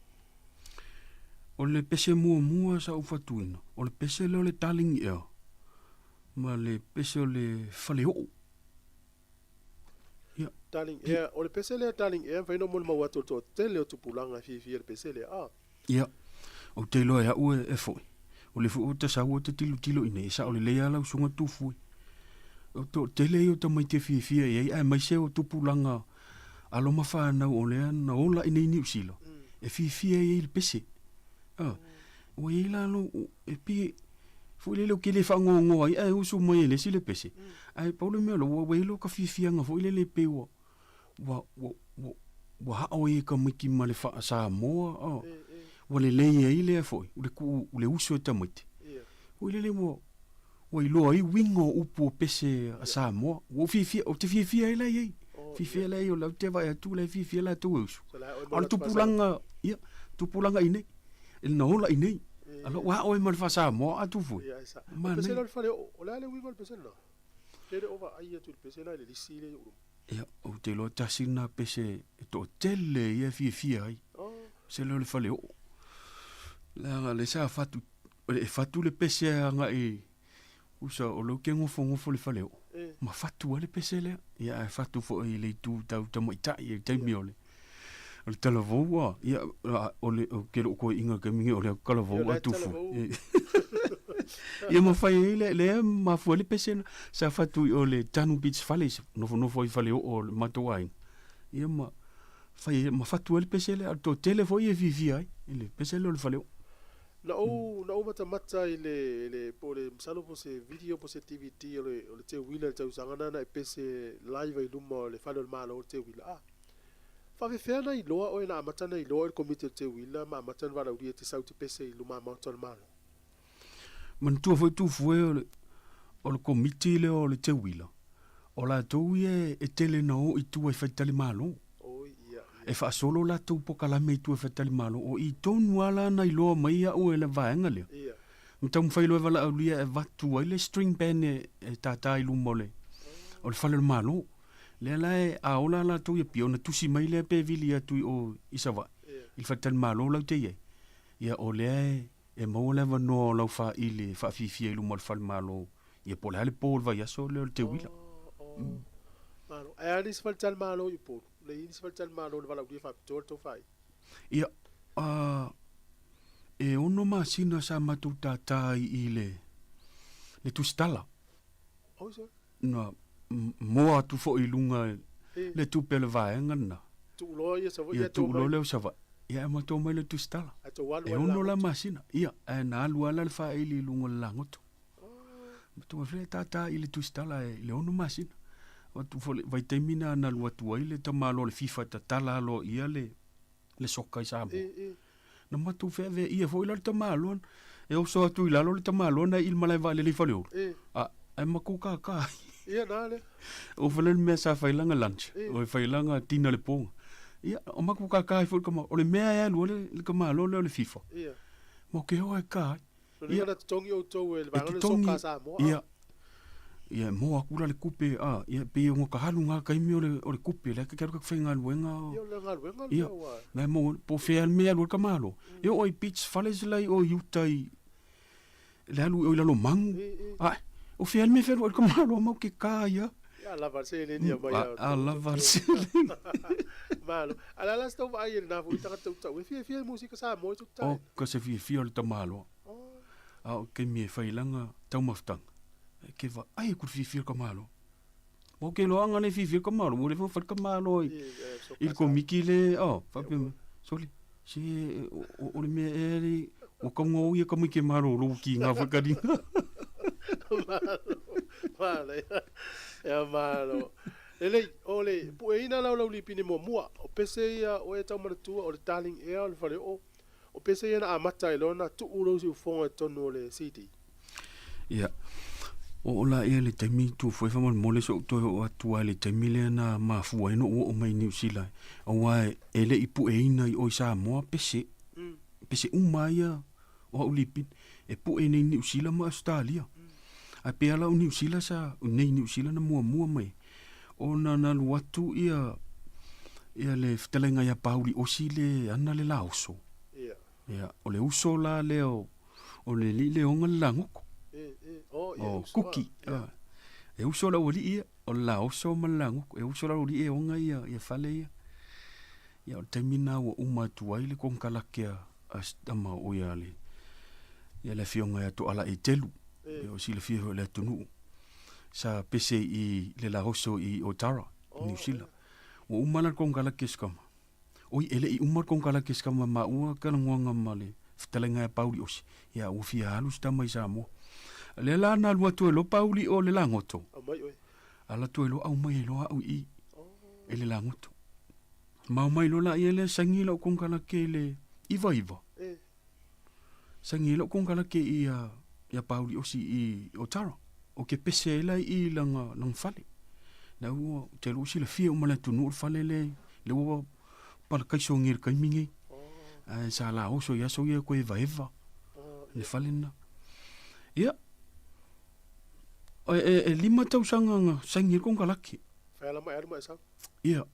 O le pese muamua sa ou fatuina, o le pese lea o le Darling Ear ma le pese o le Faleoo. Ia. Darling Air, o le pese lea Darling Air, mafai ona molimau atu o le toatele o tupulaga e fiafia i le pese lea, a. Ia, ou te iloa e au e foi. O le foi ua ta sau ua ta tilotilo i inei, e sao lelei lava lau susuga Tufue. O le toatele ia o tamaiti e fiafia i ai, aemaise o tupulaga alo ma fanau o lea na ola i inei i Niu Sila, e fiafia ai i le pese. A, ua i ai la lou, e pei foi lele ou te le faanoanoa ai ae usu mai e le isi le pese. Ae pau le mea o lou, ua i ai lou ka fiafiaga foi lele e pei ua, ua, ua, ua, ua aao ai e tamaiti ma le faa-Samoa, a, ua lelei ai lea foi, le tuu, le usu e tamaiti. Foi lele ua, ua iloa ai uiga o upu o pese a Samoa. Ua ou fiafia, ou te fiafia ai la i ai. Fiafia la i ai, o la ou te vaai atu la e fiafia latou e usu. A o le tupulaga, ia, tupulaga i nei, na ola i nei. A la ua ao ai ma le faa-Samoa a Tufue. O le pese lea o le fale oo, o le a le uiga o le pese lena? Pe le o vaai atu i le pese lena i le lisi lea i ou luma. Ia, ou te iloa tasi lena pese e toatele ia e fiafia ai. Pese lea o le fale oo. Leaga lea sa fatu, e fatu le pese agai usa o lea ou te nofonofo i le fale oo, ma fatu ai le pese lea. Ia ae fatu foi i le itu tau tamaitai i le taimi o le o le talavou a, ia, o le, ou te le o toeaina i le taimi lenei, o lea ou te talavou a Tufue. Ia ma fai ai le, lea e mafua ai le pese lena. Sa fatu i o le Tanu Beach Fale, nofonofo ai i fale oo o le matou aiga, ia ma fai ai, ma fatu ai le pese lea. O le toatele foi e fiafia ai i le pese lea o le fale oo. Na ou na ou matamata i le le po o le masalo po o se video po o se DVD o le o le Teuila i le tausaga na na e pese live ai i luma o le fale o le Malo o le Teuila a faafefea na iloa oe na amata na iloa oe le Komiti o le Teuila ma amata na valaaulia e te sau e te pese i luma maota o le Malo? Manatua foi Tufue o le o le Komiti lea o le Teuila o latou ia e tele na o i tua i faletalimalo. E faasolo latou pokalame i tua i faletalimalo, o i tonu lava la na iloa mai au e le vaega lea. Ma taumafai loa e valaaulia e avatu ai le string band e tātā i luma o le o le fale o le Malo. Lea la e a ola latou i Apia ona tusi mai lea pe vili atu i o i Savaii i le faletalimalo la ou te i ai. Ia o lea e e maua le avanoa o lau faaili e faafiafia i luma o le fale Malo, ia po o le a le po o le vaiaso lea o le Teuila. Malo. Ae a nisi faletalimalo i Upolu? Le i nisi faletalimalo na valaaulia faapitoa le tou faaili? Ia, a, e ono masina sa matou tātā ai i le, le tusitala. Oh, sir. Na moa atu foi i luga le tupe a le vaega lena. Tuu loa ia Savaii. Ia, tuu loa lea o Savaii. Ia, ae matou omai loa i Tusitala. Ae tou alu E ono la masina. Ia, ae na alu lava la le faaili i luga o le lagoto. Matou alu foi tātā i le Tusitala i le ono masina. Atu foi le vaitaimi na na alu atu ai le tamaloa o le FIFA e tatala aloaia le le soka i Samoa. Na matou feaveaia foi la le tamaloa e oso atu i lalo le tamaloa na i le malae vaalele i Faleolo. A, ae matou kākā ai. Ia na lea. O fale le mea sa fai langa lunch, o e fai langa dinner le po. Ia, o matou kākā ai foi le tama, o le mea e alu ai le, le tamaloa lea o le FIFA. Ia. Ma ke hoa e kā ai. Lona uiga na totogi outou e le vaega lea soka a Samoa. Ia. Ia, e moa atu la le kupe, a, ia, pei o ka alu ngā taimi o le, o le kupe, lea ke alu ka faigaluega. Ia, o le galuega le Ia, ua. na mo, po o fea le mea e alu ai le tamaloa. E oo i beach fales la i o i uta i, le alu i o i Lalomanu. Ae, o fea le mea e fealuai le tamaloa mau ke kā ia. Ia, a lava le seleni e aumai A, a lava le seleni. Malo. A o le a la se tau vaai i lena foi tagata tautau e fiafia i musika Samoa i tuku tae. O ka se fiafia o le tamaloa. A o taimi e fai langa taumafataga, e ke vaai aku i le fiafia o le tamaloa. Ua ou ke iloaga le fiafia o le tamaloa, ua leva ona fai le tamaloa i, i le komiki le, oh, faapea mai, sole, se o le mea ea le, ua tau ona o ia tamaiti e malolo ua kiga foi kaliga. Malo, manaia. Ia malo. Lelei, o le pueina la o lau lipine muamua, o pese ia o e tau manatua, o le Darling ea, o le Faleoo, O pese ia na amata ai loa ona tuu lou siufofoga i totonu o le CD. Ia, oo la ia le taimi Tufue faamolemole se i ou toe oo atu lava i le taimi lea na mafua ai ona ou oo mai i Niu Sila, aua e le i pueina i o i Samoa pese, pese uma lava ia o au lipini, e pue nei Niu Sila ma Ausetalia. Ae pei lava la o Niu Sila sa, nei Niu Sila na muamua mai ai, ona na alu atu ia ia le fetalaiga ia Pauli Osi le ana le laoso. Ia, o le uso la lea o, o le alii lea e ona le lagoto. O Kuki. E uso le aualii ia, o le laoso ma le lagoto. E uso le aualii e ona ia, ia fale ia. Ia, o le taimi lena ua uma atu ai le konekarate a, a tama o ia le, ia le afioga ia Toala Etelu. Ia o silafia foi e le atunuu. Sa pese i le laoso i Otara, i Niu Sila. Ua uma la le konekarate o si tama. Oi, e le i uma le konekarate o si tama maua talanoaga ma le fetalaiga ia Pauli Osi, ia ua fia alu si tama i Samoa. Lea la na alu atu ai loa Pauli o le lagoto. Alu atu ai loa aumai ai loa au i i e le lagoto. Ma omai loa laia lea saini lau konekarate i le 99. Saini ai lau konekarate ia ia Pauli Osi i Otara. O ke pese ai la i lana lana fale. La ua ou te iloa ua silafia uma e le atunuu le fale lea lea ua parakaiso nei i le taimi nei. Ae sa laoso i aso ia koe evaeva le fale lena. Ia, e 5 tausaga na saini ai le konekarate. Fai ala mai alu mai sau. Ia,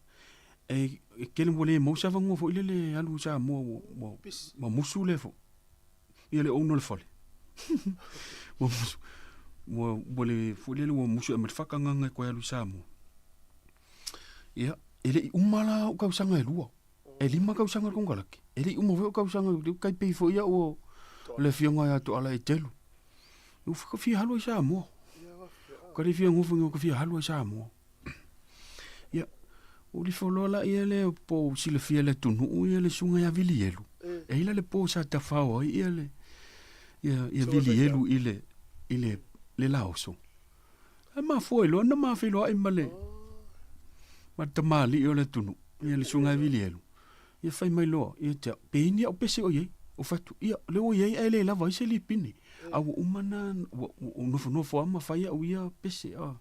e tele ua le maua se avanoa foi lele e alu i Samoa ua, ua, ua musu lea foi. Ia le owner o le fale. Ua musu, ua, ua le foi lele ua musu ea ma le faatagaga e toe alu i Samoa. Ia, e le i uma la au tausaga e lua. E lima tausaga le konekarate. E le i uma foi au tausaga, lea ua tai pei foi au o le afioga ia Toala Etelu. Ua fia alu ai i Samoa. Ka le fia nofo, ka fia alu ai i Samoa. Ia, ua lifo loa laia lea po o silafia e le atunuu ia le susuga ia Vilielu. E i ai la le po sa tafao ai ia le Ia, ia vilielu i le, i le, le laoso. Ae mafua ai loa ona ma feiloai ma le, ma le tamalii o le atunuu, ia le susuga ia Vilielu. Ia fai mai loa ia te au, pe i ai ni au pese o i ai? Ou fai atu, ia, o lea ua i ai ae le lava ai se lipine. A ua uma ona, ua, ua nofonofo lava ma fai au ia pese. A. Ou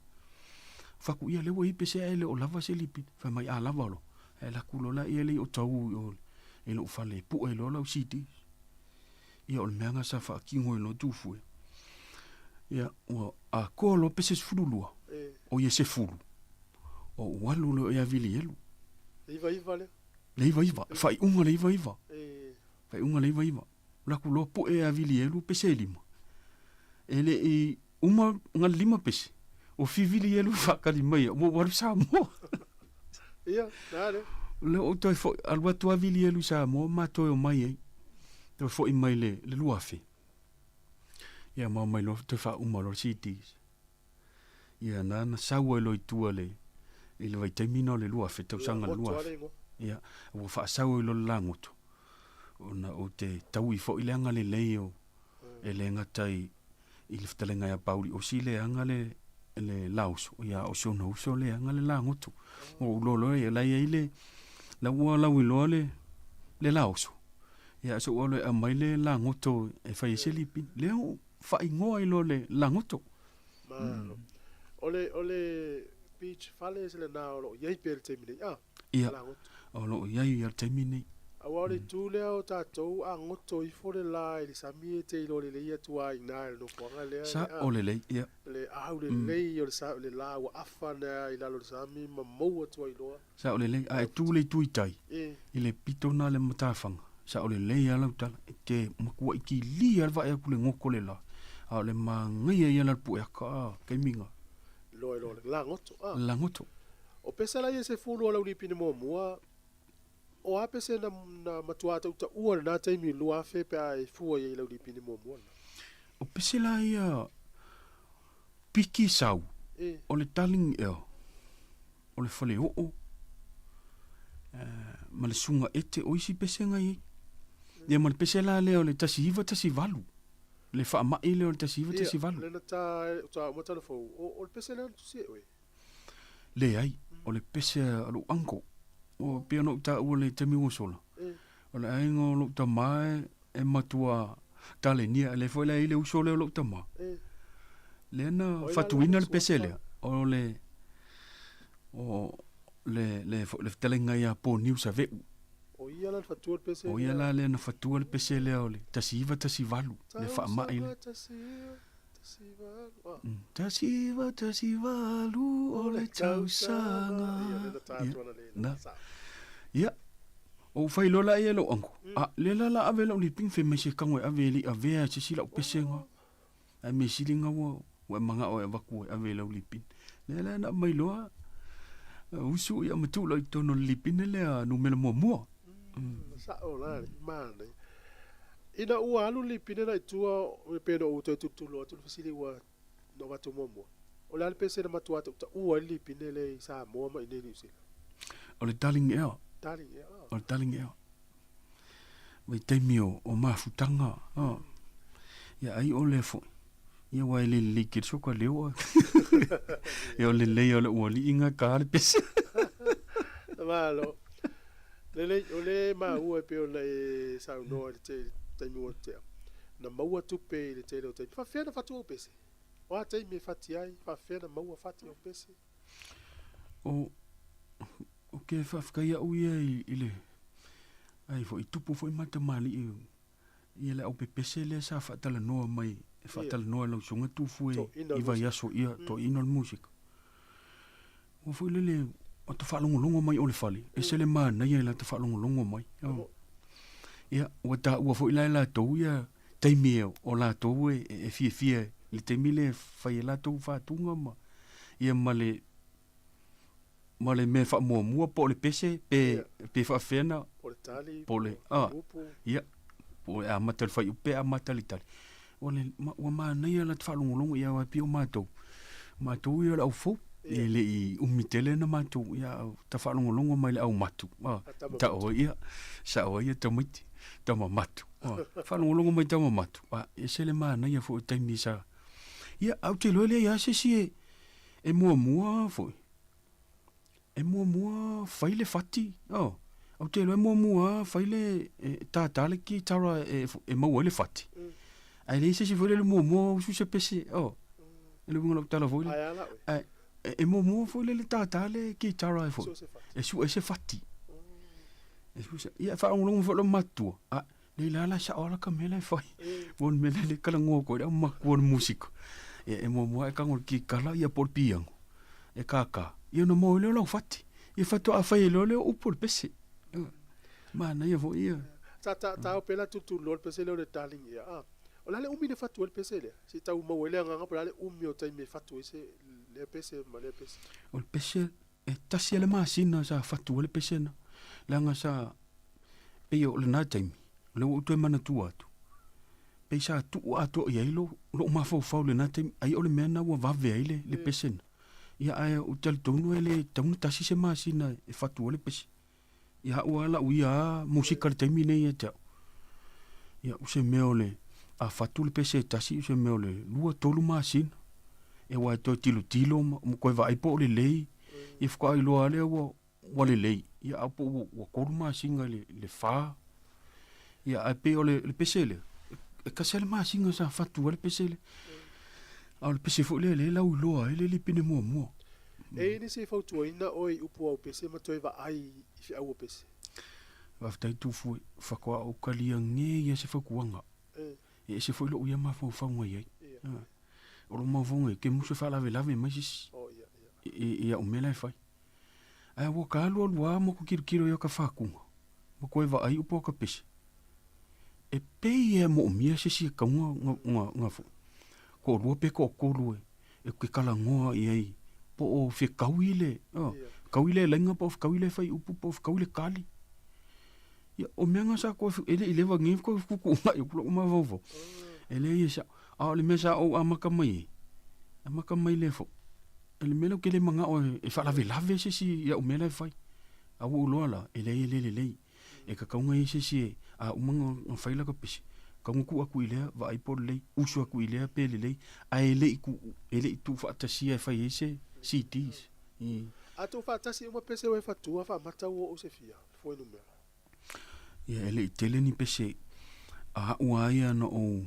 fai atu, ia, o lea ua i ai pese ae le o lava se lipine. Fai mai, a lava loa. Ae alu atu loa laia lea i Otahuhu i o i lou fale e pue loa lau CD. Ia o le mea lena sa faatino ai loa Tufue. Ia ua atoa loa pese 12, o ia 10, ou alu loa ia Vilielu. Le 99 lea? Le 99, faaiuga le 99. Faaiuga le 99. Alu atu loa pue ia Vilielu pese e 5. E le i uma na le 5 pese, o fi Vilielu faatali mai ua ou alu i Samoa. Ia, na lea. Lea ua ou toe foi, alu atu lava Vilielu i Samoa ma toe omai ai. Toe foi mai le 2000. Ia ma omai loa toe faauma loa le CDs. Ia na na sau ai loa i tua le, i le vaitaimi na o le 2000, tausaga le 2000. Ia, ua faasau ai loa le lagoto. Ona ou te taui foi le agalelei o, e le gata i, i le fetalaiga ia Pauli Osi le aga le, le lauso, ia o si ona uso le aga le lagoto. Ua ou iloa loa, ia la e i ai le, la ua lauiloa le, le laoso. Ia so ua alu e aumai le lagoto e fai ai se lipini. Lea ua faaigoa ai loa le lagoto. Malo. O le, o le beach fale se lena o lo o i ai pea i le taimi nei, a? Ia, o lo o i ai i le taimi nei. Aua o le itu lea o tatou a goto ifo le la i le sami e te iloa lelei atu lava i ina i le nofoaga lea. Sao lelei, ia. Le aulelei o le sa, le la ua afa na i lalo o le sami ma maua atu ai loa. Sao lelei, a e tu le itu i tai, i le pito na le matafaga, sao lelei lava lau tala, e te matuai kili lava le vaai atu i le goto o le la, a o le manaia ia la le pueaka a, taimi na. Iloa iloa le lagoto, a. Lagoto. O pese la ia se fulu o lau lipine muamua, o a pese na, na matua tautaua i lena taimi 2000 pe a e fua i ai i lau lipine muamua lena? O pese la ia piki sau, o le darling ea, o le faleoo, ma le suga ete, o isi pese na i ai. Ia ma le pese la lea o le 1918, le faamai lea o le 1918. Ia, lena ta, ta uma tala fou, o, o le pese lea na tusi e oe? Leai, o le pese a lou uncle. Ua pei ona ou taua i le taimi ua sola, o le aiga o lou tama e matua talenia, lea foi la e i ai le uso lea o lou tama. Lea na fatuina le pese lea, o le, o le, le, le fetalaiga ia Poniu Saveu. O ia la na fatua le pese lea. O ia la lea na fatua le pese lea o le 1918, le faamai lea. 1918 o le tausaga. Na. Ia. Ou fai loa la ia i lou uncle. A, lea la la ave lau liping fai mai se tago e ave e le i avea e se isi lau pesega. Ae mea sili na ua ua e manao e avatu e ave i lau lipine. Lea la na aumai loa usu ia ma tuu loa i totonu o le lipine lea numera muamua. Sao la, manaia. Ina ua alu le lipine la i tua, e pei ona ou toe tulutulu atu le fesili ua na avatu muamua, o le a le pese na matua tautaua ai le lipine lea i Samoa ma i inei i Niu Sila? O le Darling Ea. Darling Ea, ah. O le Darling Ea. Vaitaimi o, o mafutaga, ah. Ia ai o lea foi. Ia aua e le lelei tele soka leo a. Ia o le lelei o le ualii nga ka le pese. Malo. Lelei, o lea e maua e pei ona e saunoa i le taimi ua tea, na maua tupe i le tele o taimi. Faafefea na fatu au pese? O a taimi e fati ai? Faafefea na maua fati au pese? O, o ke faafetai au ia i, i le, ai foi, tupu foi ma tamalii ia le aupepese lea sa faatalanoa mai, e faatalanoa e lau susuga Tufue i vaiaso ia toeaina o le musika. Ua foi lele ua faalogologo mai o le fale, ese le manaia i lata faalogologo mai. Ia, ua taua foi la e latou ia taimi o latou e fiafia i le taimi lea e fai ai latou faatuga ma, ia ma le, ma le mea faamuamua po o le pese pe, pe faafefea na, Po o le tali, po o le, po o le upu. Ia, po o le amata i le fuaiupu pe amata i le tali. Ua le, ua manaia la te faalogologo ia aua e pei o matou, matou ia o le au fou, e le i umi tele na matou, ia ta faalogologo mai i le au matu, a, tau ai ia, sao ai ia tamaiti, tama matu. Faalogologo mai tama matu, a ese le manaia foi o taimi sa. Ia, ae ou te iloa e leai lava se isi e, e muamua foi. E muamua fai le fati, oh. Ou te iloa e muamua lava fai le, e tātā le kitara e, e maua ai le fati. Ae leai se isi foi lele muamua usu se pese, oh. E le uiga o lau tala foi lea. Ae a la oe? Ae, e muamua foi lele tātā le kitara e foi. E sue ai se fati. E sue se, ia e faalogologo mai foi lou matua, a, Nei la la sao ala ka mea la e fai. Ua le mea lea le kalagoa koe le au makua o le musika. Ia e muamua e kago le kikala ia po o le piano. E kākā. Ia ona maua ai lea o lau fati. Ia faatoa fai ai loa lea o upu o le pese. Manaia foi ia. Sa ta ta o pela tutuloa le pese lea o le darling ia. Ah. O le a le umi le fatu ai le pese lea? Se i tau maua ai le agaga po o le a le umi o taimi e fatu ai se lea pese ma lea pese. O le pese e tasi lava le masina sa fatu ai le pese na. Leaga sa pei o lena taimi, o lea ua ou toe manatua atu, pei sa tuu atoa i ai lou, lou mafaufau i lena taimi, ai o le mea lena ua vave ai le, le pese na. Ia ae ou te talitonu e le tatau ona tasi se masina e fatu ai le pese. Ia au lava lau ia lava musika i le taimi lenei ia te au. Ia o se mea o le, a fatu le pese e tasi o se mea o le 2, 3 masina. E aua e toe tilotilo ma toe vaai po o lelei, ia faatoa iloa lava lea ua ua lelei, ia a po ua, ua 3 masina i le 4. Ia ae pei o le, le pese lea, e tasi lava le masina sa fatu ai le pese lea. A o le pese foi lea lea e lauiloa ai le lipine muamua. E i ai nisi e fautuaina oe i upu au pese ma toe vaai i feau o pese? Faafetai Tufue, faatoa ou talia nei ia se fautuaga. E ese foi lou ia mafaufauga i ai. O lou mafaufauga i ai, ke musu e faalavelave mai se isi i au mea la e fai. Ae ua ka alualu lava ma ku kilokilo i aka fakuga, ma koe vaai upu o ka pese. E pei e moomia se isi e kauga nga, nga, nga fo. Toalua pe toatolu e, e ke talanoa i ai, po o fekaui le, oh, fekaui le laina po o fekaui le fuaiupu po o fekaui le kali. Ia, o mea na sa koe, e le i leva nei koe fukukuuga i lou mafaufau. E leai e sao. A o le mea sa ou amata mai ai, amata mai lea foi, o le mea lea ou te le manao e faalavelave se isi i au mea la e fai. A ua ou iloa la, e leai e le lelei. E tatau ona i ai se isi e, a uma ona fai laka pese, tatau ona tuu atu i lea, vaai po o lelei, usu atu i lea pe lelei, ae le i tuu, e le i tuufaatasia e fai ai se CDs. A tuufaatasi uma pese ua e fatua faamata ua oo se fia fuainumera. Ia e le i tele ni pese a au a ia na ou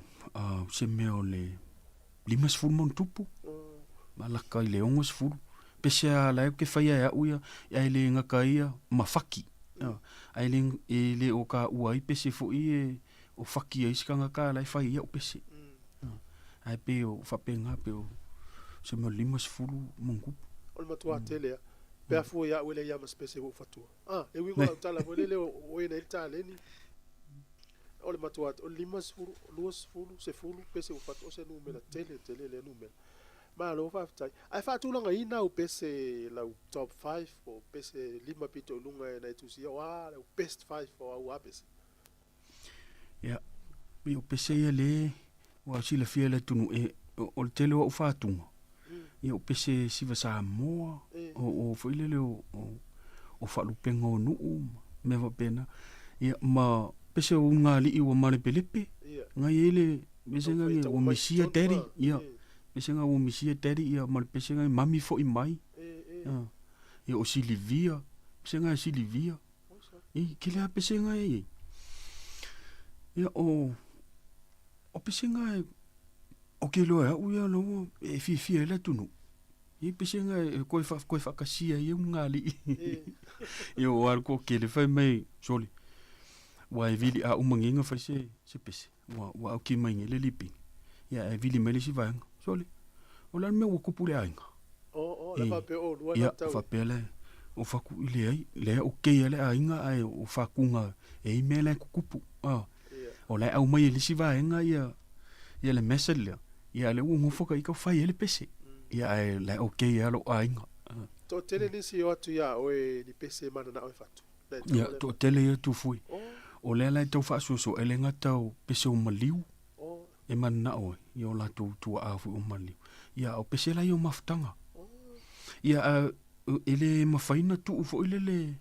se mea o le 50 ma ona tupu ma laka i le 60 pese a la e ke faia e au ia ae le gata ia ma faki ae le e le o ka ua ai pese foi e o faki ai se tagata la e fai ai au pese ae pei o faapena pei o se mea o le 50 ma ona tupu. O le matua tele a pe a fua ia au e leai a ma se pese ua ou fatua. Ah, e uiga o lau tala foi lele o oe na i ai le taleni. O le matua o le 50, 20, 10 pese ua fatu, o se numera tele tele lea numera. Malo faafetai. Ae faatulagaina au pese lau top five po o pese lima pito i luga e na e tusia, o a lau best five o au a pese? Ia, pei o pese ia le ua silafia e le atunuu e o le tele o au fatuga. Ia o pese siva Samoa, o o foi lele o o faalupega o nuu ma mea faapena. Ia ma pese o ulugalii ua malepelepe, na i ai le pese na ua misia daddy, ia pese na ua misia daddy ia ma le pese na mami foi mai. Ia o Silivia, pese na e Silivia. I ke lea pesega e i. Ia o o pesega e o ke loa e au ia laua e fiafia ai le atunuu. I pesega e koe wha, koe whakasia i au ngā alii. Ia o alu ko kele whai mai, sole, ua e vili a umanginga whai se, se pese. Ua, ua au ki mai nge le lipini. Ia e vili mai le isi vaega. Sole, o le a le mea ua kupu le aiga. O, o, le faapea o lua Ia, faapea le, o faku i leai, lea o keia le aiga ae o fakuga e i mea la e kukupu. Ah, o la e aumai e le isi vaega ia, ia le method lea. Ia lea ua nofo ka i kau fai ai le pese. Ia ae la e okay lava lou aiga. Toatele nisi e o atu iā oe ni pese e mananao e fatu. Ia, toatele ia Tufui. O lea la e tau faasoasoa e le gata o pese o maliu e mananao ai, ia o latou tuaa foi o maliu. Ia, a o pese la ia o mafutaga. Ia, a e le mafai ona tuu foi lele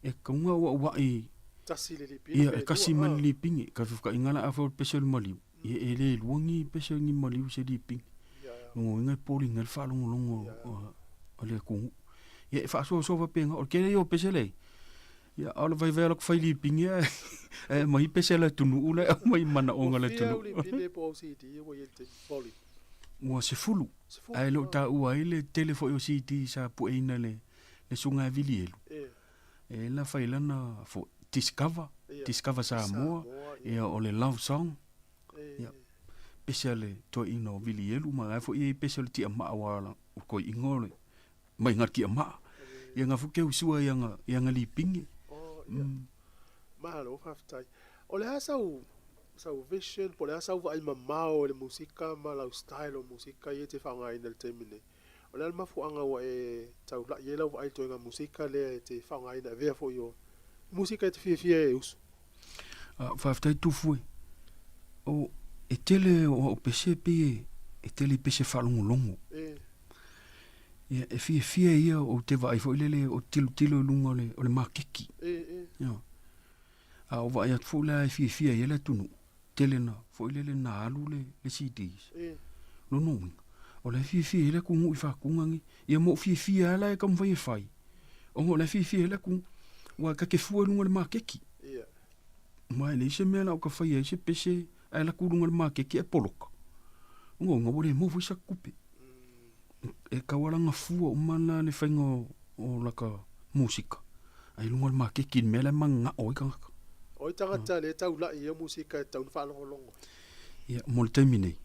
e tatau ona auauai. Tasi le lipine Ia, pe e kasi lua, ma le ah. lipine. Ka fefakaʻiga la afai o le pese o le maliu, ia e le lua ni pese ni maliu i se lipine. Lona uiga e poliga ai le faalogologo a le atunuu. Ia e faasoasoa faapena, o le tele ia o pese lea, ia a o le vaivai o latou fai lipine ae ae aumai pese a le atunuu la e aumai i manaoga o le Ua fia atunuu. au lipine po o au CD ua i ai i le taimi, volume? Ua 10, ae le o taua ai le tele foi o CD sa pueina e le le susuga ia Vilielu. E la fai lana foi Discover, Discover Samoa, ia o le Love Song, ia pese a le toeaina o Vilielu ma la foi e i ai pese o le tiamaa aua o toeaiina o le mai ga tiamaa. Ia na foi ke usua i ana i ana lipine. Malo faafetai. O le a sau sau vision po o le a sau vaai mamao i le musika ma lau style o musika ia e te faaaogaina i le taimi nei? O le a le mafuaaga ua e taulai ai lau vaai i le toega musika lea e te faaaogaina avea foi o musika e te fiafia ai e usu? Faafetai Tufue. O, e tele o au pese e pei e tele i pese faalogologo. Ia, e fiafia ia ou te vaai foi lele o tilotilo i luga o le, o le makeki. Ia. A o vaai atu foi la e fiafia ai le atunuu, tele na foi lele na alu le, le CDs. Lona uiga, o la e fiafia ai le atunuu i faatuga nei. Ia ma ou fiafia lava la e taumafai e fai, ona o la e fiafia ai le atunuu. Aua ta te fua i luga o le makeki. Ma e leai se mea la o ta faia ai se pese ae alu atu i luga o le makeki ae poloka. Lona uiga, ua le maua foi sa tupe. E tau lava fua uma la le faiga o laka musika ai luga o le makeki i le mea la e mananao ai tagata. O ai tagata lea e taulai i ia musika e tatau ona faalogologo? Ia, mo le taimi nei,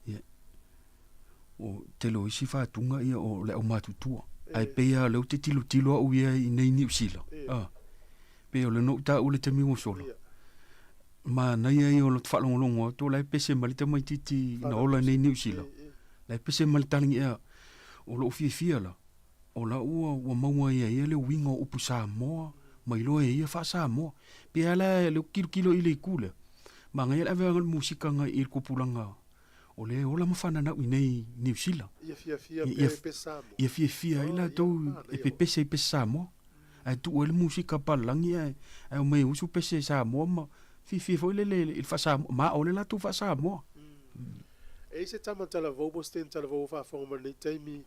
ia, o tele o isi faatuga ia o le aumatutua. Ae pei lava o lea ou te tilotilo au ia i nei Niu Sila, a, pei o lea na ou taua i le taimi ua sola, manaia ia o lota faalogologo atu o la e pese mai le tamaitiiti na ola i nei Niu Sila, la e pese mai le taligi ea, o lou fiafia la, o la ua, ua maua ia ia le uiga o upu Samoa, ma iloa e ia faa-Samoa. Pei lava la lea ou te tilotilo i le itu lea, manaia le ave o le musika agai i le tupulaga o lea e ola ma fananau i nei Niu Sila. Ia fiafia pea i pese Samoa. Ia fiafia ai latou e pepese i pese Samoa. Ae tuu ai le musika palagi ae ae omai e usu pese Samoa ma fiafia foi lele i le faa-Samoa, ma o le latou faa-Samoa. E i ai se tama talavou po o se teine talavou o faafofoga mai i lenei taimi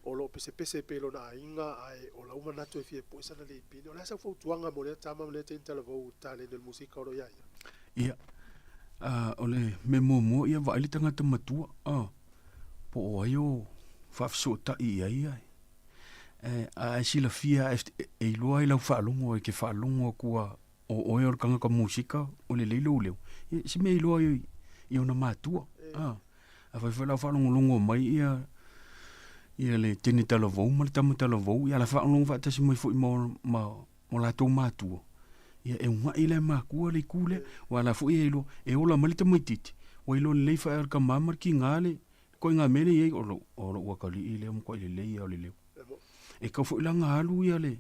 o lo o pesepese pea i lona aiga ae o lau manatu e fia pue sana lipine. O le a sau fautuaga mo lea tama ma lea teine talavou i le taleni o le musika o lo o ia ia? Ia, o le mea muamua ia vaai le tagata matua, po o ai o faafesootai i ai ae. A e silafia e iloa ai lau faalogo e te faalogo atu a o oe o le tagata musika o lelei lou leo, ia se mea e iloa ai i ona matua. Afai foi la o faalogologo mai ia ia le teine talavou ma le tama talavou, ia la faalogologo faatasi mai foi ma ma o latou matua, ia e ugaʻi la e makua le itu lea, aua o la foi e iloa, e ola mai le tamaitiiti, ua iloa lelei faia e le tama ma le tiga le ituaiga mea lea e i ai, o lou, o lou atalii lea ua matuai lelei lava o le leo. E tatau foi la ona alu ia le,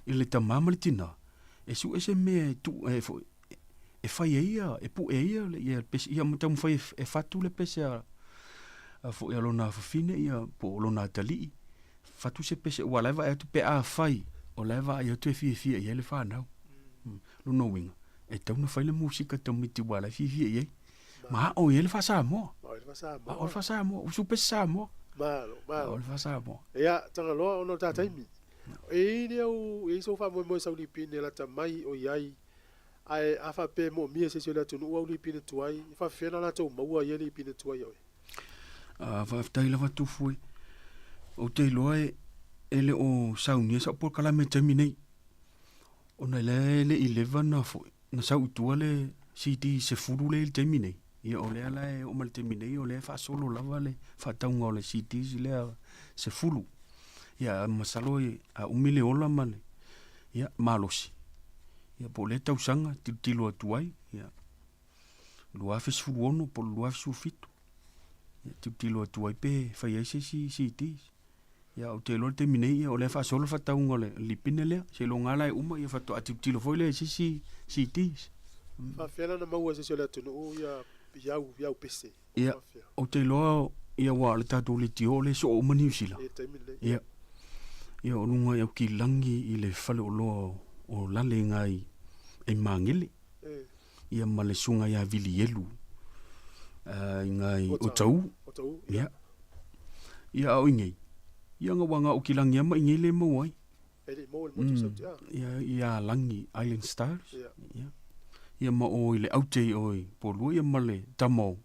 i le tama ma le tina, e sue se mea e tuu, e foi, e fai ai ia, e pue ai ia, ia le pese, ia ma taumafai e, e fatu le pese a, a foi a lona fafine ia po o lona atalii, fatu se pese aua o la e vaai atu pe afai o la e vaai atu e fiafia i ai le fanau. Lona uiga, e tatau ona fai le musika tamaiti aua o la e fiafia i ai. Ma ao i ai le faa-Samoa. Ao i le faa-Samoa. Ao le faa-Samoa. Usu pese Samoa. Malo, malo. Ao le faa-Samoa. Ia, Tagaloa, ona o le ta taimi. E i ai le au, e i ai sou faamoemoe sau lipine lata mai o i ai, ae a faapea e moomia e se isi o le atunuu au lipine tuai, e faapefea ona latou maua ia lipine tuai a oe? Faafetai lava Tufu e. Ou te iloa e, e le o saunia sau polokalame i le taimi nei, ona la e le i leva na foi, na sau i tua le CD 10 lea i le taimi nei. Ia o lea la e oo mai le taimi nei o lea e faasolo lava le faatauga o le CDs lea 10. Ia masalo e, a umi le ola ma le, ia, malosi. Ia po o lea tausaga tilotilo atu ai, ia, 2016 po o le 2017. Ia, tilotilo atu ai pe fai ai se isi CD. Ia, ou te iloa le taimi nei, ia, o lea e faasolo le faatauga o le lipine lea. Seiloga lava la e uma, ia faatoa tilotilo foi lea i se isi CDs. Faafefea la ona maua e se isi o le atunuu ia i au, i au pese? Ia, ou te iloa, ia, aua o le tatou leitio o lea e soo uma Niu Sila. I le taimi lenei. Ia, ia o luga i Aukilagi i le faleoloa o Lale i ina i. i Magele. Ia ma le susuga ia Vilielu i ina i Otahuhu. Ia. Ia a o inei, ia na ua na o ki lagi lava ma inei le maua ai. E le i maua i le motu i Saute a. Ia, ia Lagi Island Stars. Ia. Ia ma o i le aute i o i Polua ia ma le tama o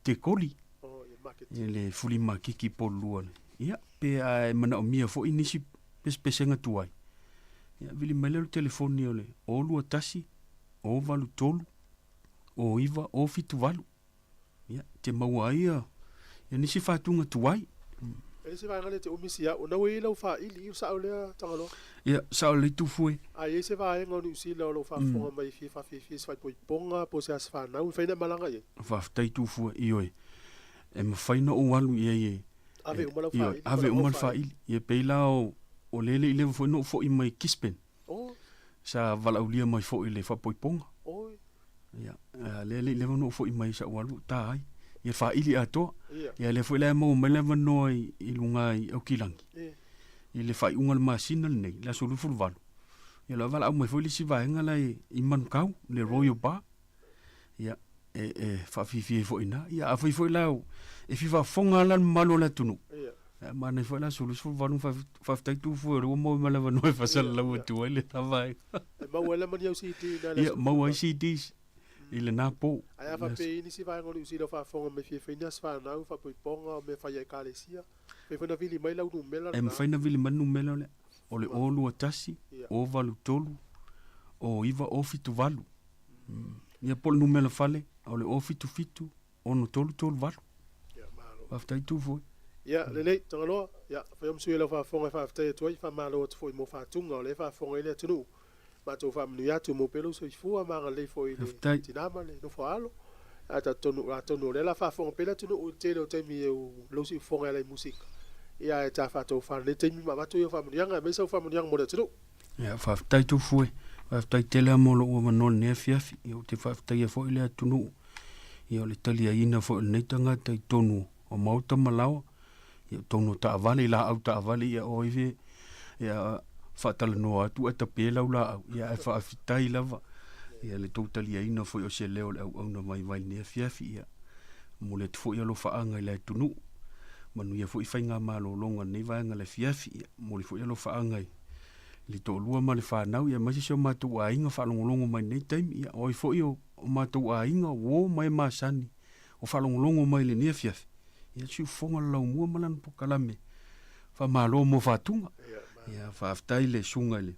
Tekoli. Oh, ia market. Ia le fuli makiki Polua le. Ia, pe a e manaomia foi nisi pesepesega tuai. Ia, vili mai lea o le telefoni o le 021 083 09 078. Ia, te maua ai ia, ia nisi faatuga tuai. E le isi vaega lea e te umi si au, na ua i ai lau faili i sao lea Tagaloa? Ia, sao lelei Tufue. A i ai se vaega o Niu Sila o lo o faafofoga mai e fia faafiafia i se faaipoipoga po o se aso fanau, e mafai ona e malaga i ai? Faafetai Tufue, ioe, e mafai ona ou alu i ai e, Ave uma lau faili, ave uma le faili. Ia, pei la o, o lea e le i leva foi ona ou foi mai Gisborne. Sa valaaulia mai foi i le faapoipoga. Ia, lea e le i leva ona ou foi mai sa ou alu ou ta ai. Ia faili atoa. Ia lea foi la e maua mai le avanoa i luga i Aukilagi. I le faaiuga o le masina lenei, le aso 28. Ia la valaau mai foi le isi vaega la i Manukau, le Royal Bar. Ia, e faafiafia ai foi i ina. Ia, afai foi la e fia faafofoga lava la le mamalu o le atunuu, ia, manaia foi le aso 28, faafetai Tufue o lea ua maua mai le avanoa e faasalalau atu ai lena vaega. E maua ai la ma ni au CD i ina i le aso 28. Ia, maua ai CDs i lena po. Ae a faapea e i ai nisi vaega o Niu Sila o faafofoga mai fia fai ni aso fanau, faapoipoga o mea fai a Ekalesia, mafai foi ona vili mai lau numera lena. E mafai ona vili mai le numera lea, o le 021 083 09 078. Ia po o le numera fale, o le 077 6338. Faafetai Tufue. Ia, lelei, Tagaloa, ia, fai o ma sui o lau faafofoga e faafetai atu ai, faamalo atu foi mo faatuga o lea e faafofoga ai le atunuu. Matou faamanuia atu mo pea lou soifua ma agalelei foi i le tina ma le nofo a alo. Ae talitonu, atonu o lea la faafofoga pea le atunuu i le tele o taimi i lou siufofoga e ala i musika. Ia, ae ta faatofa lenei taimi ma avatu ia faamanuiaga, aemaise au faamanuiaga mo le atunuu. Ia, faafetai Tufue, faafetai tele lava mo lou avanoa i lenei afiafi. Ia, ou te faafetaia foi le atunuu, ia, o le taliaina foi o lenei tagata i totonu o maota ma laoa, ia, totonu o taavale, i laau taavale, ia, o ai fe, ia, faatalanoa atu ae tape lau laau, ia, ae faafetai lava, ia, le tou taliaina foi o se leo o le auauna vaivai i lenei afiafi, ia, momoli atu foi alofaaga i le atunuu, manuia foi faigamalologa o lenei vaega i le afiafi, ia, momoli foi alofaaga i le toalua ma le fanau, ia aemaise si o matou aiga faalogologo mai i lenei taimi. Ia, o ai foi o matou aiga, uo ma e masani o faalogologo mai i lenei afiafi, ia siufofoga le laumua ma lana polokalame. Faamalo mo faatuga. Ia, faafetai i le susuga i le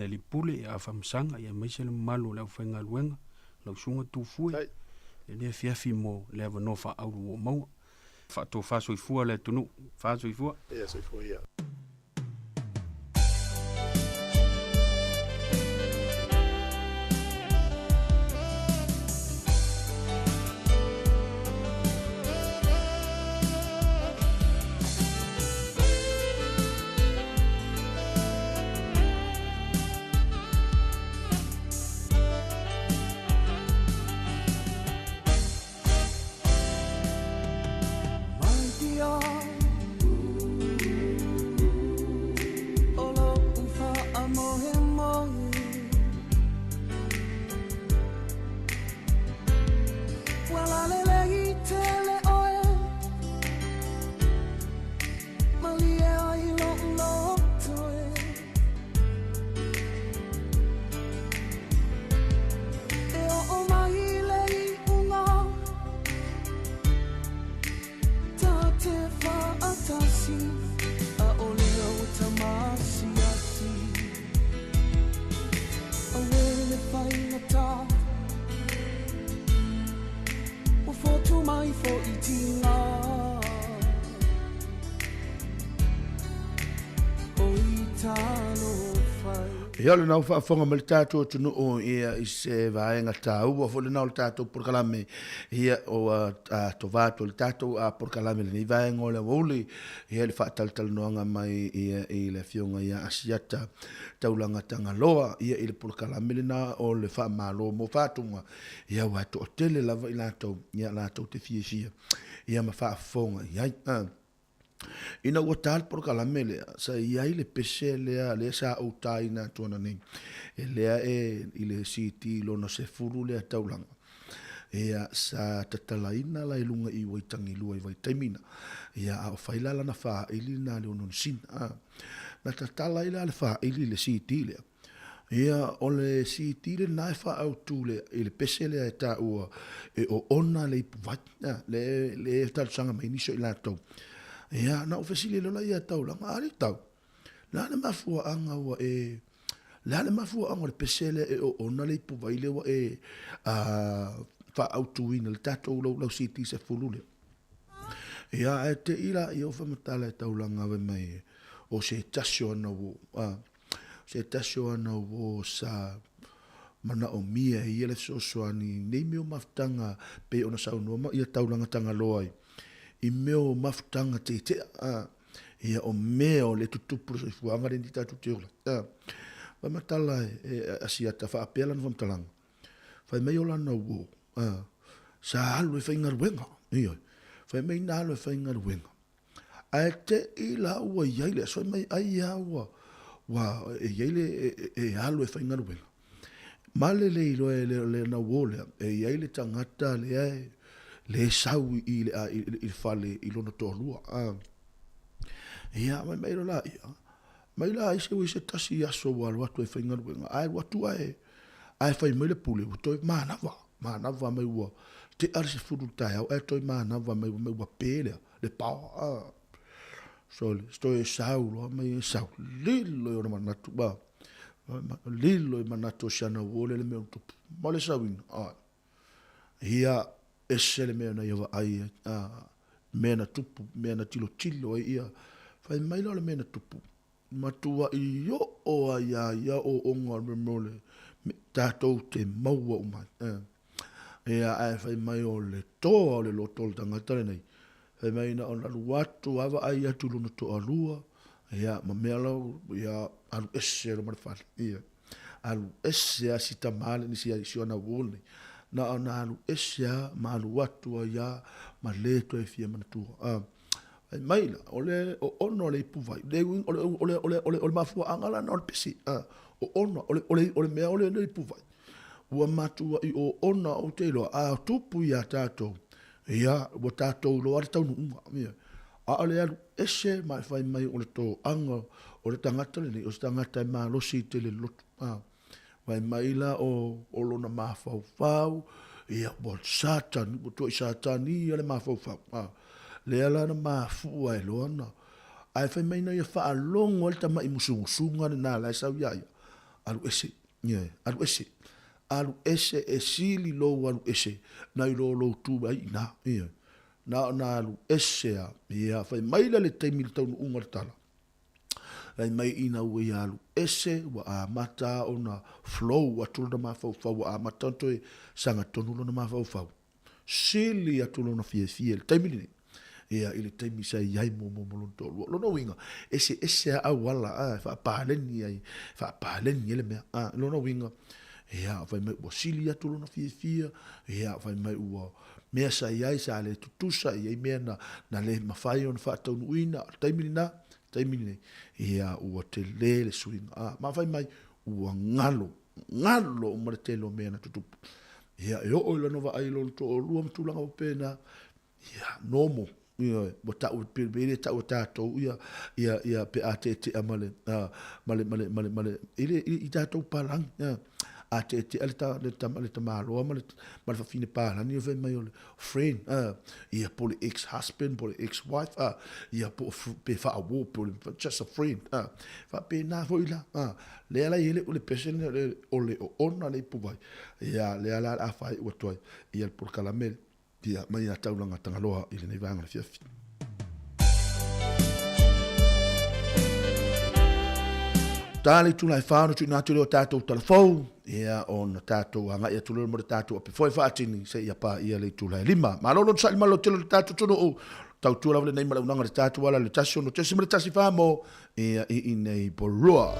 Alii Pule, ia Afamasaga, ia aemaise le mamalu o le aufaigaluega, lau susuga Tufue, lenei afiafi mo le avanoa faaauro ua maua. Faatofa soifua le atunuu. Fa soifua. Ia soifua ia. Ia o lena ua faafofoga mai le tatou atunuu ia i se vaega taua foi lena o le tatou polokalame ia ua tova atu le tatou polokalame i lenei vaega o le aoauli ia i le faatalatalanoaga mai ia i le afioga ia Asiata Taulaga Tagaloa ia i le polokalame lena o le faamalo mo faatuga ia ua toatele lava i latou ia latou te fiafia ia ma faafofoga i ai. Ina ua tā le polokalame lea, sa i ai le pese lea, lea sa ou tāina atu ananei, e lea e i le CD lona 10 lea taulaga. Ia, sa tatalaina la i luga i Waitangilua i vaitaimi na. Ia, a o fai la lana faaili na le Ononosina. A. Na tatala ai la le faaili i le CD lea. Ia, o le CD lena e faaautu le, i le pese lea e taua e oona le ipuvai. A, le, le talosaga mai nisi o i latou. Ia, na ou fesili loa la ia Taulaga, a le tau, Le a le mafuaaga ua e, le a le mafuaaga o le pese lea e oona le ipuvai lea ua e faaautuina le tatou laulau CD 10 lea? Ia, ae te i la ia o faamatala e taulaga ave mai o se tasi o ana uo, a, se tasi o ana uo sa manaomia e ia le fesoasoani i nei mea o mafutaga pei ona saunoa ma ia taulaga Tagaloa ai i mea o mafutaga tetea, a. Ia o mea o le tutupu le soifuaga lenei tatou te ola. Fai ma tala e Asiata faapea lana faamatalaga. Fai mai o lana uo, sa alu e faigaluega. Ioe. Fai mai na alu e faigaluega. Ae te i la ua i ai le aso, fai mai ai lava ua, ua e i ai le, e alu e faigaluega. Ma le le iloa e le na uo lea, e i ai le tagata lea e, le sau i le, i le fale i lona toalua. Ia, mai mai loa laia, mai la ai se se tasi aso ua alu atu e faigaluega, ae alu atu ae, ae fai mai le pule, ua toe manava, manava mai ua tea le 10 i le taeao, ae toe manava mai, mai ua pe lea, le power. So, toe sau loa mai e sau, lilo i ona manatu, lilo i manatu o si ana uo lea le mea o tupu. Ma le sauina, ae. Ia, ese le mea na ia vaai ai, a, mea na tupu, mea na tilotilo ai ia. Fai mai la o le mea na tupu, matuai oo lava ia ia ooooga o le mea o le tatou te maua uma ai. Ia, ae fai mai o le toa o le loto o le tagata lenei, fai mai na ona alu atu lava vaai atu i lona toalua, ia, ma mea la, ia, alu ese loa ma le fale. Ia. Alu ese a si tama lenei si si ona uo lenei. Na ona alu ese a ma alu atu ai a ma le toe fia manatua. A, fai mai la, o le oono o le ipuvai, le uiga, o le, o le, o le, o le, o le mafuaaga la na o le pese. A, oono, o le, o le, o le mea o le, le ipuvai. Ua matuai oona ou te iloa, a tupu iā tatou, ia, ua tatou iloa le taunuuga. Ia. A o le alu ese ma e fai mai o le toaga o le tagata lenei, o se tagata e malosi tele le loto. A, fai mai la o, o lona mafaufau, ia, ua Satani, ua tuai Satani ia le mafaufau. A, lea la na mafua ai loa na, ae fai mai na ia faalogo ai le tamai musumusuga lena la e sau iā ia, alu ese, ia, alu ese, alu ese e sili lou alu ese nai lo lou tu ai i ina, ia. Na ona alu ese a, ia, fai mai la le taimi i le taunuuga o le tala. Fai mai ina ua ia alu ese, ua amata ona flow atu lona mafaufau, ua amata ona toe sagatonu lona mafaufau. Sili atu lona fiafia i le taimi lenei, ia, i le taimi sa i ai muamua ma lona toalua. O lona uiga, eseese lava auala a, e faapaleni ai, faapaleni ai le mea. A, lona uiga, ia, fai mai ua sili atu lona fiafia, ia, fai mai ua mea sa i ai sa le tutusa, e i ai mea na, na le mafai ona faataunuuina, o le taimi lena, taimi lenei, ia ua tele le suiga. A, ma fai mai, ua galo, galo uma le tele o mea na tutupu. Ia, e oo i lana vaai i lona toalua ma tulaga faapena, ia, normal, ioe, ua tau, pe, pe le tau e tatou, ia, ia, ia, pe a teetea ma le, a, ma le, ma le, ma le, ma le, i le, i, i tatou palagi, a. A teetea le, ta, le, tama, le tamaloa ma le, ma le fafine palani, fai mai o le friend, a, ia, po o le ex-husband, po o le ex-wife, a, ia, po o, pe faauo, po o le, just a friend, a, faapena foi la, a, lea la i ai le, le pese lenei o le, o le oona le ipuvai, ia, lea la o le a faaiu atu ai, ia le polokalame Ia, mai ia Taulaga Tagaloa i lenei vaega o le afiafi. Ta le itula e whā ona tuina atu lea o tātou talafou, ia ona tātou agai atu lea mo le tātou ape foe whaatini, se ia pā ia le itula e lima. Malo lon saili malo tele o le tātou tunu u, tautua lava lenei ma le unaga le tātou ala le 1 6.1 whā mō, ia i inei porua.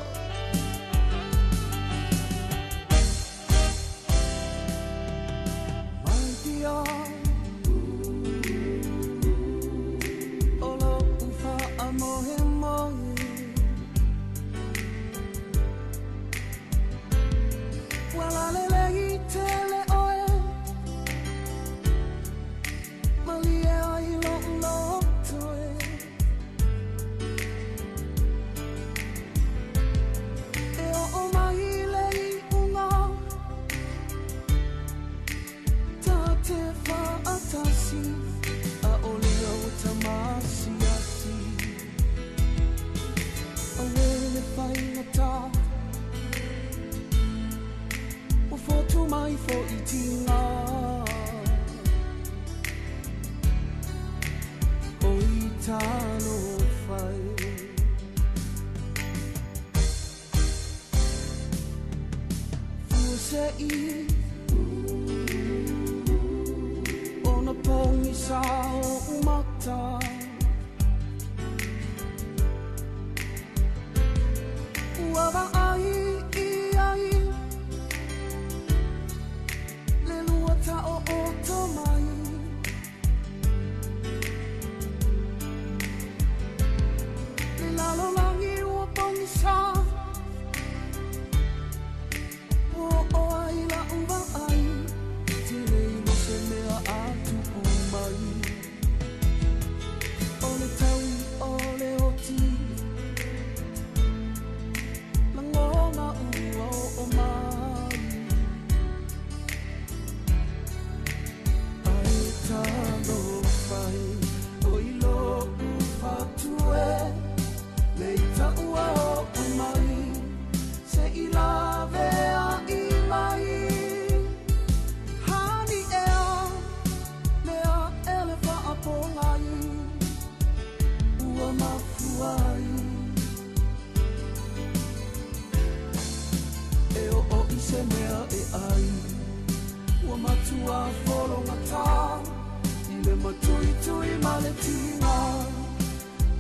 matuitui ma le tiga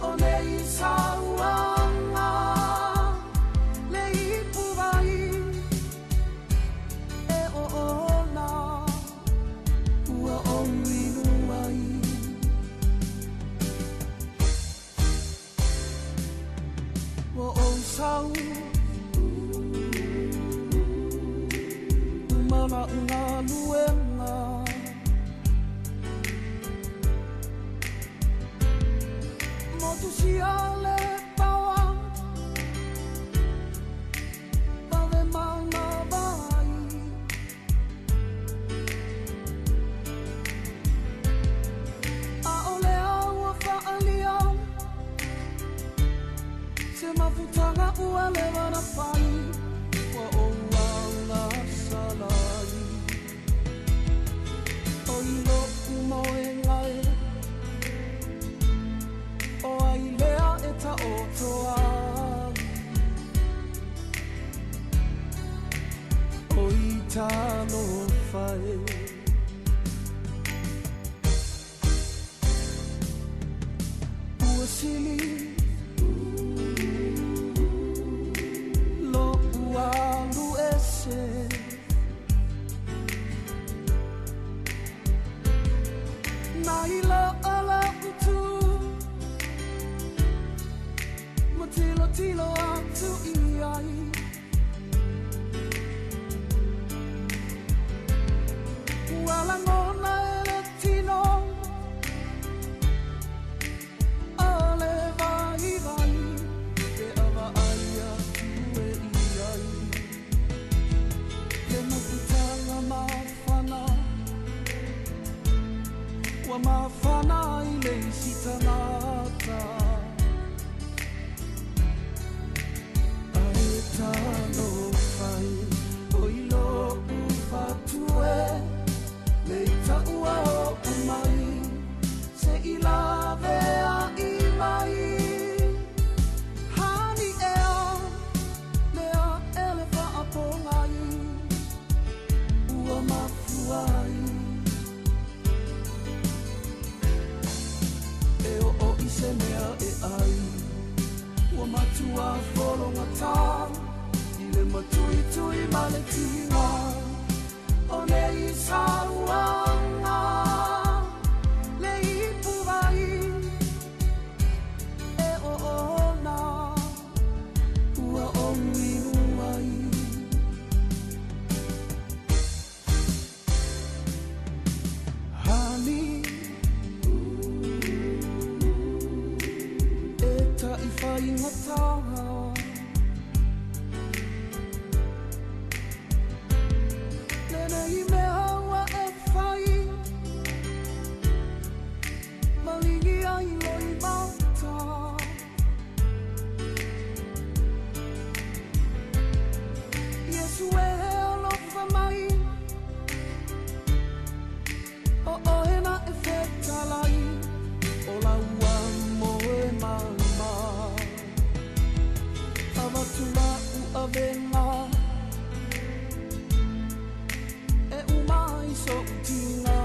o nei sauaga le ipu vai e oona ua ou inu ai. Ua ou sau ma la'u galuega motusia le paoa vave mana vai ʻAʻole au ua faʻalia se mafutaga ua leva na fai ua ou agasalai o i loʻu moega e o ai lea e taoto ai o i talofa e. Ua sili loʻu alu ese nai loa loʻu tu ma tilotilo atu i ai ua lagona e le tino o le vaivai pe a vaai atu e i ai le mafutaga mafana ua mafana i le isi tagata ae talofa e o i loʻu fatue le itaʻua oʻu mai seʻi lawe aʻi mai hani ea lea e le faapogai ua mafua ai e oo i se mea e ai ua matua fologata i le matuitui ma le tiga o nei sauaga le ipu vai e oona ua ou inu ai. Hani e taʻifaigata lenei mea ua e fai maligi ai loi mata Iesu e alofa mai o oe na e fetalai o laua moe mama avatu la'u avega e uma ai soʻu tiga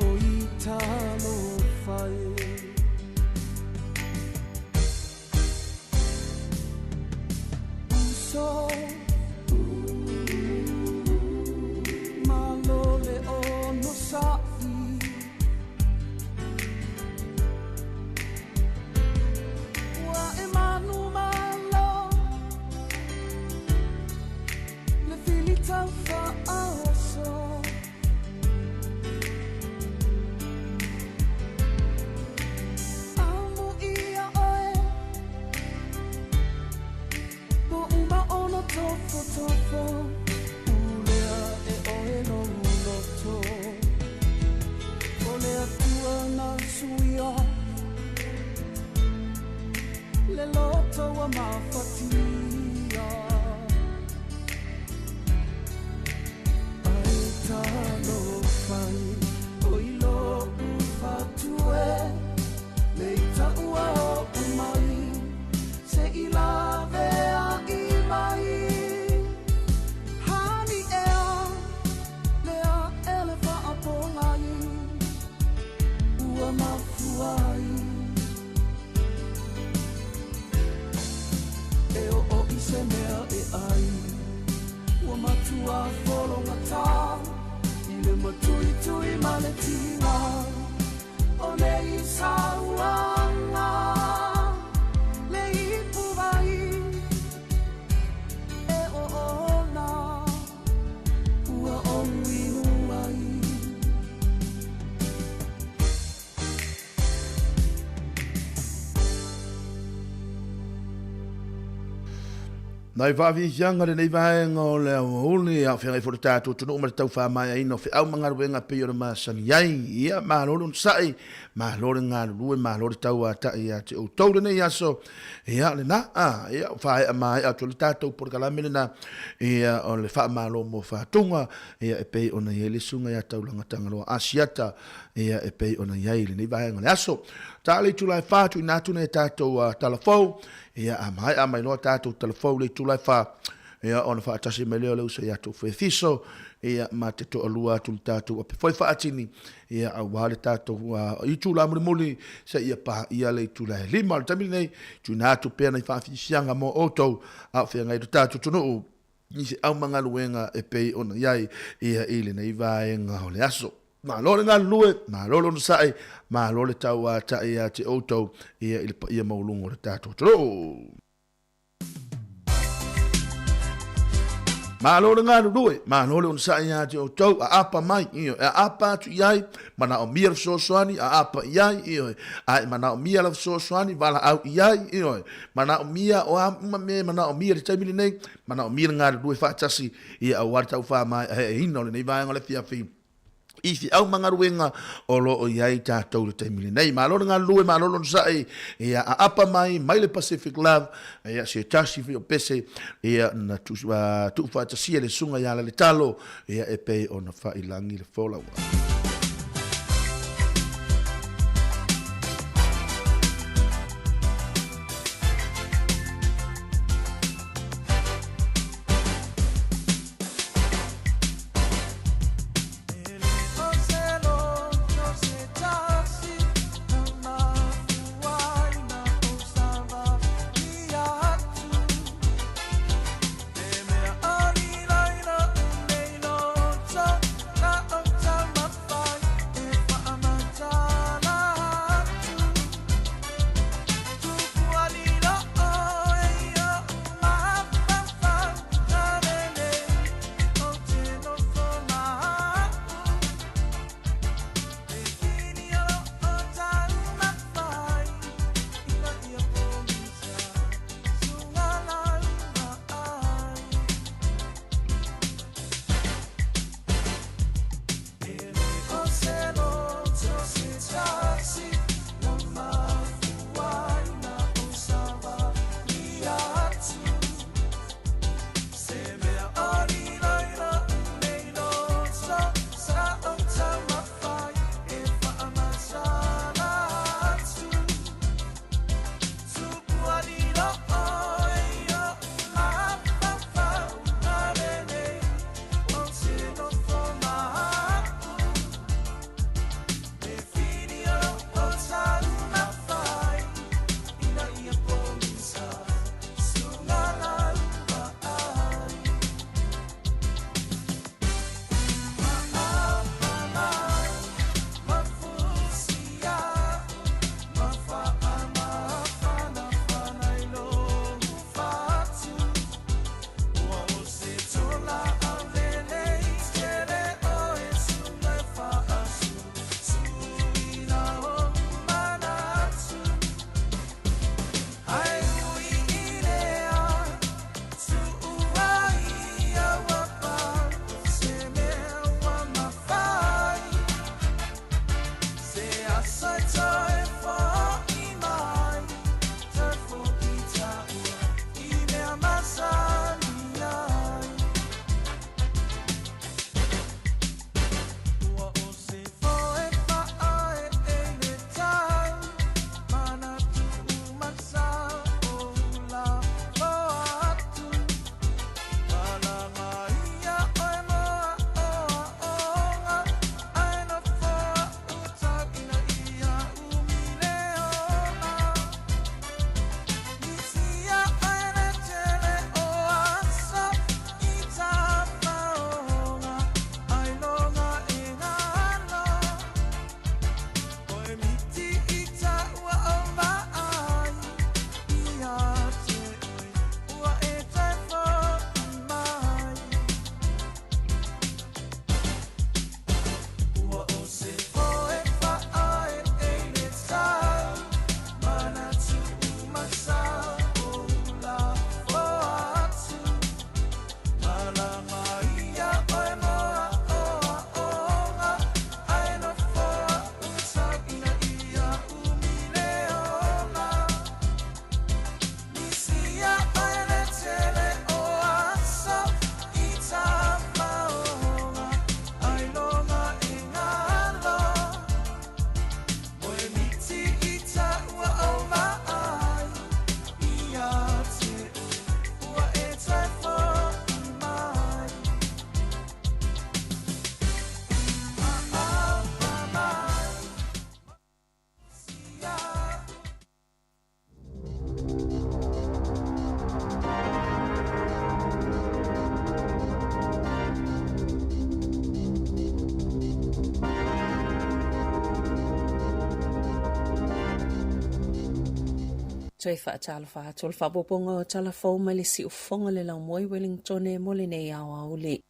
o i talofa e. Uso malo le ono saʻi ua e manu malo le fili taufaaoso amu ia oe po uma ona Matuitui ma le tiga o nei sauaga le ipu vai e oona ua ou inu ai. Nai faafiafiaga lenei vaega o le aoauli, a o feagai foi le tatou atunuu ma le tau faamaeaina o feau ma galuega e pei ona masani ai. Ia, malo le onosai, malo le galulue, malo le tauatai ia te outou lenei aso. Ia, lena, a, ia, ua faaea maea atu le tatou polokalame lena, ia, o le faamalo mo Fatuga, ia, e pei ona i ai le susuga ia Taulaga Tagaloa Asiata, ia, e pei ona i ai lenei vaega o le aso. Ta le itula e fa, tuuina atu nai a tatou tala fou, Ia, a maea mai loa tatou talafou i le itula e fa, ia, ona faatasi mai lea o le uso ia Tofu Efiso, ia, ma te toalua atu le tatou ape foi faatini, ia, aua le tatou itula mulimuli, seia paia le itula e 5. O le taimi lenei, tuuina atu pea nai faafiafiaga mo outou, a o feagai lo tatou atunuu i se aumagaluega e pei ona i ai, ia, i lenei vaega o le aso. Malo le galulue, malo le onosai, malo le tauatai ia te outou ia i le paia maualuga o le tatou atunuu. Malo le galulue, malo le onosai ia te outou, aapa mai, ioe, aapa atu i ai, manaomia le fesoasoani, aapa i ai, ioe, a e manaomia lau fesoasoani, valaau i ai, ioe, manaomia, o a uma mea e manaomia i le taimi lenei, manaomia le galulue faatasi, ia aua le taufaamaeaina o lenei vaega o le afiafi. I feau ma galuega o lo o i ai tatou i le taimi lenei. Malo le galulue, malo le onosai, ia aapa mai, mai le Pacific Love, ia se tasi foi o pese, ia na tuufaatasia le susuga ia Laletalo, ia e pei ona faiilagi le folauga. Toe faatalofa atu o le faaopoopoga o tala fou mai le siufofoga o le laumua i Wellingtone mo lenei aoauli.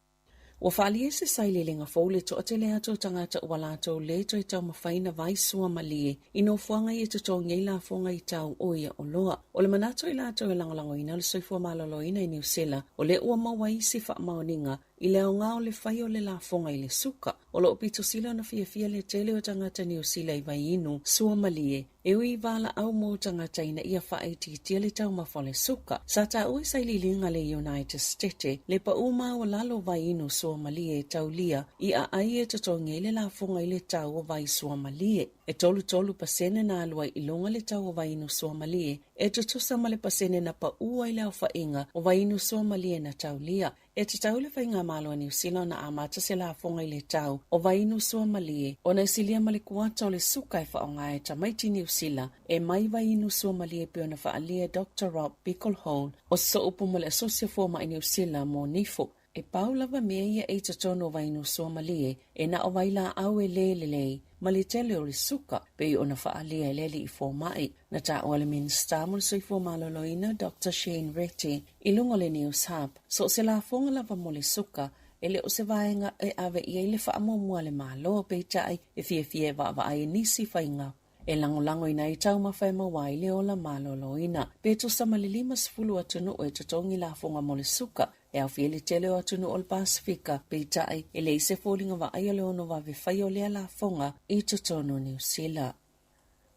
Ua faaalia se sailiiliga fou le toatele atu o tagata ua latou le toe taumafaina vai suamalie i nofoaga ia e totogi ai lafoga i tau o ia oloa. O le manatu i latou e lagolagoina le soifua maloloina i Niu Sila, o lea ua maua isi faamaoniga i le aoga o le fai o le lafoga i le suka. O lo o pito sili ona fiafia le tele o tagata Niu Sila i vaiinu suamalie e ui i valaau mo tagata ina ia faaitiitia le taumafa o le suka. Sa taua i sailiiliga a le United Stete le pau maualalo o vaiinu suamalie e taulia i aai e totogi ai le lafoga i le tau o vai suamalie. E 33% na alu ai i luga le tau o vaiinu suamalie, e tutusa ma le pasene na pau ai le aofaiga o vaiinu suamalie na taulia. E tatau i le Faigamalo a Niu Sila ona amata se lafoga i le tau o vaiinu suamalie ona e silia ma le kuata o le suka e faaaoga e tamaiti Niu Sila e mai vaiinu suamalie e pei ona faaalia e Doctor Rob Beaglehole o Soopu ma le Asosi o Fomai Niu Sila mo Nifo. E pau lava mea ia e i totonu o vaiinu suamalie e na o vailaau e lē lelei ma le tele o le suka, pei ona faaalia e le alii fomai. Na taua le Minisita mo le Soifua Maloloina, Doctor Shane Reti, i luga o le News Hub, so o se lafoga lava mo le suka, e le o se vaega e ave i ai le faamuamua a le Malo, peitai e fiafia e vaavaai i nisi faiga e lagolagoina ai taumafa e maua ai le ola maloloina. Pe tusa ma le 50 atunuu e totogi lafoga mo le suka, e aofia ai le tele o atunuu o le Pasefika, peitai e leai se foliga vaaia o le ono vave faia o lea lafoga i totonu o Niu Sila.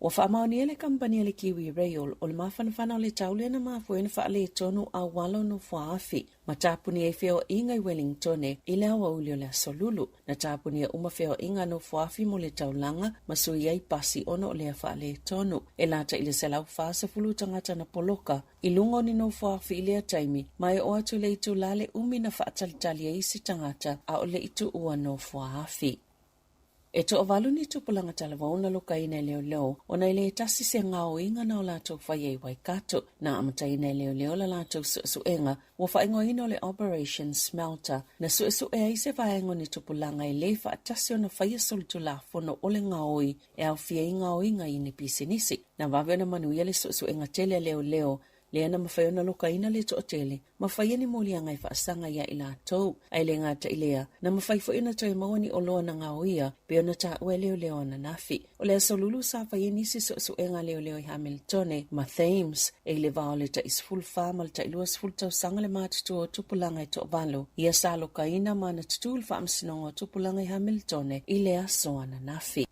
Ua faamaonia le kamupani a le Kiwi Rail o le mafanafana o le tau lea na mafua ai ona faaletonu auala o Nofoaafi ma tapunia ai feoaiga i Wellingtone i le aoauli o le Aso Lulu. Na tapunia uma feoaiga a Nofoaafi mo le taulaga ma sui ai pasi ona o lea faaletonu. E lata i le 140 tagata na poloka i luga o ni Nofoaafi i lea taimi ma e oo atu i le itulā le umi na faatalitali ai isi tagata a o le i tuua Nofoaafi. E toavalu ni tupulaga talavou na lokaina e leoleo ona e le tasi se gaoiga na o latou faia i Waikato. Na amataina e leoleo la latou suesuega ua faaigoaina o le Operation Smelter na suesue ai se vaega o ni tupulaga e le faatasi ona faia solitulafono o le gaoi e aofia ai gaoiga i ni pisinisi. Na vave ona manuia le suesuega tele a leoleo lea na mafai ona lokaina le toatele ma faia ni moliaga e faasaga iā i latou. Ae le gata i lea, na mafai foi ona toe maua ni oloa na gaoia pei ona taua e leoleo ananafi. O le Aso Lulu sa fai ai nisi suesuega a leoleo i Hamiltone ma Thames, e i le va o le tai 14 ma le tai 20 tausaga le matutua o tupulaga e toavalu. Ia sa lokaina ma na tutū i le Faamasinoga o Tupulaga i Hamiltone i le aso ananafi.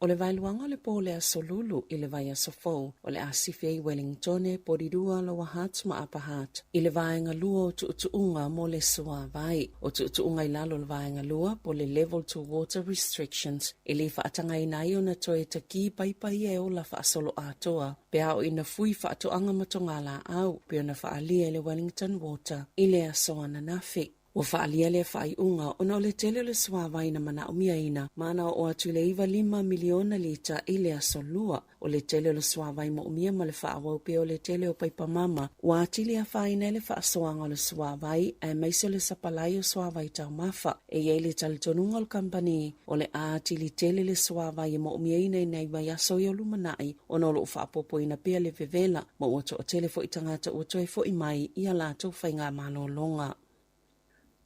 O le vaeluaga o le po o le Aso Lulu i le vaiaso fou, o le a sifi ai Wellingtone, Porirua, Lower Hutt ma Upper Hutt i le vaega lua o tuutuuga mo le suavai. O tuutuuga i lalo o le vaega lua, po o le Level 2 Water Restrictions, e le faatagaina ai ona toe takī paipa ia e ola faasoloatoa pe a oo ina fui faatoaga ma togalaau, pei ona faaalia e le Wellington Water i le aso ananafi. Ua faaalia lea faaiuga ona o le tele o le suavai na manaomiaina ma na oo atu i le 95 miliona lita i le aso Lua. O le tele o le suavai moomia ma le faaauau pea o le tele o paipa mama ua atili afaina ai le faasoaga o le suavai aemaise o le sapalai o suavai taumafa. E i ai le talitonuga o le kamupani o le a atili tele le suavai e moomiaina i nai vaiaso ia o lumanai ona o lo o faaopoopoina pea le vevela ma ua toatele foi tagata ua toe foi mai i a latou faigamalologa.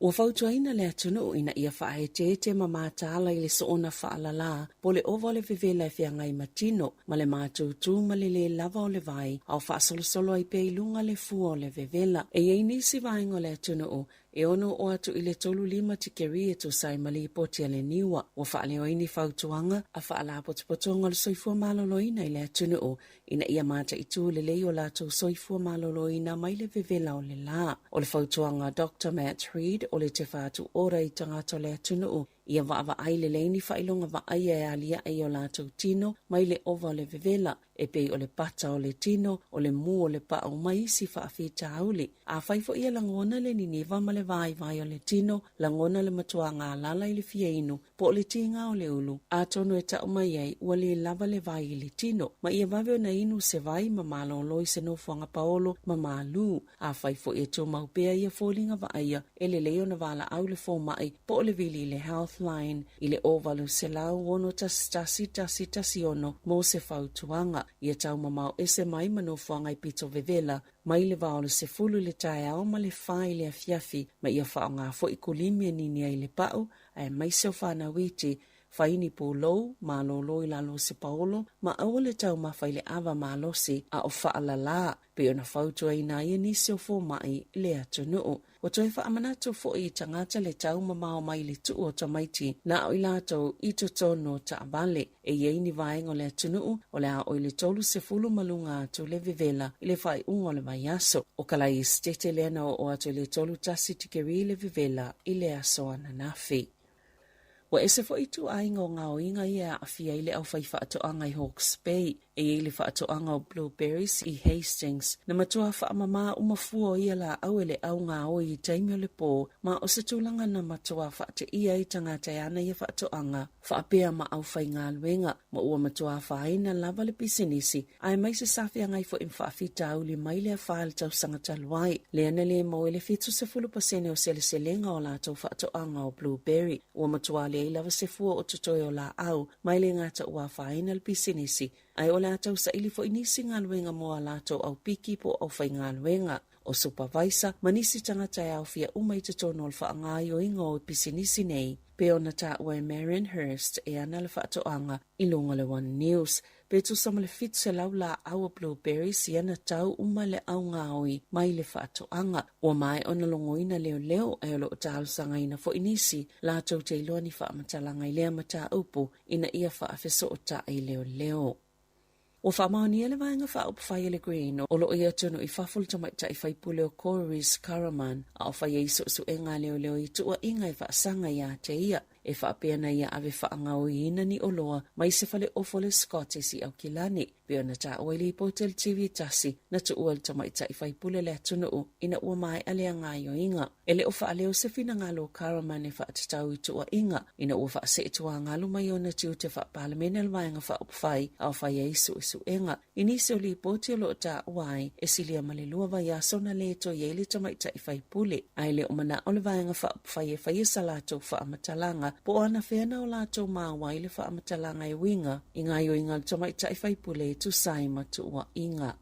Ua fautuaina le atunuu ina ia faaeteete ma mataala i le soona faalala po o le ova o le vevela e feagai ma tino ma le matutu ma le lē lava o le vai a o faasolosolo ai pea i luga le fua o le vevela. E i ai nisi vaega o le atunuu e ono oo atu i le 35 tikeri e tusa ai ma lipoti a le NIWA. Ua faaleo ai ni fautuaga a Faalapotopotoga o le Soifua Maloloina i le atunuu ina ia mataitū lelei o latou soifua maloloina mai le vevela o le lā. O le fautuaga a Doctor Matt Reid o le tefa atu ora i tagata o le atunuu ia vaavaai lelei ni faailoga vaaia e aliae i o latou tino mai le ova o le vevela, e pei o le pata o le tino, o le mū o le paʻu ma isi faafitauli. Afai foi e lagona le niniva ma le vaivai o le tino, lagona le matua galala i le fia inu, po o le tiga o le ulu, atonu e tau mai ai ua le lava le vai i le tino, ma ia vave ona inu se vai ma malolo i se nofoaga paolo ma malū. Afai foi e tumau pea ia foliga vaaia, e lelei ona valaau le fomai po o le vili i le Healthline i le 0800 611 116 mo se fautuaga. Ia taumamao ese mai ma nofoaga i pito vevela mai le va o le 10 i le taeao ma le 4 i le afiafi, ma ia faaaoga foi kulimi e nini ai le pau, aemaise o fanau iti. Fai ni pulou, malolo i lalo o se paolo, ma aua le taumafa i le ava malosi a o faalalā, pei ona fautuaina ai e nisi o fomai le atunuu. Ua toe faamanatu foi i tagata le taumamao mai le tuu o tamaiti na o i latou i totonu o taavale. E i ai ni vaega o le atunuu o le a oo i le 30 ma luga atu le vevela i le faaiuga o le vaiaso. O Kala'i Esetete lea na oo atu i le 31 tikeri le vevela i le aso ananafi. Ua ese foi ituaiga o gaoiga ia e aafia ai le aufaifaatoaga i Hawke's Bay. E i ai le faatoaga o blueberries i Hastings, na matua faamamā uma fua o ia laau e le au gaoi i taimi o le pō, ma o se tulaga na matua faateia ai tagata e ana ia faatoaga, faapea ma aufaigaluega, ma ua matua afaina lava le pisinisi aemaise sa feagai foi ma faafitauli mai le afa i le tausaga talu ai, lea na le maua ai le 70% o seleselega o latou faatoaga o blueberry. Ua matua leai lava se fua o totoe o laau, ma e le gata ua afaina le pisinisi, ae o le a tausaili foi nisi galuega mo a latou aupiki po o aufaigaluega, o supavaisa ma nisi tagata e aofia uma i totonu o le faagaoioiga o pisinisi nei, pei ona taua e Marion Hurst e ana le faatoaga i luga o le One News. Pe tusa ma le 700 laau o blueberries ia na tau uma le au gaoi mai le faatoaga. Ua maea ona logoina leoleo ae o lo o talosagaina foi nisi latou te iloa ni faamatalaga i lea mataupu ina ia faafesootai leoleo. Ua faamaonia le Vaega Faaupufai a le Green o lo o i atunuu i fafo le tamaitai faipule o Coris Karaman a o fai ai suesuega a leoleo i tuuaiga e faasaga ia te ia e faapea na ia ave faagaoiina ni oloa mai se fale ofo le Scotties i Aukilani, pei ona taua i lipoti a le TV tasi na tuua e le tamaitai faipule le atunuu ina ua maea lea gaoioiga. E le o faaleo se finagalo o Karaman e faatatau i tuuaiga ina ua faasee tuagalu mai ona tiute faapalemene o le Vaega Faaupufai a o fai ai suesuega. I nisi o lipoti o lo o taua ai, e silia ma le lua vaiaso na le toe i ai le tamaitai faipule, ae le o manao le Vaega Faaupufai e faia sa latou faamatalaga po o anafea na o latou maua ai le faamatalaga e uiga i gaoioiga a le tamaitai faipule e tusa ai ma tuuaiga.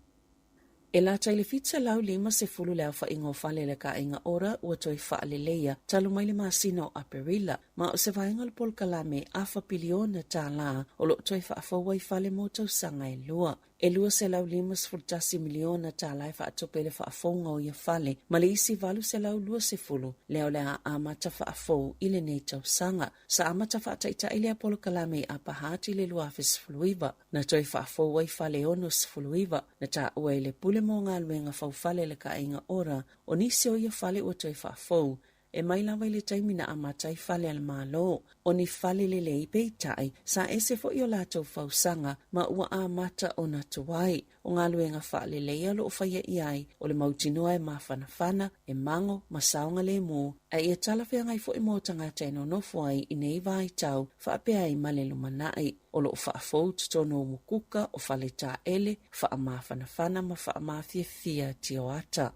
E lata i le 750 le aofaiga o fale a le Kāʻinga Ora ua toe faaleleia talu mai le masina o Aperila, ma o se vaega o le polokalame afa piliona tālā o lo o toe faafou ai fale mo tausaga e lua. E $251 miliona tālā e faatupe i le faafouga o ia fale ma le isi 820 lea o le a amata faafou i lenei tausaga. Sa amata faataitai lea polokalame i Upper Hutt i le 2019. Na toe faafou ai fale 69, na taua e le Pule mo Galuega Faufale a le Kāʻinga Ora, o nisi o ia fale ua toe faafou, e mai lava i le taimi na amata ai fale a le Malo. O ni fale lelei, peitai, sa ese foi o latou fausaga ma ua amata ona tuai. O galuega faaleleia o lo o faia i ai, o le mautinoa e mafanafana, e mago ma saogalemu, a ia talafeagai foi mo tagata e nonofo ai i nei vaitau faapea ai ma le lumanai. O lo o faafou totonu o mukuka, o faletaele, faamafanafana ma faamafiafia tioata.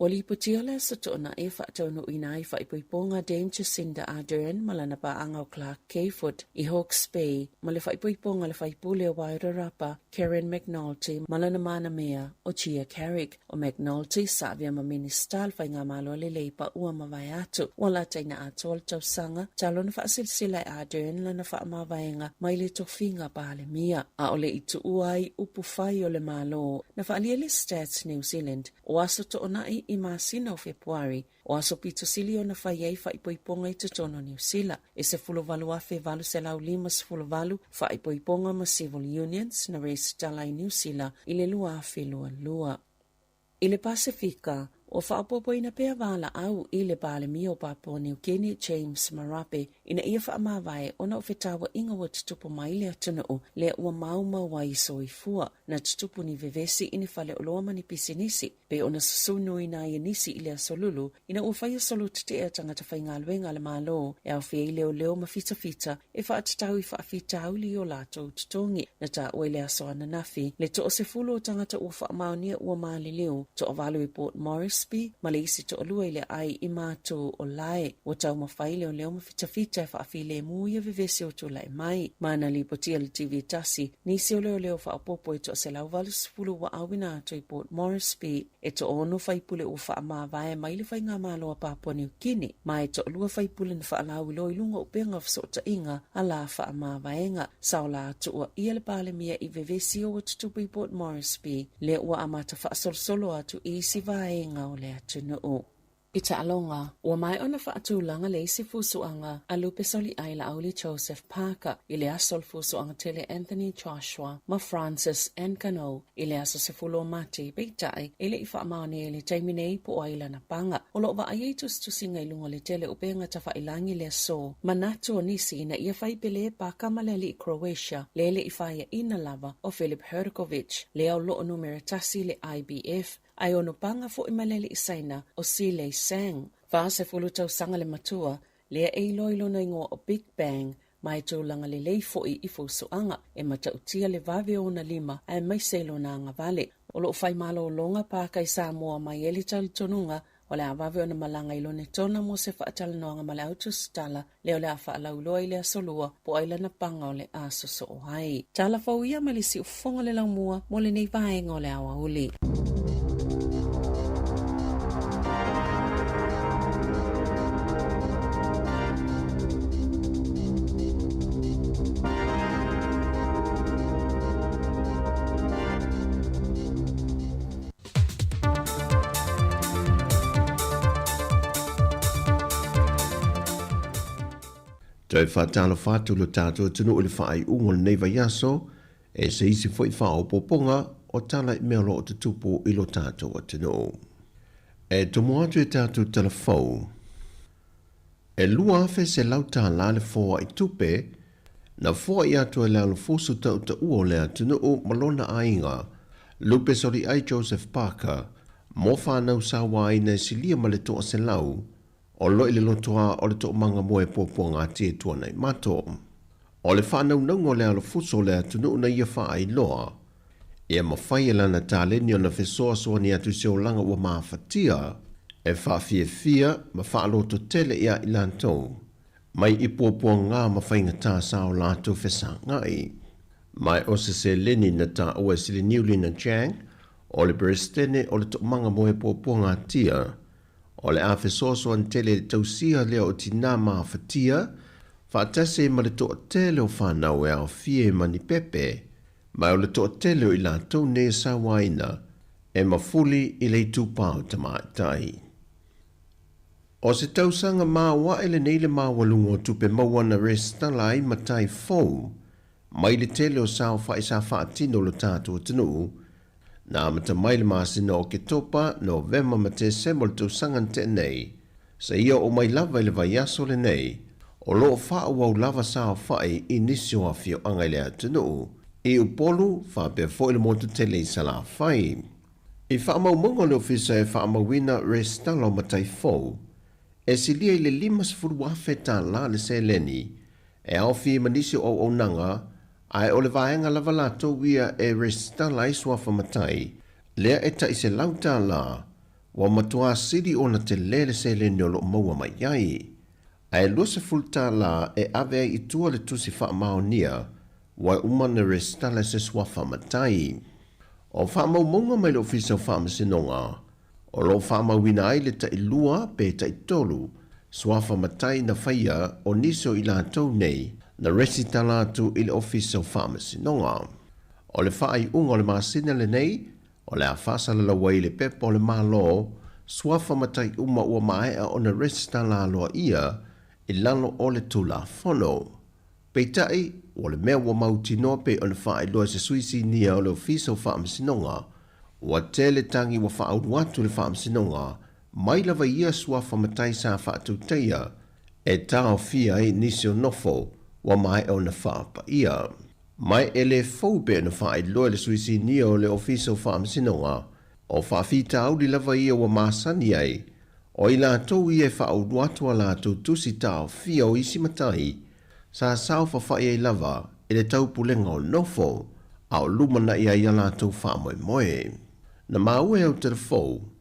Ua lipotia le Aso Toonai e faataunuuina ai faaipoipoga Dame Jacinda Ardern ma lana paaga o Clark Cayfoot i Hawke's Bay ma le faaipoipoga a le faipule o Wairarapa, Karen McNulty ma lana manamea o Gia Carrick. O McNulty sa avea ma Minisita o le Faigamalo a le Leipa ua mavae atu. Ua lataina atoa le tausaga talu ona faasilsila e Ardern lana faamavaega mai le tofiga Palemia. A o le i tuua ai upu fai o le Malo, na faaalia le Stats New Zealand o aso Toonai i masina o Fepuari, o aso pito sili ona fai ai faaipoipoga i totonu o Niu Sila. E 18,858 faaipoipoga ma civil unions na resitala i Niu Sila i le 2022. I le Pasefika, Ua faaopoopoina pea valaau i le Palemia o Papua New Guinea James Marape ina ia faamavae ona o fetauaiga ua tutupu mai i le atunuu lea ua maumau ai soifua. Na tutupu ni vevesi i ni faleoloa ma ni pisinisi, pei ona susunuina ai e nisi i le Aso Lulu ina ua faia solo tete'e a tagata faigaluega a le Malo e aofia ai leoleo ma fitafita e faatatau i faafitauli i o latou totogi. Na taua i le aso ananafi le toasefulu o tagata ua faamaonia ua maliliu, toavalu i Port Moresby ma le isi toalua i le aai i Matu o Lae. Ua taumafai leoleo ma fitafita e faafilemu ia vevesi o tulai mai. Ma na lipotia i le TV tasi nisi o leoleo faaopoopo e toa-180 ua auina atu i Port Moresby. E toaono faipule ua faamavae mai le Faigamalo a Papua New Guinea, ma e toalua faipule na faalauiloa i luga o upega o fesootaiga a la faamavaega. Saola tuuaia le Palemia i vevesi o ua tutupu i Port Moresby, lea ua amata faasolosolo atu i isi vaega o le atunuu. I taaloga, ua maea ona faatulaga le isi fusuaga a Lupe Soliai Laauli Joseph Parker i le aso o le fusuaga tele Anthony Joshua ma Francis Ngannou i le aso 10 o Mati, peitai, e le i faamaonia i le taimi nei po o ai lana paga. O lo o vaaia i tusitusiga i luga o le tele upega tafailangi i le aso, manatu o nisi ina ia fai pele Parker ma le alii Croatia le le i faiaina lava o Filip Hrgovic, lea o lo o numera tasi i le IBF, Ae ono paga foi ma le alii Saina o Zhilei Zhang, 40 tausaga le matua, lea e iloa i lona igoa o Big Bang, ma e tulaga lelei foi i fusuaga, e matautia le vave o ona lima aemaise i lona agavale. O lo o fai malologa Parker i Samoa mai ai le talitonuga o le a vave ona malaga i Lonetona mo se faatalanoaga ma le au tusitala lea o le a faalauiloa i le Aso Lua po o ai lana paga o le a sosoo ai. Tala fou ia mai le siufofoga o le laumua mo lenei vaega o le aoauli. Toe faatalofa atu lo tatou atunuu i le faaiuga o lenei vaiaso, e se isi foi faaopoopoga o tala i mea o lo o tutupu i lo tatou atunuu. E tomo atu i tatou tala fou, e $2,100 le foai tupe na foai atu e le alofusu tautaua o le atunuu ma lona aiga, Lupe Soliai Joseph Parker, mo fanau sauaina e silia ma le 100, o lo i le lotoa o le toomaga moe puapuaga e Tuanaimato. O le faanaunauga o le alofuso o le atunuu na ia faailoa, ia mafai e lana taleni ona fesoasoani atu i se olaga ua mafatia, e faafiafia ma faalototele iā i latou, mai i puapuaga ma faigata sa o latou fesagai. Ma o se seleni na taua e Siliniulina Chang, o le Peresetene o le Toomaga Moe Puapuagatia, o le a fesoasoani tele i le tausia lea o tinā mafatia, faatasi ai ma le toatele o fanau e aofia i Manipepe, ma o le toatele o i latou nei e sauaina, e mafuli i le itupa o tamaitai. O se tausaga maoae lenei le maualuga o tupe maua na resitala ai matai fou mai le tele o saofai sa faatino o lo tatou atunuu, na amata mai le masina o Oketopa, Novema ma Tesema o le tausaga na tea nei, seia oo mai lava i le vaiaso lenei, o lo o faaauau lava saofai i nisi o afioaga i le atunuu, i Upolu faapea foi le motu tele i Salafai. I faamaumauga o le Ofisa e faamauina resitala o matai fou, e silia i le $50,000 le seleni e aofia ma nisi o auaunaga, ae o le vaega lava latou ia e resitala ai suafa matai, lea e tai $100, ua matuā sili ona tele le seleni o lo o maua mai ai. Ae $20 e ave ai i tua le tusi faamaonia, ua uma ona resitala se suafa matai. O faamaumauga mai le Ofisa o Faamasinoga, o lo o faamauina ai le tailua pe taitolu suafa matai na faia o nisi o i latou nei na resitala atu i le Ofisa o Faamasinoga. O le faaiuga o le masina lenei, o le a faasalalau ai le pepa o le Malo suafa matai uma ua maea ona resitala aloaia i lalo o le Tulafono. Peitai, o le mea ua mautinoa pei ona faailoa e se sui sinia o le Ofisa o Faamasinoga, ua tele tagi ua faaulu atu i le Faamasinoga mai lava i ia suafa matai sa faatautaia e taofia ai nisi o nofo ua maea ona faapaia. Ma e le fou pei ona faailoa e le Sui Sinia o le Ofisa o Faamasinoga, o faafitauli lava ia ua masani ai, o i latou ia e faaulu atu a latou tusi taofia o isi matai sa saofafai ai lava i le taupulega o nofo, a o lumanai ai a latou faamoemoe. Na maua e Aotearoa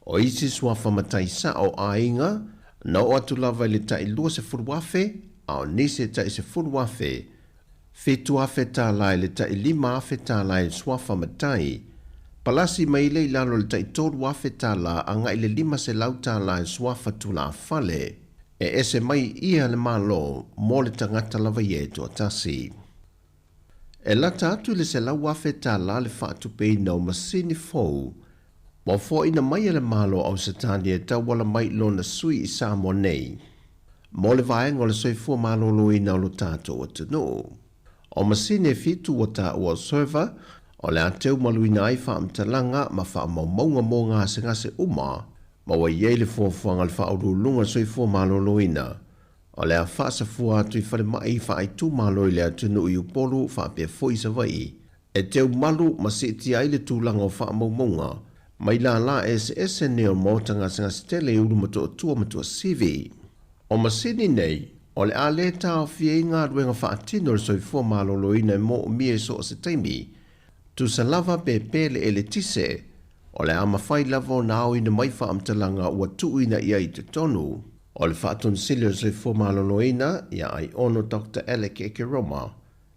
O isi suafa matai sao aiga, na oo atu lava i le tai 20,000, a o nisi e tai 10,000, 7,000 tālā i le tai 5,000 tālā i le suafa matai, palasi mai lea i lalo i le tai 3,000 tālā agai i le 500 tālā i le suafa tulafale, e ese mai ia le Malo mo le tagata lava ia e toatasi. E lata atu i le 100,000 tālā le faatupeina o masini fou ua foaiina mai e le Malo o Ausetalia e tauala mai i lona sui i Samoa nei mo le vaega o le soifua maloloina o lo tatou atunuu. O masini e fitu ua taua o server o le a teumaluina ai faamatalaga ma faamaumauga mo gasegase uma ma ua i ai le fuafuaga a le Faauluuluga o le Soifua Maloloina O le a faasafua atu i falemai faaitumalo i le atunuu i Upolu faapea foi i Savaii e teu malu ma siitia ai le tulaga o faamaumauga mai lālā eseese nei o le Maota Gasegase Tele i Ulumotootua ma Tuasivi. O masini nei, o le a le taofia ai galuega faatino a le soifua maloloina e moomia i so o se taimi, Tusa lava pe pe le eletise, o le a mafai lava ona aoina mai faamatalaga ua tuuina i ai i totonu. O le Faatonisili o le Soifua Maloloina, ia Aiono Doctor Alec Ekeroma,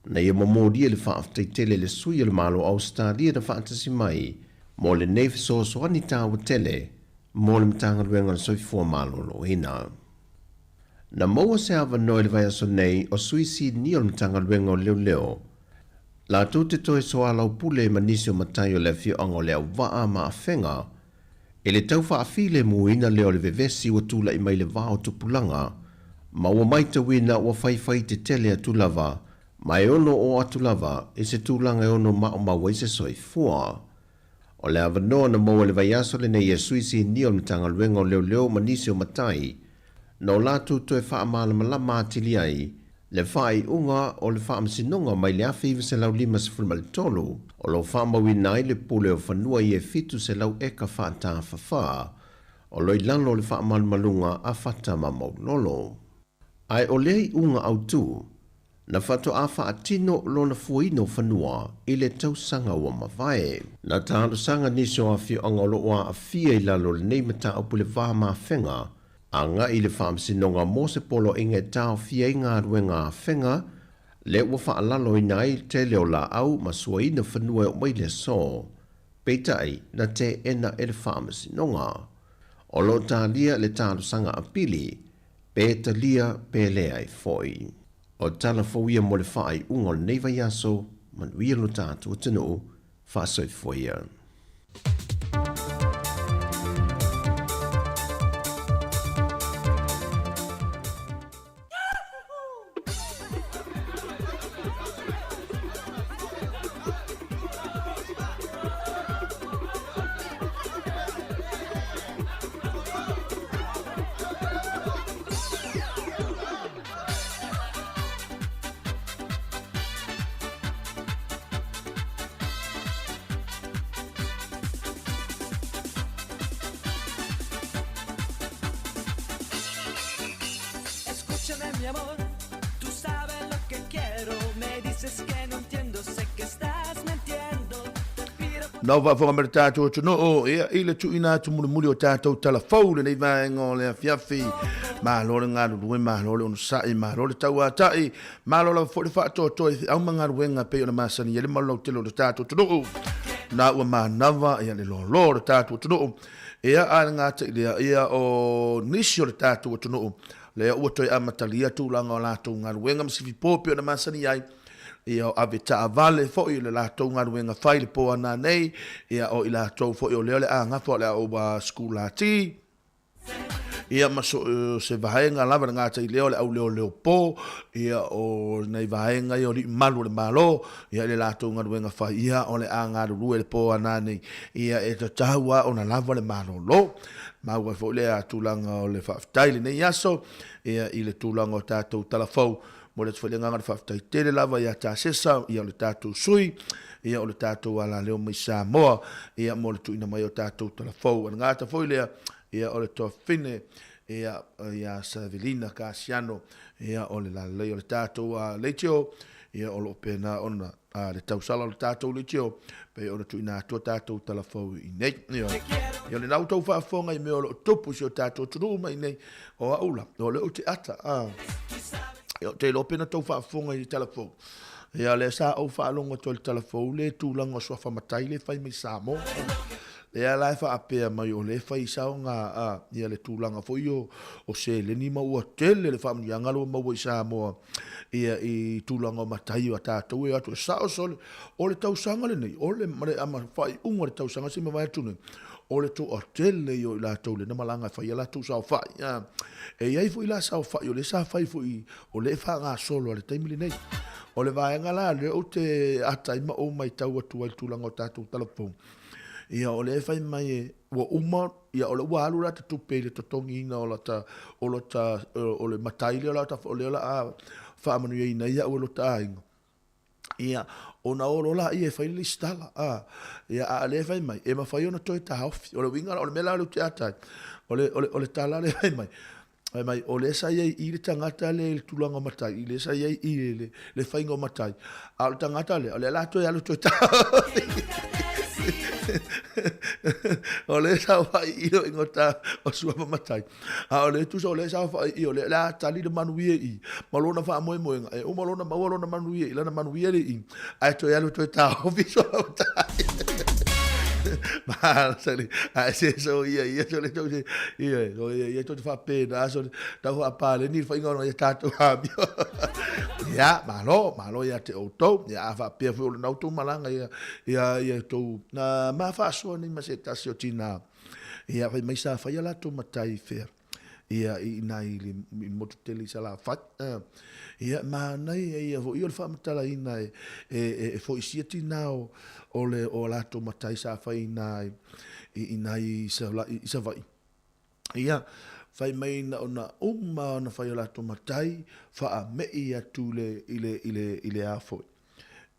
na ia momolia le faafetai tele i le sui o le Malo o Ausetalia na faatasi mai mo lenei fesoasoani taua tele mo le Matagaluega o le Soifua Maloloina. Na maua se avanoa i le vaiaso nei o sui sinia o le Matagaluega o Leoleo latou te toe soalaupule ma nisi o matai o le afioaga o Leauvaa ma Afega i le tau faafilemuina lea o le vevesi ua tulai mai le va o tupulaga ma ua maitauina ua faifai tetele atu lava ma e ono oo atu lava i se tulaga e ono maumau ai se soifua. O le avanoa na maua i le vaiaso lenei e Sui Sinia o le Matagaluega o Leoleo ma nisi o matai, na o latou toe faamalamalama atili ai le faaiuga o le Faamasinoga mai le 1953 o lo o faamauina ai le pule o fanua ia e 700 eka faatafafa o lo i lalo o le faamalumaluga a Fata ma Maulolo. Ae o lea iuga autu, na faatoa faatino lona fuaina o fanua i le tausaga ua mavae. Na talosaga nisi o afioaga o lo o aafia i lalo o lenei mataupu i le va mafega agai i le Faamasinoga mo se poloaiga e taofia ai galuega a Afega lea ua faalaloina ai le tele o laau ma suaina fanua e oo mai le aso. Peitai, na teena e le Faamasinoga. O lo o talia le talosaga apili, pe talia pe leai foi. O tala fou ia mo le faaiuga o lenei vaiaso, manuia lo tatou atunuu, faasoifua ia. Nau faafofoga mai le tatou atunuu, ia i le tuuina atu mulimuli o tatou tala fou lenei vaega o le afiafi. Malo le galulue, malo le onosai, malo le tauatai, Malo lava foi le faatoatoa i feau ma galuega e pei ona masani ai le malu lautele o le tatou atunuu. Na ua manava ia le loaloa o le tatou atunuu. Ia a le gata i lea, ia o nisi o le tatou atunuu lea ua toe amatalia tulaga o latou galuega ma sifipo e pei ona masani ai. Ia o ave taavale foi le latou galuega fai le po ana nei, ia o i latou foi o lea o le a gafa o le a ua sikulati. Ia ma so o se vaega lava le gata i lea o le auleoleo po, ia o nai vaega ia o alii malu o le Malo, ia i le latou galuega fai, ia o le a galulue le po a nanei, ia e tatau lava ona lava le malolo. Maua ai foi lea tulaga o le faafetai i lenei aso, ia, i le tulaga o tatou tala fou. Momoli atu foi le agaga o le faafetai tele lava ia Tasesa, ia, o le tatou sui, ia, o le tatou alaleo mai Samoa, ia, mo le tuuina mai o tatou tala fou. O le gata foi lea, ia, o le toafine, ia, ia Savelina Kasiano, ia, o le lalelei o le tatou leitio, ia, o lo o pena ona a le tausala o le tatou leitio, pei ona tuuina atu a tatou tala fou i inei. Ioe. Ia o lena ua tou faafofoga i mea o lo o tupu i si o tatou atunuu ma i inei, o au la, o lea ou te ata, a. Ia ou te iloa pe na tou faafofoga i le tala fou. Ia lea sa ou faalogo atu ai i le tala fou le tulaga o suafa matai lea e fai mai Samoa. Lea la e faapea mai o lea e fai saoga a, ia le tulaga foi o, o seleni ma ua tele le faamanuiaga lea ua maua i Samoa ia i tulaga o matai a tatou e o atu e sao sole. O le tausaga lenei, o le, ma le ama, faaiuga o le tausaga se i mavae atu nei, o le toatele ia o i latou lea na malaga e fai a latou saofai. A, e i ai foi la saofai o lea sa fai foi, o lea e faagasolo a le taimi lenei. O le vaega la lea ou te ata ai ma ou matau atu ai i le tulaga o tatou talafou, ia o lea e fai mai e, ua uma, ia o lea ua alu lata tupe i le totogiina o lata, o lata, o le matai lea o lata, o lea o le a faamanuiaina ai au e lota aiga. Ia, ona o loa laia e fai le lesitala, a, ia, a o lea e fai mai, e mafai ona toe taofi. O le uiga la, o le mea la lea ou te ata ai, o le, o le, o le tala lea e fai mai, fai mai, o lea sa i ai i i le tagata lea i le tulaga o matai, lea sa i ai i i le, le faiga o matai, a o le tagata lea, o lea la toe alu toe taofi. O lea sa saofai i i le igoa o Suafa Matai, a o lea tusa o lea sa saofai i i, o lea o le a tali le manuia i i, ma lona faamoemoega, e uma lona maua lona manuia i lana manuia lea i i, ae toe alu toe taofi Suafa Matai. Masani, ae se so ia ia so le tau se ia so ia ia tau faapena so tau faapaleni le faiga ona ia tatou amio. Ia, malo, malo ia te outou. Ia a faapea foi o lena outou malaga ia ia ia tou na ma faasoa nei ma se tasi o tina. Ia fai mai sa fai a latou matai i fea. Ia i ina i le i motu tele i Salafai. Ia manaia ia foi o le faamatalaina e e e foisia tina o o le o latou matai sa fai ina i ina i i Savaii. Ia fai mai na ona uma ona fai o latou matai faame'i atu i le i le i le i le a foi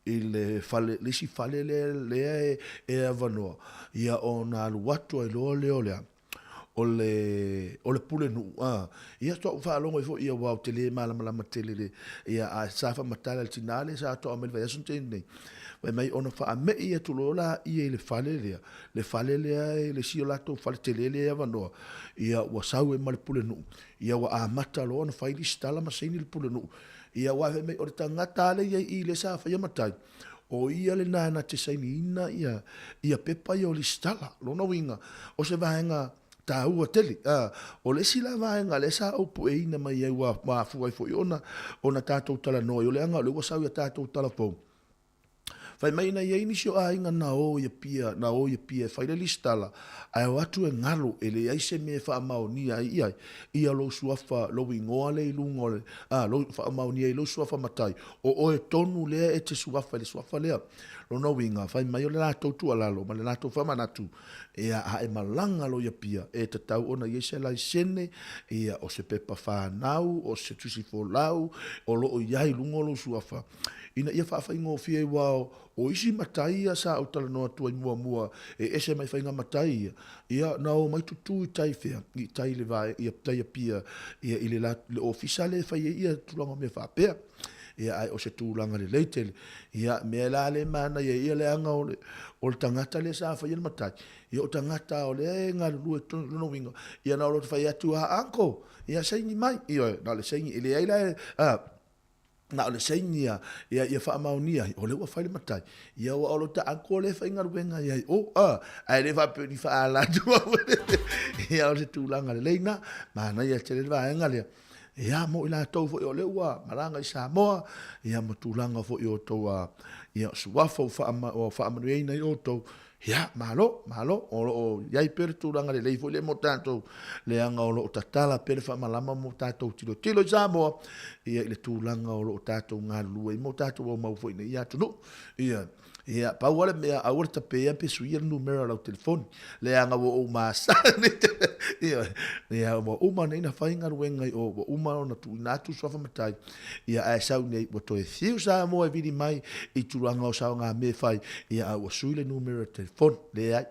i le fale le isi fale lea lea e e avanoa ia ona alu atu ai loa lea o le a o le, o le pulenuu, a. Ia faatoa ou faalogo ai foi, ia, aua ou te le malamalama tele i le, ia, ae sa faamatala e le tina lea sa toa mai le vaiaso na tea nei, fai mai ona faame'i atu loa laia i le fale lea, le fale lea e le isi o latou fale tele lea e avanoa, ia, ua sau ai ma le pulenuu, ia, ua amata loa ona fai lisitala ma saini le pulenuu. Ia, aua fai mai o le tagata lava lea e i ai i i lea sa faia matai, O ia lena na te sainiina ia, ia pepa ia o lisitala. Lona uiga, o se vaega taua tele. A, o le isi la vaega lea sa ou pueina mai ai ua mafua ai foi ona, ona tatou talanoa ai, o le aga o lea ua sau i a tatou talafou. Fai mai na i ai nisi o aiga na o i Apia, na o i Apia e fai le lisitala, ae o atu e galo, e leai se mea e faamaonia ai i ai, ia lou suafa, lou igoa lea i luga o le, a, lou, faamaonia ai lou suafa matai, O oe tonu lea e te suafa i le suafa lea. Lona uiga, fai mai o le latou tuualalo ma le latou faamanatu, ia, a e malaga loa i Apia, e tatau ona i ai se laisene, ia, o se pepa fanau, o se tusi folau, o lo o i ai i luga o lou suafa, ina ia faafaigofie ai, aua o isi matai ia sa ou talanoa atu ai muamua e ese mai faiga matai ia, ia, na omai tutu i tai fea, i tai i le vae, i tai Apia, ia, i le le ofisa lea e fai ai ia tulaga o mea faapea. Ia, ae o se tulaga lelei tele. Ia, mea la lea e manaia ai ia leaga o le, o le tagata lea sa faia le matai, ia o tagata o lea e galulue i totonu, lona uiga, ia na o le fai atu lava, uncle, ia saini mai. Ioe, na o le saini, e leai la, a, na o le saini lava, ia, ia faamaonia ai, o lea ua fai le matai. Ia, aua o lota uncle lea e faigaluega ai i o, a, ae le faapea ni faaala atu. Ia, o se tulaga lelei lena, manaia tele le vaega lea. Ia, mo i latou foi o lea ua malaga i Samoa, ia ma tulaga foi o outou a, ia, suafa ua faama, ua faamanuiaina i outou, ia, malo, malo, o lo o i ai pea le tulaga lelei foi lea mo tatou, leaga o lo o tatala pea le faamalama mo tatou tilotilo i Samoa, ia, i le tulaga o lo o tatou galulue ai mo tatou aumau foi i nei atunuu. Ia. Ia, pau lava le mea, aua le tapeia pe suia le numera o lau telefoni, leaga ua ou masani. Ioe. Ia, ua uma nei ona fai galuega i o, ua uma ona tuuina atu suafa matai, ia ae sau nei, ua toe fiu Samoa e vili mai i tulaga o saogamea e fai, ia a ua sui le numera o le telefoni. Leai.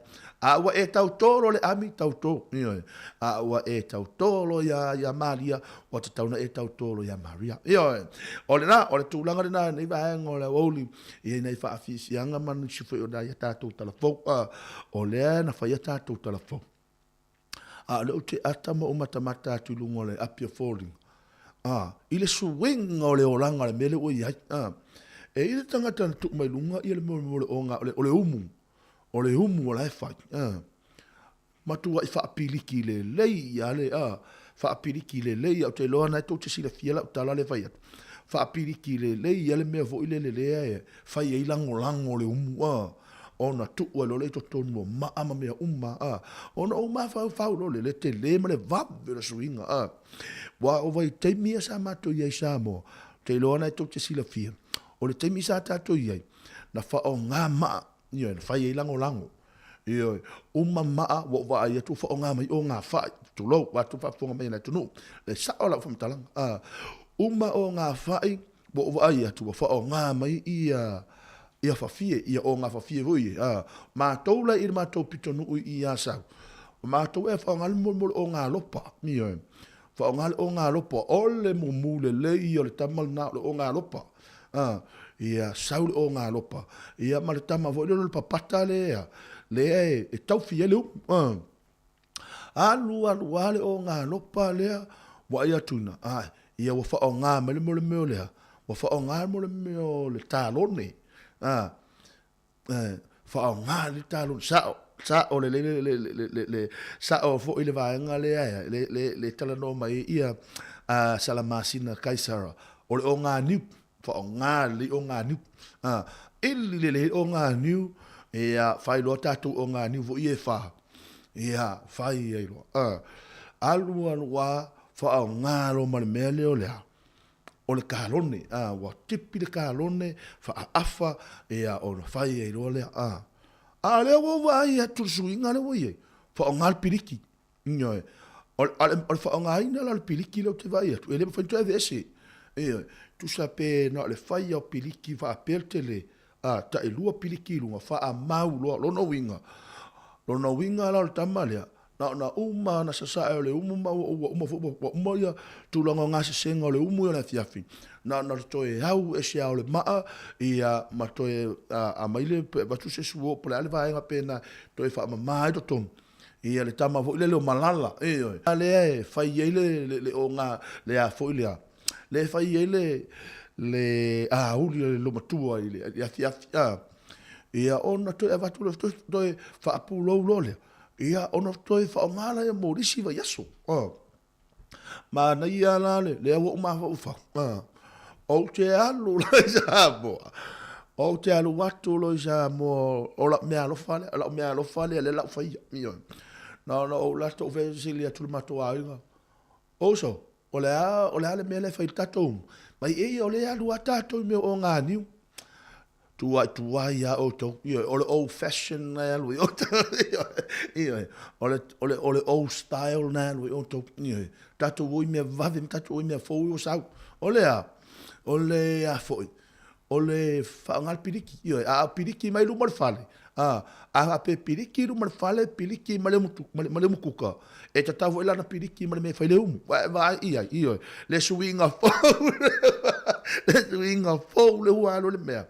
A ua e tautō loa le ami, tautō. Ioe. A ua e tautō loa iā, iā Maria, ua tatau ona e tautō loa iā Maria. Ioe. O lena, o le tulaga lena i lenei vaega o le aoauli, i nai faafiafiaga ma nisi foi o nai a tatou tala fou. A, o lea na fai a tatou tala fou. A o lea ou te ata ma ou matamata atu i luga o le api o foliga, a, i le suiga o le olaga o le mea lea ua i ai. A, e i ai le tagata na tuu mai luga ia le mea o le oga, o le umu, o le umu o la e fai. A, matuai faapiliki lelei ia le, a, faapiliki lelei ia, ou te iloa na e tou te silafia lau tala lea e fai atu, faapiliki lelei ia le mea foi lele lea e fai ai lagolago o le umu, a, ona tuu ai loa lea i totonu o maa ma mea uma, a, ona ou mafaufau loa lea, le tele ma le vave o le suiga, a. Aua o vaitaimi ia sa matou i ai i Samoa, ou te iloa na e tou te silafia, o le taimi sa tatou i ai, na faaaoga maa, ioe, na fai ai lagolago. Ioe, uma maa ua ou vaai atu ua faaaoga mai ogafa'i, tulou, vaeatu le faafofoga mai a le atunuu, e sao lau faamatalaga. A, uma ogafa'i ua ou vaai atu ua faaaoga mai ia ia fafie, ia ogafafie foi ia. A, matou la i le matou pitonuu i Asau, o matou e faaaoga le mea o le ogalopa, ioe, faaaoga le ogalopa, o le mumu lelei ia o le tama lena o le ogalopa. A, ia sau le ogalopa, ia ma le tama foi lea o le papata lea, lea e, e taufi ai le umu. A, alu alu lava le ogalopa lea, vaai atu ina, a, ia ua faaaoga mai le mea o le mea o le a? Ua faaaoga le mea o le talone. A, faaaoga le talone, sao, sao lelei le, le, le, le, le, sao foi le vaega lea le, le, le talanoa mai ia a Salamasina Kaisara, o le oganiu, faaaoga lelei oganiu. A, ili lelei oganiu, ia, fai loa tatou oganiu foi ia e fa, ia, fai ai loa. A, alu alu lava, faaaoga loa ma le mea lea o le a? O le kalone, a, ua tipi le kalone, faaafa, ia, ona fai ai loa lea, a. A o lea ua ou vaai atu i le suiga lea ua i ai, faaaoga le piliki. Ioe. O le, o le faaaogaina la o le piliki lea ou te vaai atu, e le mafai ona toe aveese. Ioe. Tusa pe na o le fai lava o piliki faapea le tele, a, tailua piliki i luga, faamau loa. Lona uiga, lona uiga la o le tama lea, Na ona uma ana sasae o le umu ma ua uma foi ua uma ia tulaga o gasesega o le umu i le afiafi. Na ona toe au ese lava o le maa ia ma toe aumai le pe avatu se suo po o le a le vaega pena toe faamama ai totonu. Ia le tama foi lele o Malala, ioe, lea e fai ai le le oga le a foi lea, lea e fai ai le le auli o le loomatua i le afiafi a. Ia ona toe avatu lea toe faapulou loa lea. Ia, ona toe faaaoga lea mo le isi vaiaso. Manaia la le, lea ua ou mafaufau, ou te alu la i Samoa, ou te alu atu loa i Samoa, o lau meaalofa lea, o lau meaalofa lea lea la ou faia. Ioe. Na ona ou alu atu ou fesili atu i le matou aiga, uso, o le a, o le a le mea lea e fai i le tatou umu? Mai e ia, o lea e alu lava tatou i mea o oganiu. Tuai tuai a outou, ioe, o le old fashion na e alu ai outou, ioe, o le, o le, o le old style na e alu ai outou, ioe, tatou o i mea vave ma tatou o i mea fou ua sau. O le a? O le a foi? O le faaaoga le piliki, ioe, a piliki mai luma o le fale, a, a faapea e piliki i luma o le fale, piliki ma le umu, ma le umu kuka, E tatau foi la ona piliki ma le mea e fai le umu. Ua e vaai i ai, ioe, le suiga fou, le suiga fou le ua alu le mea.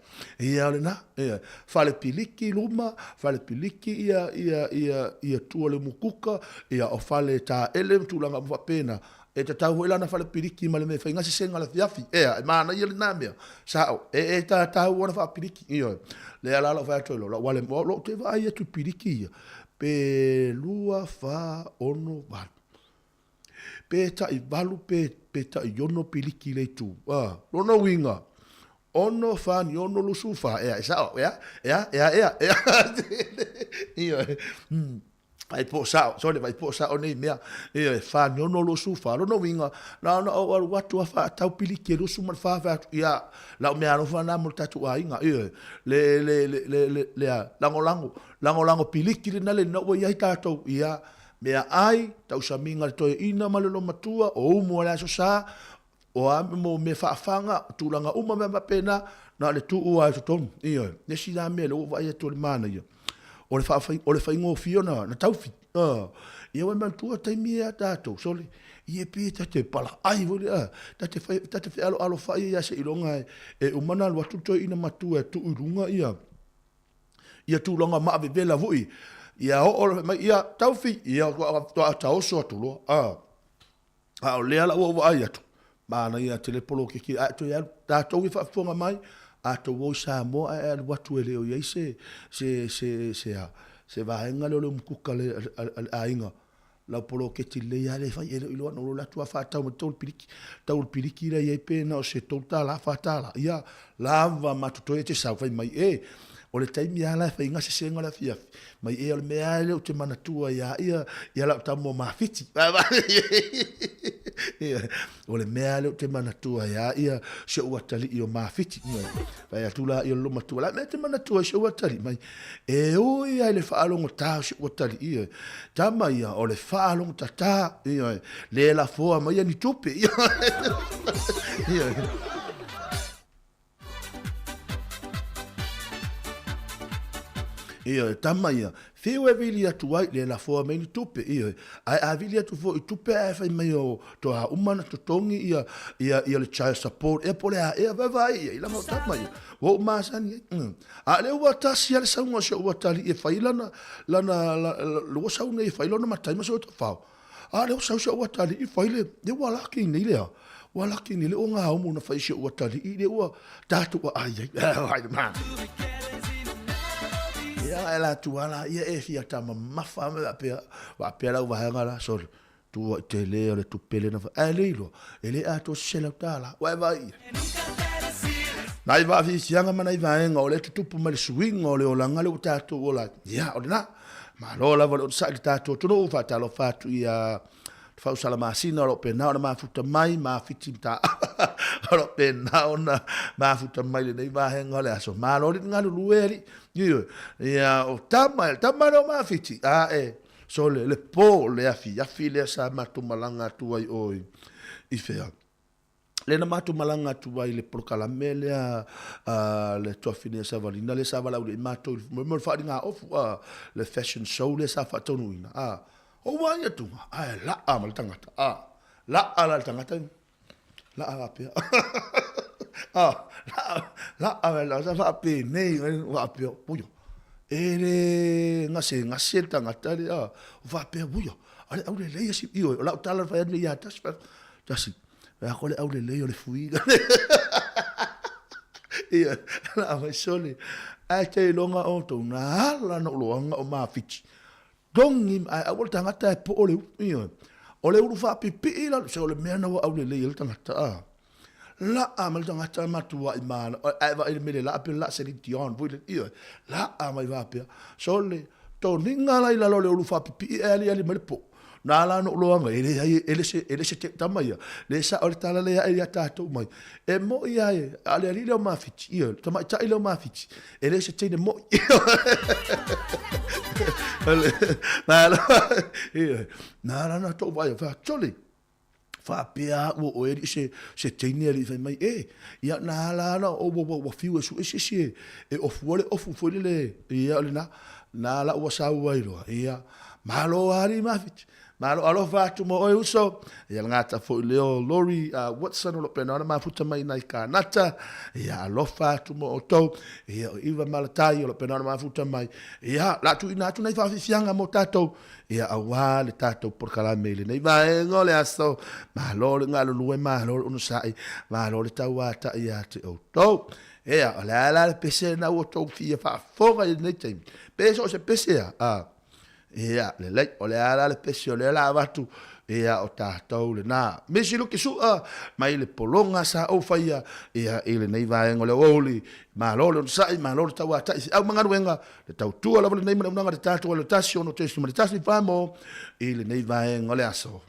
Ia o lena, ia, fale piliki luma, fale piliki ia, ia, ia, ia tua le umu kuka, ia o fale taele ma tulaga uma faapena. E tatau foi la ona fale piliki ma le mea e fai gasesega i le afiafi. Ea, e manaia lena mea. Sao, e, e tatau ona faapiliki, ioe. Lea la lau fai atu ai loa, lau ale, lou te vaai atu i piliki ia, Pe 2, 4, 6, 8. Pe tai 8 pe, pe tai 6 piliki le itu. A, lona uiga, 6, 4, ni 6, 24, ea, e sao, ea, ea, ea, ea, ea. Ioe. Vai po sao, sole vai po sao nei mea, e 46 24. Lona uiga, na ona ou alu atu a faatau piliki e 24 fai atu, ia, lau mea alofa lena mo le tatou aiga, ioe, le, le, le, le, le, le a, lagolago, lagolago piliki lena le ua i ai tatou, ia, meaai, tausamiga a le toeaina ma le olomatua, o umu o le Aso Sa, o a mo mea faafaga, o tulaga uma mea faapena, na o le tuu lava i totonu. Ioe. Le isi la mea lea ua ou vaai atu o le manaia, o le faafai, o le faigofie ona na taufi. Ā, ia ua manatua taimi ia a tatou, sole, ia e pei e ta te palaai foi lea, ta te fai, ta te fealoalofa'i ai lava seiloga e uma ona alu atu le toeaina matua e tuu i luga ia, ia tulaga maavevela foi, ia oo mai, ia taufi, ia faatoa taoso atu loa. Ā. A o lea la ua ou vaai atu, manaia tele poloketi ae toe alu, tatou e faafofoga mai, a tou o i Samoa ae alu atu e le o i ai se, se, se, se a, se vaega lea o le umukuka a le, a le aiga, lau poloketi lelei lava lea e fai, e le o iloa na ou alu atu lava faatau mai tau le piliki, tau le piliki lea e i ai pe na o se $3, $4, ia, lava ma totoe e te sau, fai mai, e, o le taimi lava la e fai ai gasesega o le afiafi, Mai ea o le mea lava lea ou te manatua ia ia, ia lau tama o Mafiti. O le mea lava lea ou te manatua ia ia, si ou atalii o Mafiti. Fai atu la ia lou matua, la mea e te manatua i si ou atalii mai. E ui lava i le faalogotā o si ou atalii, ia. Tama ia, o le faalogotatā, ia. Le lafoa maia ni tupe, ia. Ia. Ioe, tama ia, whiu e vili atu ai, le lafoa mai ni tupe, ioe. Ae a vili atu foi i tupe ae fai mai o toa uma na totogi ia, ia, ia le child support ea po o le a ea, vaevae ia i langa o tama ia. Ua ou masani ai. Mm. A lea ua tasi a le sauga o si ou atalii e fai lana, lana, la, la, ua sau nei e fai lona matai ma si ou tafao. A lea ua sau si ou atalii fai le, lea ua laki nei lea. Ua laki nei le o ngā omo na fai si ou atalii lea ua tātou a ai ai. Ai ma. Ia e la tua la ia e fia tama mafa me wapea, wapea lau vaega la sorry. Tua i te le o le tupele na wha. Ai le iloa, e le atoa se $100. Ua e vai ia. Nai vaafiafiaga ma nai vaega o lea e tutupu mai le suiga o le olaga lea ua tatou ola ai. Ia, o lena. Malo lava le onosai i le tatou atunuu, faatalofa atu ia Fausala Masina o lo o pena ona mafuta mai, mafiti mataava o lo o pena ona mafuta mai lenei vaega o le aso. Malo le galulue alii. Ioe. Ia, o tama, le tama lea o Mafiti, a e, sole, le po, le afiafi lea sa matou malaga atu ai o i fea. Lea na matou malaga atu ai i le polokalame lea a le tuafine a Savalina lea sa valaaulia ai matou i le mea o le faaligaofu a le fashion show lea sa faataunuuina a ou vaai atu ae laa ma le tagata a laa la le tagata laa faapea a laa laa la sa faapenei faapea puia e le gasegase le tagata lea o faapea puia a le aulelei e si ioe o lau tala na fai atu nei ia tasi tasi Pe a ko le aulelei o le fuiga. Ia, la mai sole. Ae te iloga outou, na ala na uloanga o mafiti. Tongi, ae aua le tagata e po o le ulu. Ia, o le ulu faapipii lalo, se o le mea na ua aulelei ai le tagata. A. Laa mai le tagata matuai mana, ae vaai le mele laa pe laa Celine Dion foi le, ia, laa mai faapea. Sole, toniga la i lalo o le ulu faapipii ae aliali mai le po. Na ala ona ou loaga, e leai, e le se, e le se tama ia. Le sao le tala lea ae ia tatou mai. E moi a e, a le alii lea o Mafiti, ia, le tamaitai lea o Mafiti, e le se teine moi. Na ala, ia, na ala ona tou vaai, wha, tole, faapea au o oe alii se, se teine alii fai mai, e, ia, na ala ana o ua, ua, ua fiu e sue se isi e, e ofua le ofu foi lele, ia, o lena, na ala ua sau ai loa, ia, Malo alii Mafiti. Malo alofa atu mo oe uso. Ia le gata foi lea o Lori Watson o lo o pena ona mafuta mai nai Kanata. Ia alofa atu mo outou. Ia o Iva Malatai o lo o pena ona mafuta mai. Ia la tuuina atu nai faafiafiaga mo tatou. Ia aua le tatou polokalame i lenei vaega o le aso. Malo le galulue, malo le onosai, malo le tauatai ia te outou. Ea, o le a la le pese lena ua outou fia faafofoga i lenei taimi. Pe so o se pese a, a. Ia, lelei, o le a la le pese o lea la avatu. Ia, o tatou lena. Misi Luki Su'a, mai le pologa sa ou faia, ia, i lenei vaega o le aoauli. Malo le onosai, malo le tauata'i feau ma galuega, le tautua lava lenei ma le auaunaga a le tatou Alo 1 6.1 Famo i lenei vaega o le aso.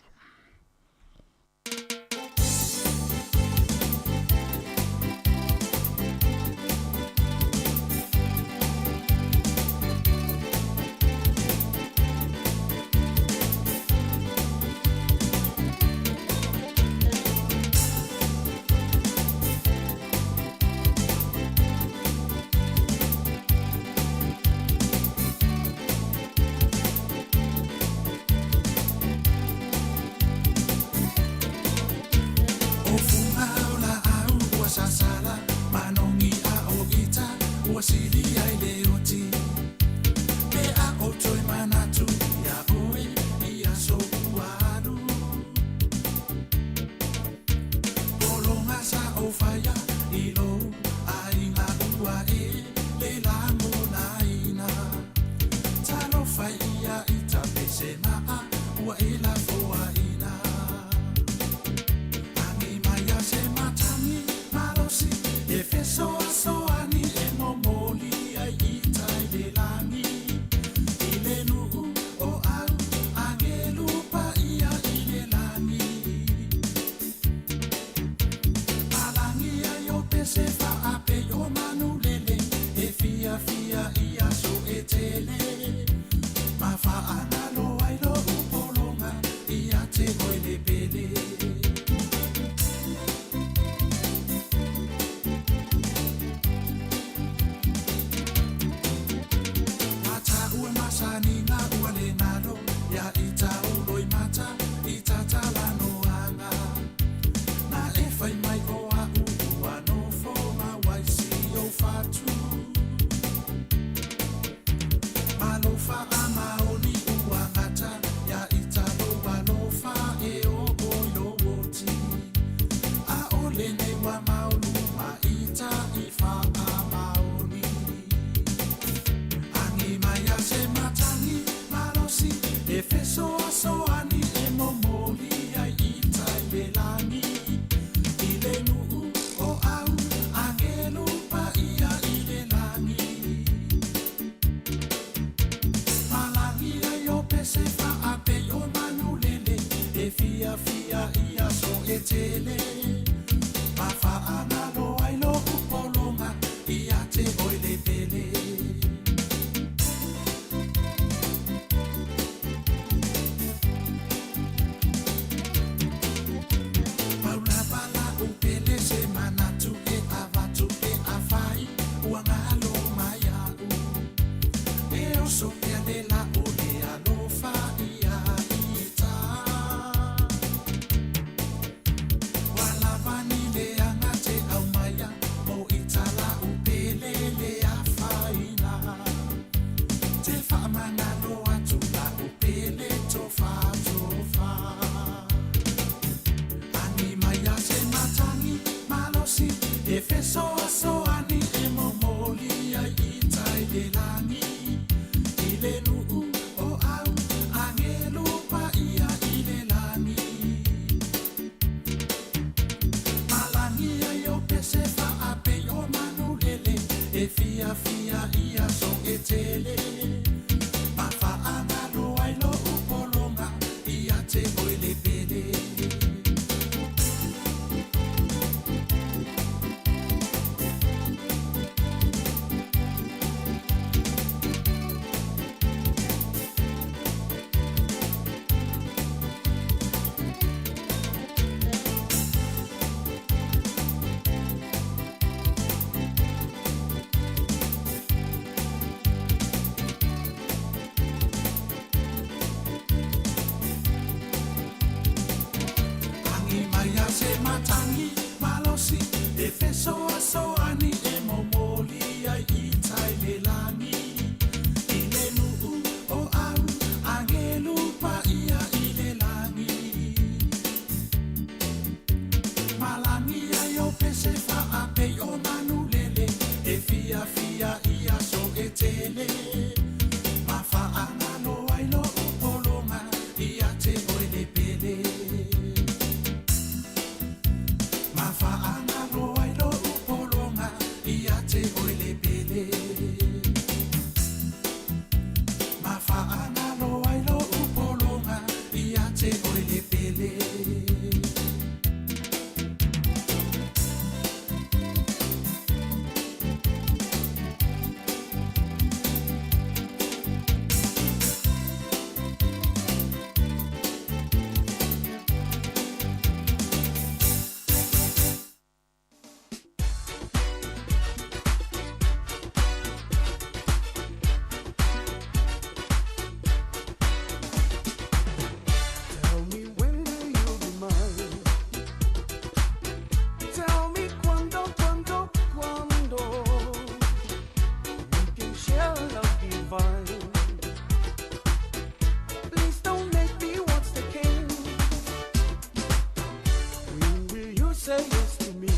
say yes to me?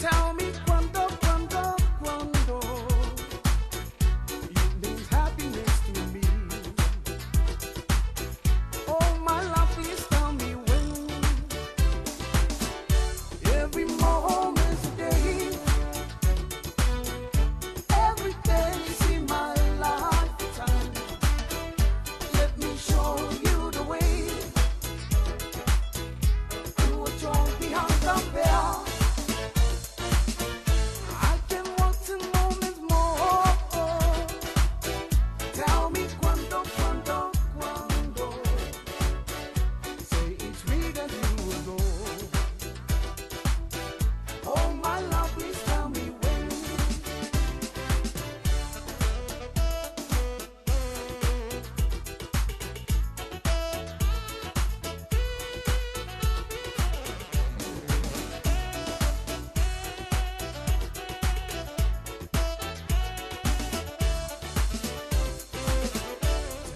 Tell me quando, quando, quando it means happiness to me. Oh, my love, please tell me when. Every moment's day, every day's in my lifetime. Let me show you the way to a joy behind the veil. I can want 10 moments more. Tell me quando, quando, quando. Say it's me that you adore. Oh, my love, please tell me when.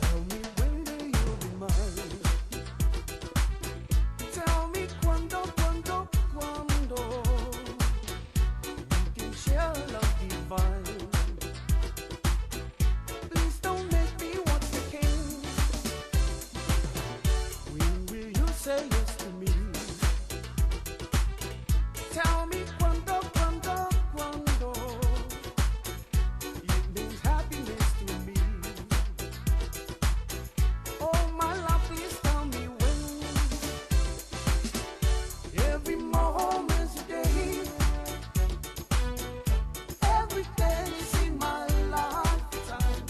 Tell me when will you be mine? Tell me quando, quando, quando we can share love divine. Please don't make me want the king. When will you say yes to me? Tell me quando, quando, quando it means happiness to me. Oh, my love, please tell me when. Every moment's day, every day's in my lifetime.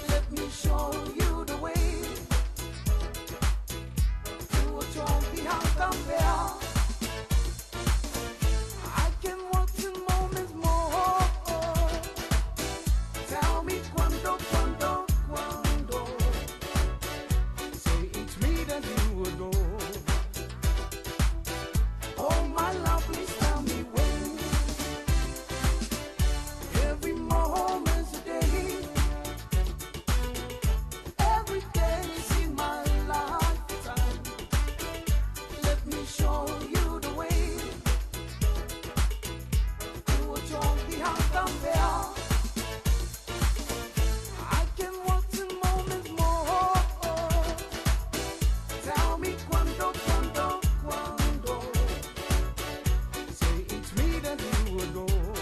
Let me show you the way to a joy behind the veil. I can want 10 moments more. Tell me quando, quando, quando. Say it's me that you adore. Oh, my love, please tell me when. Every moment's day, every day's in my lifetime. Let me show you the way to a joy behind the veil. I can want 10 moments more. Tell me quando, quando, quando. Say it's me that you adore.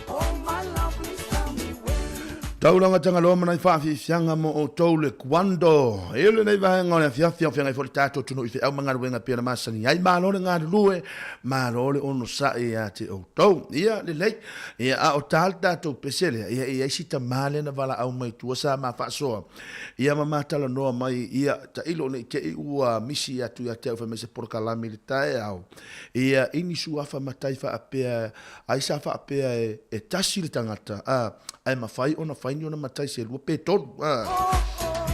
Oh, my love, please tell me when. Taulaga Tagaloa ma nai faafiafiaga mo outou le Quando. E lenei vaega o le afiafi, o feagai foi le tatou atunuu i feau ma galuega e pei ona masani ai. Malo le galulue, malo le onosai ia te outou. Ia, lelei. Ia, a o ta le tatou pese lea, ia, e i ai si tamā lea na valaau mai tua sa ma faasoa. Ia ma matalanoa mai, ia, tailo ne i te i ua misi atu ia te au fai mai se polokalame i le taeao. Ia, i ni suafa matai faapea, ai sa faapea e, e tasi le tagata, a, ae mafai ona fai ni ona matai se lua pe tolu, a.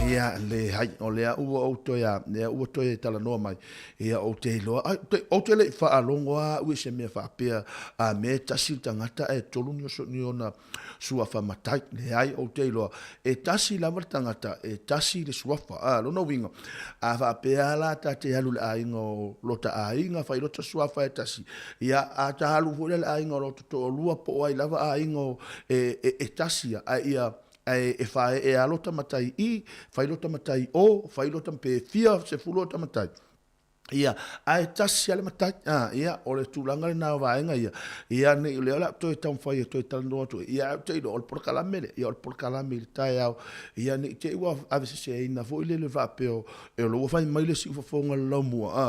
Ia, leai, o lea ua ou toe a, lea ua toe talanoa mai, ia, ou te iloa, ai, te, ou te le i faalogo lava au i se mea faapea, a mea e tasi le tagata ae tolu ni, ni ona suafa matai. Leai, ou te iloa, e tasi lava le tagata, e tasi le suafa. A, lona uiga, a faapea la ta te alu i le aiga o lota aiga, fai lota suafa e tasi, ia, a ta alu foi la i le aiga o lota toalua po o ai lava aiga o, e, e, e tasi ia, ae ia, ae e faaee lava lota matai i, fai lota matai o, fai lota, pe fia sefulu ota matai. Ia, ae tasi lava le matai, ā, ia, o le tulaga lena o vaega ia, ia, nei, o lea o le a ou toe taumafai e toe talanoa atu ai, ia, ae ou te iloa, o le polokalame lea, ia, o le polokalame i le taeao, ia, ne i te i ua aveseseina foi lele faapea o, e o lea ua fai mai le siufofoga o le laumua, ā,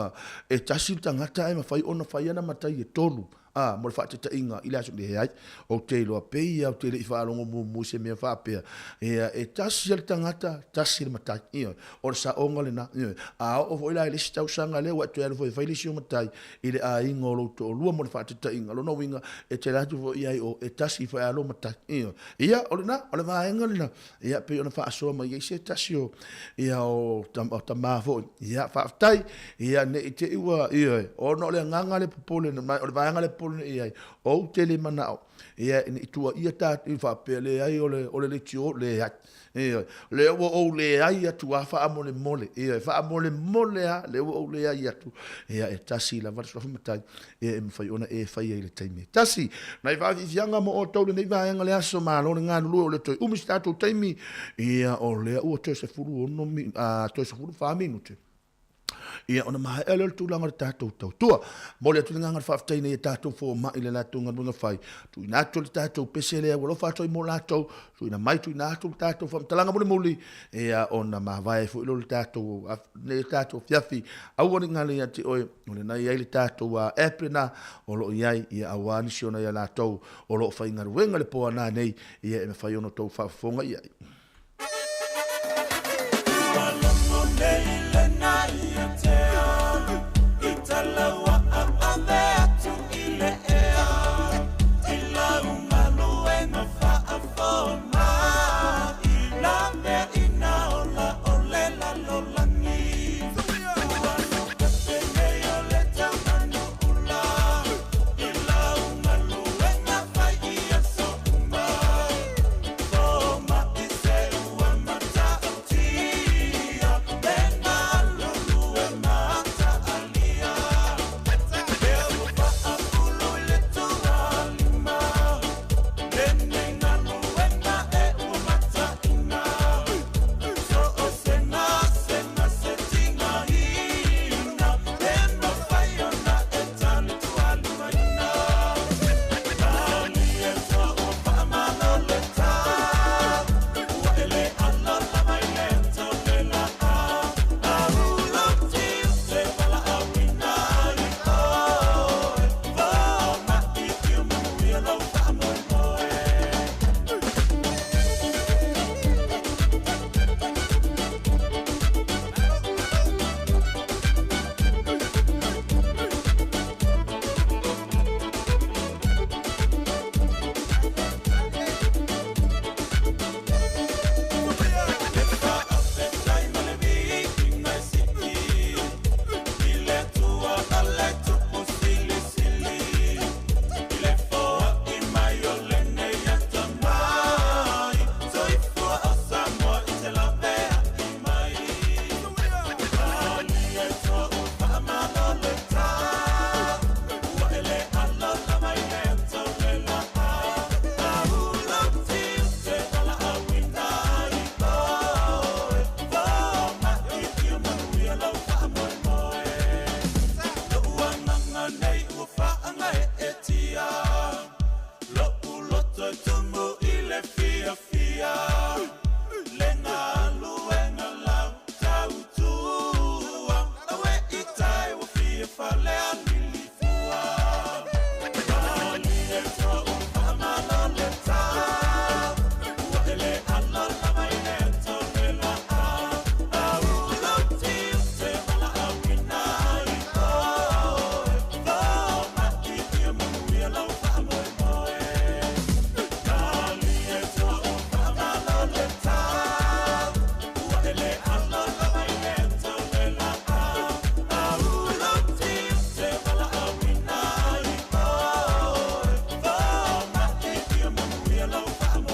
e tasi le tagata ae mafai ona fai ana matai e tolu, Ā, mo le faataitaiga, i le aso, leai, ou te iloa pei ia ou te le i faalogo muamua i se mea faapea, ia, e tasi lava le tagata, tasi le matai, ioe, o le saoga lena, ioe. A oo foi la i le isi tausaga lea ua e toe alu foi e fai le isi ou matai i le aiga o lou toalua mo le faataitaiga, lona uiga, e te alu atu foi i ai o, e tasi foi lava lou matai, ioe. Ia, o lena, o le vaega lena, ia, pei ona faasoa mai ai se tasi o, ia, o, o tama foi. Ia, faafetai, ia, ne i te i ua, ioe, ona o le agaga lea popole, o le vaega lea. popole nei i ai, ou te le manao, ia, ne i tuuaia tatou faapea, leai o le, o le leitio, leai. Ioe, lea ua ou leai atu lava faamolemole, ioe, faamolemole lava, lea ua ou leai atu, ia e tasi lava le suafa matai, ia e mafai ona e faia i le taimi e tasi. Nai faafiafiaga mo outou lenei vaega le aso, malo le galulue, o le toe umi se tatou taimi, ia o lea ua toe 16, a, toe 14 minute. Ia, ona maea lea o le tulaga o le tatou tautua. Momoli atu le agaga o le faafetai nei a tatou fomai i le latou galuega fai. Tuuina atu le tatou pese lea ua alofa atu ai mo latou, tuuina mai, tuuina atu le tatou faamatalaga mulimuli, ia, ona mavae foi lea o le tatou, le tatou afiafi. Aua ne i galo ia te oe, o lena e i ai le tatou app lena o lo o i ai, ia, aua nisi o nai a latou o lo o faigaluega i le po a nanei, ia, e mafai ona outou faafofoga i ai.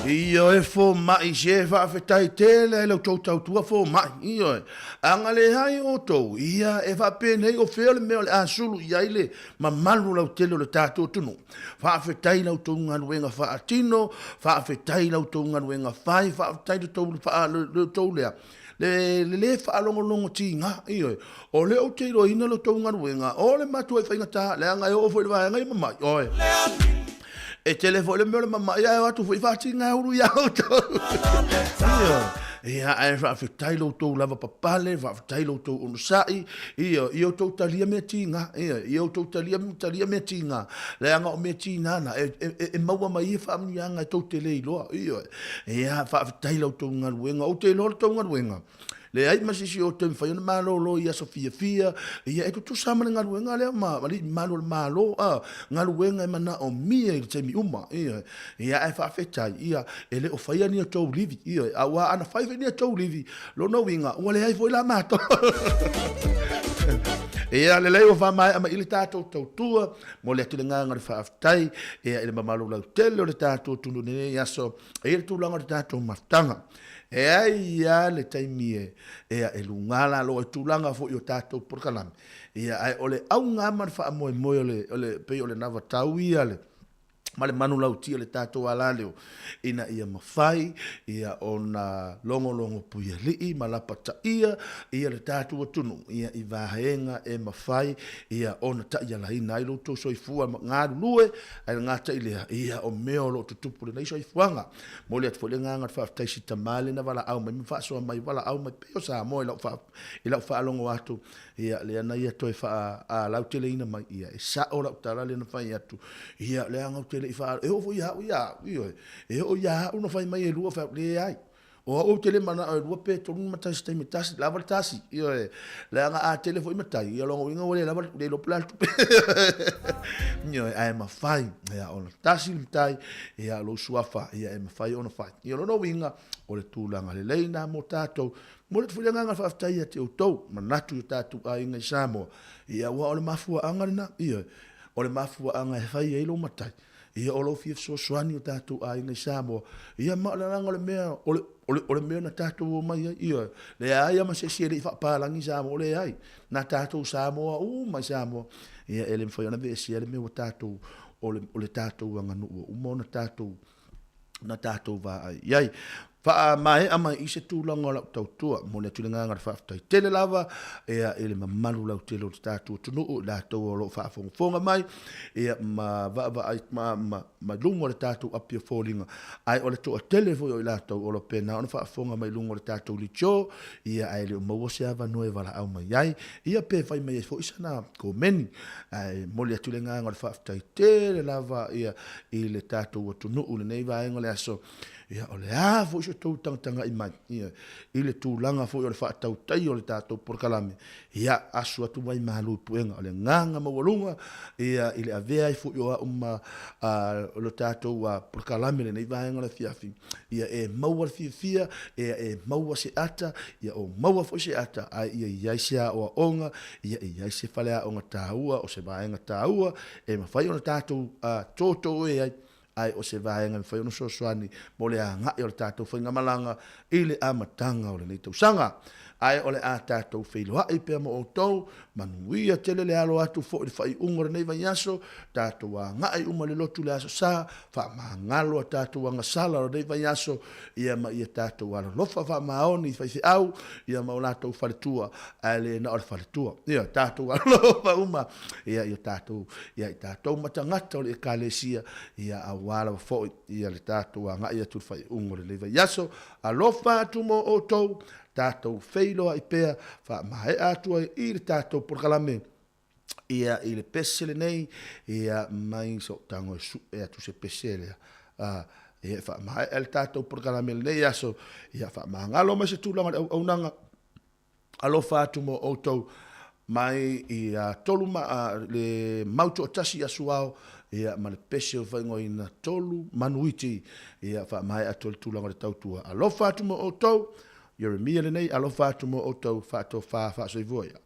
Ioe fomai se faafetai tele ai la outou tautua fomai. Ioe. A na leai outou, ia e faapenei o fea le mea o le a sulu i ai le mamalu lautele o le tatou atunuu. Faafetai i la outou galuega faatino, faafetai i la outou galuega fai, faafetai i le outou lea, le le faalogologo tiga, ioe. O lea ou te iloaina la outou galuega, o le matuai faigata, leaga e oo foi i le vaega ia mamai, oe. E tele foi le mea o le mamai ae o atu foi faatiga e ulu ia outou. Ioe. Ia, ae faafetai lo outou lavapapale, faafetai lo outou onosai, ia, ia outou talia mea tiga, ia, ia outou talia, talia mea tiga, leaga o mea tiga na, e, e, e, e maua mai ia faamanuiaga e tou te le iloa, ioe. Ia, faafetai la outou galuega, ou te iloa la outou galuega, leai ma se isi o toe mafai ona malolo i aso fiafia, ia e tutusa ma le galuega lea ma alii mamalu o le Malo, a, galuega e manaomia i le taimi uma, ioe. Ia, ae faafetai, ia, e le o faia ni a outou livi, ioe, aua ana fai foi ni a outou livi, lona uiga, ua leai foi la matou. Ia, lelei ua faamaea mai i le tatou tautua, momoli atu le agaga o le faafetai, ia, i le mamalu lautele o le tatou atunuu i lenei aso, e i ai le tulaga o le tatou mafutaga. E ai lava le taimi e, ia, e luga lalo ai tulaga foi o tatou polokalame, ia, ae o le auga lava ma le faamoemoe o le, o le, pei o le navatau ia le, ma le manulauti o le tatou alaleo, ina ia mafai ia ona logologo puialii ma lapataia ia le tatou atunuu ia i vaega e mafai ia ona taialaina ai lo outou soifua ma galulue ai le gata i lea ia o mea o lo o tutupu i lenei soifuaga. Momoli atu foi le agaga o le faafetai i si tama lea na valaau mai ma faasoa mai, valaau mai pei o Samoa i lau i lau faalogo atu Ia, lea na ia toe faalauteleina mai, ia, e sao lau tala lea na fai atu, ia, leaga ou te le i faa, e oo foi ia au ia au, ioe, e oo ia au na fai mai e lua, fai atu, leai, o au ou te le manao e lua pe tolu ni matai i se taimi e tasi, lava le tasi, ioe, leaga a tele foi matai, ia o lona uiga ua le lava, le iloa po o le a le tupe, ioe, ae mafai, ia, ona tasi le matai, ia, lou suafa, ia, e mafai ona fai. Ia, o lona uiga, o le tulaga lelei lena mo tatou, Momoli atu foi le agaga faafetai ia te outou, manatu i o tatou aiga i Samoa, ia aua o le mafuaaga lena, ioe, o le mafuaaga e fai ai lou matai, ia o lou fia fesoasoani i o tatou aiga i Samoa, ia ma o le agaga o le mea, o le, o le, o le mea na tatou omai ai, ioe, leai lava ma se isi e le i faapalagi Samoa, leai, na tatou Samoa uma i Samoa, ia e le mafai ona aveesea le mea ua tatou, o le, o le tatou aganuu ua uma ona tatou na tatou vaai i ai. Faamaea mai i se tulaga o lau tautua, momoli atu le agaga o le faafetai tele lava ia, i le mamalu lautele o le tatou atunuu, i latou o lo o faafogafoga mai ia, ma vaavaai ma, ma, ma luga o le tatou api o foliga, ae o le toatele foi o i latou o lo o pena ona faafofoga mai luga o le tatou leitio, ia, ae le o maua se avanoa e valaau mai ai, ia, pe fai mai ai foi sana komeni. Ae momoli atu le agaga o le faafetai tele lava ia, i le tatou atunuu i lenei vaega o le aso, ia, o le a foi so outou tagatagai mai, ia, i le tulaga foi o le faatautaia o le tatou polokalame, ia, asu atu mai malu i puega. O le agaga maualuga, ia, i le avea ai foi o au ma a, lo tatou a, polokalame i lenei vaega o le afiafi, ia e maua le fiafia, ia e maua se ata, ia o maua foi se ata, ae ia i ai se aoaoga, ia i ai se faleaoga taua, o se vaega taua, e mafai ona tatou toutou e ai, ae o se vaega e mafai ona fesoasoani mo le agai o le tatou faigamalaga i le amataga o lenei tausaga. Ae o le a tatou feiloai pea ma outou, manuia tele le alo atu foi i le faaiuga o lenei vaiaso, tatou agai uma i le lotu i le Aso Sa, faamagalo a tatou agasala o lenei vaiaso, ia ma ia tatou alolofa faamaoni i faifeau, ia ma o latou faletua, ae le na o le faletua. Ia tatou alolofa uma ia i o tatou, ia i tatou ma tagata o le Ekalesia, ia aua lava foi ia le tatou agai atu i le faaiuga o lenei vaiaso. Alofa atu mo outou, tatou feiloai pea, faamaea atu ai i le tatou polokalame ia i le pese lenei, ia mai so'u tago e su'e atu se pese lea. Ia e faamaea le tatou polokalame i lenei aso, ia faamagalo mai se tulaga o le auaunaga, Alofa atu mo outou mai i a tolu ma le mau toatasi i Asuao ia ma le pese o faaigoaina Tolu Manuiti ia faamaea atu ai le tulaga o le tautua. Alofa atu mo outou, Ieremia lenei, alofa atu mo outou, faatofa faasoifua ia.